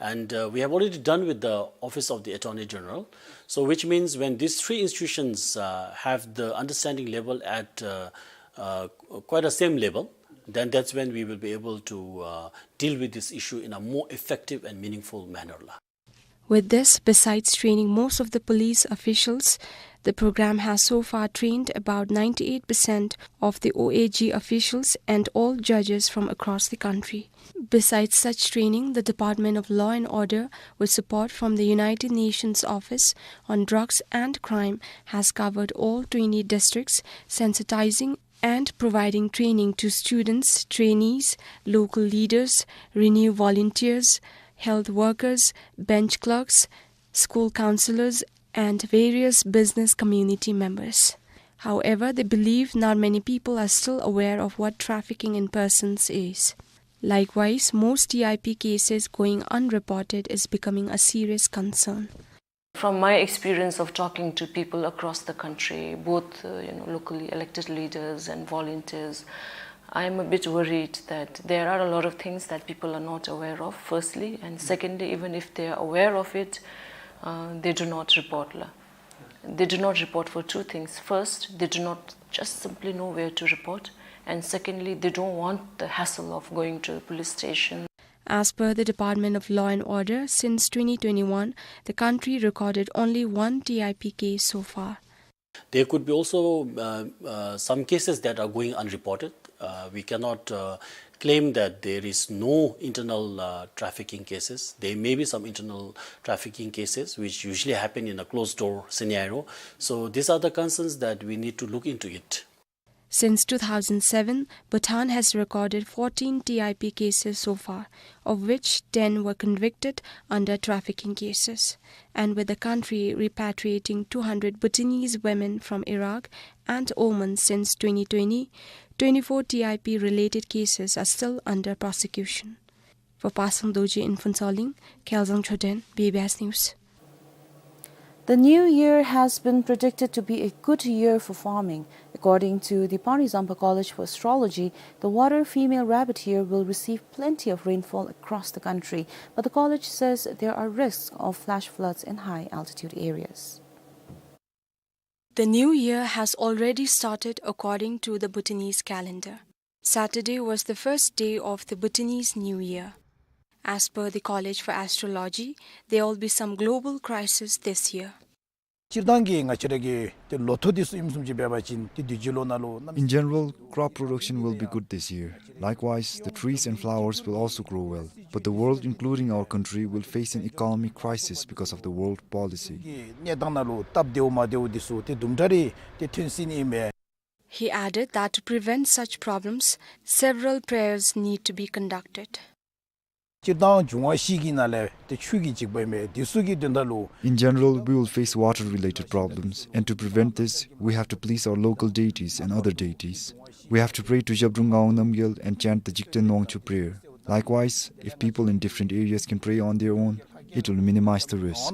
And, uh, we have already done with the Office of the Attorney General. So, which means when these three institutions, uh, have the understanding level at, uh, uh, quite a same level, then that's when we will be able to, uh, deal with this issue in a more effective and meaningful manner la. With this, besides training most of the police officials, the program has so far trained about ninety-eight percent of the O A G officials and all judges from across the country. Besides such training, the Department of Law and Order, with support from the United Nations Office on Drugs and Crime, has covered all twenty districts, sensitizing and providing training to students, trainees, local leaders, RENEW volunteers, health workers, bench clerks, school counselors, and various business community members. However, they believe not many people are still aware of what trafficking in persons is. Likewise, most T I P cases going unreported is becoming a serious concern. From my experience of talking to people across the country, both, uh, you know, locally elected leaders and volunteers, I am a bit worried that there are a lot of things that people are not aware of, firstly, and secondly, even if they are aware of it, uh, they do not report la. They do not report for two things. First, they do not just simply know where to report, and secondly, they don't want the hassle of going to the police station. As per the Department of Law and Order, since twenty twenty-one, the country recorded only one T I P case so far. There could be also, uh, uh, some cases that are going unreported. Uh, we cannot, uh, claim that there is no internal, uh, trafficking cases. There may be some internal trafficking cases which usually happen in a closed door scenario. So these are the concerns that we need to look into it. Since two thousand seven, Bhutan has recorded fourteen T I P cases so far, of which ten were convicted under trafficking cases. And with the country repatriating two hundred Bhutanese women from Iraq and Oman since twenty twenty, twenty-four T I P related cases are still under prosecution. For Pasang Dorji in Phuentsholing, Kyaljang Choden, B B S News. The new year has been predicted to be a good year for farming. According to the Panizampa College for Astrology, the water female rabbit here will receive plenty of rainfall across the country, but the college says there are risks of flash floods in high altitude areas. The new year has already started according to the Bhutanese calendar. Saturday was the first day of the Bhutanese New Year. As per the College for Astrology, there will be some global crisis this year. སྤྱིར་བཏང་གི་ང་བཅས་ར་གི་ཏེ་ལོ་ཐོག་འདི་ཚུ་ཨིནམ་བཟུམ་ཅིག་འབད་བ་ཅིན་ཏེ་དུས་ཅི་ལོ་ནང་ལུ་གནམ། In general, crop production will be good this year. Likewise, the trees and flowers will also grow well. But the world, including our country, will face an economic crisis because of the world policy. གི་གནས་སྟངས་ནང་ལུ་སྟབས་བདེཝ་མ་བདེཝ་འདི་ཚུ་ཏེ་དུམ་གྲ་རེ་ཏེ་ཐོན་སྲིད་ནི་ཨིན་མས། He added that to prevent such problems, several prayers need to be conducted. སྤྱིར་བཏང་འབྱུང་བ་བཞི་གི་ནང་ལས་ཏེ་ཆུ་གི་འཇིགས་པ་ཨིན་མས། འདི་ཚུ་གི་དོན་དག་ལུ། In general, we will face water-related problems, and to prevent this, we have to please our local deities and other deities. We have to pray to Zhabdrung Ngawang Namgyal and chant the Jigten Wangchuk prayer. Likewise, if people in different areas can pray on their own, it will minimize the risk.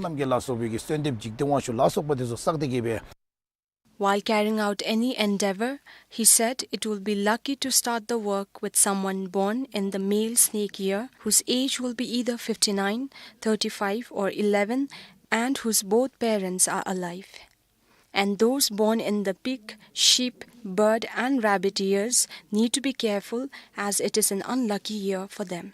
While carrying out any endeavor, he said it will be lucky to start the work with someone born in the male snake year, whose age will be either fifty-nine, thirty-five, or eleven, and whose both parents are alive. And those born in the pig, sheep, bird, and rabbit years need to be careful, as it is an unlucky year for them.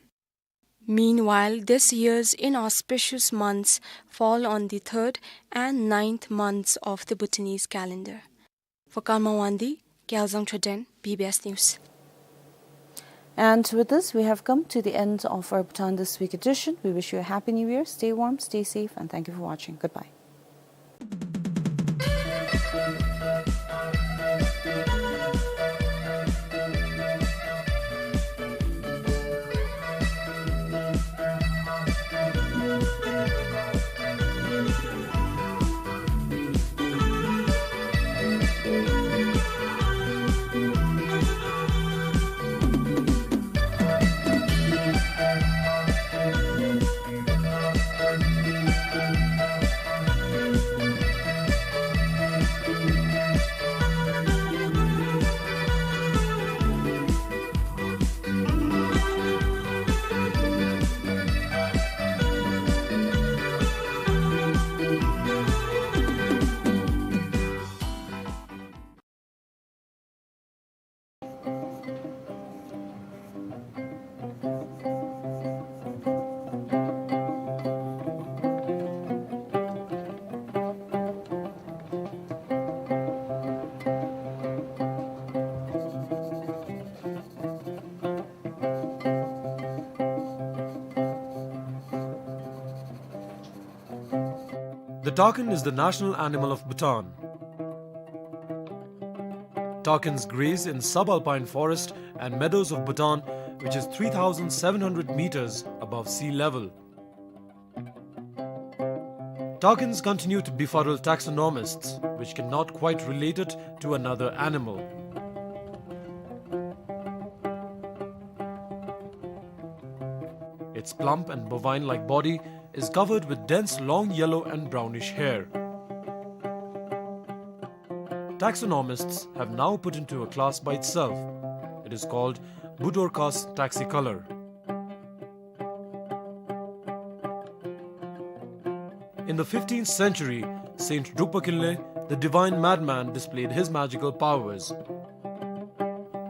Meanwhile, this year's inauspicious months fall on the third and ninth months of the Bhutanese calendar. For Karma Wangdi, Gyalzang Choden, B B S News. And with this, we have come to the end of our Bhutan This Week edition. We wish you a happy new year. Stay warm, stay safe, and thank you for watching. Goodbye. The takin is the national animal of Bhutan. Takins graze in subalpine forest and meadows of Bhutan, which is three thousand seven hundred meters above sea level. Takins continue to befuddle taxonomists, which cannot quite relate it to another animal. Its plump and bovine-like body is covered with dense long yellow and brownish hair. Taxonomists have now put into a class by itself. It is called Budorcas taxicolor. In the fifteenth century, Saint Drukpa Kinley, the divine madman, displayed his magical powers.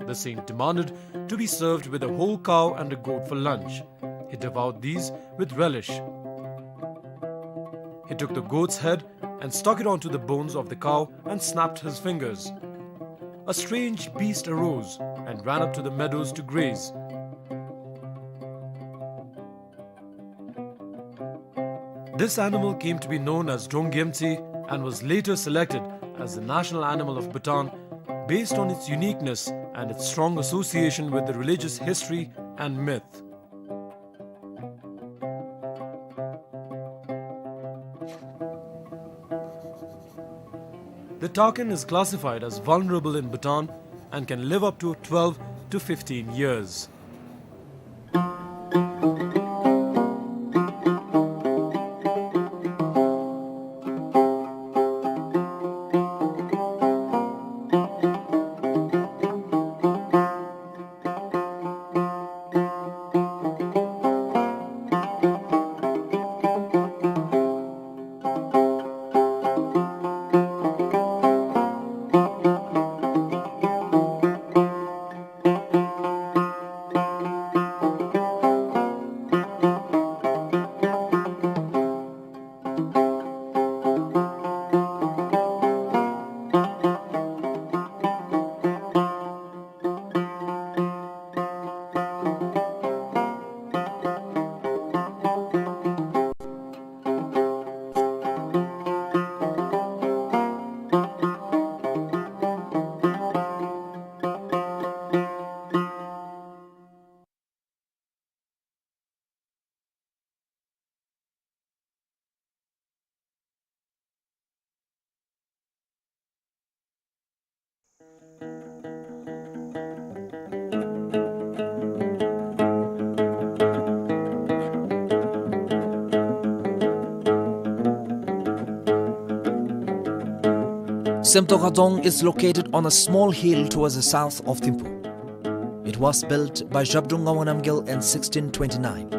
The saint demanded to be served with a whole cow and a goat for lunch. He devoured these with relish. He took the goat's head and stuck it onto the bones of the cow and snapped his fingers. A strange beast arose and ran up to the meadows to graze. This animal came to be known as Drong Gyemtse and was later selected as the national animal of Bhutan based on its uniqueness and its strong association with the religious history and myth. The takin is classified as vulnerable in Bhutan and can live up to twelve to fifteen years. Semtoka Dzong is located on a small hill towards the south of Thimphu. It was built by Zhabdrung Ngawang Namgyel in sixteen twenty-nine.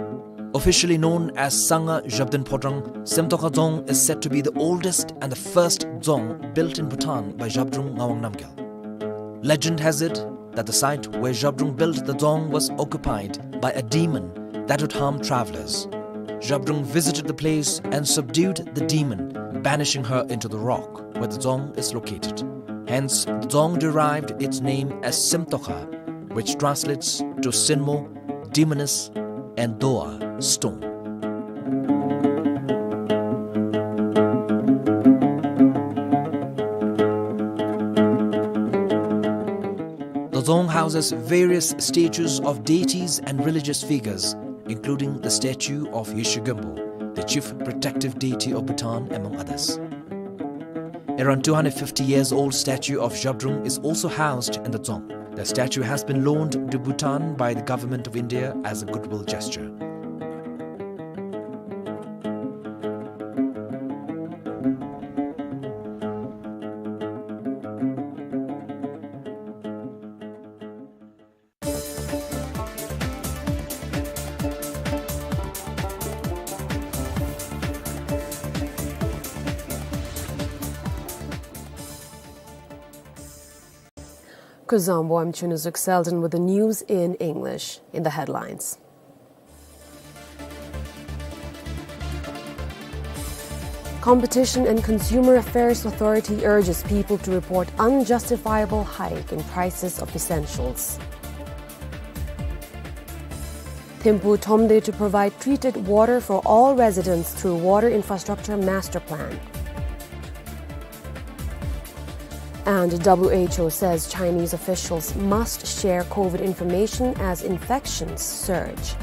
Officially known as Sangha Zhabdrung Phodrang, Semtoka Dzong is said to be the oldest and the first dzong built in Bhutan by Zhabdrung Ngawang Namgyel. Legend has it that the site where Zhabdrung built the dzong was occupied by a demon that would harm travelers. Zhabdrung visited the place and subdued the demon, banishing her into the rock where the dzong is located. Hence, the dzong derived its name as Semtoka, which translates to Sinmo, demoness, and Doa, stone. The dzong houses various statues of deities and religious figures, including the statue of Yeshe Genpo, the chief protective deity of Bhutan, among others. Around two hundred fifty years old statue of Zhabdrung is also housed in the dzong. The statue has been loaned to Bhutan by the Government of India as a goodwill gesture. Kuzuzangpo, I'm Chunuzuk Selden with the news in English. In the headlines. Competition and Consumer Affairs Authority urges people to report unjustifiable hike in prices of essentials. Thimphu Thromde to provide treated water for all residents through Water Infrastructure Master Plan. And W H O says Chinese officials must share COVID information as infections surge.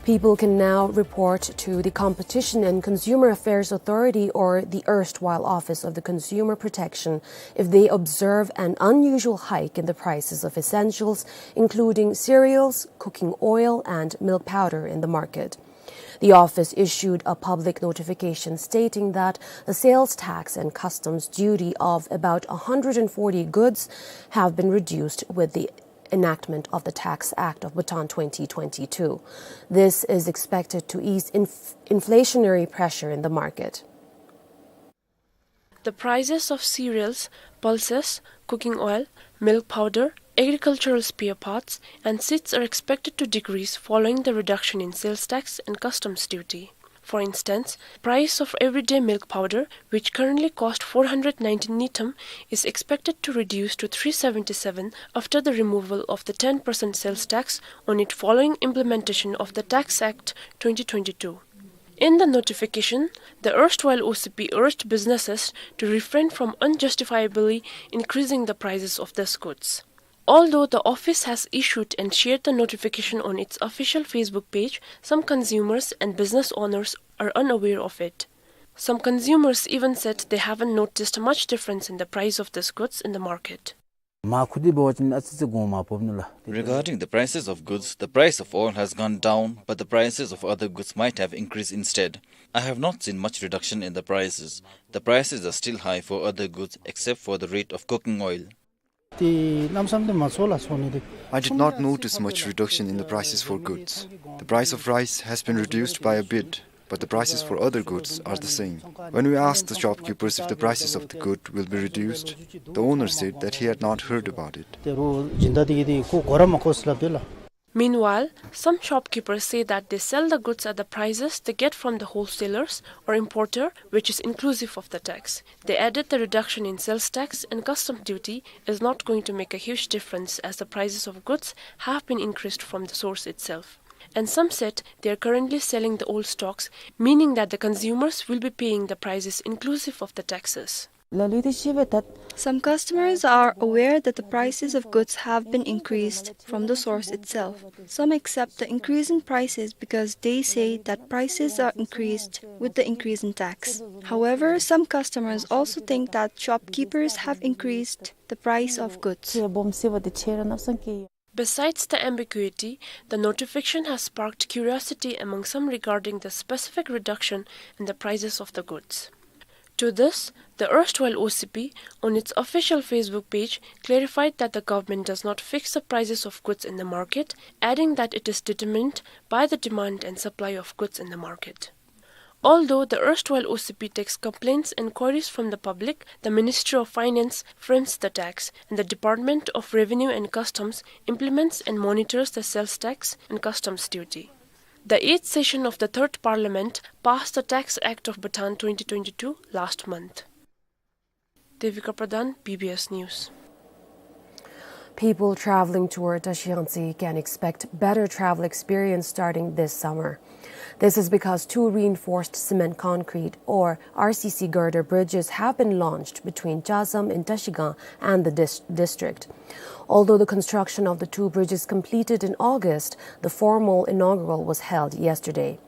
People can now report to the Competition and Consumer Affairs Authority, or the erstwhile Office of the Consumer Protection, if they observe an unusual hike in the prices of essentials, including cereals, cooking oil, and milk powder in the market. The office issued a public notification stating that the sales tax and customs duty of about a hundred and forty goods have been reduced with the enactment of the Tax Act of Bhutan twenty twenty-two. This is expected to ease inf-, inflationary pressure in the market. The prices of cereals, pulses, cooking oil, milk powder, agricultural spare parts, and seeds are expected to decrease following the reduction in sales tax and customs duty. For instance, price of everyday milk powder, which currently cost four hundred nineteen ngultrum, is expected to reduce to three seventy-seven after the removal of the ten percent sales tax on it following implementation of the Tax Act twenty twenty-two. In the notification, the erstwhile O C P urged businesses to refrain from unjustifiably increasing the prices of these goods. Although the office has issued and shared the notification on its official Facebook page, some consumers and business owners are unaware of it. Some consumers even said they haven't noticed much difference in the price of these goods in the market. Regarding the prices of goods, the price of oil has gone down, but the prices of other goods might have increased instead. I have not seen much reduction in the prices. The prices are still high for other goods except for the rate of cooking oil. I did not notice much reduction in the prices for goods. The price of rice has been reduced by a bit, but the prices for other goods are the same. When we asked the shopkeepers if the prices of the good will be reduced, the owner said that he had not heard about it. Meanwhile, some shopkeepers say that they sell the goods at the prices they get from the wholesalers or importer, which is inclusive of the tax. They added the reduction in sales tax and custom duty is not going to make a huge difference as the prices of goods have been increased from the source itself. And some said they are currently selling the old stocks, meaning that the consumers will be paying the prices inclusive of the taxes. Some customers are aware that the prices of goods have been increased from the source itself. Some accept the increase in prices because they say that prices are increased with the increase in tax. However, some customers also think that shopkeepers have increased the price of goods. Besides the ambiguity, the notification has sparked curiosity among some regarding the specific reduction in the prices of the goods. To this, the erstwhile O C P, on its official Facebook page, clarified that the government does not fix the prices of goods in the market, adding that it is determined by the demand and supply of goods in the market. Although the erstwhile O C P takes complaints and queries from the public, the Ministry of Finance frames the tax, and the Department of Revenue and Customs implements and monitors the sales tax and customs duty. The eighth session of the Third Parliament passed the Tax Act of Bhutan twenty twenty-two last month. Devika Pradhan, B B S News. People traveling toward Tashiyangtse can expect better travel experience starting this summer. This is because two reinforced cement concrete, or R C C, girder bridges have been launched between Chazam in Tashigang and the dis-, district. Although the construction of the two bridges completed in August, the formal inaugural was held yesterday.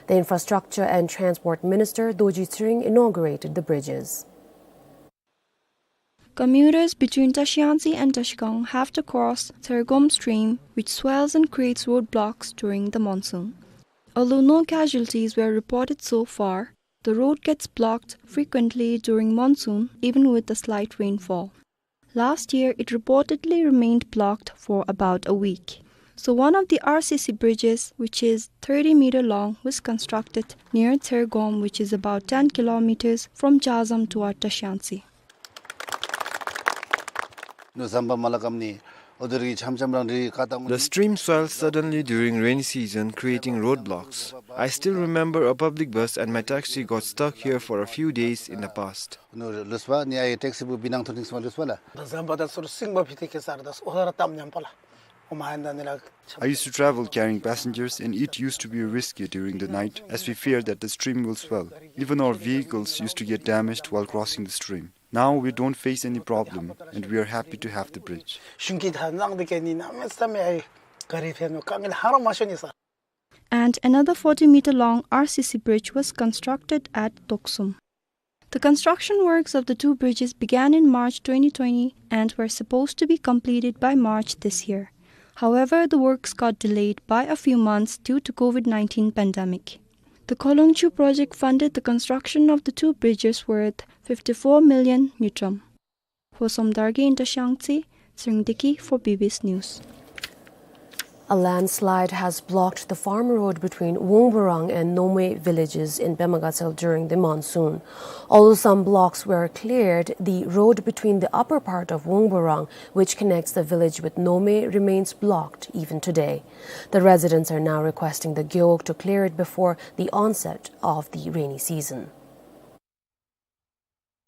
The Infrastructure and Transport Minister, Dorji Tshering, inaugurated the bridges. Commuters between Tashiyangtse and Tashigang have to cross Thergom stream, which swells and creates roadblocks during the monsoon. Although no casualties were reported so far, the road gets blocked frequently during monsoon, even with a slight rainfall. Last year, it reportedly remained blocked for about a week. So one of the R C C bridges, which is thirty meter long, was constructed near Thergom, which is about ten kilometers from Chazam toward Tashiyangtse. ནུབ་ཟམ་པ་མ་ལ་ཀམ་ནི་ཨོ་དོ་རི་ཆམ་ཆམ་རང་རི་ཀ་ཏང་། The stream swells suddenly during rainy season, creating roadblocks. I still remember a public bus and my taxi got stuck here for a few days in the past. ནུབ་ལུས་པ་ནི་ཨའི་ཊེག་སི་བུ་བི་ནང་ཐོན་ནིང་སྨ་ལུས་པ་ལ། ཟམ་པ་དང་སོར་སིང་བ་ཕི་ཏེ་ཁེ་སར་དང་ཨོ་ད་ར་ཏམ་ཉམ་པ་ལ། ཨོ་མ་ཡན་ད་ནི་ལ། I used to travel carrying passengers, and it used to be risky during the night as we feared that the stream will swell. Even our vehicles used to get damaged while crossing the stream. Now we don't face any problem, and we are happy to have the bridge. ཤུན་ཀི་ཐ་ནང་དེ་ཀེ་ནི་ན་མེ་ས་མེ་ཨའི་ཀ་རི་ཕེ་ནོ་ཀ་ངེ་ལ་ཧ་ར་མ་ཤོ་ནི་ས། And another forty meter long R C C bridge was constructed at Toksum. The construction works of the two bridges began in March twenty twenty and were supposed to be completed by March this year. However, the works got delayed by a few months due to COVID nineteen pandemic. The Kholongchu project funded the construction of the two bridges worth fifty-four million ngultrum. For Somdar Ge in Tashiyangtse, Tshering Deki for B B S News. A landslide has blocked the farm road between Wungborang and Nome villages in Pema Gatshel during the monsoon. Although some blocks were cleared, the road between the upper part of Wungborang, which connects the village with Nome, remains blocked even today. The residents are now requesting the Gewog to clear it before the onset of the rainy season.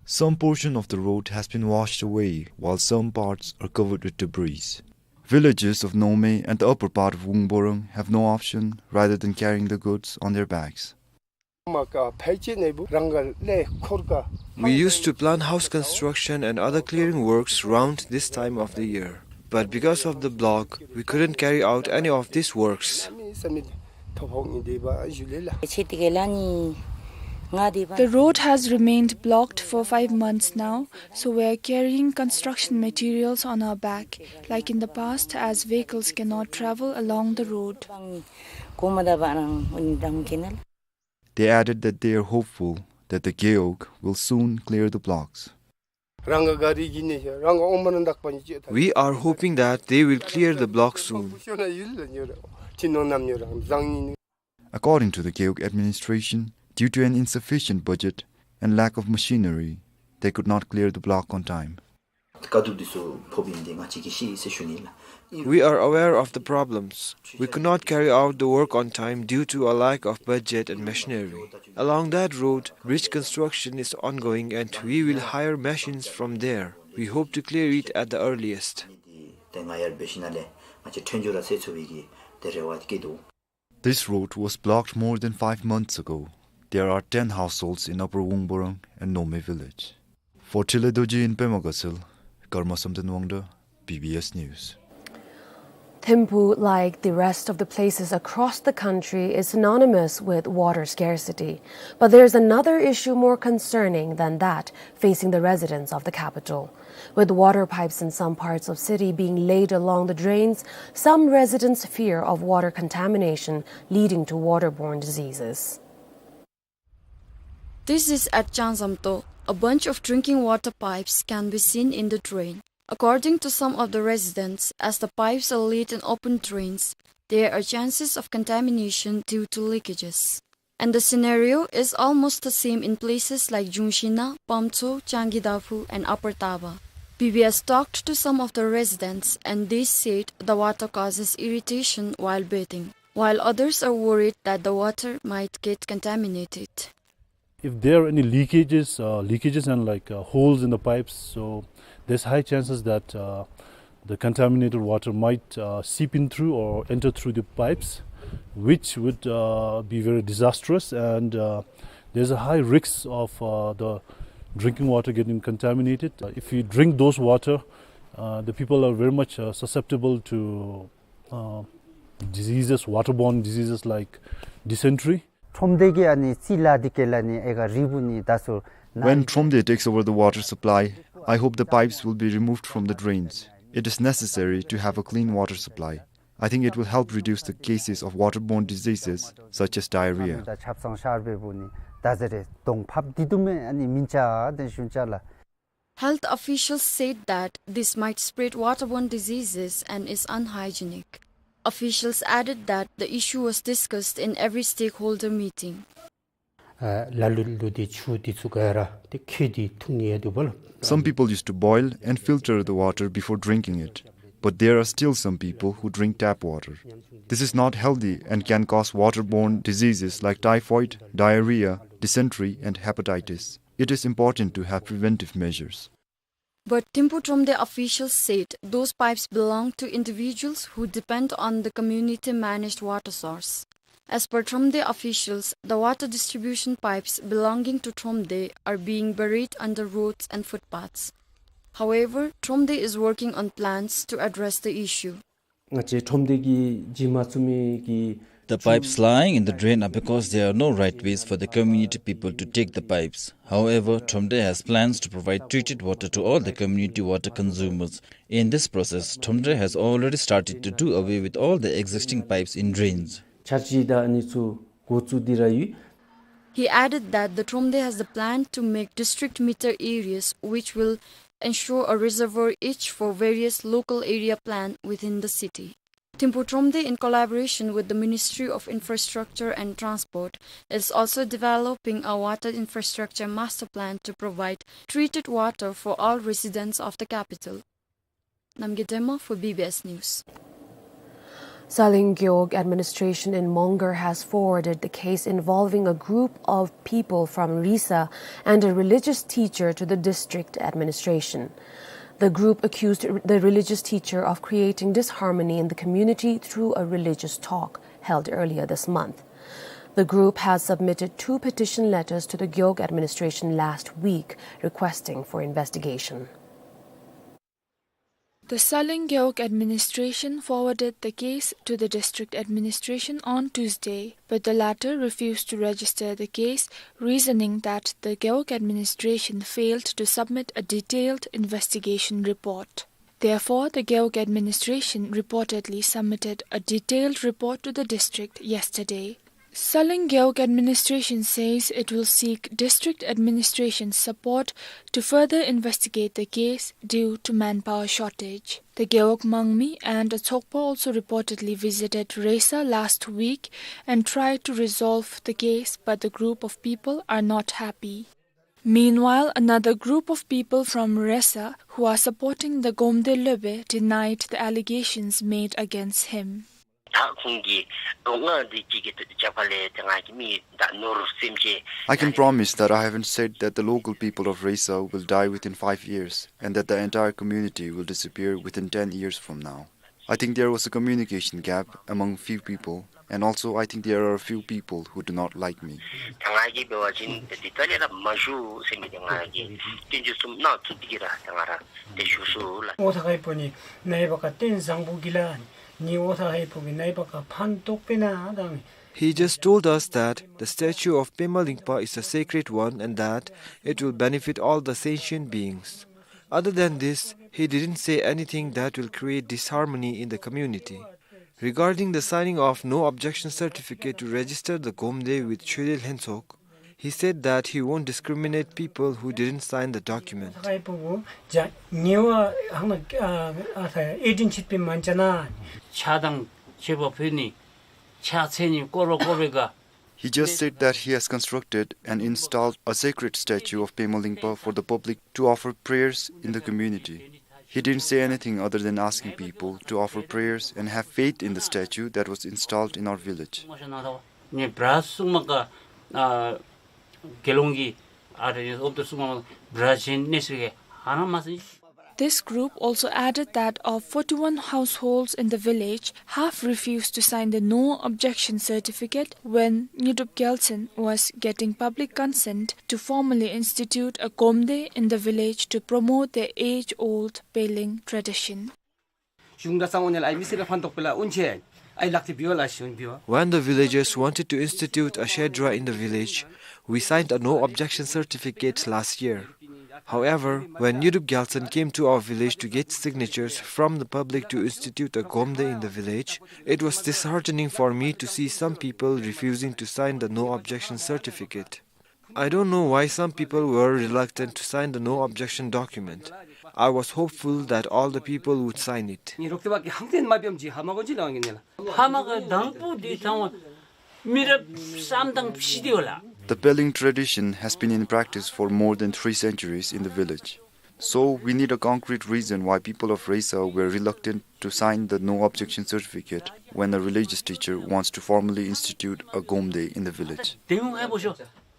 Some portion of the road has been washed away, while some parts are covered with debris. Villagers of Nome and the upper part of Wungborang have no option rather than carrying the goods on their backs. We used to plan house construction and other clearing works round this time of the year. But because of the block, we couldn't carry out any of these works. The road has remained blocked for five months now, so we are carrying construction materials on our back, like in the past, as vehicles cannot travel along the road. They added that they are hopeful that the Gewog will soon clear the blocks. We are hoping that they will clear the block soon. According to the Gewog administration, due to an insufficient budget and lack of machinery, they could not clear the block on time. དཀའ་སྡུག་འདི་ཚུ་ཕོགཔ་ཨིན་ཏེ་ང་བཅས་ཀྱིས་ཤེས་ཟེར་ཞུ་ནི་ལགས། We are aware of the problems. We could not carry out the work on time due to a lack of budget and machinery. Along that road, bridge construction is ongoing and we will hire machines from there. We hope to clear it at the earliest. This road was blocked more than five months ago. There are ten households in Upper Wungborang and Nome village. For Tshile Dorji in Pema Gatshel, Karma Samten Wangda, B B S News. Thimphu, like the rest of the places across the country, is synonymous with water scarcity. But there's another issue more concerning than that facing the residents of the capital. With water pipes in some parts of city being laid along the drains, some residents fear of water contamination leading to waterborne diseases. This is at Changzamto, A bunch of drinking water pipes can be seen in the drain. According to some of the residents, as the pipes are laid in open drains, there are chances of contamination due to leakages. And the scenario is almost the same in places like Jungshina, Pamtso, Changi Daphu, and Upper Taba. B B S talked to some of the residents, and they said the water causes irritation while bathing, while others are worried that the water might get contaminated. If there are any leakages, uh, leakages and, like, uh, holes in the pipes, so there's high chances that, uh, the contaminated water might, uh, seep in through or enter through the pipes, which would, uh, be very disastrous, and, uh, there's a high risk of, uh, the drinking water getting contaminated. Uh, if you drink those water, uh, the people are very much, uh, susceptible to, uh, diseases, waterborne diseases like dysentery. ཁྲོམ་སྡེ་གིས་ཨ་ནི་རྩིས་ལ་འདི་གི་ལ་ནི་ཨེ་ག་རི་བུ་ནི་ད་སོ་ན། When Thromde takes over the water supply, I hope the pipes will be removed from the drains. It is necessary to have a clean water supply. I think it will help reduce the cases of waterborne diseases such as diarrhea. ད་ཆབ་གསང་ཤར་བའི་བུ་ནི་ད་ཟེར་རེ་གདོང་ཕབ་འདི་དུ་མེ་ཨ་ནི་མིན་ཅ་དེ་ཤུན་ཅ་ལ། Health officials said that this might spread waterborne diseases and is unhygienic. Officials added that the issue was discussed in every stakeholder meeting. ཨ་ལ་ལུ་ལུ་དེ་ཆུ་དེ་ཚུ་ག་ར་དེ་ཁྱོད་དེ་འཐུང་ཡ་དུ་བལ། Some people used to boil and filter the water before drinking it, but there are still some people who drink tap water. This is not healthy and can cause waterborne diseases like typhoid, diarrhea, dysentery, and hepatitis. It is important to have preventive measures. But Thimphu Thromde officials said those pipes belong to individuals who depend on the community-managed water source. As per Thromde officials, the water distribution pipes belonging to Thromde are being buried under roads and footpaths. However, Thromde is working on plans to address the issue. ང་བཅས་ཁྲོམ་སྡེ་གི་བྱིན་མ་ཚུགས་མི་གི། The pipes lying in the drain are because there are no right ways for the community people to take the pipes. However, Thromde has plans to provide treated water to all the community water consumers. In this process, Thromde has already started to do away with all the existing pipes in drains. འཆར་གཞི་དང་ཨ་ནི་ཚུ་འགོ་བཙུགས་ཏེ་ར་ཡོད། He added that the Thromde has the plan to make district meter areas, which will ensure a reservoir each for various local area plan within the city. Thimphu Thromde, in collaboration with the Ministry of Infrastructure and Transport, is also developing a water infrastructure master plan to provide treated water for all residents of the capital. Namgay Dema for B B S News. Saleng Gewog administration in Mongar has forwarded the case involving a group of people from Risa and a religious teacher to the district administration. The group accused the religious teacher of creating disharmony in the community through a religious talk held earlier this month. The group has submitted two petition letters to the Gewog administration last week requesting for investigation. The Saleng Gewog administration forwarded the case to the district administration on Tuesday, but the latter refused to register the case, reasoning that the Gewog administration failed to submit a detailed investigation report. Therefore, the Gewog administration reportedly submitted a detailed report to the district yesterday. Saleng Gewog administration says it will seek district administration support to further investigate the case due to manpower shortage. The Gewog Mangmi and Atsokpa also reportedly visited Resa last week and tried to resolve the case, but the group of people are not happy. Meanwhile, another group of people from Resa who are supporting the Gomde Lobe denied the allegations made against him. ད་ཁོང་གིས་ང་འདི་གཅིག་གི་རྒྱབ་ཁ་ལས་དེ་ང་གི་མི་ད་ནོར་སེམས་ཅན། I can promise that I haven't said that the local people of Resa will die within five years and that the entire community will disappear within ten years from now. I think there was a communication gap among few people, and also I think there are a few people who do not like me. ད་ང་གིས་འབད་བ་ཅིན་འདི་ལྟ་ལས་ར་མ་ཞུ་ཟེར་མི་འདི་ང་གིས་སྐྱོན་བརྗོད་གསུམ་གནང་ཚུགས་ཏེ་གི་ར་ད་ང་ར་དེ་ཞུ་སོ་ལགས། ཨོ་ཐ་ཧའི་པོ་ནི་ནའི་བ་ཀ་རྟེན་བཟང་པོ་གི་ལ་ནི་ཨོ་ཐ་ཧའི་པོ་གི་ནའི་བ་ཀ་ཕན་ཐོགས་པས་ན་དང་། He just told us that the statue of Pema Lingpa is a sacred one and that it will benefit all the sentient beings. Other than this, he didn't say anything that will create disharmony in the community. Regarding the signing of no objection certificate to register the Gomde with Chödel Hentsok, He said that he won't discriminate people who didn't sign the document. ཕྱག་དང་མཆོད་པ་ཕུལ་ནི་ཕྱག་འཚལ་ནི་སྐོར་བ་སྐོར་བའི་ག He just said that he has constructed and installed a sacred statue of Pema Lingpa for the public to offer prayers in the community. He didn't say anything other than asking people to offer prayers and have faith in the statue that was installed in our village. ནི་བྲག་སྲུང་མ་ག་ཨ་དགེ་སློང་གི་ཨ་རེ་ཨོབ་ཏུ་སྲུང་མ་བྲག་ཆེན་གནས་སུ་གི་ཧ་ར་མ་སི། This group also added that of forty-one households in the village, half refused to sign the no objection certificate when Nyidup Gyaltshen was getting public consent to formally institute a gomde in the village to promote their age-old Peling tradition. གཞུང་དང་གསང་བ་ནས་ལ་ཨའི་མི་སེར་ལ་ཕན་ཐོགས་པའི་ལ་འུན་ཆེ་ཨའི་ལག་ཏུ་བི་བ་ལ་ཤུན་བི་བ། When the villagers wanted to institute a shedra in the village, we signed a no objection certificate last year. However, when Nyidup Gyaltshen came to our village to get signatures from the public to institute a gomde in the village, it was disheartening for me to see some people refusing to sign the no objection certificate. I don't know why some people were reluctant to sign the no objection document. I was hopeful that all the people would sign it. ནི་རོགས་ཏེ་བ་གི་ཧང་ཏེན་མ་བིའམ་ཇི་ཧ་མ་གོ་ཇི་ལ་ཝང་གི་ནི་ལ། ཕ་མ་ག་དང་པོ་དེ་ཚང་བ་མི་རབས་བསམ་དང་ཕྱི་དེ་བ་ལ། The Peling tradition has been in practice for more than three centuries in the village. So we need a concrete reason why people of Resa were reluctant to sign the no objection certificate when a religious teacher wants to formally institute a gomde in the village. དེ་ངོ་ཧེ་བོ་ཤོ།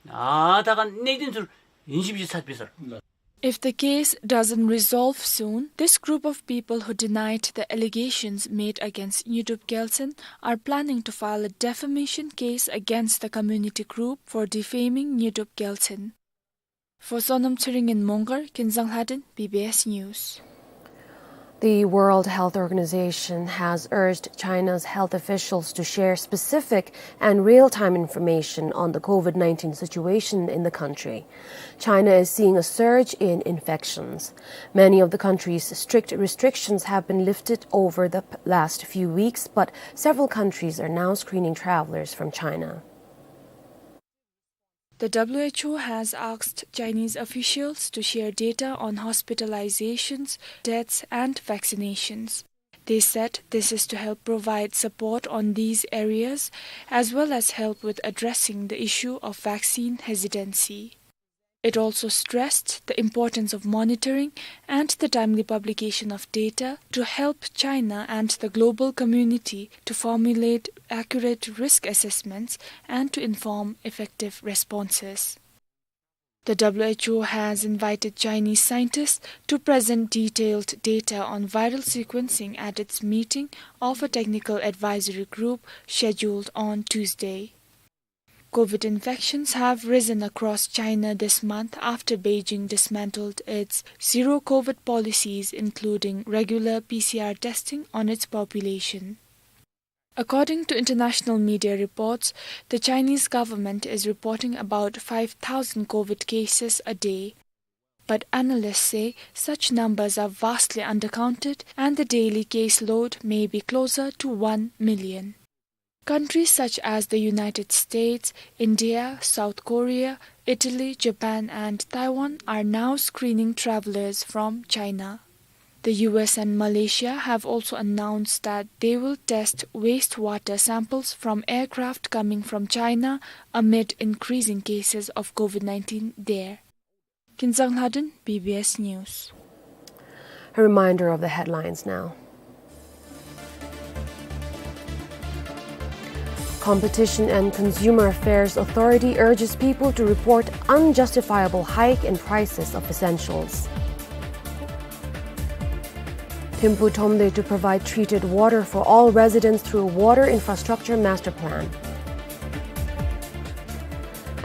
ཨ་ད་ག་གནད་དོན་ཚུར་ཡིན་ཞིབ་ཞིབ་ཚར་པི་སར། If the case doesn't resolve soon, this group of people who denied the allegations made against Nyidup Gyaltshen are planning to file a defamation case against the community group for defaming Nyidup Gyaltshen. For Sonam Tshering in Mongar, Kinzang Lhaden, B B S News. The World Health Organization has urged China's health officials to share specific and real-time information on the COVID nineteen situation in the country. China is seeing a surge in infections. Many of the country's strict restrictions have been lifted over the p-, last few weeks, but several countries are now screening travelers from China. The W H O has asked Chinese officials to share data on hospitalizations, deaths, and vaccinations. They said this is to help provide support on these areas, as well as help with addressing the issue of vaccine hesitancy. It also stressed the importance of monitoring and the timely publication of data to help China and the global community to formulate accurate risk assessments and to inform effective responses. The W H O has invited Chinese scientists to present detailed data on viral sequencing at its meeting of a technical advisory group scheduled on Tuesday. COVID infections have risen across China this month after Beijing dismantled its zero COVID policies, including regular P C R testing on its population. According to international media reports, the Chinese government is reporting about five thousand COVID cases a day. But analysts say such numbers are vastly undercounted and the daily caseload may be closer to one million. Countries such as the United States, India, South Korea, Italy, Japan, and Taiwan are now screening travelers from China. The U S and Malaysia have also announced that they will test wastewater samples from aircraft coming from China amid increasing cases of COVID nineteen there. Kinzang Lhaden, B B S News. A reminder of the headlines now. Competition and Consumer Affairs Authority urges people to report unjustifiable hike in prices of essentials. Thimphu Thromde to provide treated water for all residents through Water Infrastructure Master Plan.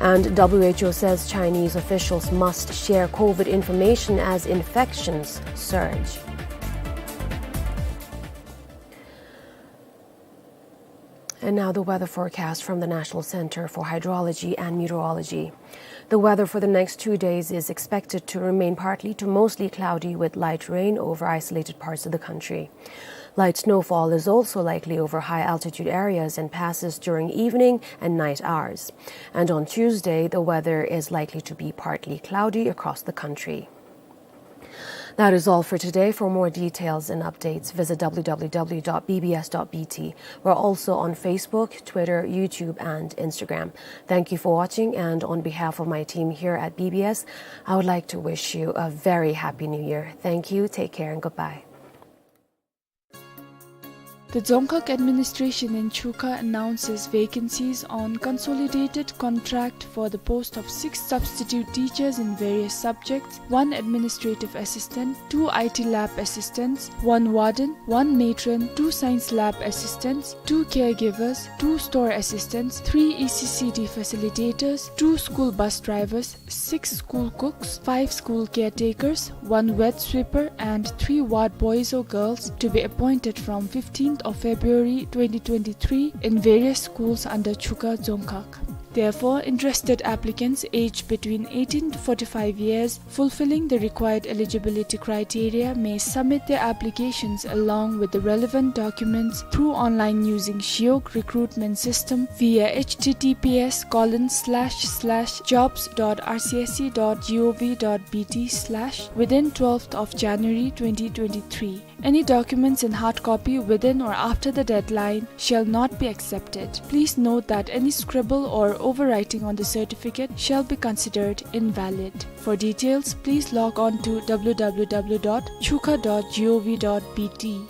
And W H O says Chinese officials must share COVID information as infections surge. And now the weather forecast from the National Center for Hydrology and Meteorology. The weather for the next two days is expected to remain partly to mostly cloudy with light rain over isolated parts of the country. Light snowfall is also likely over high-altitude areas and passes during evening and night hours. And on Tuesday, the weather is likely to be partly cloudy across the country. That is all for today. For more details and updates, visit w w w dot b b s dot b t. We're also on Facebook, Twitter, YouTube, and Instagram. Thank you for watching, and on behalf of my team here at B B S, I would like to wish you a very happy New Year. Thank you, take care, and goodbye. The Dzongkhag administration in Chukha announces vacancies on consolidated contract for the post of six substitute teachers in various subjects, one administrative assistant, two I T lab assistants, one warden, one matron, two science lab assistants, two caregivers, two store assistants, three E C C D facilitators, two school bus drivers, six school cooks, five school caretakers, one wet sweeper, and three ward boys or girls to be appointed from fifteenth of February twenty twenty-three in various schools under Chukha Dzongkhag. Therefore, interested applicants aged between eighteen to forty-five years, fulfilling the required eligibility criteria, may submit their applications along with the relevant documents through online using Shiok recruitment system via h t t p s colon slash slash jobs dot r c s c dot g o v dot b t slash within twelfth of January twenty twenty-three. Any documents in hard copy within or after the deadline shall not be accepted. Please note that any scribble or overwriting on the certificate shall be considered invalid. For details, please log on to w w w dot chukha dot g o v dot b t.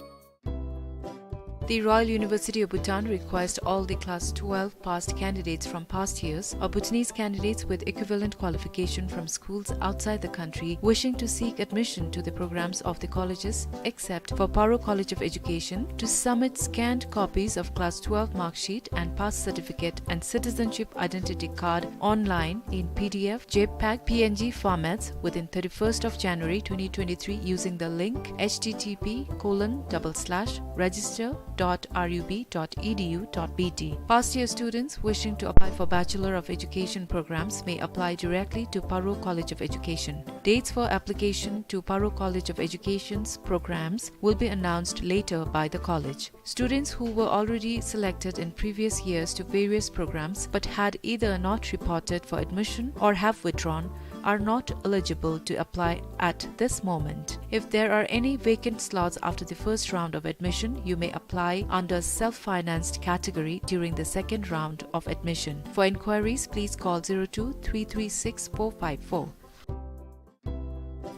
The Royal University of Bhutan requests all the class twelve passed candidates from past years or Bhutanese candidates with equivalent qualification from schools outside the country wishing to seek admission to the programs of the colleges, except for Paro College of Education, to submit scanned copies of class twelve mark sheet and pass certificate and citizenship identity card online in P D F, JPEG, P N G formats within thirty-first of January twenty twenty-three using the link h t t p colon double slash register dot r u b dot e d u dot b t. Past year students wishing to apply for Bachelor of Education programs may apply directly to Paro College of Education. Dates for application to Paro College of Education's programs will be announced later by the college. Students who were already selected in previous years to various programs but had either not reported for admission or have withdrawn are not eligible to apply at this moment. If there are any vacant slots after the first round of admission, you may apply under self-financed category during the second round of admission. For inquiries, please call zero two three three six four five four.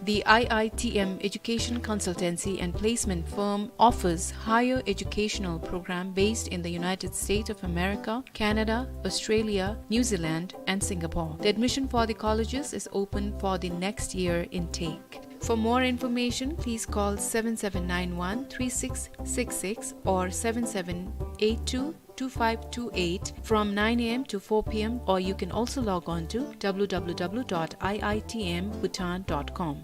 The I I T M education consultancy and placement firm offers higher educational program based in the United States of America, Canada, Australia, New Zealand, and Singapore. The admission for the colleges is open for the next year intake. For more information, please call seven seven nine one three six six six or seven seven eight two two five two eight from nine a m to four p m, or you can also log on to w w w dot i i t m bhutan dot com.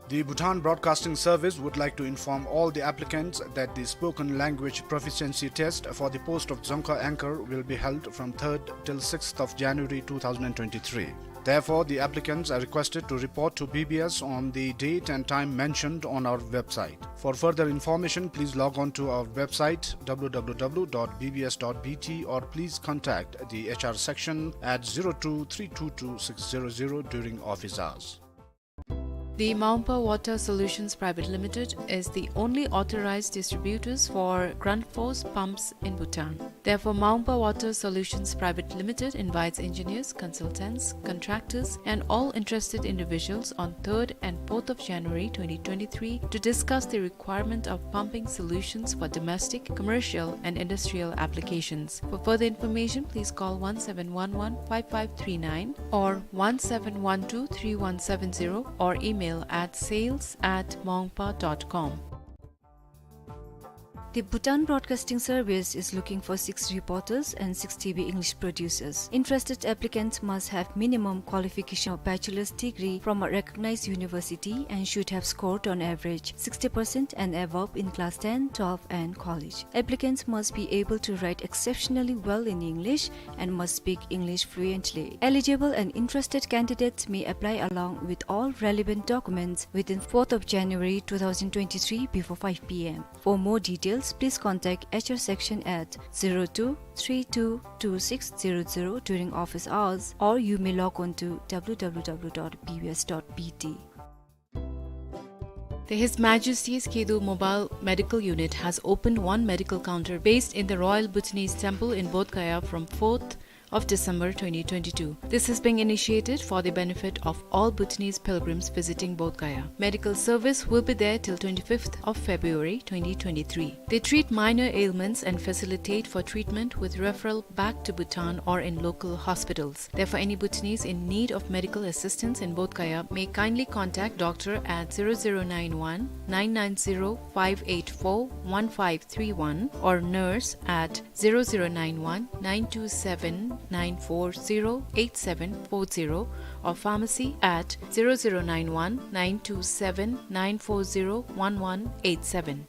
The Bhutan Broadcasting Service would like to inform all the applicants that the spoken language proficiency test for the post of Dzongkha anchor will be held from third till sixth of January two thousand and twenty-three. Therefore, the applicants are requested to report to B B S on the date and time mentioned on our website. For further information, please log on to our website, w w w dot b b s dot b t, or please contact the H R section at zero two three two two six zero zero during office hours. The Maungpa Water Solutions Private Limited is the only authorized distributors for Grundfos pumps in Bhutan. Therefore, Maungpa Water Solutions Private Limited invites engineers, consultants, contractors, and all interested individuals on third and fourth of January twenty twenty-three to discuss the requirement of pumping solutions for domestic, commercial, and industrial applications. For further information, please call one seven one one five five three nine or one seven one two three one seven zero or email at sales at maungpa dot com. The Bhutan Broadcasting Service is looking for six reporters and six T V English producers. Interested applicants must have minimum qualification of bachelor's degree from a recognized university and should have scored on average sixty percent and above in class ten, twelve and college. Applicants must be able to write exceptionally well in English and must speak English fluently. Eligible and interested candidates may apply along with all relevant documents within fourth of January two thousand twenty-three before five P M. For more details, please contact H R section at zero two three two two six zero zero during office hours, or you may log on to W W W dot B B S dot B T. The His Majesty's Khedo Mobile Medical Unit has opened one medical counter based in the Royal Bhutanese Temple in Bodh Gaya from fourth of December twenty twenty-two. This is being initiated for the benefit of all Bhutanese pilgrims visiting Bodh Gaya. Medical service will be there till twenty-fifth of February twenty twenty-three. They treat minor ailments and facilitate for treatment with referral back to Bhutan or in local hospitals. Therefore, any Bhutanese in need of medical assistance in Bodh Gaya may kindly contact doctor at zero zero nine one nine nine zero five eight four one five three one or nurse at zero zero nine one nine two seven nine four zero eight seven four zero or pharmacy at zero zero nine one nine two seven nine four zero one one eight seven.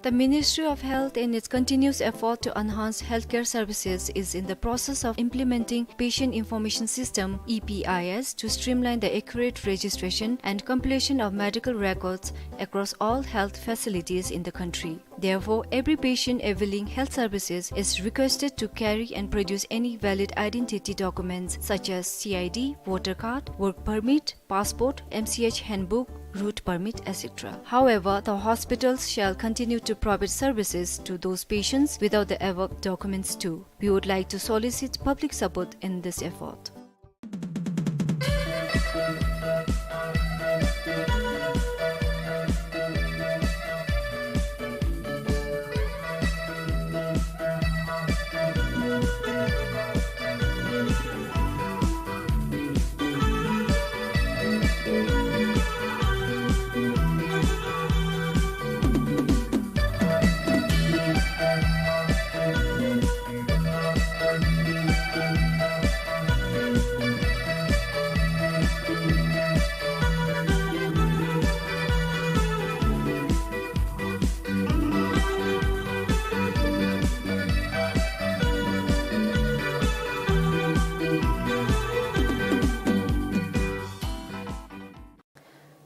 The Ministry of Health, in its continuous effort to enhance healthcare services, is in the process of implementing Patient Information System, E P I S, to streamline the accurate registration and compilation of medical records across all health facilities in the country. Therefore, every patient availing health services is requested to carry and produce any valid identity documents such as C I D, voter card, work permit, passport, M C H handbook, route permit, et cetera. However, the hospitals shall continue to provide services to those patients without the above documents too. We would like to solicit public support in this effort.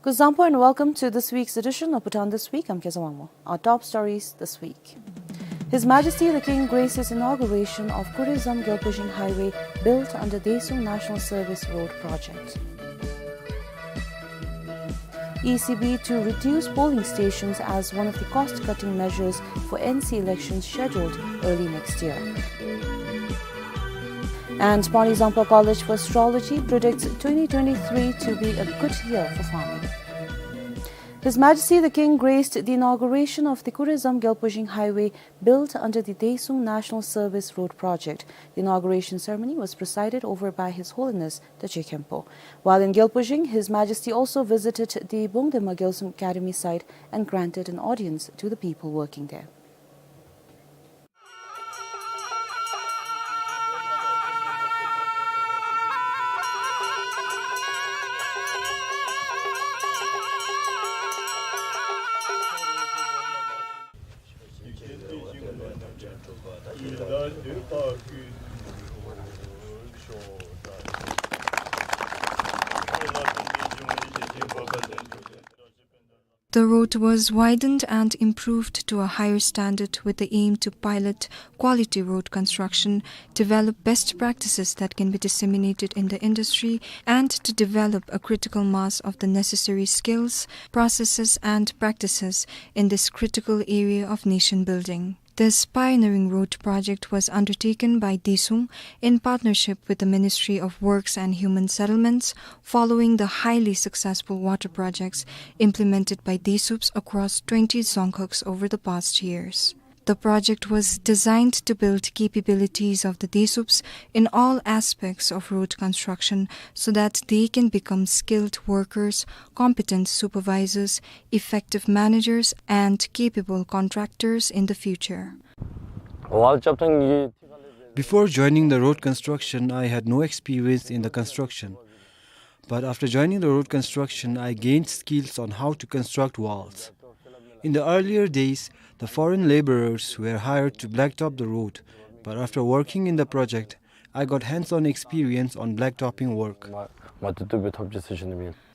Kuzuzangpo and welcome to this week's edition of Bhutan This Week. I'm Kezang Wangmo. Our top stories this week. His Majesty the King graces inauguration of Kurezam Gyalpajing Highway built under Desung National Service Road project. E C B to reduce polling stations as one of the cost-cutting measures for N C elections scheduled early next year. And Pawneezangpa College for Astrology predicts twenty twenty-three to be a good year for farming. His Majesty the King graced the inauguration of the Kurezam Gyalpajing Highway built under the Desung National Service Road project. The inauguration ceremony was presided over by His Holiness the Je Khenpo. While in Gyalpajing, His Majesty also visited the Bongdema Gyalsum Academy site and granted an audience to the people working there. The road was widened and improved to a higher standard with the aim to pilot quality road construction, develop best practices that can be disseminated in the industry, and to develop a critical mass of the necessary skills, processes, and practices in this critical area of nation building. This pioneering road project was undertaken by Desung in partnership with the Ministry of Works and Human Settlements following the highly successful water projects implemented by Desuups across twenty dzongkhags over the past years. The project was designed to build capabilities of the Desuups in all aspects of road construction so that they can become skilled workers, competent supervisors, effective managers, and capable contractors in the future. Before joining the road construction, I had no experience in the construction. But after joining the road construction, I gained skills on how to construct walls. In the earlier days, the foreign laborers were hired to blacktop the road, but after working in the project, I got hands-on experience on blacktopping work.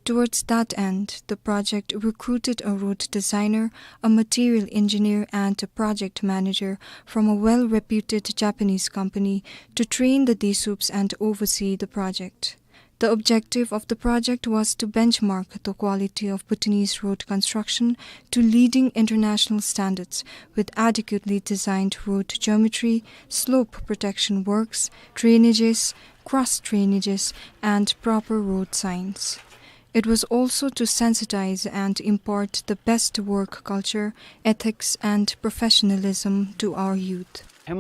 Towards that end, the project recruited a road designer, a material engineer, and a project manager from a well-reputed Japanese company to train the Desuups and oversee the project. The objective of the project was to benchmark the quality of Bhutanese road construction to leading international standards with adequately designed road geometry, slope protection works, drainages, cross drainages, and proper road signs. It was also to sensitize and impart the best work culture, ethics, and professionalism to our youth. I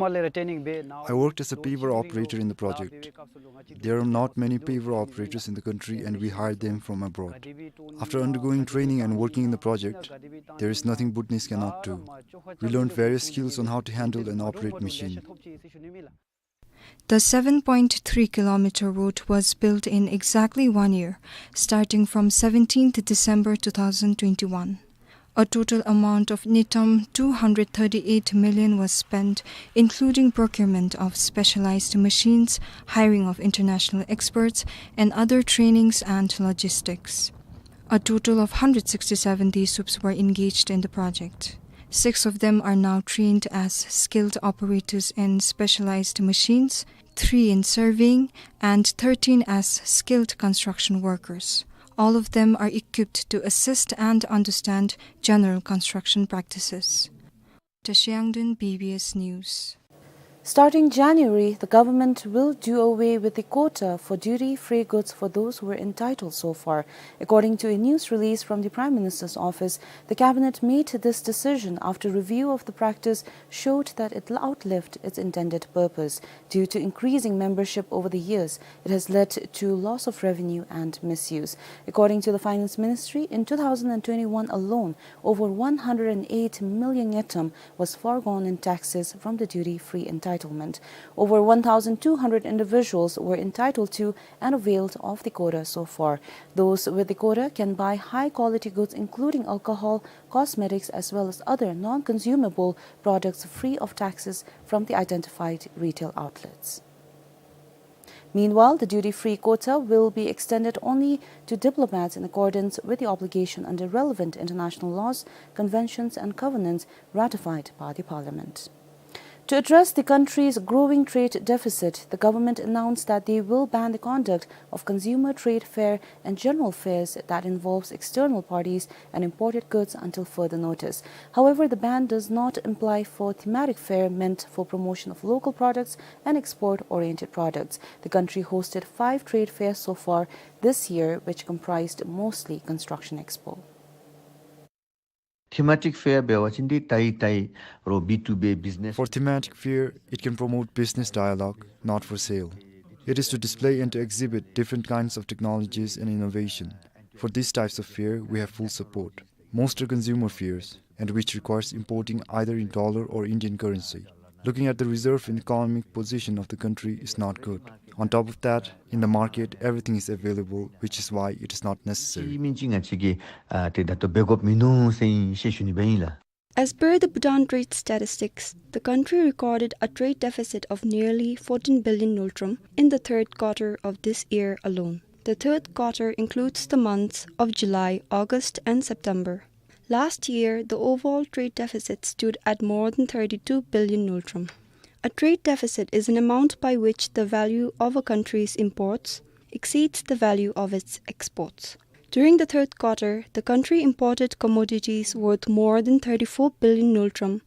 worked as a paver operator in the project. There are not many paver operators in the country, and we hired them from abroad. After undergoing training and working in the project, there is nothing Bhutanese cannot do. We learned various skills on how to handle and operate machine. The seven point three kilometer road was built in exactly one year, starting from seventeenth December two thousand twenty-one. A total amount of ngultrum two hundred thirty-eight million was spent, including procurement of specialized machines, hiring of international experts, and other trainings and logistics. A total of hundred sixty-seven Desuups were engaged in the project. Six of them are now trained as skilled operators in specialized machines, three in surveying, and thirteen as skilled construction workers. All of them are equipped to assist and understand general construction practices. Tashiangdun, B B S News. Starting January, the government will do away with the quota for duty-free goods for those who were entitled so far. According to a news release from the Prime Minister's office, the cabinet made this decision after review of the practice showed that it outlived its intended purpose. Due to increasing membership over the years, it has led to loss of revenue and misuse. According to the Finance Ministry, in two thousand twenty-one alone, over one hundred eight million ngultrum was foregone in taxes from the duty-free entitlement. Over one thousand two hundred individuals were entitled to and availed of the quota so far. Those with the quota can buy high-quality goods, including alcohol, cosmetics, as well as other non-consumable products free of taxes from the identified retail outlets. Meanwhile, the duty-free quota will be extended only to diplomats in accordance with the obligation under relevant international laws, conventions, and covenants ratified by the Parliament. To address the country's growing trade deficit, the government announced that they will ban the conduct of consumer trade fair and general fairs that involves external parties and imported goods until further notice. However, the ban does not apply for thematic fair meant for promotion of local products and export-oriented products. The country hosted five trade fairs so far this year, which comprised mostly construction expo. Thematic fair འབད་བ་ཅིན་འདི་ཏེ་ཏེ་རོགས་B two B business. For thematic fair, it can promote business dialogue, not for sale. It is to display and to exhibit different kinds of technologies and innovation. For these types of fair, we have full support. Most are consumer fairs, and which requires importing either in dollar or Indian currency. Looking at the reserve and economic position of the country is not good. On top of that, in the market, everything is available, which is why it is not necessary. ཨིན་ཅི་ང་བཅས་ཀྱིས་ཨ་ཏེ་ད་ལྟོ་འབད་དགོཔ་མིན་ནུག་ཟེར་ཞུ་ནི་སྦེ་ཨིན་ལགས། As per the Bhutan Trade Statistics, the country recorded a trade deficit of nearly fourteen billion ngultrum in the third quarter of this year alone. The third quarter includes the months of July, August, and September. Last year, the overall trade deficit stood at more than thirty-two billion ngultrum. A trade deficit is an amount by which the value of a country's imports exceeds the value of its exports. During the third quarter, the country imported commodities worth more than thirty-four billion ngultrum,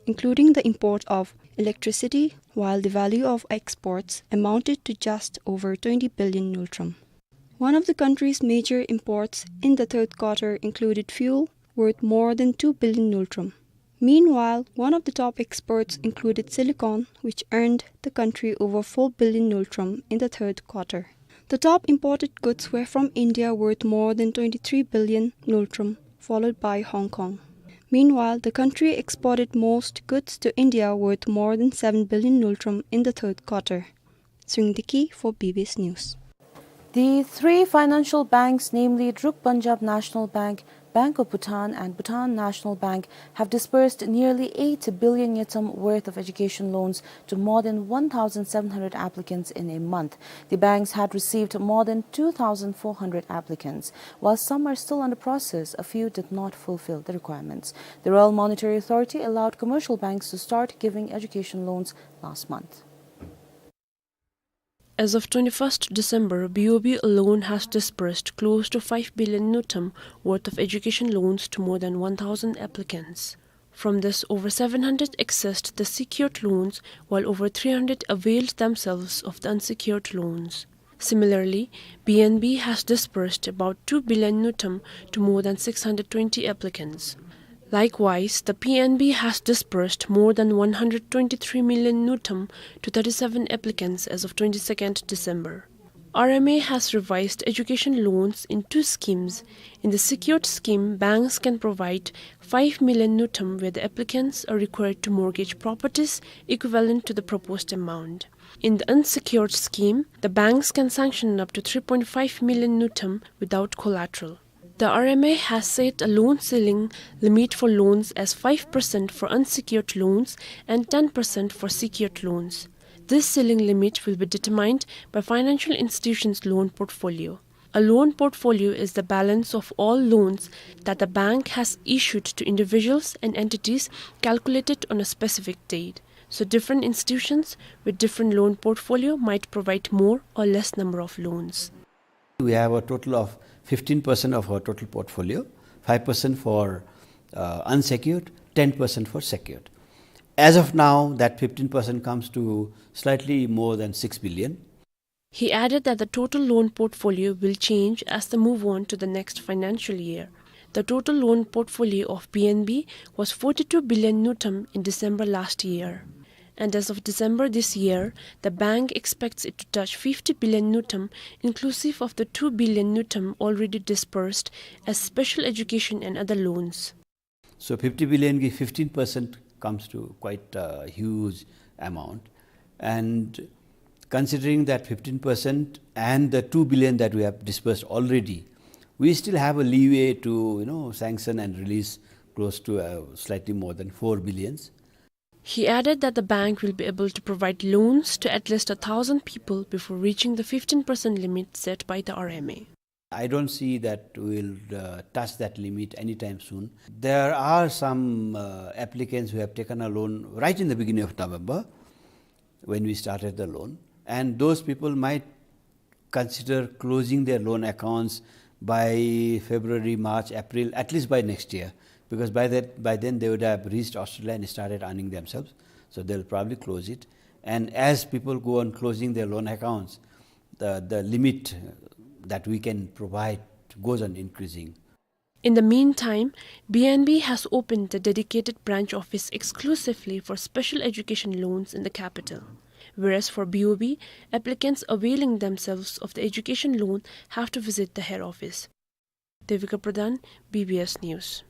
including the import of electricity, while the value of exports amounted to just over twenty billion ngultrum. One of the country's major imports in the third quarter included fuel, worth more than two billion ngultrum. Meanwhile, one of the top exports included silicon, which earned the country over four billion ngultrum in the third quarter. The top imported goods were from India, worth more than twenty-three billion ngultrum, followed by Hong Kong. Meanwhile, the country exported most goods to India, worth more than seven billion ngultrum in the third quarter. Sringdiki for B B S News. The three financial banks, namely Druk Punjab National Bank, Bank of Bhutan, and Bhutan National Bank, have disbursed nearly eight billion ngultrum worth of education loans to more than one thousand seven hundred applicants in a month. The banks had received more than two thousand four hundred applicants. While some are still under process, a few did not fulfill the requirements. The Royal Monetary Authority allowed commercial banks to start giving education loans last month. As of twenty-first December, B O B alone has disbursed close to five billion ngultrum worth of education loans to more than one thousand applicants. From this, over seven hundred accessed the secured loans, while over three hundred availed themselves of the unsecured loans. Similarly, B N B has disbursed about two billion ngultrum to more than six hundred twenty applicants. Likewise, the P N B has disbursed more than one hundred twenty-three million ngultrum to thirty-seven applicants as of twenty-second December. R M A has revised education loans in two schemes. In the secured scheme, banks can provide five million ngultrum where the applicants are required to mortgage properties equivalent to the proposed amount. In the unsecured scheme, the banks can sanction up to three point five million ngultrum without collateral. The R M A has set a loan ceiling limit for loans as five percent for unsecured loans and ten percent for secured loans. This ceiling limit will be determined by financial institution's loan portfolio. A loan portfolio is the balance of all loans that the bank has issued to individuals and entities calculated on a specific date. So different institutions with different loan portfolio might provide more or less number of loans. We have a total of fifteen percent of our total portfolio, five percent for, uh, unsecured, ten percent for secured. As of now, that fifteen percent comes to slightly more than six billion. He added that the total loan portfolio will change as they move on to the next financial year. The total loan portfolio of P N B was forty-two billion ngultrum in December last year. And as of December this year, the bank expects it to touch fifty billion ngultrum, inclusive of the two billion ngultrum already disbursed as special education and other loans. So fifty billion ki fifteen percent comes to quite a huge amount. And considering that fifteen percent and the two billion that we have disbursed already, we still have a leeway to, you know, sanction and release close to, uh, slightly more than four billions. He added that the bank will be able to provide loans to at least a thousand people before reaching the fifteen percent limit set by the R M A. I don't see that we'll, uh, touch that limit anytime soon. There are some, uh, applicants who have taken a loan right in the beginning of November when we started the loan, and those people might consider closing their loan accounts by February, March, April, at least by next year, because by that, by then they would have reached Australia and started earning themselves. So they'll probably close it. And as people go on closing their loan accounts, the, the limit that we can provide goes on increasing. In the meantime, B N B has opened a dedicated branch office exclusively for special education loans in the capital, whereas for B O B, applicants availing themselves of the education loan have to visit the head office. Devika Pradhan, B B S News.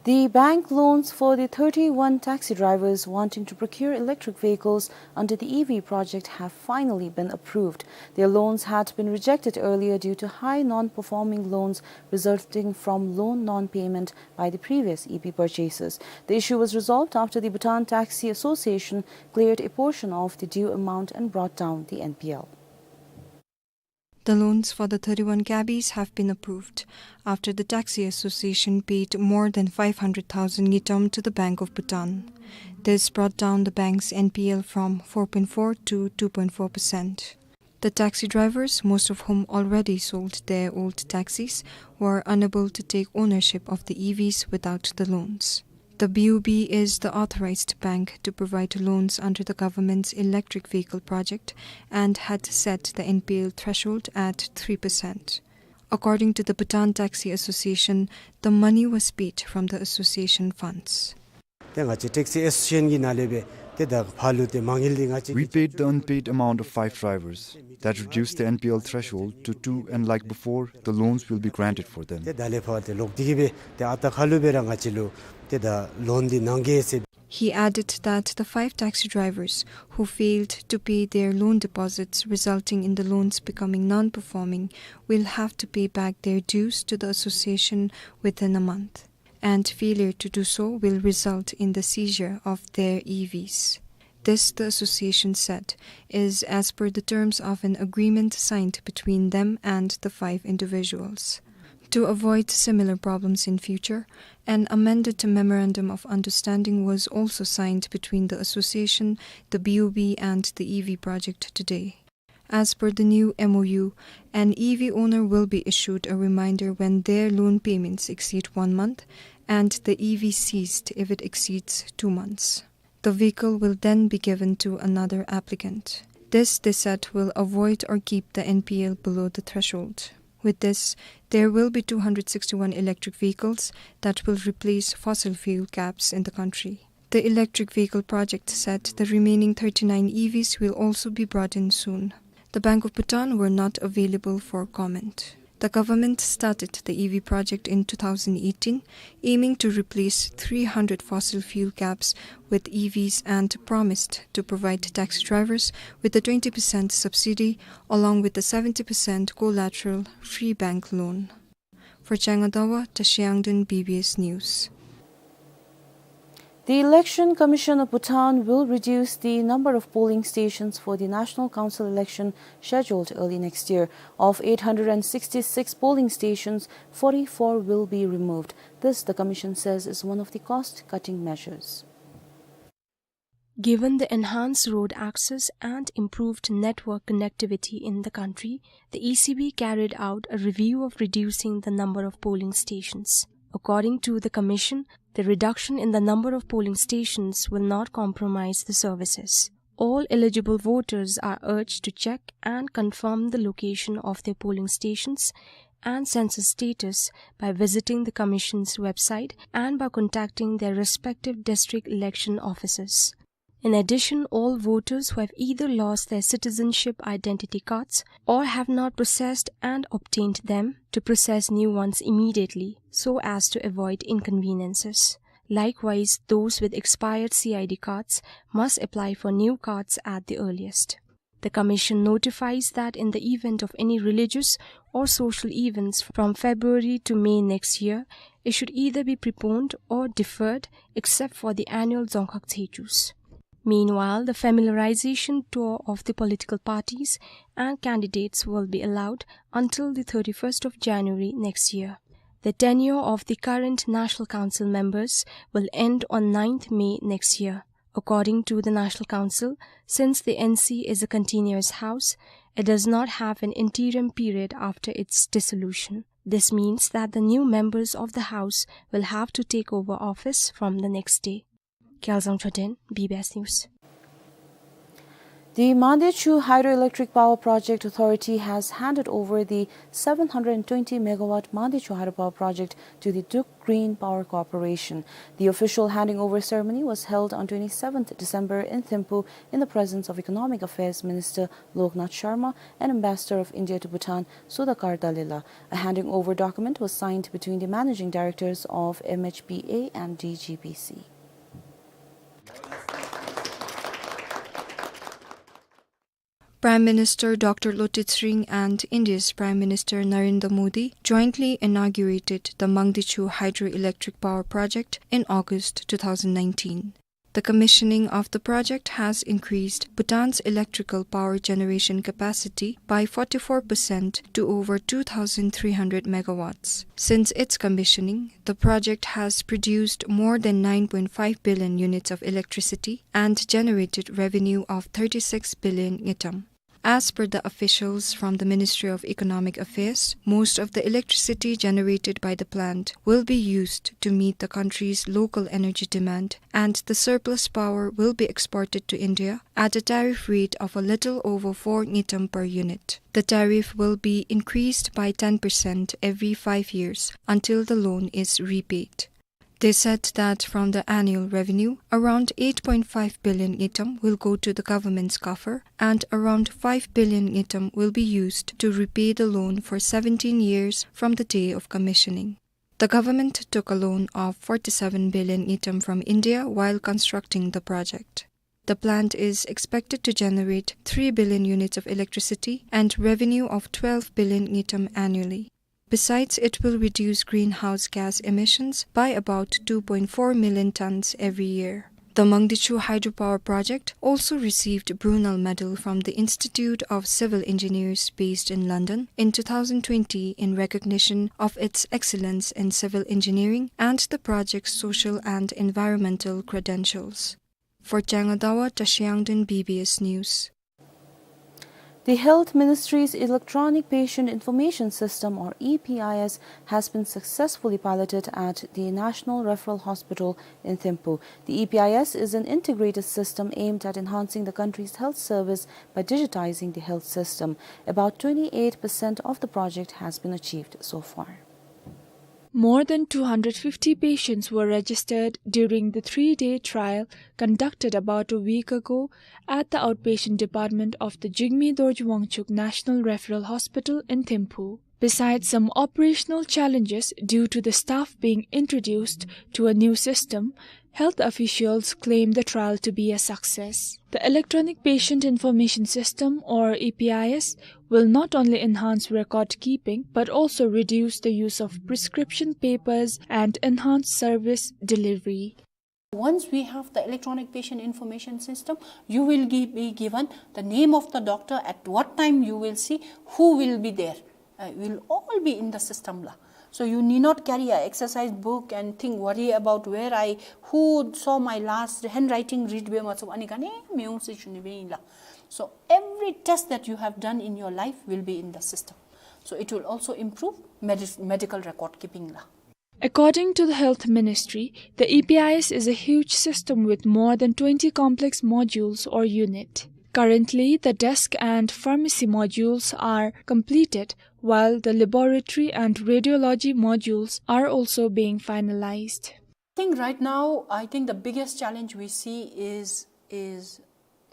The bank loans for the thirty-one taxi drivers wanting to procure electric vehicles under the E V project have finally been approved. Their loans had been rejected earlier due to high non-performing loans resulting from loan non-payment by the previous E V purchasers. The issue was resolved after the Bhutan Taxi Association cleared a portion of the due amount and brought down the N P L. The loans for the thirty-one cabbies have been approved after the Taxi Association paid more than five hundred thousand ngultrum to the Bank of Bhutan. This brought down the bank's N P L from four point four to two point four percent. The taxi drivers, most of whom already sold their old taxis, were unable to take ownership of the E Vs without the loans. The B O B is the authorized bank to provide loans under the government's electric vehicle project and had set the N P L threshold at three percent. According to the Bhutan Taxi Association, the money was paid from the association funds. ཏེ་ང་བཅས་ཊེག་སི་ཨེ་སོ་སི་ཨེ་ཤཱན་གྱི་ནང་ལས་སྦེ་ཏེ་ད་ཕར་ལུ་ཏེ་མ་དངུལ་འདི་ང་བཅས་We paid the unpaid amount of five drivers. That reduced the N P L threshold to two, and like before, the loans will be granted for them. ཏེ་ད་ལས་ཕར་ཏེ་ལོག་སྟེ་གིས་སྦེ་ཏེ་ཨ་རྟག་ཁ་ལུ་སྦེ་ར་ང་བཅས་ལུ་ཏེ་ད་ལོན་འདི་གནང་གེ་ཟེར། He added that the five taxi drivers who failed to pay their loan deposits, resulting in the loans becoming non-performing, will have to pay back their dues to the association within a month, and failure to do so will result in the seizure of their E Vs. This, the association said, is as per the terms of an agreement signed between them and the five individuals. To avoid similar problems in future, an amended memorandum of understanding was also signed between the association, the B O B, and the E V project today. As per the new M O U, an E V owner will be issued a reminder when their loan payments exceed one month and the E V seized if it exceeds two months. The vehicle will then be given to another applicant. This, they said, will avoid or keep the N P L below the threshold. With this, there will be two hundred sixty-one electric vehicles that will replace fossil fuel cabs in the country. The electric vehicle project said the remaining thirty-nine E Vs will also be brought in soon. The Bank of Bhutan were not available for comment. The government started the E V project in two thousand eighteen, aiming to replace three hundred fossil fuel cabs with E Vs and promised to provide taxi drivers with a twenty percent subsidy along with a seventy percent collateral free bank loan. For Changadawa, Tashi Yangden, B B S News. The Election Commission of Bhutan will reduce the number of polling stations for the National Council election scheduled early next year. Of eight hundred and sixty-six polling stations, forty-four will be removed. This, the commission says, is one of the cost-cutting measures. Given the enhanced road access and improved network connectivity in the country, the E C B carried out a review of reducing the number of polling stations. According to the commission, the reduction in the number of polling stations will not compromise the services. All eligible voters are urged to check and confirm the location of their polling stations and census status by visiting the commission's website and by contacting their respective district election officers. In addition, all voters who have either lost their citizenship identity cards or have not processed and obtained them to process new ones immediately so as to avoid inconveniences. Likewise, those with expired C I D cards must apply for new cards at the earliest. The commission notifies that in the event of any religious or social events from February to May next year, it should either be preponed or deferred except for the annual Dzongkhag Tsechus. Meanwhile, the familiarization tour of the political parties and candidates will be allowed until the thirty-first of January next year. The tenure of the current National Council members will end on ninth May next year. According to the National Council, since the N C is a continuous house, it does not have an interim period after its dissolution. This means that the new members of the house will have to take over office from the next day. Gyalzang Choden, B B S News. The Mangdechu Hydroelectric Power Project Authority has handed over the seven hundred twenty megawatt Mangdechu Hydropower Project to the Duk Green Power Corporation. The official handing over ceremony was held on twenty-seventh December in Thimphu in the presence of Economic Affairs Minister Loknath Sharma and Ambassador of India to Bhutan, Sudhakar Dalila. A handing over document was signed between the managing directors of M H P A and D G P C. Prime Minister Doctor Lotay Tshering and India's Prime Minister Narendra Modi jointly inaugurated the Mangdechu Hydroelectric Power Project in August two thousand nineteen. The commissioning of the project has increased Bhutan's electrical power generation capacity by forty-four percent to over two thousand three hundred megawatts. Since its commissioning, the project has produced more than nine point five billion units of electricity and generated revenue of thirty-six billion ngultrum. As per the officials from the Ministry of Economic Affairs, most of the electricity generated by the plant will be used to meet the country's local energy demand, and the surplus power will be exported to India at a tariff rate of a little over four ngultrum per unit. The tariff will be increased by ten percent every five years until the loan is repaid. They said that from the annual revenue, around eight point five billion ngultrum will go to the government's coffer, and around five billion ngultrum will be used to repay the loan for seventeen years from the day of commissioning. The government took a loan of forty-seven billion ngultrum from India while constructing the project. The plant is expected to generate three billion units of electricity and revenue of twelve billion ngultrum annually. Besides, it will reduce greenhouse gas emissions by about two point four million tons every year. The Mangdechu hydropower project also received Brunel Medal from the Institute of Civil Engineers based in London in two thousand twenty in recognition of its excellence in civil engineering and the project's social and environmental credentials. For Changadawa, Tashiangden, B B S News. The Health Ministry's Electronic Patient Information System, or E P I S, has been successfully piloted at the National Referral Hospital in Thimphu. The E P I S is an integrated system aimed at enhancing the country's health service by digitizing the health system. About twenty-eight percent of the project has been achieved so far. More than two hundred fifty patients were registered during the three-day trial conducted about a week ago at the outpatient department of the Jigme Dorji Wangchuck National Referral Hospital in Thimphu. Besides some operational challenges due to the staff being introduced to a new system, health officials claim the trial to be a success. The Electronic Patient Information System, or E P I S, will not only enhance record keeping but also reduce the use of prescription papers and enhance service delivery. Once we have the Electronic Patient Information System, you will gi-, be given the name of the doctor, at what time you will see, who will be there. Uh, will all be in the system la. So you need not carry a exercise book and think, worry about where I, who saw my last, handwriting read be matsub ani kane meung si chuni be la. So every test that you have done in your life will be in the system. So it will also improve medis-, medical record keeping la. According to the Health Ministry, the E P I S is a huge system with more than twenty complex modules or unit. Currently, the desk and pharmacy modules are completed, while the laboratory and radiology modules are also being finalized. I think right now, I think the biggest challenge we see is, is,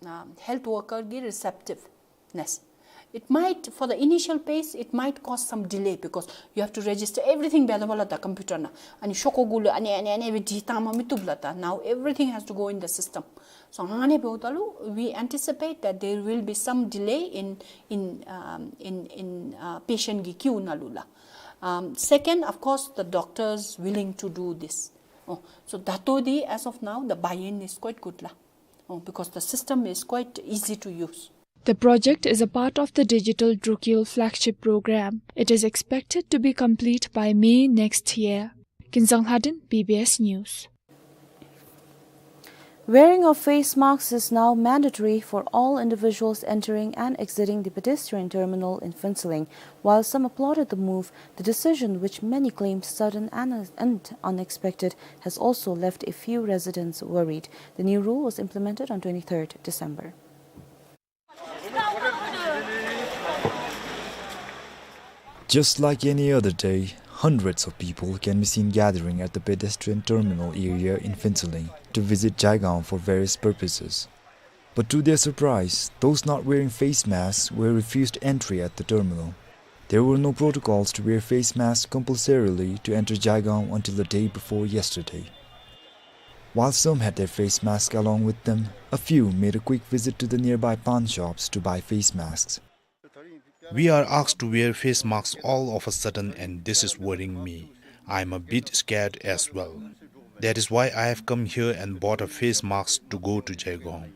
um, health worker ki receptiveness. It might, for the initial phase, it might cause some delay because you have to register everything beda bala ta computer na. Ani shoko gulu, ani, ani, ani, every data ma mitub la ta. Now everything has to go in the system. So, hane beutalu, we anticipate that there will be some delay in, in, um, in, in, uh, patient ki queue nalu la. Um, second, of course, the doctors willing to do this. Oh, so dato di, as of now, the buy-in is quite good la. Oh, because the system is quite easy to use. The project is a part of the Digital Drukyul flagship program. It is expected to be complete by May next year. Kinzang Lhaden, B B S News. Wearing of face masks is now mandatory for all individuals entering and exiting the pedestrian terminal in Phuentsholing. While some applauded the move, the decision, which many claimed sudden and, and unexpected, has also left a few residents worried. The new rule was implemented on twenty-third December. Just like any other day, hundreds of people can be seen gathering at the pedestrian terminal area in Phuentsholing to visit Jaigaon for various purposes. But to their surprise, those not wearing face masks were refused entry at the terminal. There were no protocols to wear face masks compulsorily to enter Jaigaon until the day before yesterday. While some had their face masks along with them, a few made a quick visit to the nearby pan shops to buy face masks. We are asked to wear face masks all of a sudden, and this is worrying me. I'm a bit scared as well. That is why I have come here and bought a face mask to go to Jaigaon.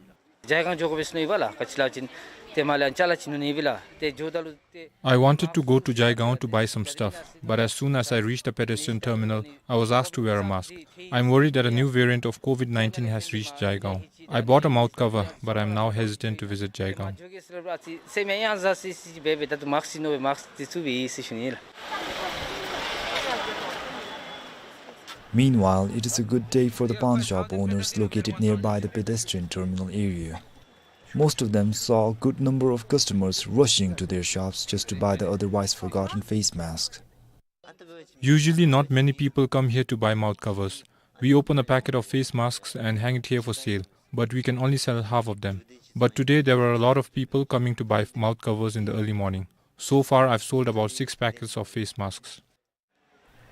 Jaigaon jogo bisno iba la, kachila chin, ཏེ་མར་ལས་ཅ་ལ་བྱིན་ནི་ཨིན་པས་ལགས། ཏེ་འགྱོཝ་ད་ལུ་ཏེ I wanted to go to Jaigaon to buy some stuff, but as soon as I reached the pedestrian terminal, I was asked to wear a mask. I'm worried that a new variant of COVID nineteen has reached Jaigaon. I bought a mouth cover, but I'm now hesitant to visit Jaigaon. Meanwhile, it is a good day for the pawn shop owners located nearby the pedestrian terminal area. Most of them saw a good number of customers rushing to their shops just to buy the otherwise forgotten face masks. Usually, not many people come here to buy mouth covers. We open a packet of face masks and hang it here for sale, but we can only sell half of them. But today, there were a lot of people coming to buy mouth covers in the early morning. So far, I've sold about six packets of face masks.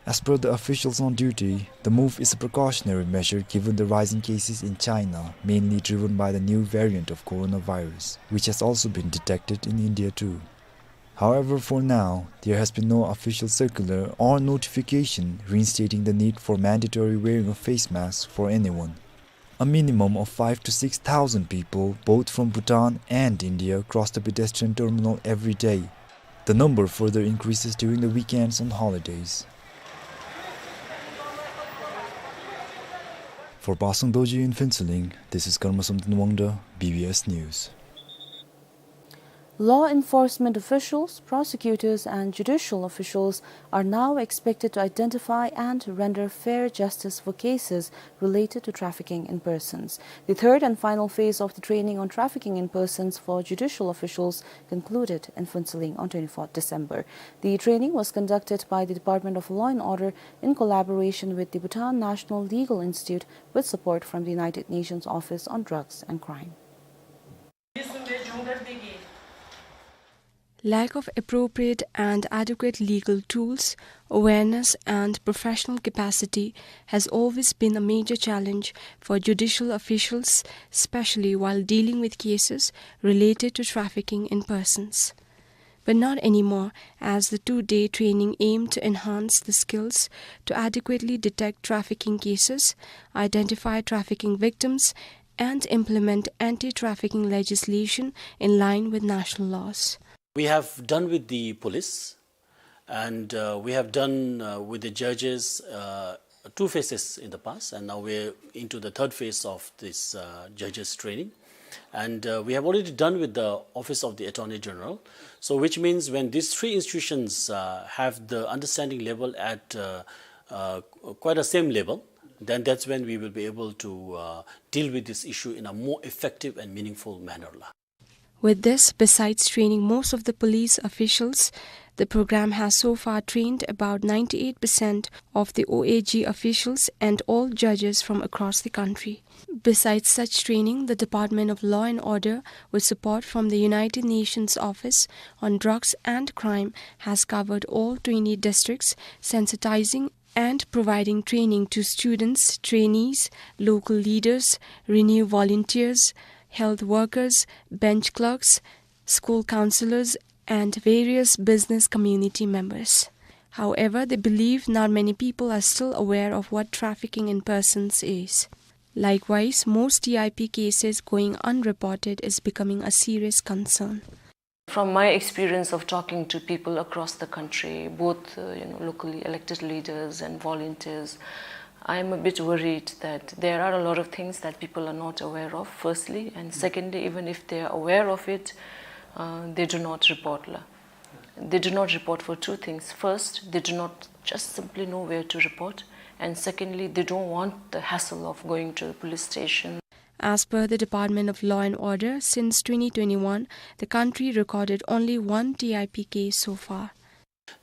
As per the officials on duty, the move is a precautionary measure given the rising cases in China, mainly driven by the new variant of coronavirus, which has also been detected in India too. However, for now, there has been no official circular or notification reinstating the need for mandatory wearing of face masks for anyone. A minimum of five to six thousand people, both from Bhutan and India, cross the pedestrian terminal every day. The number further increases during the weekends and holidays. For Pasang Dorji in Phuentsholing, this is Karma Samten Wangda, B B S News. Law enforcement officials, prosecutors, and judicial officials are now expected to identify and render fair justice for cases related to trafficking in persons. The third and final phase of the training on trafficking in persons for judicial officials concluded in Phuentsholing on twenty-fourth December. The training was conducted by the Department of Law and Order in collaboration with the Bhutan National Legal Institute with support from the United Nations Office on Drugs and Crime. Lack of appropriate and adequate legal tools, awareness, and professional capacity has always been a major challenge for judicial officials, especially while dealing with cases related to trafficking in persons. But not anymore, as the two-day training aimed to enhance the skills to adequately detect trafficking cases, identify trafficking victims, and implement anti-trafficking legislation in line with national laws. We have done with the police, and, uh, we have done, uh, with the judges, uh, two phases in the past, and now we're into the third phase of this, uh, judges training. And, uh, we have already done with the Office of the Attorney General. So, which means when these three institutions, uh, have the understanding level at, uh, uh, quite the same level, then that's when we will be able to, uh, deal with this issue in a more effective and meaningful manner la. With this, besides training most of the police officials, the program has so far trained about ninety-eight percent of the O A G officials and all judges from across the country. Besides such training, the Department of Law and Order, with support from the United Nations Office on Drugs and Crime, has covered all twenty districts, sensitizing and providing training to students, trainees, local leaders, RENEW volunteers, health workers, bench clerks, school counselors, and various business community members. However, they believe not many people are still aware of what trafficking in persons is. Likewise, most T I P cases going unreported is becoming a serious concern. From my experience of talking to people across the country, both, uh, you know, locally elected leaders and volunteers, I'm a bit worried that there are a lot of things that people are not aware of, firstly, and secondly, even if they are aware of it, uh, they do not report la. They do not report for two things. First, they do not just simply know where to report, and secondly, they don't want the hassle of going to the police station. As per the Department of Law and Order, since twenty twenty-one, the country recorded only one T I P case so far.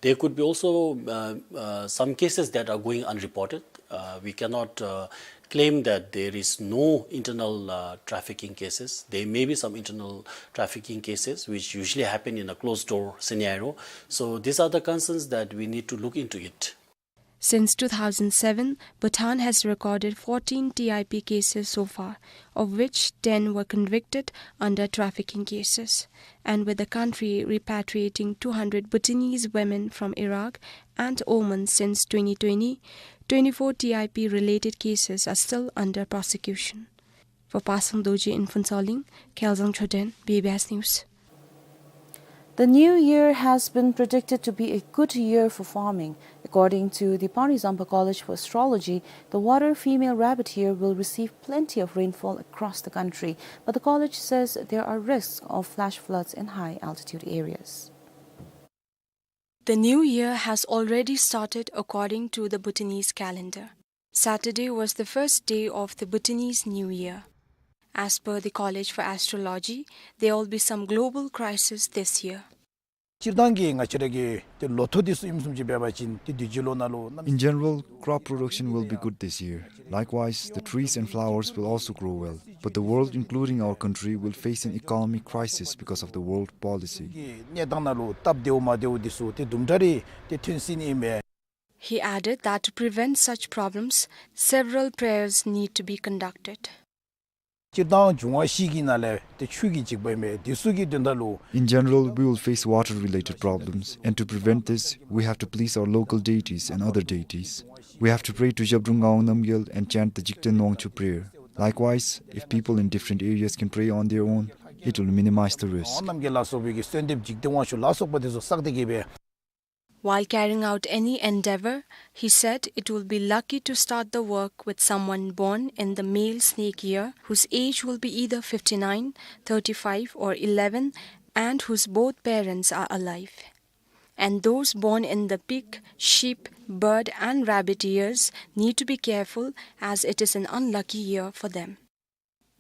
There could be also, uh, uh, some cases that are going unreported. Uh, we cannot, uh, claim that there is no internal, uh, trafficking cases. There may be some internal trafficking cases which usually happen in a closed door scenario. So these are the concerns that we need to look into it. Since two thousand seven, Bhutan has recorded fourteen T I P cases so far, of which ten were convicted under trafficking cases. And with the country repatriating two hundred Bhutanese women from Iraq and Oman since twenty twenty, twenty-four T I P related cases are still under prosecution. For Pasang Dorji in Phuentsholing, Khealzang Choden, B B S News. The new year has been predicted to be a good year for farming. According to the Panglong Sampa College for Astrology, the water female rabbit here will receive plenty of rainfall across the country, but the college says there are risks of flash floods in high altitude areas. The new year has already started according to the Bhutanese calendar. Saturday was the first day of the Bhutanese New Year. As per the College for Astrology, there will be some global crisis this year. སྤྱིར་བཏང་གི་ང་བཅས་ར་གི་ཏེ་ལོ་ཐོག་འདི་ཚུ་ཨིནམ་བཟུམ་ཅིག་འབད་བ་ཅིན་ཏེ་དུས་ཅི་ལོ་ནང་ལུ་གནམ། In general, crop production will be good this year. Likewise, the trees and flowers will also grow well. But the world, including our country, will face an economic crisis because of the world policy. གི་གནས་སྟངས་ནང་ལུ་སྟབས་བདེཝ་མ་བདེཝ་འདི་ཚུ་ཏེ་དུམ་གྲ་རེ་ཏེ་ཐོན་སྲིད་ནི་ཨིན་མས། He added that to prevent such problems, several prayers need to be conducted. སྤྱིར་བཏང་འབྱུང་བ་བཞི་གི་ནང་ལས་ཏེ་ཆོས་ཀྱི་འཇིགས་པ་ཨིན་མས། འདི་ཚུ་གི་དོན་དག་ལུ། In general, we will face water-related problems, and to prevent this, we have to please our local deities and other deities. We have to pray to Zhabdrung Ngawang Namgyal and chant the Jigten Wangchuk prayer. Likewise, if people in different areas can pray on their own, it will minimize the risk. ནམ་མཁའ་ལ་སོགས་པའི་གི་གསོལ་འདེབས་འཇིག་རྟེན་དབང་ཕྱུག་ལ་སོགས་པ་དེ་ཚུ་བསགས་ཏེ་གི་སྦེ། While carrying out any endeavor, he said it will be lucky to start the work with someone born in the male snake year, whose age will be either fifty-nine, thirty-five, or eleven, and whose both parents are alive. And those born in the pig, sheep, bird, and rabbit years need to be careful, as it is an unlucky year for them.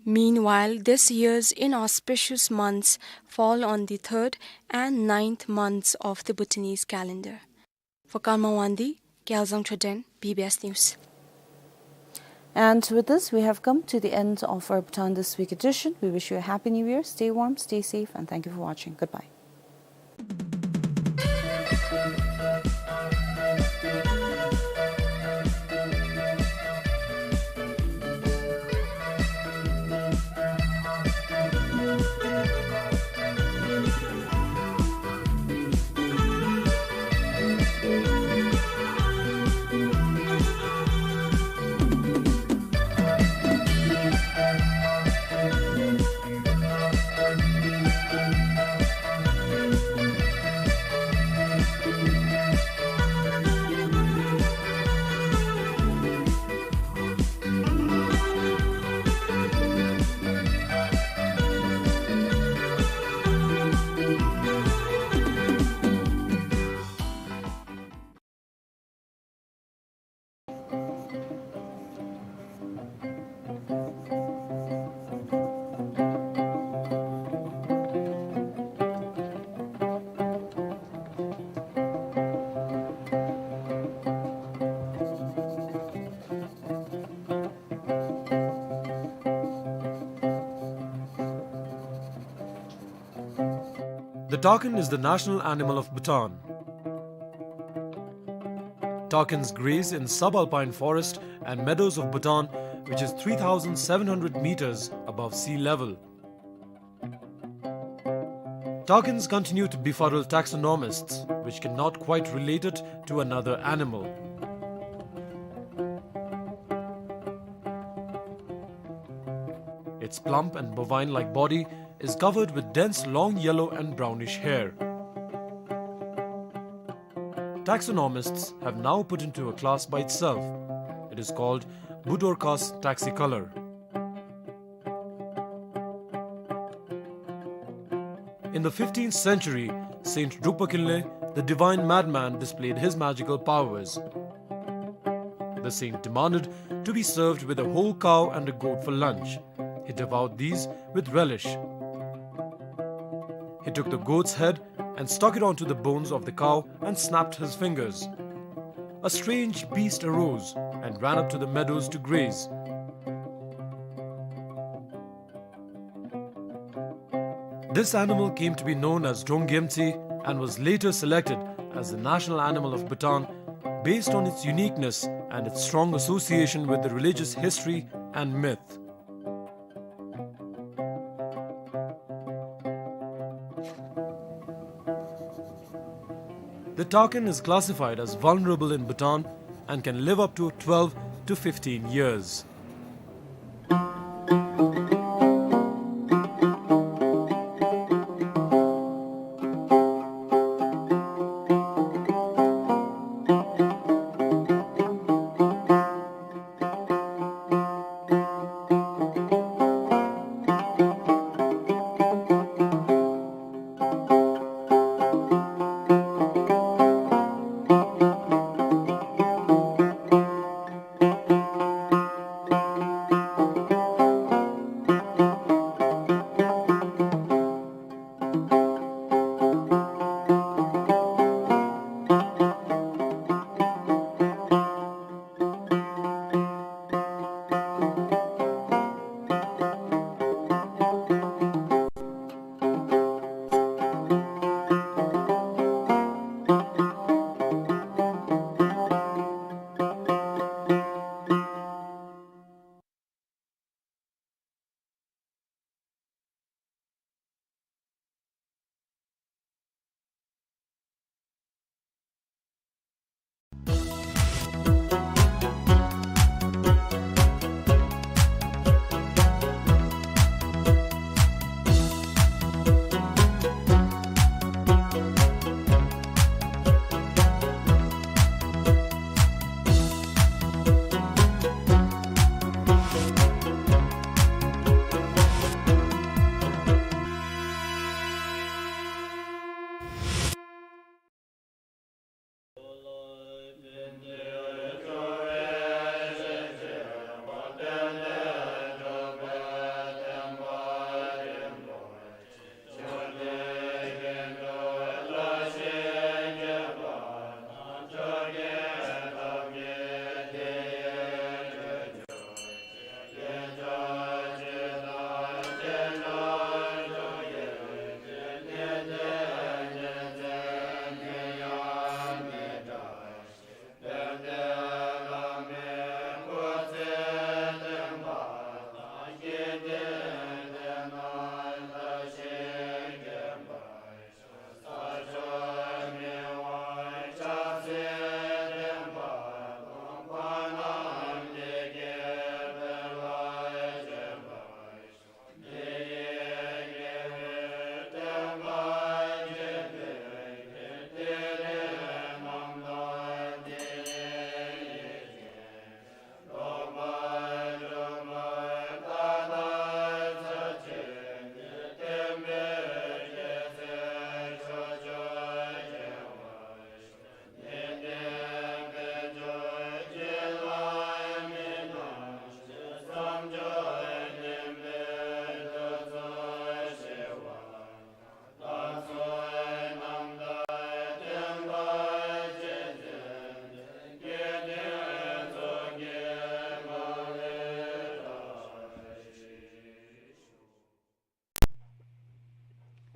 Meanwhile, this year's inauspicious months fall on the third and ninth months of the Bhutanese calendar. For Karma Wangdi, Gyalzang Choden, B B S News. And with this, we have come to the end of our Bhutan This Week edition. We wish you a happy new year. Stay warm, stay safe, and thank you for watching. Goodbye. The takin is the national animal of Bhutan. Takins graze in subalpine forest and meadows of Bhutan, which is three thousand seven hundred meters above sea level. Takins continue to befuddle taxonomists, which cannot quite relate it to another animal. Its plump and bovine-like body is covered with dense long yellow and brownish hair. Taxonomists have now put into a class by itself. It is called Budorcas taxicolor. In the fifteenth century, Saint Drukpa Kinley, the divine madman, displayed his magical powers. The saint demanded to be served with a whole cow and a goat for lunch. He devoured these with relish. He took the goat's head and stuck it onto the bones of the cow and snapped his fingers. A strange beast arose and ran up to the meadows to graze. This animal came to be known as Drong Gyemtse and was later selected as the national animal of Bhutan based on its uniqueness and its strong association with the religious history and myth. The takin is classified as vulnerable in Bhutan and can live up to twelve to fifteen years.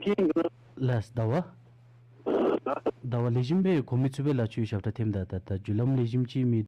ལགས་ཟླ་བ། ཟླ་བ་ལེགས་ཤོམ་སྦེ་གོ་མི་ཚུགས་པས་ལགས། ཁྱོད་ཞབས་ཁྲ་འཐེནམ་ད་ད་ད་བརྒྱུད་ལམ་ལེགས་ཤོམ་ཅིག་མེད་